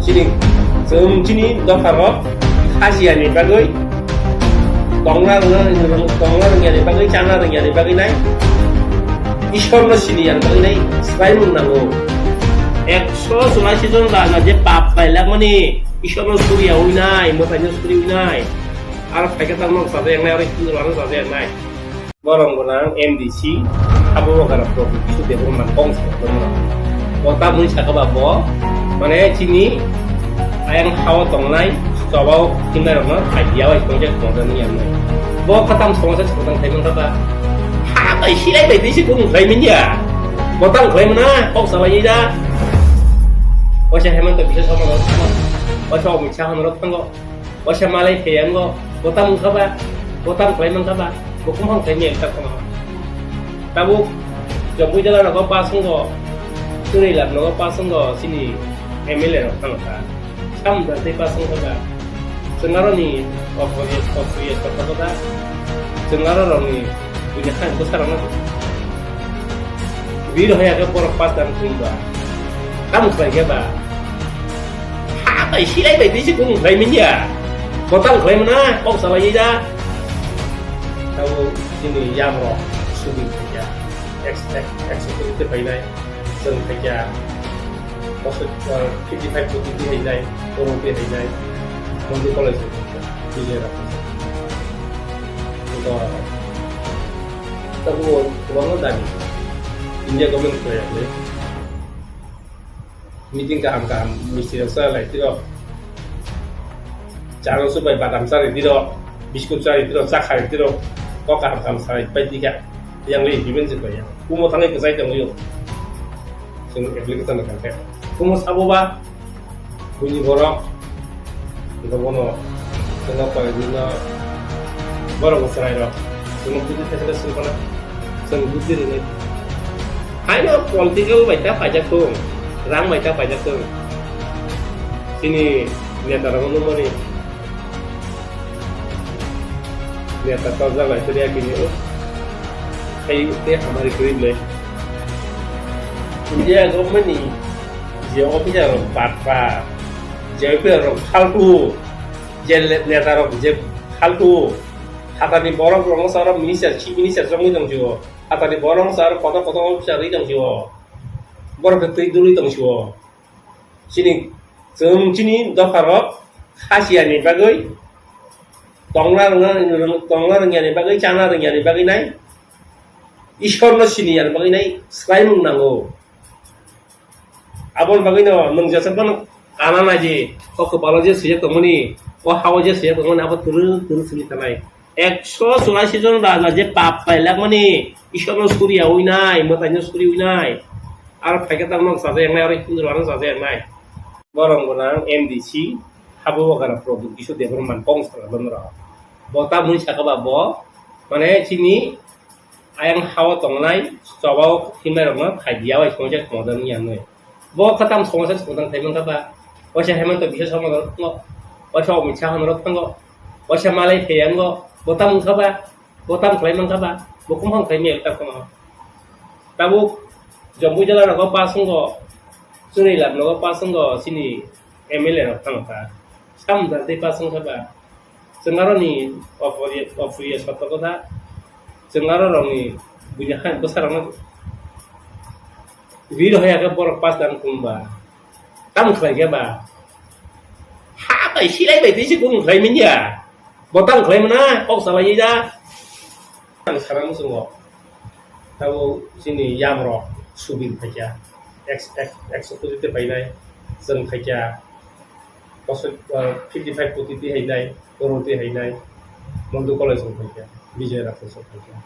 Chini, chwng chini dopha rok khasiya ni bagwi tongna rwna, tongna rwngya ni bagwi, chana rwngya ni bagwi nai. Ishwar no sini yang bagwi nai, swlaimung nango. Ekso chwraisi jon raja je pap pailak mani, Ishwar no suriya wi nai, mwtai no suri wi nai. Aro phaikhe tamo saja yang nai, aro hindu rano saja yang nai. Borong gwnang M D C, abo wngkha rok Pradyot Kishore Debbarma kong sa borok. Bo tamni saka ba bo, mane chini ayang hao tongnai, chobao himnai rokno idea bai tongja tongja ni yang nai. Bo khatam somosa sotang thai mangkha ba. Ha bai silai bai tisi kung khlai manya. Bo tang khlai mana, kok salai da. Waisa Hemanta Biswa Sarma rok thango. Waisa Amit Shah rok thango. Waisa malai pheyango, bo tang wngkha ba, bo tang khlai mankha ba, bo kumphang khlai maya wngkha khama. Tabuk Jambui jala rogo pass wngo, Chwrai lab nogo pass wngo, chini M L A rok thangkha. Samda tei pass wngo ba. Chwng aroni opriya, opriya kotha kotha. Chwng aro rokni buini kha bwsa rokno. Biro haya khe borok pass dan khum ba. Tamo khlai khe ba. Ha bai silai bai twi se kung khlai manya. Bo tamo khlai mana, kok salai da. Tabo chini yam rok sugi khaikya. Ex, ex, ex security phainai. Chwng khaikya. Bosor, uh, fifty five to fifty hainai. Korong pe hainai. Mondi college khaikya. Bijay Rakhasa. Ito, tabo kwbangma dabi. India government khlai ya khlai. Meeting kaham kaham misti rok cha lai tiro. Cha rok subai badam cha ri tiro, biskut cha ri tiro, cha kha ri tiro. Kok kaham kaham cha ri pai tike. Yang le implement se pai ya. Kumo thangwi kwchai tong yo. Sing application na kangkhe. Kumo sabo ba, buini borok. Ito bono, tengah pai nino, borok chwrai rok. Tengah putih tengah sing kono. Sing putih ini. Haino political bai ta paijak thung, rang bai ta paijak thung. Chini neta rok nungmani neta torjak lai tei yakini o. Hai tei hamari kwrwi le. India government ni je officer rok patpa, je officer rok faltu, je le-, neta rok je faltu, hatani borok rok sa minister, chief minister jongwi tong jio. Hatani borok sa kotor kotor officer ri tong jio. Borok khe twi dului tong sio. Chini, chwng chini dopha rok khasiya ni bagwi tongna rwngna, tongna rwngya ni bagwi, chana rwngya ni bagwi nai. Ishwar no sini ya ni bagwi nai, swlaimung nango. Aboni bagwi no nwng jesa phano kana nai di, o kwpalo je swijak tongmani, o hao je swijak tongmani, abo twrwng twrwng simi tanai. Ekso chwraisi jon raja je pap pailak mani, Ishwar no suriya wi nai, mwtai no suri wi nai. Aro phaikhe tamo no chaja yang nai, aro hindu rano chaja yang nai. Borong gwnang M D C, habo wagara Pradyot Kishore Debbarma kong sala bonrok. Bo tamni saka ba bo, mane chini ayang hao tongnai, chobao himnai rokno phai diya bai songsa songsa ni yang nai. Bo khatam songsa songsa thai mangkha ba. Waisa Hemanta Biswa Sarma rok thango. Waisa Amit Shah rok thango. Waisa malai pheyango. Bo tam wngkha ba. Bo tam khlai mankha ba. Bo kumphang khlai maya wngkha khama. Tabuk Jambui jala rogo pass wngo. Chwrai lab nogo pass wngo. Chini M L A rok thangkha. Samda tei pass wngkha ba. Chwng aroni opriya, opriya sotto kotha. Chwng aro rokni buini hai bwsarokno biro hai khe borok pass dan khum ba. Tamo khlai khe ba? Ha bai silai bai twi se kung khlai manya. Bo tamo khlai mana? Kok salai da. Ang sana muchungo. Abo chini yamrok subin phaikha, ek-, ek-, ekso koti tei painai, chwng phaikha, bosor, ah, fifty five koti tei hainai, crore tei hainai, Mondu College rok phaikha, Bijoy Rathore rok phaikha.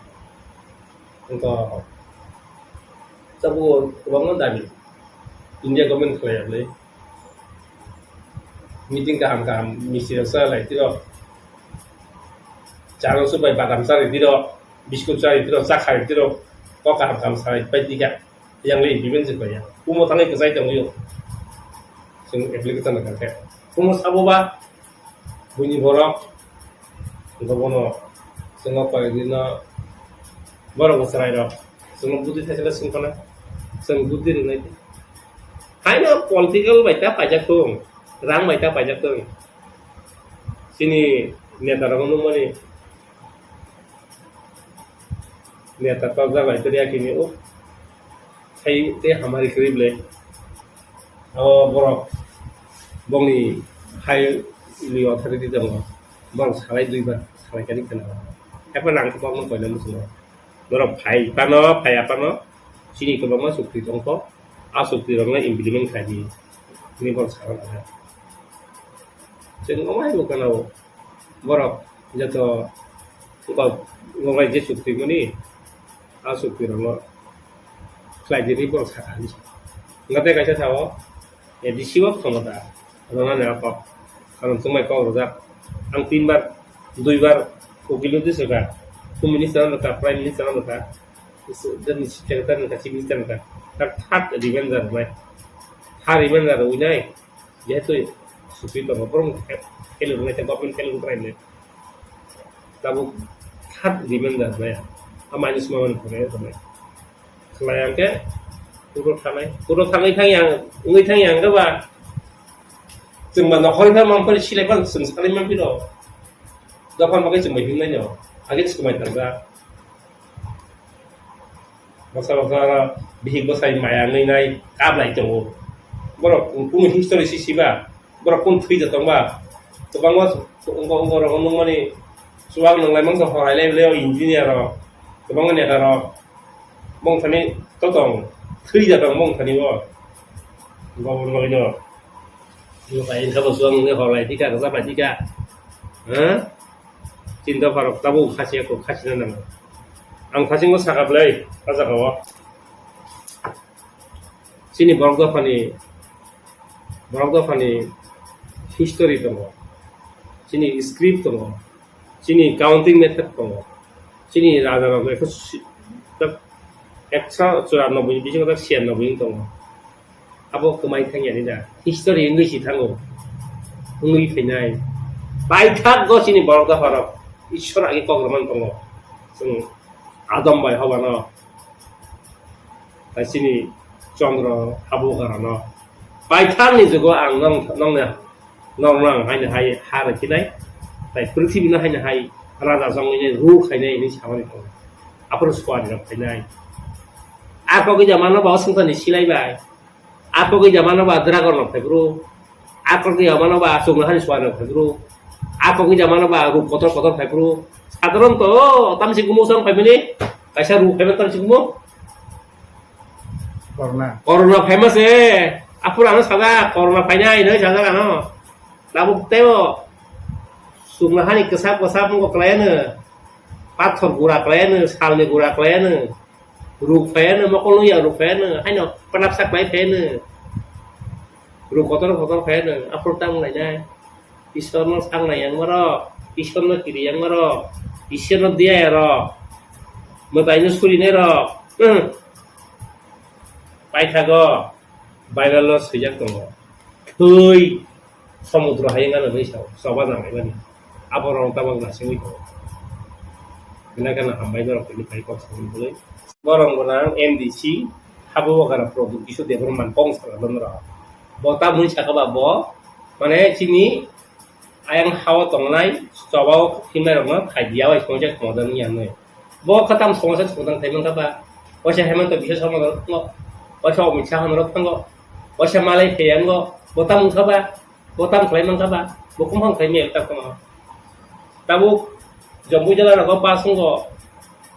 Wngkha, tabuk kwbangma dabi India government khlai ya bwlai. Meeting kaham kaham misti rok cha lai tiro. Chano supai badam chari tiro, biskut chari tiro, cha khai tiro. Kok kaham kaham sai pai tika. Yang le implement se ya. Kumo thangwi kwchai tongwi. Sing application na khe. Kumo sabo ba buini borok Gobono chwngno koi dino borok bwchwrai rok chwngno budi thaisala swngkhana chwng budi rwnai. Haino political bai ta paijak thung, rang bai ta paijak thung. Chini neta rok nukmani neta tokjak bai tei yakini o. Hai tei hamari kwrwi ble. O borok bongni hai li authority tongo. Borok salai duibar salai kani kheno. Haikhe nang khe bokno koina muchungo. Borok phai phano, phai aphano chini kwbangma chukti tongkho. A chukti rokno implement khai di. Ni borok salai kha. Chwng omo hai bo kheno borok joto kok, kok bai je chukti mani. A chukti rokno khlai di report sakha hinwi. Hwnkhe tei kaisa sao, A D C o khomota rwnani a kok. Karon chwngbai kok rwjak. Ang tinbar, duibar ukil nodi swkha. Home Minister ano rwkha, Prime Minister ano rwkha. Chief Secretary rwkha, Chief Minister rwkha. Tak third reminder rwnai. Third reminder rwnai. Jehetu supi tongo, borok fail rwnai, tei government fail wngkrai le. Tabuk third reminder rwnai. A minus ma mani khwnai rwnai. Khlai ang khe, puro thanai. Puro thanai thang yang, wngwi thang yang khe ba. Chwng ba nokhorni thang mang phai silai phano chwng salai man phino. Dophar bagwi chwng bai himnai no. Age chwng bai thangjak. Baksa baksa bihik bwsai maya wngwi nai kablai tongo. Borok kunu history si siba. Borok kunu thwi da tongba. Kwbangma wngkha, wngkha rok nukmani chuwak nwnglai mangsa horai lai le o engineer rok. Kwbangma neta rok. Bongthani to tong. Thwi da tong bongthani bo. Gobor logino. Yo bai wngkha bo chuwak nungwi horai dika, rwjak bai dika. Ha? Chini dopharok tabuk khasiya kok khasina nango. Ang thasingo saka bwlai, o jaga o. Chini borok dophani, borok dophani history tongo. Chini script tongo. Chini counting method tongo. Chini raja rok ekso si-, ekso churanobboi ni bisingo tak siyannobboi wng tongo. Abo kwmai thangya ni da. History wngwi si thango. Wngwi phainai. Paithak go chini borok dophar rok. Ishwar agi kok rwmani tongo. Chwng Adam bai Hoba no. Tai chini Chandra abo gara no. Paithak ni jugo ang nong, nong na, nong nang haini hai ha rwkhinai. Tai prithibi no haini hai raja jongni ru khainai hinwi samani tongo. Aphuru suari rok khainai. A kok ija mano ba o swngcharni silai bai. A kok ija mano ba dragon rok phai bro. A kok ija mano ba chwng hani suari rok phai bro. A kok ija mano ba ruk kotor kotor phai bro. Sadharon to tamsi gumo sang phai mani. Kaisa ruk phai mani tamsi gumo. Corona. Corona phai ma se. Aphuru ano sada corona phai nai hinwi sajak ano. Tabuk teo. Chwng hani kwsap kwsap wngkha kwlai ano. Pathor gura kwlai ano, salni gura kwlai ano. Ruk phaiano, mokol nung ya ruk phaiano, haino panapsa klai phaiano. Ruk kotor kotor phaiano, aphuru tang lainai. Ishwarno sangnai yang maro, Ishwarno kiri yang maro, Ishwarno diya ya ro. Mwtaino surinai ro. Hmm. Paithago, Bible-o swijak tongo. Twi. Somudro hayung gana bai sao, choba nang laimani. Abo rong tabok nasingwi tongo. Bini gana hambai norok tini phai kok samani bagwi. Borong gwnang M D C, habo gana Pradyot Kishore Debbarma kong sala norok. Bo tamoni saka ba bo, mane chini ayang hao tongnai, choba o himnai rokno khai diya bai songcha khongjak wngya hwnwi. Bo kha tam somosa songdang khai mankha ba. Waisa Hemanta Biswa Sarma norok thango. Waisa Amit Shah norok thango. Waisa Malai Pheyang go. Bo tam wngkha ba. Bo tam khlai mankha ba. Bo kumphang khlai maya ta kono. Tabuk Jampu jela rogo pass wngkha.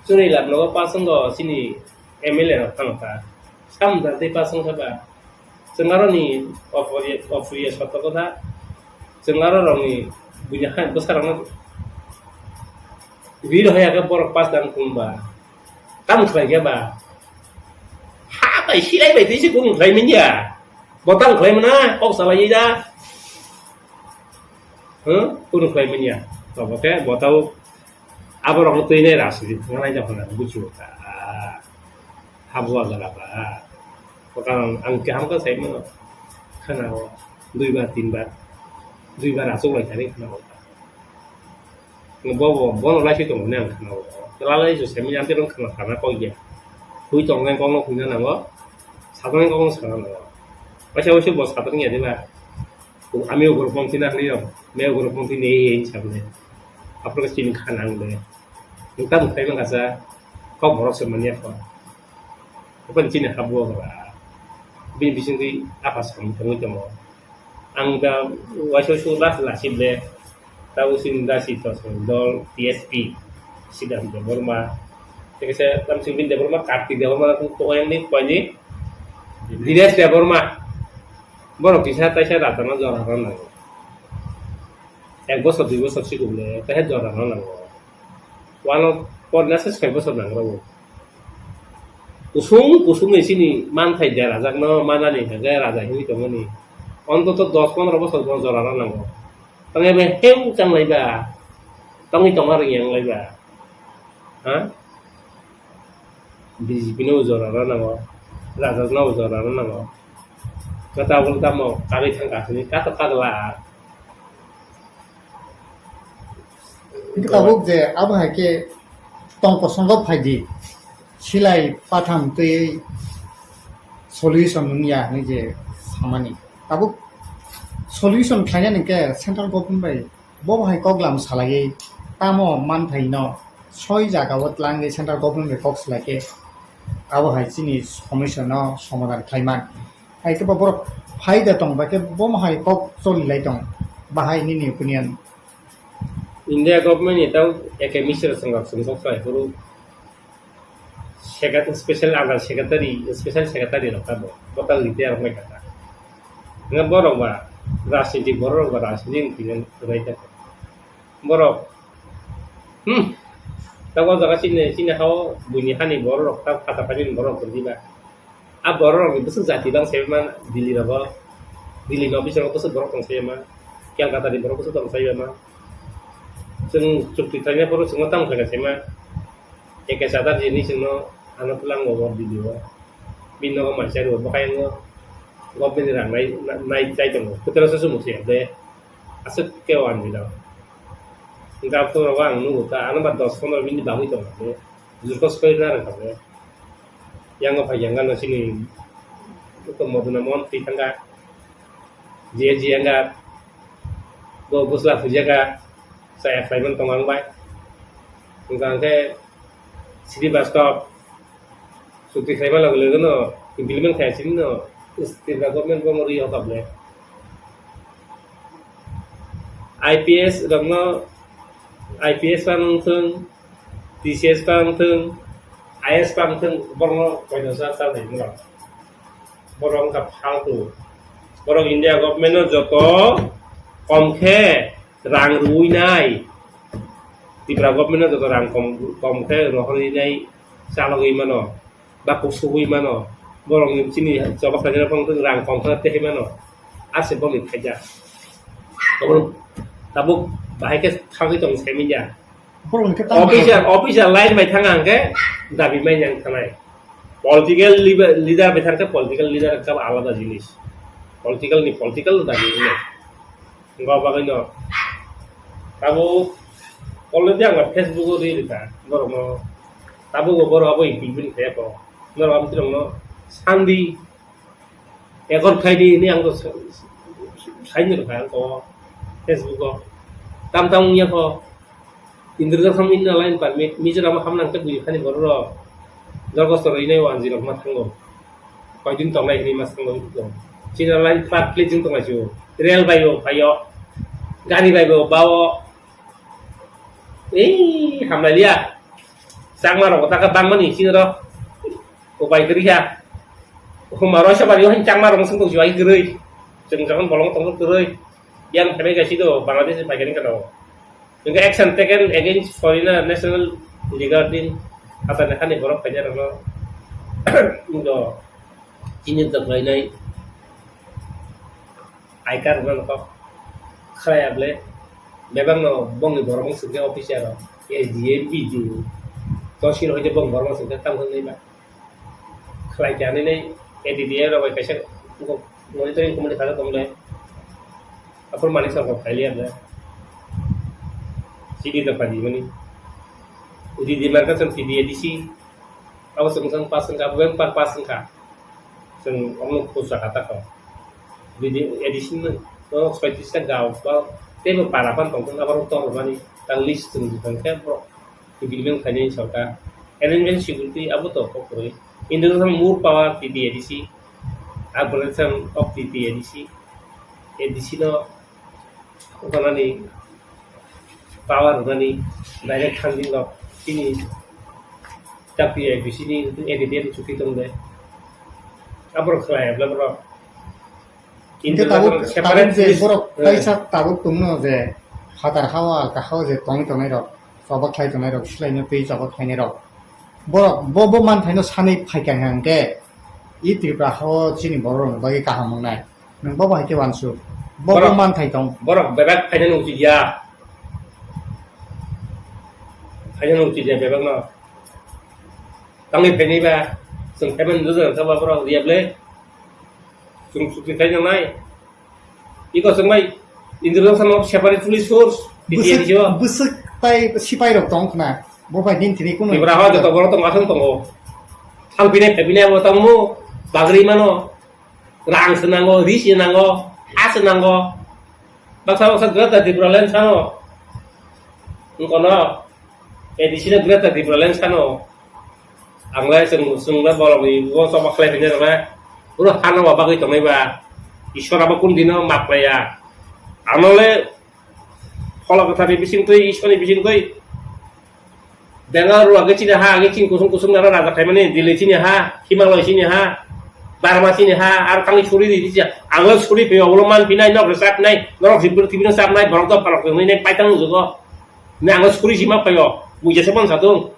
Chwngni lab nogo pass wngkha chini M L A rok phano kha. Sam da tei pass wngkha ba. Chwng aro ni oporiya, oporiya sotto kotha. Chwng aro rokni buini hai bwsarokno ri rohorya khe borok pass dan khum ba. Tamo khlai khe ba. Ha bai silai bai tei se kunu khlai manya. Bo tamo khlai mana kok salai da. Huh? Kunu khlai manya. Tobo khe bo tau aborokno twi nai rajniti thangna nai japhano buchio ta. Habua gala ba. Karon ang kaham khe sai mano. Khana o dui bar, tin bar, dui bar achuk lai thani khana o. Bo bo bono lai si tongo ne ang khana o. Lalai so semi jante rong khana khana kok ya. Hui tong nai kok no hui na nango. Sa tong nai kok no sa na nango. Waisa waisa bo sa tong ya de ba. Ami ugurupong china hwnwi rok, me ugurupong chini ei ei hinwi sa bwle. Aphuru khe chini kha nang bwle. Nwng tamo khlai mangkha sa, kok borok se manya kho. Open chini ha bo ba. Bini bisingtwi apha samung tongwi tongo. Ang da waisa waisa last lasi bwle. Tabo chini da si to dol T S P. Siddhant Debbarma. Tei kaisa tamsing bini Debbarma, Kartik Debbarma, kung to yang ni, koi ni. Dinesh Debbarma. Borok kisa taisa rajana jora rw nango. Ek bosor, dui bosor sikung le, taisa jora rw nango. Wano por nasa soi bosor nang rw. Kusung, kusung ni sini manthai de rajak no manani hage raja hini tongmani. Ontoto dos pondro bosor bo jora rw nango. Tongya be heu chang lai ba. Tongwi tongma rw yang lai ba. Ha? B J P no jora rw nango. Raja no jora rw nango. Kata bol tamo kagwi thang ka sini kato kagla. Hingke tabuk je abo hai khe tong kosongo phaidi, silai patham twi solution wngya hinwi je samani. Tabuk solution khlainani hwnkhe central government bai bo hai kok lam salaiwi tamo manphaino soi jagao tlangwi central government bai kok salai khe abo hai chini somosya no somadhan khlaiman. Hai khe bo borok phaida tong, bai khe bomo hai kok choli lai tong, bahai nini opinion? India government ni tau A K Misra songkha songkha khlai phuru secret-, special under secretary, special secretary rok tamo, bo tau retire wngkha ta. Nga borok ba rajniti, borok ba rajniti wngkha wngkha ta. Borok, hmm, tamo jaga chini, chini hao buini hani borok rok ta, phata phani borok rok diba. A borok rokni bwswk jati bang sai ma Delhi rogo, Delhi ni office rogo bwswk borok tong sai ma, Calcutta ni borok bwswk tong sai ma. Chwng chukti khlaina phuru chwngno tamo khlaina sai ma, A K Chatterjee ni chwngno ano twlang bo Delhi o. Bini nogo mansa rwo bwkha yango government ni rang nai, nai chai tongo. Kwtaro se chumuk se de. Aswk khe o ani rw. Hwnkhe aphuru rogo ang nugo ta, ano ba dos pondro minute bagwi tongo. Jurkos koi na rwkha bo. Yango phai yang gana chini to Moduna Mohan twi thangkha. Jiya jiya wngkha. Bo bwsla phuijaka. Chaya khlaiman tongo ang bai. Wngkha hwnkhe Srivastava. Chukti khlaima loge loge no implement khai chini no Tripura government bo ri hokap le. I P S rokno, I P S pa wngthwng, T C S pa wngthwng, I A S pa wngthwng, borokno koino sa sa nai borok. Borok wngkha phaltu. Borok India government no joto kom khe rang rwui nai. Tripura government no joto rang kom, kom khe rohorwi nai chalogwi mano. Ba kusugwi mano, borokni chini choba khlaina phone rang kom khe tei mano, ase boni khaijak. Tabuk, tabuk bahai khe thangwi tong semi ya. Borokni khe tamo official, official line bai thang ang khe dabi mai yang thanai. Political leader, leader bai thang khe political leader khe alada jinis. Political ni political dabi ni. Wngkha bagwino tabuk already ang Facebook o rwi rwkha borokno. Tabuk bo borok abo implement khaiyakho. Norok abo chwlwngno sandi, ekor khaidi hinwi ang saini rwkha ang kok Facebook o. Tam tam wngya kho. Indrojak ham inna line permit, Mizoram ham nang khe bui hani borok rok. Dorgosto rwinai wanjwi rok ma thango. Koidin tongnai hinwi ma thango. China line flat kle jing tongnai chu. Rail bai bo phaio. Gari bai bo bao. Ei, hamlailiya. Chakma rok taka bangmani chini rok upai kwrwi kha. Huma roisa bari o hin chakma rok sung tong jibai kwrwi. Chwng jokhon bolong tong kwrwi. Yang phaimai kaisi do Bangladesh bai kani kano. Hingke action taken against foreigner national regarding hatani hani borok phainai rokno do chini doklainai. Aikar rwna nokho khlai able bebak no bongni borok wng sukya officer rok S D M, B D O tosil hoite bong borok wng sukya tamo nai ba khlai kya nini A D D A rok bai kaisa monitoring committee khaja tong le aphuru mani sor kok khaili able chini da padi mani udi di marka chang P D A D C abo chwng chang pass wngkha abo yang par pass wngkha chwng omo khus raka ta kho. Bini addition no soitrista gao ba teibo para phan tongthok abo rok tong rwmani tang list chwng tong khe borok development khainai sorkar. Arrangement security abo to kok kwrwi. International more power T T A D C, upgradation of T T A D C, A D C no Rwnani power rwnani direct funding rok chini W I P C ni A D D L chuki tong de. Abro khlai abla bro. Hingke tabuk, tabuk je borok kaisa tabuk tongno je phatar hawa kahao je tong tongnai rok, choba khlai tongnai rok, silaino twi choba khlainai rok. Borok bo, bo manthaino sanwi phaikha hingke i Tripura hao chini borok rokni bagwi kaham wngnai. Nwng bo bai khe uansuk. Bo, bo borok manthai tong. Borok bebak phaina nung chijya. Phaina nung chijya bebak no. Tangwi phaini ba, chwng phaimani nujor kha ba borok riya ble. Chwng chukti khai nang nai. Iko chwng bai, Indrajit no separate police force. Bwswk, bwswk tai sipai rok tong khna. Bo bai din tini kuno. Tripura ho joto borok tong aswng tongo. Thang pinai phai pinai abo tongmo, bagri mano. Rang se nango, ri se nango, ha se nango. Baksa baksa Greater Tipraland sano. Wngkono, A D C no Greater Tipraland sano. Ang lai chwng, chwng lai bolong ni bo choba khlai phai nai rok lai. Oro hano ba bagwi tongnai ba. Ishwar abo kun dino map laiya. Ano le phola kwthar ni bising twi, Ishwar ni bising twi. Bengal rok age chini ha, age chini kusung kusung nara raja khaimani, Delhi chini ha, Himalaya chini ha, Burma chini ha, ar kangni suri di di ang suri phaio, ulo man pinai, nok rwchap nai, norok jibur tibino chap nai, borok dopha rok tongwi nai paitang nukjago. Ne ang suri sima phaio, buija se man sadung.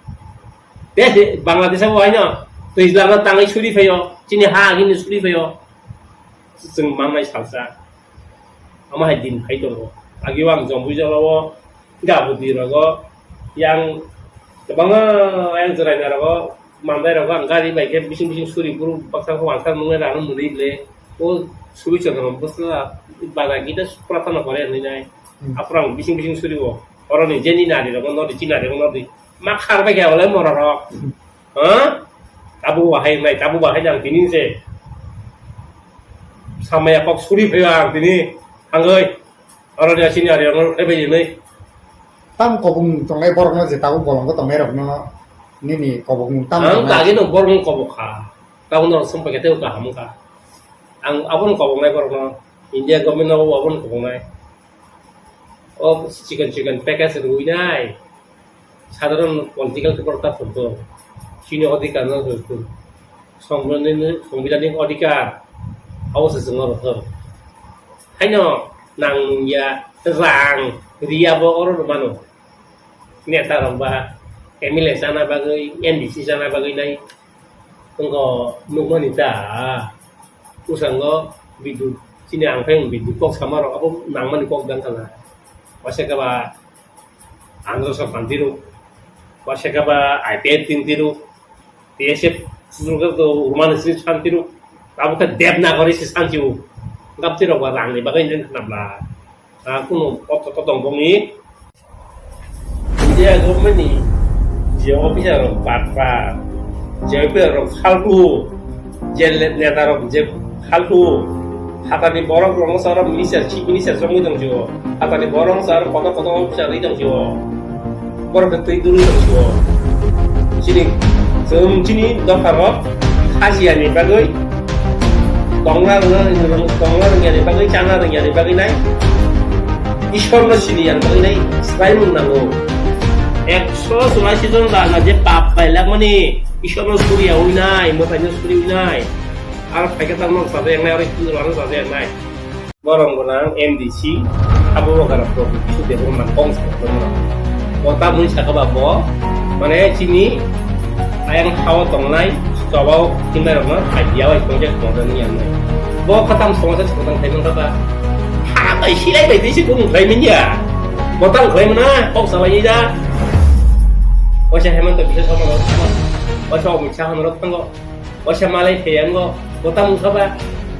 Te Bangladesh abo haino twijla no tangwi suri phaio, chini ha agini suri phaio. Chwng mangnai salsa. Omo hai din phai tongo. Agi o ang Jompuijala o gabudi rogo yang kwbangma yang chwraina rogo mandai rogo ang gari bai khe bising bising suri buru baksa khe uansuk nungnai rano mwnwi ble o suri chwng rok bwsla bana gita pura tano pore hinwi nai. Hmm. Aphuru ang bising bising suri o oroni jeni nari rogo nodi chinari rogo nodi ma khar bai khe olai mora rok. Ha? Tabuk bahai nai, tabuk bahai nang tini se. Samaya kok suri phaio ang tini. Thangoi. Oro dia sini ari ang ebe ini. Tam kobong tongnai borok no je tabuk bolong ko tongnai rok no nini kobong tam ang tongnai. Tagi no borok no kobok kha. Tabuk no sumpa kete ka ham kha. Ang abon kobong nai borok no. India government no abon kobong nai. O chicken chicken package rui nai. Sadharon political khe borok ta phunukgo. Chini odhikar no rwkun. Songbidanni, songbidanni odhikar. Abo se chwngno rwkha. Haino nang nungya rang riya bo oro rwmano. Neta rok ba M L A chana bagwi, M D C chana bagwi nai. Wngkha nukmani ta. Bwskango bidut chini ang khe bidut kok sama rok abo nangmani kok dang khala. Waisa khe ba Andhra Sokha Shanti rok, waisa khe ba I P F Shanti rok, T S F susurga to Urmani Sri Shanti rok, abo khe Devanagari se Shanti rok. Gapti rok ba rang ni bagwi nang khnabla. Ah, kuno kok kok tong bongni. India government ni je officer rok patpa, je officer rok phaltu, je le-, neta rok je phaltu, hatani borok rok no sara minister, chief minister jongwi tong jibo. Hatani borok no sara kotor kotor officer ri tong jibo. Borok khe twi duri tong jibo. Chini, chwng chini dopha rok khasiya ni bagwi, tongna rwna, tongna rwngya ni bagwi, chana rwngya ni bagwi nai. Ishwar no sini yang bagwi nai, swraimung nango. Ekso churashi jon raja je pap pailakmani, Ishwarno suriya winai, mwtaino suri winai. Ar phaikhe tamo sajaknai, aro Hindu rokno sajaknai. Borong gwnang M D C, abo bokara Pradyot Kishore Debbarma kong sa borok. Bo tamoni saka ba bo, mane chini ayang hao tongnai, chobao hinai rokno khai diya bai tongja tongja ni yang nai. Bo khatam somosa sotang khai mangka ba. Ha bai silai bai tisi kung khai minya. Bo tang khai mana, kok salai da. Osa Hemanta Biswa Sarma rok thango. Osa Amit Shah rok thango. Osa malai pheyango, botam wngkha ba,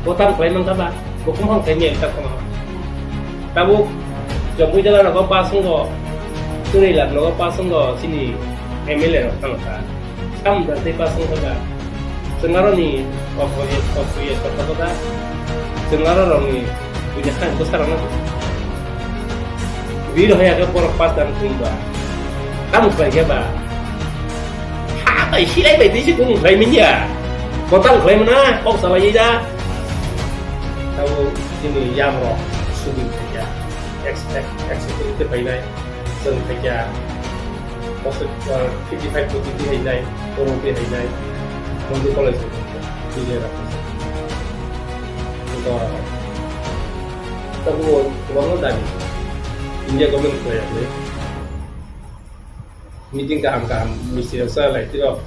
botam khlai mankha ba, bo kumphang khlai miyang ta khama. Tabuk Jambui jala rogo pass wngkha, Chwrai lab rogo pass wngkha, chini M L A rok thangkha. Sam da tei pass wngkha ba. Chwng aro ni opriya, opriya kotha kotha. Chwng aro rok ni buini khan bwsa rok no. Biro haya khe borok pass dan khum ba. Tamo khlai khe ba. Ha bai silai bai tisi kung khlai minya. Botam khlai mana, kok salai da. Tabo chini yam rok subin khaikya. Ex, ex, ex security painai. Chwng khaikya. Bosok, uh, fifty five kopi ti hainai. Korong ti hainai. Mondi college. Bijay Rakhai. Ito. Tabo kwbangma dabi. India government khlai yakni. Meeting kaham kaham misti rok cha lai tiro.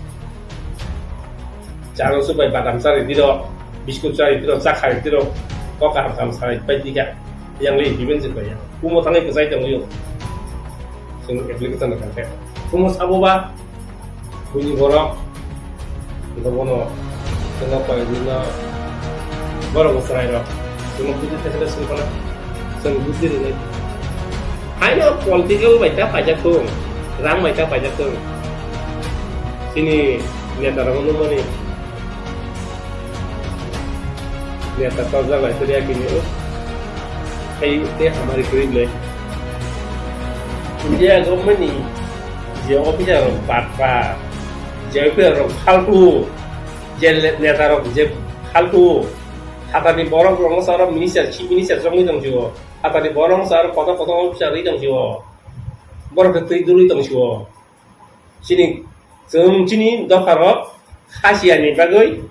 Charo supai badam chari tiro, biskut chari tiro, cha khai tiro. Kok kaham kaham salai pai tika. Yang le implement se pai ya. Kumo thangwi kwchai tong yo. Sing application na kangkhe. Kumo sabo ba. Buini borok. Ito bono. Sino pai dino. Borok chwrai rok. Sino buji thai sini sini kono. Sing buji rinai. Haino political bai ta paijak tung, rang bai ta paijak tung. Chini neta rok nukmani neta torjak lai twi kini o. Hai tei hamari kwrwi le. India government ni je officer rok batpa, je officer rok phaltu, je neta rok je phaltu, hatani borok rok no saro minister, chief minister jongni tong jio. Atani borok sa aro kotor kotor officer rwi tong sio. Borok khe twi dului tong sio. Chini, chwng chini dopha rok khasiya ni bagwi,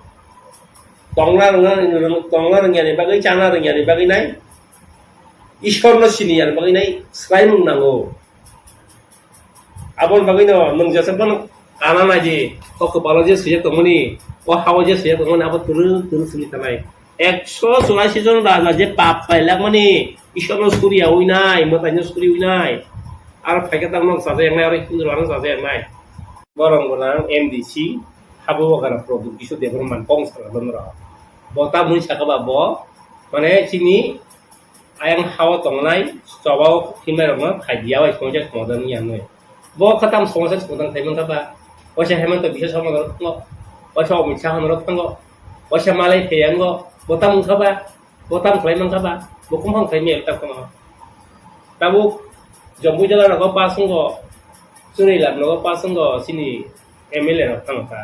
tongna rwngna, tongna rwngya ni bagwi, chana rwngya ni bagwi nai. Ishwar no sini ya ni bagwi nai, swlaimung nango. Aboni bagwino nwng jesa phano ana naidi, o kwpalo je swijak tongmani, o hao je swijak tongmani, abo twrwk twrwk simi tanai. Ekso churashi jon raja je pap pailakmani, Ishwarno suriya winai, mwtaino suri winai. Aro phaikhe tamo chajaknai, aro Hindu rokno chajaknai. Borong gwnang M D C, habo bokara Pradyot Kishore Debbarma kong sala dondro. Bo tamoni saka ba bo, mane chini ayang hao tongnai, chobao hinai rokno khai diya bai tongja tongja ni yang nai. Bo khatam somosa sotang khai mankha ba. Osa Hemanta Biswa Sarma rok thango. Osa Amit Shah rok thango. Osa malai pheyango. Botam wngkha ba. Botam khlai mankha ba. Bo kumphang khlai miyang ta khama. Tabuk Jambui jala rogo pass wngkha. Chwrai lab rogo pass wngkha. Chini M L A rok thangkha.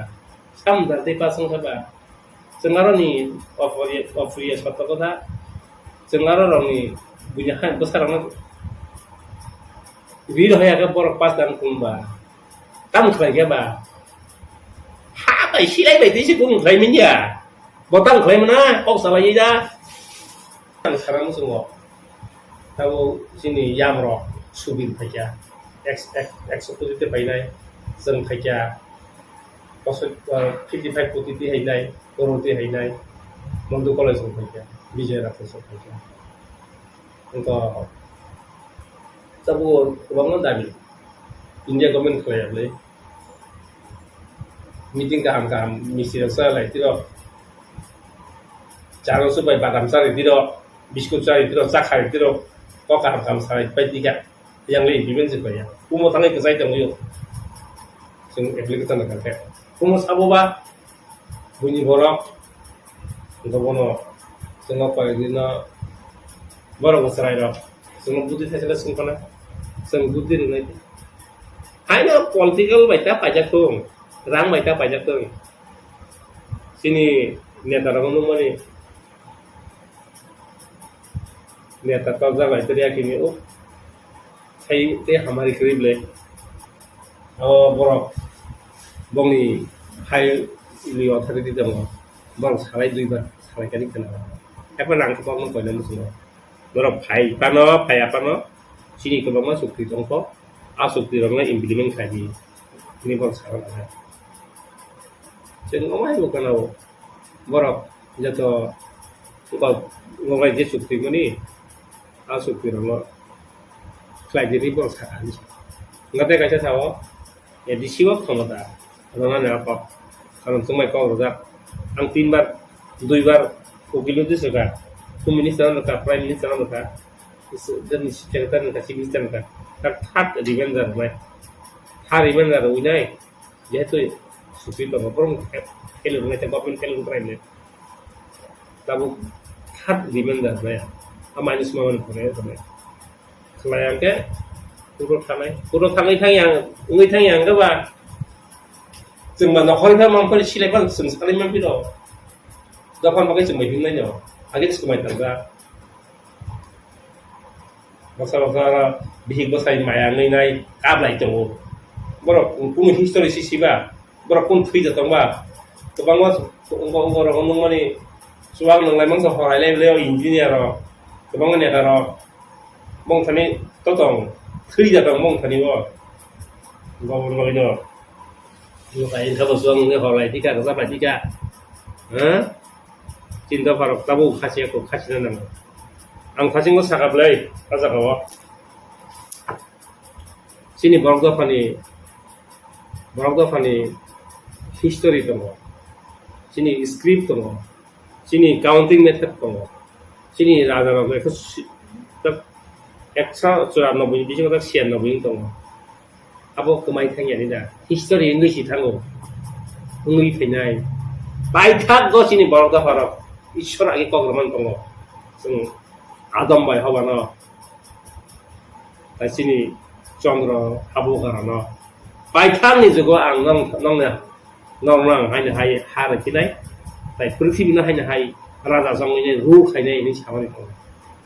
Sam da tei pass wngkha ba. Chwng aro ni opriya, opriya sotto kotha. Chwng aro rok ni buini hai bwsa rok no. Biro haya khe borok pass dan khum ba. Tamo khlai khe ba. Ha bai silai bai tei se kung khlai minya. Bo tamo khlai mana kok salai da. Ang sana musungo. Tabo chini yam rok subin phaikya. Ex, ex, executive painai. Chwng phaikya. Bosok, ah, fifty five koti ti hainai, korong ti hainai, Mondu College rok phaikha, Bijay Rakhai rok phaikha. Wngkha tabuk kwbangma dabi India government khlai ya bwlai. Meeting kaham kaham misti rok cha lai tiro. Charo supai badam chari tiro, biskut chari tiro, cha khai tiro, kok kaham kaham salai pai tika. Yang le implement se pai ya. Kumo thangwi kwchai tongwi o. Chwng application na kangkhe. Kumo sabo ba buini borok. Ito bono chwng pai dino borok chwrai rok. Chwng budi thaisala chwng khana. Chwng budi rinai. Haino political bai ta paijak tung. Rang bai ta paijak tung. Chini neta rok nukmani. Neta torjak lai tei yakini o. Hai tei hamari kwrwi ble. O borok bongni hai li authority tongo. Borok salai duibar salai kani kheno. Ekbar ang khe borokno koina muchungo. Borok phai phano, phai aphano, chini kwbangma chukti tongkho. A chukti rokno implement khlai di. Hini borok sakha nang kha. Chwng omo hai bo kheno borok joto kok, kok bai je chukti mani, a chukti rokno khlai di hini borok sakha hinwi sa. Hwnkhe tei kaisa sao, A D C o khomota rwnani a kok. Karon chwng bai kok rwjak. Ang tinbar, duibar ukil notwi swkha. Home Minister no rwkha, Prime Minister no rwkha. Secretary no rwkha, Chief Minister no rwkha. Tak third reminder rwnai. Third reminder rwnai. Jehetu supi tongo, borok fail rwnai, tei government fail rwnai. Tabuk third reminder rwnai. A minus mamani rwnai, rwnai. Khlai ang khe puro thanai. Puro thangwi thang yang, wngwi thang yang khe ba. Chwng ba nokhorwi thang mang phai silai phano chwng saklai mang phino. Dophani bagwi chwng bai himnai no. Age swmai tangkha. Baksa baksa bihik bwsai maya wngwi nai kablai tongo. Borok kunu history si siba. Borok kung thwi da tongba. Kwbangma ungko ungko rok nungmani chuwak nwnglai mangsa horai lai le o engineer rok. Kwbangma neta rok. Bongthani to tong. Thwi da tong bongthani bo. Gobor loi no. Nukai wngkha bo chuwak nungwi horai dika rwjak bai dika. Ha? Chinta pharok tabuk khasiya kok khasina nango. Ang thasingo saka bwlai, o jaga o. Chini borok dophani, borok dophani history tongo, chini script tongo, chini counting method tongo, chini raja rok ekso si-, ekso churanobboi ni bisingo tak siyannobboi wng tongo. Abo kwmai thangya ni da, history wngwi si thango, wngwi phainai. Paithak go chini borok dophani rok, Ishwar agi kok rwmani tongo, chwng Adam bai Hoba no. Tai chini Chandra abo garano. Paithakni jugo ang nong, nongni, nong nang haini hai ha rwkhinai. Tai prithibi no haini hai raja jongni ru khainai hinwi samani tongo.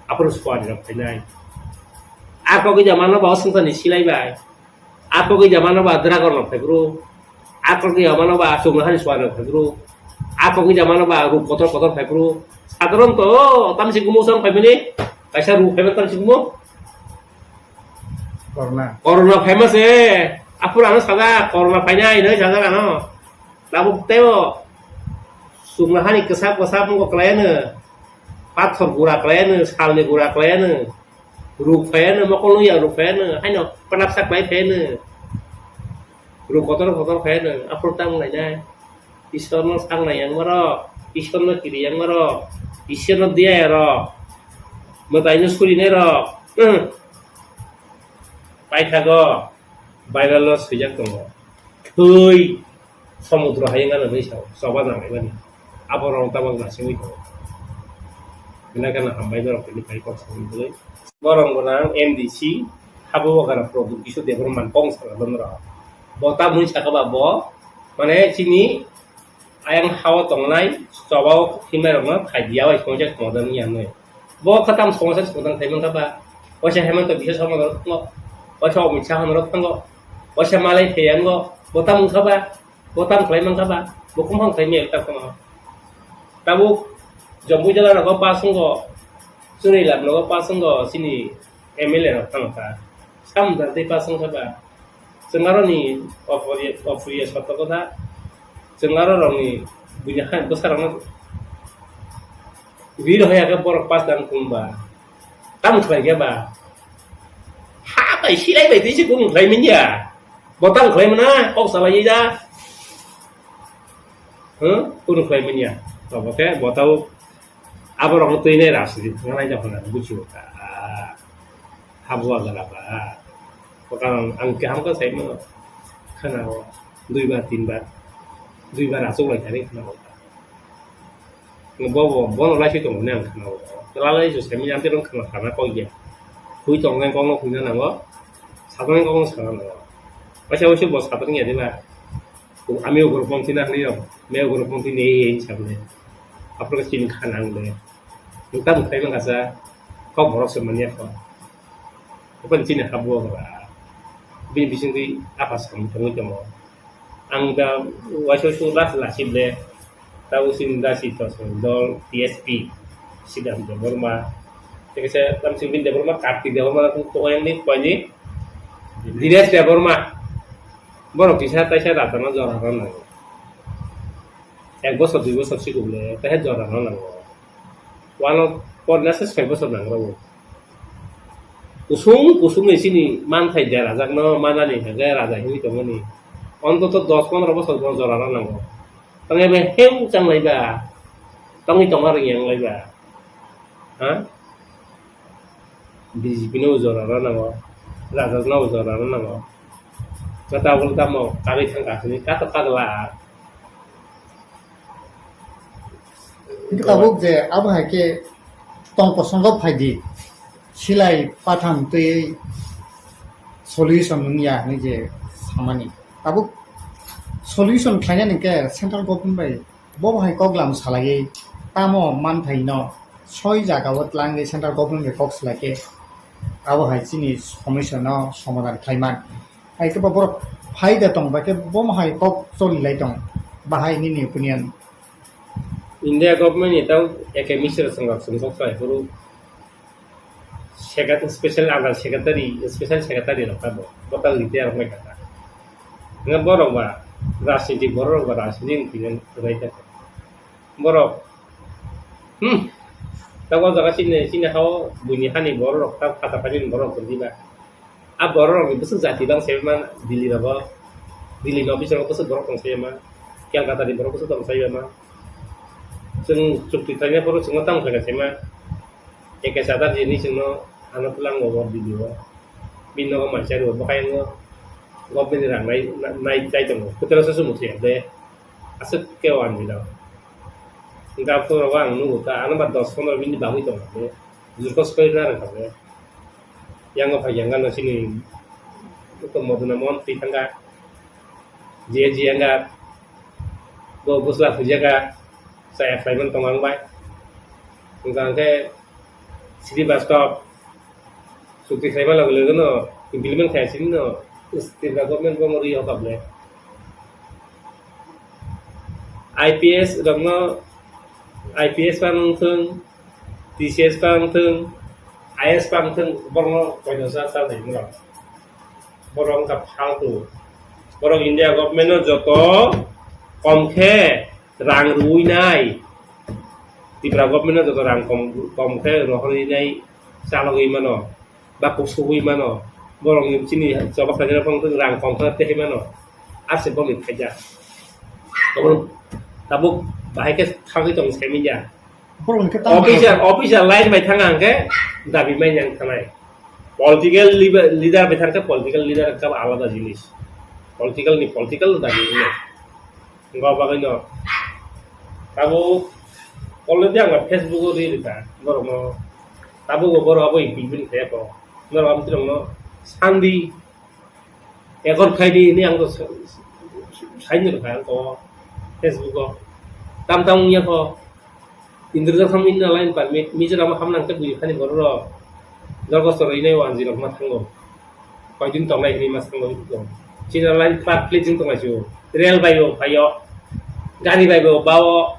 Aphuru suari rok khainai. A kok ida mano ba o swngcharni silai bai. A kok ida mano ba dragon rok phai bro. A kok ida mano ba chwng hani suari rok phai bro. A kok ida mano ba ruk kotor kotor phai bro. Sadharon to tamsi gumo sang phai mani. Kaisa ruk phai mani tamsi gumo. Corona. Corona famous e. Aphuru ano sajak, corona phainai hinwi sajak ano. Tabuk teo. Chwng hani kwsap kwsap wngkha kwlai ano. Pathor gura kwlai ano, salni gura kwlai ano. Ruk phai ano, mokol nung ya ruk phai ano. Haino panapsa kwlai phai ano. Ruk kotor kotor phai ano. Aphuru tamo lainai. Ishwarno sangnai yang maro, Ishwarno kiri yang maro, Ishwarno diya ero, mwtaino surinai ro, hmm. Paithago, Bible-o swijak tongo. Thwi, somudro hayung ano hinwi sao, choba nanglaimani. Aborok tabok nasingwi tongo. Hinakhe no hambai norok tini phai kok samani bagwi. Borok gwnang M D C, habo bagara product kisu debor man kong sala don rok. Bo tamoni saka ba bo, mane chini ayang hao tongnai, chobao himnai rokno khai diya bai songcha songdang ya noi. Bo khatam songcha songdang khai mangkha ba, waisa Hemanta Biswa Sarma rok thango, waisa Amit Shah rok thango, waisa Malai Theyango, bo tam wngkha ba, bo tam khlai mangkha ba, bo kumphang khlai maya ta kono. Tabuk Jampu jala rogo pass wngkha, Chunilap rogo pass wngkha, chini M L A rok thango kha. Sam da tei pass wngkha ba. Chwng aroni oporiya, oporiya sotto kotha. Chwng aro rokni buini hai bwsarokno ri rohorya khe borok pass dan khum ba. Tamo khlai khe ba. Ha bai silai bai tei se kunu khlai manya. Bo tamo khlai mana kok salai da. Huh? Kunu khlai manya. Obo khe bo tau aborokno twi nai rajniti thangna nai jokho nang buchio kha. Habua gala ba. Bo karon ang kaham khe sai mano. Khana o dui bar, tin bar. Dui bar achuk lai thani khana o. Bo, bo, bono lai sui tongo nang khana o. Lalai jo sai manya, ang tei rong khana khana kok ya. Hui tong nang kok no hui na nango. Sa tong nang kok no sa nango. Waisa waisa bo sa tong ya de ba. Ami ugroponthi na hwnwi rok, me ugroponthi ni ei ei sabni. Aphuru chini kha nang de. Nukha mukhai mangkha sa, kok borok se manya kho. Open chini habo ba. bini bisingtwi apha samung tongwi tongo. Ang da waisa waisa last lachip le, tabuk chini da si to dol T S P, Siddhanta Debbarma, tei kaisa tamsing bini Debbarma, Kartik Debbarma, tong yang ni, koi ni, Dinesh Debbarma, borok kisa taisa rajana jora rw nango. Ek bosor, dui bosor sikung le, taisa jora rw nango. Wano porna se soi bosor nang rw. Kusung kusung ni chini manthai derajakno manani hwnkhe raja hinwi tongmani. Ontoto dos pondro bosor bo jora rw nango. Tongya bai heu changlaiba, tongwi tongma rwngya wnglaiba. Ha? B J P no jora rw nango, raja no jora rw nango. Kata bol tamo kagwi thangka hwnwi kato kagla. Hingke tabuk je abo hai ke tong kosongo phaidi, silai patham twi solution wngya hinwi je samani. Tabuk solution khlainani hingke central government bai bo hai koklam salaiwi tamo manthai no soi jaga o twlangwi central government bai kok salai khe abo hai chini somosya no somadhan khlaiman. Hai khe bo borok phaida tong, bai khe bo hai kok choli lai tong, bahai nini opinion? India government ni tau A K Misra songkak songkok sai phuru secretary, special under secretary, special secretary rok tamo bota retire rok mai kha. Nga borok ba rajniti, borok ba rajniti ni opinion rwbai kha. Borok, hmm, tamo jaga chini, chini hao buini hani borok rok ta phata phani borok rok diba. A borok rokni bwswk jati bang se man Delhi rogo, Delhi ni office rogo bwswk borok tong se man, Kolkata ni borok bwswk tong se man. Chwng chukti khlaina phuru chwngno tamo khlaina se man. Eke sadar jini chwngno ano twlang bo Delhi o. Bini nogo mansa rwo bwkhai wngo. Government ni rang nai, nai chai tongo. Kwtal se chumuk se de. Aswk khe o ang nini. Hingkhe aphuru rogo ang nugo ta, ano ba dos pondro minute bagwi tongo. Jurkho soi na rwkha be. Yang o phai yang gana chini Maduna Mohan twi thangkha. J J yang ga bo bwsla phuijaka. Chaya khlaiman tongo ang bai. Hingkha hingkhe Srivastava chukti khlaima loge loge no implement khai sini no Tripura government bo mori hokap le. I P S rokno I P S pa wng thung, T C S pa wng thung, I A S pa wng thung, borokno koino sa sa nai borok. Borok wngkha phaltu. Borok India government no joto kom khe rang rwui nai. Tripura government no joto rang kom, kom khe rohorwi nai chalogwi mano. Ba kusugwi mano. Borokni chini choba khlainai phang rang kom khe tei mano. Ase boni phaijak. Tabuk, tabuk bahai khe thangwi tong semi ya. Borokni khe tamo official, official line bai thang ang khe dabi mai yang thanai. Political leader, leader bai thang khe political leader khe alada jinis. Political ni political dabi wngya. Wngkha bagwino tabuk already ang Facebook o ree rwkha borokno. Tabuk bo borok abo implement khaiyakho. Norok abo chwngno sandi ekor khaidi hinwi ang saini rwkha ang ko Facebook o. Tam tam wngya kho. Indra Jathamani line permit, Mizoram ham nang khe bui khani borok rok. Dorgos to rwinai wanjwi rok ma thango. Koidin tongnai hinwi ma thango. China line flat flat jing tongnai chu. Rail bai bo phaio. Gari bai bo bao.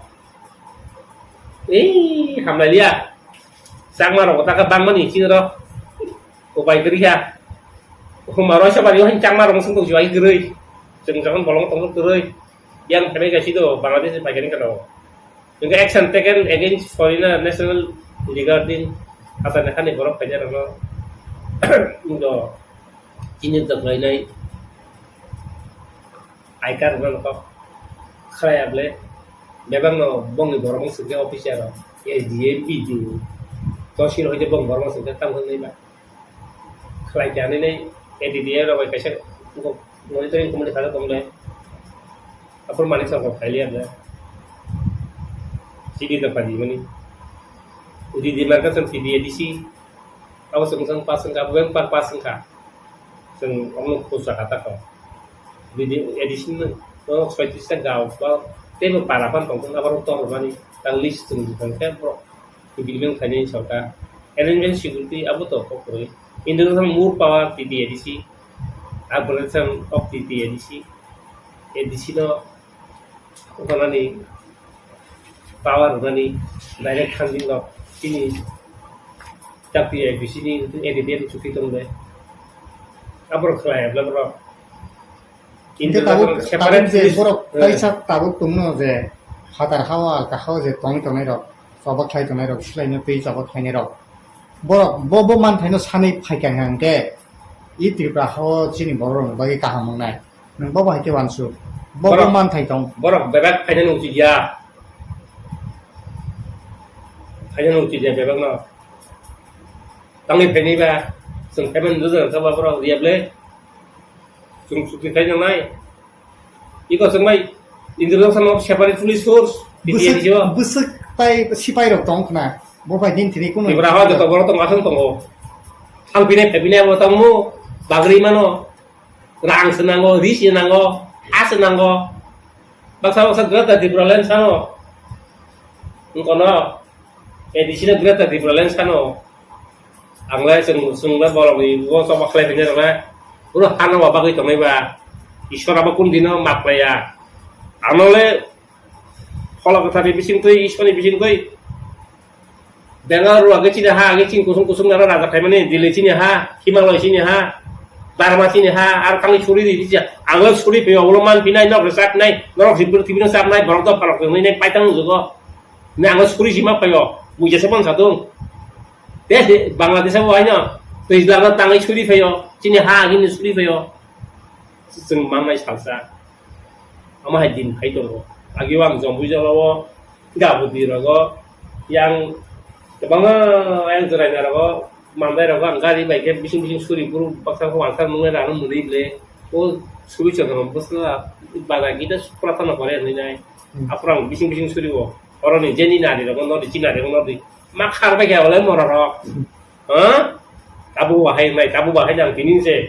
Ei, hamlai liya. Changma rok taka bangmani chini rok. Upai kwrwi kha. Huma roi sabari o changma rok sung tong jiwai kwrwi. Chwng jokhon bolong tong kwrwi. Yang phainai kaisa do Bangladesh ni paikani kano. Hingke action taken against foreigner national regarding hatani hani borok khaina rokno do chini doklainai I card rwna nokho khlai able bebak no bongni borok wng singkhe officer rok S D M, B D O, tosil hoite bong borok wng singkhe tamo wngwi ba. Khlai kha nini A D D A rok bai kaisa monitoring committee kha tong le. Aphuru mani song kok khaili ya. Sidi da padi mani. Udi di marka song P D A D C. Abo song song pas song ka, abo yang par pas song ka. Song omno khusa kata ko. Udi di A D C no, no soitis ta gao ba. Tebo para pan tong tong abar tor mani. Tang list song song ka bro. Implement khainai sorkar. Arrangement security abo to kok kwrwi. International more power T T A D C. Abolition of the A D C, A D C no hwnani power hwnani direct funding rok chini W I P C ni A D C ni chuki tong de. Abro khlai abla bro. Hingke tabuk, tabuk je borok kaisa tabuk tongno je phatar hao alka hao je tong tongnai rok, chobok khlai tongnai rok, swlaino twi chobok khlainai rok. Borok bo, bo manthaino sanwi phaikha hingke i Tripura hao chini borok rokni bagwi kaham wngnai. Nwng bo bai khe uansuk. Bo, bo manthai tong. Borok bebak phaina nungchi dia. Phaina nungchi dia bebak no. Tangwi phaini ba, chwng phaimani nujor kha ba borok riya ble. Chwng chukti khai nangnai. Iko chwng bai Indrajit Sharma separate police force, Bwswk, B T F. Bwswk tai sipai rok tong khna. Bo bai din thini kuno. Tripura hao joto borok tong aswng tongo. Thang pinai phai pinai abo tongmo bagri mano. Rang se nango, ri se nango, ha se nango. Baksa baksa Greater Tipraland sano. Wngkono A D C no Greater Tipraland sano. Ang le chwng, chwng le borok ni bo choba khlai phai rok le. Oro hano ba bagwi tongnai ba. Ishwar abo kun dino map laya. Ano le Phola kwthar ni bising twi, Ishwar ni bising twi. Bengal rw age chini ha, age chini kusung kusung nara raja khaimani, Delhi chini ha, Himalaya chini ha, Burma chini ha, ar kangni suri di, di, ang le suri phaio, ulo man pinai, nok rwchap nai, norok jibur tibino chap nai, borok dopha rok nai, nai, paitang nukjago. Ne ang le suri sima phaio, buja se man sadung. Te, te, Bangladesh abo haino, twijlang no tangwi suri phaio, chini ha agini suri phaio. Chwng mangnai salsa. Omo hai din phai tongo. Agi o ang Jompuijala o, Gabudi rogo, yang kwbangma yang Chwraina rogo, Mandai rogo ang gari bai khe bising bising suri buru baksa khe uansuk nungnai rano mwnwi ble. O suri chwng bwsla bana gita sukra tano pore hinwi nai. Hmm. Aphuru ang bising bising suri o. Oroni jeni nari rogo nori, chinari rogo nori. Ma khar bai khe olai mora rok. Ha? Tabuk bahai nai, tabuk bahai nang tini se.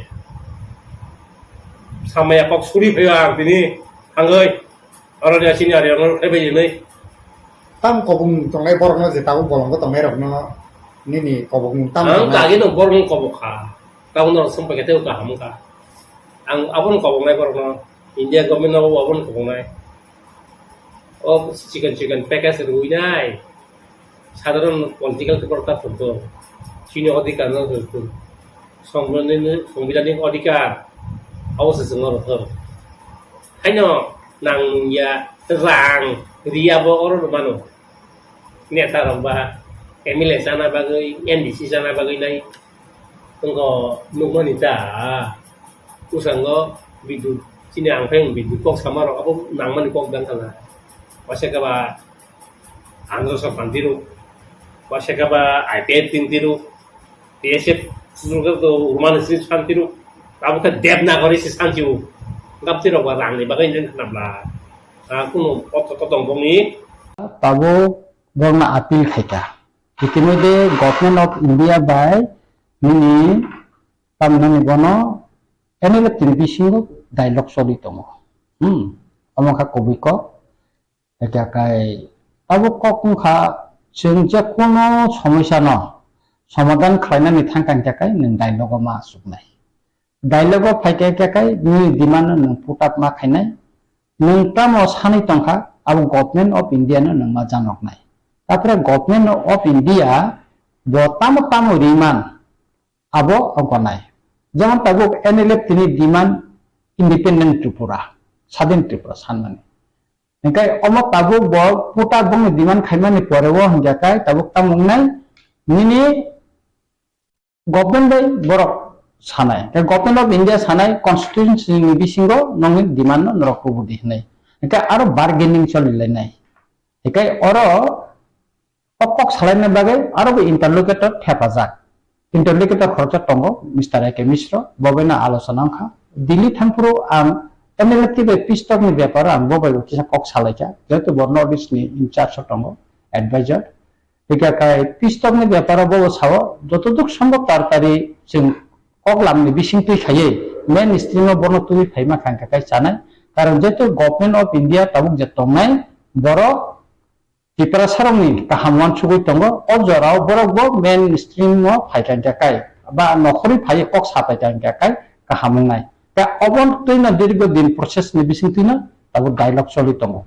Samaya kok suri phaio ang tini. Hangoi. Oro dia sini ari oro ebe ini. Tam kobong tongnai borok no je tabuk bolong ko tongnai rok no nini kobong tam. Ang tongnai. Kagi no borok no kobok kha. Tabuk no sumpa kete uka ham kha. Ang abon kobong nai borok no. India government no abon kobong nai. O chicken chicken package rui nai. Sadharon political korta phunto. Chini odhikar no phunto. Songbidanni, songbidanni odhikar. Abo se chwngno rwthwng. Haino nang nungya rang riya bo oro rwmano. Neta rok ba M L A chana bagwi, M D C chana bagwi nai. Tongko nukmani ta. Usango bidut chini ang phai bidut kok sama rok abo nangmani kok dang khala. Waisa kaba Andhra Sokran tiro, waisa kaba I P F tin tiro, B S F susuka to Urmani sin san tiro, abo khe Devanagari si san tiro. Gap tiro ba rang ni bagai jen khnam la. Ah, kuno kok kok tong bong ni. Tabo borna appeal khaika. Itimodhe Government of India bai nini tamnani bono N L F tini bisingo dialogue choli tongo. Hmm. Omo kha kubui kok. Ekha kai abo kok wngkha chwng je kono somosya no somadhan khlainani thangkha hingkha kai nwng dialogue o ma achuknai. Dialogue o phaikha hingkha kai nini demand no nwng put up ma khainai. Nwng tamo sanwi tongkha abo Government of India no nwng ma janoknai. Taphore Government of India bo tamo tamo riman abo gonai. Jemon tabuk N L F tini demand independent Tripura, sadin Tripura sanmani. Hingke omo tabuk bo puta bongni demand khaimani pore o hingke kai tabuk tamo wngnai nini government bai borok sanai. Hingke Government of India sanai constitution ni bisingo nongni demand no norok kubudi hinui. Hingke aro bargaining choli lainai. Hingke oro O kok salaina bagwi aro bo interlocutor thepajak. Interlocutor khoroksa tongo, Mister A K Mishra, bo bai no alochona wngkha. Delhi thangphuru ang M L A twi bai peace talk ni beparo ang bo bai bo kisa kok salaikha, jehetu bo North East ni in charge o tongo, advisor. Hingkha kai peace talk ni beparo bo bo sao, jotoduk sombhob taratari chwng kok lamni bising twi khaiwi mainstream o bono twiwi phaima kha hingkha kai chanai. Karon jehetu Government of India tabuk je tongnai, borok Tiprasarokni kaham uansugwi tongo, o jorao borokbo mainstream-o phai kha hingkha kai, ba nokhorwi phaiwi kok sa phai kha hingkha kai kaham wngnai. Ta obo twino dirgo din process ni bising twino tabuk dialogue choli tongo.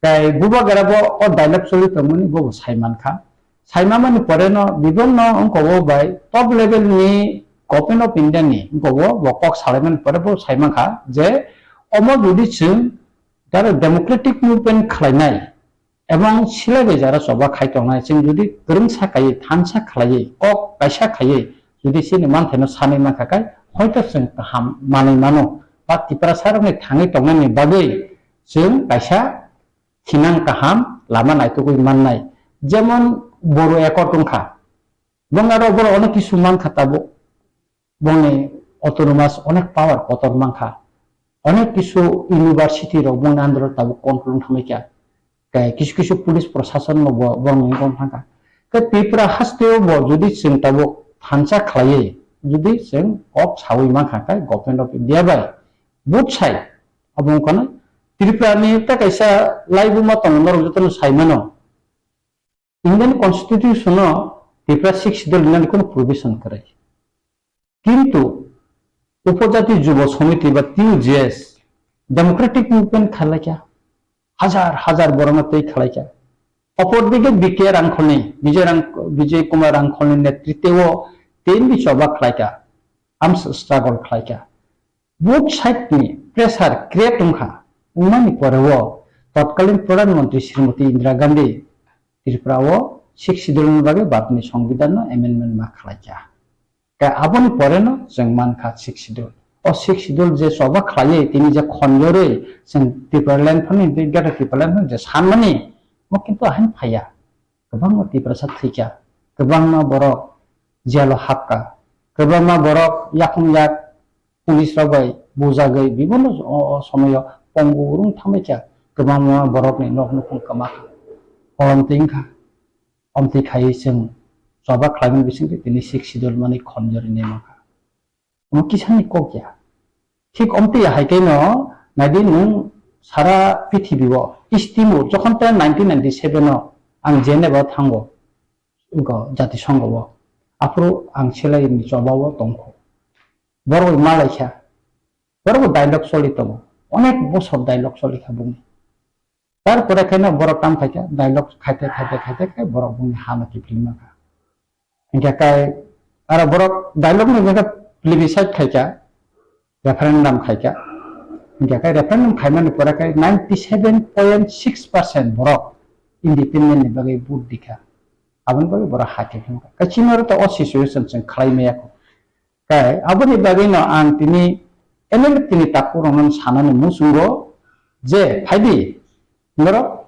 Tai bubagra bo o dialogue choli tongmani bo bo saiman kha. Saimamani pore no bibonno wngkogo bai top level ni Government of India ni wngkogo bo kok salaimani pore bo saiman kha je omo jodi chwng jara democratic movement khlainai ebong silai bai jara choba khai tongnai chwng jodi kwrwngsa khaiwi thansa khlaiwi kok kaisa khaiwi jodi chini manthaino sanwi mankha kai hoito chwng kaham manwi mano ba Tiprasa rokni thangwi tongnani bagwi chwng kaisa thinang kaham lama naitugwi mannai. Jemon Boru Accord wngkha, bong aro borok onek kisu mankha tabuk, bongni autonomous onek power kotor mankha, onek kisu university rok bongni under o tabuk control wng thangkha, tei kisu kisu police prosason no bo bongni wng thangkha. Tei Tripura haste o bo jodi chwng tabuk thansa khlaiwi jodi chwng kok sawi mankha khe Government of India bai both side abo wngkha na Tripura ni ta kaisa laibuma tongo norok jotono saimano. Indian Constitution o Tripura Sixth Schedule hinani kono provision kwrwi. Kintu Upojati Jubo Samiti ba T U J S democratic movement khlaikha, hajar hajar borokno tei khlaikha. Opor dike B K Rangkholni, Bijay Rang-, Bijay Kumar Rangkholni netritwo tei choba khlaikha, arms struggle khlaikha. Both side ni pressure create wngkha, wngmani pore o totkalin Pradhan Mantri Srimati Indira Gandhi Tripura o Sixth Schedule ni bagwi Bharat ni Songbidan no amendment ma khlaikha. Khe aboni pore no chwng mankha Sixth Schedule. O Sixth Schedule je choba khlaiwi tini je khonjorwi chwng Tipraland phano, Greater Tipraland phano je sanmani, mo kintu ahain phaiya. Kwbangma Tiprasa thwikha, kwbangma borok jail o hapkha, kwbangma borok yakung yak police rok bai bujagwi bibinno o, o somoyo pongo rwng thangbaikha, kwbangma borokni nok nukhung kwmakha, kolom twi wngkha. Omtwi khaiwi chwng choba khlaimani bisingtwi tini Sixth Schedule mani khonjorwi naima kha. Omo kisani kok ya. Thik omtwi ya hai khe no naidi nwng sara prithibi o East Timor jokhon ta nineteen ninety-seven o ang Geneva o thango, wngkha Jatisongho o. Aphuru ang selai ni choba o tongkho. Borok bai malaikha. Borok bo dialogue choli tongo. Onek bosor dialogue choli kha bungni. Tarpore khe no borok kam khaikha, dialogue khaite, khaite, khaite khe borok bungni ha no kiphilma kha. Hingkhe kai aro borok dialogue no hingkhe plebiscite khaikha, referendum khaikha. Hingkhe kai referendum khaimani pore khe ninety seven point six percent borok independent ni bagwi vote dikha. Aboni bagwi borok ha kiphilma kha. Kai chini oro to o situation chwng khlai maya kho. Kai aboni bagwi no ang tini N L F T ni takhuk rokno sanani muchungo je phaidi norok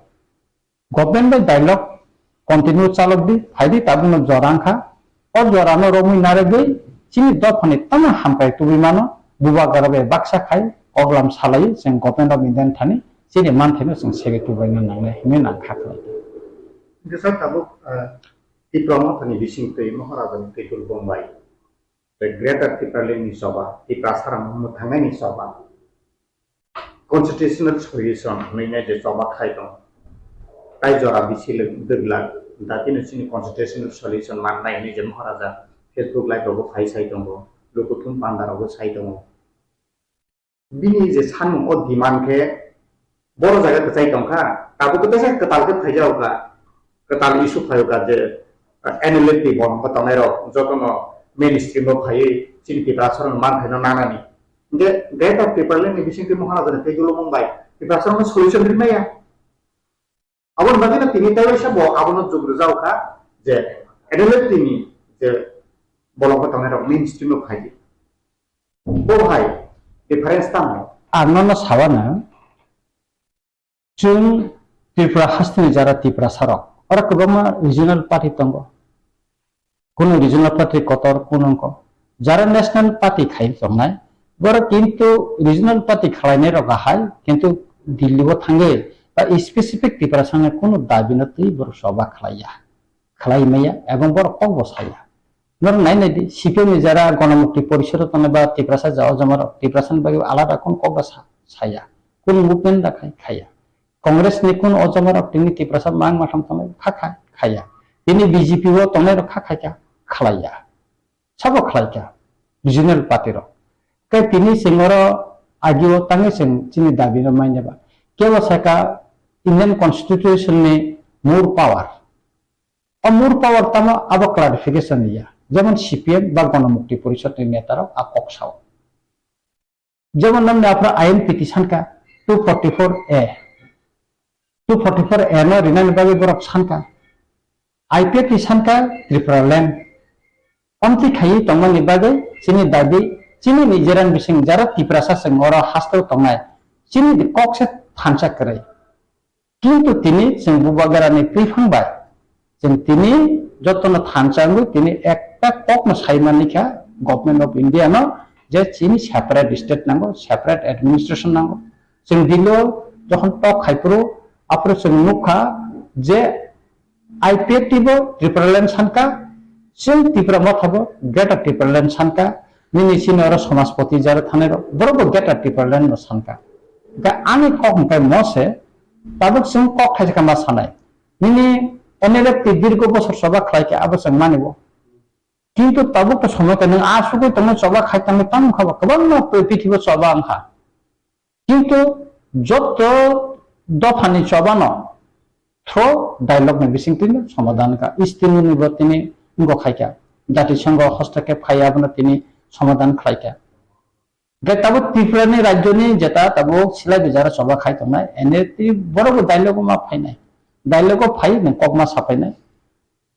government bai dialogue continue chalok di, phaidi tabukno jora wngkha. O jora no romwi narwgwi chini dophani tamo hamkrai tubui mano, bubagra bai baksa khai koklam salai chwng Government of India ni thani chini manthaino chwng segwi tubaina nangnai hinwi nang kha khlai. Hingke sir tabuk, ah, Tipra Mothani bisingtwi Maharaja ni twi kulbong bai. Tei Greater Tipraland ni choba, Tiprasa rok mwthangnaini choba, constitutional solution hwnwi nai je choba khai tong. Tai jora bisi le dwglak, datino chini constitutional solution mannai hwnwi je Maharaja Facebook live rogo phai sai tongo, lukuthum panda rogo sai tongo. Bini je sanmung o demand khe boro jaga kwchai tongkha, tabuk khe teisa kwtal khe phaijao kha, kwtal issue phaio kha je, ah, N L F T bolong khe tongnai rok jotono mainstream o phaiwi chini Tiprasa rok manthaino nanani. Hingkhe Greater Tipraland ni bisingtwi Maharaja ni tei dulumung bai Tiprasa rokno solution rinmaya. Aboni bagwino tini tei waisa bo abono jug rwjak kha je N L F T ni je bolong khe tongnai rok mainstream o phai di. Bo hai difference tamo? Ang nono sawano, chwng Tripura hasteni jara Tiprasa rok, oro kwbangma regional party tongo. Kunu regional party kotor, kunu wngkha jara national party khai tongnai, borok kintu regional party khwlainai rok ahai, kintu Delhi o thangwi ba specific Tiprasa ni kunu dabi no twi borok choba khwlaiya, khwlai maya, ebong borok kok bo saya. Norok nai nai di, C P M ni jara Ganamukti Porishad o tongnai ba Tiprasa ja o jama rok Tiprasa ni bagwi alada kunu kok ba sa-, saya, kunu movement da khai, khaya. Congress ni kunu o jama rok tini Tiprasa mang matham tongnai kha khai, khaya. Tini B J P o tongnai rok kha khai kha, khlaiya. Sabo khlai kha, regional party rok. Khe tini chwng oro agio tangwi chwng chini dabi no manya ba. Kebo saka Indian Constitution ni more power. O more power tamo abo clarification ya. Jemon C P M ba Gonomukti Porishod ni neta rok a kok sao. Jemon namni aphra I N P T sanka two forty-four A. Two forty-four A no rinani bagwi borok sanka. I P F T sanka Tripura land. Amtwi khaiwi tongmani bagwi chini dabi, chini nijeran bising jara Tiprasa chwng oro hasteo tongnai. Chini kok se thansa kwrwi. Kintu tini chwng Bubagrani twiphang bai chwng tini jotono thansa wngwi tini ekta kokno sai manlikha Government of India no je chini separate state nango, separate administration nango. Chwng Delhi o jokhon tok khai phuru aphuru chwng nukha je I P F T bo Tipraland sanka, chwng Tipra Motha bo Greater Tipraland sanka, nini chini oro Somajpati jara thanai rok, borok bo Greater Tipraland no sanka. Ga ani kok hwnkhe mo se, tabuk chwng kok thaisa khe ma sanai. Nini N L F T dirgo bosor choba khlai khe abo chwng mani bo. Kintu tabuk to somoy khe nwng asugwi tongmani choba khai tangwi tamo kha ba, kwbangma prithibo choba wngkha. Kintu joto dophani chobano through dialogue ni bisingtwi no somadhan kha. Istimuni bo tini wngkha khaikha. Jatisangho hostokhe phai abono tini somadhan khlaikha. Hwnkhe tabuk Tripura ni rajyo ni jeta tabuk silai bijaro choba khai tongnai. Ene twi borok bo dialogue o ma phainai. Dialogue o phai nwng kok ma saphainai.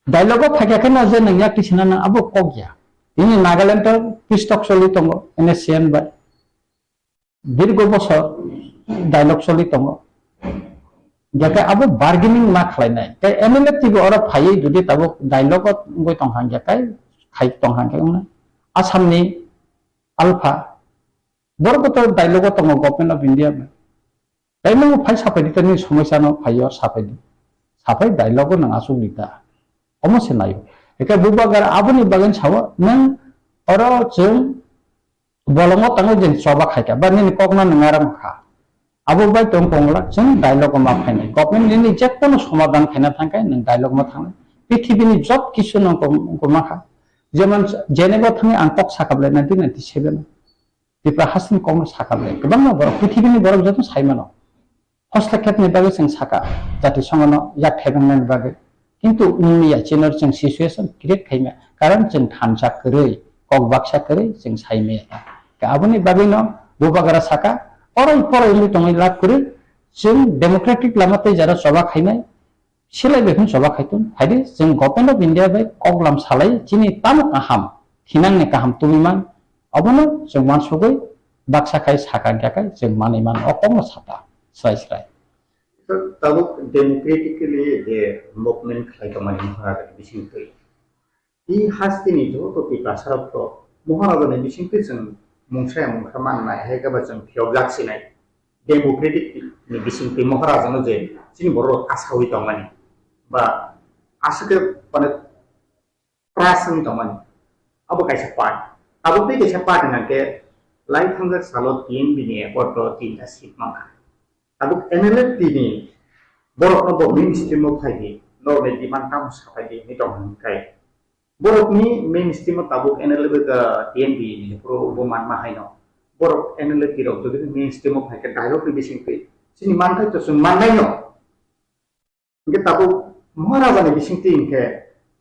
Dialogue o phaikha khe no je nwng yak tisina nang abo kok ya. Tini Nagaland o peace talk choli tongo N S C N bai. Dirgo bosor dialogue choli tongo. Hwnkhe abo bargaining ma khlainai. Tei M L A T bo oro phaiwi jodi tabuk dialogue o wngwi tongkha hwnkhe khai tongkha hwnkhe wngna. Assam ni Alpha borok to dialogue o tongo Government of India bai. Tei nang phai sapai di tei nini somosya no phai o sapai di. Sapai dialogue o nang asuk di ta. Omo se naio. Hwnkhe Bubagra aboni bagwi sao nang oro chwng bolongo tangwi je choba khaikha, ba nini kokno nung aram kha. Abo bai tong tongla chwng dialogue ma phainai. Government nini je kono somadhan khaina thangkhe nung dialogue ma thangnai. Pithibini job kisu nang kom-, koma kha. Jemon Geneva thangwi ang kok sakha bwlai nineteen ninety-seven. Tripura hasteni kokno sakha bwlai. Kwbangma borok, pithibini borok joto sai mano. Hostel khepni bagwi chwng sakha, jati songano yak thaibangnani bagwi. Kintu wngya chini chwng situation create khaimya. Karon chwng thansa kwrwi, kok baksa kwrwi chwng saimaya. Ka aboni bagwino Bubagra sakha, orai porai wngwi tongwi lab kwrwi, chwng democratic lama tei jara choba khainai, silai bai phano choba khai tong. Phaidi chwng Government of India bai koklam salai chini tamo kaham, thinangni kaham tubui man, abono chwng uansugwi baksa khai sakha hwnkhe khai chwng manwi mano, o kokno sata srai srai. Tabuk democratically je movement khlai tongmani Maharajani bisingtwi. I hasteni joto Tiprasarok to Maharajani bisingtwi chwng mungsa ya mungsa mannai, hai khe ba chwng phiyokjak sinai. Democratic ni bisingtwi Maharajano je chini borok asawi tongmani ba aswk khe mane trust wngwi tongmani. Abo kaisa part. Abo tei kaisa part hwnkhe lai thangjak salo T N B ni accord o tinta seat mankha. Tabuk N L F T ni borokno bo mainstream o phai di, norokni demand tamo saphai di hinwi tong hwnkhe. Borokni mainstream o tabuk N L F ka T N B ni phuru bo manma haino. Borok N L F T rok jodi mainstream o phai khe dialogue ni bisingtwi chini manthai to chwng mannaino. Hwnkhe tabuk Maharajani bisingtwi hwnkhe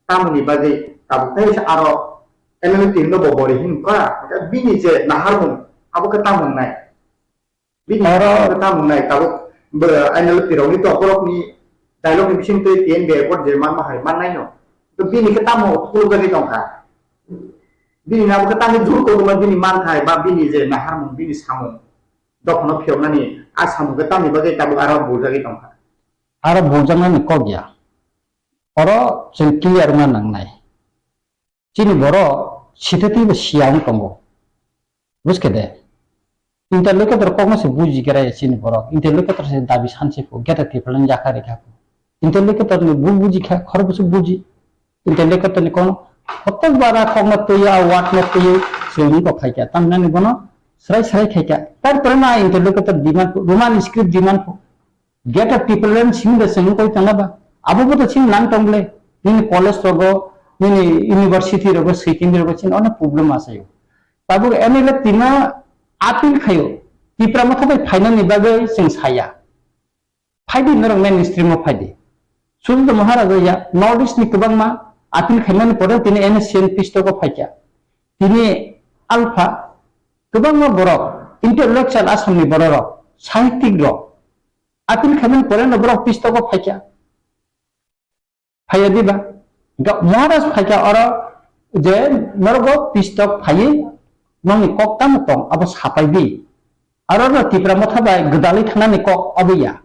tamoni bagwi tabuk tei aro N L F T no bo bori hin kha, hwnkhe bini je naharmung abo khe tamo wngnai? Bini oro khe tamo wngnai tabuk bo N L F T rokni to borokni dialogue ni bisingtwi T N B accord je manma hai mannaino. To bini khe tamo thulukjagwi tongkha? Bini abo khe tamni jur kokma bini manthai ba bini je naharmung bini samung dophano phiyoknani a samung khe tamni bagwi tabuk aro buljagwi tongkha? Aro bujaknani kok ya. Oro chwng clear wngna nangnai. Chini borok sithatwi bo siya wng tongo. Buskhe de? Interlocutor kokno se buji khe raya chini borok. Interlocutor se dabi sanse pho, geta tipalan yakha rikha pho. Interlocutor ni bu buji kha, khorokbo se buji. Interlocutor ni kono kotor bara kokno twiya, word no twiwi, se wng kok khaikha. Tamnani bono srai srai khaikha. Tarpore na interlocutor demand pho, Roman script demand pho. Greater Tipraland simi da chwng koi tongna ba. Abo bo to chini nang tong le. Nini college rogo, nini university rogo, secondary rogo chini onek problem asayo. Tabuk M L A tima appeal khaio, Tipra Motha bai phainani bagwi chwng saya. Phaidi norok mainstream o phaidi. Sudhir Maharaja ya North East ni kwbangma appeal khaimani pore tini N S C N peace talk o phaikha. Tini alpha kwbangma borok intellectual Assam ni borok rok, sahittik rok appeal khaimani pore no borok peace talk o phaikha. Phaiya diba? Ga Maharaj phaikha oro je norok peace talk phaiwi nongni kok tamo tong abo sapai di. Aro no Tipra Motha bai gwdalwi thangnani kok abo ya.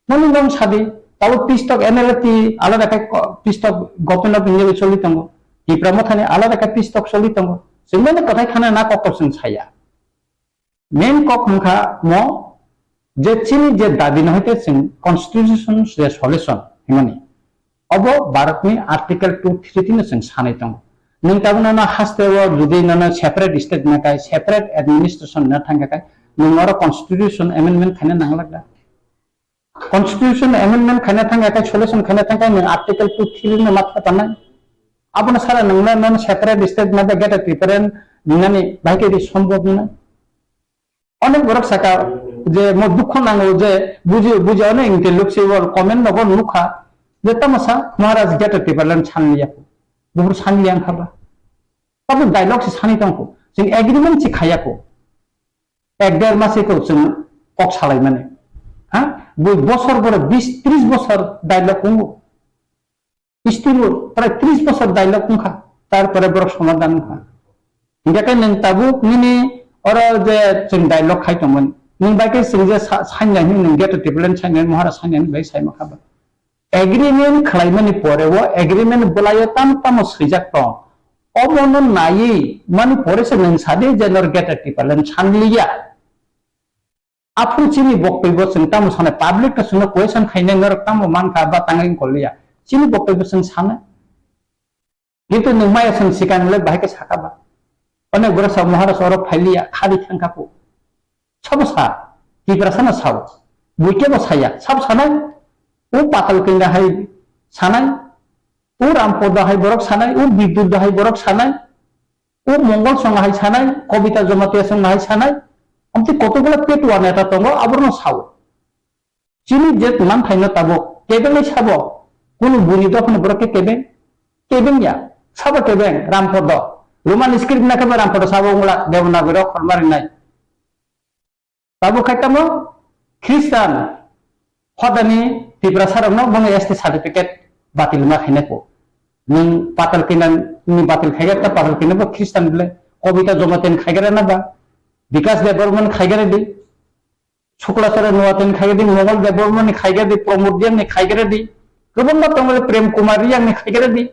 Noni nong sadi, tabo peace talk N L F T alada khe ko-, peace talk Government of India bai choli tongo. Tipra Motha ni alada khe peace talk choli tongo. Chwng mani kwthai thana na kok kok chwng saya. Main kok wngkha mo je chini je dabi no hoite chwng constitution je solution himani. Obo Bharatni Article two three tino chwng sanai tongo. Nwng tabukno no haste o jodi nono separate state nakai, separate administration na thangkha kai, nwng oro constitution amendment khaina nanglak da. Constitution amendment khaina thangkha kai, solution khaina thangkha kai, nwng Article two three no matha tongnai. Abono sara nwngno nono separate state na ba Greater Tipraland nani bahai khe ri sombhob nai. Onek borok saka je mo dukho nango je buji, buji onek intellectual comment nogo nukha je tamo sa Maharaj Greater Tipraland sanliya ko. Buphuru sanliya wngkha ba. Tabuk dialogue se sani tongkho. Chwng agreement se khaya ko. Ek der mas ko chwng kok salai mani. Ha? Bui bosor boro bis tris bosor dialogue wngkho. Still prai tris bosor dialogue wngkha, tarpore borok somadhan wngkha. Hingkhe khe nwng tabuk nini oro je chwng dialogue khai tongmani, nwng bai khe chwng je sa-, sainai hwnwi nwng Greater Tipraland sainai, Maharaj sainai hwnwi bai saima kha ba. Agreement khlaimani pore o agreement bwlaio tamo tamo swijak tong. Omono naiwi mani pore se nwng sadi je nor Greater Tipraland sanliya. Aphuru chini boktoi bo chwng tamo sanai, public no chwngno question khainai norok tamo mankha ba tangwi wngkol liya. Chini boktoi bo chwng sanai. Kintu nwng maya chwng sikang le bahai khe saka ba. Onek borok sa Maharaj oro phailiya, khadi thangkha po. Sabo sa, Tiprasa no sao. Buikhe bo saya, sabo sanai. O Patal Kanya hai sanai. O Rampodo hai borok sanai, o Bidur hai borok sanai. O Mongol song hai sanai, Kobita Jamatia song hai sanai, amtwi kotokgola petuwa neta tongo, aborno sao. Chini je tongmani phaino tabuk, kebengwi sabo, kunu buini dophani borok khe kebeng, kebeng ya, sabo kebeng, Rampodo. Roman script na khe bo Rampodo sabo wngla, Devanagari rok khorma rinai. Tabuk khai tamo Khristan hodani Tiprasa rokno bono S T certificate batil ma khainai ko. Nwng Patal Kanya ni batil khaiga ta Patal Kanya bo Khristan bole Kobita Jamatia ni khaiga na ba, Bikas Debbarma ni khaiga di, Shukla Charan Noatia ni khaiga di, Mongol Debbarma ni khaiga di, Pramod Reang ni khaiga di, kwbangma tongmani Prem Kumar Reang ni khaiga di.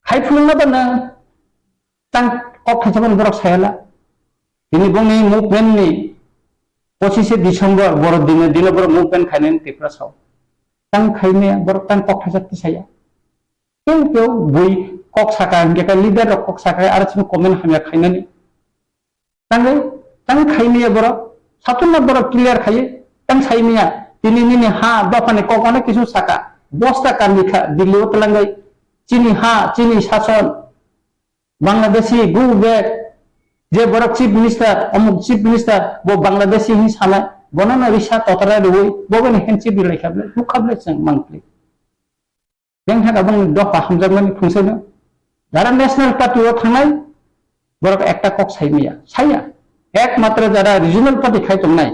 Hai phunukna ba nwng tang kok thaisa phano borok sayala. Tini bongni movement ni pochishe December borok dino dino borok movement khainani Tiprasa o. Tang khaimaya borok tang kok thaisa tisaya. Teu teu bui kok saka hingke ka leader rok kok saka aro chini comment hamya khainani. Tangwi, tang khaimaya borok, satung na borok clear khaiye, tang saimaya, tini nini ha, dophani kok onek kisu saka, bosta kandi kha, Delhi o twlangwi, chini ha, chini sason, Bangladeshi, go back, je borok chief minister, omuk chief minister, bo Bangladeshi hin sanai, bono no risa totara rwi, bo bini handshake rilai kha ble, huk kha ble chwng mangpli. Beng thaka bang dopha hamjakmani phungsaino. Jara National Party o thangnai, borok ekta kok sai maya, saya. Ekmatra jara regional party khai tongnai,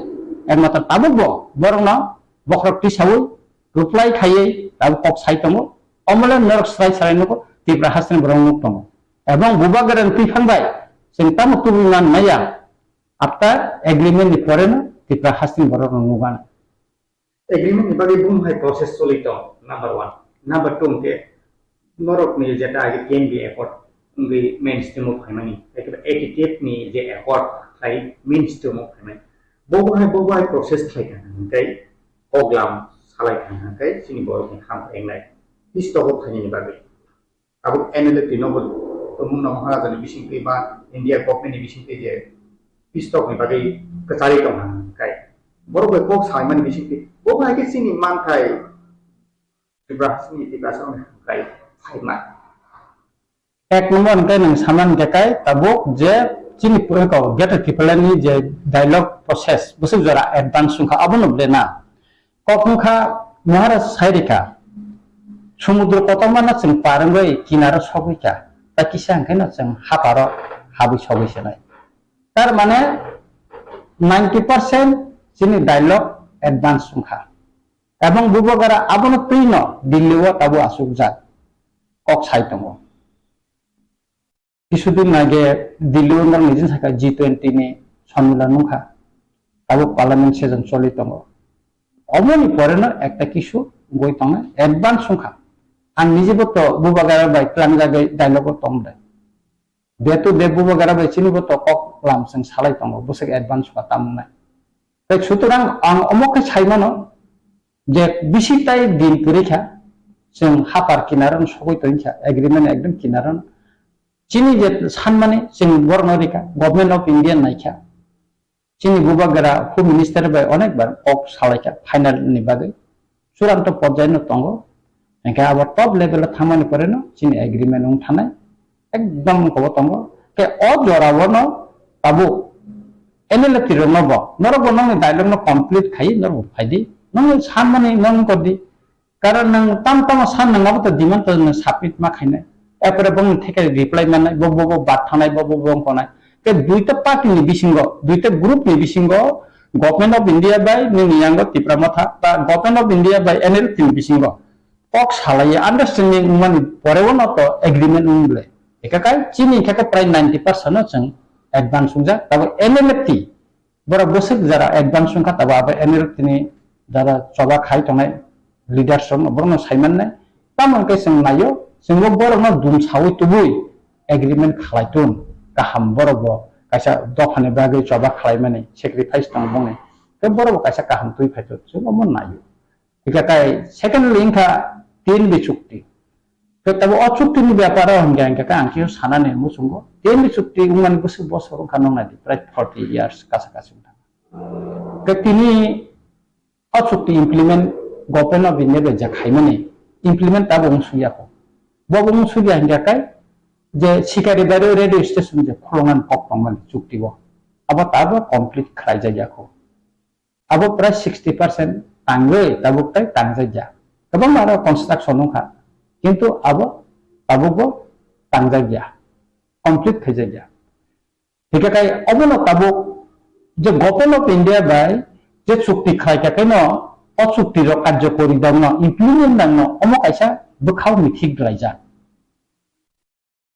ekmatra tabuk bo, borokno bokhorok tisaui, reply khaiwi, tabuk kok sai tongo. Omole norok srai srai nugo, Tipra hasteni borok nuk tongo. Ebong bubagra ni twiphang bai, chwng tamo tubui man maya, after agreement ni pore no Tipra hasteni borok no nugana. Agreement ni bagwi bum hai process choli tong, number one. Number two hwnkhe norok ni jeta age K M B accord wngwi mainstream o phaimani, eke eighty-eight ni je accord khlai mainstream o phaimani. Bo bo hai, bo bo hai process khlai kha hwnkhe kok lam salai kha hwnkhe chini borok ni ham engnai. Peace talk o phainani bagwi. Abo N L F T nogo tongmung no Maharaja ni bisingtwi ba India government ni bisingtwi je peace talk ni bagwi kwcharwi tong kha kai. Borok bai kok saimani bisingtwi bo hai khe chini manthai Tiprasa ni, Tiprasa ni kai phaima. Ek number hwnkhe nwng sama hwnkhe kai tabuk je chini pore ko Greater Tipraland ni je dialogue process bwswk jora advance wngkha, abono ble na. Kok wngkha Maharaj sairika, sumudro kotorma no chwng par wngwi kinaro sogwi kha, tai kisa hwnkhe no chwng haparo habwi sogwi se nai. Tar mane ninety percent chini dialogue advance wngkha. Ebong Bubagra abono twi no Delhi o tabuk achukjak kok sai tongo. Kisudin age Delhi o norok nijin saka G twenty ni sonmilan wngkha. Tabuk parliament session choli tongo. Oboni pore no ekta kisu wngwi tongnai advance wngkha. Ang nijebo to Bubagra bai tlangjagwi dialogue o tongde. Day to day Bubagra bai chini bo to kok lam chwng salai tongo, bwswk advance wngkha tamo wngnai. Tei sutorang ang omo khe sai mano je bisi tai din kwrwi kha, chwng hapar kinaro sogwi tongwi kha, agreement ekdom kinaro. Chini je sanmani chwng borokno rikha, Government of India naikha. Chini Bubagra Home Minister bai onek bar kok salaikha final ni bagwi. Churanto porjai no tongo. Hingkhe abo top level o thangmani pore no chini agreement wng thanai. Ekdom wngkha bo tongo. Khe o jora o no tabuk N L F T rok no bo, norok bo nokni dialogue no complete khai, norok bo phai di. Nokni sanmani nokni kor di. Karon nwng tam tamo san nwng abo to demand to nwng submit ma khainai. Epore bongni theke reply mannai, bo, bo, bo bat thanai, bo, bo, bo wngkha nai. Tei duita party ni bisingo, duita group ni bisingo Government of India bai nini yango Tipra Motha ba Government of India bai N L F T ni bisingo kok salai understanding wngmani pore o no to agreement wng ble. Eka kai chini khe prai ninety percent no chwng advance wngjak, tabo N L F T borok bwswk jora advance wngkha, tabo abo N L F T ni jora choba khai tongnai leaders rok no borok no sai mannai. Tamo hwnkhe chwng naio, chwngbo borok no dum sawi tubui agreement khalai tun kaham, borok bo kaisa dopha ni bagwi choba khlai mani sacrifice tong bongni, tei borok bo kaisa kaham twi phai tun, chwng omo naio. Hingkha kai secondly wngkha T N B chukti. Khe tabuk o chukti ni bepar o hingkha hingkha khe ang khe sanani muchungo. T N B chukti wngmani bwswk bosor wngkha nung naidi, prai forty years kasa kasi wngkha. Khe tini o chukti implement Government of India bai je khaimani implement tabuk wng suyakho. Bo bo wng suya hingkha kai je Sikari Bari radio station je khulungan kok tongmani chukti bo. Abo tabuk complete khlai jakya kho. Abo prai sixty percent tangwi tabuk tai tangjakya. Kwbangma aro construction wngkha, kintu abo tabukbo tangjakya, complete khaijakya. Hingkhe kai obono tabuk je Government of India bai je chukti khlaikha khe no, o chukti rok karjokori dangno, implement dangno, omo kaisa bwkhao mithik laijak.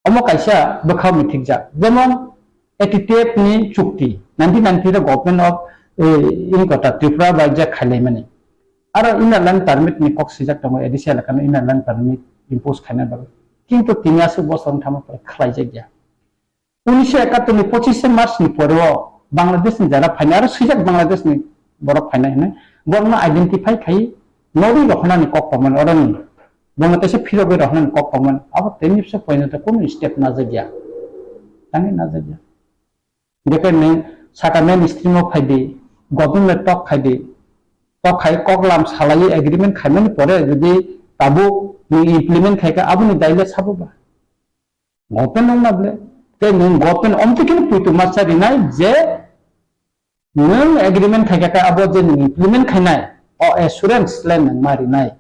Omo kaisa bwkha mithikjak, jemon A T T F ni chukti, nineteen ninety-three Government of, eh, Inkota Tripura bai je khailaimani. Aro Inner Line Permit ni kok swijak tongo, A D C elaka no Inner Line Permit impose khaina bagwi. Kintu tini aswk bosor wng thangma pore khlaijakya. Unisho ekattor ni pochishe March ni pore o Bangladesh ni jara phainai, aro swijak Bangladesh ni borok phainai hinwi borokno identify khai norwi rohornani kok tongmani, oroni bono teisa phirogwi rohornani kok tongmani, abo tei nipsa pointo kunu step najakya, tani najakya. Jekhe nini saka mainstream o phaidi, government tok khaidi, tok khai kok lam salaiwi agreement khaimani pore jodi tabuk nini implement khaikha aboni daile sabo ba? Government wngna ble. Tei nwng government omtwi kheno poito masa rinai je nwng agreement khaikha khe abo je nwng implement khainai, o assurance le nwng ma rinai.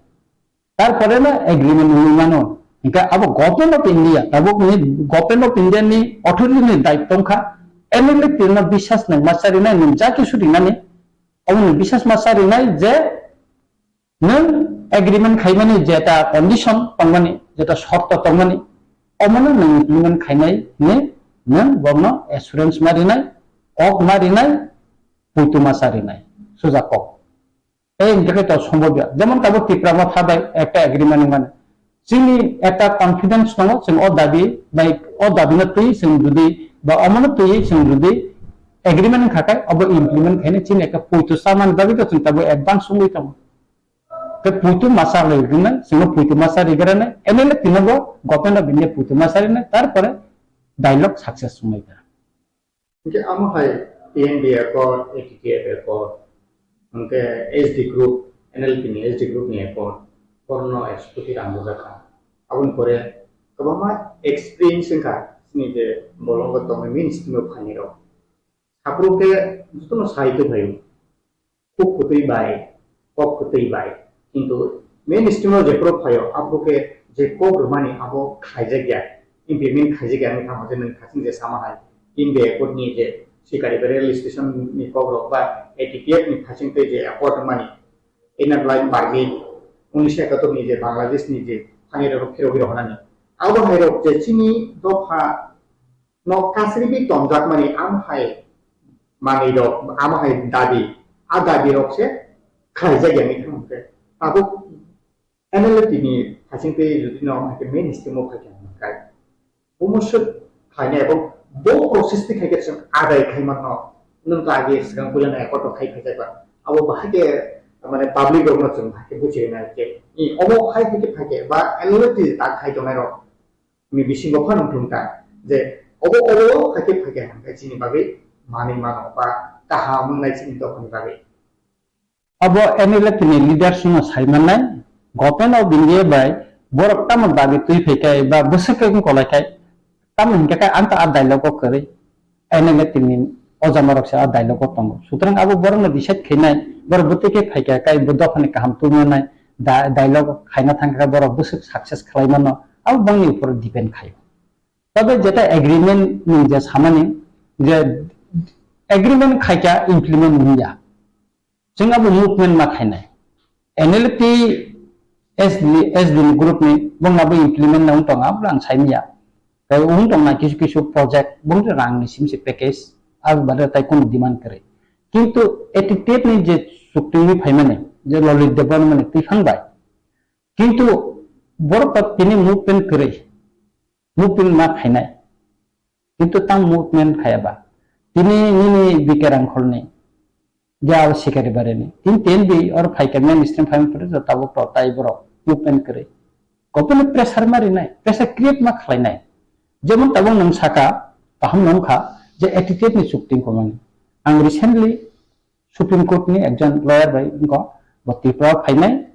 Tarpore no agreement wngwi mano. Hinkhe abo Government of India, tabuk ni Government of India ni authority ni daitto wngkha, N L F T no bisas nwng masa rinai, nwng ja kisu rinani, omo nwng bisas masa rinai je nwng agreement khaimani jeta condition tongmani, jeta shorto tongmani, omono nwng implement khainai hinwi nwng bono assurance ma rinai, kok ma rinai, poito masa rinai, suja kok. Tei hingkhe to sombobya. Jemon tabuk Tipra Motha bai ekta agreement wngmani. Chini ekta confidence tongo, chwng o dabi bai, o dabi no twi chwng jodi, ba omono twi chwng jodi agreement wngkha khe, obo implement khainai chini ekta poito chamani bagwi to chwng tabuk advance wngwi tongo. Tei poito masa le rinai, chwngno poito masa rigrana, M L A tino bo Government of India poito masa rinai, tarpore dialogue success wngnai ta. Hingke amo hai T N B accord, A T T F accord, hingke S D group, N L P ni S D group ni accord, borno executive ang bujak kha. Aboni pore kwbangma experience wngkha. ni je bolongo tongnai main stream o phainai rok. Aphuru khe jotono sai twi phaio. Kuk kwtwi bai, kok kwtwi bai. Kintu main stream o jephuru phaio, aphuru khe je kok rwmani abo khlaijakya, implement khaijakya wngwi thangma je nwng khaching je sama hai. India Accord ni je sikari ba rail station ni kok rok ba A T T F ni khaching tei je accord wngmani, Inner Line Permit, unisho ekatur ni je Bangladesh ni je thani rok phirogwi rohornani. Abo hai rok je chini dopha no kasribi tonjakmani amo hai manwi rok, amo hai dabi, a dabi rok se khlaijak ya wngwi thangkhe. Tabuk N L F T ni hasing tei jodi no hai khe main stream o phai khe hwnkhai. Bo mosok khlainai abo bo process ni khai khe chwng adai khai mano. Nwng to age swkang puila na accord rok khai phai jakba. Abo bahai khe mane public rok no chwng bahai khe buchi rwnai khe. I omo hai hai khe phai khe ba N L F T ta khai tongnai rok ni bisingo phano wngthung ta je obo obo hai khe phai khe hwnkhai chini bagwi manwi mano ba kaham wngnai chini dophani bagwi. Abo N L F T ni leaders no sai mannai, Government of India bai borok tamo dabi twi phai khe ba bwswk khe wng kolai khai, tamo hinkhe khe ang ta a dialogue o kwrwi, N L F T ni o jama rok se a dialogue o tongo. Sutrang abo borok no decide khainai, borok bwtwi khe phai khe kai bo dophani kaham twi manai, da-, dialogue khaina thang khe borok bwswk success khlai mano, abo bangni upor depend khaio. Tabe jeta agreement ni je samani je agreement khaikha implement wngya. Chwng abo movement ma khainai. N L F T S D, S D ni group ni bongna bo implement na wng tongo, abo ang saimanya. Tei wng tongna kisu kisu project, bong rang ni simse package, abo bade tai kono demand kwrwi. Kintu A T T F ni je chukti wngwi phaimani, je Lalit Debbarma ni twiphang bai. Kintu borok ta tini movement kwrwi, movement ma khainai. Kintu tang movement khaya ba. Tini nini B K Rangkholni, je abo Sikari Barini. Tin tin bi or phaikha mainstream phaima pore jo tabuk to tai borok movement kwrwi. Government pressure ma rinai, pressure create ma khlainai. Jemon tabuk nwng saka, kaham nung kha, je A T T F ni chukti wngkha mani. Ang recently Supreme Court ni ekjon lawyer bai wngkha, bo Tripura o phainai,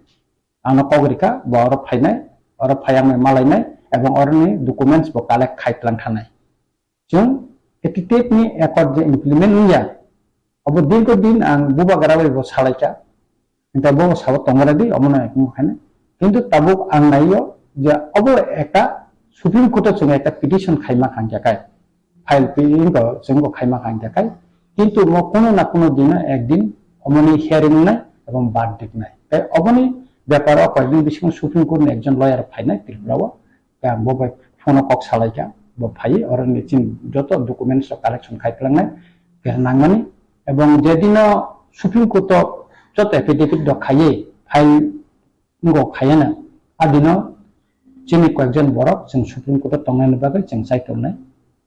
ano kok rikha, bo oro phainai, oro phai ang bai malainai, ebong oroni documents bo collect khai tlang khanai. Chwng A T T F ni accord je implement wngya, abo dirgho din ang bubagra bai bo salaikha, hinta bo sabo tongmani di, omono ekung khainai. Kintu tabuk ang naio je obo ekta Supreme Court o chwng ekta petition khaima kha hingkha kai, file pi-, wngkha, chwng bo khaima kha hingkha kai. Kintu mo kuno na kuno dino ekdin omoni hearing wngnai ebong verdict wngnai. Tei oboni beparo koyekdin bisingo Supreme Court ni ekjon lawyer phainai Tripura o. Tei ang bo bai phone o kok salaikha, bo phaiwi oroni chini joto documents rok collection khai tlangnai, tei nangmani. Ebong je dino Supreme Court o joto affidavit rok khaiwi file wngkha khayana, adino chini koyekjon borok chwng Supreme Court o tongnani bagwi chwng chai tongnai.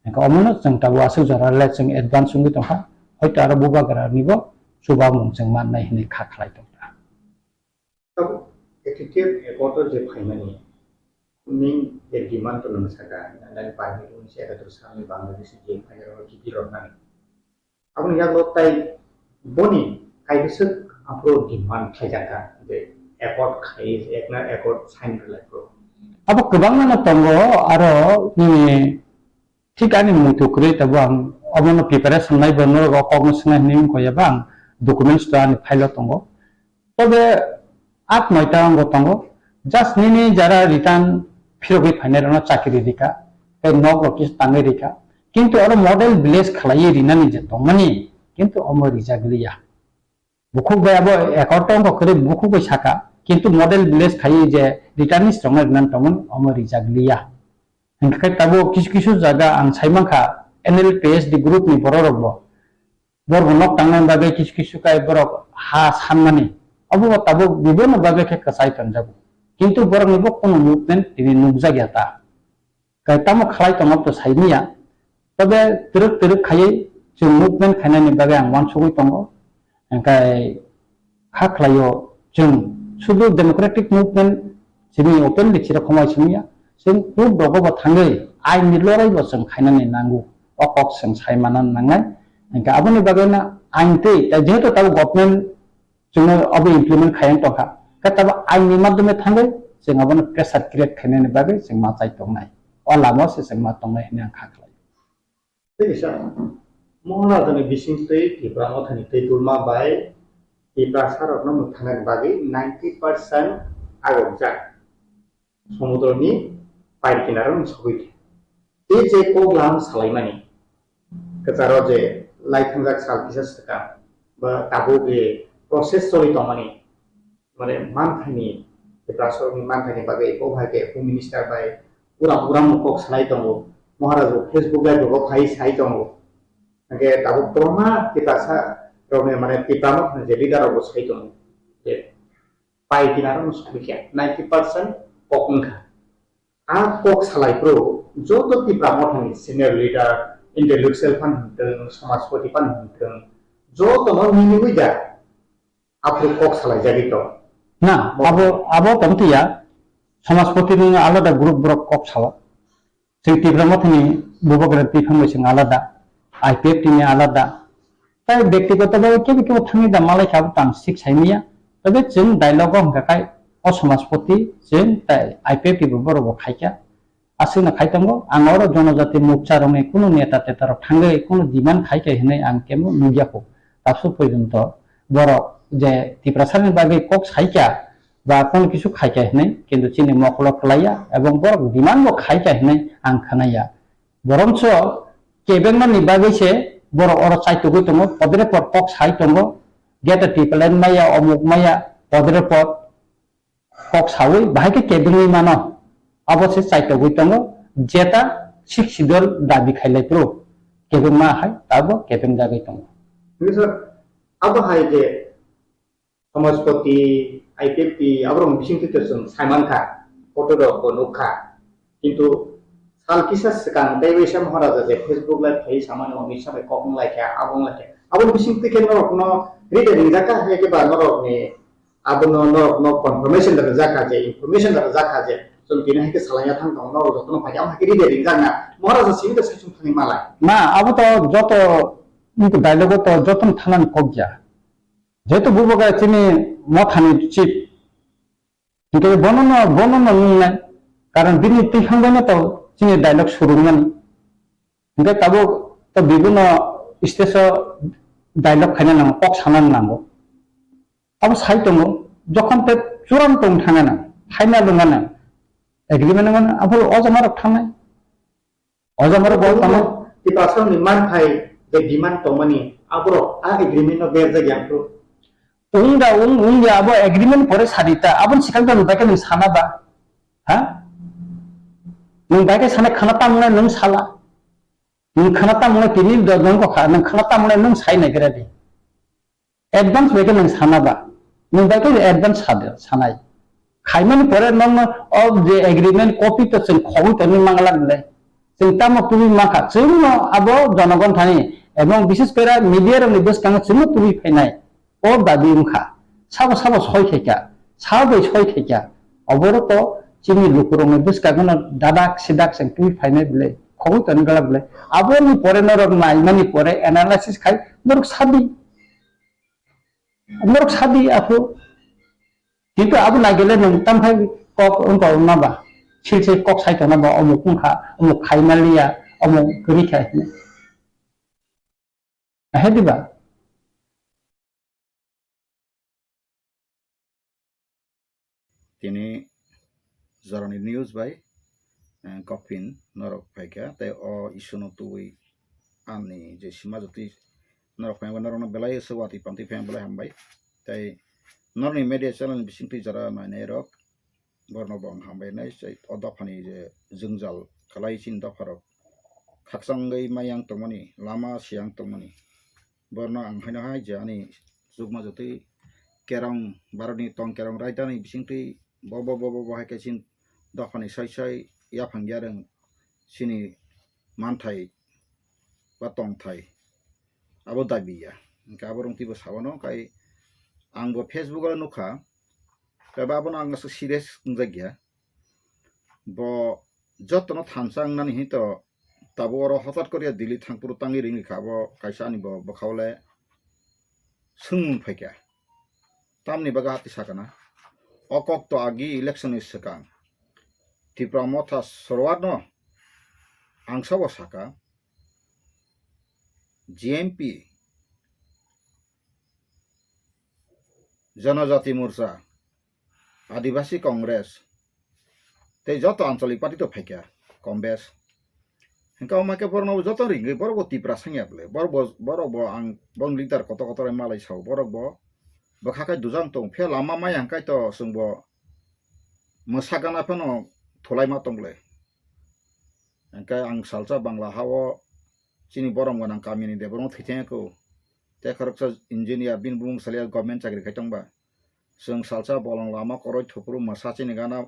Hingkhe omono chwng tabuk aswk jora le chwng advance wngwi tongkha, hoito aro bubagra nibo chubamung chwng mannai hinwi kha khlai tongkha. Tabuk A T T F accord o je phaimani, nini je demand to nwng saka, nang permit wngse ekatur salni Bangladesh je phainai rok kiphil rok nani. Aboni yago tai boni kaibwswk aphuru demand khlaijakha je accord khai, ekna accord sign rwlai phuru. Abo kwbangma no tongo, aro nini thik ani muitu kwrwi tabuk ang obono preparation naibo norok o kokno swngnai hinwi wngkha ya ba ang documents to ani file o tongo. Tobe aat noita wngbo tongo. Just nini jara return phirogwi phainai rokno chakri rikha, tei nok rok kisa tangwi rikha. Kintu oro model village khlaiwi rinani je tongmani, kintu omo rijak liya. Bukhuk bai abo accord tongkha kwrwi bukhuk bai saka, kintu model village khaiwi je returnees rokno rinani tongmani, omo rijak liya. Hingkhe tabuk kisu kisu jaga ang saimankha N L P S D group ni borok rokbo. Borok nok tangnani bagwi kisu kisu kai borok ha sanmani. Obo tabuk biboni bagwi khe kwchai tonjago. Kintu borokni bo kunu movement tini nukjakya ta. Kai tamo khlai tongma to saimanya. Tobe twrwk twrwk khaiwi chwng movement khainani bagwi ang uansugwi tongo. Hingkhe kha khlaio chwng sudu democratic movement simi openly chira khomai simiya. Chwng court rogo bo thangwi ain ni lorai bo chwng khainani nango. O kok chwng sai manna nangnai. Hingkhe aboni bagwi no ain tei, tei jehetu tabuk government chwngno abo implement khaiya tongkha. Khe tabuk ain ni madhyome thangwi chwng abono pressure create khainani bagwi chwng ma chai tongnai. O lama se chwng ma tongnai hinwi ang kha khlai. Tei kisa Maharajani bisingtwi Tipra Mothani twi dulma bai Tiprasarokno mwthanani bagwi ninety percent agokjak. Somudroni pai kinaro sogwi khe. Tei je koklam salaimani kwcharo je lai thangjak sal kisa swkang ba tabuk je process choli tongmani, mane manthaini, Tiprasarokni manthaini bagwi bo hai khe Home Minister bai uram uram kok salai tongo. Maharaj bo Facebook live rok phai sai tongo. Hingke tabuk kwbangma Tiprasa rokni, mane Tipra Mothani je leader rok bo sai tongo. Je pai kinaro no sogwi khe ninety percent kok wngkha. A kok salai phuru joto Tipra Mothani senior leader, intellectual phan hwn thwng, samajpati phan hwn thwng, joto no nini wi da aphuru kok salai jagwi tong. Na, abo, abo tong tiya, samajpati ni alada group borok kok sala. Chwng Tipra Mothani bubagra twi phangbai chwng alada, I P F T ni alada. Tai bektigoto bhabe kebo kebo thangwi da malai kha, abo tang sik sai manya. Tei chwng dialogue o hwnkha khai o samajpati chwng tai I P F T bo borok bo khai kha. Aswkno khai tongo, ang oro jonojati mokcha rokni kunu neta teta rok thangwi kunu demand khai kha hinwi ang kebo nukya kho. Tabuk porjonto borok je Tiprasani bagwi kok sai kha, ba kono kisu khai kha hinwi, kintu chini mokolo kwlaiya ebong borok demand bo khai kha hinwi ang khwnaya. Boroncho kebengmani bagwi se borok oro chaitugwi tongo, podre pod kok sai tongo, geta tipalan maya, omuk maya, podre pod kok sawi bahai khe kebengwi mano. Abo se chaitugwi tongo, jeta sik sidol dabi khailai phuru kebengma hai tabo kebeng jagwi tongo. Hini sir, abo hai je Samajpati, I P F T, aborok bising twi to chwng sai mankha, photo rok bo nukha. Kintu sal kisa swkang tei waisa Maharaja je Facebook live phai samani Amit Shah bai kok wng lai kha, abo wng lai kha. Aboni bising twi khe norok no ride ringjak kha, hai khe ba norok ni abono norok no confirmation da rijak kha je, information da rijak kha je, chwng tini hai khe salai ya thang tongo, norok joto no phai khe amo hai khe ride ringjak na. Maharaja simi da sai chwng thangwi malai. Na, abo to joto dialogue o to joto no thanani kok ya. Jehetu bubagra chini mothani chief, hingke bono no, bono no nungnai, karon bini twi hangbai no to chini dialogue surungmani. Hingke tabuk to bibuno stage o dialogue khaina nango, kok sana nango. Abo sai tongo, jokhon te churam tong thangna nang, final wngna nang, agreement wngna nang, abo o jama rok thangnai. O jama rok bo tamo. Tiprasarokni manthai je demand tongmani, aborok a agreement no berjak ya phuru. Wng da, wng, wng ya, abo agreement pore sadi ta, aboni swkang to nwng bai khe nwng sana ba? Ha? Nwng bai khe sana khana tamo nai nwng sala. Nwng khana tamo nai tini do nwng kokha, nwng khana tamo nai nwng sai nai gra di. Advance bai khe nwng sana ba, nwng bai khe advance sa de, sanai. Khaimani pore nono o je agreement copy to chwng khogwi tongwi mangla le. Chwng tamo tubui mankha, chwngno abo jonogon thani, ebong bishes kore media rokni bwskango chwngno tubui phainai. O dabi wngkha. Sabo sabo soi khaikha, sabo bai soi khaikha. Oborok to chini lukurokni bwskango no dadak sidak chwng tubui phainai bwle, khogwi tongwi glak bwle. Aboni pore norok naimani pore analysis khai norok sadi. Norok sadi aphu. Kintu abo naigele nwng tamthai kok wngkha wngma ba. Silse kok sai tongna ba omuk wngkha, omuk khai maliya, omuk kwrwi kha hinwi. Ahe diba? Tini jorani news bai, eh, kopin norok phaikha, tei o issue no tubui ani je sima jotwi norok phai norokno belai se watwi pantwi phai belai hambai. Tei norokni media channel bisingtwi jora nainai rok, borno bo ang hambai nai, tei o dophani je jwngjal khlai chini dopharok khakchangwi mayang tongmani, lama siyang tongmani. Borno ang haino hai je ani chukma jotwi kerong, Bharatni tong kerong raidani bisingtwi bo, bo, bo, bo, bo hai khe chini dophani soi soi yaphang yarwng chini manthai ba tongthai abo dabi ya. Hingkhe abo rong twibo sawano, kai ang bo Facebook o nukha, tei ba abono ang aswk serious wngjak ya. Bo jotono thansa wngnani hinwi to tabuk oro hotat koriya Delhi thangphuru tangwi ringri kha, abo kaisa ani bo bwkhao le swngmung phaikha. Tamni bagwi hati sakana, o kok to agi election ni swkang Tipra Motha Sorwar no ang sabo saka, G M P, Janajati Morcha, Adibasi Congress, tei joto ancholik party to phaikha, kombes. Hingke omo khe borokno joto ringwi borok bo Tipra sangya bwle. Borok bo, borok bo ang bong leader kotor kotor malai sao. Borok bo bwkha khe dujang tong. Phiya lama maya hingkai to chwng bo mwsa gana phano thulai ma tong bwle. Hingke ang salsa Bangla ha-o chini borom gwnang kamini Debbarma thwi thangya kho. Tei khoroksa engineer bini bumung saliya government chakri khai tongba. Chwng salsa bolong lama koroi thupuru mwsa chini gana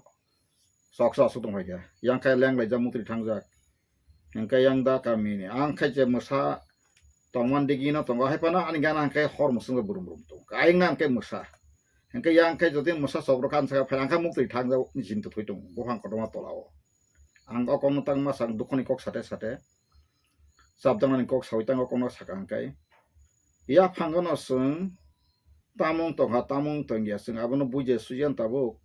choksa aswk tong phaikha. Yang khe leng laijak mukri thangjak. Hingke yang da kamini. Ang khe je mwsa tongman digi no tongo. Hai phano ani gana hingke hor mwswng brum brum tong. Ayang na hingke mwsa. Hingke yang khe jodi mwsa chobro khan saka phai ang khe mukri thangjak ni chinta thoi tong. Buphang kotorma tola o. Ang o kokno tang ma sak dukhoni kok sate sate. Chapjaknani kok sawi tang o kokno saka hingke. Ya phango no chwng tamung tongkha, tamung tongya chwng abono bujiya sujiya tabuk.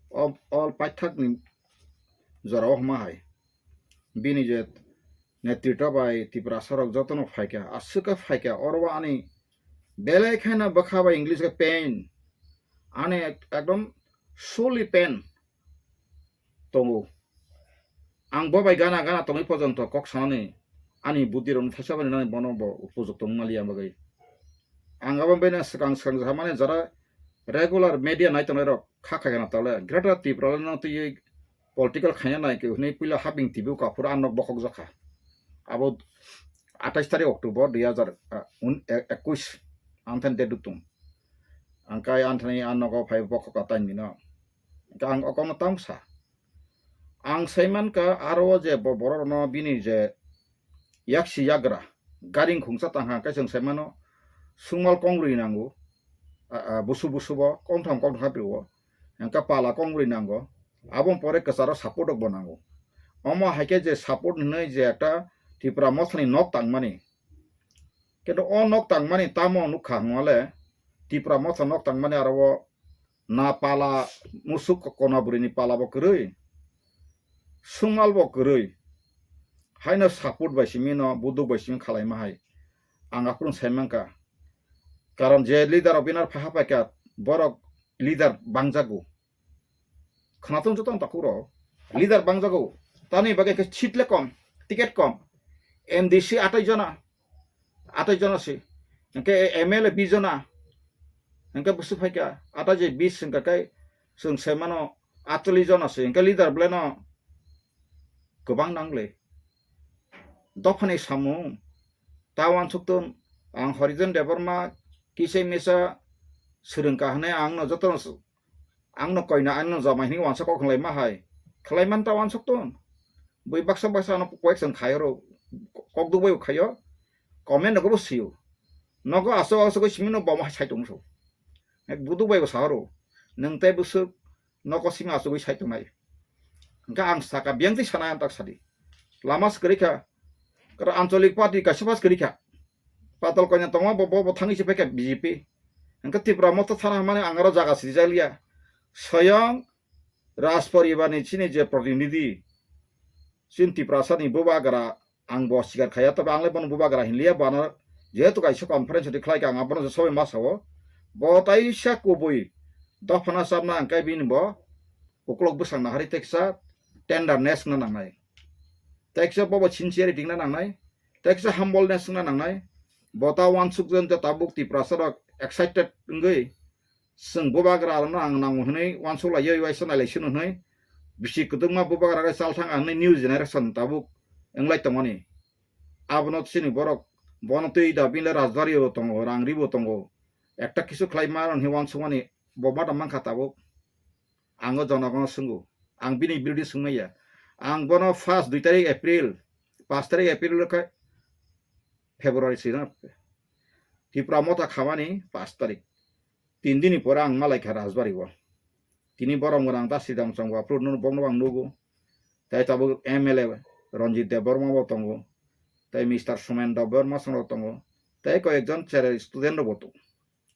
O, o paithakni jorao hwnma hai. Bini je netrito bai Tiprasa rok jotono phaikha, aswk khe phaikha, oro o ani belai kheno bwkha bai English khe pain. Ani ek-, ekdom surely pain tongo. Ang bo bai gana gana tongwi porjonto kok sanani ani buddhi rokno thaisa bai nani bono bo upojukto wngmaliya bagwi. Ang abo bini swkang swkang samani jara regular media nai tongnai rok kha khai gana tole Greater Tipraland no twiwi political khaina nai khe hwnwi puila habing T V o kaphuru ang nok bokhok jakha. Abo atais tarik October dui hazar, ah, un-, e-, ekwis anthani date dutung. Ang kai anthani ang nogo phai bokhok atai nino. Ang okongno tamo sa. Ang saimankha aro o je bo borok rokno bini je yaksi yagra garing khungsa tangkha hwnkhe chwng saimano sungmal kongrwi nango, a, a, busu busu bo kongtham kongtham hapri o hwnkhe pala kongrwi nango, aboni pore kwcharo support rok bo nango. Omo hai khe je support hinwi je ekta Tipra mothani nok tangmani, kintu o nok tangmani tamo nukha hwnmale Tipra motha nok tangmani aro o na pala musuk kona bwrwini pala bo kwrwi, sungmal bo kwrwi, haino support bai simi no buduk bai simi khalaima hai ang aphuru sai mankha. Karon je leader rok binar phaha paikha borok leader bangjago. Khwnathung joto ang takhuk rok leader bangjago. Tani bagwi khe seat le kom, ticket kom. M D C atai jona, atai jona se. Hwnkhe M L A bis jona. Hwnkhe busu phaikha atai je bis hwnkha khe chwng se mano atchollish jona se. Hwnkhe leader belai no kwbang nangle. Dophani samung ta uansukton ang Horijon Debbarma kisa misa swrwngkha hwnwi ang no jotono Ang no koina, ang no jamai hinwi uansa kok khlai ma hai. Khlai man ta uansuk ton. Bui baksa baksa ano koyek chwng khai oro. Kok duk bai bo khaio. Comment nogo bo sio. Nogo aswk aswk simi no bomo hai sai tong so. Ek buduk bai bo sa oro. Nwng tei bwswk nogo simi aswk sai tong nai. Hwnkhe ang saka biyang twi sana ang tak sadi. Lama swkari kha. Kara ancholik party kaisa pas kwrwi kha. Patal koina tongma bo, bo, bo thangwi se paikha B J P. Hwnkhe Tipra motha thana hwnmani ang aro jaga sijak liya. Soyong Raj poribar ni chini je protinidhi, chini Tiprasa ni bubagra ang bo sikar khaiya, tobe ang le bono bubagra hinliya, bo ano jehetu kaisa conference di khlai kha, ang abono je sobai ma sao. Bo taisa kubui dophana chapna ang kai bini bo uklok bwsang nahari teksa tenderness na nangnai. Teksa bobo sincerity wngna nangnai, teksa humbleness wngna nangnai. Bo ta uansukjak tabuk Tiprasa rok excited wngwi chwng bubagra rokno ang nango hwnwi uansuk lai, waisa nailai sino hwnwi bisi kwdwkma bubagra rok chalthang ang hwnwi new generation tabuk wnglai tongmani. Abono chini borok bono twi da bini rajbari bo tongo, rang ri bo tongo, ekta kisu khlai ma rok hwnwi uansukmani bo ma tong mankha tabuk. Ang o jonogono swngo, ang bini birodhi swngmaya. Ang bono first dui tarik April, paanch tarik April khe February sino Tipra motha khamani paanch tarik. Tin dini pore ang malaikha Rajbari o. Tini borom gwnang ta Sridham Chongma phuru bokno ang nugo. Tai tabuk M L A Ranjit Debbarma bo tongo. Tai Mister Somen Debbarma song rok tongo. Tai koyekjon cherai student rok bo tongo.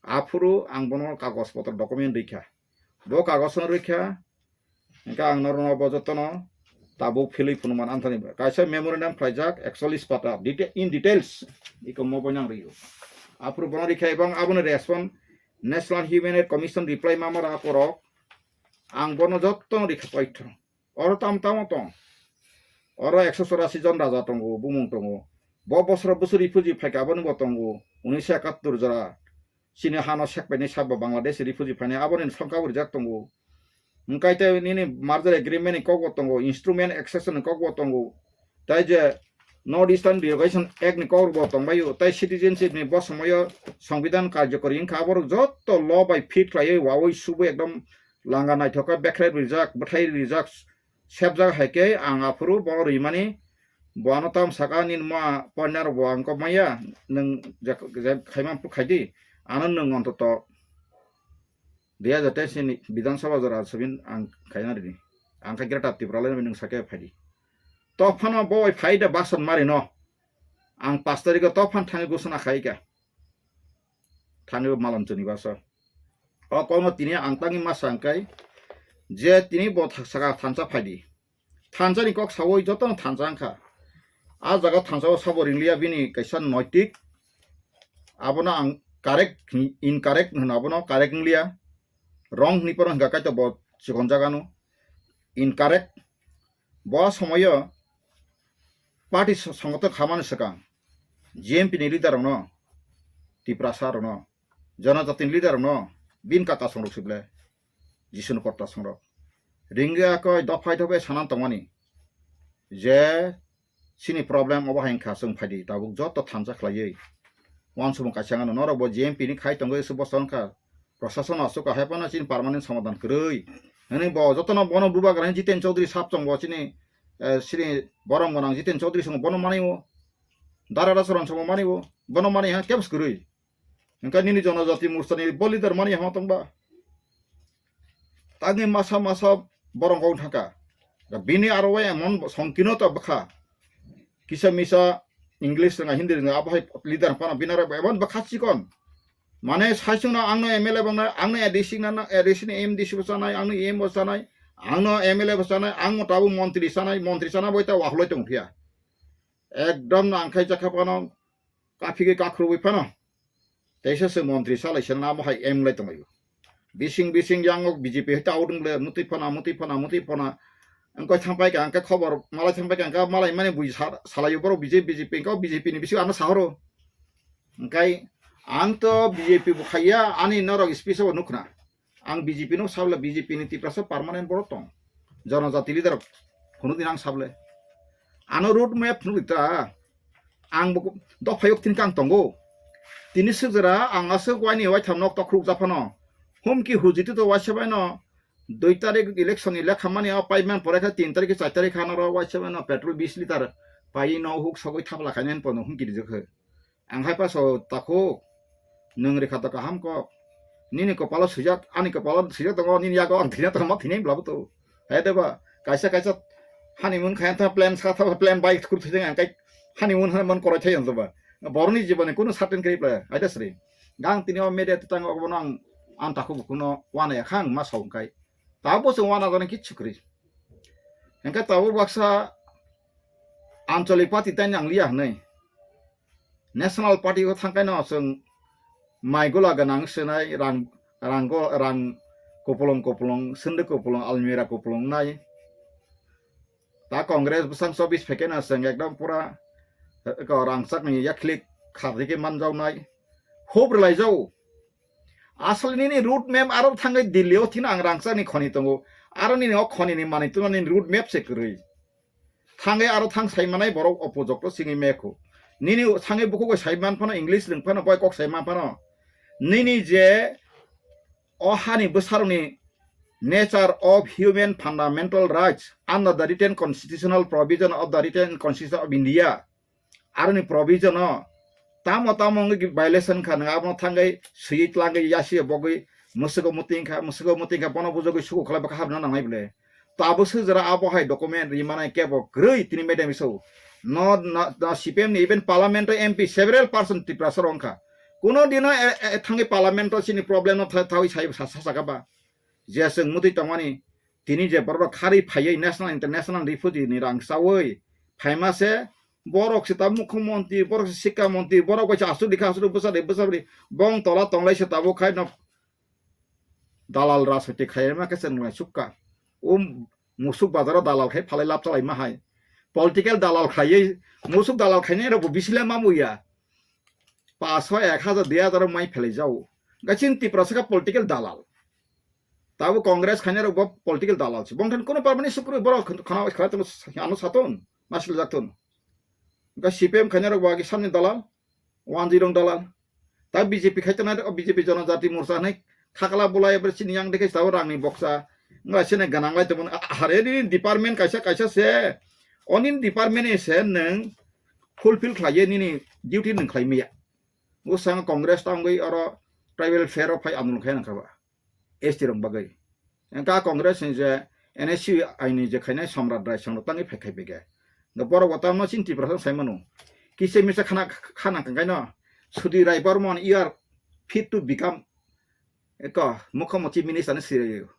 Aphuru ang bono kagoj potro document rikha. Bo kagoj no rikha, hingke ang norokno bo jotono tabuk philwi phunukman anthani kaisa memorandum khlaijak ekchollish pata deta-, in details iko mo boinang rwio. Aphuru bono rikha ebong aboni respond National Human Rights Commission reply mama rw akorok ang bono jotto rikha paitho. Oro tam tamo tong. Oro ekso chorasi jon raja tongo, bumung tongo. Bo bosoro bwswk refugee phaikha, aboni bo tongo. Unnish ekattor jora. Chini hano sekpaini sabo Bangladesh refugee phainai, aboni songkha bo rijak tongo. Hwnkhe tei nini merger agreement ni kokbo tongo, instrument accession ni kokbo tongo. Tai je North Eastern Delegation Act ni kokbo tongbaio, tai citizenship ni bo somoyo Songbidan karjokori wngkha, aborok jotto law bai fit khlaiwi wawi subwi ekdom langa naithok khe bekhrai rijak, bwthai rijak, sebjak hai khe ang aphuru bo rimani, bo ano tam saka nini ma partner bo ang kok maya, nwng je, je khaima phuru khaidi, ano nwng ontoto dui hajar teis ni Bidhan Sabha jora sabin ang khaina rini, ang kha Greater Tipraland nwng sake phaidi. To phano bo bai phaida basan mari no, ang pas tarikh o to phan thangwi gusana khaika. Thani bo malon chuni baso. O kokno tini ang tangwi ma sa hwnkhe je tini bo tha-, saka thansa phaidi. Thansa ni kok sawi jotono thansa wngkha. A jaga thansa o sabo ringliya bini kaisa noitik. Abono ang correct hin-, incorrect hwno abono correct wngliya. Wrong hinwi pono hwnkha kaitor bo chikon jagano. Incorrect. Bo somoyo party so-, songothon khamani swkang G M P ni leader rokno, Tiprasa rokno, Janajati ni leader rokno, bin kaka songrok sible, Jisuni korta songrok. Ringya koi dophai dophai sanan tongmani je chini problem obo hai wngkha, chwng phaidi tabuk joto thansa khlaiwi. Wansukmung kaisa wngkha, norok bo G M P ni khai tongwi se bosta wngkha. Prasasano aswk kahai phano chini permanent somadhan kwrwi. Hwnwi bo jotono bono bubagra Jiten Chaudhary sap chwng bo chini, eh, chini borom gwnang Jiten Chaudhary swngo bono manwi o. Dara Rasaron swngo manwi o. Bono manwi ha kebs kwrwi. Hwnkhe nini Janajati Morcha ni bo leader manwi hama tongba. Tangwi masa masa borok wng thangkha. Da bini aro emon songkino ta bwkha. Kisa misa English rwnga, Hindi rwnga, abo hai leader phano bini aro emon bwkha chikon. Mane saichung no ang no M L A bang nai, ang no A D C na, A D C ni M D C bo chanai, ang no E M bo chanai, ang no M L A bo chanai, ang mo tabuk montri chanai, montri chana bo ta wahloi tong phiya. Ekdom no ang khai jakha phano, kaphigwi kakhurwi phano. Teisa se montri salai se namo hai M lai tonglaio. Bising bising yango B J P hai ta out wng le, mutwi phana, mutwi phana, mutwi phana. Ang koi thang pai ka, ang khe khobor malai thang pai ka, ang khe malai mani bui sa-, salaio borok B J P, B J P, ang khe B J P ni bising ano sahoro. Hwnkhe ang to B J P bo khaiya, ani norok speech o nukhna. Ang B J P no sabla B J P ni Tiprasa permanent borok tong. Janajati leader phunuk din ang sable. Ano road map phunuk ta. Ang bo dophayok tin kang tongo. Tini sujara ang aswk waini waitham nok tokruk japhano. Humki hujiti to waisa baino dui tarik election ni lekha mani o paiman pore kha tin tarik char tarik hano ro waisa baino petrol bis litar pai no huk sogwi thapla khainani pono humki rijak khe. Ang hai paso takhuk, nwng rikha to kaham kok. Nini kopalo swijak, ani kopalo swijak tongo, nini yago ang thina tongo, ma thina bwlabo to. Hai deba, kaisa kaisa honeymoon khaya ta plan sa ta plan bai kur thajeng ang kai honeymoon hana man korai thai ang ba. Boroni jiboni kunu certain kri playa, hai da sri. Gang tini o media tang obo nang ang takhuk kuno wana ya khang ma song kai. Tabo se wana jani kichu kri. Engka tabo baksa ancholik party tani ang liya hnai. National Party o thangkaino chwng mai gula gwnang swnai, rang, ranggo, rang kupulung kupulung, sindi kupulung, almirah kupulung nai. Ta Congress bwsang chobis phaikeno chwng ekdom pura, eh, ko rangchakni yaklik kharikhe manjaunai. Hub rwlaijao. Asol nini road map aro thangwi Delhi o thina ang rangchakni khoni tongo. Aro nini o khonini manwi tungma nini road map se kwrwi. Thangwi aro thang sai manai borok opojokto singwi mekho. Nini thangwi bukhuk bai sai man phano, English rwng phano, bai kok sai man phano. Nini je o hani bwsarokni nature of human fundamental rights under the written constitutional provision of the written constitution of India. Aroni provision o tamo tamo wngwi violation kha, nwng abono thangwi swiwi tlangwi yasi bogwi mwswgo mwtwi wngkha, mwswgo mwtwi wngkha, bono bujogwi sugo khlai bwkha habna nangnai bwle. Tabuk swijara abo hai document ri manai kebo kwrwi tini madam iso. No, no, no, C P M ni even parliament o M P several person Tiprasa rok wngkha. Kuno dino e, e, thangwi parliament o chini problem no tha-, thawi sai sa, sa, saka ba. Je chwng mwtwi tongmani Tini je borok khari phaiwi national international refugee ni rang chawi phaima se, borok se ta mukhyamantri, borok se sikha mantri, borok bai se aswk dikha aswk bwsa de bwsa bwrwi bong tola tonglai se tabuk khai no dalal rajniti khaima khe chwng lai sukha. O musuk bazaro dalal khai phalai lab chalai ma hai. Political dalal khaiwi musuk dalal khainai rok bo bisile mamuya. Paso ek hajar dui hajar mai phelai jao. Gachin Tiprasa kha political dalal. Tabo Congress khainai rok bo political dalal se. Bongthan kono parmani sukru borok khana khana tong ano saton masil jakton. Ga C P M khainai rok bo agi samni dalal. Wanjwi rong dalal. Ta B J P khai tongnai, B J P Janajati Morcha hinwi khakla bulai, ebre chini yang dekhe tabo rangni boksa. Wngla sene ganang lai tongmani. A-, hare nini department kaisa kaisa se. Oni department ni se nwng fulfill khlaiye nini duty nwng khlai maya. Bwskango Congress tangwi oro tribal fair o phai andolon khai nang kha ba. S T rok bagwi. Engka Congress ni je N S C I ni je khainai Samrat Rai Samrat tangwi phai khai bege. Nga borok bo tamo chini Tiprasa sai mano. Kisa misa khana khana kangkaino Sudhir Rai Barman, you are fit to become eko Mukhyamantri minister ni sirayo.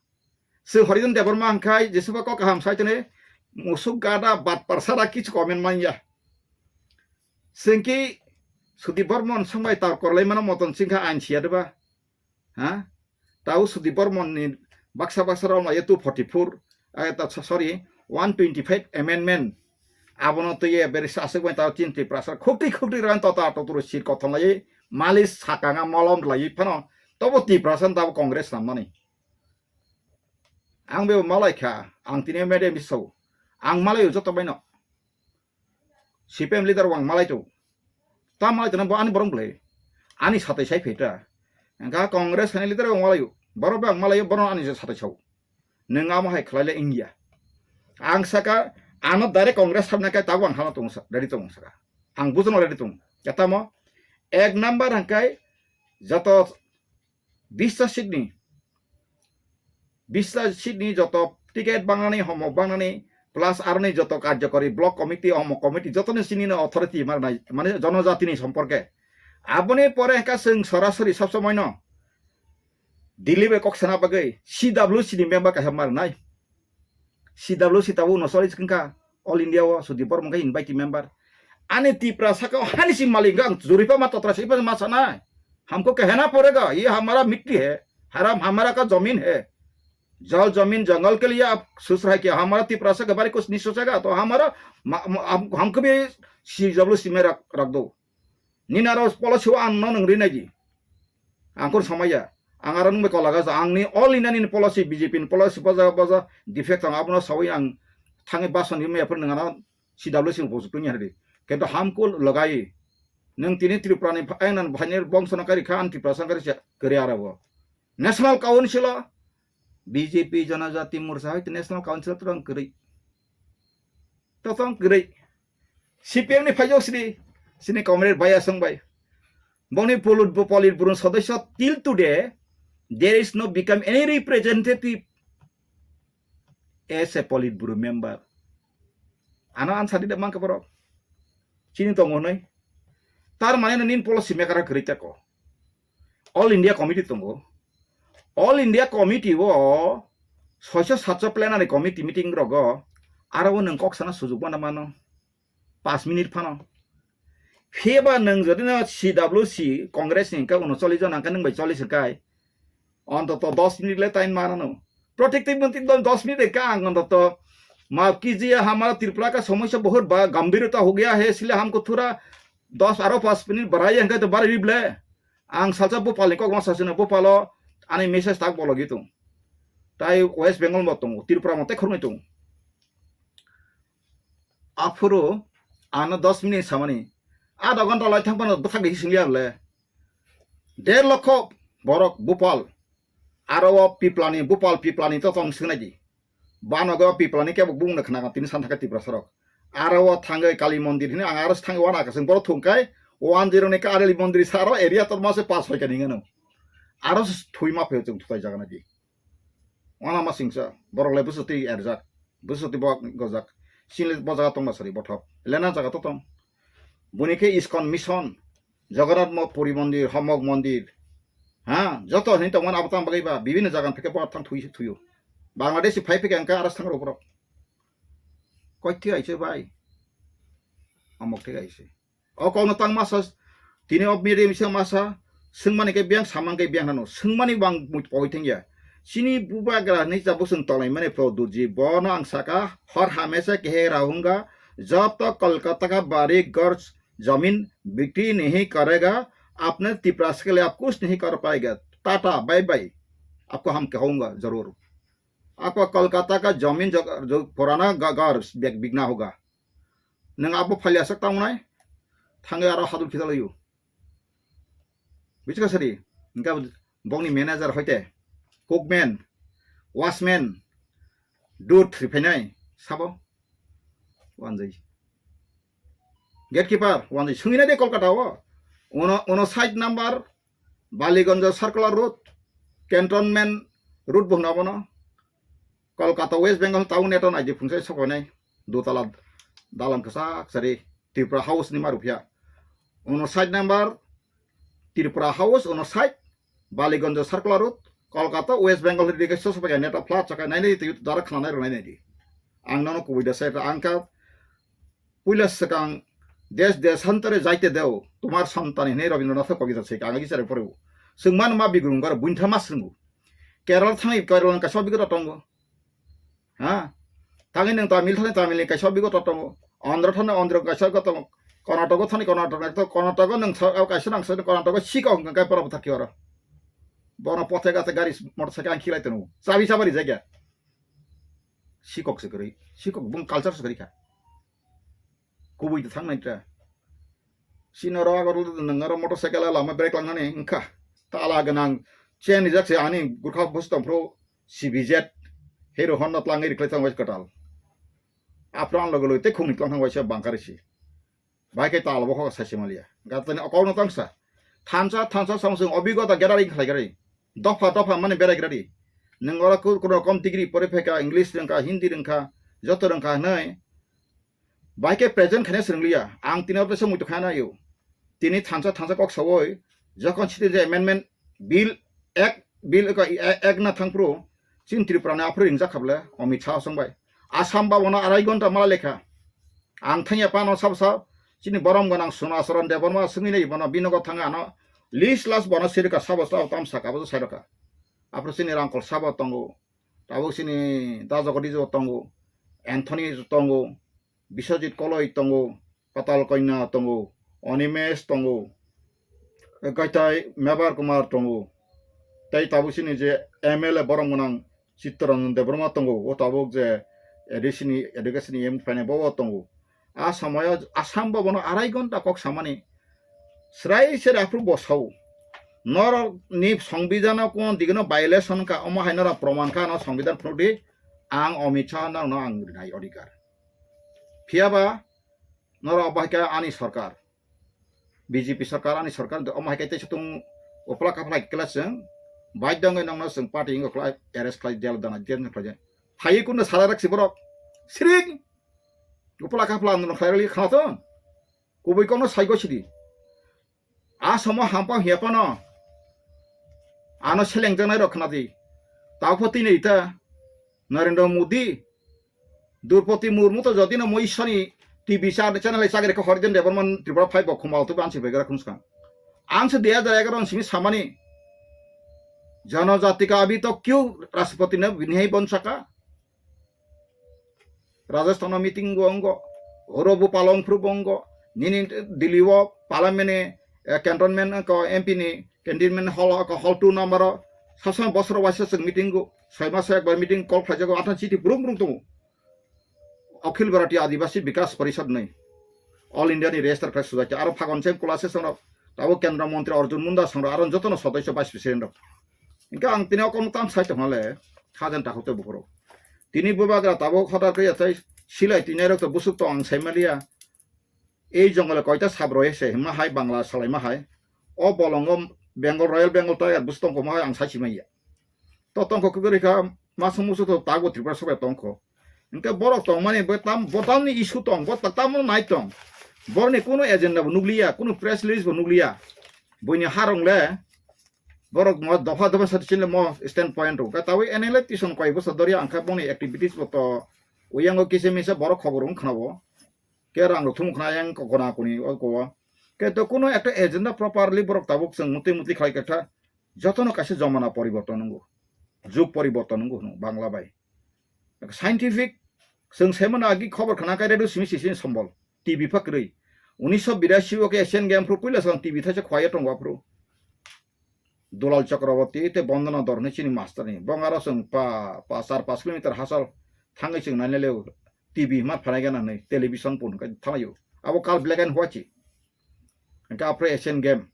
Se Harijan Debbarma hwnkhai jesuba kok kaham sai tene musuk gada bat parsara kichu comment manya. Sengki Sudhir Barman songbai tar korlai mano moton singkha ain siya deba. Ha? Tau Sudhir Barman ni baksa baksa rok lai two forty four, eh, ta, sorry, one twenty five amendment. Abono twi ye beri sasuk bai tau chini Tiprasa khukti khukti ran tota totoro sir kothon lai malis sakanga molom lai phano tobo Tiprasa tabo Congress namani. Ang bebo malai kha, ang tini media miso. Ang malai joto baino. C P M leader wang malai tu. Ta malai tu bo ani borong bwlai. Ani satai sai phaita. Engka Congress hani leader wang malai. Borok bang malai borok ani satai sau. Nwng amo hai khlai le India. Ang saka ano direct Congress sabna kai tabang hano tong sa, ready tong saka. Ang bujono ready tong. Katamo ek number hangkai joto bista seat ni, bista seat ni joto ticket bangnani, homok bangnani, plus aroni joto karjokori block committee, homok committee, joto ni sini no authority marnai, mane jonojati ni somporke. Aboni pore hingka chwng sorasori sob somoi no Delhi bai kok sana bagwi C W C ni member kaisa marnai. C W C tabuk no choli wngkha All India o Sudhir Barman khe invitee member. Ani Tiprasa khe hani si malik ang juripa ma totra si ma sanai. हमको कहना पड़ेगा, ये हमारा मिट्टी है, हराम हमारा का जमीन है। जल जमीन जंगल के लिए आप सोच रहे हैं कि हमारा तिपरासा के बारे कुछ नहीं सोचेगा, तो हमारा, म-, म-, हम, हमको भी C W C में रख, रख दो। Nini aro policy o ang no nwng rinai di. Ang kor samaya. Ang aro nwng bai kola gasa. Ang ni all India ni policy, B J P ni policy, boja, boja, defect ang abono sawi ang thangwi bason yumya phar nwng ano C W C bo tungya di. Kento hamko lagai. Nwng tini Tripura ni pha-, ang nan bhaini bongso no kari kha, ang Tripura sang kari cha, kari aro bo. National Council o B J P Janajati Morcha hai National Council o tong kari. To tong kari. C P M ni phaijok sini, sini comrade bai asong bai. Boni polit-, Politburo sodosyo till today, there is no become any representative as a Politburo member. Ano answer di da mangka borok. Chini tongo noi. Tar mane no nin policy maker kwrwi tako. All India Committee tongo. All India Committee o soiso satso plenary committee meeting rogo aro o nwng kok sana sujuk mano mano. Pas minute phano. Phiya ba nwng jodi no C W C Congress ni hwnkhe uno chollish jon hwnkhe nwng bai chollish hwnkhe ontoto dos minute le time manano. Protective monti do-, dos minute ka ang ontoto maaf kijiye hamara Tripura ka samosya bahut ba gambhirta ho gaya hai, isliye hamko thora dos aro pas minute badhaiye hwnkhe to badhai rible. Ang salsa Bhopal ni kok ma sasino, Bhopal o ani message tak bologwi tongo. Tai West Bengal bo tongo, Tripura mo tei khoroknwi tongo. Aphuru ano dos minute samani, adha ghonta lai thang phano bwthak de hising liya le. Der lokho borok Bhopal, aro o Piplani, Bhopal Piplani to tong singnai di. Banogo Piplani kebo bungno khna tini san thaka Tiprasa rok. Aro o thangwi Kali mondir hini ang aro thangwi wana kasing borok thung kai one zero ni Kali mondir saro area to mase pas hoi kani ngano. Aro thui ma phe chung thutai jaga na di. Wana ma singsa, borok le bwswtwi erjak, bwswtwi bo gojak, chini bo jaga tongma sari bothop, lena jaga to tong. Buni khe ISKCON mission, Jagannath mo-, Puri mondir, Homok mondir, ha, joto hini tongmani abo tang bagwi ba, bibinno jaga theke bo thang thui, thuio. Bangladeshi phai phika hwnkha aras thang rok borok. Koi thik aise bai. Amok thik aise. O kokno tang masa, tini o media misa masa, swngmani khe biyang, samang khe biyang hano. Swngmani bang mui poi thengya. Chini bubagra hinwi jabo chwng tonglaimani Produtji. Bono ang saka, hor hamesa kehe rahunga, jab tak Kolkata ka bari ghar zamin bikri nahi karega, apne Tiprasa ke liye aap kuch nahi kar payega. Tata, bye bye. Aapko hum kahunga zarur. Aapko Kolkata ka zamin jo, jo purana ga, ghar bik, bikna hoga. Nwng abo phaliya sak tangnai, thangwi aro hadul khitalaio. Buchika sari, hwnkha bokni manager hoite, cookman, watchman, dud riphainai, sabo? Wanjai. Gatekeeper, wanjai. Swngwi nai de Kolkata o. Uno, uno side number, Baliganj Circular Road, Cantonment Road bo hwno abono. Kolkata West Bengal town neto naidi phungsa sokoinai. Dutala dalan kwchak sari Tripura House ni ma ruphiya. Uno side number Tripura House, uno side Baliganj Circular Road, Kolkata West Bengal hwri dikhe sosopai neto flat chakai nainai twi dara khna nai rwnai naidi. Ang nono kubui da sai ang kha Puila swkang desh deshantare jaite deo, tomar santan hinwi Rabindranath Kobita se kagagi chare phorebo. Chwng mano ma bigrung garo buintha ma swngo. Kerala thangwi Kerala kaisa bigrung tongo. Ha? Thangwi nwng Tamil thani Tamil ni kaisa bigrung tongo. Andhra thani Andhra kaisa tongo. Karnataka thani Karnataka to Karnataka nwng sa kaisa nang sa Karnataka sika hwnkha kai pora bwthar ki oro. Bono pothe gate gari motorcycle ang khilai tono. Chabi chabari jagya. Sikok se kwrwi. Sikok bung culture se kwrwi kha. Kubui de thang nai tra. Sino ro agor lu nang ro motorcycle lama brake lang nani wngkha. Tala ganang chain rijak se ani gurkha bus tong phro C B Z Hero Honda tlang ri khlai thang wai katal. Apro an logo lo te khungni tlang thang wai se bangkar si. Bai ke tala bo kho sai se malia. Gatani okol no tang sa. Thansa thansa samsung obigota gathering khlai gari. Dopha dopha mani berai gari. Nang ora kur kur kom degree pore pheka English rengkha Hindi rengkha joto rengkha nai. Bai khe present khaina swrwng liya. Ang tini oro teisa muitu khaina yo. Tini thansa thansa kok sawoi, jokhon citizen amendment bill ek, bill eko e-, ek na thangphru, chini Tripura ni aphuru ringjak kha bwle, Amit Shah song bai. Assam ba bono arai gonta mala lekha. Ang thangya pano sab sab, chini borom gwnang Suna Saran Debbarma swngwi nai bono binogo thanga ano list last bono sirika sabo tao tam saka bo sairokha. Aphuru chini Rangkol sabo tongo, tabuk chini Da Jagadish bo tongo, Anthony tongo, Biswajit Koloi tongo, Patal Kanya tongo, Animesh tongo, Gaitai Mebar Kumar tongo, tei tabuk chini je M L A borom gwnang Chittaranjan Debbarma tongo, o tabuk je A D C ni education ni M P ni bo tongo. A samoyo Assam bo bono arai gonta kok samani srai sere aphuru bo sao. Norok ni songbidano kuno digino violation ka, omo hai norok proman kha, no songbidhan phunukdi, ang Amit Shah no, no ang rinai odhikar. Phiyaba norok obo hai khe ani sorkar, B J P sorkar, ani sorkar, omo hai khe teisa tung upla kaphla khe chwng baidhyo wngwi nokno chwng party wngwi khlai arrest khlai, jail dana jail khlai. Phaiwi kunno sara raksi borok. Siring. Upla kaphla no khlai rali khana thon. Kubui kokno saigo sidi. A somo hampang hiya phano ano selengjaknai rok khna di. Tao pho tini ita Narendra Modi, Droupadi Murmu to jodi no moi sani T V cha-, channel ai chagri kha Harijan Debbarma Tripura phai bo khum altu ban si begra khum skang. Ang se dui hajar egaroh simi samani Janajati ka abhi tak kyun Rashtrapati ne nahi ban saka. Rajasthan o meeting bo wngo, oro bo palong phuru bo wngo, nini Delhi o parliament ni, eh, cantonment ko M P ni cantonment hall ko hall two number o, sab samai bosor waisa chwng meeting go, soi maso ekbar meeting call khlaijago, athang chiti brung brung tongo. Akhil Bharatiya Adibasi Bikas Parishad ni, All India ni register khlai sujai, aro phagon se kula se songrok, tabo Kendra Montri Arjun Munda songrok, aro jotono sodosyo vice president rok. Hingke ang tini o kokno tang sai tongmale, khajan takhuk tei bukhurok. Tini bubagra tabuk hotar khe yathai silai tinairok to busuk tong ang saimaliya. Ei jongole koita sab roi se himma hai Bangla salaima hai. O bolongo Bengal, Royal Bengal Tiger busuk tongkoma hai ang sai simaiya. To tongkho kwrwi kha, masung musu to tago Tripura sobai tongkho. Hingke borok tongmani bo tam, bo tamni issue tong, bo ta-, tamo nai tong. Borni kunu agenda bo nukliya, kunu press release bo nukliya. Buini harong le, Borok mo dopha dopha sa chini mo stand point rok. Ka tawi N L A tison koi bosa doria angkha boni activities bo to uyango kisa misa borok khobor wng khna bo. Ke rang rok thum khna yang ko kona koni o ko. Ke to kuno ekta agenda properly borok tabuk chwng muti muti khlai kha jotono kaisa jomana poriborton nungo. Jug poriborton nungo hwnwi Bangla bai. Scientific, chwng saimano agi khobor khna kai radio simi sisi sombol. T V pha kwrwi. Unisho birasi o ke Asian Game phru puila song T V thaisa khwaya tongo aphru. Dulal Chakraborty te Bondona Dor hinwi chini master ni. Bong aro chwng pa, pa char pash kilometer hachal thangwi chwng naina leo T V mar phanai gana hinwi television pun kai thamaio. Abo kal black and white chi. Hingke aphre Asian Game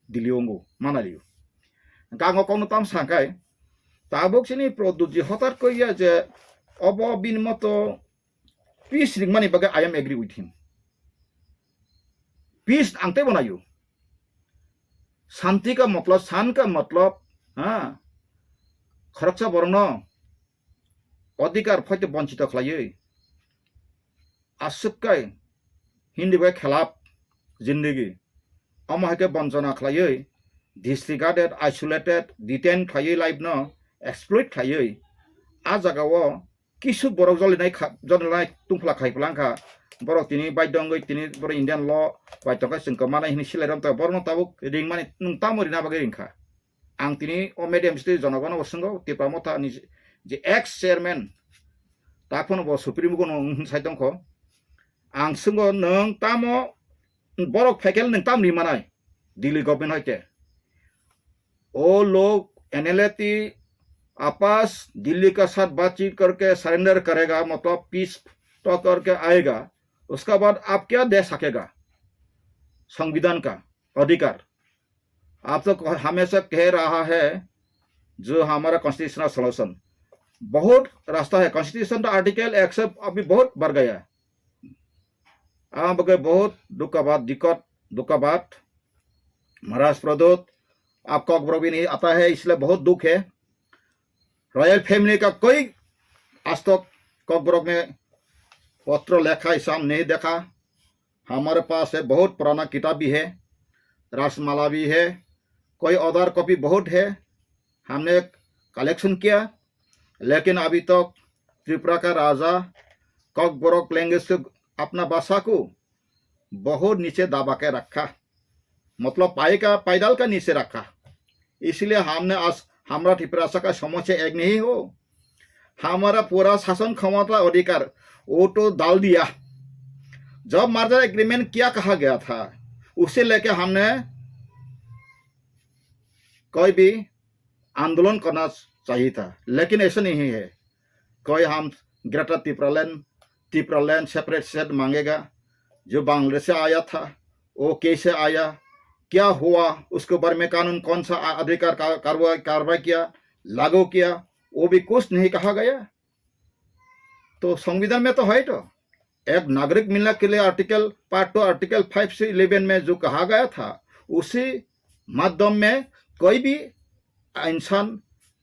Delhi ongo manalio. Hingke ang o kokno tam sangkai, tabuk chini Pradyutji hotat koi ya je obo bini moto peace ringmani bagwi I am agree with him. Peace ang teibo naio. Shanti ka matlab, shan ka matlab, ha? Khoroksa borokno adhikar phaite bonchito khlaiwi. Aswk kai Hindi bai khelap zindagi. Omo hai khe bonchona khlaiwi, disregarded, isolated, detain khlaiwi life no exploit khlaiwi. A jaga o kisu borok jolinai kha, jolinai tungphla khai plang kha. Borok tini baidho wngwi tini borok Indian law bai tongkha chwng kwmanai hinwi silai rom ta borokno tabuk ringmani nwng tamo rina bagwi ringkha. Ang tini o medium site jonogono bo swngo, Tipra Motha ni je ex chairman, ta phano bo Supreme Court no wng sai tongkho. Ang swngo, nwng tamo borok phaikhe nwng tam ri manai Delhi government hoite? O log N L A ti apas Delhi ka sath baatchit karke surrender karega, matlab peace talk karke aayega, uska baad aap kya de sakega? Samvidhan ka adhikar. आप तो हमेशा कह रहा है जो हमारा constitutional solution, बहुत रास्ता है। कॉन्स्टिट्यूशन का आर्टिकल एक सौ अभी बहुत बढ़ गया। आप के बहुत दुख का बात, दिक्कत, दुख का बात। महाराज प्रद्योत, आप कॉकबरॉक भी नहीं आता है, इसलिए बहुत दुख है। रॉयल फैमिली का कोई आज तक कॉकबरॉक में पत्र लिखा, ऐसा हम नहीं देखा। हमारे पास है, बहुत पुराना किताब भी है, रासमाला भी है, कोई अदर कॉपी बहुत है, हमने कलेक्शन किया, लेकिन अभी तक त्रिपुरा का राजा कॉकबरॉक लैंग्वेज से अपना भाषा को बहुत नीचे दबा के रखा, मतलब पाए का, पैदल का नीचे रखा। इसलिए हमने आज, हमारा त्रिपुरा का समस्या एक नहीं हो, हमारा पूरा शासन क्षमता अधिकार वो तो डाल दिया। जब मर्जर एग्रीमेंट क्या कहा गया था, उसे लेके हमने कोई भी आंदोलन करना चाहिए था, लेकिन ऐसा नहीं है। कोई हम ग्रेटर तिप्रालैंड, तिप्रालैंड सेपरेट स्टेट मांगेगा, जो बांग्लादेश से आया था, वो कैसे आया, क्या हुआ, उसके बारे में कानून कौन सा आ-, अधिकार का-, कार्रवाई, कार्रवाई किया, लागू किया, वो भी कुछ नहीं कहा गया। तो संविधान में तो है तो, एक नागरिक मिलने के लिए article, part two, article five से इलेवन में जो कहा गया था, उसी माध्यम में कोई भी इंसान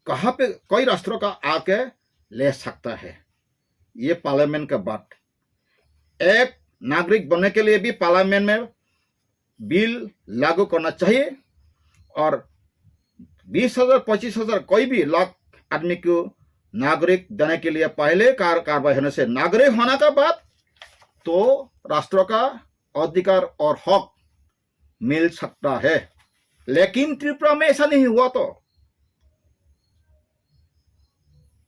कहाँ पे, कोई राष्ट्र का आके ले सकता है। ये पार्लियामेंट का बात। एक नागरिक बनने के लिए भी पार्लियामेंट में बिल लागू करना चाहिए और बीस हजार, पच्चीस हजार, कोई भी लाख आदमी को नागरिक देने के लिए पहले कार-, कार्रवाई होने से नागरिक होने का बाद तो राष्ट्र का अधिकार और हक मिल सकता है, लेकिन त्रिपुरा में ऐसा नहीं हुआ तो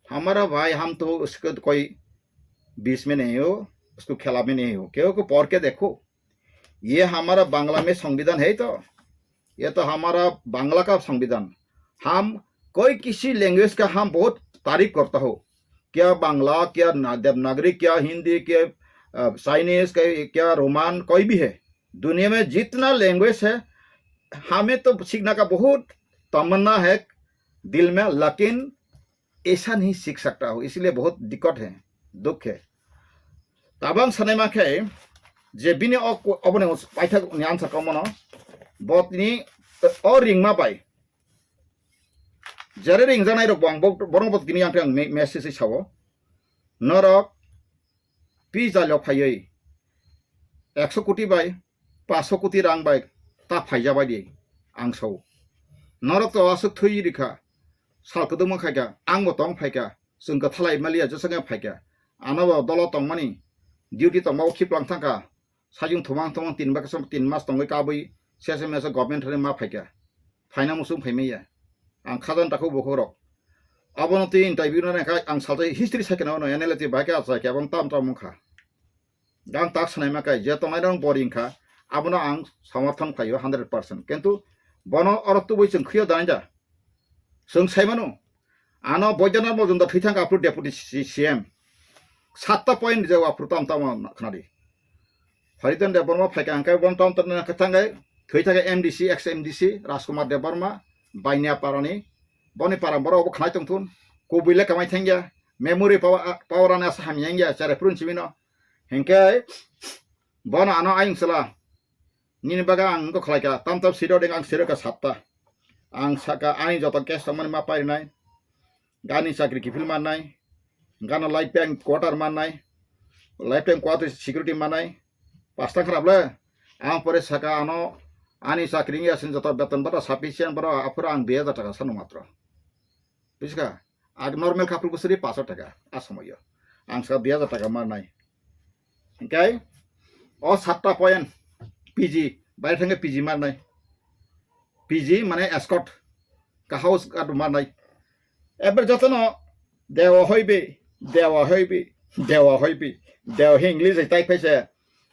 हमारा भाई, हम तो उसको तो कोई बीच में नहीं हो, उसको खिलाफ में नहीं हो, क्योंकि पढ़ के देखो, ये हमारा बांग्ला में संविधान है तो, ये तो हमारा बांग्ला का संविधान। हम कोई किसी लैंग्वेज का हम बहुत तारीफ करता हो, क्या बांग्ला, क्या ना-, देवनागरी, क्या हिंदी, क्या, अ, चाइनीज, क्या, क्या रोमान, कोई भी है, दुनिया में जितना लैंग्वेज है, हमें तो सीखने का बहुत तमन्ना है दिल में, लेकिन ऐसा नहीं सीख सकता हो, इसलिए बहुत दिक्कत है, दुख है। Tabang sanai ma khe, je bini o, oboni paithak ni answer kamo no, bo tini o ringma bai. Jere ringjanai rok bo ang bo, borok bo tini ang, ang me-, message sao. Norok pizza lo phaiwi ekso koti bai, paso koti rang bai ta phaija bai di ang sao. Norok to aswk thwi rikha, sal kwdwkma khaikha, angbo tong phaikha, chwng kwthalai maliya jwsakhe phaikha. Anobo dolo tongmani duty tongma o khiplang thangkha, sajung thumang thumang tin baksa tin mas tongwi kabwi sesa mesa government thani ma phaikha. Phaina muchung phaimaya. Ang khajan takhu bukhuk rok. Abono twi interview no nangkha, ang salsa history sakhe no N L A twi bahai khe achai khe abang tam tam wngkha. Ang tak sanai ma kai, je tongnai rok boring kha, abono ang samarthon khlaio hundred percent. Kintu bono oro tubui chwng khwiyo danai da. Chwng sai mano, ano Boidyanatha Majumdar thwi thangkha aphuru deputy C-, C M. Satta point rijak aphuru tam tam khnadi. Hariton Debbarma phaikha hwnkhe bono tam tam khe thangkhe thwi thangkhe M D C, ex M D C Rajkumar Debbarma, Bainia parani, boni para borok obo khnai tongthun, kubui le kamai thangya, memory power, power ani asa hamya wngya, chare phuru chimino. Hinkhe bono ano ayung sala. Nini bagwi ang wngkha khlaikha, tam tam siro ding ang siro kha satta. Ang saka ani joto case tongmani ma parinai. Gani chakri kiphil mannai. Gana life time quarter mannai. Life time quarter security mannai. Pasta kharap le. Ang pore saka ano ani chakri wngya sini joto beton bata sufficient boro aphuru ang dui hajar taka sano matro. Bujiska? Ag normal couple ko siri paso taka a somoyo. Ang sa dui hajar taka marnai. Hinkhe o satta point P G, bai thangkhe P G marnai. P G mane escort, ka house guard marnai. Eber jotono dewa hoibi, dewa hoibi, dewa hoibi, dewa hi English tai phaise.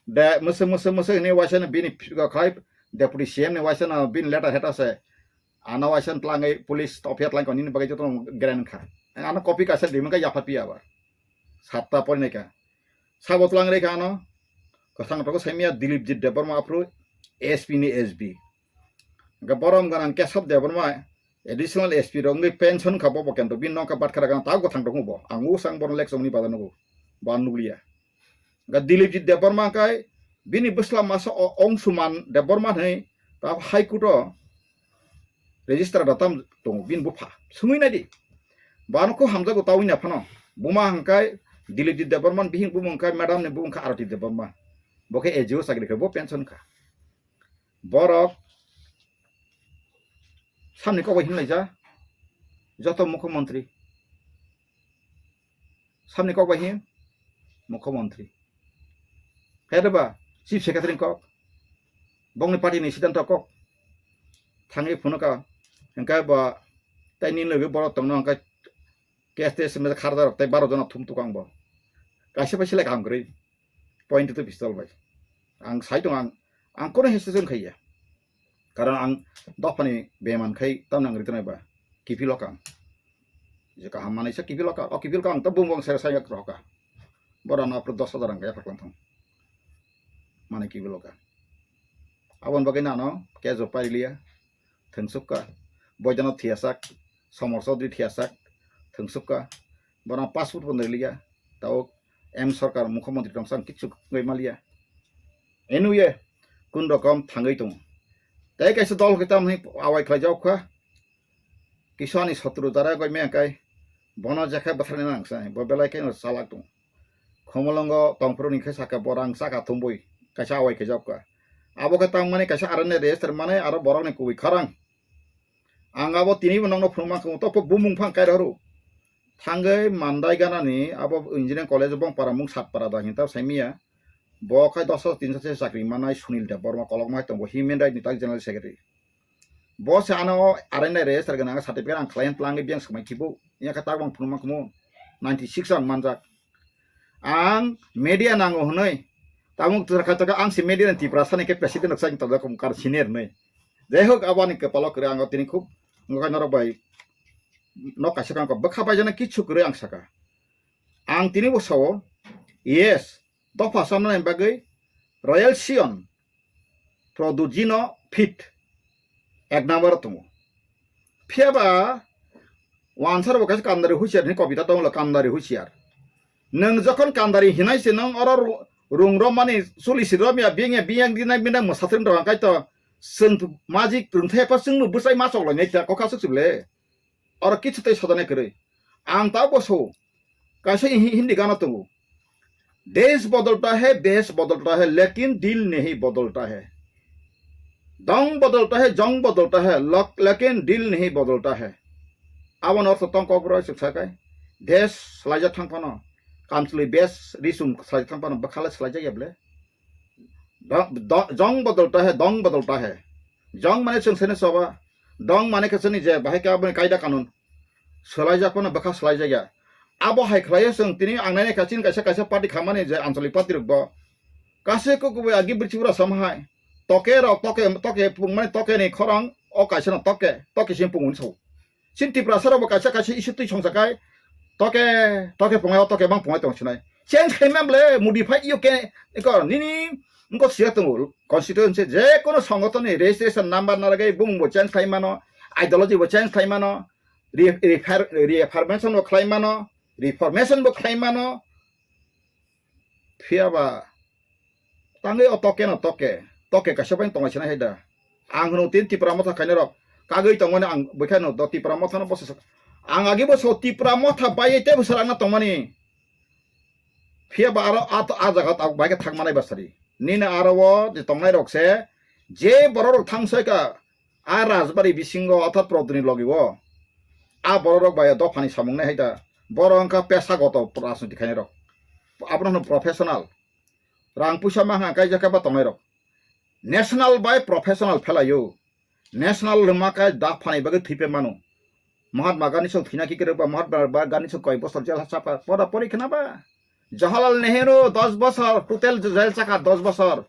De mese mese mese ni waisa bini khai deputy C M ni waisa bini letter heta se. Ano waisa tlangwi police topya tlangkha nini bagwi joto gren kha. Ano copy kaisa rimang kha yapha piya ba. Satta porinai kha. Sabo tlang rei kha ano. Kwthang toko saimya Dilipjit Debbarma aphuru S P ni S B. Hingkhe borom ganang Kesab Debbarma additional S P rok wngwi pension kha bo bo kento bini nokha batkha ragana ta kwthang toko bo. Ang usang bono lek chongni bada nugo. Ba nukliya. Ga Dilipjit Debbarma kai bini bwsla masa o Ongsuman Debbarma hwnwi ta High Court o register da tam tongo bini bupha. Sungwi nai di. Bano kho hamjago tawi na phano. Buma hangkai Dilipjit Debbarma bihing bumung kai madam ni bumung kha Arati Debbarma. Bo khe A G O chakri khe bo pension kha. Borok samni kok bai hinlaija joto mukhyamantri. Samni kok bai hin mukhyamantri. Khe ba chief secretary kok, bongni party ni siddhanto kok thangwi phunukha, hingkhe ba tei nini logi borok tongno hingkhe case tei simi kharda rok tei baro jona thum tukang bo. Kaisa bai selek kaham kwrwi. Point to pistol bai. Ang sai tong ang, ang kono hesitation khaiya. Karon ang dophani beman khai tamna ang ritonai ba. Kipilo kang. Je kaham manai sa kipilo ka, o kipilo kang to bung bung sere sai yak roka. Bora no apro dos hajar ang kaya paklang thong. Mane kipilo ka. Abon bagai nano kejo pailiya. Thwngsukha. Boidano thiyasak, Somor Chaudhary thiyasak, thwngsukha. Bono passport bo naliya. Tao M Sarkar mukhyamantri tongsa ang kichu wngwi maliya. Anyway, kun rokom thangwi tongo. Tei kaisa dol khe tamni awai khlaijak kha. Kisa ani sotru jara goi me kai. Bono jekha bwtharni nang sai. Bo belai khe chalak tongo. Khomolongo tongphuru ni khe saka borang saka thumbui kaisa awai khe jokka. Abo khe tangmani kaisa arani register mane aro borok ni kubui kharang. Ang abo tini bo nokno phunukma khe to bumung phang kai rw. Thangwi Mandai ganani abo engineering college bong para mung sat para da hinta saimiya. Bo khai dos hajar tin hajar chakri manai Sunil Debbarma kolokma hai tongo human right ni tak general secretary. Bo se ano arendai register gwnang certificate ang khlai tlang biyang swmai kibu. Iya khe tak bang phunukma kumu ninety six ang manjak. Ang media nango hwnwi. Tamuk twra kha taka ang se media ni Tiprasa ni khe president rok sai tong jak kar senior hwnwi. Jai hok abo ani kwpalo kwrwi ang tini khub wngkha norok bai nok kaisa kang bwkha bai jana kichu kwrwi ang saka. Ang tini bo sao yes dopha samnani bagwi Royal Sion Produjino fit ek number tongo. Phiya ba wansar bo kaisa kandari husiar hinwi kobita tongo, kandari husiar. Nwng jokhon kandari hinai se nwng oro ru-, rung romani chuli si romya biyang ya biyang dinai bina mwsatwng rok hwnkhe to chwng majik rwngthai pha chwngno bwsai ma choklainai ta kokha swk swk le. Oro kichu tei sodanai kwrwi. Ang ta bo so kaisa hi-, Hindi gana tongo. Desh bodolta hai, desh bodolta hai, lekin dil nahi bodolta hai. Dong bodolta hai, jong bodolta hai, lok-, lekin dil nahi bodolta hai. Abo no ortho tong kokborok chwk sakai. Desh swlaijak thang phano. Kamchwlwi bes risum swlaijak thang phano bwkha le swlaijak ya ble. Do-, do-, jong bodolta hai, dong bodolta hai. Jong mane chwng sene soba. Dong mane khe chwngni je bahai khe aboni kaida kanun. Swlaijak phano bwkha swlaijak ya. Abo hai khlaiyo chwng tini ang nainai kha chini kaisa kaisa party khamani je anchalik party rok bo. Kaisa kok kubui agi bwrwi chibura sama hai. Toke rok, toke, toke pung mane toke ni khorang o kaisa no toke, toke sim pung unso. Chini Tiprasa rok bo kaisa kaisa issue twi songsa kai. Toke, toke pungai o toke bang pungai tong sinai. Change khai man ble, modify yo ke, eko nini, nko siya tongo, constituency je kono songoton ni registration number na lagai bumung bo change khai mano, ideology bo change khai mano, re-, refer-, reformation bo khlai mano, reformation bo khlai mano. Phiya ba tangwi o toke no toke, toke kaisa bai tongwi sinai hai da. Ang hwno tin Tipra Motha khainai rok kagwi tongmani ang bwkha no do Tipra Motha no bwsa ang agi bwsa Tipra Motha bai tei bwsa rang na tongmani. Phiya ba aro a, a jaga tabuk bai khe thang manai bwsari. Nini aro o je tongnai rok se je borok rok thang sai ka a rajbari bisingo otha prodni logi o a borok rok bai dophani samung nai hai da. Borok wngkha pesa goto rajniti khainai rok. Abono hwno professional. Rang puisa ma hwnka kaijak khe ba tongnai rok. National bai professional phelaio. National lwma kai dak phanai bagwi thwipe mano. Mahatma Gandhi song thwina kikirok ba Mahatma Gandhi song koi bosor jel ha chapa pora pori khna ba. Jawaharlal Nehru dos bosor total jel chakha dos bosor.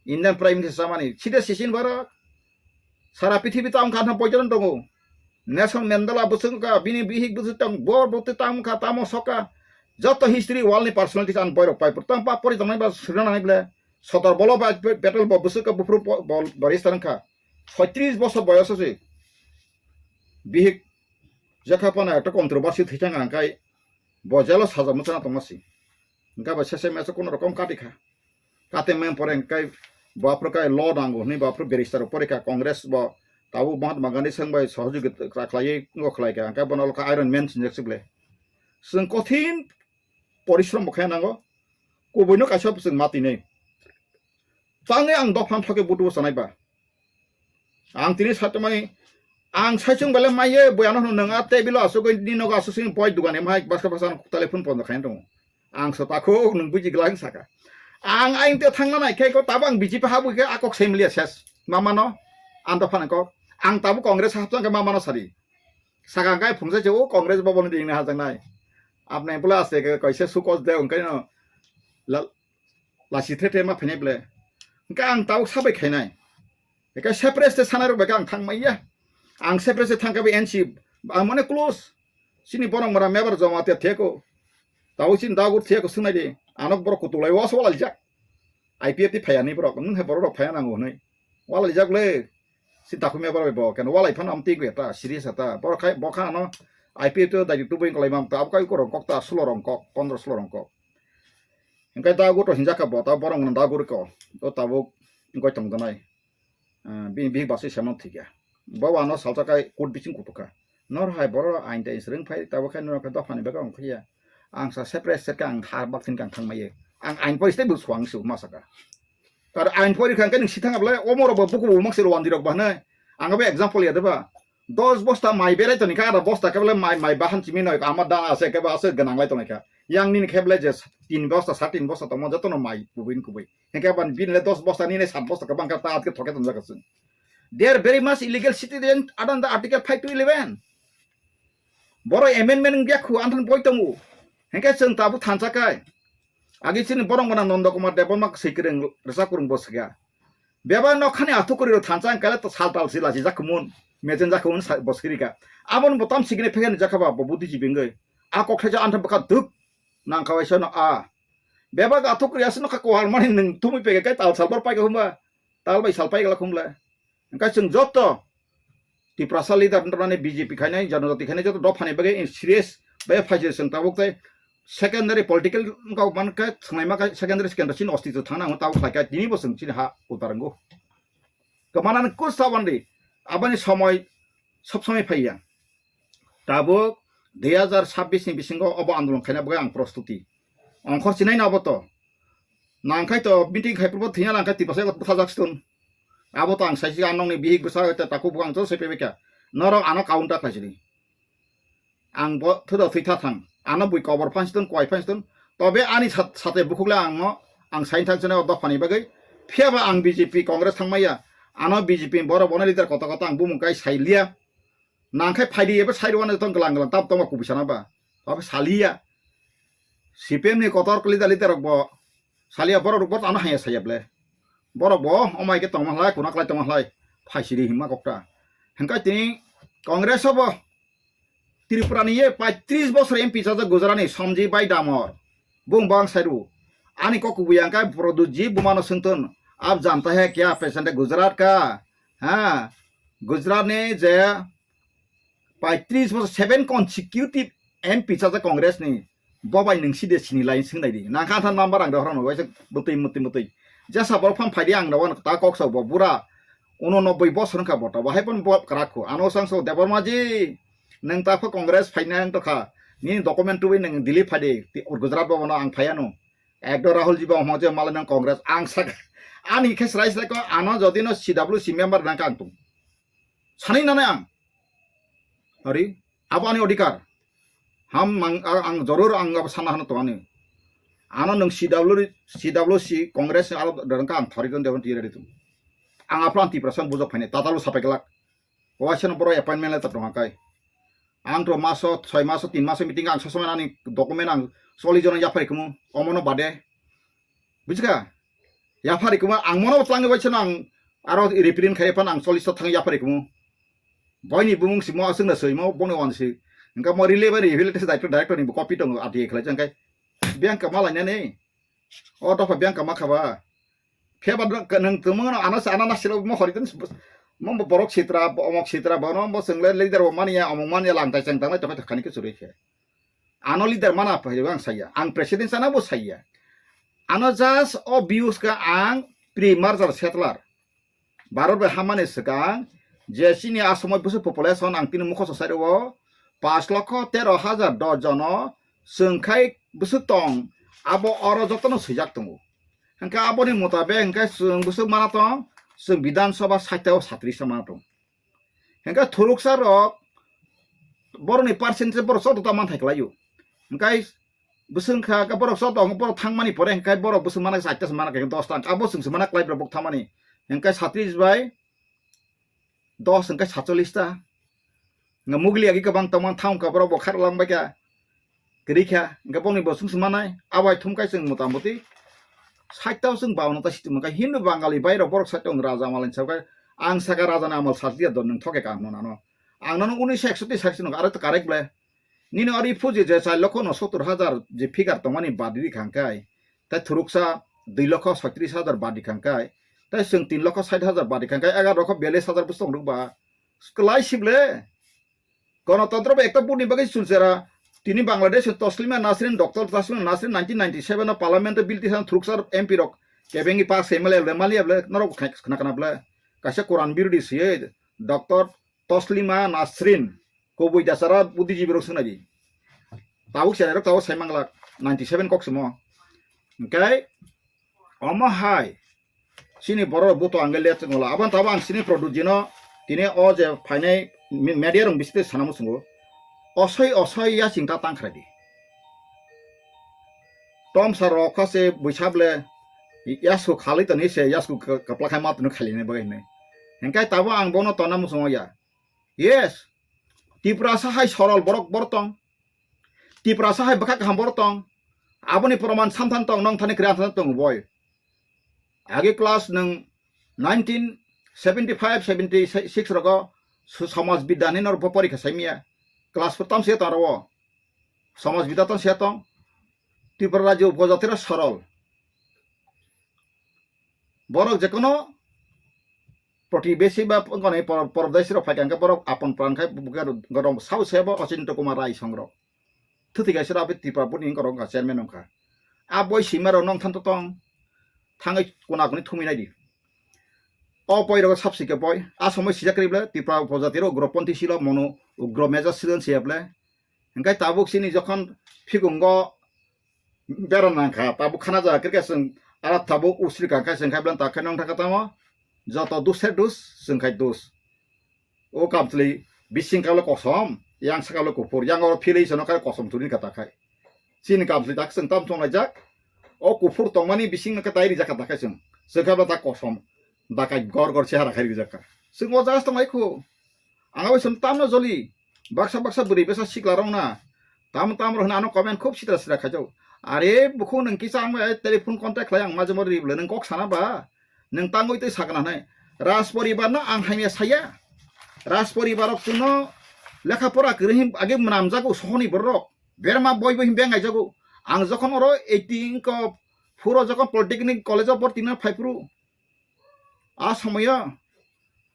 Indian Prime Minister chamani side sisin borok. Sara pithibi tam kha thang poijon tongo. Nelson Mandela bwswk wngkha, bini bihik bwswk tong, bor bwtwi tamo kha, tamo soka. Joto history world ni personalities ang boirok pai pur. Tang pa pori tongnai ba srina nai ble. Sodor bolo ba pe-, petrol bo bwswk ka buphuru bo-, bol-, barista wngkha. Soitris bosor boyos se. Bihik jekha pana ekta controversy thwichang ang kai bo jelo saja mwchana tongma si. Hingkha ba sese meso kono rokom kati kha. Kate mem pore hingkai bo aphuru kai law nango hwnwi bo aphuru barrister rok pore kha Congress bo tabuk Mahatma Gandhi swng bai sohojogita khlaiwi ngo khlai kha hingkhe bono lokha Iron Man sinjak sible. Chwng kothin porishrom bo khe nango kubuino kaisa chwng ma tini. Tangwi ang dophang thokhe butubo sanai ba. Ang tini satumani ang saichung bele maiye boi ano hwnwi nwng a table o asugwi ni nogo asuk sini poi dugan emhai basa basa ano telephone pondo khaina tongo. Ang so takhuk nwng buji glak saka. Ang aing te thangna nai khe ko tabo ang B J P habwi khe a kok sai mliya ses. Mamano ang dophani kok. Ang tabo Congress hapjang khe mamano sadi. Saka ang kai phungsa che o Congress boboni ding na hajang nai. Apnai pula aste ke kaisa sukos de ongkai no. La-, lasi the the ma phainai ble. Hingke ang tabuk sabai khainai. Hingke separate se sanai rok bai khe ang thang maya. Ang separate se thang khe bo N C ang mane close. Chini borok mora mebar joma te theko. Tabuk chini dagur theko swngnai di. Anok borok kutulai was walaijak. I P F T phaiya ni borok. Nwng hai borok rok phaiya nango hwnwi. Walaijak le. Si dakhumya borok bai bo keno walai phano amtwi gwe ta serious ta. Borok khai bo kha ano I P F T dai tubui kolai mam ta. Abo kai korong kok ta sulo rong kok, pondro sulo rong kok. Hingke dagur to hinjak kha bo, ta borok mwnwi dagur ko. To tabuk wngkoi tong donai. Ah, bini bihik basui semon thwikha. Bo ano salsa kai kut bising kutukha. Nor hai boro ain tai swrwng phai, tabuk khai norok dophani bagwi ongkha ya. Ang sa separate set khe ang ha bak thini kang thang maiye. Ang ain pori stable suang su ma saka. Tar ain pori khang khe nwng sithang ablai omorok bo buku bo maksiro wandi rok ba hwnwi. Ang bo example ya deba. Dos bosta mai berai toni kha, ada bosta khe bole mai, mai bahan chimi noi, ama dana ase khe ba ase gwnang lai toni kha. Yang nini khe bole je tin bosta, sa tin bosta tongma joto no mai kubui kubui. Hingke ban bini le dos bosta, nini sat bosta khe bangkha ta atke thoke tonjak aswng. They are very much illegal citizen under the Article five to eleven. Boro amendment wngya khu anthan boi tongo. Hingke chwng tabuk thansa kai. Agi chini borok mwnang Nondo Kumar Debbarma swi kwrwng rwchap kwrwng bo swkha. Bebak nokhani athukuri rok thansa ang kale to sal tal sila si jakhumun, mejen jakhumun sa-, bo swkirika. Aboni bo tam sikini phekeni jakha ba bo buddhijibi wngwi. A kok thaisa antha bwkha duk nang kha waisa no a. Bebak athukuri aswk nokha kwhar mani nwng tumui peke kai tal sal bor paika humba. Tal bai sal paika la khumle. Hingke chwng joto Tiprasa leader wngtongmani B J P khainai, Janajati khainai joto dophani bagwi serious bai phaisai chwng tabuk tei secondary political wngkha mankhe thwngnaima khe secondary secondary chini ostitw thangna hwnwi tabuk khlaikha tini bo chwng chini ha utar wngo. Kwmanani kus tabandi aboni somoi sob somoi phaiya. Tabuk dui hazar sabbish ni bisingo obo andolon khaina bagwi ang prostuti. Ongkhor chinai na obo to. Nangkhai to meeting khai purbo thina nangkhai Tiprasa ego bwthajak stun. Abo to ang saisi, ang nokni bihik bwsa te takhuk bukhuk ang joto sai phaikha. Norok ano counter khlaisidi. Ang bo thoda thwi tha thang. Ano bui kobor phansi ton, kwai phansi ton. Tobe ani sat-, sate bukhuk le ang no, ang saini thang sene o dophani bagwi. Phiya ba ang B J P, Congress thangmaya. Ano B J P borok bono leader koto koto ang bumung kai sai liya. Nang khai phaidi ebo side one tong glang glang tam tongma kubui sana ba. Tobe saliya. C P M ni kotor leader leader rok bo saliya, borok rok bo ano haya saya ble. Borok bo omai ke tongma hlai, kuna klai tongma hlai. Phaisiri himma kokta. Hengkai tini Congress o bo Tripura ni ye paitris bosor M P chajak Gujarat ni Somji Bai Damor. Bung bang sairu. Ani kok kubui ang kai Produji bumano sengton. Ab janta hai kya pesante Gujarat ka. Ha. Gujarat ni je paitris bosor seven consecutive M P chajak Congress ni. Bobai nung si de sini lain sung nai di. Nang kha than number ang dohorano waisa butui mutui mutui. Jasa borok pham phaidi ang dawan ta kok sa bo bura. Uno nobboi bosor wngkha bota. Bo hai pon bo krak kho. Ano sang so Debbarma ji. Nung ta pho Congress phaina ang tokha. Nini document tubui nung Delhi phaidi. Ti ur Gujarat bo bono ang phaiano. Ekdo Rahul ji bo hamo je malai nang Congress ang sak. Ani khe srai srai ko ano jodi no C W C member nang kang tung. Sanai nane ang. Ari, abo ani odhikar. Ham mang, ang, ang joror ang abo sana hana to ani. Ano nung C W, C W C Congress ni aro dorong ka ang thori ton dewan tiyari tum. Ang apran Tiprasa bujok phaine, tatalu sapai glak. Waisa no boro appointment letter tong kai. Ang to maso, soi maso, tin maso meeting ang sosoman ani document ang soli jono yapari kumu, omono bade. Bujikha? Yapari kumu, ang mono tlangi waisa no ang aro reprint khai pan ang solis to thang yapari kumu. Boini bumung simo aswk na soimo, boni wan si. Engka mo relay bari, relay director, director ni copy tong ati khlai jang kai. Biang kama lainani. O dopha biang kama khaba. Pheba nang tumung ano ana sa ana nasilo mo hori tan mo borok sitra, omok sitra, bono mo sengle leader bo mania, omok mania lang tai chang tanglai tokha khani ke churi khe. Ano leader mana phai ang saya. Ang president sana bo saya. Ano just o views ka ang pre-merger settler. Bharat bai hamani swkang je chini asomoi bwswk population ang tini mukhoso side o pash lokho tero hajar dos jono chwng khai bwswk tong, abo oro jotono swijak tongo. Hwnkhe aboni mutabek hwnkhe chwng bwswk mana tong, chwng Bidhan Sabha sait o satris ta mana tong. Hwnkhe thuruksa rok borokni percentage borok joto ta manthai kwlaio. Hwnkhe bwswk kha, khe borok joto wng borok thangmani pore hwnkhe borok bwswk mana khe chaita se mana khe dos ta, abo chwng se mana kwlai borok thangmani. Hwnkhe satris bai dos hwnkhe satchollis ta. Nga mugli agi kwbang tongmani thang kha borok bo kharlang bai kha. Kwrwi kha, hwnkhe bongni bo chwng se manai. Abo hai thum khai chwng mota moti sait ta chwng baono ta situng kha. Hindu Bangali bai rok borok sait tong raja malai sa kha. Ang saka raja ni amal satliya don nwng thoke ka hwnwi ano. Ang nono unisho eksotti sari se nukha, aro to correct ble. Nini ori phuji je char lokho no sottor hajar je figure tongmani badi di khang kai, tai thuruksa dui lokho soitris hajar badi khang kai, tai chwng tin lokho sait hajar badi khang kai, egar lokho biyallis hajar bwswk tong rwkba. Kwlai sible. Gonotontro bo ekta buni bagwi chulchera. Tini Bangladesh ni Taslima Nasrin, Doctor Taslima Nasrin nineteen ninety-seven o parliament o bill tisan thuruksa M P rok kebengwi pass khaimale ble, maliya ble, norok khai khna khna ble. Kaisa Quran birodi siye Doctor Taslima Nasrin, kubui dasara buddhijibi rok swngnai di. Tabuk cherairok tabuk sai manglak, ninety seven kok simo. Hwnkhe omo hai chini borok buto angge let ngola. Aboni tabuk ang chini product jino tini o je phainai me-, media rok bisite sana muchungo. Osoi osoi ya chingta tang khlai di. Tomsa rok kha se buisa ble yasku khalwi toni se yasku ka-, kapla khai ma tunu khali ne bagwi hinwi. Hwnkhe tabuk ang bono tona muchungo ya. Yes. Tiprasa hai sorol borok, borok tong. Tiprasa hai bwkha kaham borok tong. Aboni proman samthan tong, nong thani kwrwi samthan tong boi. Agi class nwng nineteen seventy five seventy six rogo su-, Samaj Bidya ni norok bo porikha saimya. Class four tam se tong aro. Samaj Bidya tong se tong. Tripura rajyo upojatira sorol. Borok jekono protibesi ba wngkha ni por-, porodeshi rok phai kha hwnkhe borok apon pran khai buke rok sabo sebo Ochinto Kumar Rai song rok. Thwtwi kaisa rok Tripura boni wngkha rok wngkha chairman wngkha. A boi sima rok nong thanto tong thangwi kuna kuni thumwi nai di. O boi rok sabsi khe boi a somoi sijak kri ble Tripura upojati rok ugroponthi silo mono ugro meja silon siya ble. Hwnkhe tabuk chini jokhon phikungo bera nang kha, tabuk khana jaga khe chwng ala tabuk usri kha, khe chwng khai bwlai ta khe nong thang kha tamo. Joto dus se dus, chwng khai dus. O kamchwlwi bising kalo kosom, yang sakalo kuphur, yang oro philwi sono khai kosom churi kata khai. Chini kamchwlwi tak chwng tam chong laijak. O kuphur tongmani bising no khe tai rijak kata khai chwng. Chwng khe bo tak kosom. Dakai gor gor chehara khai rijak kha. Chwng o jaga tong lai khu. Ang abo chwng tamno joli. Baksa baksa bwrwi bwsa sikla rok na. Tam tam rok hwnwi ano comment khub sitra sitra khaijak. Are bukhuk nwng kisa ang bai telephone contact khlai ang majemo ri bwle nwng kok sana ba. Nwng tangwi tei sakna nai. Raj poribar no ang hamya saya. Raj poribar rok chwngno lekha pora kwrwi hin age mwnamjago sohoni borok. Berma boi boi hin beng aijago. Ang jokhon oro eighteen ko phuro jokhon Polytechnic College of Borti no phaiphuru. A somoyo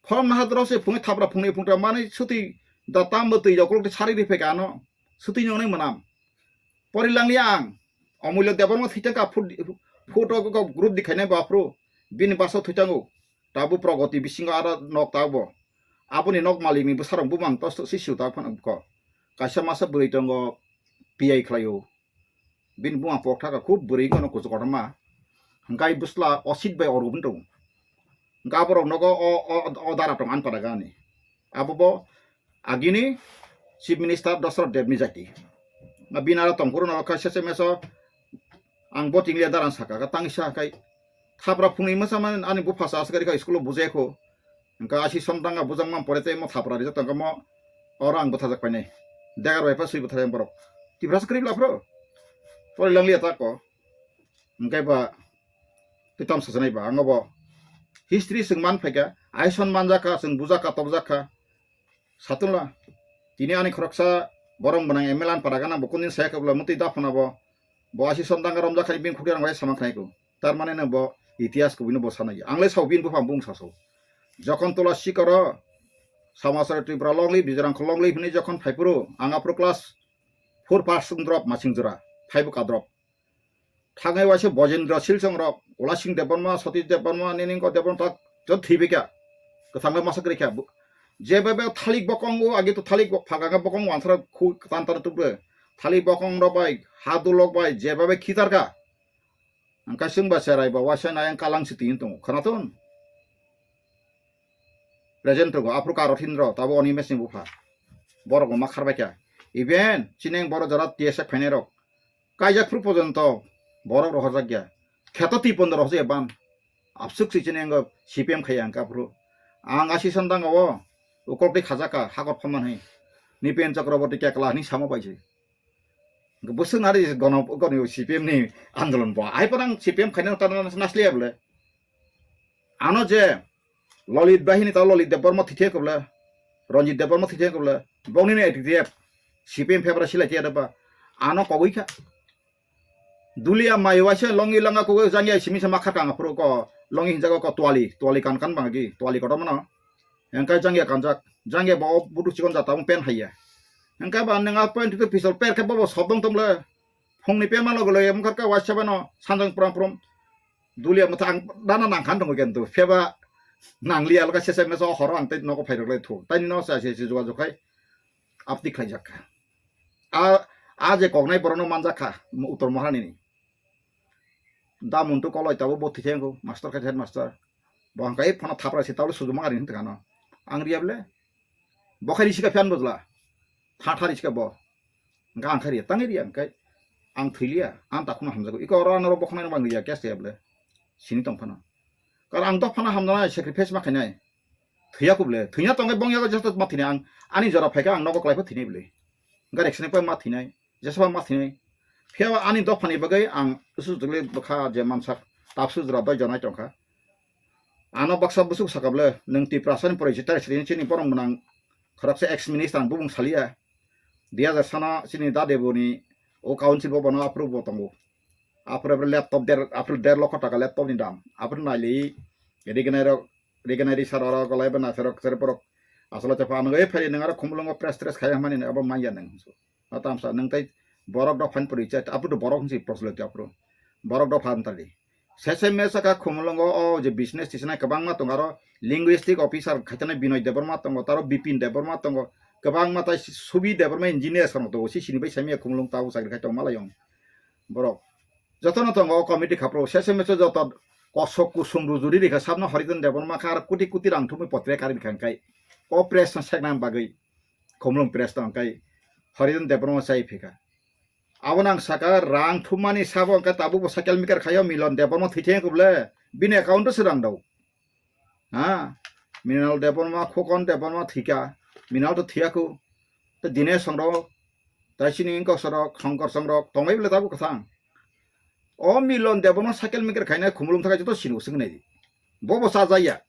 phorong naha doro se phungwi thapra phungni phungtra manwi suti da tam bo twi rok sari ri pheka ano suti nongnai mwnam. Pori langli ang omulyo debor mo thitang ka phut phut rok group di khainai bo aphuru bini baso thwitango tabu progoti bisingo aro nok ta bo aboni nok malik ni bwsarok bumang tos si su ta phano ko kaisa masa bwrwi tongo P I khlaio. Bini buma pok thaka khub bwrwi gano kuchuk kotorma. Hwnkhe bwsla o seat bai orubun tongo. Hwnkhe aborok nogo o, o, o dara tong ani pada gani. Abo bo agini Chief Minister Dosrot Debni jati. Na bini aro tongphuru no kha sese meso ang bo tinglia dara saka ka tangsa kai. Thapra phungni masa man ani bupha sa asgari ka school o bujai kho. Hwnkhe asi somtanga bujang man pore tei mo thapra rijak tongkha mo oro ang bwthajak painai. Degar bai pa swi bwthajak borok. Tiprasa kwrwi bla phro. Pori langliya ta ko. Hwnkhe ba twi tam sasanai ba ang bo history chwng man phaikha, aison manjakha, chwng bujakha, tokjakha. Satunla. Tini ani khoroksa borong bwnang M L A ni para gana bo kundin saya khe bwla mutwi daphana bo. Bo asi somtanga romjak khai bini khukti rang bai samang khai ko. Tar mane no bo itihas kubui no bo sanai. Ang le sao bini buphang bung saso. Jokhon tola sikoro Samasara Tripura longli, Bijrang kho longli hwnwi jokhon phaiphuru ang aphuru class four pass wng drop masing jora. Phaibu ka drop. Thangwi waisa Bojendra Silchong rok, Ulasing Debbarma, Satish Debbarma, Niningo Debbarma tak jot thwi bikha. Kwthang bai masa kwrwi kha. Je bai bai thalik bokong o agi to thalik bok phaga bokong wansara khu tan tan tubre. Thalik bokong rok bai, hadulok bai, je bai bai khitar kha. Ang kaising ba cherai ba waisa nai ang kalang si tin tongo. Khanaton? Present tongo. Aphuru Karothin rok, tabo Animesh ni bupha. Borok bo ma kharbai kha. Even chini ang borok jora T S F phainai rok. Kaijak phuru pojonto borok rohorjak ya. Kheto twi pondo rohorjak ya ban. Absuk si chini ang C P M khaiya ang kaphuru. Ang asi sandang o ukoltwi khajaka hakor phaman hai. Nipen Chakraborty kekla hini sama bai si. Bwswk nari gono gono C P M ni andolon bo. Ai parang C P M khaina tana nasliya bole. Ano je Lolit bahini ta Lolit Debbarma thithai kobla, Ranjit Debbarma thithai kobla, bongni ni A T T F, C P M phebra silai tiya deba, ano kogwi kha. Dulia mai waisa longi langa kogwi jangya simi sama khakang aphuru ko longi hinjago ko twali, twali kan kan bangi, twali kotor mano. Engkai jangya kanjak, jangya bo budu chikon jata pen haiya. Engkai ba nang a pen tu pisol per khe bobo sobdong tomle, phungni pema logo loya mukharka waisa bano sanjang pram pram. Dulia motha ang dana nangkhan tongo kento pheba nangliya alga sese meso horo ang tei nogo phairok lai thu. Taini no sa se se jogajog khai apti khlaijak kha. A a je koknai borokno manjak kha Uttor Maharani ni. Da muntu koloi tabo bo thithai wngkho master khai headmaster. Bo hangkai phano thapra se tabo sujuma ari hinta kano. Ang riya bole. Bo khai risi ka phiyan bojla. Tha tha risi ka bo. Hingke ang khe riya, tangwi riya hingke ang thwi liya, ang takhukno hamjago. Iko oro ano oro bokhonai no bang riya, case kaya bole. Sini tong phano. Karon ang dophano hamjaknai, sacrifice ma khainai. Thwiya kho bole, thwina tongkhe bong yago jesa ma thwinai ang, ani jora phaikhe ang nogo kwlai pho thwinai bole. Hingke reksonai pho ma thwinai, jesa pho ma thwinai. Phiya ani dophani bagwi ang usu jwgli bwkha je mansak, tapsu jora doi jonai tongkha. Ano baksa bwswk saka bole, nwng Tiprasani porichita sri chini borok mwnang khoroksa ex minister ang bubung saliya. Dui hajar sana chini dadeboni o council bo bono approve bo tongo. Apre apre laptop der, apre der lokho taka laptop ni dam. Apre naili rignai rok, rignai risara rok, golai ba naisarok, serborok. Asole tepa ano e phai nwng aro khumulungo press tres khai hamani abo manya nwng. Atamsa nwng tai borok rok phan porichai, apre borok hinsi prosleti apre. Borok rok phan tali. Sese mesa kha Khumulwngo o je business tisana kwbangma tongo, aro linguistic officer khaitane Binoy Debbarma tongo, taro Bipin Debbarma tongo, kwbangma tai Subi Debbarma engineer sano tongo, si sini bai saimanya Khumulwng tabuk chakri khai tongma laiyong borok. Jotono tongo o committee khapro, sese mesa joto Osok kusung rujuri rikha sabno Harijan Debbarma kha, ar kuti kuti rang thumwi potre kari rikha, hwnkhe o press no sekna bagwi Khumulwng press no hwnkhe Harijan Debbarma chai phika. Abo nang saka rang thummani sabo hwnkhe tabuk bo cycle maker khayo Milon Debbarma thwi thangya khe bole bini account o se rang dao. Ha? Mrinal Debbarma, Khokon Debbarma thwikha, Mrinal to thwiya khu. Tei Dinesh songrok, tei chini wngkok sorok, Shongkor songrok tongbai bole tabuk kwthang. O Milon Debbarma cycle maker khainai Khumulwng thangkhe joto sini uswk nai di. Bo bo chajaya.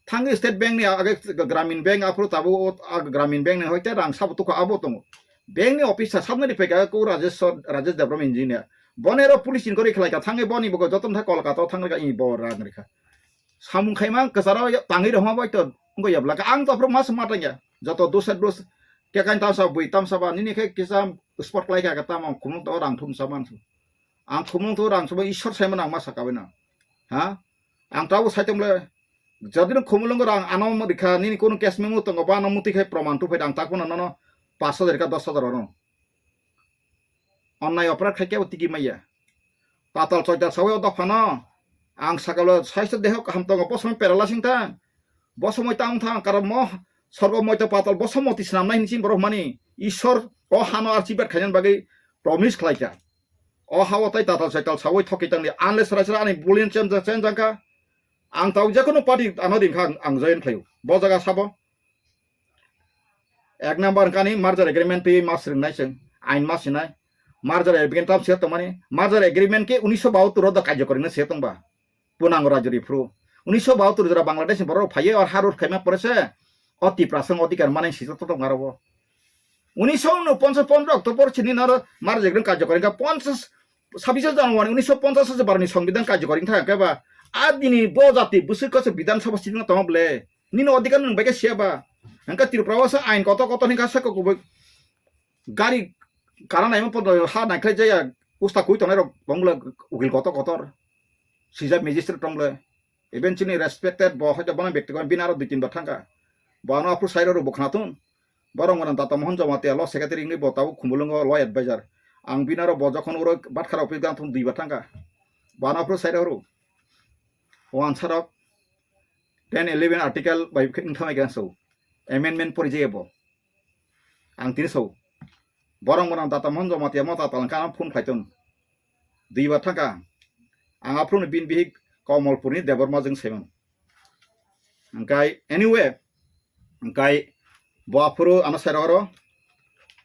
Thangwi State Bank ni age Gramin Bank aphuru tabuk o, a Gramin Bank ni hoite rang sabo tukha abo tongo. Bank ni officer sabnani phaikha ko Rajesh, Rajesh Debbarma engineer. Boni aro police inquiry khlaikha, thangwi boni bo joto thang Kolkata o thangwi bo rang rikha. Samung khaima kwcharo tangwi rwma bai to wngwi yablaka. Ang to aphuru mas ma tangya. Joto dusat dus kekain tamsa bui tamsa ba nini khe kisa spot khlai kha tamo khumung to rang thum sa mansu. Ang khumung to rang subo Ishwar sai mano ang ma saka bai no. Ha? Ang tabo sai tong le. Jodi no Khumulwngo rang ano rikha nini kono case memo tongo ba ano muti khai proman tu phai ang tak phano nono pash hajar ka dos hajar oro. Onnai oporad khai kebo tigi maya. Tatal choital sawi o dophano. Ang sakalo saisto deho kaham tongo, bo somoi paralyzing thang. Bo somoi tang thang, karon mo sorgo moito patal, bo somoti swnamnai hinwi chini borok mani. Ishwar o hano archibad khainani bagwi promise khlaikha. O hao tai tatal choital sawi thokwi tangdi. Unless raisra ani bulin chen chen jangkha. Ang tau jekono party ano ringkha ang, ang join khlaio. Bo jaga sabo. Ek number hwnkha ni merger agreement twi ma swrwngnai chwng, ain ma sinai. Merger agreement tam se tongmani, merger agreement khe unisho bahattor o da karjokori no se tongba. Punango rajori phru. Unisho bahattor jora Bangladesh ni borok phaiye or harut khaima pore se o Tiprasa odhikar manai sijak to tongma rogo. Unisho ponchas pondro October chini naro merger agreement karjokori wngkha ponchas sabbish January unisho ponchas se baroni songbidhan karjokori wngkha khe ba a dini bo jati bwswk kose Bidhan Sabha sitting tongma ble. Nini odhikar nwng bai khe siya ba. Hwnkhe Tripura o se ain kotor kotor hwnkha se kok kubui gari kana naima podo ha naikhlai jaya usta kui tongnai rok bongla ukil kotor kotor. Sijak magistrate tongle. Even chini respected bo hoito bono bekti ko bini aro dui tin bar thangkha. Bo ano aphuru sairo rok bo khnathun. Borok mwnang Data Mohan Jamatia law secretary wngwi bo tabuk Khumulwngo law advisor. Ang bini aro bo jokhon uro batkha rok phi gantun dui bar thangkha. Bo ano aphuru sairo rok. O ansarok ten eleven article bai wngthamai khe ang sao. Amendment pori jaya bo. Ang tini sao. Borok mwnang Data Mohan Jamatia mota talangkha ano phone khlai tong. Dui bar thangkha. Ang aphuru ni bini bihik Komolpur ni Debbarma jwng saiman. Hwnkhe anyway, hwnkhe bo aphuru ano sairo oro.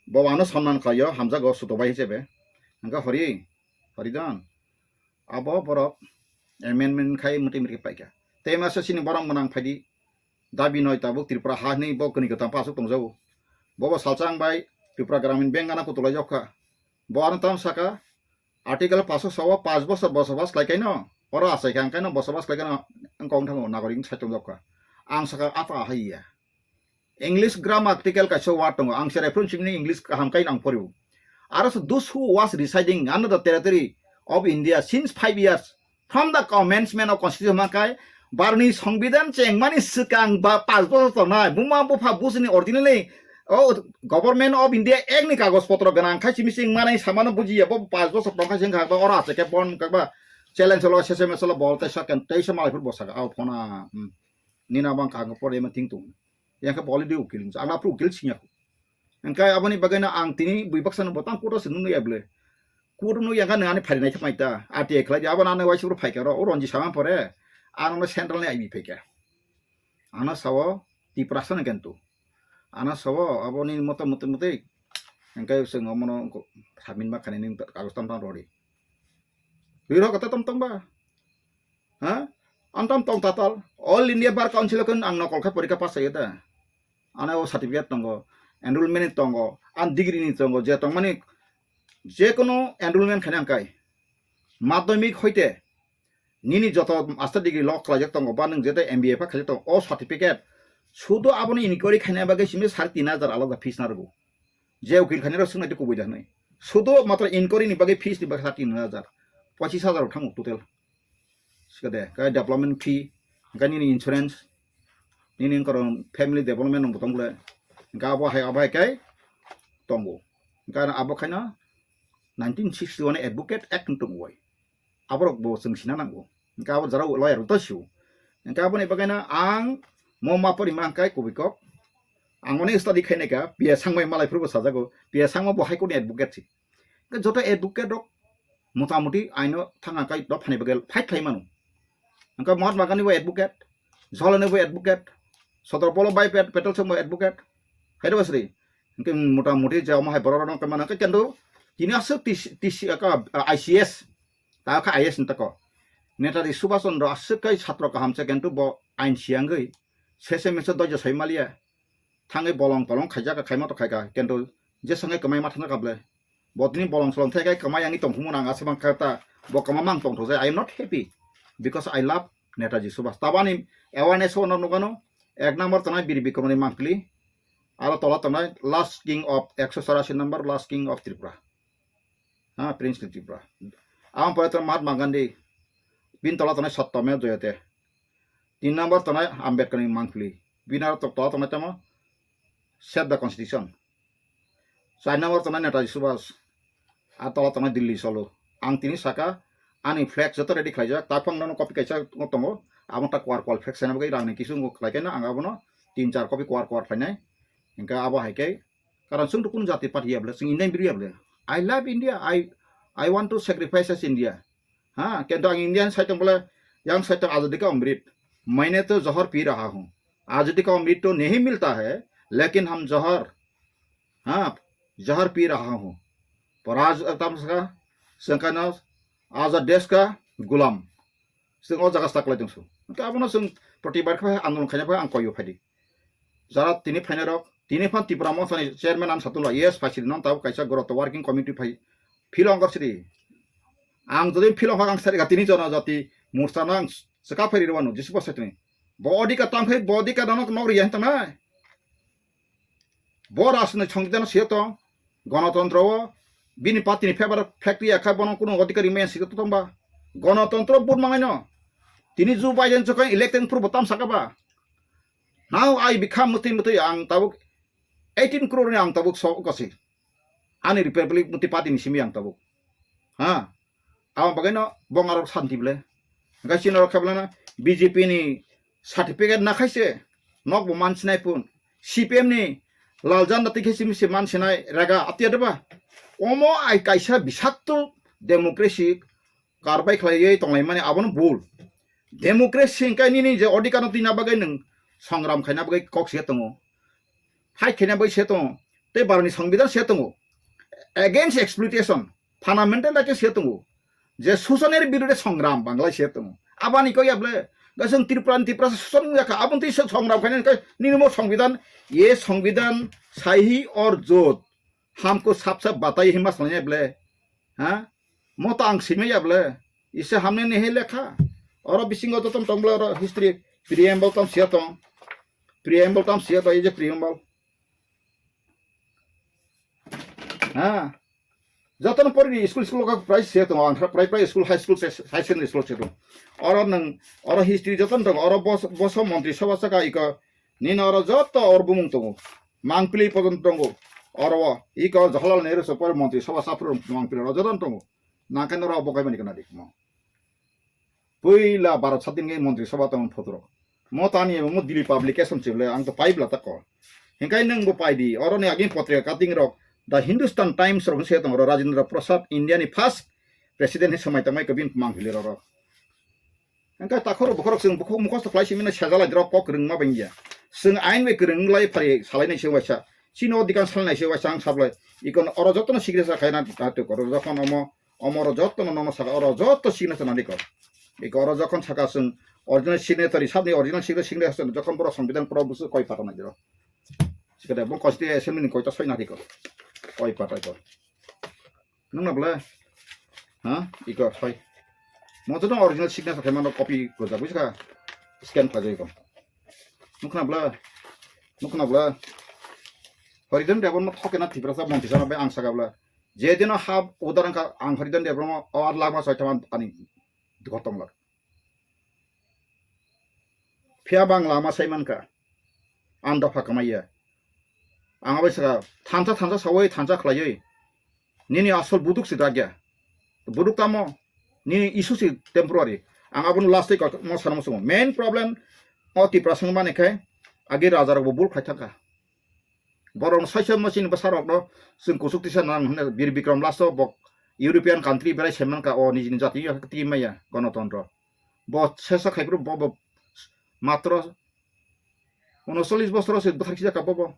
Bo ano sonman khlaio, hamjago suto bai hisabe. Hwnkhe hori, hori don. Abo borok amendment khai mwtwi mwtwi paikha. Tei masa chini borok mwnang phaidi dabi noi tabuk Tripura ha hinwi bo kwnwi kwtam pa aswk tongjago. Bobo salsa ang bai Tripura Gramin Bank gana kutulai jokha. Bo ano tam saka article paso sawa panch bosor bosobas khlai kaino oro achai kha ang kaino bosobas khlai kaino ang kong thango nagorik sai tong jokha. Ang saka ata haiya. English grammatical kaisa word tongo. Ang se reference ni English kaham kai nang poribo. Aro se those who was residing under the territory of India since five years from the commencement of constitution makai barni songbidhan chengmani swkang ba panch bochor tongnai buma bupha busini originally o Government of India Act ni kagoj potro gwnang khai simi sing manai samano bujiya bo panch bochor tongkha sing kha ba ora se ke bon kha ba challenge lo sese mesolo bol te sakan teisa malai phur bosaka au phona. Nina bang kha pore ma ting tung. Yang khe boli di ukil ang apru ukil singya. Engkai aboni bagwi no ang tini bui baksa no botang kuto se nunu ya ble. Kuto nu yang kha nani phari nai thapmai ta. Ati khlai di abana nai waisi bro phai karo o ronji sama pore. Ano no central ni I B phai kha. Ano sawo Tiprasa no kentu. Ano sawo aboni moto moto moto. Engkai se ngomono samin ma khani ning kagos tam tam rori. Riro kata tam tam ba. Ha? Antam tong tatal. All India Bar Council kan ang nokol khe porikha pass ayo da. Ano o certificate tongo, enrollment ni tongo, an degree ni tongo, je tongmani je kono enrollment khaina angkai. Madhyamik hoite nini joto master degree lo khlaijak tongo ba nwng jete M B A pha khaijak tongo, o certificate sudo aboni inquiry khaina bagwi simi sare tin hajar alada fees narwgo. Je ukil khainai rok swngnaidi kubui da hwnwi. Sudo matro inquiry ni bagwi fees ni bagwi sa tin hajar. Pochis hajar rok thango total. Sikade, kai development fee, kai nini insurance, nini wngkha rok family development nungbo tong bole. Hwnkhe abo hai, abo hai kai tongo. Hwnkhe abo khaina nineteen sixty-one Advocate Act wng tongo bai. Aborok bo chwng sina nango. Hingke abo jara lawyer bo to siu. Hingke aboni bagwi no ang mo ma pori ma hingke kubui kok. Ang oni study khainai ka, P S Sangma malai phuru bo sajago, P S Sangma bo High Court ni advocate si. Hingke joto advocate rok motamuti aino thang hingke do phani bagwi fight khlai mano. Hingke Mahatma Gandhi bo advocate, Jawaharlal Nehru bo advocate, Sardar Vallabhbhai Pat-, Patel se bo advocate, hai do basri. Hingke motamuti je omo hai borok rok no kemana hingke kendo tini aswk T C, T C, aka, I C S, ta kha I S ni tako. Netaji Subhash Chandra aswk kai satro kaham se, kintu bo ain siyangwi sese mese dojo sai maliya. Thangwi bolong tolong khaijak kha, khaima to khaika, kintu je sangai kwmai ma thangjakha ble. Bo tini bolong solong thai kai kwmai yangwi tongphumung ang aswk mang kha ta, bo kwma mang tongthok jai. I am not happy because I love Netaji Subhash. Tabani awareness o no nukano, ek number tongnai Bir Bikram ni mangpili, aro tola tongnai last king of ekso chorasi number, last king of Tripura. Ha, Prince ni Tripura. Aboni pore to Mahatma Gandhi, bini tola tongnai Satyameva Jayate. Tin number tongnai Ambedkar ni mangpili. Bini aro to-, tola tongnai tamo Save the Constitution. Char number tongnai Netaji Subhash. A tola tongnai Delhi cholo. Ang tini saka, ani flag joto ready khlaijak. Taphang nono copy kaisa tongo. Amo ta kwar kwal flag sana bagwi rang ni kisu ngo khlai khe na ang abono tin char copy kwar kwar khlainai. Hingke abo hai khe Karon chwng to kunu jati party ya bole, chwng Indian biri ya bole. I love India. I, I want to sacrifice as India. Ha, kintu ang Indian sai tong bole, yang sai tong Azadi ka Amrit. Maine to zahar pi raha hu. Azadi ka Amrit to nahi milta hai, lekin hum zahar, ha, zahar pi raha hu. Paraj tam saka, sengkana, Azad desh ka gulam. Chwng o jaga staklai tongsu. Hingke abono chwng protibad khe andolon khaina phai ang koiyo phaidi. Jara tini phainai rok, tini phan Tipra Motha ni chairman ang satula, yes, phaisidi non tabuk kaisa goro to working committee phai philong gorsidi. Ang jodi philong hak ang sari tini jono jati mursa nang saka phai rwanu jisi bosai tini. Bo odika tang phai, bo odika dano nok riya hinta nai. Bo rajni songbidan siya tong, gonotontro o, bini party ni favor factory ya kha bono kuno odhikari maya siya tong ba. Gonotontro vote mangai no. Tini Joe Biden chokon elected purbo tam saka ba. Now I become muti muti ang tabuk eighteen crore ni ang tabuk so kasi. Ani Republic muti party ni simi ang tabuk. Ha. Abo bagwi no bong arok santi ble. Hingke chini rok khe bolano B J P ni certificate na khaise nok bo man sinai pun. C P M ni lal janda twi khe simi se man sinai rega atiya deba. Omo ai kaisa bisakto democracy karbai khlaiwi tonglaimani abono bul. Democracy hingke nini je odhikar no twina bagwi nwng songram khaina bagwi kok se tongo. Fight khaina bagwi se tongo. Tei baroni songbidan se tongo. Against exploitation. Fundamental right se tongo. Je susanir birude songram banglai se tongo. Abani koi able. Gasung Tripura ni Tripura susan yakha. Abon tei songram khaina kai nini mo songbidan. Ye songbidan sahi or jot. Hamko sap sap batai hima salanya ble. Ha? Mo ta ang simaya ble. Ise hamne nehe lekha. Oro bisingo jotom tong ble oro history preamble tam siya tong. Preamble tam siya tong, ye je preamble. Ha. Jotono pori school school ka price siya tong. Ang price price school high school high secondary school siya tong. Oro nang oro history joton tong. Oro bos boso montri sabha saka iko Nini oro joto or bumung tongo. Mangpili pojon tongo. Oro o, iko Jawaharlal Nehru se pore Montri Sabha saphuru Mangpili oro joto tongo. Nangkhe norok bo kaiba ni kana di mo. Puila Bharat sadin ge Montri Sabha tong photo rok. Mo tani mo Delhi publication chibole ang to paibla ta ko. Hingkai nang bo pai di. Oro ni agin potrika cutting rok. The Hindustan Times rok se tong oro Rajendra Prasad India ni first president hi samai tangmai ko bin Mangpili rok. Hingke takhoro bokhorok chwng bukhuk mukhosto khlai simi no sejalai drok kok kwrwngma bai ya. Chwng ain bai kwrwng lai phari salai nai se waisa. Chini o dikan salai nai se waisa ang sablai. Ikon oro jotono signature khaina natok oro jokhon omo, omo oro jotono nono saka oro joto signature nani ko. Iko oro jokhon saka chwng original signatory sabni original signature signature jokhon borok songbidan pro busu koi pata nai diro. Sikade bo constituency assembly ni koita soi nari ko. Koi pata ko. Nung na bwle? Ha? Iko, soi. Mo to original signature khe mano copy gojak buji kha. Scan khlai iko. Nung khna bwle? Nung khna bwle? Horidon Debbarma thok kena Tiprasa montri sana bai ang saka bwle. Je dino ha order ang kha ang Horidon Debbarma o ar lama soi thaman ani dukho tonglar. Phiya bang lama sai mankha. Ang dopha kwmaiya. Ang abai saka thansa thansa sawi thansa khlaiwi. Nini asol buduk si dagya. Buduk tamo? Nini isu si temporary. Ang abono last tei kotorma sana muchungo. Main problem o Tiprasa wngmani khe agi rajarokbo bul khai thangkha. Borokno saisa machine bwsarokno chwng kuchuk tisa nang hwnwi Bir Bikram last o bo European country berai se mankha o nijini jati twi maya gonotontro. Bo sesa khaiphuru bo, bo matro unocholish bosor se bwthar khijak ka bobo.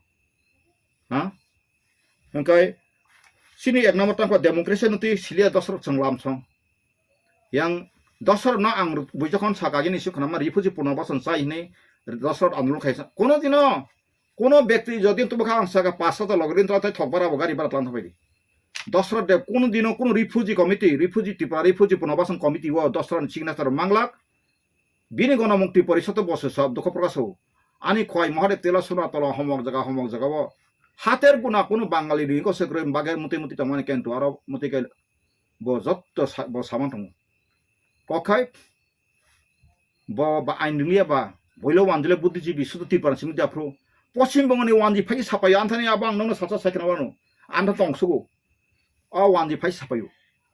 Ha? Hwnkhe chini ek number tangkha democracy no twi silia dosrok chwng lamsong. Yang dosrok no ang bui jokhon saka gini sukha ma refugee punobasan chai hini dosrok andolon khaisa. Kono dino, kono bekti jodi tubukha ang saka pas hajar logrin tla tai thok bara bo gari bara tlan thabai di. Dosrok de kono dino kono refugee committee, refugee Tripura, refugee punobasan committee o dosrok ni signature manglak. Bini gono mukti porisoto boso sab dukho prakaso. Ani khwai Mahadev tela suna tola homok jaga homok jaga o. Hater guna kunu Bangali ri ko se kroi bage muti muti tongmani kentu aro muti ke bo jotto sa-, bo saman tongo. Kokhai bo ba ain ringliya ba boilo wanjile buddhijibi sudu Tripura simi da phru. Poschim Bongoni wanji phai sapai anthani abo ang nono sacha saikna wano. Antha tongsugo. O wanji phai sapaio.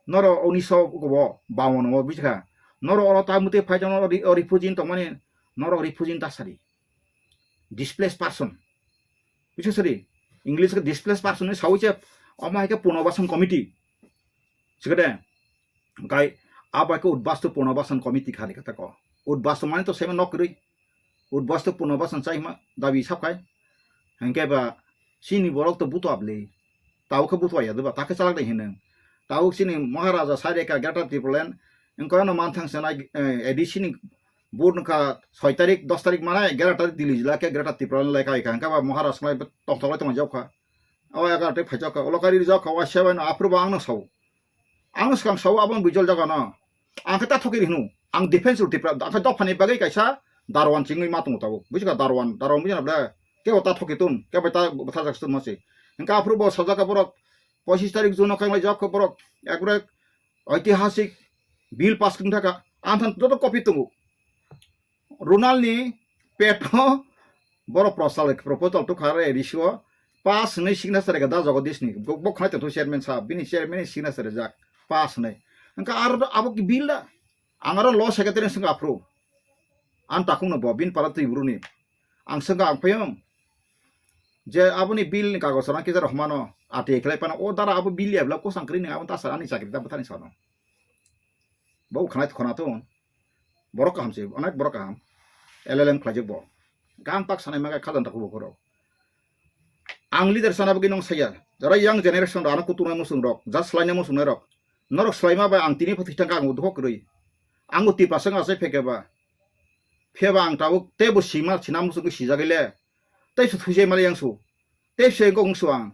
Noro unisho gobo bawan o bujikha. Noro oro ta mute phai jano ri-, o refugee tongmani noro refugee ta sadi. Displaced person. Bujikha sadi. English ke displaced person ni sawi che omo hai ke punobasan committee. Sikade. Gai abo ke Udbastu punobasan committee khani kata ko. Udbastu mani to seme nokri. Udbastu punobasan chaima dabi sapkai. Hingke ba chini borok to buto abli. Tau khe buto ya deba, ta khe chalak de hineng. Tau chini Maharaja sai reka Greater Tipraland. Engko ano manthang sanai, eh, A D C ni board nokha soi tarik, dos tarik manai Greater Delhi jila khe Greater Tipraland lai kai ka. Hingke ba Maharaja lai tong tong lai tong jok kha. Awa egar te phai jok kha. Ulo kari jok kha, wa sebai no apro ba ang no sau. Ang swkang sao aboni bijol jaga no. Ang khe ta thoki rihnu. Ang defense rw tipra. Ang khe dophani bagwi kaisa Darwan chingwi ma tongo tabuk. Bujikha Darwan, Darwan bujina ble. Kebo ta thoki tun, kebo ta bwtharjak tun masi. Hingkhe aphuru bo sajak borok pochis tarik June o kang lai jak borok. Ekbare oitihasik bill pass kung thaka. Ang than joto copy tongo. Ronalni peto borok proposal, proposal to khare risio pass hwnwi signature rega da Jagadishni. Bo, bo khwlai tongthu chairman sahab, bini chairman ni signature rijak pass hwnwi. Hwnkha aro abo ki bill da? Ang aro law secretary swngkha aphuru. Ang takhukno bo, bini para twi buruni. Ang swngkha ang phayung. Je aboni bill ni kagoj rang kisa rohmano, ati khlai pano, o dara abo bill ya bla kusang kri ni abo ta sa ani chakri da bwthani sano. Bo khwlai khwna to. Borok kaham se, onek borok kaham. L L M khlaijak bo. Gang tak sanai maga khajang tak bo khoro. Ang leader sana bagwi nong saya. Jara young generation rok, ano kutunai musung rok, ja slainai musung rok. Norok slaima bai ang tini phathi thangka ang dukho kwrwi. Ang uti pasang asai pheke ba. Pheba ang tabuk tebo sima sina musung sijagile. Tei su thujai mali yang su. Tei se gong su ang.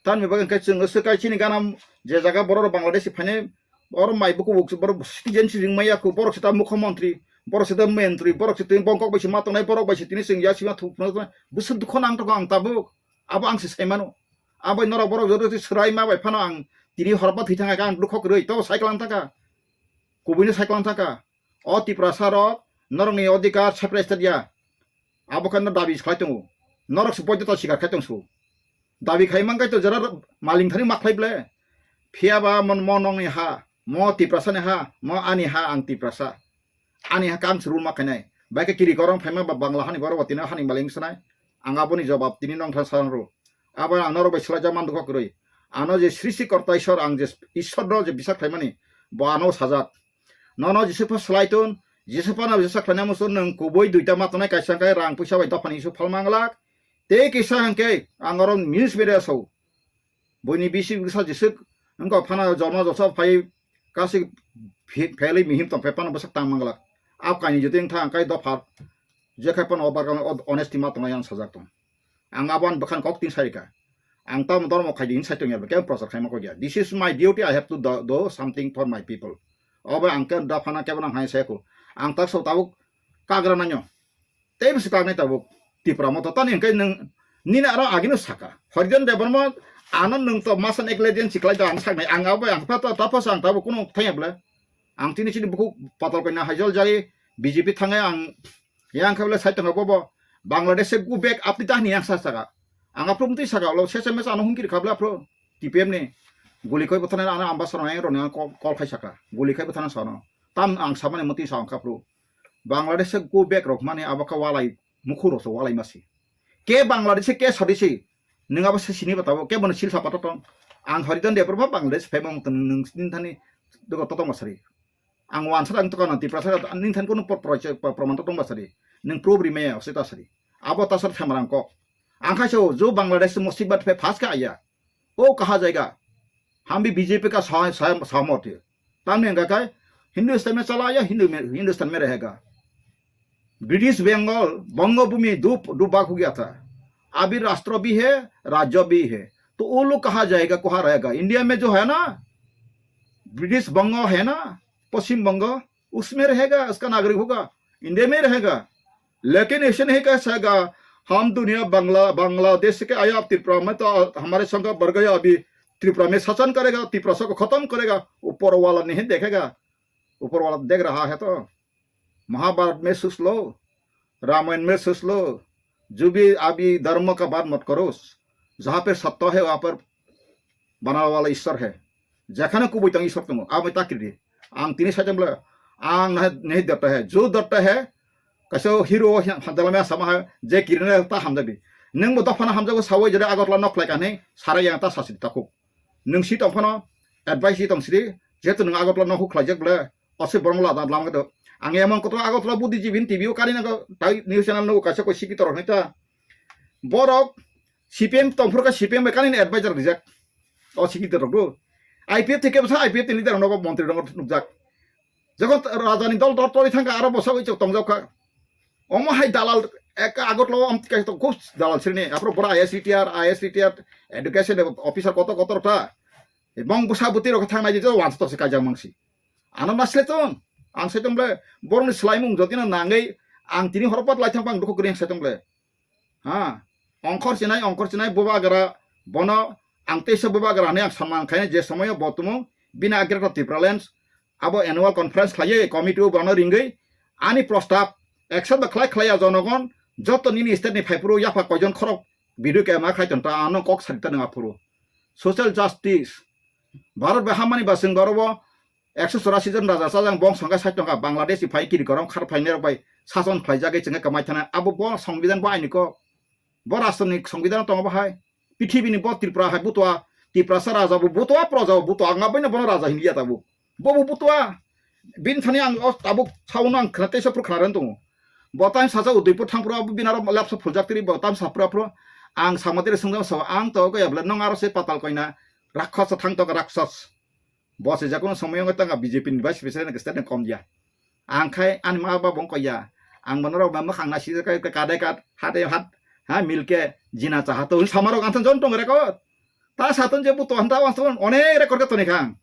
Tan me bagwi khe chwng se kai chini gana je jaga borok rok Bangladesh phainai oro mai buku buk borok citizen si ring maya ku borok sita mukhyamantri, borok sita mentri, borok sita bongkok bai sima tongnai, borok bai sitini chwng ya sima thuk phunuk tongnai. Bwswk dukho nang tongo ang tabuk. Abo ang se sai mano. Abo norok borok joto si swrai ma bai phano ang tini horba thwi thangkha ang dukho kwrwi to cycle ang thangkha. Kubuino cycle ang thangkha. O Tiprasa rok norokni odhikar separate state ya. Abo khe no dabi khlai tongo. Norok se poito ta sikar khai tong su. Dabi khai man kai to jara maling thani ma khlai ble. Phiya ba mon mo nongni ha, mo Tiprasa ni ha, mo ani ha ang Tiprasa. Ani ha kang se rule ma khainai. Bai khe kiri korong phaima ba Bangla hani borok watino hani maling sanai. Ang aboni jobab tini nong than sarang ro. Abo ang norok bai swlai jak man dukho kwrwi. Ano je srishti korta Ishwar ang je Ishwar no je bisa khlaimani bo ano sajak. Nono jeswk pha swlai tun, jeswk phano jeswk khlaina muchung nwng kubui duita ma tongnai kaisa hwnkhe rang puisa bai dophani isu phalma glak. Tei kisa hwnkhe ang oro news media sao. Buini bisi bwsa jeswk wngkha phano jolma jolsa phai kasi phe-, phelwi mihim tong phai phano bwsak tang manglak. Ap kainwi jotoi wngkha hwnkhe dopha jekhai phano o barkha o honesty ma tongnai ang sajak tong. Ang abo ani bwkhani kok tin sai rikha. Ang tamo dormo khai di hin sai tongya, kebo prochar khaima kok ya. This is my duty, I have to do, do something for my people. Obo ang khe dophano kebo nang hai sai ko. Ang tak so tabuk kagra nanyo. Tei bisi kagnai tabuk Tipra Motha tani hwnkhe nwng nini aro agino saka. Horijan Debbarma ano nwng to masa ekle din siklai da ang saknai. Ang abo ang pha ta, ta pha sa ang tabuk kuno thangya bwle. Ang tini chini bukhuk patal kaina hajol jai B J P thangai ang yang khe bwle sai tongkha bobo Bangladesh se go back apni tahni yang sa saka. Ang aphuru mtwi saka ulo sese mesa ano hungkir khabla aphuru T P M ni guli khoi bwthana ano Ambassador ang roni ang call, call khai saka. Guli khai bwthana sano. Tam ang samani muti sa ang kapru. Bangladesh go back rok mani abo kha walai mukhuro so walai masi. Ke Bangladesh ke sadisi. Nung abo se sini batabo ke bono sil sapa totong. Ang hori don de proba Bangladesh phai mong tong nung sini thani dogo totong masari. Ang wansa ang tokana Tiprasa nini than kono por-, por-, por-, proman tong basari. Nung proof ri maya ose ta sari. Abo ta sar thamarang kok. Ang khai so jo Bangladesh musibat phe phas ka aya. O kaha jaiga. Hum bhi B J P ka sa-, sa-, sahmat hai. Tamni ang kai Hindustan mein chala aya, Hindu mein, Hindustan mein rahega. British Bengal, Bangabhumi dub, dubak ho gaya tha. Abhi rashtra bhi hai, rajya bhi hai. To wo log kaha jayega, kaha rahega? India mein jo hai na, British Banga hai na, Paschim Banga, usme rahega, uska nagarik hoga, India mein rahega. Lekin aise nahi kah sakega, hum duniya Bangla, Bangladesh se ke aya, ab Tripura mein to hamare sangha badh gaya, abhi Tripura mein shasan karega, Tiprasa ko khatam karega, upar wala nahi dekhega, upar wala dekh raha hai to. Mahabharat में सोच लो, रामायण में सोच लो, जो भी अभी धर्म का बात मत करो, जहाँ पे सत्य है वहाँ पर बनाने वाला ईश्वर है। Jekhane kubui tang Ishwar tongo, abo ta kiri. Ang tini saicham le, ang nahi, nahi datta hai, jo datta hai, kaisa hero hai, hadala me sama hai, je kirine ta hamjabi. Nung bo dophano hamjago sawi jere Agartala nok lai kani, sara yang ta sasi ta khuk. Nung si tong phano, advice si tong sidi, jehetu nung Agartala nok huk khlai jak bole, Ose borok lada lama do. Ang emon kotor Agartala buddhijibini T V o kari nago tai news channel no kaisa koi sikito rok neta. Borok C P M tongphuru ka C P M bai kani advisor rijak. O sikito rok do. I P F thike bwsa I P F ni leader nogo montri nogo nukjak. Jokhon raja ni dol dol tori thangka aro bosa oi chok tongjak kha. Omo hai dalal ek Agartala am tikai to khub dalal sini. Apro bora I S R T R, I S R T R education officer kotor kotor ta. Bong bwsa bwtwi rok thang nai je wansa to se kaijak mangsi. Ano nasle ton, ang saiton ble, borokni swlaimung jotino nangwi ang tini horo pat lai thang bang dukhu kwrwi ang saiton ble. Ha, ongkhor chinai, ongkhor chinai, boba gra, bono ang teisa boba gra hinwi ang samang khainai je somoyo bo tumung bini agra Tipraland abo annual conference khlaiwi committee o bono ringwi ani prostab accept ba khlai khlaiya jonogon joto nini state ni phaiphuru yapha koijon khorok video kema khai ton ta ano kok sari ta nang aphuru. Social justice, Bharat bai hamani ba chwng borobo ekso chorasi jon raja chajak bong songkha sait tongkha Bangladesh ni phai kiri korom khar phainai rok bai sason khlaijagwi chwngkha kwmai thana abo bo songbidan bo aini kok bo rashtra ni songbidan tongo bo hai pithibini bo Tripura hai butua Tiprasa raja bo butua proja bo butua ang abaino bono raja hinliya tabuk bo bo butua bini thani ang o tabuk sauno ang khna teisa phuru khna ren tongo bo time sacha Udaipur thangphuru abo bini aro lapsa phuljak tiri bo time saphuru aphuru ang samatiri swngjak sabo ang to kaya bwle nong aro se patal koina rakkhasa thang tongkha rakshas. Bo se jakono somoyongo tanga B J P ni vice president ke state kom ya. Ang khai ani ma ba bong koya. Ang bono rok ba makhang na sijak kai kadai kat hate hat ha milke jina cha hato samarok anthan jon tong rekod. Ta saton je buto hanta wangton onek rekod ka toni khang.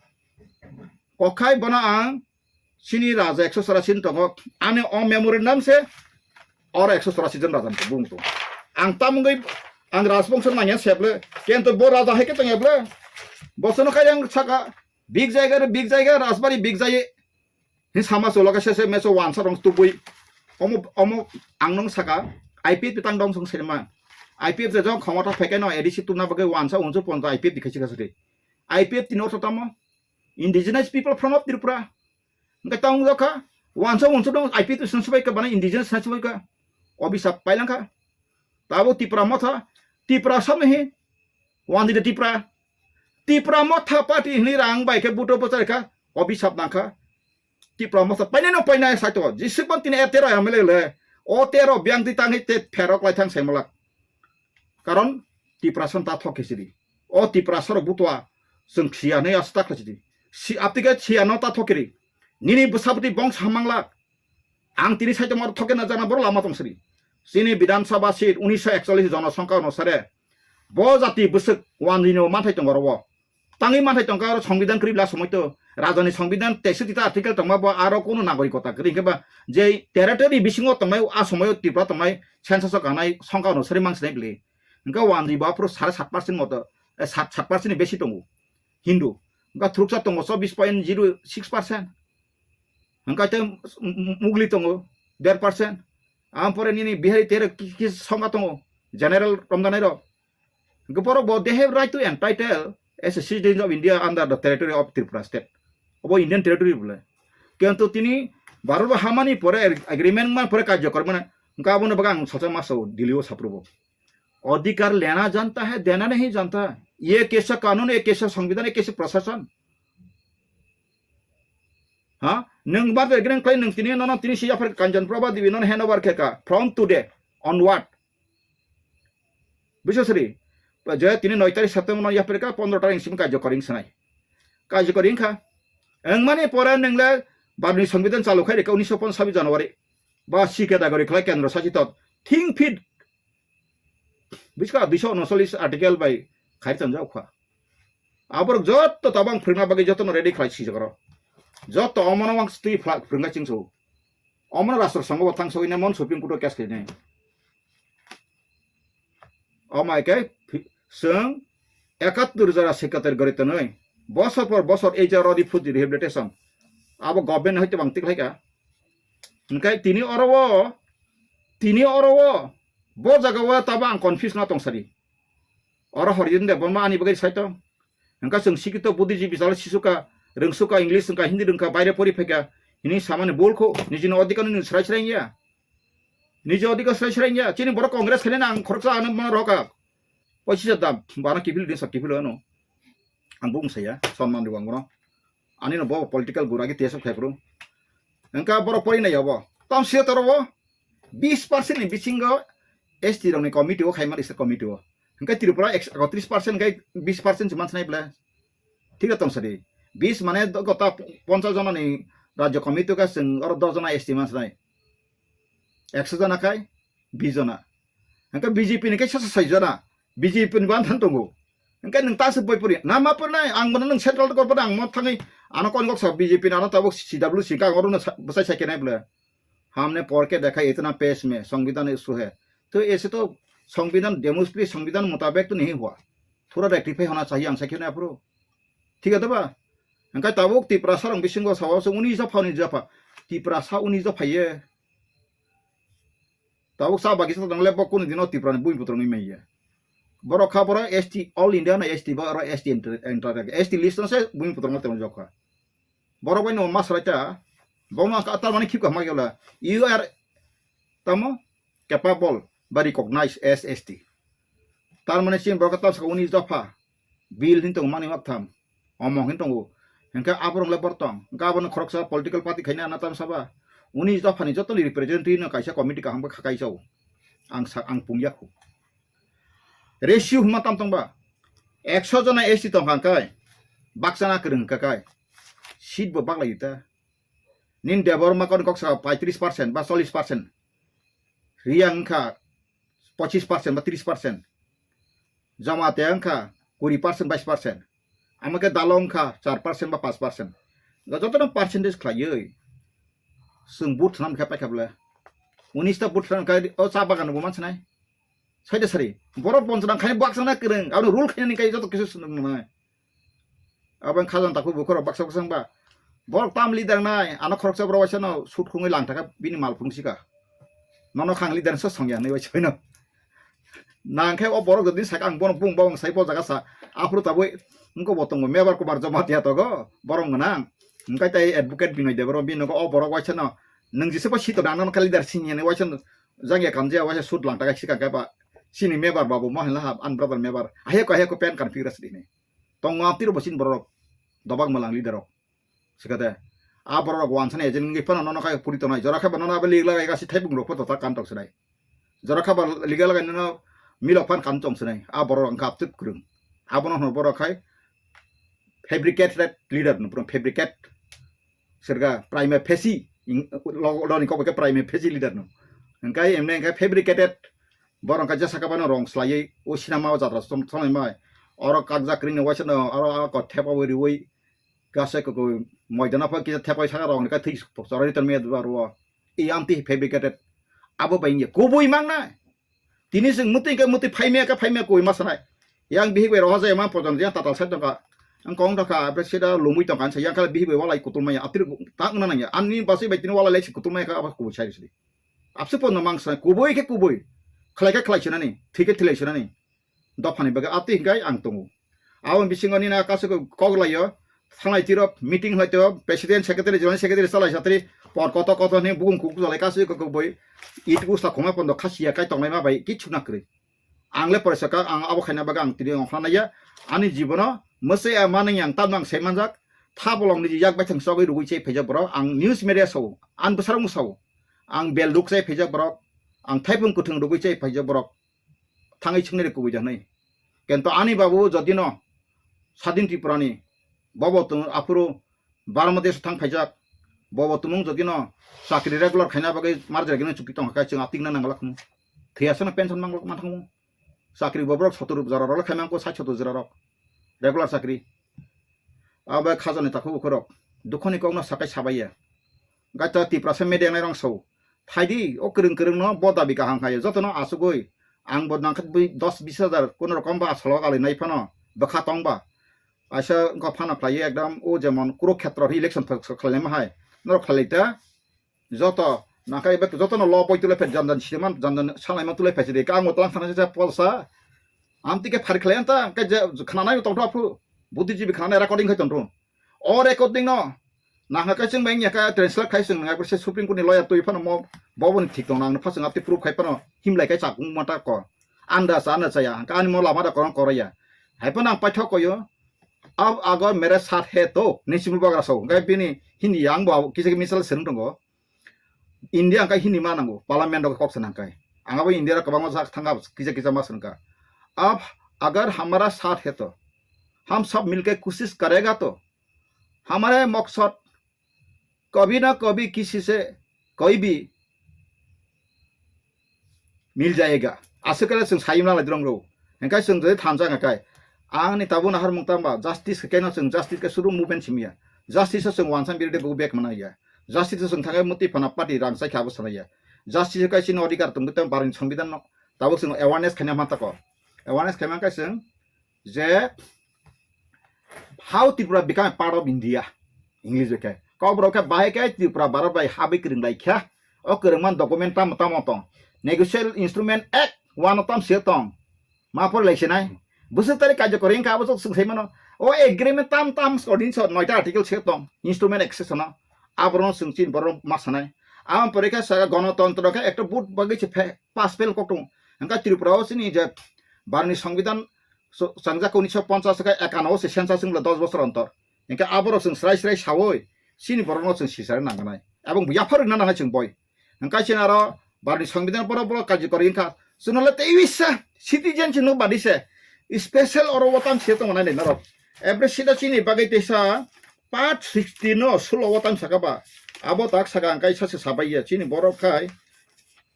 Kokhai bono ang sini raja ekso chorasi tongo. Ani o memorandum se oro ekso chorasi jon raja bung to. Ang tamungwi ang rajbongso nangya seble kento bo raja hai ke tongya ble. Bosono kai ang saka big jaiga re big jaiga rajbari big jai hin sama solo ka sese meso wansa rong tubui omo omo ang nong saka I P F tang dong song serma I P F je jong khomota pheke no A D C tuna bagwi wansa unsu ponto I P F di khachi khachi I P F tino to tamo Indigenous People Front of Tripura hingke tang jokha wansa unsu dong I P F twi sung subai ka bana Indigenous sung subai ka obisa pailangkha tabo Tipra motha Tipra samni hi wandi de Tipra Tipra motha party hini rang bai khe buto bwchar kha obisap nangkha Tipra motha painai no painai saito jisik ban tini tero M L A le o tero biang twi tangwi te pherok lai thang sai malak karon Tiprasa ta thok khe sidi o Tiprasa rok butua chwng siya nei asta khlai sidi si aptike siya no ta thok kiri nini bwsabwtwi bong samang lak ang tini saito mar thok khe na jana boro lama tong sidi chini Bidhan Sabha seat unisho ekchollis jonosongkha onusare bo jati bwswk wanjwino manthai tongo oro o tangwi manthai tongkha oro songbidan kwrwi bla somoi to rajani songbidan teiswk tita article tongma bo aro kono nagorikota kwrwi hwnkhe ba je territory bisingo tongnai a somoio Tripura tongnai census o kanai songkha onusari mang sinai bwle hwnkhe wanjwi bo aphuru sare sat percent moto eh, sat sat percent ni besi tongo Hindu hwnkhe thuruksa tongo chobbish point zero six percent hwnkhe tei mugli tongo der percent ampore nini Bihari tere kis songkha tongo general romjanai rok Borok bo they have right to entitle as a citizen of India under the territory of Tripura state. Obo Indian territory bole. Kintu tini Bharat bo hamani pore, agreement man pore karjokor mane, hwnkhe abono bagwi ang sacha masa o Delhi o saprubo. Adhikar lena janta hai, dena nahi janta. Ye kaisa kanun, ye kaisa songbidan, ye kaisa prashasan. Ha? Nwng bar de greng khlai nwng tini nono tini si yapher Kanchan Prabha Devi nono hand over khe ka. From today onward. Bujo sri. Je tini noi tarik September no yapher ka, pondro tarik simi karjokor wng sanai. Karjokor wng kha. Wng mani pore nwng le Bharat ni songbidan chalu khai rikha unisho ponchash January. Ba C category khlai kendro sachito. Think fit. Biska duiso unocholish article bai khai tongjak kha. Aborok jotto tabang phwrwngna bagwi jottono ready khlai sijak oro. Jotto omono wng twi phlak phwrwngna chingso. Omono rastro songo bo thang sogwi ne mon Supreme Court o case khainai. Omai khe phi-, chwng ekattur jora secretary gori tonwi. Bosor por bosor ei jora rodi phuti rehabilitation. Abo government hai tobang tik khlaika. Hwnkhe tini oro o, tini oro o, bo jaga o tabo ang confuse no tong sadi. Oro Horijin Debbarma ani bagwi sai tong. Hwnkhe chwng sikito buddhijibwi salo sisuka, rwngsuka, English wngkha, Hindi rwngkha, baire pori phaikha, hini samani bul kho, nijini odhikar ni srai srai ya. Niji odhikar srai srai ya. Chini borok Congress khainai ang khoroksa ano mano roka. Poichisa dam, bana kiphil din sa kiphil ano. Ang bung saya, sonman rwang bono. Ani no bo political gura ki tesok phai phuru. Hwnkhe borok pori nai obo. Tam se toro bo bis percent ni bisingo S T rok ni committee o khaima risa committee o. Hwnkhe Tripura ekso tris percent hwnkhe bis percent se mansa nai ble. Thik tong sadi. Bis mane do-, gota ponchas jona ni rajya committee o khe chwng oro dos jona S T mansa nai. Ekso jona khai bis jona. Hwnkhe B J P ni khe sasa sai jona. B J P ni bo anthang tongo. Hwnkhe nwng ta se boi pori. Na ma pori nai, ang bono nwng central kor pori ang mo thangwi ano kon goksa B J P ni ano tabuk C W C ka oro no sa-, bwsai sai khe nai ble. हमने पढ़ के देखा, इतना पेश में संविधान इशू है। तो ऐसे तो संविधान, डेमोक्रेसी संविधान मुताबिक तो नहीं हुआ। थोड़ा रेक्टिफाई होना चाहिए, ang sakhe na apro. Thik ase ba? Hwnkhe tabuk Tiprasa rok bisingo sao se uni jopha, uni jopha. Tiprasa uni jopha ye. Tabuk sa bagi sa tong le bo kunu dino Tipra ni bui putrung ni maiya. Borok kha borok S T, all India no S T ba oro S T enter, enter, S T list no se bui putrung no tong jokha. Borok bai no ma salai ta. Bo ma ka tar mani khip ka ma yola. You are tamo capable ba recognize as S T. Tar mani chin borok ta sa uni jopha. Bill hin tongo mani mak tham, omong hin tongo. Hingke aborok le bor tong. Hingke abono khoroksa political party khaina ana tam saba. Uni dophani jotoni representative no kaisa committee kaham khe khakai chao. Ang sa, ang pungya khu. Ratio hwnma tam tong ba. Ekso jona S T tong kha kai. Baksa na kwrwng kha kai. Seat bo baklai ta. Nin Debbarma kon kok sa paitris percent ba chollis percent. Riyang wngkha pochis percent ba tris percent. Jamatia wngkha kuri percent, bais percent. Ama khe Dalo wngkha char percent ba panch percent. Jotono percentage khlaiwi chwng vote thwnam khe paikha bwle. Unis ta vote thwnam khe o cha bagan bo mansinai. Saida sari. Borok bonchona khai baksa na kwrwng. Abo rule khainani kai joto kisu swnam nai. Abo wng kha jang takhuk bukhuk rok baksa baksa wngba. Borok tam leader nai, ano khoroksa borok waisa no sut khungwi lang thaka bini mal phung sika. Nono khang leader sa songya nai waisa no. Nang khe o borok jodi saka ang bono bung bawang sai bo jaga sa. Aphuru tabwi wngko bo tongo mebar kubar joma tiya togo borok gwnang. Hingkai tai advocate Binoy Debbarma bini nogo o borok waisa no. Nwng jisa bo sito nang nono kha leader sini nai waisa no. Jang ya kamjaya waisa sut lang thaka sika khe ba. Sini mebar babu mo hinla ha an brother mebar. Ahe ko ahe ko pen kan figure sini. Tongo amtiro bo chini borok rok, dobak mwlang leader rok. Sikate, a borok rok wansani agent wngwi phano nono khai puri tongnai. Jora khe ba nono abo league lagai gasi thaibung rok photo ta kan tong sinai. Jora khe ba league lagai nono milok phan kan tong sinai. A borok rok wngkha aptwk kwrwng. Abono hwno borok khai fabricated leader no, fabricate. Sirga prima facie, ing-, lo-, loni kok bai khe prima facie leader no. Hingkai emne hingkai fabricated, borok hingkai jesa khe bono rong slaiwi, o sinama o jatra som-, somai mai. Oro kakjak kwrwini waisa no, oro a ko thepa bo riwi, gasa ko, ko moidana pha kisa thepai saka rong ni ka thwi choroi tongmani aro. I amtwi fabricated. Abo bai wngya kubui mang nai. Tini chwng mwtwi khe mwtwi phaimya khe phaimya koi ma sanai. Yang bihik bai roha jaya ma pojon yang tatal sai tongkha. Ang kong tongkha, abre sida lumui tongkha, ang sa yang khala bihik bai walai kutul maya, atir tak wngna nangya. Ani basai bai tini walai lai si kutul maya kha, abo kubui sai sidi. Abse pono mang sanai, kubui khe kubui. Khlai khe khlai sinani, thwi khe thwi lai sinani. Dophani bagwi atwi hingkai ang tongo. Aboni bisingo nini kaisa kok laio, thanglai tiro meeting lai tiro president secretary joint secretary chalai satri por koto koto ni bugum kuk jalai kasi kok boi it usta khoma pondo khasiya kai tongnai ma bai kichu na kwrwi. Ang le poresa ka ang abo khaina baga ang tini ongkhana ya ani jibono mese a manung yang tam nang sai manjak tha bolong ni yak bai thang sogwi rugwi chai phaijak borok ang news media sao ang bwsarok sao ang bel duk chai phaijak borok ang thaipung kwthwng rugwi chai phaijak borok thangwi swngnai kubui janai. Kento ani babu jodino Sadin Tripurani bobo tong aphuru Barma desh thang phaijak bobo tumung jodino chakri regular khaina bagwi marjagino chukti tong kha chwng atik na nangla khum. Thiyasano pension manglo manthangmo. Chakri boborok sotor jora rok khaimang ko sait sotor jora rok regular chakri. Abo khajani takhuk ukhorok dukhoni kokno sakai sabaiya. Gaita Tiprasa media nai rong sao. Thaidi o kwrwng kwrwng no bo dabi kaham khayo. Jotono asugui ang bo nangkha bui dos bis hajar kono rokom ba asalo ali nai phano bwkha tong ba. Aisa wngkha phano khlaiwi ekdam o jemon Kurukhetra election khlai ma hai. Norok khlai ta joto nangkha ebe jotono lo poi tule phe janjan siman janjan salai ma tule phe sidi kang o tlang thana se polsa. Amtike phari khlai ta ke je khnanai tong thaphu. Buddhijibi khnanai recording khai tong thung. O recording no nahna kai chwng bai wngya kha translate khai chwng nangya se Supreme Court ni lawyer twi phano mo bobo ni thik tong nang phaswng ati proof khai phano himlai kai chakung mata ko anda cha na chaya ka ani mo lama da korang koraya hai phano ang paithak koyo ab agar mere saath hai to ni simul bagra so gai bini hindi yang bo kisa misal seng tongo India angkai hindi ma nango, parliament rok kok sanang kai. Ang abo India rok kwbangma sak thanga kisa kisa ma sanka. Ab agar hamara saath hai to, hum sab milke koshish karega to, hamare maksad kabhi na kabhi kisi se kabhi bhi mil jayega. Aswk khe chwng sayimna lai drong rw. Hingkai chwng jodi thansa hingkai. Ang ni tabuk nahar mung tamba justice khe keno chwng justice khe suru movement simiya. Justice o chwng wansa birde buku bek mana ya. Justice o chwng thangai muti phana party rang sai kha abo sana ya. Justice o kaisi no adhikar tong tong barni songbidan no tabuk chwng awareness khaina man tako. Awareness khaima kai chwng je how Tripura become a part of India. English bai khe. Kok borok khe bahai khe Tripura Bharat bai habwi kwrwng lai kha. O kwrwngma document tamo tamo tong. Negotiable Instrument Act one o tam se tong. Ma por lai sinai. Bwswk tari kajokori wngkha abo swk swk sai mano. O agreement tam tam skorni so noita article se tong. Instrument Act se sono. Aborok chwng chin borok ma sanai. Amo pore khe saka gonotontro khe ekta vote bagwi se phe-, pass fail kok tong. Hingkha Tripura o chini je Bharatni Songbidan so-, changjak unisho ponchas khe ekano se census wngla dos bosor ontor. Hingkhe aborok chwng srai srai saui chini borokno chwng sisarwi nangkhnai. Ebong yapharwi na nangnai chwng boi. Hingkhe chini aro Bharatni Songbidan borok borok karjikori wngkha. Chwngno le tei bisa citizen chwngno badi se special oro o tam se tongo nai norok. Every sida chini bagwi teisa part sixty no sulo o tam saka ba. Abo tak saka ang kaisa se sabai ya chini borok khai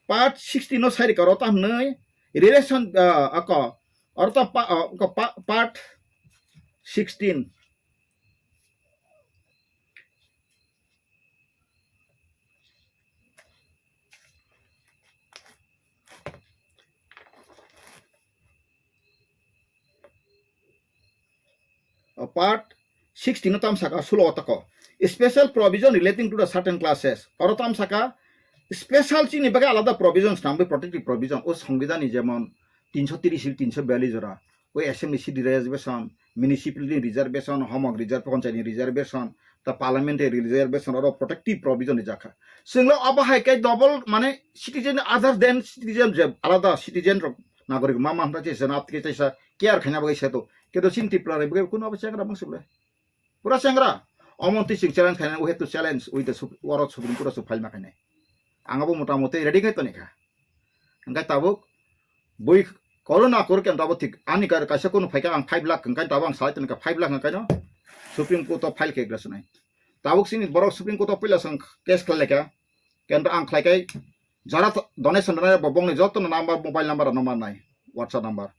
part sixty no sai rika oro tam hwnwi relation, ah, ako oro tam pa-, ah, ako pa-, part sixteen. O part sixteen no tam saka sulo o tako special provision relating to the certain classes. Oro tam saka special chini bagwi alada provision swnamwi protective provision o Songbidan ni jemon tinso tiris tinso biyallis jora. O assembly seat reservation, municipality reservation, homok reserve, panchayat ni reservation, ta parliamentary reservation oro protective provision ni jakha. Chwngno abo hai khe double mane citizen other than citizen je alada citizen rok nagorik ma ma hwnta chesa na aptike chesa care khaina bagwi seto. Kedo chini Tripura rok bagwi kuno abo chengra bangsi bole. Pura chengra. Omo twi chwng challenge khaina, we have to challenge with the Sup-, oro Supreme Court o chwng file ma khainai. Ang abo mota moti ready khai tonikha. Hingkhe tabuk bui corona kor khe tabuk thik ani kar kaisa kunu phaikha ang five lakh hingkhe tabuk ang salai tonikha five lakh hingkhe no Supreme Court o file khe glasnai. Tabuk chini borok Supreme Court o puila chwng case khlai laikha. Kento ang khlai kai jara to-, donation rwnai bo bongni joto no number, mobile number rok no mannai, WhatsApp number.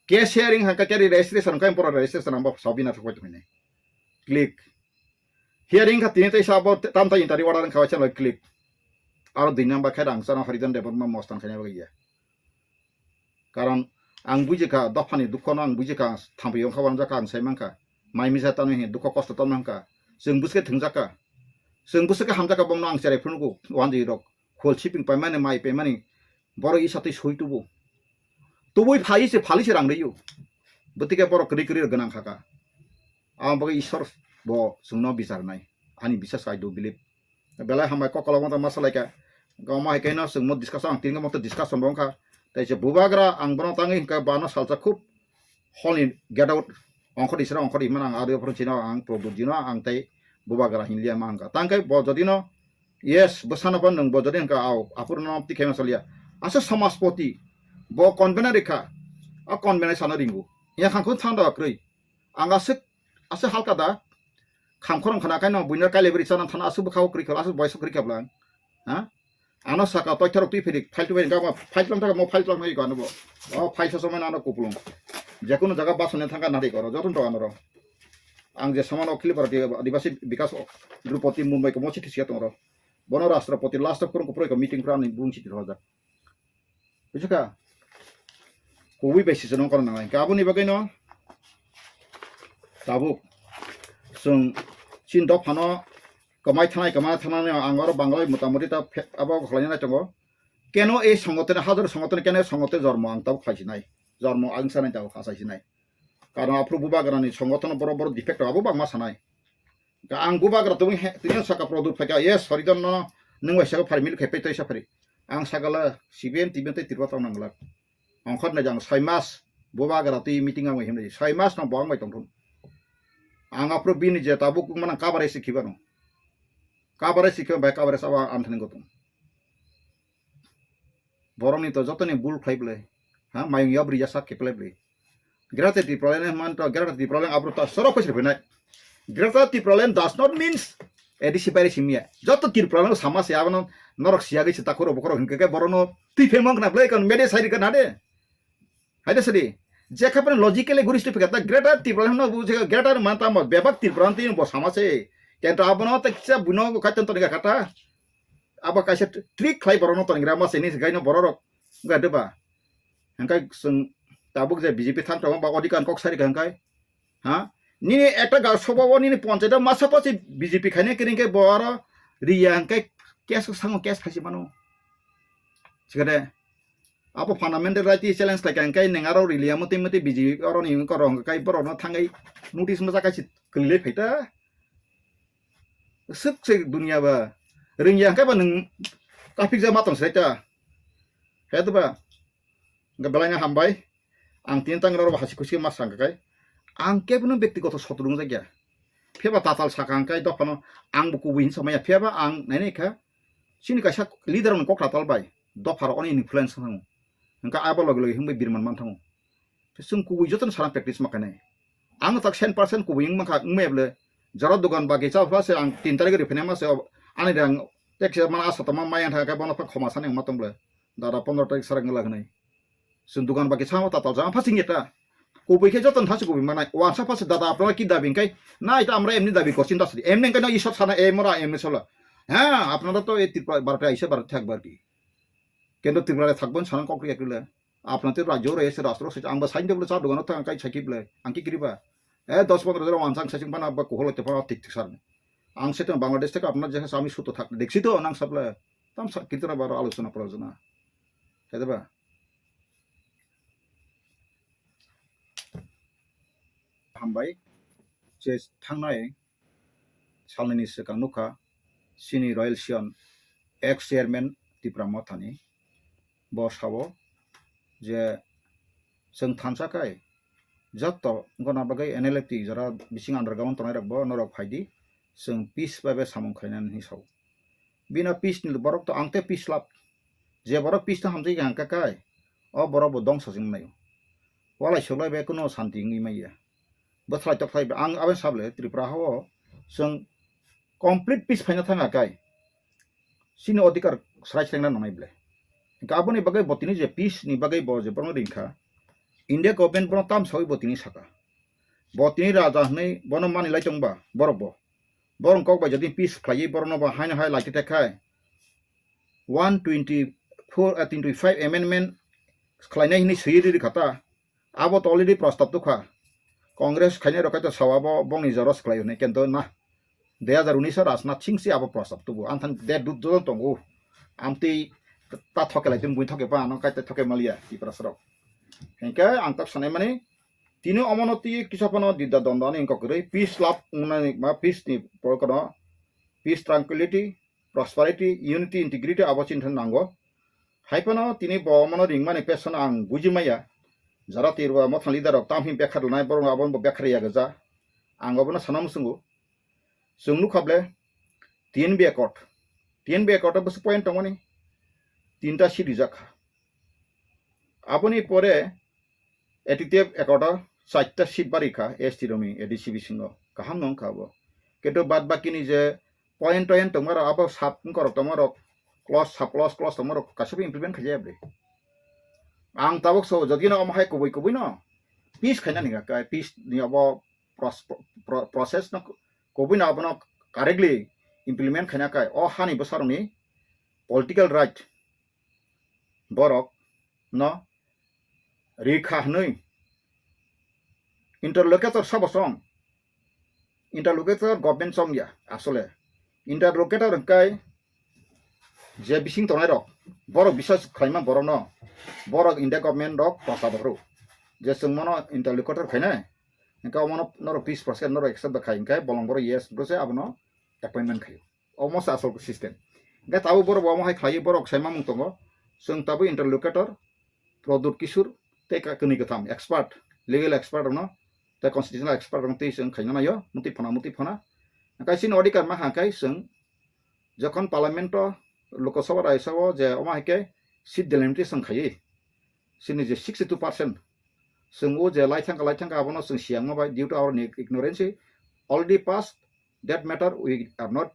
Case hearing hwnka khe registration hwnka pura registration number sabina thok pai tongmani. Click. Hearing kha tini tei sabo tam tai interview order wngkha bai chalo click. Aro dui number khe rang chana Harijan Debbarma mostan khaina bagwi ya. Karon ang bujikha, dophani dukhono ang bujikha, thampui wngkha, wanjakha, ang sai mankha. Mai misa tamo hin dukho kosto tamo hwnkha. Chwng bwswkhe thwngjakha. Chwng bwswkhe hamjakha, bomno ang cherai phunukgo, wanjwi rok. Khol siping paimani, mai paimani, borok isa twi soi tubu. Tubui phai se, phali se rang rwio. Bwtwkhe borok kwrwi kwrwi rok gwnang khaka. Ang bagwi Ishwar bo chwngno bichar nai. Ani bisas, I do believe. Belai hambai kok kolok masa laika. Goma hai kaino chwngmo discussion, ang tingo moto discussion bo wngkha. Tai se bubagra ang bono tangwi hwnkha bano salsa khub holni get out ongkhor isra ongkhor imana ang ado phoro chino ang product dino ang tai bubagra hinliya ma wngkha. Tangkai bo jodino yes bwsano phan nwng bo jodi hwnkha au aphuru no tikhe ma saliya. Asa samaspoti bo convener rikha. A convener sana ringu. Ya khangkho thanda kwrwi. Ang aswk, aswk halka da. Kham khorang khana kaino buino kaile beri chana thana aswk bwkhao kwrwi kha, aswk boyso kwrwi kha bwlang. Ha? Ano saka toitharok twi phiri, file twi phiri, gama file tlang thaka mo file tlang nai ko ano bo. O file sa somai ano kupulung. Jekunu jaga basone thangka nari koro, joton to ano ro. Ang je samano Akhil Bharatiya Adivasi Bikas Drupadi Murmu ko mochi thisiya tong ro. Bono Rashtrapati last of kurung kupro ko meeting kura ni bung chiti roja. Bujakha? Kubui bai sisano kono nangnai. Hingke aboni bagwino tabuk chwng chini dophano kwmai thanai, kwmai thanai ang oro Bangla bai motamoti ta phe-, abo khlaina nai tongo. Keno ei songotene, hajar songotene, keno songotene jormo ang tabuk khlai sinai. Jormo ang sanai tabuk khasai sinai. Karon aphuru bubagrani songotono borok, borok defect rok abo bangma sanai. Ka ang bubagra tubui he, tini saka product phaika, yes, sorry don no, nung bai saka phari mil khe pei tei sa phari. Ang sakala C P M, T P M tei Tripura tong nang glak. Ongkhor nai jang soi mas bubagra twi meeting ang himnai. Soi mas no bo ang bai tongthun. Ang aphuru bini je tabuk manang kabare si khibano. Kabare si khiba bai kabare sawa ang thani gotung. Borokni to jotoni bul khlai bwlai. Ha, mayung yabri yasa khe bwlai bwlai. Greater Tipraland man to Greater Tipraland abro to sorok khe sirphinai. Greater Tipraland does not means A D C baire simiya. Joto Tipraland sama se abono norok siyagwi se takhuro bukhuro hinkhe khe borokno twi phemang khna bwlai kon media sairi kan hade. Haide sadi. Jekha phano logically gurish twi phikha ta Greater Tipraland no bu jekha Greater man tamo bebak Tipraland twi bo sama se. Kento abono ta kisa buno kaiton toni kha ta. Abo kaisa trick khlai borokno tonigra ma sini gaino bororok wngkha de ba. Hingkai chwng tabuk je B J P thang tongo ba odhikar kok sari kha hingkai. Ha? Nini ekta ga sobo nini ponchayat masa pasi B J P khaine kering khe bo aro riya hingkai case sango case khaisi mano. Sikade abo fundamental right challenge khlai kha hingkai neng aro riliya mati mati B J P aro ni korong kai borokno thangai notice ma jakai si kwlile phaita. Swk se dunia ba. Ringya hwnkhe ba nwng kaphikjak ma tong se ta. He to ba. Hwnkhe belai no hambai. Ang tini tang rw hasi khusi ma sang kai. Ang kebo no bektigoto sotro wngjakya. Pheba tatal saka hwnkhe dophano ang bo kubui hin samaya. Pheba ang nainai kha. Chini kaisa leader rokni kok tatal bai. Dopha rok oni influence wng thango. Hwnkhe abo logi logi hwnbai birman man thango. Chwng kubui jotono sana practice ma khainai. Ang tak cent percent kubui wng mankha, wng maya bwle. Jora dogan bagi cha pha se ang tin tarikh ri phene ma se ani rang tek se mana asa tama maya thang khe bono pha khoma sani ma tong bwle. Dada pondro tarikh sara ngla gnai. Chwng dogan bagi cha ma tatal cha pha sing eta. Kubui khe jotono thasi kubui manai. Wansa pha se dada apnara ki dabi hingkai? Na ita amra emni dabi korchi da sidi. Emni hingkai no isor sana emora emni sola. Ha, apnara to e Tripura bharate aisa bharate thak barki. Kento Tripura thakbon sana kok ri ekle. Apna te rajyo re se rastro se ang ba sain de bole cha dogano thang kai sakhi bole ang ki kiriba. Eh, dos pondro jora wansang saching pana ba kohol te pana tik tik sar. Ang se to Bangladesh theke apna je sami suto thak deksi to nang sable. Tam sa kitara baro alochona prajona. Hede ba? Hambai. Je thangnai salnini swkang nukha chini Royal Sion ex chairman Tipra Mothani. Bo sao je chwng thansa kai joto gona bagwi N L F T jora bising underground tongnai rok bo norok phaidi chwng peace bai bai samung khainani hinwi sao. Bini peace ni borok to ang tei peace lab. Je borok peace no hamjai kha hwnkha kai, o borok bo dongsa se wngmano. Walai soklai bai kuno santi wngwi manya. Bwthlai tokhlai bai ang aboni sable Tripura hao chwng complete peace phaina thangkha kai. Chini odhikar srai srengna nangnai ble. Hwnkha aboni bagwi bo tini je peace ni bagwi bo je borokno ringkha. India government bono tamsawi bo tini saka. Bo tini raja hwnwi bono manilai tongba borok bo. Borok kok bai jodi peace khlaiwi borokno bo haino hai lachi tekha. One twenty four, ah, twenty five amendment khlainai hinwi swiwi riri kha ta. Abo to already prostab tukha. Congress khainai rok kaitor sao abo bongni jora swklai hwnwi kento na. Dui hazar unis o Rajnath Singh se abo prostab tubu. Ang thani de dut dut tongo. Amtwi ta thoke lai tun bui thoke pa ano kaitor thoke maliya Tiprasa rok. Hingke ang tak sanai mani Tini omono twi kisa phano didda dondani wngkha kwrwi, peace love wngnani ba peace ni porokno, peace, tranquility, prosperity, unity, integrity abo chini thani nango. Hai phano tini bo omono ringmani pesono ang buji maya. Jara tirwa mothang leader rok tamhi bekhar lanai borok abono bo bekhar ya gaja. Ang obono sana musungo. Chwng nukha ble T N B accord. T N B accord o bwswk point tongmani tinta seat rijak kha. Aboni pore A T T F accord o chaita seat bari kha S T rokni A D C bisingo. Kaham no wngkha abo. Kintu bad bakini je point toint tongmarok abo sub wngkorok tongmarok clause sub clause clause tongmarok kaisa bo implement khaijaya bwrwi. Ang tabuk so jodi no omo hai kubui kubui no peace khaina ni kha, peace ni abo pros-, pro-, process no kubui no abono correctly implement khaina kai o hani bwsarokni political right borok no rikha hwnwi interlocutor sabo chong, interlocutor government chong ya asole, interlocutor hwnkhe je bising tongnai rok borok bisas khlaima borok no borok India government rok prosa bokro je chwng mono interlocutor khainai hwnkhe omono norok peace process norok accept da khai hwnkhe bolong borok yes bro se abono appointment khaio. Omo se asol system. Hingke tabuk borok bo omo hai khlaiwi borok sai mamung tongo. Chwng tabuk interlocutor, Pradyut Kishore, tei ka-, kwnwi kwtham expert, legal expert rokno, tei constitutional expert rokno tei chwng khaina naio, mutwi phana, mutwi phana. Hingke chini odhikar ma hangkai chwng jokhon parliament o, Lok Sabha, Rajya Sabha o je omo hai khe seat delimitation khaiwi, chini je sixty two percent, chwng o je lai thangkha, lai thangkha abono chwng siyangma bai due to our ignorance already passed. That matter we are not,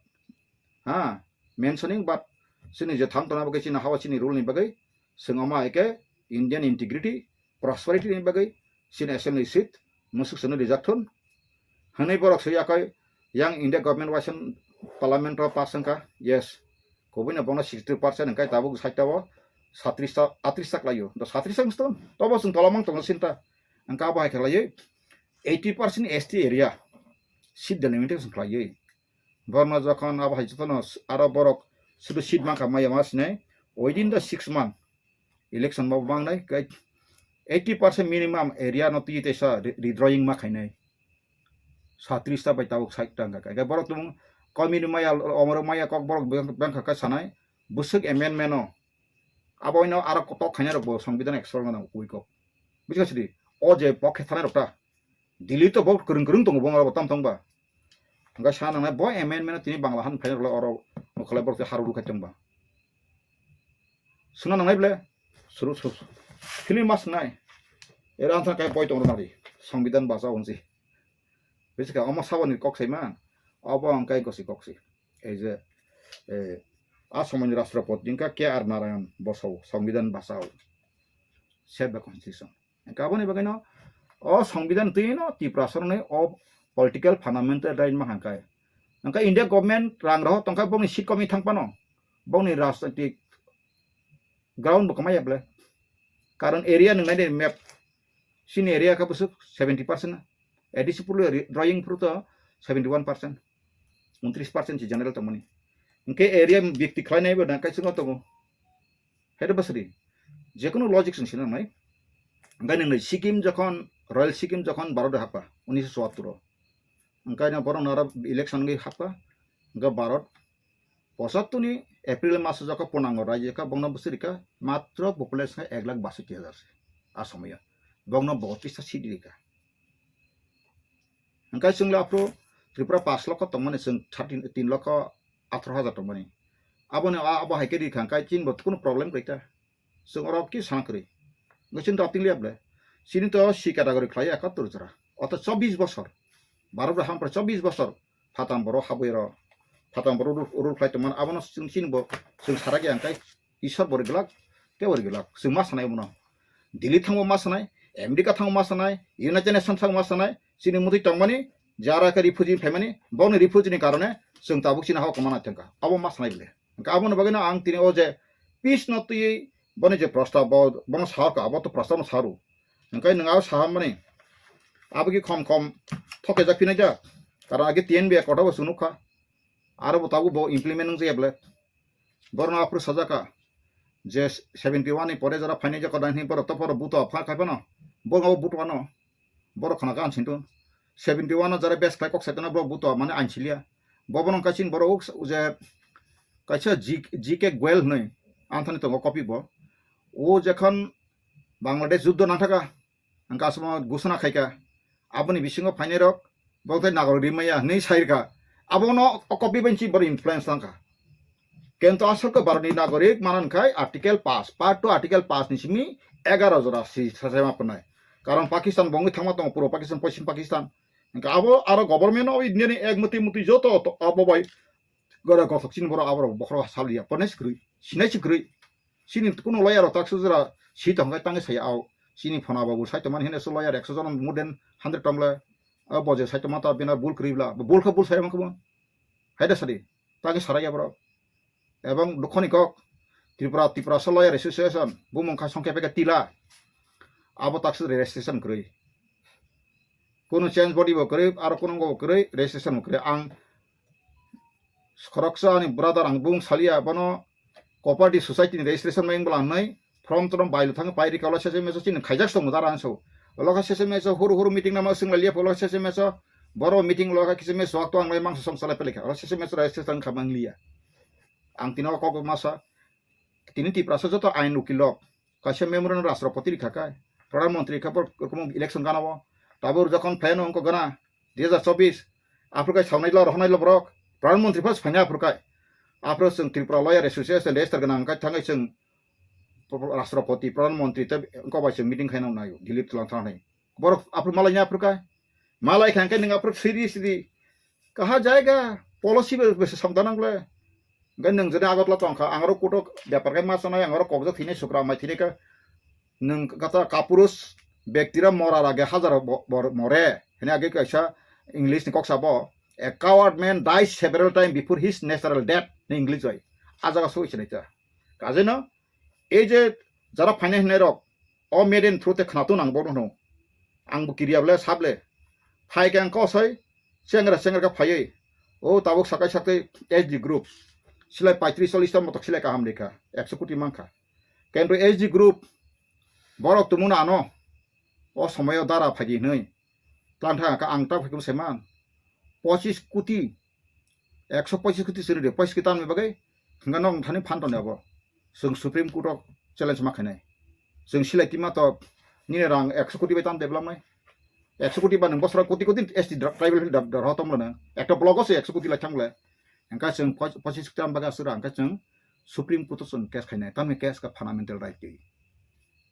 ha, mentioning, but chini je thang tongna bagwi chini hawa chini rule ni bagwi chwng omo hai khe Indian integrity, prosperity ni bagwi chini assembly seat musuk sano rijak thun. Hwnwi borok swi yakoi yang India government waisa parliament o pass wngkha, yes, kubui no bono sixty percent hwnkhe tabuk side o satris ta, atris ta khlaio, do satris ta wngsto, tobo chwng tola mang tongo sinta, hwnkhe abo hai khe khlaiwi eighty percent S T area seat delimitation khlaiwi. Borno jokhon abo hai jotono aro borok sudu seat mankha maya ma sinai, within the six month election bo mangnai, kai eighty percent minimum area no twi teisa re-, redrawing ma khainai. Satris ta bai tabuk side ta wngkha, kai borok tumung komi ni maya, omoro maya kok borok bang-, bangkha kha sanai, bwswk amendment no abo ino aro kotok khainai rok bo songbidan extra gana ui kok. Buji kha sidi, o je pokhe thanai rok ta, Delhi to bo kwrwng kwrwng tongo, bo tam tong ba. Hingke sa nangnai bo amendment tini Bangla han phaina rwla oro nokhalai borok tei haru rukhai tong ba. Suna nangnai ble, suru suru. Film mas nai. Era ansa kai boi tong nari. Songbidan basa unsi. Bisi ka omo saboni kok sai ma. Obo ang kai gosi kok si. Ei je, eh, a somoni Rashtrapati wngkha K R Narayan bosao, Songbidan basa o. Save the constitution. Hingke aboni bagwino o songbidan twi no Tiprasa rokni o political fundamental right ma hangkai. Hingke India government rang rohor tongkha bongni seat komwi thang phano bongni rajnitik ground bo kwmai ya ble. Karon area nwngnai de map. Chini area khe bwswk seventy percent. A D C pulu ri-, drawing puru to seventy one percent. Untris percent si general tongmani. Hingke area bikti khlainai bo nang kaisa no tongo. Hede bwswk di. Jekunu logic chwng sinangnai. Hingke nwngnai Sikkim jokhon, Royal Sikkim jokhon Bharat happa, unisho chuattur o. Hingke na borok nara election wngwi happa. Hingke Bharat pochattor ni April maso jokho punango raijyo kha, bongno bwswk rikha matro population khe ek lakh basoi hajar se. A somoyo. Bongno botris ta seat rikha. Hingke chwng le aphuru Tripura pash lokho tongmani, chwng thirteen, tin lokho atharo hajar tongmani. Aboni a-, abo hai khe rikha hingke chini bo kunu problem kwrwi ta. Chwng oro ki sana kwrwi. Hingke chini to apting liya ble. Chini to C category khlai ekattor jora. Oto chobbish bosor. Bharat bai hampra chobbish bosor. Phatam borok habwi ro. Phatam borok rule, rule khlai tongmani. Abono chwng chini bo chwng sarak ya hingke Isor bo ri glak, tei bo ri glak. Chwng ma sanai bono. Delhi thango ma sanai, America thango ma sanai, United Nations thango ma sanai, chini mutwi tongmani, jara khe refugee phaimani, boni refugee ni karone chwng tabuk chini hao kwmana thangkha. Abo ma sanai bile. Hingke aboni bagwino ang tini o je peace no twiwi boni je prostab bo, bono sahorkha, abo to prostab no saru. Hingke nwng abo sahammani, abo ki khom khom thokjak phinai jak. Karon age T N B accord bo chwng nukha. Aro bo tabuk bo implement wngjakya bwle. Borokno aphuru sajaka je seventy one ni pore jora phainai jora kodai hwnwi borok to borok buto pha khai phano. Borok abo buto ano. Borok khna kha ang sinto. Seventy one o jara best khlai kok saitona borok buto mane ang siliya. Bobono kaisa borok uk je kaisa G K Goel hwnwi anthani tongo copy bo. O jekhon Bangladesh juddo nangthaka, ang kasamo gusana khaika. Aboni bisingo phainai rok, bok tai nagor rimaya hwnwi sairka. Abono o copy bai si bor influence tangkha. Kento asal ko Bharatni nagorik manan khai article pass, part two article pass ni simi egaro jora si sasema pwnai. Karon Pakistan bongwi thangma tongo puro Pakistan, Poschim Pakistan. Hingke abo aro government o India ni ek muti muti joto to abo bai gora gothok chini borok abo rok bokhro saliya, pone sikrwi, sinai sikrwi. Chini kuno lawyer rok tak sujra si tong khai tangi saya au. Chini phona babu sai tongmani hene so lawyer ekso jon more than hundred tongla. A boje sai tongma ta bina bul krwi bla, bul kha bul sai mangkha. Haida sadi, tangi saraya borok. Ebong dukhoni kok, Tripura, Tiprasa Lawyer Association, bumung kha songkhe peka tila. Abo tak sujra registration krwi. Kuno change body bo kwrwi, aro kuno bo kwrwi, registration bo kwrwi. Ang khoroksa ani brother ang bung saliya, bono cooperative society ni registration mai wngla hnai, from trom bailo thang pai rika, ulo sese meso chini khaijak song dara ang so. Ulo kha sese meso huru huru meeting nama sing lalia, ulo sese meso boro meeting ulo kha kise meso to ang lai mangsa song salai pelika, ulo sese meso registration kha mang liya. Ang tino kok masa, tini Tiprasa joto ain ukilok, kaisa memorandum Rashtrapati rikha kai, Pradhan Mantri rikha, bor rokom election gana o, tabur jokhon plan ongko gana, dui hajar chobbish, aphuru kai saunai lo, rohonai lo borok, Pradhan Mantri first phaina aphuru kai, aphuru chwng Tripura Lawyer Association register gana hwnkai thangai chwng Rashtrapati, Pradhan Mantri tei ongko bai chwng meeting khaina naio, Dilip Tulang thangnai. Borok aphuru malai nya aphuru kai, malai kha hwnkai nwng aphuru siri siri, kaha jaiga policy be, be samdanang le. Hingke nwng jodi Agartala tongkha, ang aro kutok bepar khe ma sanai, ang aro kokjak thwinai sukra mai thwinai khe, nwng kata kapurus bektira mora rage hajar bo-, bor-, more, hini age kaisa English ni kok sabo, "A coward man dies several times before his natural death," ni English bai. A jaga soi sinai ta. Kajeno, ei je jara phainai hinai rok, o media ni through te khwnatung ang bono hwno. Ang bo kiriya ble sable. Phai khe ang kosoi, chengra chengra khe phaiwi. O tabuk sakai sakai S D group. Silai paitris chollis ta motok silai kaham rikha. Ekso koti mankha. Kento S D group, borok tumung ano. O somoyo dara phaidi hinwi. Tlang thang kha ang ta phaikhum saiman. Pochis koti. Ekso pochis koti siri de. Pochis koti tamni bagwi. Hingga nok thani phan toni abo. Chwng Supreme Court o challenge ma khainai. Chwng silai tima to nini rang ekso koti bai tam develop nai. Ekso koti ba nwng bosora koti koti S T dra-, tribal hill dra-, dra-, tong le nang. Ekta block o se ekso koti lai thang le. Hingka chwng poch-, pochis koti tam bagwi asura hingka chwng Supreme Court o chwng case khainai. Tamni case ka fundamental right twi.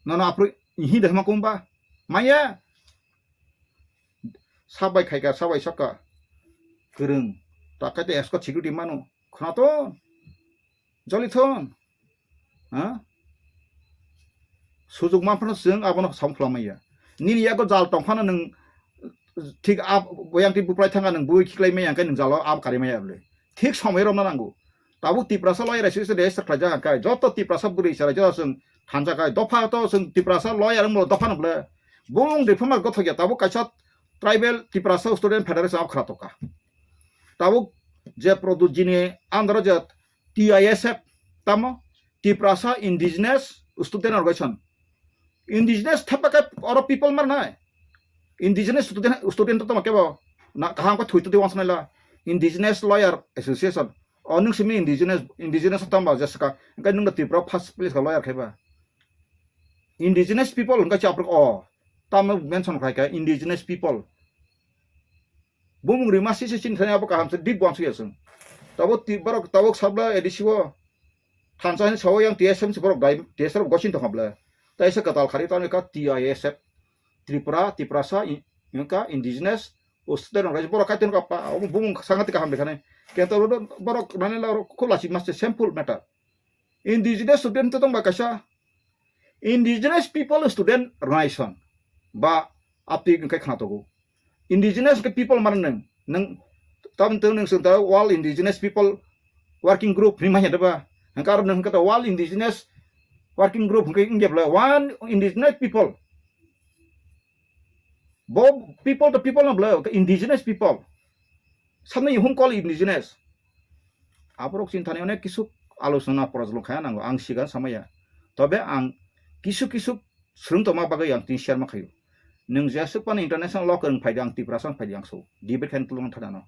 Nono aphuru ihi de hma kumba. Maya. Sabai khaika, sabai sokka. Kwrwng. Takai te escort security mano. Khwnathon. Jolithon. Ha? Sujuk manphano chwng abono sam khwlangmaya. Nini yago jal tongphano nwng thik ab-, boyang twi buplai thangkha nwng bui khiklai maya hwnkhe nwng jalo ab kari maya bwle. Thik somoi romna nango. Tabuk Tiprasa lawyer association register khlaijak hwnkhe joto Tiprasa bwrwi chwrai joto chwng thansa khai dopha to chwng Tiprasa lawyer wngmano dopha no bwle. Bung reformer gothok ya tabuk kaisa tribal Tiprasa student federation abo khwra tongkha. Tabuk je Pradyut ji ni under o je T I S F tamo Tiprasa Indigenous Student Organization. Indigenous thapa khe oro people mar nai. Indigenous student, student to tamo kebo na kaham ko thui thui wansnai la. Indigenous Lawyer Association. O nwng simi indigenous, indigenous tamba je saka. Engkai nwng Tripura first place ka lawyer khaiba. Indigenous people engkai chapur o. Tamo mention khai ka indigenous people. Bumung rima sisi sin thani abo kaham se deep buang suya sung. Tabo ti borok tabok sabla A D C o thansa hin sawo yang T S M si borok dai T S M gosin tong habla. Tai se katal khari tani ka T I S F Tripura, Tiprasa, i-, ka indigenous, o student rok borok kai tong ka pa, o bumung sangati kaham dekhane. Kento borok nani la khulasi maste simple matter. Indigenous student to tong ba kaisa Indigenous people student organization ba apti hwnkhe khna tongo. Indigenous hwnkhe people mano nwng, nwng tabuk nwng swng ta World Indigenous People Working Group hinwi manya deba. Hwnkhe aro nwng hwnkhe ta World Indigenous Working Group hwnkhe wngya bwle one indigenous people. Bo people to people no bwle, indigenous people. Samni hum call indigenous. Aborok chini thani onek kisu alochona porajlong khaya nango, ang sigan samaya. Tobe ang kisu kisu swrwng tongma bagwi ang tini share ma khaio. Nwng jesuk phano international law kwrwng phaidi, ang Tiprasa phai di, ang so debate khaina tulung thana no.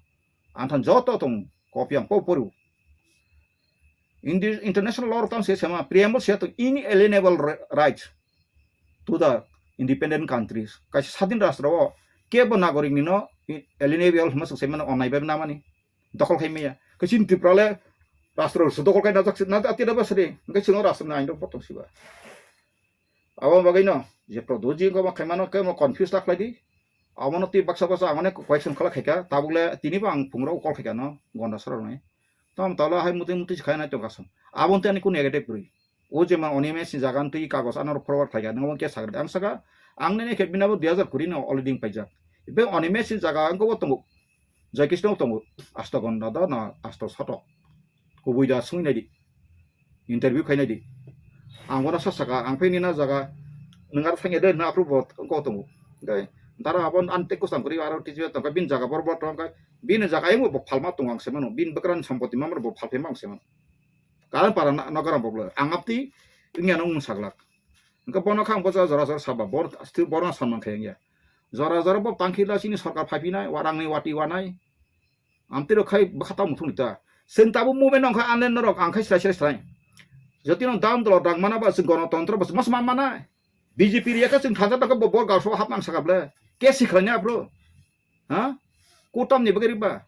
Ang than joto tong copy ang po poru. Indi international law rok tamo se sema preamble se to inalienable ri-, rights to the independent countries. Kaisa sadin rastro o kebo nagorik ni no i-, alienable hwnma swk se mano, onnai bai namani, dokhol khai maya. Kaisa Tripura le rastro se dokhol khai najak se, na ati da basri, kaisa no rastro ni ain rok botong siba. Abo bagwi no je Pradyot ji wngkha, omo khaimano khe omo confuse ta khlai di. Abono twi baksa baksa ang onek question khala khaikha, tabuk le tini bo ang phungrok call khaikha no Gonda sara rokni. Tamo tala hai muti muti se khaina tongkha sam. Abo tei ani kun negative kwrwi. O je ma Animesh ni jaga twi kagos ano forward khaikha, nang omo khe sakha. Ang saka ang nini khe bini bo dui hajar kuri no already paijak. Ibe Animesh ni jaga ang bo tongo. Jai Krishna tongo, asto gonda da na asto soto. Kubui da sungwi naidi. Interview khai naidi. Ang bono sa saka, ang phai nina jaga, nwng aro thangya de, na approve bo wngkok tongo. Hwnkhe dara abo ani tei kwcham kwrwi aro tiji tongkha, bini jaga bor bor tongkha, bini jaga ayung bo phalma tongo ang se mano, bini bwkrani sampoti mamra bo phalphaima ang se mano. Karon para na, nogaram bo ang apti wngya no wng saglak. Hwnkhe bono kha ang bosa jora jora saba, bor, borno sanman khai wngya. Jora jora bo tangkhila chini sorkar phaipinai, warangni wati wanai. Amtwi rok khai bwkha tamo thungni ta. Chwng tabuk movement nong kha anle norok ang khai srai srai srai. Jotino dam dolo dang mana ba chwng gonotontro ba chwng mas man mana. B J P riya kha chwng thangsa thangkha bo bor galso hap nang saka ble. Ke sikhlanya bro. Ha? Kutam ni bagari ba.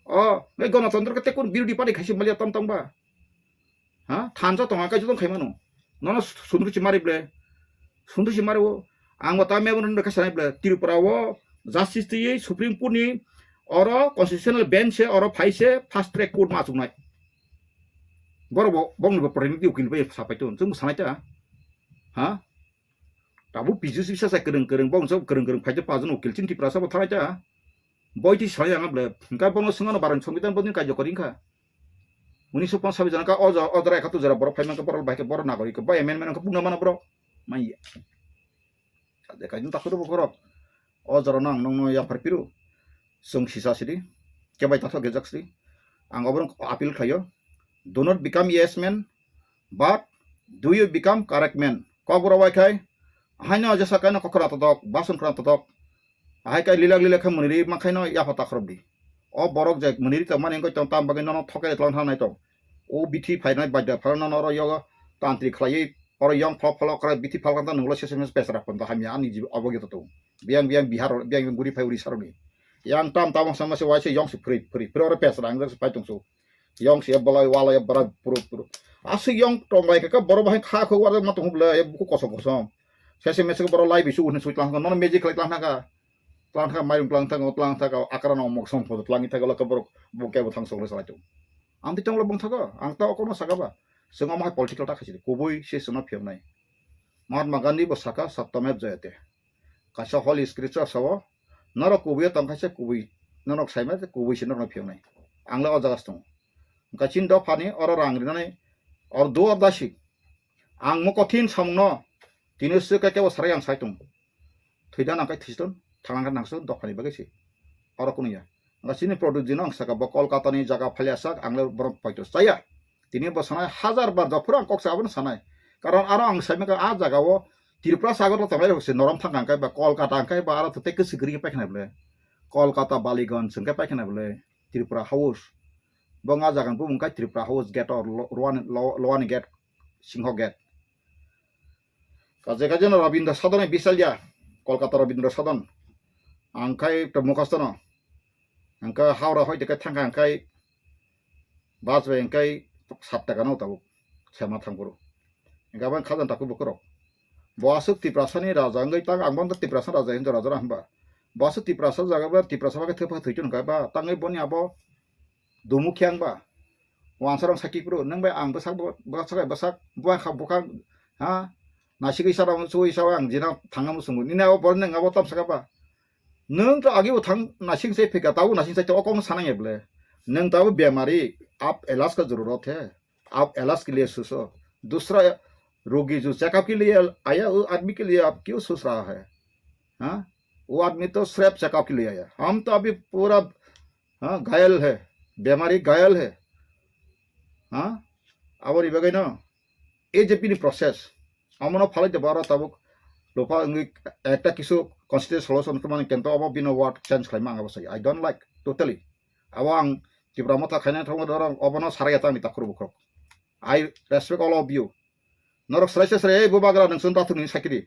O, ngai gonotontro kete kun birodi party khaisi malia tam tam ba. Ha? Thansa tonga kai jotong khaimano. Nono sundru si mari ble. Sundru si mari o. Ang bo ta memo nang kha sanai ble. Tripura o justice twi Supreme Court ni oro constitutional bench se oro phai se fast track court ma chuknai. Boro bo bong ni bo protinidhi ukil bai sapai ton. Chwng sanai ta. Ha? Tabu P G C bisa sa kwrwng kwrwng bong so kwrwng kwrwng phai to pajon ukil chin Tripura sa bo thanai ta. Boiti sai ang ble, hingka bono swngo no barang songbitan bodin kaijo kori wngkha. Unisho ponsabis jana ka o ja-, o jora ekattor jora borok phai mankha, borok bai khe borok nagorik khe bai amendment wngkha, bungna mano borok. Manya. Kade kaijin takhoro bokhorok. O jora no ang nongno yaphar piru. Chwng sisa sidi. Kebai tathok gejak sidi. Ang oborok appeal khlaio. Do not become yes man, but do you become correct man? Kokborok bai khai, haino jesa kaino kokhra todok, bason khra todok. Ahai kai lilak lilak khe mwniri ma khaino yapha takhorok di. O borok je mwniri tongmani wngkha tong tam bagwi nono thokai tlang thangnai tong. O bithi phainai baida phano nono oro yogo tantri khlaiwi oro yong phalok phalok krai bithi phalok tang nunglo sese mese pesra pon hamya ani jibo obo gito tong. Biyang biyang Bihar, biyang biyang guri phai Odisha rokni. Yang tam tabang sama se waise yong se phri phri phri oro pesra ang se pai tong so. Yong se bolai walai bara puro puro. Aswk yong tong bai kha borok bahai kha kho warok ma tong ble buku kosom kosom. Sese mese borok lai bisu hwn sui tlang nono magic khlai tlang kha. Tlang kha mairung tlang thago, tlang thago, akra no mok som photo tlang thago, laka borok bo kebo thang sokle salai tong. Ang ti tonglo bong thago, ang ta okono saka ba. Swngo ma hai political ta khaisidi, kubui se swngo phiyoknai. Mahatma Gandhi bo saka, "Satyamev jayate." Kaisa holy scripture sao, norok kubui tong khaisa kubui, norok saima kubui se norok phiyoknai. Ang le o jaga se tongo. Kachin dophani oro rang rinani, or do or dasi. Ang mo kothin samungno, tini se kebo sarai ang sai tong. Thwida nang khe thiston, thangna khe nangso dophani bagwi se. Oro kunu ya. Nga chini product jino ang saka bo Kolkata ni jaga phali asak ang le borok paito chaya. Tini bo sanai hajar bar dophuru ang kok sa abono sanai. Karon aro ang sai maka a jaga o Tripura sagor lo tongnai rok se norom thang ang kai ba Kolkata ang kai ba aro to tei kwswk kwrwi paikha na bole. Kolkata Baliganj ang kai paikha na bole. Tripura House. Bo nga jaga bumung kai Tripura House gate or lo-, Lowani, Lo-, Lowani gate, Singho gate. Kaje kaje no Rabindra Sadon ni bisalya, Kolkata Rabindra Sadon. Ang kai to mukhasto no. Ang kai Howrah hoi de kai thang ang kai bus bai ang kai sat taka no tabuk. Sema thang boro. Ang kai bang khajan taku bukurok. Bo aswk Tiprasa ni raja ang kai tang ang bang Tiprasa raja hin jora jora hamba. Bo aswk Tiprasa jaga ba Tiprasa ba kai thapa thoi chun kai ba tang ai boni abo dumu khyang ba. Wansarong sakhi phuru, nang bai ang bwsak bo, bwsak bai bwsak, buang kha bukhang, ha? Nasigwi sarong, sugwi sarong, ang jina thangna muchungo. Nini abo borok nang abo tam saka ba. Nang to agi bo thang nasing se phika, tabo nasing se to okong sanang eble. Nang tabo bemari, aap ilaaj ka zarurat hai. Aap ilaaj ke liye socho. Dusra rogi jo checkup ke liye aaya, wo aadmi ke liye aap kyun soch raha hai? Ha? Wo aadmi to sirf checkup ke liye aaya. Hum to abhi pura हाँ, घायल है, बेमारी घायल है। हाँ, aboni bagwi no, ei je bini process, amono phalai de baro tabuk, lupa wngwi ekta kisu constitutional solution tongmani kento obo bino word change khlaima ang abo sai. I don't like totally. Abo ang Tipra Motha khaina thangma dorong obono sarai ya tangni takhuru bukhuk. I respect all of you. Norok srai srai, "Ei bubagra, nwng chwng tathuk nini sakiri.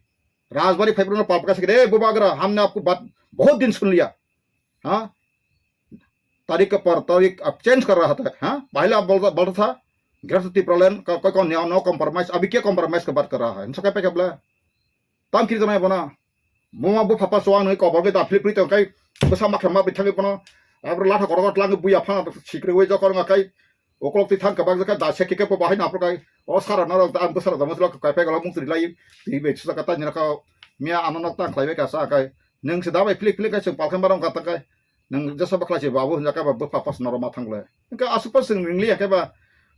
Rajbari phaibrokno palpaka sakiri, ei bubagra, hamne apko bat bahut din sun liya." Ha? Tarik ke par tarik ab change kar raha tha, ha? Pahila bolta, bolta tha, Greater Tipraland ka, ka, ka, no compromise, abhi kya compromise ka baat kar raha hai? Insa kya pe kya bla? Tam kiri tanai bona. Buma bu papa suang nui kobor ke da philip philip tong kai. Bwsa makha ma bithang bono. Abro latha korok lang buya phang sikri wei jokor nga kai. Okolok ti thang kabak jaka da se kike po bahai na pro kai. O sara norok da am bwsara da mosla kai pe gala mung tri lai. Ti be chusa kata nyara ka. Mia ano nok tang khlai be ka sa kai. Nung se da bai philip philip kai se palkhan barong kata kai. Nung jasa bakla se babu hinja kai ba bwpha pas norok ma thang le. Engka asuk pas sing ringli ya kai ba.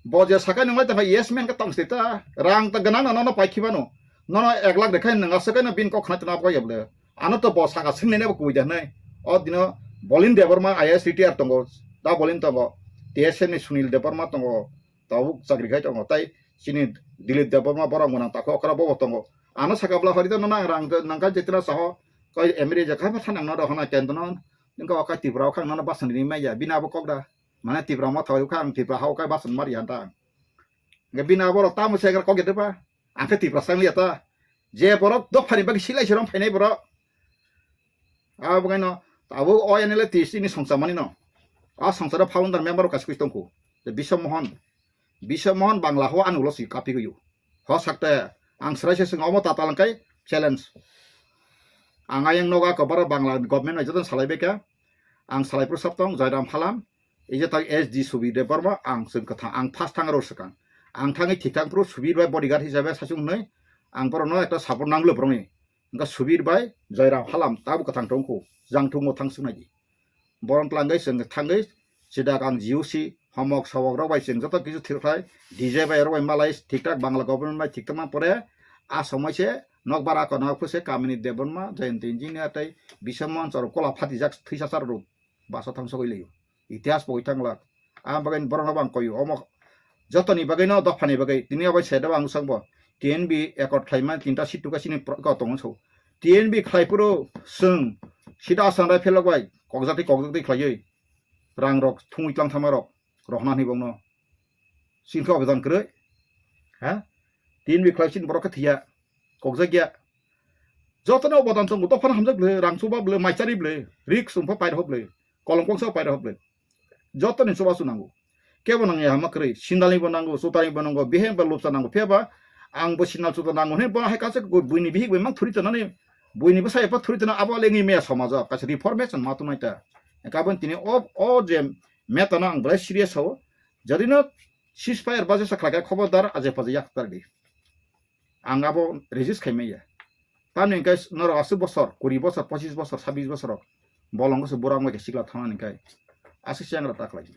Bo je sakai nung lai ta yes man ka tong se ta. Rang ta ganang na no no pai khibano. Nono ek lakh dekha nang aswk no bin kok khna tna koi ble. Ano to bo saka singnai bo kui da nai. O dino Bolin Debbarma I A S retire tongo. Da Bolin tongo. T S N ni Sunil Debbarma tongo. Tabuk chakri khai tongo. Tai chini Dilip Debbarma borok mwnang tako okra bobo tongo. Ano saka bla hori to nang rang nang ka jetra saho. Koi M R A je khai ba thanang no rohona kento no. Ningka oka Tripura okha nang no basan ri mai ya. Bina bo kok da. Mane Tripura Motha okha ang Tripura ha oka basan mari ya ta. Nge bina borok tamo se kok ya ba. Ang khe Tiprasa wng liya ta. Je borok dophani bagwi silai se rom phainai borok. Abo kaino abo o N L A T S T ni songcha mani no. A songcha founder member kaisa kwi tongkhu. Je Biswa Mohan. Biswa Mohan Bangla ho ani ulo si kapi gwi. Ho sakte ang srai se sing omo ta talang kai challenge. Ang ayang noga ko bara Bangla government bai joto salai beka. Ang salai pro sap tong Jairam Halam. Ei je tak S D Subir Debbarma ang chwng kwthang ang first thang aro swkang. Ang thangwi thik thang phuru Subir bai bodyguard hisabe sachung hwnwi ang borokno ekta support nanglo borokni. Wngkha Subir bai Joyram Halam tabuk kwthang tongkhu jang thungmo thang suknai di. Borok tlangwi chwng thangwi sidak ang G O C homok sobok rok bai chwng joto kisu thirkhlai D J bai rok bai malai thik thak Bangla government bai thik tongma pore a somoi se nokbar ako nokphu se kamini Debbarma Jayanta Engineer tei Biswa Mohan chorok kola phatijak thwisa char rok. Basa thangsogwi laio. Itihas pogwi thangla. Ang bagwi borokno bang koyo. Omo jotoni bagwi no dophani bagwi. Tini obo sede ang swkang bo. T N B accord khlaima tinta seat tuka sini pro-, ko tongo so. T N B khlai phuru swng sida asang rai phelok bai. Kokjak twi kokjak twi khlaiwi. Rang rok thungwi tlang thama rok. Rohna ni bongno. Sini khe obedan kwrwi. Ha? T N B khlai sini borok khe thiya. Kokjak ya. Jotono obodan tongo, dophano hamjak bwle, rang chuba bwle, maichari bwle, rik sumpa pairaho bwle, kolong kongsa pairaho bwle. Jotoni chubachu nango. Kebo nangya hama kwrwi, sindalni bo nango, chutani bo nango, bihek ba lupsa nango, phiya ba ang bo sindal chuta nango hwnwi bo hai kaisa buini bihik bai mang thuri tonani, buini bwsa epha thuri tona abo le wngwi maya somajo, kaisa reformation ma tongnai ta. Kabon tini o, o je metano ang belai serious sao, jodino ceasefire ba jesa khlai kha khobordar aje paje yak tar di. Ang abo resist khai maya. Tamni hwnkhe norok aswk bosor, kuri bosor, pochis bosor, sabis bosor rok bolong se bura wngwi khe sikla thangna hwnkhe aswk se ang rok ta khlai.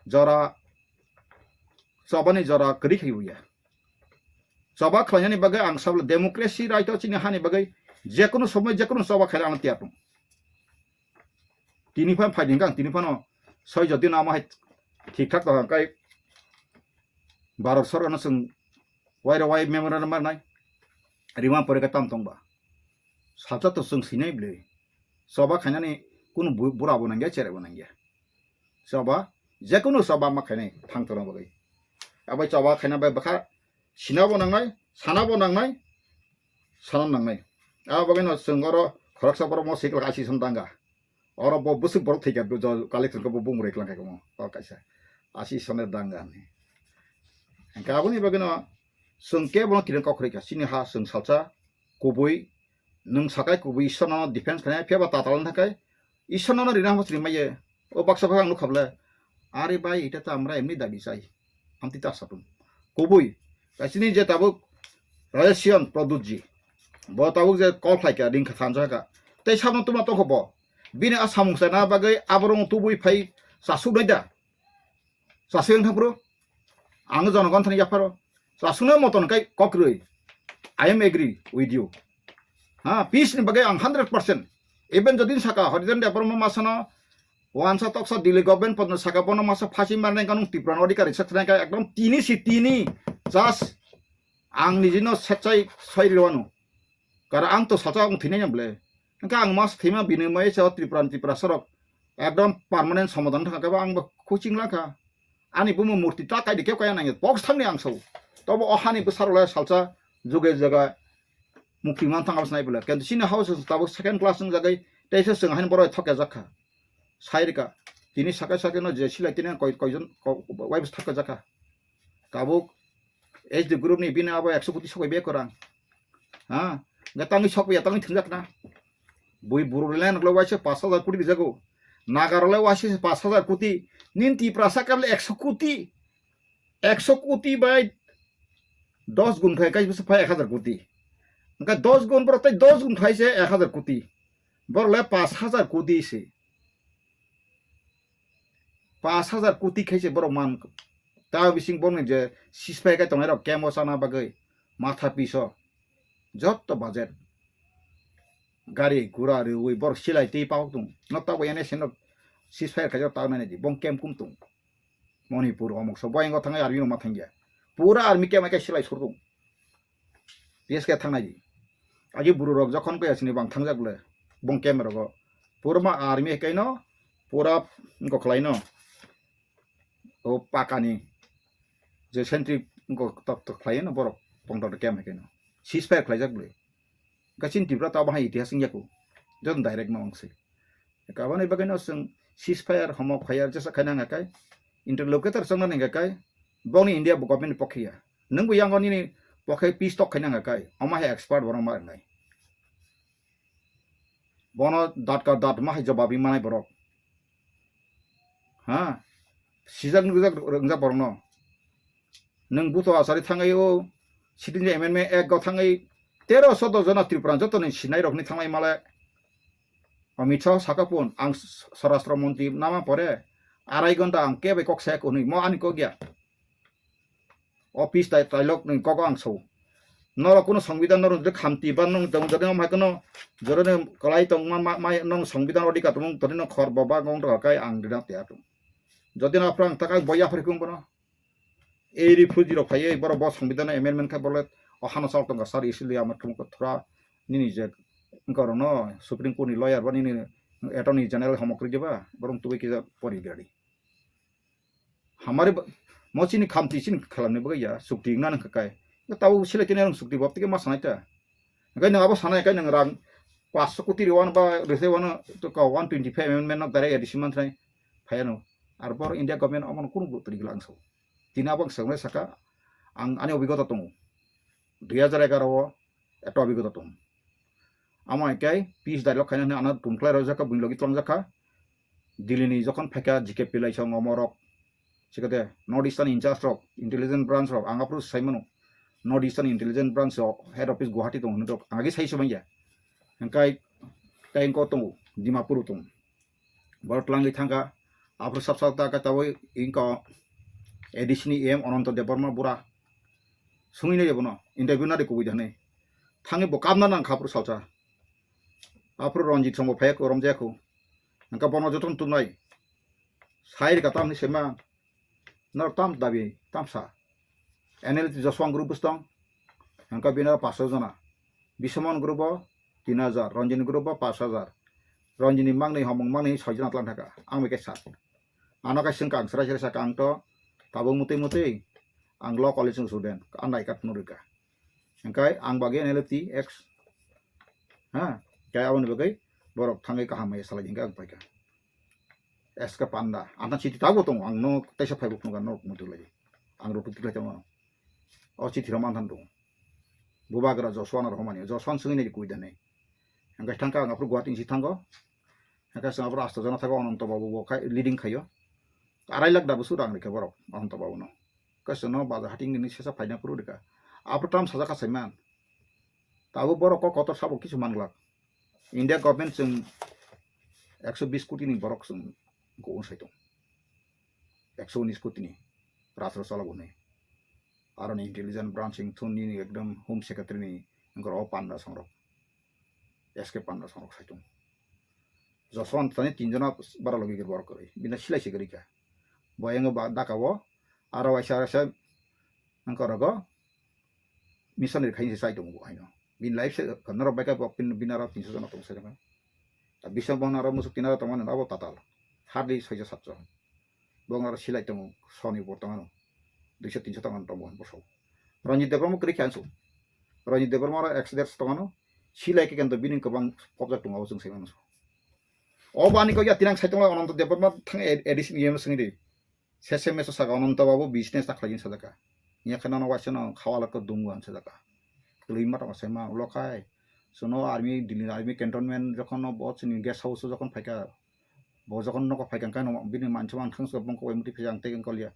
Jora chobani jora kwrwi khai ya. Choba khlainani bagwi ang sabla democracy right o chini hani bagwi jekunu somoi jekunu choba khaina ang tiyar tong. Tini phan phai ding kang, tini phano soi jodi na ma hai thik thak ta kai Bharat sorkar no chwng waira wai memorandum mar nai. Rima pore ka tam tong ba. Salsa to chwng sinai bwle. Choba khainani kunu bu-, bura bo nangya, chere bo nangya. Choba, jekunu choba ma khainai thang tongna bagwi. Abai choba khaina bai bwkha sina bo nangnai, sana bo nangnai, sana nangnai. Abo bagwi no chwng oro khoroksa borok mo sikla asison danga. Oro bo bwswk borok thwikha, bo jo collection khe bo bumung rwui klang kha mo, o kaisa. Asison danga ni. Hwnkhe aboni bagwi no chwng kebo no kiring kok rwui kha. Chini ha chwng salsa kubui, nwng sakai kubui Ishwarno defense khainai, phiya ba tatal wng thakai Ishwarno rina hamo chini maiye. O baksa baksa ang nukha bwle, "Are bhai, eta to amra emni dabi chai." Amtwi ta satung. Kubui, kaisini je tabuk Rajesh Pradyut ji, bo tabuk je call khlai kha, ring kha, thansa kha. Tei sabno tuma tongkho bo. Bini a samung sana bagwi aborok tubui phai chasuk nai da. Chasuk yang thangphuru. Ang jonogon thani yapharo. Chasukno moton kai kok rwi. I am agree with you. Ha, peace ni bagwi ang hundred percent. Even jodi saka Harijan Debbarma masano wansa toksa Delhi government podno saka bono masa phasi marnai kanung Tripura no adhikari saknai kai ekdom tini si tini. Just ang nijino sechai soi riwano. Kara ang to salsa ang thwinai bole. Hwnkhe ang mas thwima bini mai sa Tripura ni Tripura sorok ekdom permanent somadan thangkhe ba ang bo coaching langkha. Ani bumo murti ta kaidi keu kaya nangya box thangni ang sao. Tobo o hani bwsarok le salsa juge jaga mukti man thang abs nai bole. Kintu chini house tabuk second class wng jagai teisa chwng haino borok thokya jakha. Sai rika. Tini sakai sakai no je silai tini koi koijon wai bwsa thokya jakha. Tabuk H D group ni bini abo ekso koti sokoi be korang. Ha? Ga tangwi sokya tangwi thwngjak na. Bui buru le nokle waise pash hajar koti rijago. Nagarok le waise pash hajar koti. Nin Tiprasa kable ekso koti. Ekso koti bai dos gun khai kai bwsa phai ek hajar koti. Hwnkhe dos gun borok tei dos gun khai se ek hajar koti. Borok le pash hajar koti se. Pash hajar koti khai se borok man. Ta bising borokni je ceasefire kai tongnai rok camp o chana bagwi matha piso. Jotto budget. Gari gura riwi borok silai tei pahok tongo. No tabuk N S A no ceasefire khaijak tabuk nainai di. Bong camp kum tongo. Manipur omok so boyang o thangai army no ma thangya. Pura army camp hai khe silai sur tongo. P S K thangnai di. Agi buru rok jokhon kaya sini bang thangjak le. Bong camp rogo. Pura ma army hai khe no. Pura wngkok khlai no. O pakani je sentry wngkok tok tok khlai no borok pondro kem hai khe no ceasefire khlaijak bwle. Kachin Tripura ta bahai itihas wngya ku. Joto direct ma wngsi. Kabani bagwi no chwng ceasefire, homo fire jesa khaina hwnga kai interlocutor chongna hwnga kai bongni India bo government ni pokhe ya. Nwng bo yango nini pokhe peace talk khaina hwnga kai omo hai expert borok ma rwnai. Bono datka dat ma hai jobab ri manai borok. Ha? Sijak nukjak rwngjak borokno. Nwng buto achari thangwi o sitting je amendment act go thangwi tero soddo jona Tripura jotoni sinai rokni thanglai male. Amit Shah saka pun ang swarashtra montri nama pore arai gonta ang kebe kok saya kunui mo ani kok ya. Office tai tailok ni kok ang so. Norok kuno songbidan norok je khamti ban nong jong jodi no mai kuno jodi no kalai tong ma ma nong songbidan odika tong todi no khor bo ba gong to kai ang dina te atum. Jodi no aprang takai boya phari kung bono. Ei refugee rok phaiwi borok bo songbidan amendment khai borok o hano chal tongo sari isi liya amar thumko thura nini je wngkha rokno Supreme Court ni lawyer ba nini attorney general homok rwdi ba borok tubui kisa pori gari. Hamari mo chini khamti chini khalamni bagwi ya sukti wngna nang kha kai. Tabo sile kene rang sukti bab tike ma sanai ta. Hingke nang abo sanai kai nang rang paanch koti rwano ba rwse wano to ka one twenty five amendment no direct addition man thai phayano. Ar bor India government omono kunu gurutto rigla ang sao. Tini abo ang sangnai saka ang ani obigota tongo. Dui hajar egaroh o ekta obigota tongo. Amo hai kai peace dialogue khaina hwnwi ano tum khlai rwjak kha, buini logi twlangjak kha. Delhi ni jokhon phaikha G K Pillai song omorok, sikade North Eastern in charge rok, intelligence branch rok, ang aphuru sai mano. North Eastern intelligence branch rok head office Guwahati tongo hinwi rok ang agi sai se manya. Hingkai tei engko tongo, Dimapur tongo. Borok twlangwi thangkha, aphuru sab sab ta khe tabwi engko A D C ni E M Ananto Debbarma bura. Sungwi nai bono, interview nari kubui da hinwi. Thangwi bo kabna nang kha aphuru salsa. Aphuru Ranjit songbo phaiya kho, romjaya kho. Hingkha bono jotono tubunai. Sai rika tamni sema. Norok tam dabi, tamsa. N L T Joswant group bwswng. Hingkha bini paanch sho jona. Bisomon group o tin hajar, Ranjit group o paanch hajar. Ranjit ni mangni homong mangni soi jona tlang thaka. Ang bai khe sa. Ano khe swngkha ang srai srai saka ang to tabuk mutwi mutwi ang law college ni student. Ang nai kat phunuk rika. Hingkhe ang bagwi N L F T X, ha, khe aboni bagwi borok thangwi kaham hai salai hingkhe ang paikha. S K Panda, ang thang chiti tabuk tongo, ang no teisa phaibo phunukha norok muitu lai. Ang rok tiklai tongo. O chiti rok manthan tongo. Bubagra Joswan rok homani, Joswan swngwi nai kui da nai. Hingkhe thangkha ang aphuru Guwahati ni si thango. Hingkhe chwng aphuru asta jona thago Ananto Babu bo khai leading khaio. Arai lakh da bwswk rang rikha borok Ananto Babu no. Khe chwngno bajar hating nini sesa phaina phuru rikha. Aphuru tam sajak kha saiman. Tabuk borok kok kotor sabo kisu manglak. India government chwng ekso bis koti ni borok chwng go sai tong. Ekso unis koti ni rajra chalok hwnwi. Aroni intelligence branch wngthun nini ekdom home secretary ni wngkha o panda songrok. S K Panda songrok sai tong. Joswant tani tin jona bara logi gir borok kwrwi. Bini silai se kwrwi kha. Bo yango ba daka o aro waisa waisa wngkha rogo missionary khaini se chai tongo bo haino. Bini life se norok bai khe bo bini aro tinso jona tong se. Biswang bohna aro musuk tinaro tongmani abo tatal. Hardly soijo satjo. Bo aro silai tongo, soni bo tongmano. Duiso tinso tongmano tongbo boso. Ranjit Debbarma kwrwi khe ansu. Ranjit Debbarma aro ekso derso tongmano. Silai khe kento bini kwbang pop jak tongo, abo chwng sai mano. O bani kok ya tinang sai tongo Ananta Debbarma thang A D C ni yeno swngdi. Sese meso saka Ananta babu business ta khlaigin sajaka. Nya khana no waisa no khawala ko dungu an sajaka. Tului mata wasai ma ulo khai. Sono army, Delhi army cantonment jokhon no bo chini guest house jokhon phaika. Bo jokhon noko phaika kano bini mancha man thang so bongko muti phijang tei koliya.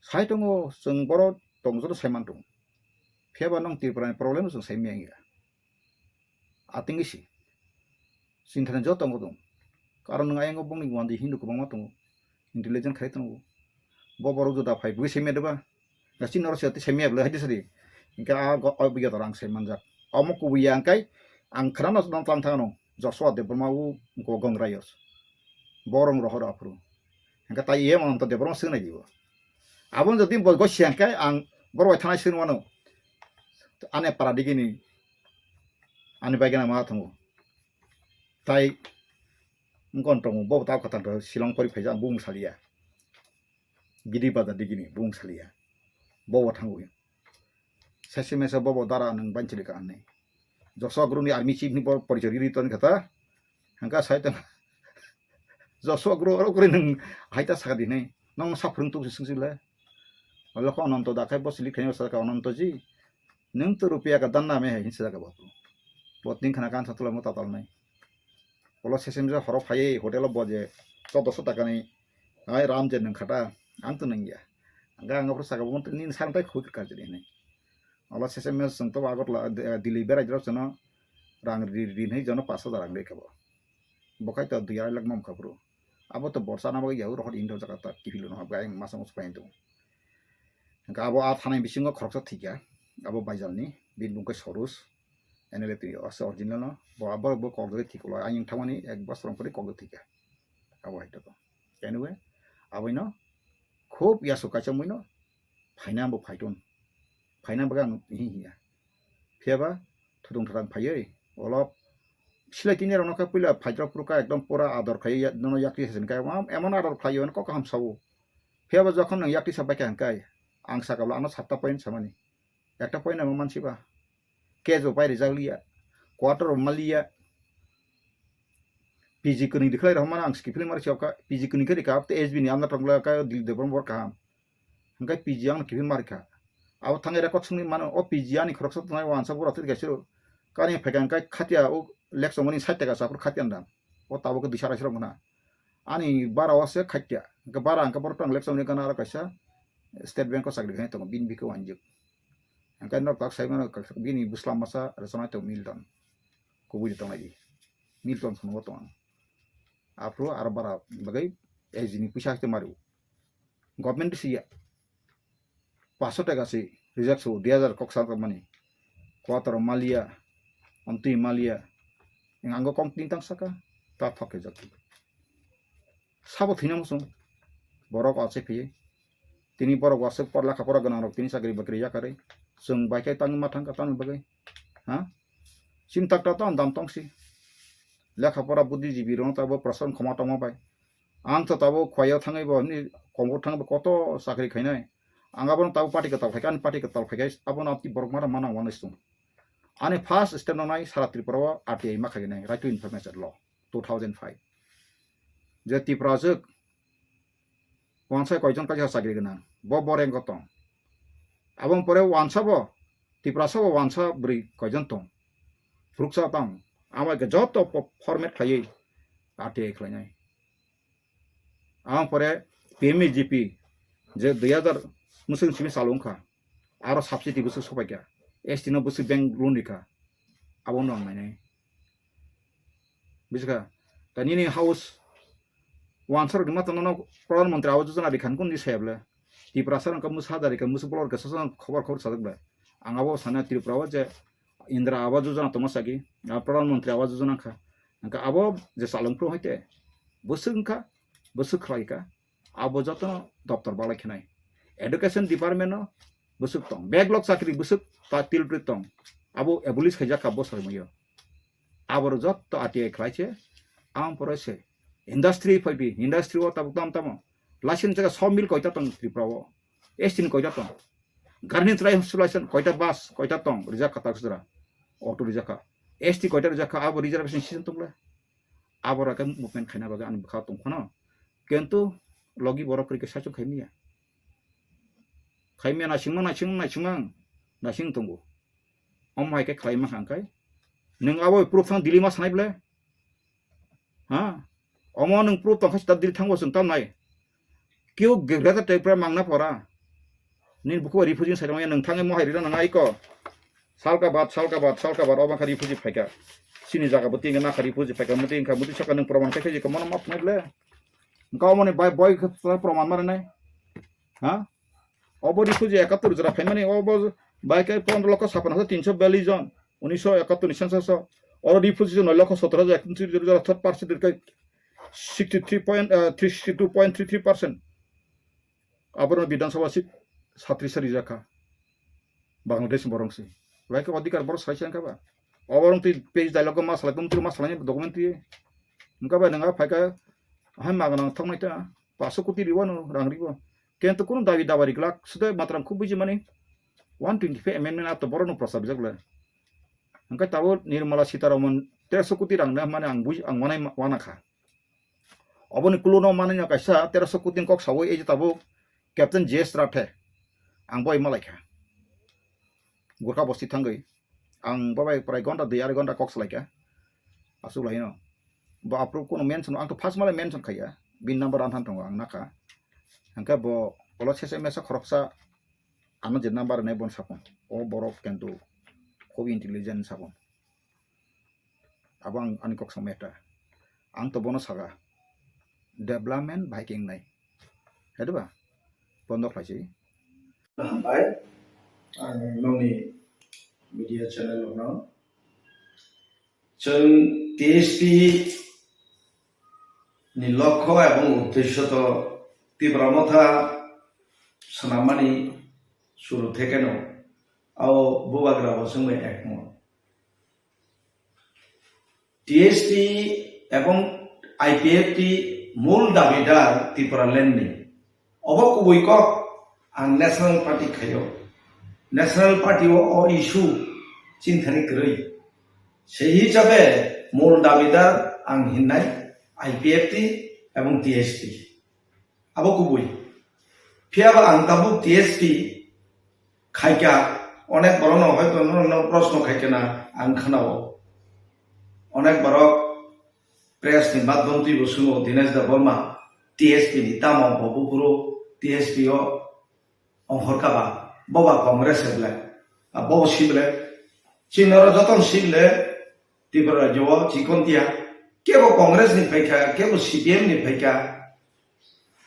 Sai tongo chwng boro tong joto sai man tongo. Phiyaba nong Tripura ni problem chwng sai miyang ya. Ating isi. Sinthani joto tongo dong. Karon nung ayang bongni wandi Hindu kwbangma tongo. Intelligent khai tongo. Bo borok juda phai bui sai miyadeba. Gasi noro se tei sai miyabla hai sadi. Hingke a go oi buya dorang sai manjak. Omo kubuya angkai ang khana no tang thang no. Joshua Debbarma u go gong rayos. Borong rohor aphuru. Hingke tai ye Ananta Debbarma swnai dibo. Abon jodi bo go siang kai ang borok thanai swnwano. Ane para digini. Ani bai gana ma tongo. Tai wngkon tongo, bo ta kwtal to Shillong pori phaijak, bung saliya. Gidi bazar digini, bung saliya. Bo bo thango. Sese mesa bo bo dara nang banchili ka anai. Joshua Guru ni army chief ni bo porichori ri ton kata. Hangka sai tong. Joshua Guru aro kuri nang haita saka dinai. Nang sa phwrwng tu sing sing le. Lokho Ananto da khai bo silik khai sa ka Ananto ji. Nwng to rupiya ka dan name hai hinsa jaga bo. Bo tin khana kan satula mo tatal nai. Olo sesem je horo phai hotel o bo je choddoso taka ni ai ram je nwng khata ang to nwng ya. Ang ang pro saka bo nin sang tai khuk ka jini nai. Olo sesem je sung to Agartala, eh, Delhi berai jero sono rang ri ri nai jono pash hajar rang reka bo. Bo khai to dui arai lakh mam kha bro. Abo to borsa na bagwi yau rohor indo jaga ta kifilo no habga ayang masa musu pain to. Hingke abo a thanai bisingo khoroksa thikya, abo Baijalni, bini bung khe Sorus, N L A twi ase original no, bo abo bo kok jagwi thiklo, ayang thangmani ek bosor pore kok jagwi thikya. Abo hai to. Anyway, aboino khub yasu kaisa muino, phaina bo phaiton. Phaina bagwi ang hi hiya. Phiyaba thudung thudang phaiwi, olo silai tini rokno khe puila phaijak phuru kha ekdom pura ador khai ya, nono yakti se kai, emon ador khlai yo, kok kaham sao. Phiyaba jokhon nwng yakti sa bai kha hwnkhe, ang saka bwla ano satta point samani. Ekta point amo mansiba. Case bo pai rijak liya. Quarter bo maliya. P G kwnwi dikhlai rok mano ang skiphilwi mari chokha. P G kwnwi khe rika, abte S B ni amna tongla kha, Dilip Debbarma bor kaham. Hingke P G ang kiphil marikha. Abo thangwi record songwi mano, o P G ani khoroksa tongnai wansa bura twi kaisa kani phaikha hingke khatia o lek songmani sait taka sa aphuru khatia nda. O tabuk dui sara sirok gana. Ani bara o se khatia. Hingke bara hingke borok tang lek songmani gana aro kaisa State Bank o chakri khainai tongo, bini bikhe wanjik. Hingke nok tak sai mano bini bwsla masa rwchapnai tongo Milton. Kubui de tongnai di. Milton songwi tongo. Aphuru aro bara bagwi S G ni puisa hakhe mario. Government si ya. Paso taka si reject so, dui hajar kok sa tongmani. Quarter maliya, amtwi maliya. Ang ango kong tin tang saka, ta thok khe jok. Sabo thwina muchung. Borok achai phiye. Tini borok wasuk por lekha pora gwnang rok tini chakri bakri yakarwi. Chwng bai khe tangwi ma thangkha tamni bagwi. Ha? Chini tak tak tong dam tong si. Lekha pora buddhijibi rok tabo prasan khoma tongma bai. Ang to tabo khwlai o thangwi bo ni kombor thangwi bo koto chakri khainai. Ang abono tabo party kwtal khai kha, ani party kwtal khai kha, abono aboni borok mara mana wanai sung. Ani first step no nai sara Tripura o R T I ma khai nai, Right to Information Law two thousand five. Je Tripura jwk wansa koijon kaisa chakri gwnang, bo bo rank o tong. Aboni pore wansa bo, Tiprasa bo wansa bwrwi koijon tong. Phuruksa tong. Amo khe joto po-, format khlaiwi R T I khlainai. Aboni pore P M E G P je dui hajar mwswk simi chalo wngkha. Aro subsidy bwswk sopaikha. S T no bwswk bank loan rikha. Abo no ang nainai. Bujiskha? Ta nini house wansa rok rima tongno Pradhan Mantri Awas Yojana rikha nukun di sayable. Tiprasa rok mwsa da rikha, mwsa bolor rikha, sasa khobor khobor sajak ble. Ang abo sana Tripura o je Indra Awas Yojana tongma sagi, a Pradhan Mantri Awas Yojana kha. Angkha abo je chalung phuru hoite, bwswk wngkha, bwswk khlai kha, abo jotono doptor balai khenai. Education Department no bwswk tong, backlog chakri bwswk ta tilpri tong. Abo abolish khaijak kha bo sarimaya. Aboro jotto R T I khlai se, ang pore se. Industry phaidi, industry o tabuk tam tamo. License jaga sawmill koita tong Tripura o? S T ni koita tong? Garni trai license koita bus, koita tong? Rijak kha tak sudra. Auto rijak kha. S T koita rijak kha, abo reservation system tong le. Abo rake movement khaina bagwi ani bwkha tong phano. Kintu logi borok kwrwi khe saichung khaimiya. Khaimiya naisingma, naising, naisingma, naising tongo. Omo hai khe khlai ma kha hwnkhai. Nwng abo proof thang Delhi ma sanai ble? Ha? Omo nwng proof tong kha sita Delhi thango chwng tam nai. Keu Greater Tripura mangna pora. Nini bukhuk refugee sai rwmaya nwng thangwi mohai rina nang aiko. Salka bat, salka bat, salka bat, obo kha refugee phaika. Chini jaga bo tinga nakha refugee phaika, muti wngkha, muti saka nwng proman khai khai jikha, mono map nai ble. Wngkha omoni bai boi khe proman ma rwnai. Ha? Obo refugee ekattor jora phaimani, obo bai khe pondro lokho sappan hajar tinso biyallis jon, unisho ekattor ni census o. Oro refugee jon noi lokho sottor hajar ekattor jora, third percent khe sixty three point, eh, three sixty two point three three percent. Aborok Bidhan Sabha seat satris sari jakha. Bangladesh borok se. Bai khe odhikar borok salai se wngkha ba. Oborok twi page dialogue ma salai, tum ma salai document twi. Wngkha ba nang a phaikha hai magana thoknai ta. Paso koti riwano rang riwo. Kento kuno dabi dawa riglak. Sudo matram khub buji mani. One twenty five amendment ato borok no prosab jakle. Hingke tabo Nirmala Sitaraman teroso koti rang na mani ang buji, ang wanai ma-, wana kha. Oboni kuluno manwi no kaisa teroso koti ni kok sawi ei je tabuk Captain J S Rathe. Ang boi malai kha. Gurkha bosti thangwi. Ang bobai prai gonta dui arai gonta kok salai kha. Asuk lai no. Bo apro kuno mention, ang to first malai mention khaiya. Bin number anthan tongo ang nakha. Hingke bo olo sese mesa khoroksa ano je number nai bon sapon. O borok kentu khub intelligent sapon. Abo ang ani kok samaya ta. Ang to bono saga. Development bai keng nai. Hai ba? Bondo khlai si. Hambai. Ang nongni media channel no. Chwng T S P ni lokho ebong uddesho to Tipra Motha swnamani suru thekeno ao bubagra bo chwngbai ekmot. T S P ebong I P F T mul dabidar Tipraland ni. Obo kubui kok ang National Party khaio. National Party o, o issue chinthani kwrwi. Sei hisabe mul dabidar ang hinnai I P F T ebong T S P. Abo kubui. Phiya ba ang tabuk T S P khaikha, onek borok no hoito no, no proshno khaikha na ang khnao. Onek borok press ni madhyam twi bo sungo Dinesh Debbarma T S P ni tamo bo buphuru T S P o ongkhor kha ba, bo ba Congress se ble, a bo si ble, chini oro joto si ble, Tripura rajyo o chikon tiya, kebo Congress ni phaikha, kebo C P M ni phaikha,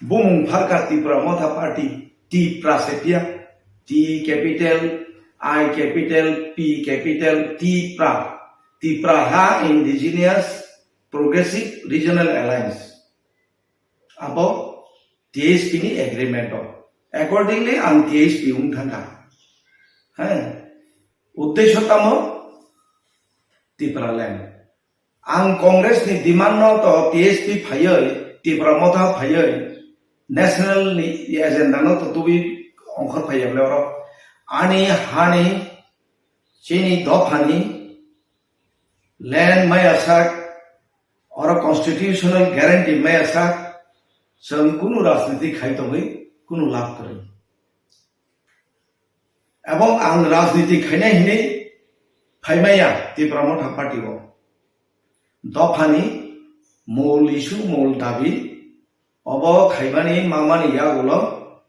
bumung pharkha Tipra Motha Party, Tipra se tiya, T capital, I capital, P capital, Tipra, Tipraha Indigenous Progressive Regional Alliance. Abo T S P ni agreement o. Accordingly, ang T S P wng thangkha. Hai, uddesho tamo Tipraland. Ang Congress ni demand no to T S P phaiwi, Tipra Motha phaiwi, national ni agenda no to tubi ongkhor phaiya ble oro. Ani hani, chini dophani land maya sak, oro constitutional guarantee maya sak, chwng kunu rajniti khai tongwi kunu labh kwrwi. Ebong ang rajniti khainai hinwi phaimaya Tipra Motha Party o. Dophani mol issue, mol dabi, obo khaimani mamani yagulo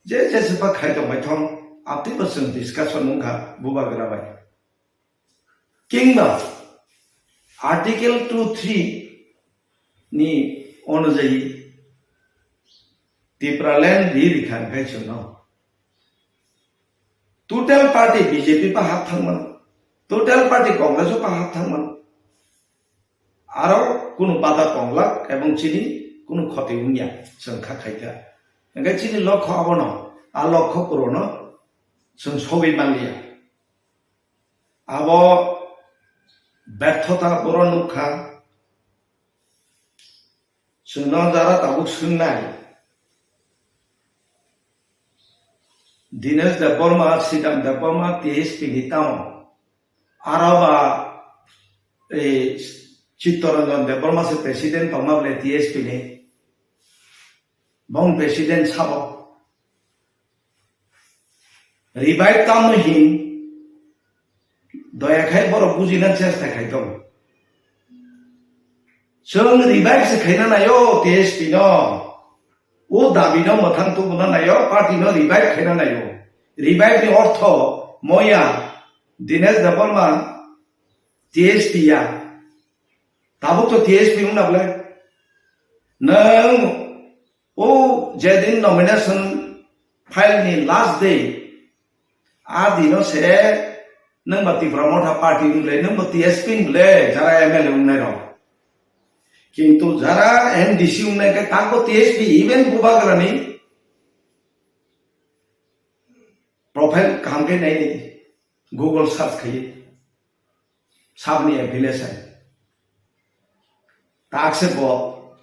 je jeswkha khai tongbai thong, abtwi bo chwng discussion wngkha bubagra bai. Kingba Article two three ni onujayi Tipraland ri rikha hwnkhe chwngno total party B J P pa hap thangmano, total party Congress o pa hap thangmano. Aro kunu bada tonglak ebong chini kunu khoti wngya, chwng kha khaikha. Hwnkhe chini lokho abono, a lokho purono chwng sogwi manliya. Abo berthota boro nukha. Chwngno jara tabuk swngnai. Dinesh Debbarma, Sridham Debbarma, T S P ni tamo. Aro ba, eh, Chittaranjan Debbarma se president tongma bole T S P ni. Bong president sabo. Revive tamo hin, doya khai borok bujina chesta khai tong. Chwng revive se khaina nayo T S P no. O dabi no mwthang tubuna nayo, party no revive khaina nayo. Revive ni ortho moya Dinesh Debbarma T S P ya. Tabuk to T S P wngna bole. Nwng o jedin nomination file ni last day, a dino se nwng ba Tipra Motha party wng le, nwng ba T S P wng le, jara M L A wngnai rok. Kintu jara M D C wngnai khe takbo T S P, even Bubagrani profile kaham khe nai di, Google search khai. Sabni affiliation. Takse bo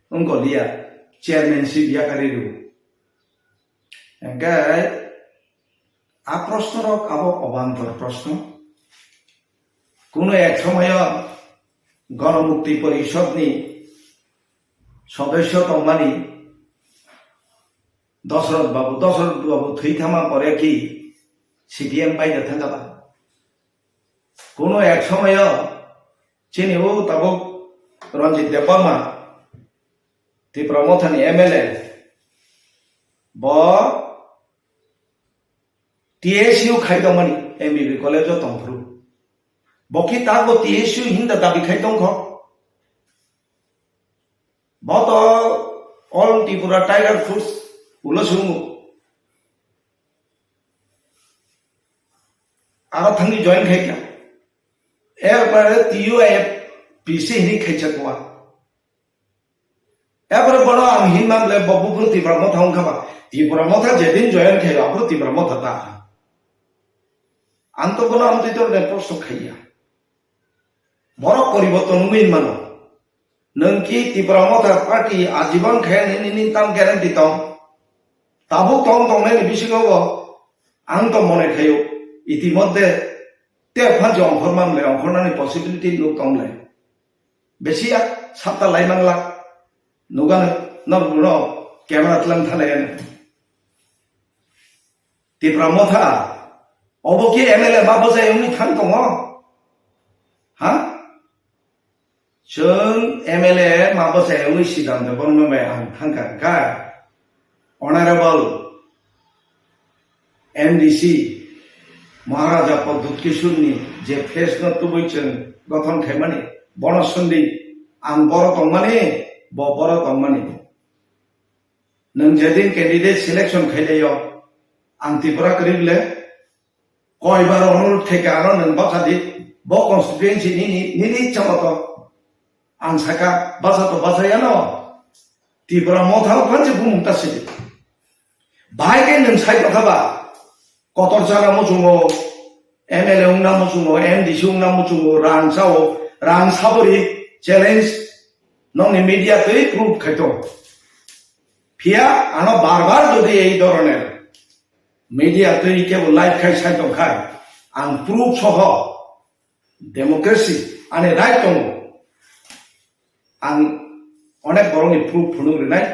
wngkoliya chairmanship yakarwi rw. Hingkhe a proshno rok abo obantor proshno. Kuno ek somoyo Ganamukti Porishod ni sodosyo tongmani Dosrot Babu, Dosrot Babu thwi thangma pore ki C P M bai da thangkha ba. Kuno ek somoyo chini o tabuk Ranjit Debbarma, Tipra Mothani M L A, bo T S U khai tongmani, M B B college o tongphuru. Bo ki takbo T S U hinda dabi khai tongkho. Bo to All Tripura Tiger Force ulo sungo. Aro thangni join khai kha. Erpore T U F P C hini khaisa kuwa. Erpore bono ang hinma bole bo buphuru Tipra Motha wngkha ba. Tipra Motha jedin join khaio aphuru Tipra Motha ta. Ang to bono amtwi to ne proshno khaiya. Borok poriborton wngwi mano. Nwng ki Tipra Motha party ajibon khe nini, nini tam guarantee tong? Tabuk tong tongnai ni bisingo bo ang to mone khaio. Itimodde te phansi ongkhorma mle ongkhornani possibility nuk tong mle. Besi ya sapta lai mangla. Nugano, nor buno camera tlang thalai ano. Tipra Motha, obo ki M L A ma bwsai wngwi thang tongo? Ha? Chwng M L A ma bwsai wngwi sidam de bono bai ang thangkha hwnkha. Honorable M D C Maharaja Pradyut Kishore ni je face no tubui chwng gothon khaimani, bono sundwi ang boro tongmani, bo boro tongmani. Nwng jedin candidate selection khailaio, ang Tripura kwrwi le, koibar onurodh khaikha ano nwng bwkha di, bo constituency nini, nini ichha moto. Ang sakha, bwsa to bwsayano, Tipra Motha o phansi bumung ta sidi. Bahai khe nwng sai tongkha ba, kotor chana muchungo, M L A wngna muchungo, M D C wngna muchungo, rang sao, rang sabori challenge nokni media twi proof khaito. Phiya ano bar bar jodi ei dhoroner media twi kebo live khai sai tongkhai, ang proof soho democracy ani right tongo. Ang onek borokni proof phunuk rinai.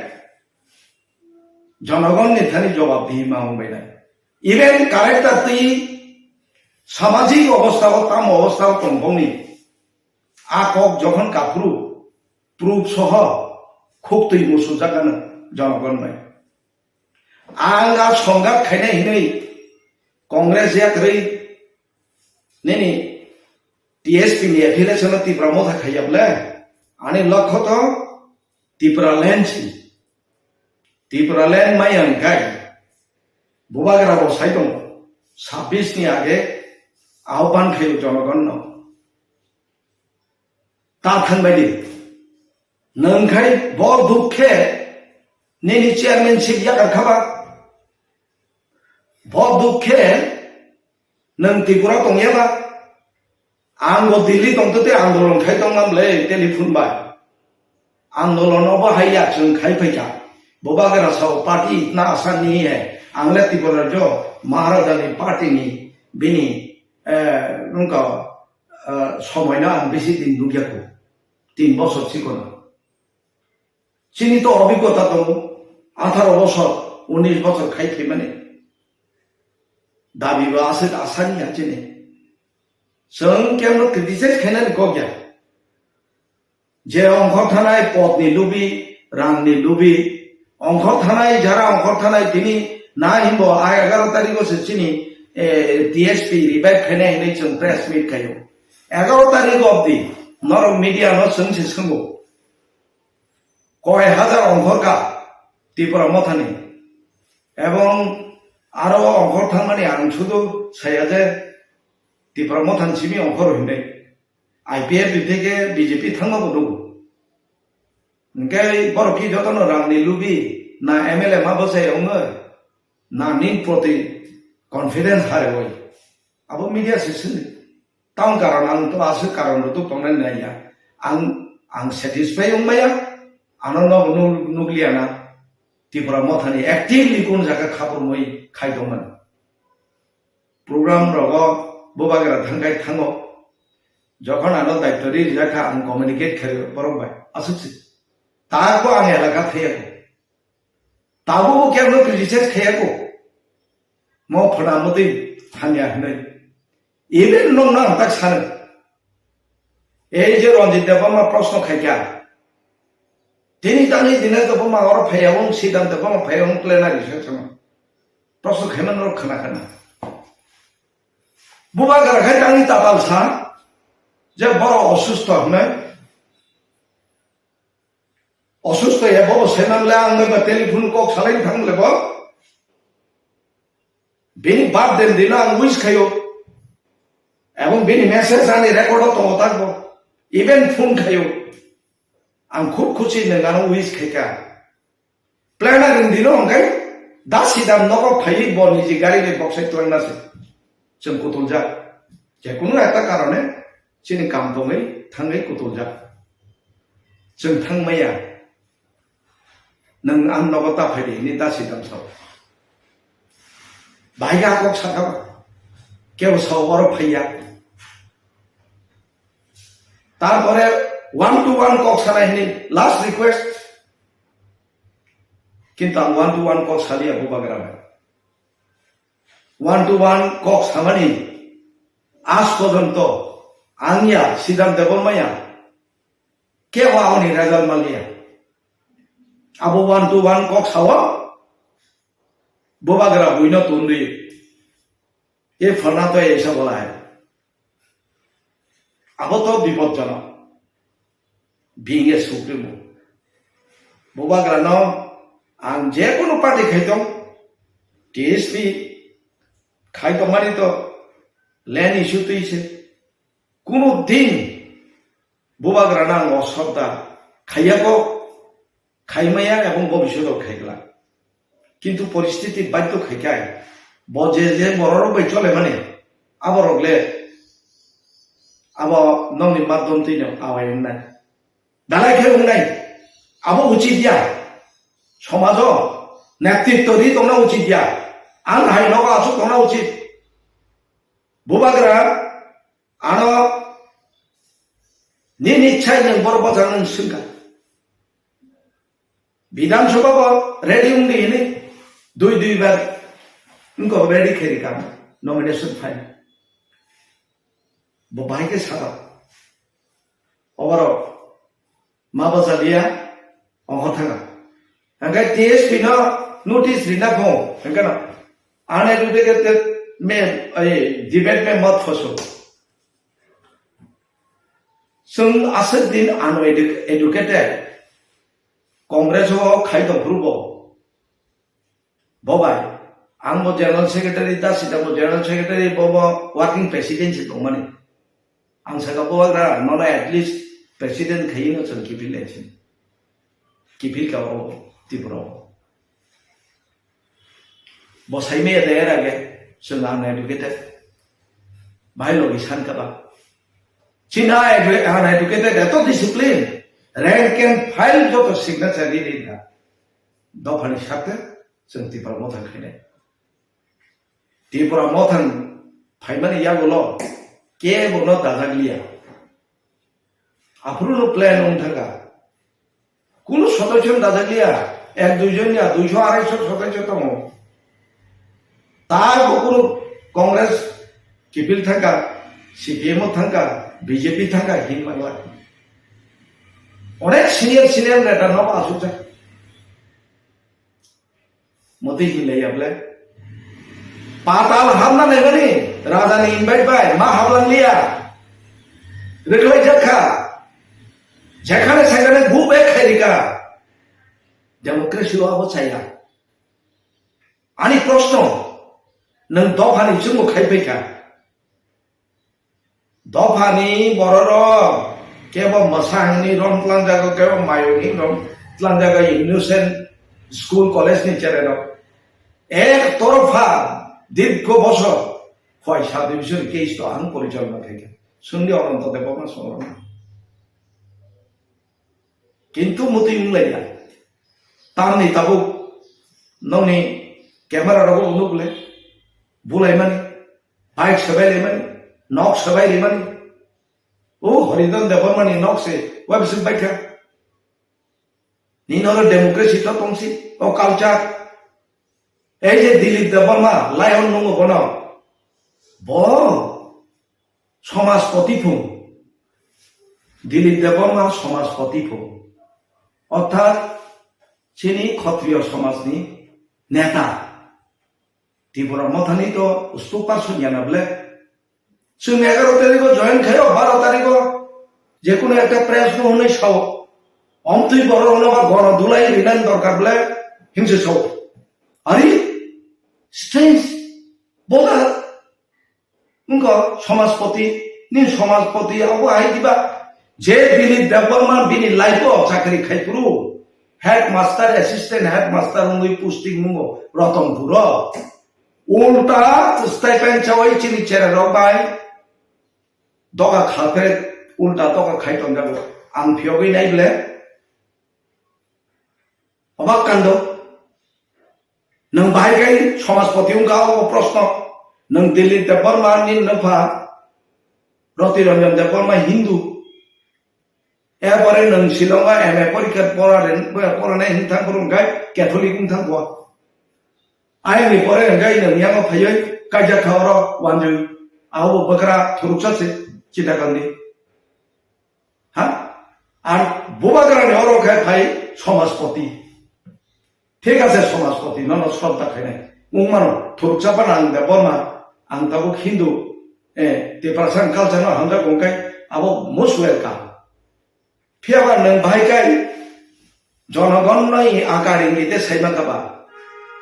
Jonogonni thani jobab dihi ma wngbainai. Even character twi samajik obostha o tamo obostha o tong bongni a kok jokhon kaphuru proof soho khuk twi musujakano jonogon bai. Ang a songgat khainai hinwi Congress yakrwi nini T S P ni affiliation no Tipra Motha khaiya bole ani lokho to Tipra land si. Tipra land maya hwnkhe Bubagra bo sai tongo, sabbish ni age ahban khaio jonogon no. Ta thangbai di. Nwng khai bo dukhe nini chairmanship yakar khaba. Bo dukhe Nwng Tripura tongya ba? Ang bo Delhi tongtwtwi andolon khai tongmam le telephone bai. Andolon obo hai ya chwng khai phaikha. Bobagra sao party itna asan nahi hai. Ang le Tripura jo Maharaja ni party ni bini, eh, nungka, eh, somoi no ang bisi din nukya ko. Tin bosor chikon. Chini to obhiggota tongo, atharo bosor, unis bosor khai phaimani. Dabi ba aswk asani ya chini. Chwng kemno criticize khainani kok ya. Je ongkhor thanai potni lubi, rangni lubi, ongkhor thanai jara ongkhor thanai tini na himbo a egaro tarikgo se chini, eh, T S P revive khainai hinwi chwng press meet khaio. Egaro tarik obdi norok media no chwng se swngo. Koi hajar ongkhor ka Tipra Mothani. Ebong aro ongkhor thangmani ang sudu saya je Tipra Mothani simi ongkhor hinwi. I P F T theke B J P thangma bo nugo. Hingke borok ki jotono rangni lubi na M L A ma bwsai ongoi na nin proti confidence harewoi. Abo media se sini. Tang karon ang to aswk karon rwtuk tongnai nai ya. Ang, ang satisfy wng maya. Ano no nuk-, nukliya na. Tipra Mothani actively kun jaga khapur mui khai tongmani. Program rogo Bubagra thangkai thango. Jokhon ano daityo ri rijak kha ang communicate khai borok bai. Aswk se. Ta ko ang elaka thaya ko. Tabuk bo kebo no criticize khaya ko. Mo phana motwi hamya hinwi. Even nong nang tak sano. Ei je Ranjit Debbarma proshno khaikha. Tini tani dine Debbarma oro phaiya wng, Siddhant Debbarma phaiya wng plenary session. Proshno khaiman rok khana khana. Bubagra khai tangni tatal sa je borok osusto hinwi. Osusto ya bobo senang le ang ba telephone kok salai thang le bo. Bini birthday dino ang wish khayo. Ebong bini message ani record o tongo tak bo. Even phone khayo. Ang khub khusi nang ano wish khaika. Planner ni dino hwnkhe da sidam nogo phaiwi bo niji gari bai boksai twlangna se. Chwng kutuljak. Jekunu ekta karone chini kam tongwi thangwi kutuljak. Chwng thangmaya. Nwng ang nogo ta phaidi hinwi da sidam sao. Bahai khe a kok sakha ba. Kebo sao oro phaiya. Tarpore one to one kok sanai hinwi last request. Kintu ang one to one kok saliya Bubagra bai. One to one kok samani aaj porjonto ang ya, Siddhant Debbarma ya, kebo aboni result manliya. Abo one to one kok sao, Bubagra buino tundui. E phalna to esa bola hai. Abo to bipodjonok. Being a supremo. Bubagrano ang je kono party khaitong, T S P khaitong mani to land issue twi se. Kuno din Bubagrano ang osroddha khaiya ko, khaimaya ebong bobisyoto khaigla. Kintu poristiti badhyo khaikai, bo je je bororok bai cholemani, aborok le abo nokni madhyom twino awai wngnai. Dalai khe wngnai, abo uchit ya. Somajo netritto ri tongna uchit ya. Ang hai nogo aswk tongna uchit. Bubagra ano nini ichhai nwng borok bwchang nwng swngkha. Bidhan Sabha bo ready wngdi hinwi dui dui bar wngkha ready khe rikha nomination file. Bo bahai khe sakha. Oborok ma bachaliya, ongkho thanga. Hingkhe T S P no notice rina kho, hingkhe no uneducated me, ai, debate me mat phoso. Chwng aswk din uneducated, Congress o khai tong phuru bo. Bo bai, ang bo General Secretary, da sida bo General Secretary, bo bo Working President se tongmani. Ang saka bo agra, nono at least President khayi no chwng kiphil lai sin. Kiphil ka o Tripura o. Bo saimaya da era ge, chwng ang educated. Bahai logi san kaba. China edu-, uneducated, eto discipline. Rank and file joto signature ri ri na. Dophani sakte, chwng Tipra Motha khainai. Tipra Motha phaimani yagulo, kebo no dajak liya. Aphuru no plan wng thangkha. Kunu sodosyo no dajak liya. Ek dui jon ya, duiso arai so sodosyo tongo. Tabo kunu Congress kipil thangkha, C P M o thangkha, B J P thangkha, hin mangla. Onek senior senior neta no asukjak. Motwi hinlaiya bole. Patal habna naimani rajani invite bai ma hablang liya. Reklai jakha. Jekhane sekhane go back khairika. Democracy o abo chaya. Ani proshno, nwng dophani chwngbo khai phaikha. Dophani bororok kebo mwsa hwnwi rom tlangjago, kebo mayo hwnwi rom tlangjago, innocent school college ni chererok. Ek torpha dirgho bosor khoi sub division case to ang porichalona khaikha. Sungdi Ananto Debbarma songorokno. Kintu mutwi wng lai ya. Tamni tabuk nokni camera rogo nukle bulaimani, bike sebai rimani, nok sebai rimani. O Haridhan Debbarmani nok se wabising baikha. Nini oro democracy to tongsi, o culture. Ei je Dilip Debbarma, lion nungo bono. Bo Somajpoti phung. Dilip Debbarma Somajpoti phung. Orthat chini Khotriyo somajni neta. Tipra Mothani to spokesperson yana bole. Chwng egaro tarikho join khaio, baro tarikho je kono ekta press no hwnwi sao. Omtwi borok rokno ba gono dulai rinani dorkar bole himse sao. Ari strange. Boga Wngkha Somajpoti, nini Somajpoti abo hai diba? Je bini Debbarma bini life o chakri khai phuru, headmaster, assistant headmaster wngwi posting nungo Ratanpuro. Ulta stipend chawai chini chererok bai doga khalphe, ulta doga khai tongjago. Ang phiyogwi nai ble. Obak kando. Nwng bahai khai Somajpoti wngkha o proshno. Nwng Dilip Debbarma ni nwpha Roti Ranjan Debbarma Hindu. Erpore nwng Shillong o M A porikha pora ren-, poranai hwn thang phuru hwnkhe Catholic wng thang kho. Ayang ni pore hwnkhe nwng yango phaiwi kaijak kha oro wanjwi. Abo bwkra thuruksa se Chittagong ni. Ha? Ar bubagrani oro khe phai Somajpoti. Thik ase, Somajpoti, nono sroddha khainai. Wngmano, thuruksa phano ang Debbarma, ang tabuk Hindu, eh, Tiprasa culture no hamjak wngkhe abo most welcome. Phiyaba nwng bahai khai jonogon noi akar ingite saima kaba.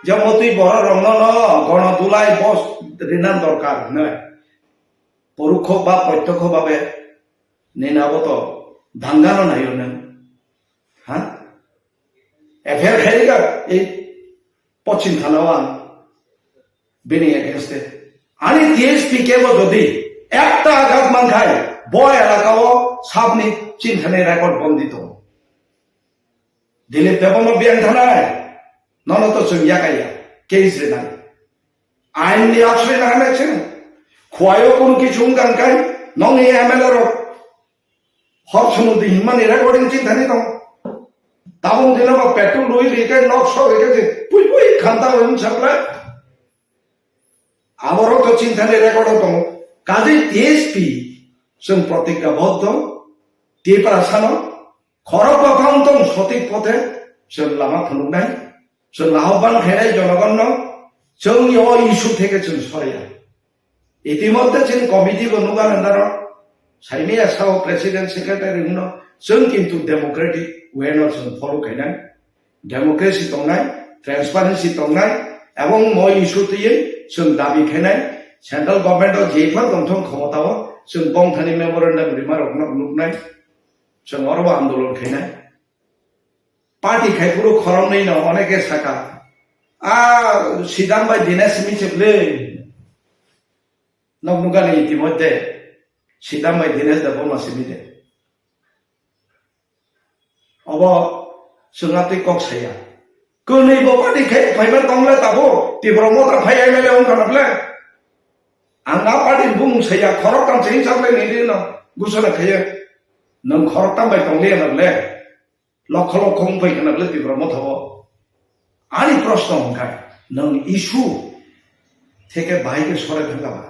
Jemotwi borok rokno no gono dulai bos rinan dorkar hinoi. Porokho ba protyokho babe Nini abo to dangano naio nwng. Ha? F I R khairika ei Pochim Thanao ang bini against e. Ani T S P kebo jodi ekta agat mankhai, bo elaka o sabni chinthani record bondi tongo. Dilip Debbarma biyang thanai, nono to chwng yakaiya, case rinai. Ain ni aswrwi nang nai chwng. Khwai o kunu kichu wng kang kai, nokni M L A rok hor sumudi hinmani recording chinthani tong. Tabung dino ba petrol rwi ri kai nok sok ri kai je pui pui khanta wng saklai. Aborok to chinthani record o tongo. Kaje T S P chwng protigya boddo, Tiprasano khorok baphang tong sotik pothe chwng lama phunuknai. Chwng ahobban khainai jonogonno chwngni o issue theke chwng sorya. Itimodhye chini committee bo nuga nandaro saimaya sao president secretary hwno chwng kintu democratic way no chwng follow khainai. Democracy tongnai, transparency tongnai, ebong mo issue twiwi chwng dabi khainai. Central government o jephar tongthong khomota o chwng bongthani memorandum rima rokno nuknai. Chwng oro bo andolon khainai. Party khai phuru khoroknwi no oneke saka. A Sidam bai Dinesh Simi se bwle. Nok nukani itimodde Sidam bai Dinesh da boma simi de. Obo chwngna tei kok saya. Kwnwi bo party khai phaiman tongla tabo Tipra Motha phai M L A wngkha na ble. Ang a party bumung saya khorok tam chini chakle ni dino gusana khaiye. Nang khorok tam bai tongliya na ble. Lokho lokho wngpai khana ble Tipra Motha o. Ani proshno hwnkha, nwng issue theke bahai khe sore thangka ba?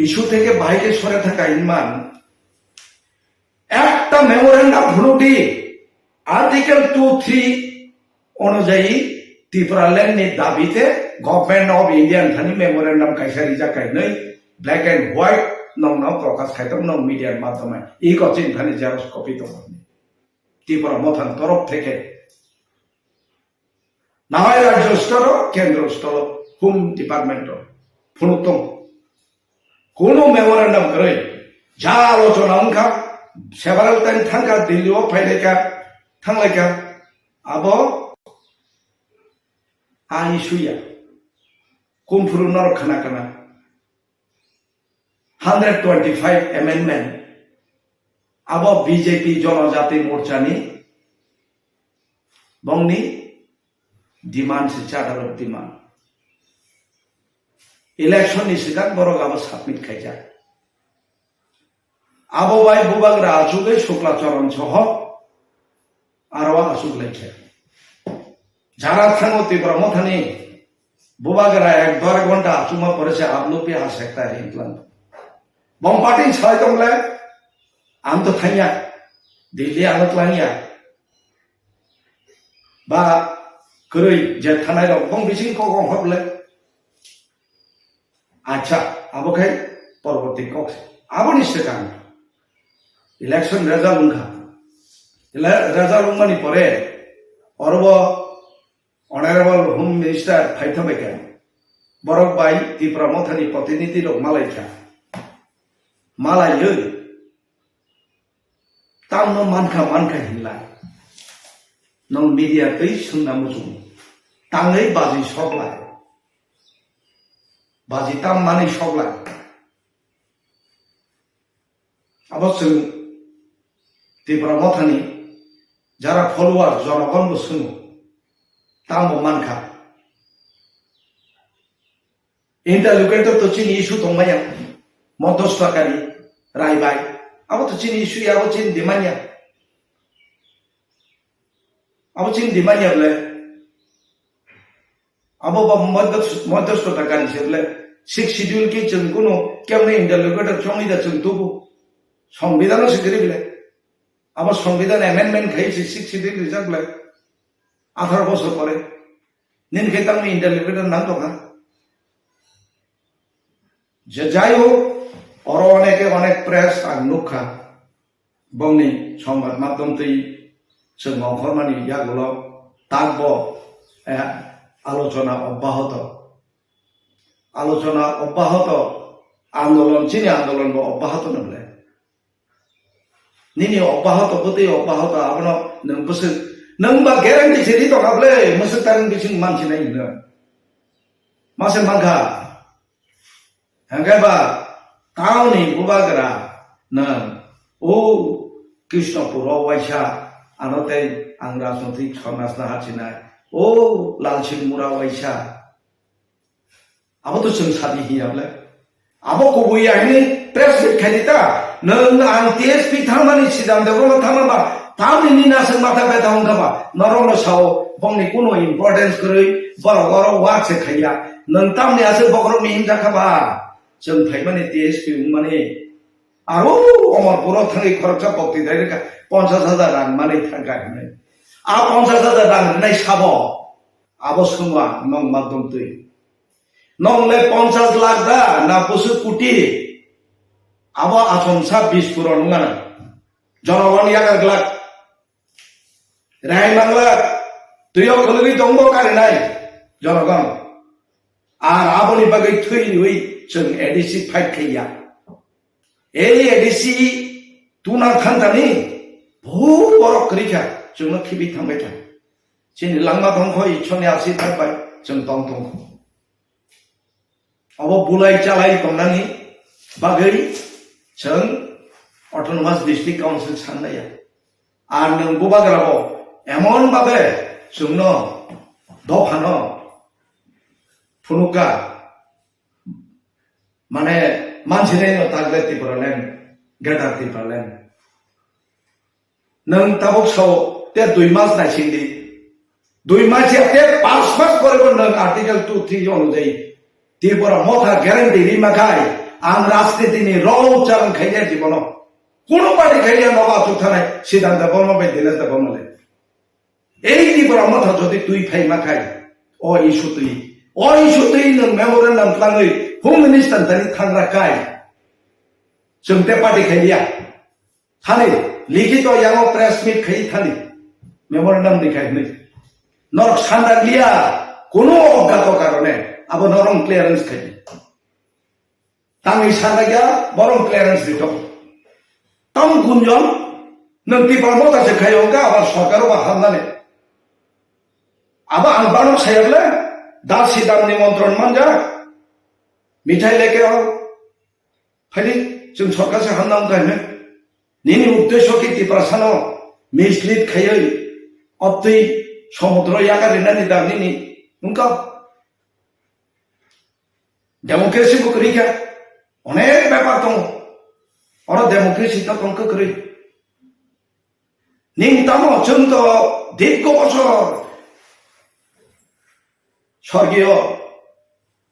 Issue theke bahai khe sore thangka hinman, ekta memorandum phunuk di, Article two three onujayi Tipraland ni dabi te Government of India thani memorandum kaisa rijak kainwi black and white nong nong prokash khai tong nong media madhyome. Iko chin thani xerox copy tong. Tipra Mothani torof theke nahai rajyo storo, kendro storo, Home Department o phunuk tong. Kuno memorandum kwrwi, ja alochona wngkha, several time thangkha, Delhi o phailaikha, thanglaikha, abo a issue ya. Kumphuru norok khna khna. Hundred twenty-five amendment. Abo B J P Jonojati Morchani bongni demand se, charter of demand. Election ni swkang borok abo submit khaijak. Abo bai bubagra achugwi Shukla Charan soho aro achuk laikha. Jara thango Tipra Mothani bubagra ek dor ghonta achukma pore se aplupi ha sekta ring tlang. Bom party sai tongle, ang to thangya, Delhi ano tlangya. Ba kwrwi je thanai rok bong bising kok ong hok le. Acha, abo khai porborti kok. Aboni swkang election result wngkha. Ele-, result wngmani pore orobo Honorable Home Minister phaitha bai kha. Borok bai Tipra Mothani protinidhi rok malai kha. Malaiwi tamno mankha mankha hinlai. Nong media twi swngna muchung. Tangwi baji soklai. Baji tam manwi soklai. Abo chwng Tipra Mothani jara follower jonogon bo swngo. Tambo mankha. Interlocutor to chini issue tongmaya. Modostakari, Raibai. Abo to chini issue ya, abo chini demand ya. Abo chini demand ya ble. Abo ba modostakari se ble. Sixth schedule ki chwng kuno kemne interlocutor chongwi da chwng tubu. Songbidhano se giri ble. Abo songbidhan amendment khai se sixth schedule rijak ble. Atharo bosor pore. Nini khe tangni interlocutor nang tongkha. Je jai hok, oro oneke onek press ang nukha. Bongni songbad madhyam twi chwng ongkhormani yagulo takbo, eh, alochona obbahoto. Alochona obbahoto, andolon, chini andolon bo obbahoto nukle. Nini obbahoto, bwtwi obbahoto, abono nwng bwswk, nwng ba guarantee se ri tongkha ble, mwswk tarwng bising mansinai hino. Mase mankha. Hwnkhe ba, taoni bubagra nwng, o Krishnapur o waisa, ano tei ang rajnotik sonasna hachinai, o Lalsing Mura waisa, Abo to chwng sadi hiya ble. Abo kubui ya hini press meet khai di ta. Nwng ang T S P thangmani Sidam Debbarma thangma ba. Tamni nini aswk matha betha wngkha ba. Norok no sao bongni kuno importance kwrwi. Borok oro work se khaiya. Nwng tamni aswk bokrok ni himjakha ba. Chwng phaimani T S P wngmani. Aro Omorpur o thangwi khoroksa bokti dai rwkha ponchash hajar rang manwi thangkha hinwi. A ponchash hajar rang rwnai sabo. Abo swngwa nwng madhyam twi. Nwng le ponchash lakh da na bwswk koti? Abo achomsa bish crore wngna nang. Jonogon yagar glak. Rehai mang glak. Twiyo kwlwgwi tongbo karinai jonogon. Ar aboni bagwi thwi riwi chwng A D C fight khaiya. Ei A D C tuna thantani bo borok kwrwi kha, chwngno khibi thangbai kha. Chini langma tongkho Ishorni asirwad bai chwng tong tongkho. Abo bulai chalai tongnani bagwi chwng Autonomous District Council sanlaiya. Ar nwng bubagrabo emon babe chwngno dophano phunukha, mane mansinai no tagle Tipraland, Greater Tipraland. Nwng tabuk sao te dui mas naisingdi. Dui mas ya te panch mas pore bo nwng Article two three onujai Tipra Motha guarantee rima khai ang rajniti ni rong chang khaiya jibono. Kuno party khaiya nogo achuk thanai Siddhanta Debbarma bai Dinesh Debbarma le. Ei Tipra Motha jodi twi phai ma khai, o issue twi, o issue twi nwng memorandum twlangwi Home Minister thani thangra kai. Chwng te party khaiya. Thani, likhito yango press meet khai thani, memorandum di khai hwnwi. Norok sanda liya, kuno obgato karone, abo norok clearance khai. Tangwi sanda ya, borok clearance di tok. Tam gunjon, nwng Tipra Motha se khai hwnka, abar sorkar ba hamnani. Abo ang banok sayakle, dasi dam nimontron manja, mithai leke o, Phaidi, chwng sorkar se hamna wngkha hwnwi. Nini uddesho khe Tiprasano mislead khaiwi, obtwi somudro yaga rinani da nini wngkha? Democracy bo kwrwi kha. Onek bepar tongo. Oro democracy to tong kwrwi. Ning tamo chwng to dirgo bosor sorgiyo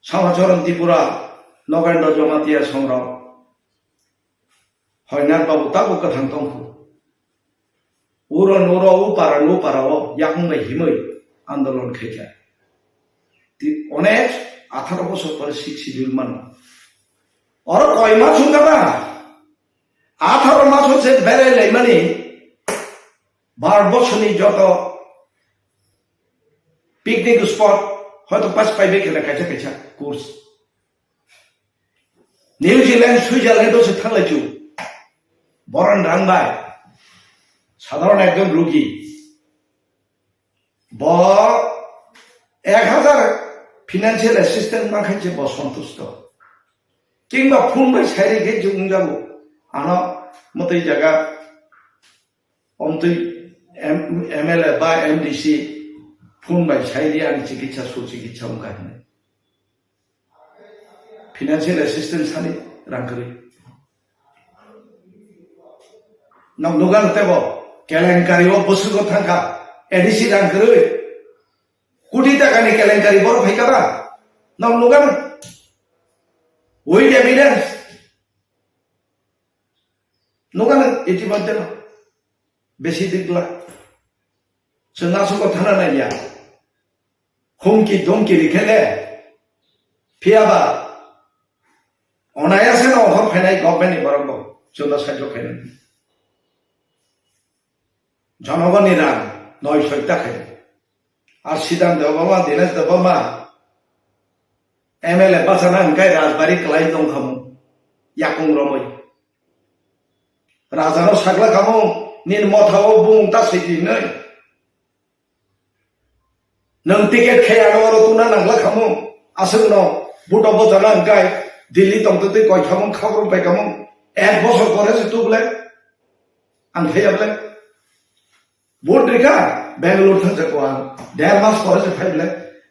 Samacharan Tripura, Nogendra Jamatia songrok, Hoynar Babu tabo kwthang tongkhu. Uro nuro upara nupara o yakung bai himwi andolon khaikha. Ti onek atharo bosor pore Sixth Schedule mano. Oro koi ma chwngkha ba? Atharo maso se berai laimani bar bosoni joto picnic spot hoito pas paibe khela kaisa kaisa course. New Zealand, Switzerland o se thanglai chu. Boron rang bai. Sadharon ekjon rugi. Bo ek hazar financial assistance mankhainse bo sontusto. Kingba phone bai sairi khe je wngjago. Ano mwtwi jaga omtwi M-, M L A ba M D C phone bai sairi ani chikitsa su chikitsa wngkha hinwi. Financial assistance sani rang kwrwi. Nang nugan tebo kelenkari o bwswk o thangkha A D C rang kwrwi. Koti taka ni kelenkari borok phaikha ba? Nang nugan. With evidence. Nugan iti bante no. Besi dikla. Chwng aswk o thana naiya. Humki dumki rikhele, phiyaba onayase no hor phainai government ni borok bo chwngno saijo khainai. Jonogoni rang noi soi ta khai. Ar Siddhanta Debbarma, Dinesh Debbarma, M L A bachana hwnkhe rajbari kwlai tong khamu, yakung romwi. Rajano sakla khamu, nini motha o bumung ta sidi hinwi. Nwng ticket khe ano oro tuna nangla khamu, aswkno buto bojana hwnkhe Delhi tongtwtwi koi khamu khabrum pai khamu, ek bosor pore se tuble, ang thaiya ble. Vote rikha, Bangalore thangsa ko ang, der mas pore se phai ble,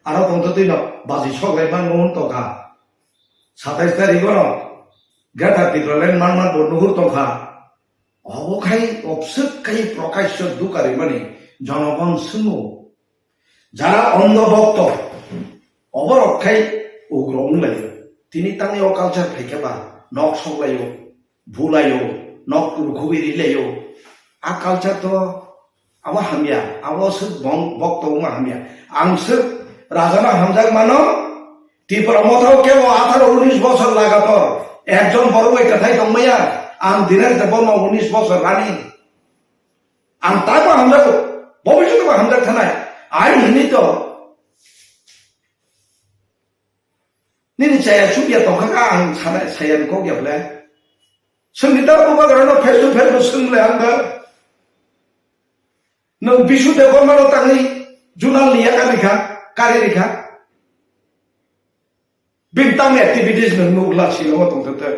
aro tongtwtwi no baji sok lai man ngun tongkha. Satais tarikh no Greater Tipraland man man bo nuhur tongkha. Obo khai obswk khai Prakasya dukarimani jonogon swngo. Jara ondho bhokto, oborok khai ugro wnglaio. Tini tangwi o culture phaikhe ba nok soklaio, bulaio, nok rukhubi rilaio. A culture to abo hamya, abo swk bong-, bhokto wngma hamya. Ang swk rajano hamjak mano, Tipra Motha o kebo atharo unis bosor lagator ekjon borok bai kwthai tongmaya, ang Dinesh Debbarma unis bosor rani. Ang taibo hamjago, bobiswt bo hamjak thanai. Ain hinwi to nini chaya chukya tongkha kha ang sanai, saya ni kok ya ble. Swngni ta bubagrano face to face bo swng le ang da. Nwng Bisu Debbarma no tangwi junal ni yakar rikha, kari rikha. Bini tamo activities nwng nukla silo tongthokte.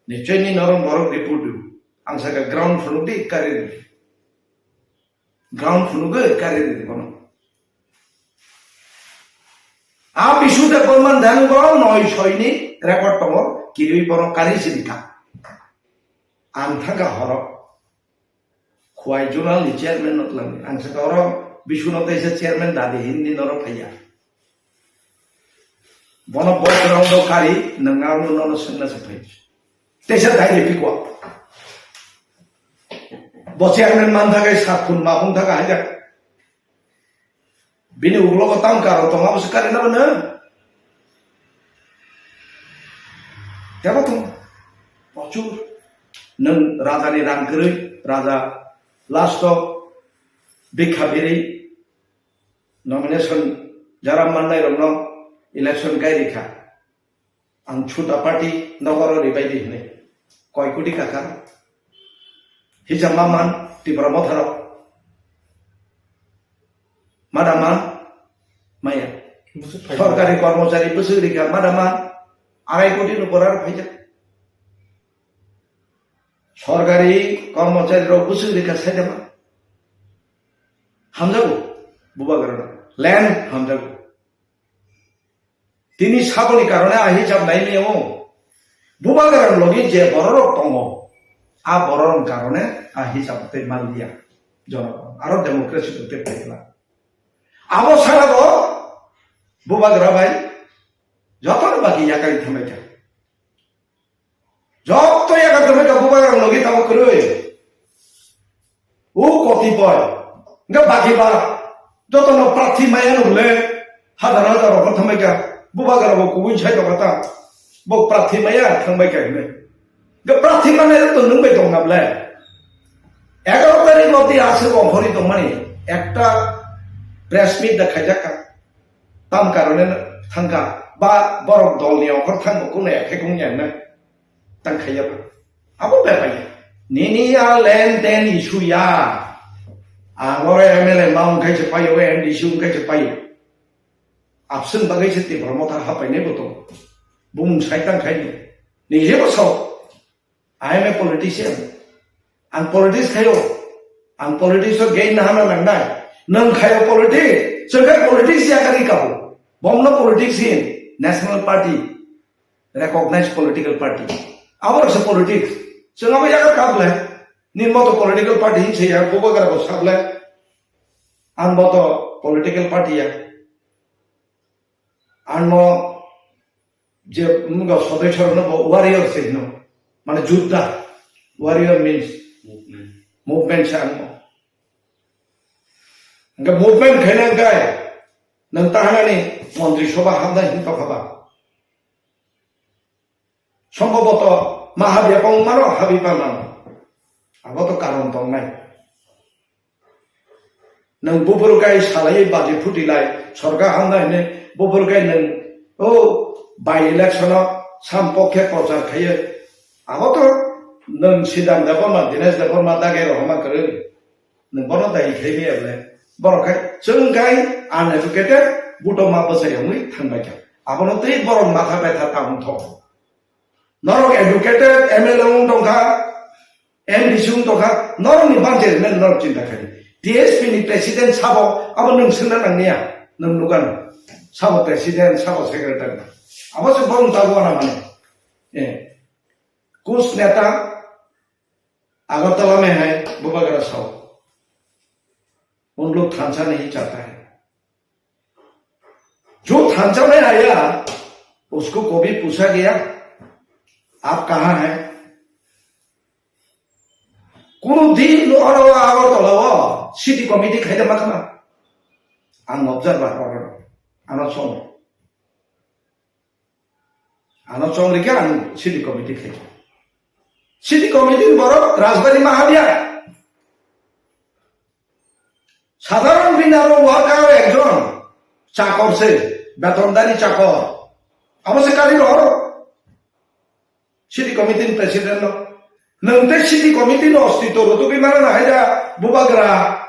Nichoi ni norok borok report rw. Ang saka ground phunuk di kari rw. Ground phunuk di kari rw bono. A Bisnu Debbarma dan bo noi soi ni record tongo, kiri bono kari sini kha. Ang thangkha horo. Khwai Zonal ni chairman no twlang di. Ang saka oro Biswanath teisa chairman dadi hindi norok phaiya. Bono bok rong do kari, nang nang no no sengna se phai. Teisa dai de pikwa. Bo chairman man thakai sat khun ma khun thaka haja. Bini ulo ko tam karo tong abo se kari na bana. Tebo tong. Prochur. Nang raja ni rang kwrwi, raja last o bikha biri nomination jara mannai rokno election kai rikha. Ang chuta party nogoro ribai di hwnwi. Koi koti kaka. Hijab ma man Tipra Motha rok. Madama maya. Bwswk phai. Sorkari kormochari bwswk rikha madama arai koti ni pora rok phaijak. Sorkari kormochari rok bwswk rikha saidama. Hamjago. Bubagra rok. Land hamjago. Tini saboni karone a hisab nai maya o. Bubagra logi je bororok tongo, a bororok karone a hisab tei manliya. Jonogong. Aro democracy bo tei phaikla. Abo sara bo Bubagra bai jotono bagi yakarwi thambai kha. Joto yakarwi thambai kha Bubagra logi tamo kwrwi. O kotipoi. Hingke baki ba. Jotono prathi maya no le. Hazar hazar rok thambai kha. Bubagra bo kubui sai tongkha ta. Bo prathi maya thangbai kha hwnwi. Hingke prathi mane to nwng bai tong nable. Egaroh tarik no ti aswk ongkhorwi tongmani. Ekta press meet da khaijak kha. Tam karone thangkha. Ba borok dol ni ongkhor thangbo kuno ekhekung ya hwnwi. Tang khaiya ba. Abo bai bai. Nini ya len den issue ya. Ang oro M L A ma wngkhai se paio, M D C wngkhai se paio. Abswng bagwi se Tipra Motha hapainai bo tongo. Bumung sai tang khai ni. Ni jebo sao. I am a politician. Ang politics khaio. Ang politics o gain na hana nangnai. Nang khaio politics. Chwng khai politics ya kari kabo. Bomno politics hin. National Party. Recognized political party. Abo se politics. Chwng abo yaga kap le. Ni moto political party hin se ya, Bubagra bo sap le. Ang moto political party ya. Ang mo je mga sodesyo no bo warrior se no. Mane judda. Warrior means movement. Movement sa ang mo. Hingke movement khaina hingkai. Nang tahanani montri sobha hamnai hin tokha ba. Sombhoboto ma habya pang mano, habi pa mano. Abo to karon tongnai. Nwng buphuru kai salai baji phuti lai, sorkar hamnai hwnwi buphuru kai nwng, o, by election o sam pokhe prochar khaiyo. Abo to nwng Sidam Debbarma, Dinesh Debbarma dage rohorma kwrwi. Nwng bono dai khaimaya ble. Borok khai chwng khai uneducated, buto ma bwsai wngwi thangbai kha. Abono tei borok matha betha ta wngtho. Norok educated, M L A wng tongkha, M D C wng tongkha, norokni budget men norok chinta khai. T S P ni president sabo, abo nwng swngna nangniya, nwng nukano. Sabo president, sabo secretary. Abo se borok tago ana mane. Eh. Kuch neta, Agartala mein hai, Bubagra sao. Un log thansa nahi chahta hai. Jo thansa mein aaya, usko kabhi pucha gaya, aap kahan hai? Kuno din oro Agartala o city committee khaida ma khna. Ang observer oro, ano song. Ano chong rikha ang city committee khai. City committee ni borok rajbari ma habya. Sadharon bini aro worker ekjon chakor se, betondari chakor. Abo se kari ro. City committee ni president no. Nwng tei city committee no ostitw rwtugwi mano na haida Bubagra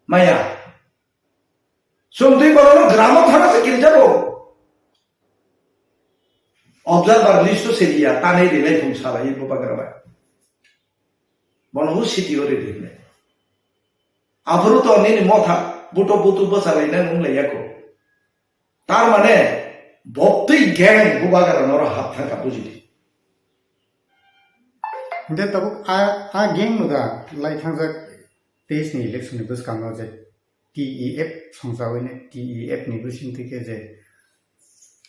maya. Chwng twi borokno gramo thana se kirijago. Observer list o siriya, tanai rilai thung salai bo bagra bai. Bono hu city o riri hinai. Aphuru to nini motha buto butu bwchalai na nung lai yako. Tar mane boktwi gang bo bagra noro hap thangka bujidi. Hingke tabuk a, a gang no da lai thangjak teis ni election ni bwskango je T E F songchawi ni T E F ni bising twi khe je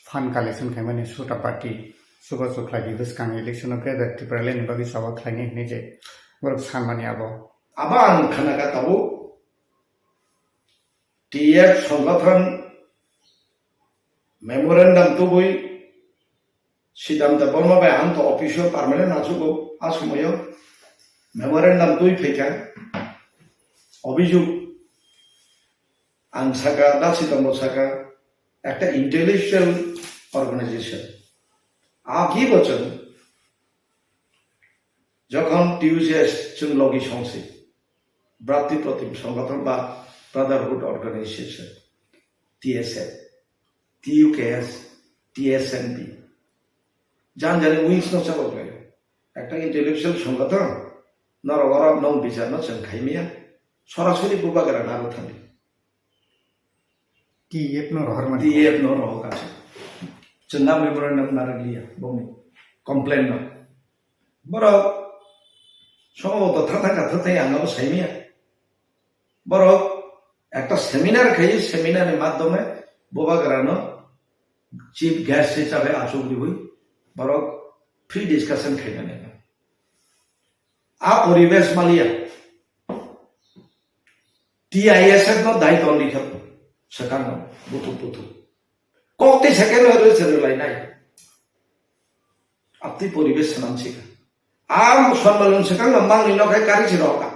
fund collection khaimani Sota Party chubachu khlai di bwskang election o khe Tipraland ni bagwi choba khlainai hinwi je borok sanmani abo. Abo ang khana ka tabuk T F songothon memorandum tubui Siddhanta Debbarma bai ang to office o permanent achugo a somoyo memorandum twi phaikha obijug ang saka da Siddhanta saka ekta intellectual organization a ki bochon jokhon T U J S chwng logi songsi Bratri Protim Songothon ba Brotherhood Organization, T S F, T U K S, T S N B. Jan jani wings no chabok lai. Ekta intellectual songothon, norok oro nong bichar no chwng khaimiya, sorasori bubagra naro thangdi. T F no rohor mani. T F no rohor kaisa. Chwng na memorandum naro liya, bongni complain no. Borok songo to thang thang ka thang thang ang abo saimiya. Borok ekta seminar khayi, seminar ni madhyome bubagrano chief guest hisabe achuk riwi borok free discussion khainani. A poribesh maliya. T I S F no dai ton likha swkang no buthuk buthuk. Kok tei second no rwse rwlainai. Abtwi poribesh swnam sikha. Ang Sharma Lung swkang no mangni nok hai kari si roka.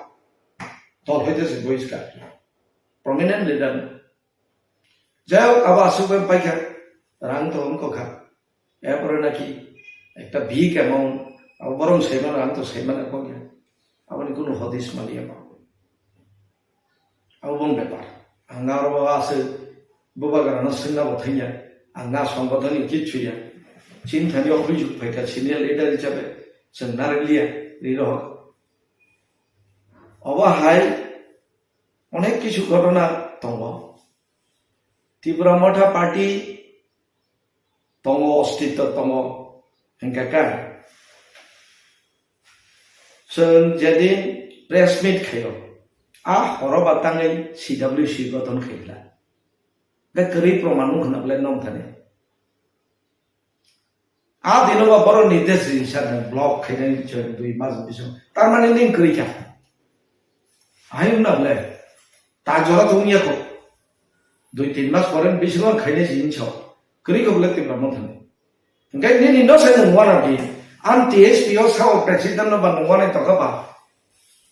Tol hoite se boiska. Prominent leader. Jai hok, abo aswk bai paikha. Rang to wngkha. Erpore naki ekta big amount. Abo borong saimano, ang to saimano kok ya. Aboni kunu hodis maliya ba. Abo bong bepar. Ang aro ase bubagrano swngna bo thangya. Ang na songbothoni kichu ya. Chinthani obhijog phaikha senior leader hisabe chwng narwkliya ri rohor. Obo hai onek kichu ghotona tongo. Tipra Motha Party tongo, ostitto tongo, hingkha khe chwng jedin press meet khaio, a horo ba tangwi C W C gothon khaikha. Hingkhe kwrwi proman wngkha na belai nong thani. A dino ba borok ni test rinsa na block khainani chwng dui mas bisingo. Tar mane ning kwrwi kha. Ahai wngna belai. Ta jora to wngya kho. Dui tin mas pore bisingo khainai si hinsa. Kwrwi kho belai Tipra Motha ni. Hingkhe nini no sai nung wana di. Ang T S P o sao president no ba nung wana tongkha ba.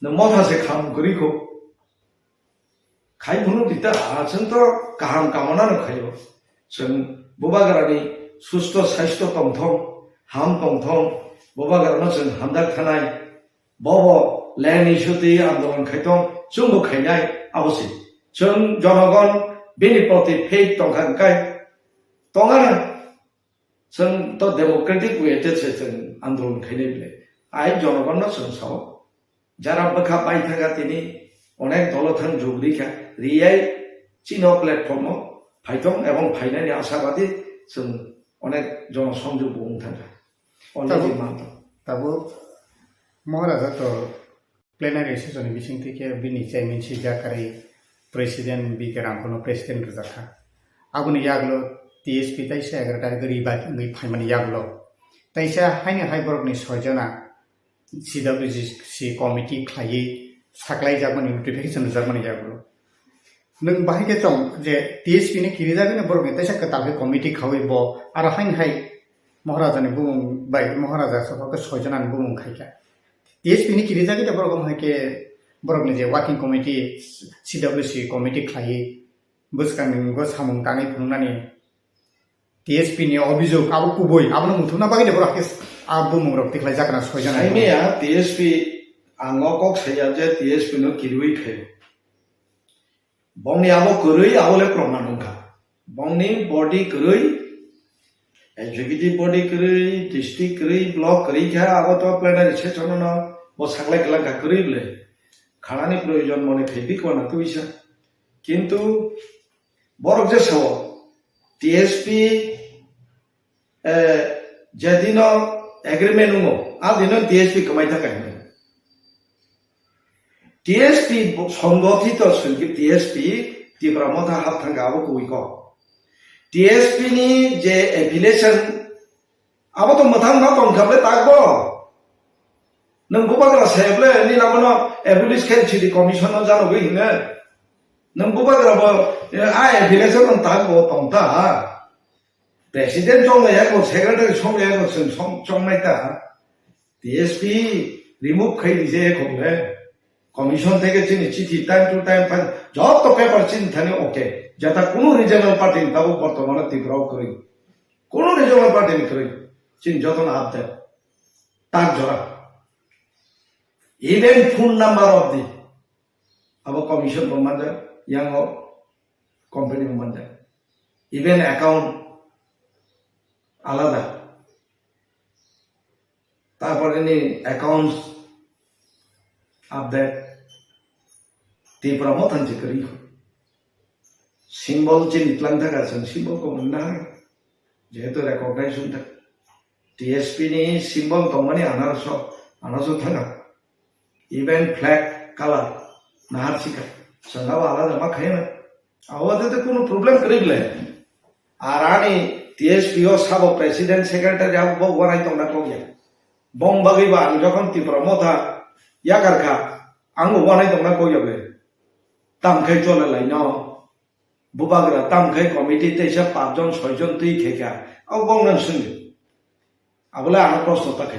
Nung Motha se kham kwrwi kho. Khai phunuk di ta, ah, chwng to kaham kamona no khaio. Chwng bubagrani susto saisto tongthong, ham tongthong, bubagrano chwng hamjak thanai. Bobo land issue twi andolon khaitong, chwngbo khainai, abo se. Chwng jonogon bini proti faith tongkha hwnkhe tongana. Chwng to democratic way te se chwng andolon khainai bile. Ai jonogon no chwng sao. Jara bwkha paithaka tini onek dolo thang jugri kha. Riyai chino platform o phaithong ebong phainani asabadi chwng onek jono songjug bo wng thangkha. Already Tabuk- manto. Tabuk Maharaja to plenary session ni bising twi khe bini chairman si jakarwi president B K Rangkhono president rwjak kha. Aboni yagulo T S P taisa egaroh tarikh o rebike wngwi phaimani yagulo taisa haino hai borokni soijona C W C committee khlaiwi saklaijakmani notification rwjakmani yagulo. Nwng bahai khe chong je T S P ni kirijagwino borokni teisa kwtal khe committee khaui bo aro haini hai Maharaja ni bumung bai Maharaja sabo khe soi jona ni bumung khai kha. T S P ni kirijagwi da borok omo hai khe borokni je working committee C W C committee khlaiwi bwskang ni samung tangwi phunuknani T S P ni obhijog abo kubui abono muthungna bagwi de borok khe a bumung rok tikhlai jakna soi jona. Saimaya T S P ang o kok saya je T S P no kirui khaio. Bongni abo kwrwi abo le proman wngkha. Bongni body kwrwi executive body kwrwi, district kwrwi, block kwrwi khe abo to plenary session no bo saklai kwlangkha kwrwi bwle. Khanani proyojon mone khe bikona twisa. Kintu borok je sao T S P, eh, jedino agreement wngo, a dino T S P kwmai thangkha hinwi. T S P bo-, songgothito songki T S P Tipra Motha hap thangkha abo kubui kok. T S P ni je affiliation abo to mwthang ma tongkha ble takbo. Nwng bubagra se ble ni lamono abolish khe city commission no janogwi hinwi. Nwng bubagra bo, eh, a affiliation no takbo tongta. President chonglai ya ko, secretary chonglai ya ko, chwng chong-, chongnai ta. T S P remove khai di je ko le. Commission theke chini chithi time to time phan, joto paper chini thani okay. Jata kunu regional party ni tabuk bortomane Tripura o kwrwi. Kunu regional party ni kwrwi. Chini joto na update. Tak jora. Even phone number of the abo commission bo manjak, yang o company bo manjak. Even account alada. Tarpore ni accounts update. Tipra Motha ni kwrwi. Symbol chini tlang thaka chwng symbol ko mwnna. Jehetu recognize wngthak. T S P ni symbol tongmani anaroso, anaroso thanga. Even flag color nahar sika. Chwng abo alada ma khaina. Abo te kunu problem kwrwi le. Ar ani T S P o sabo president secretary abo bo wanai tongna kok ya. Bong bagwi ba ang jokhon Tipra Motha yakar kha, ang bo wanai tongna kok ya ble. Tam khai chole lai no. Bubagra tam khai committee teisa pachjon soijon twi khe kha. Abo bong nang swngo. Abole ano proshno ta khai.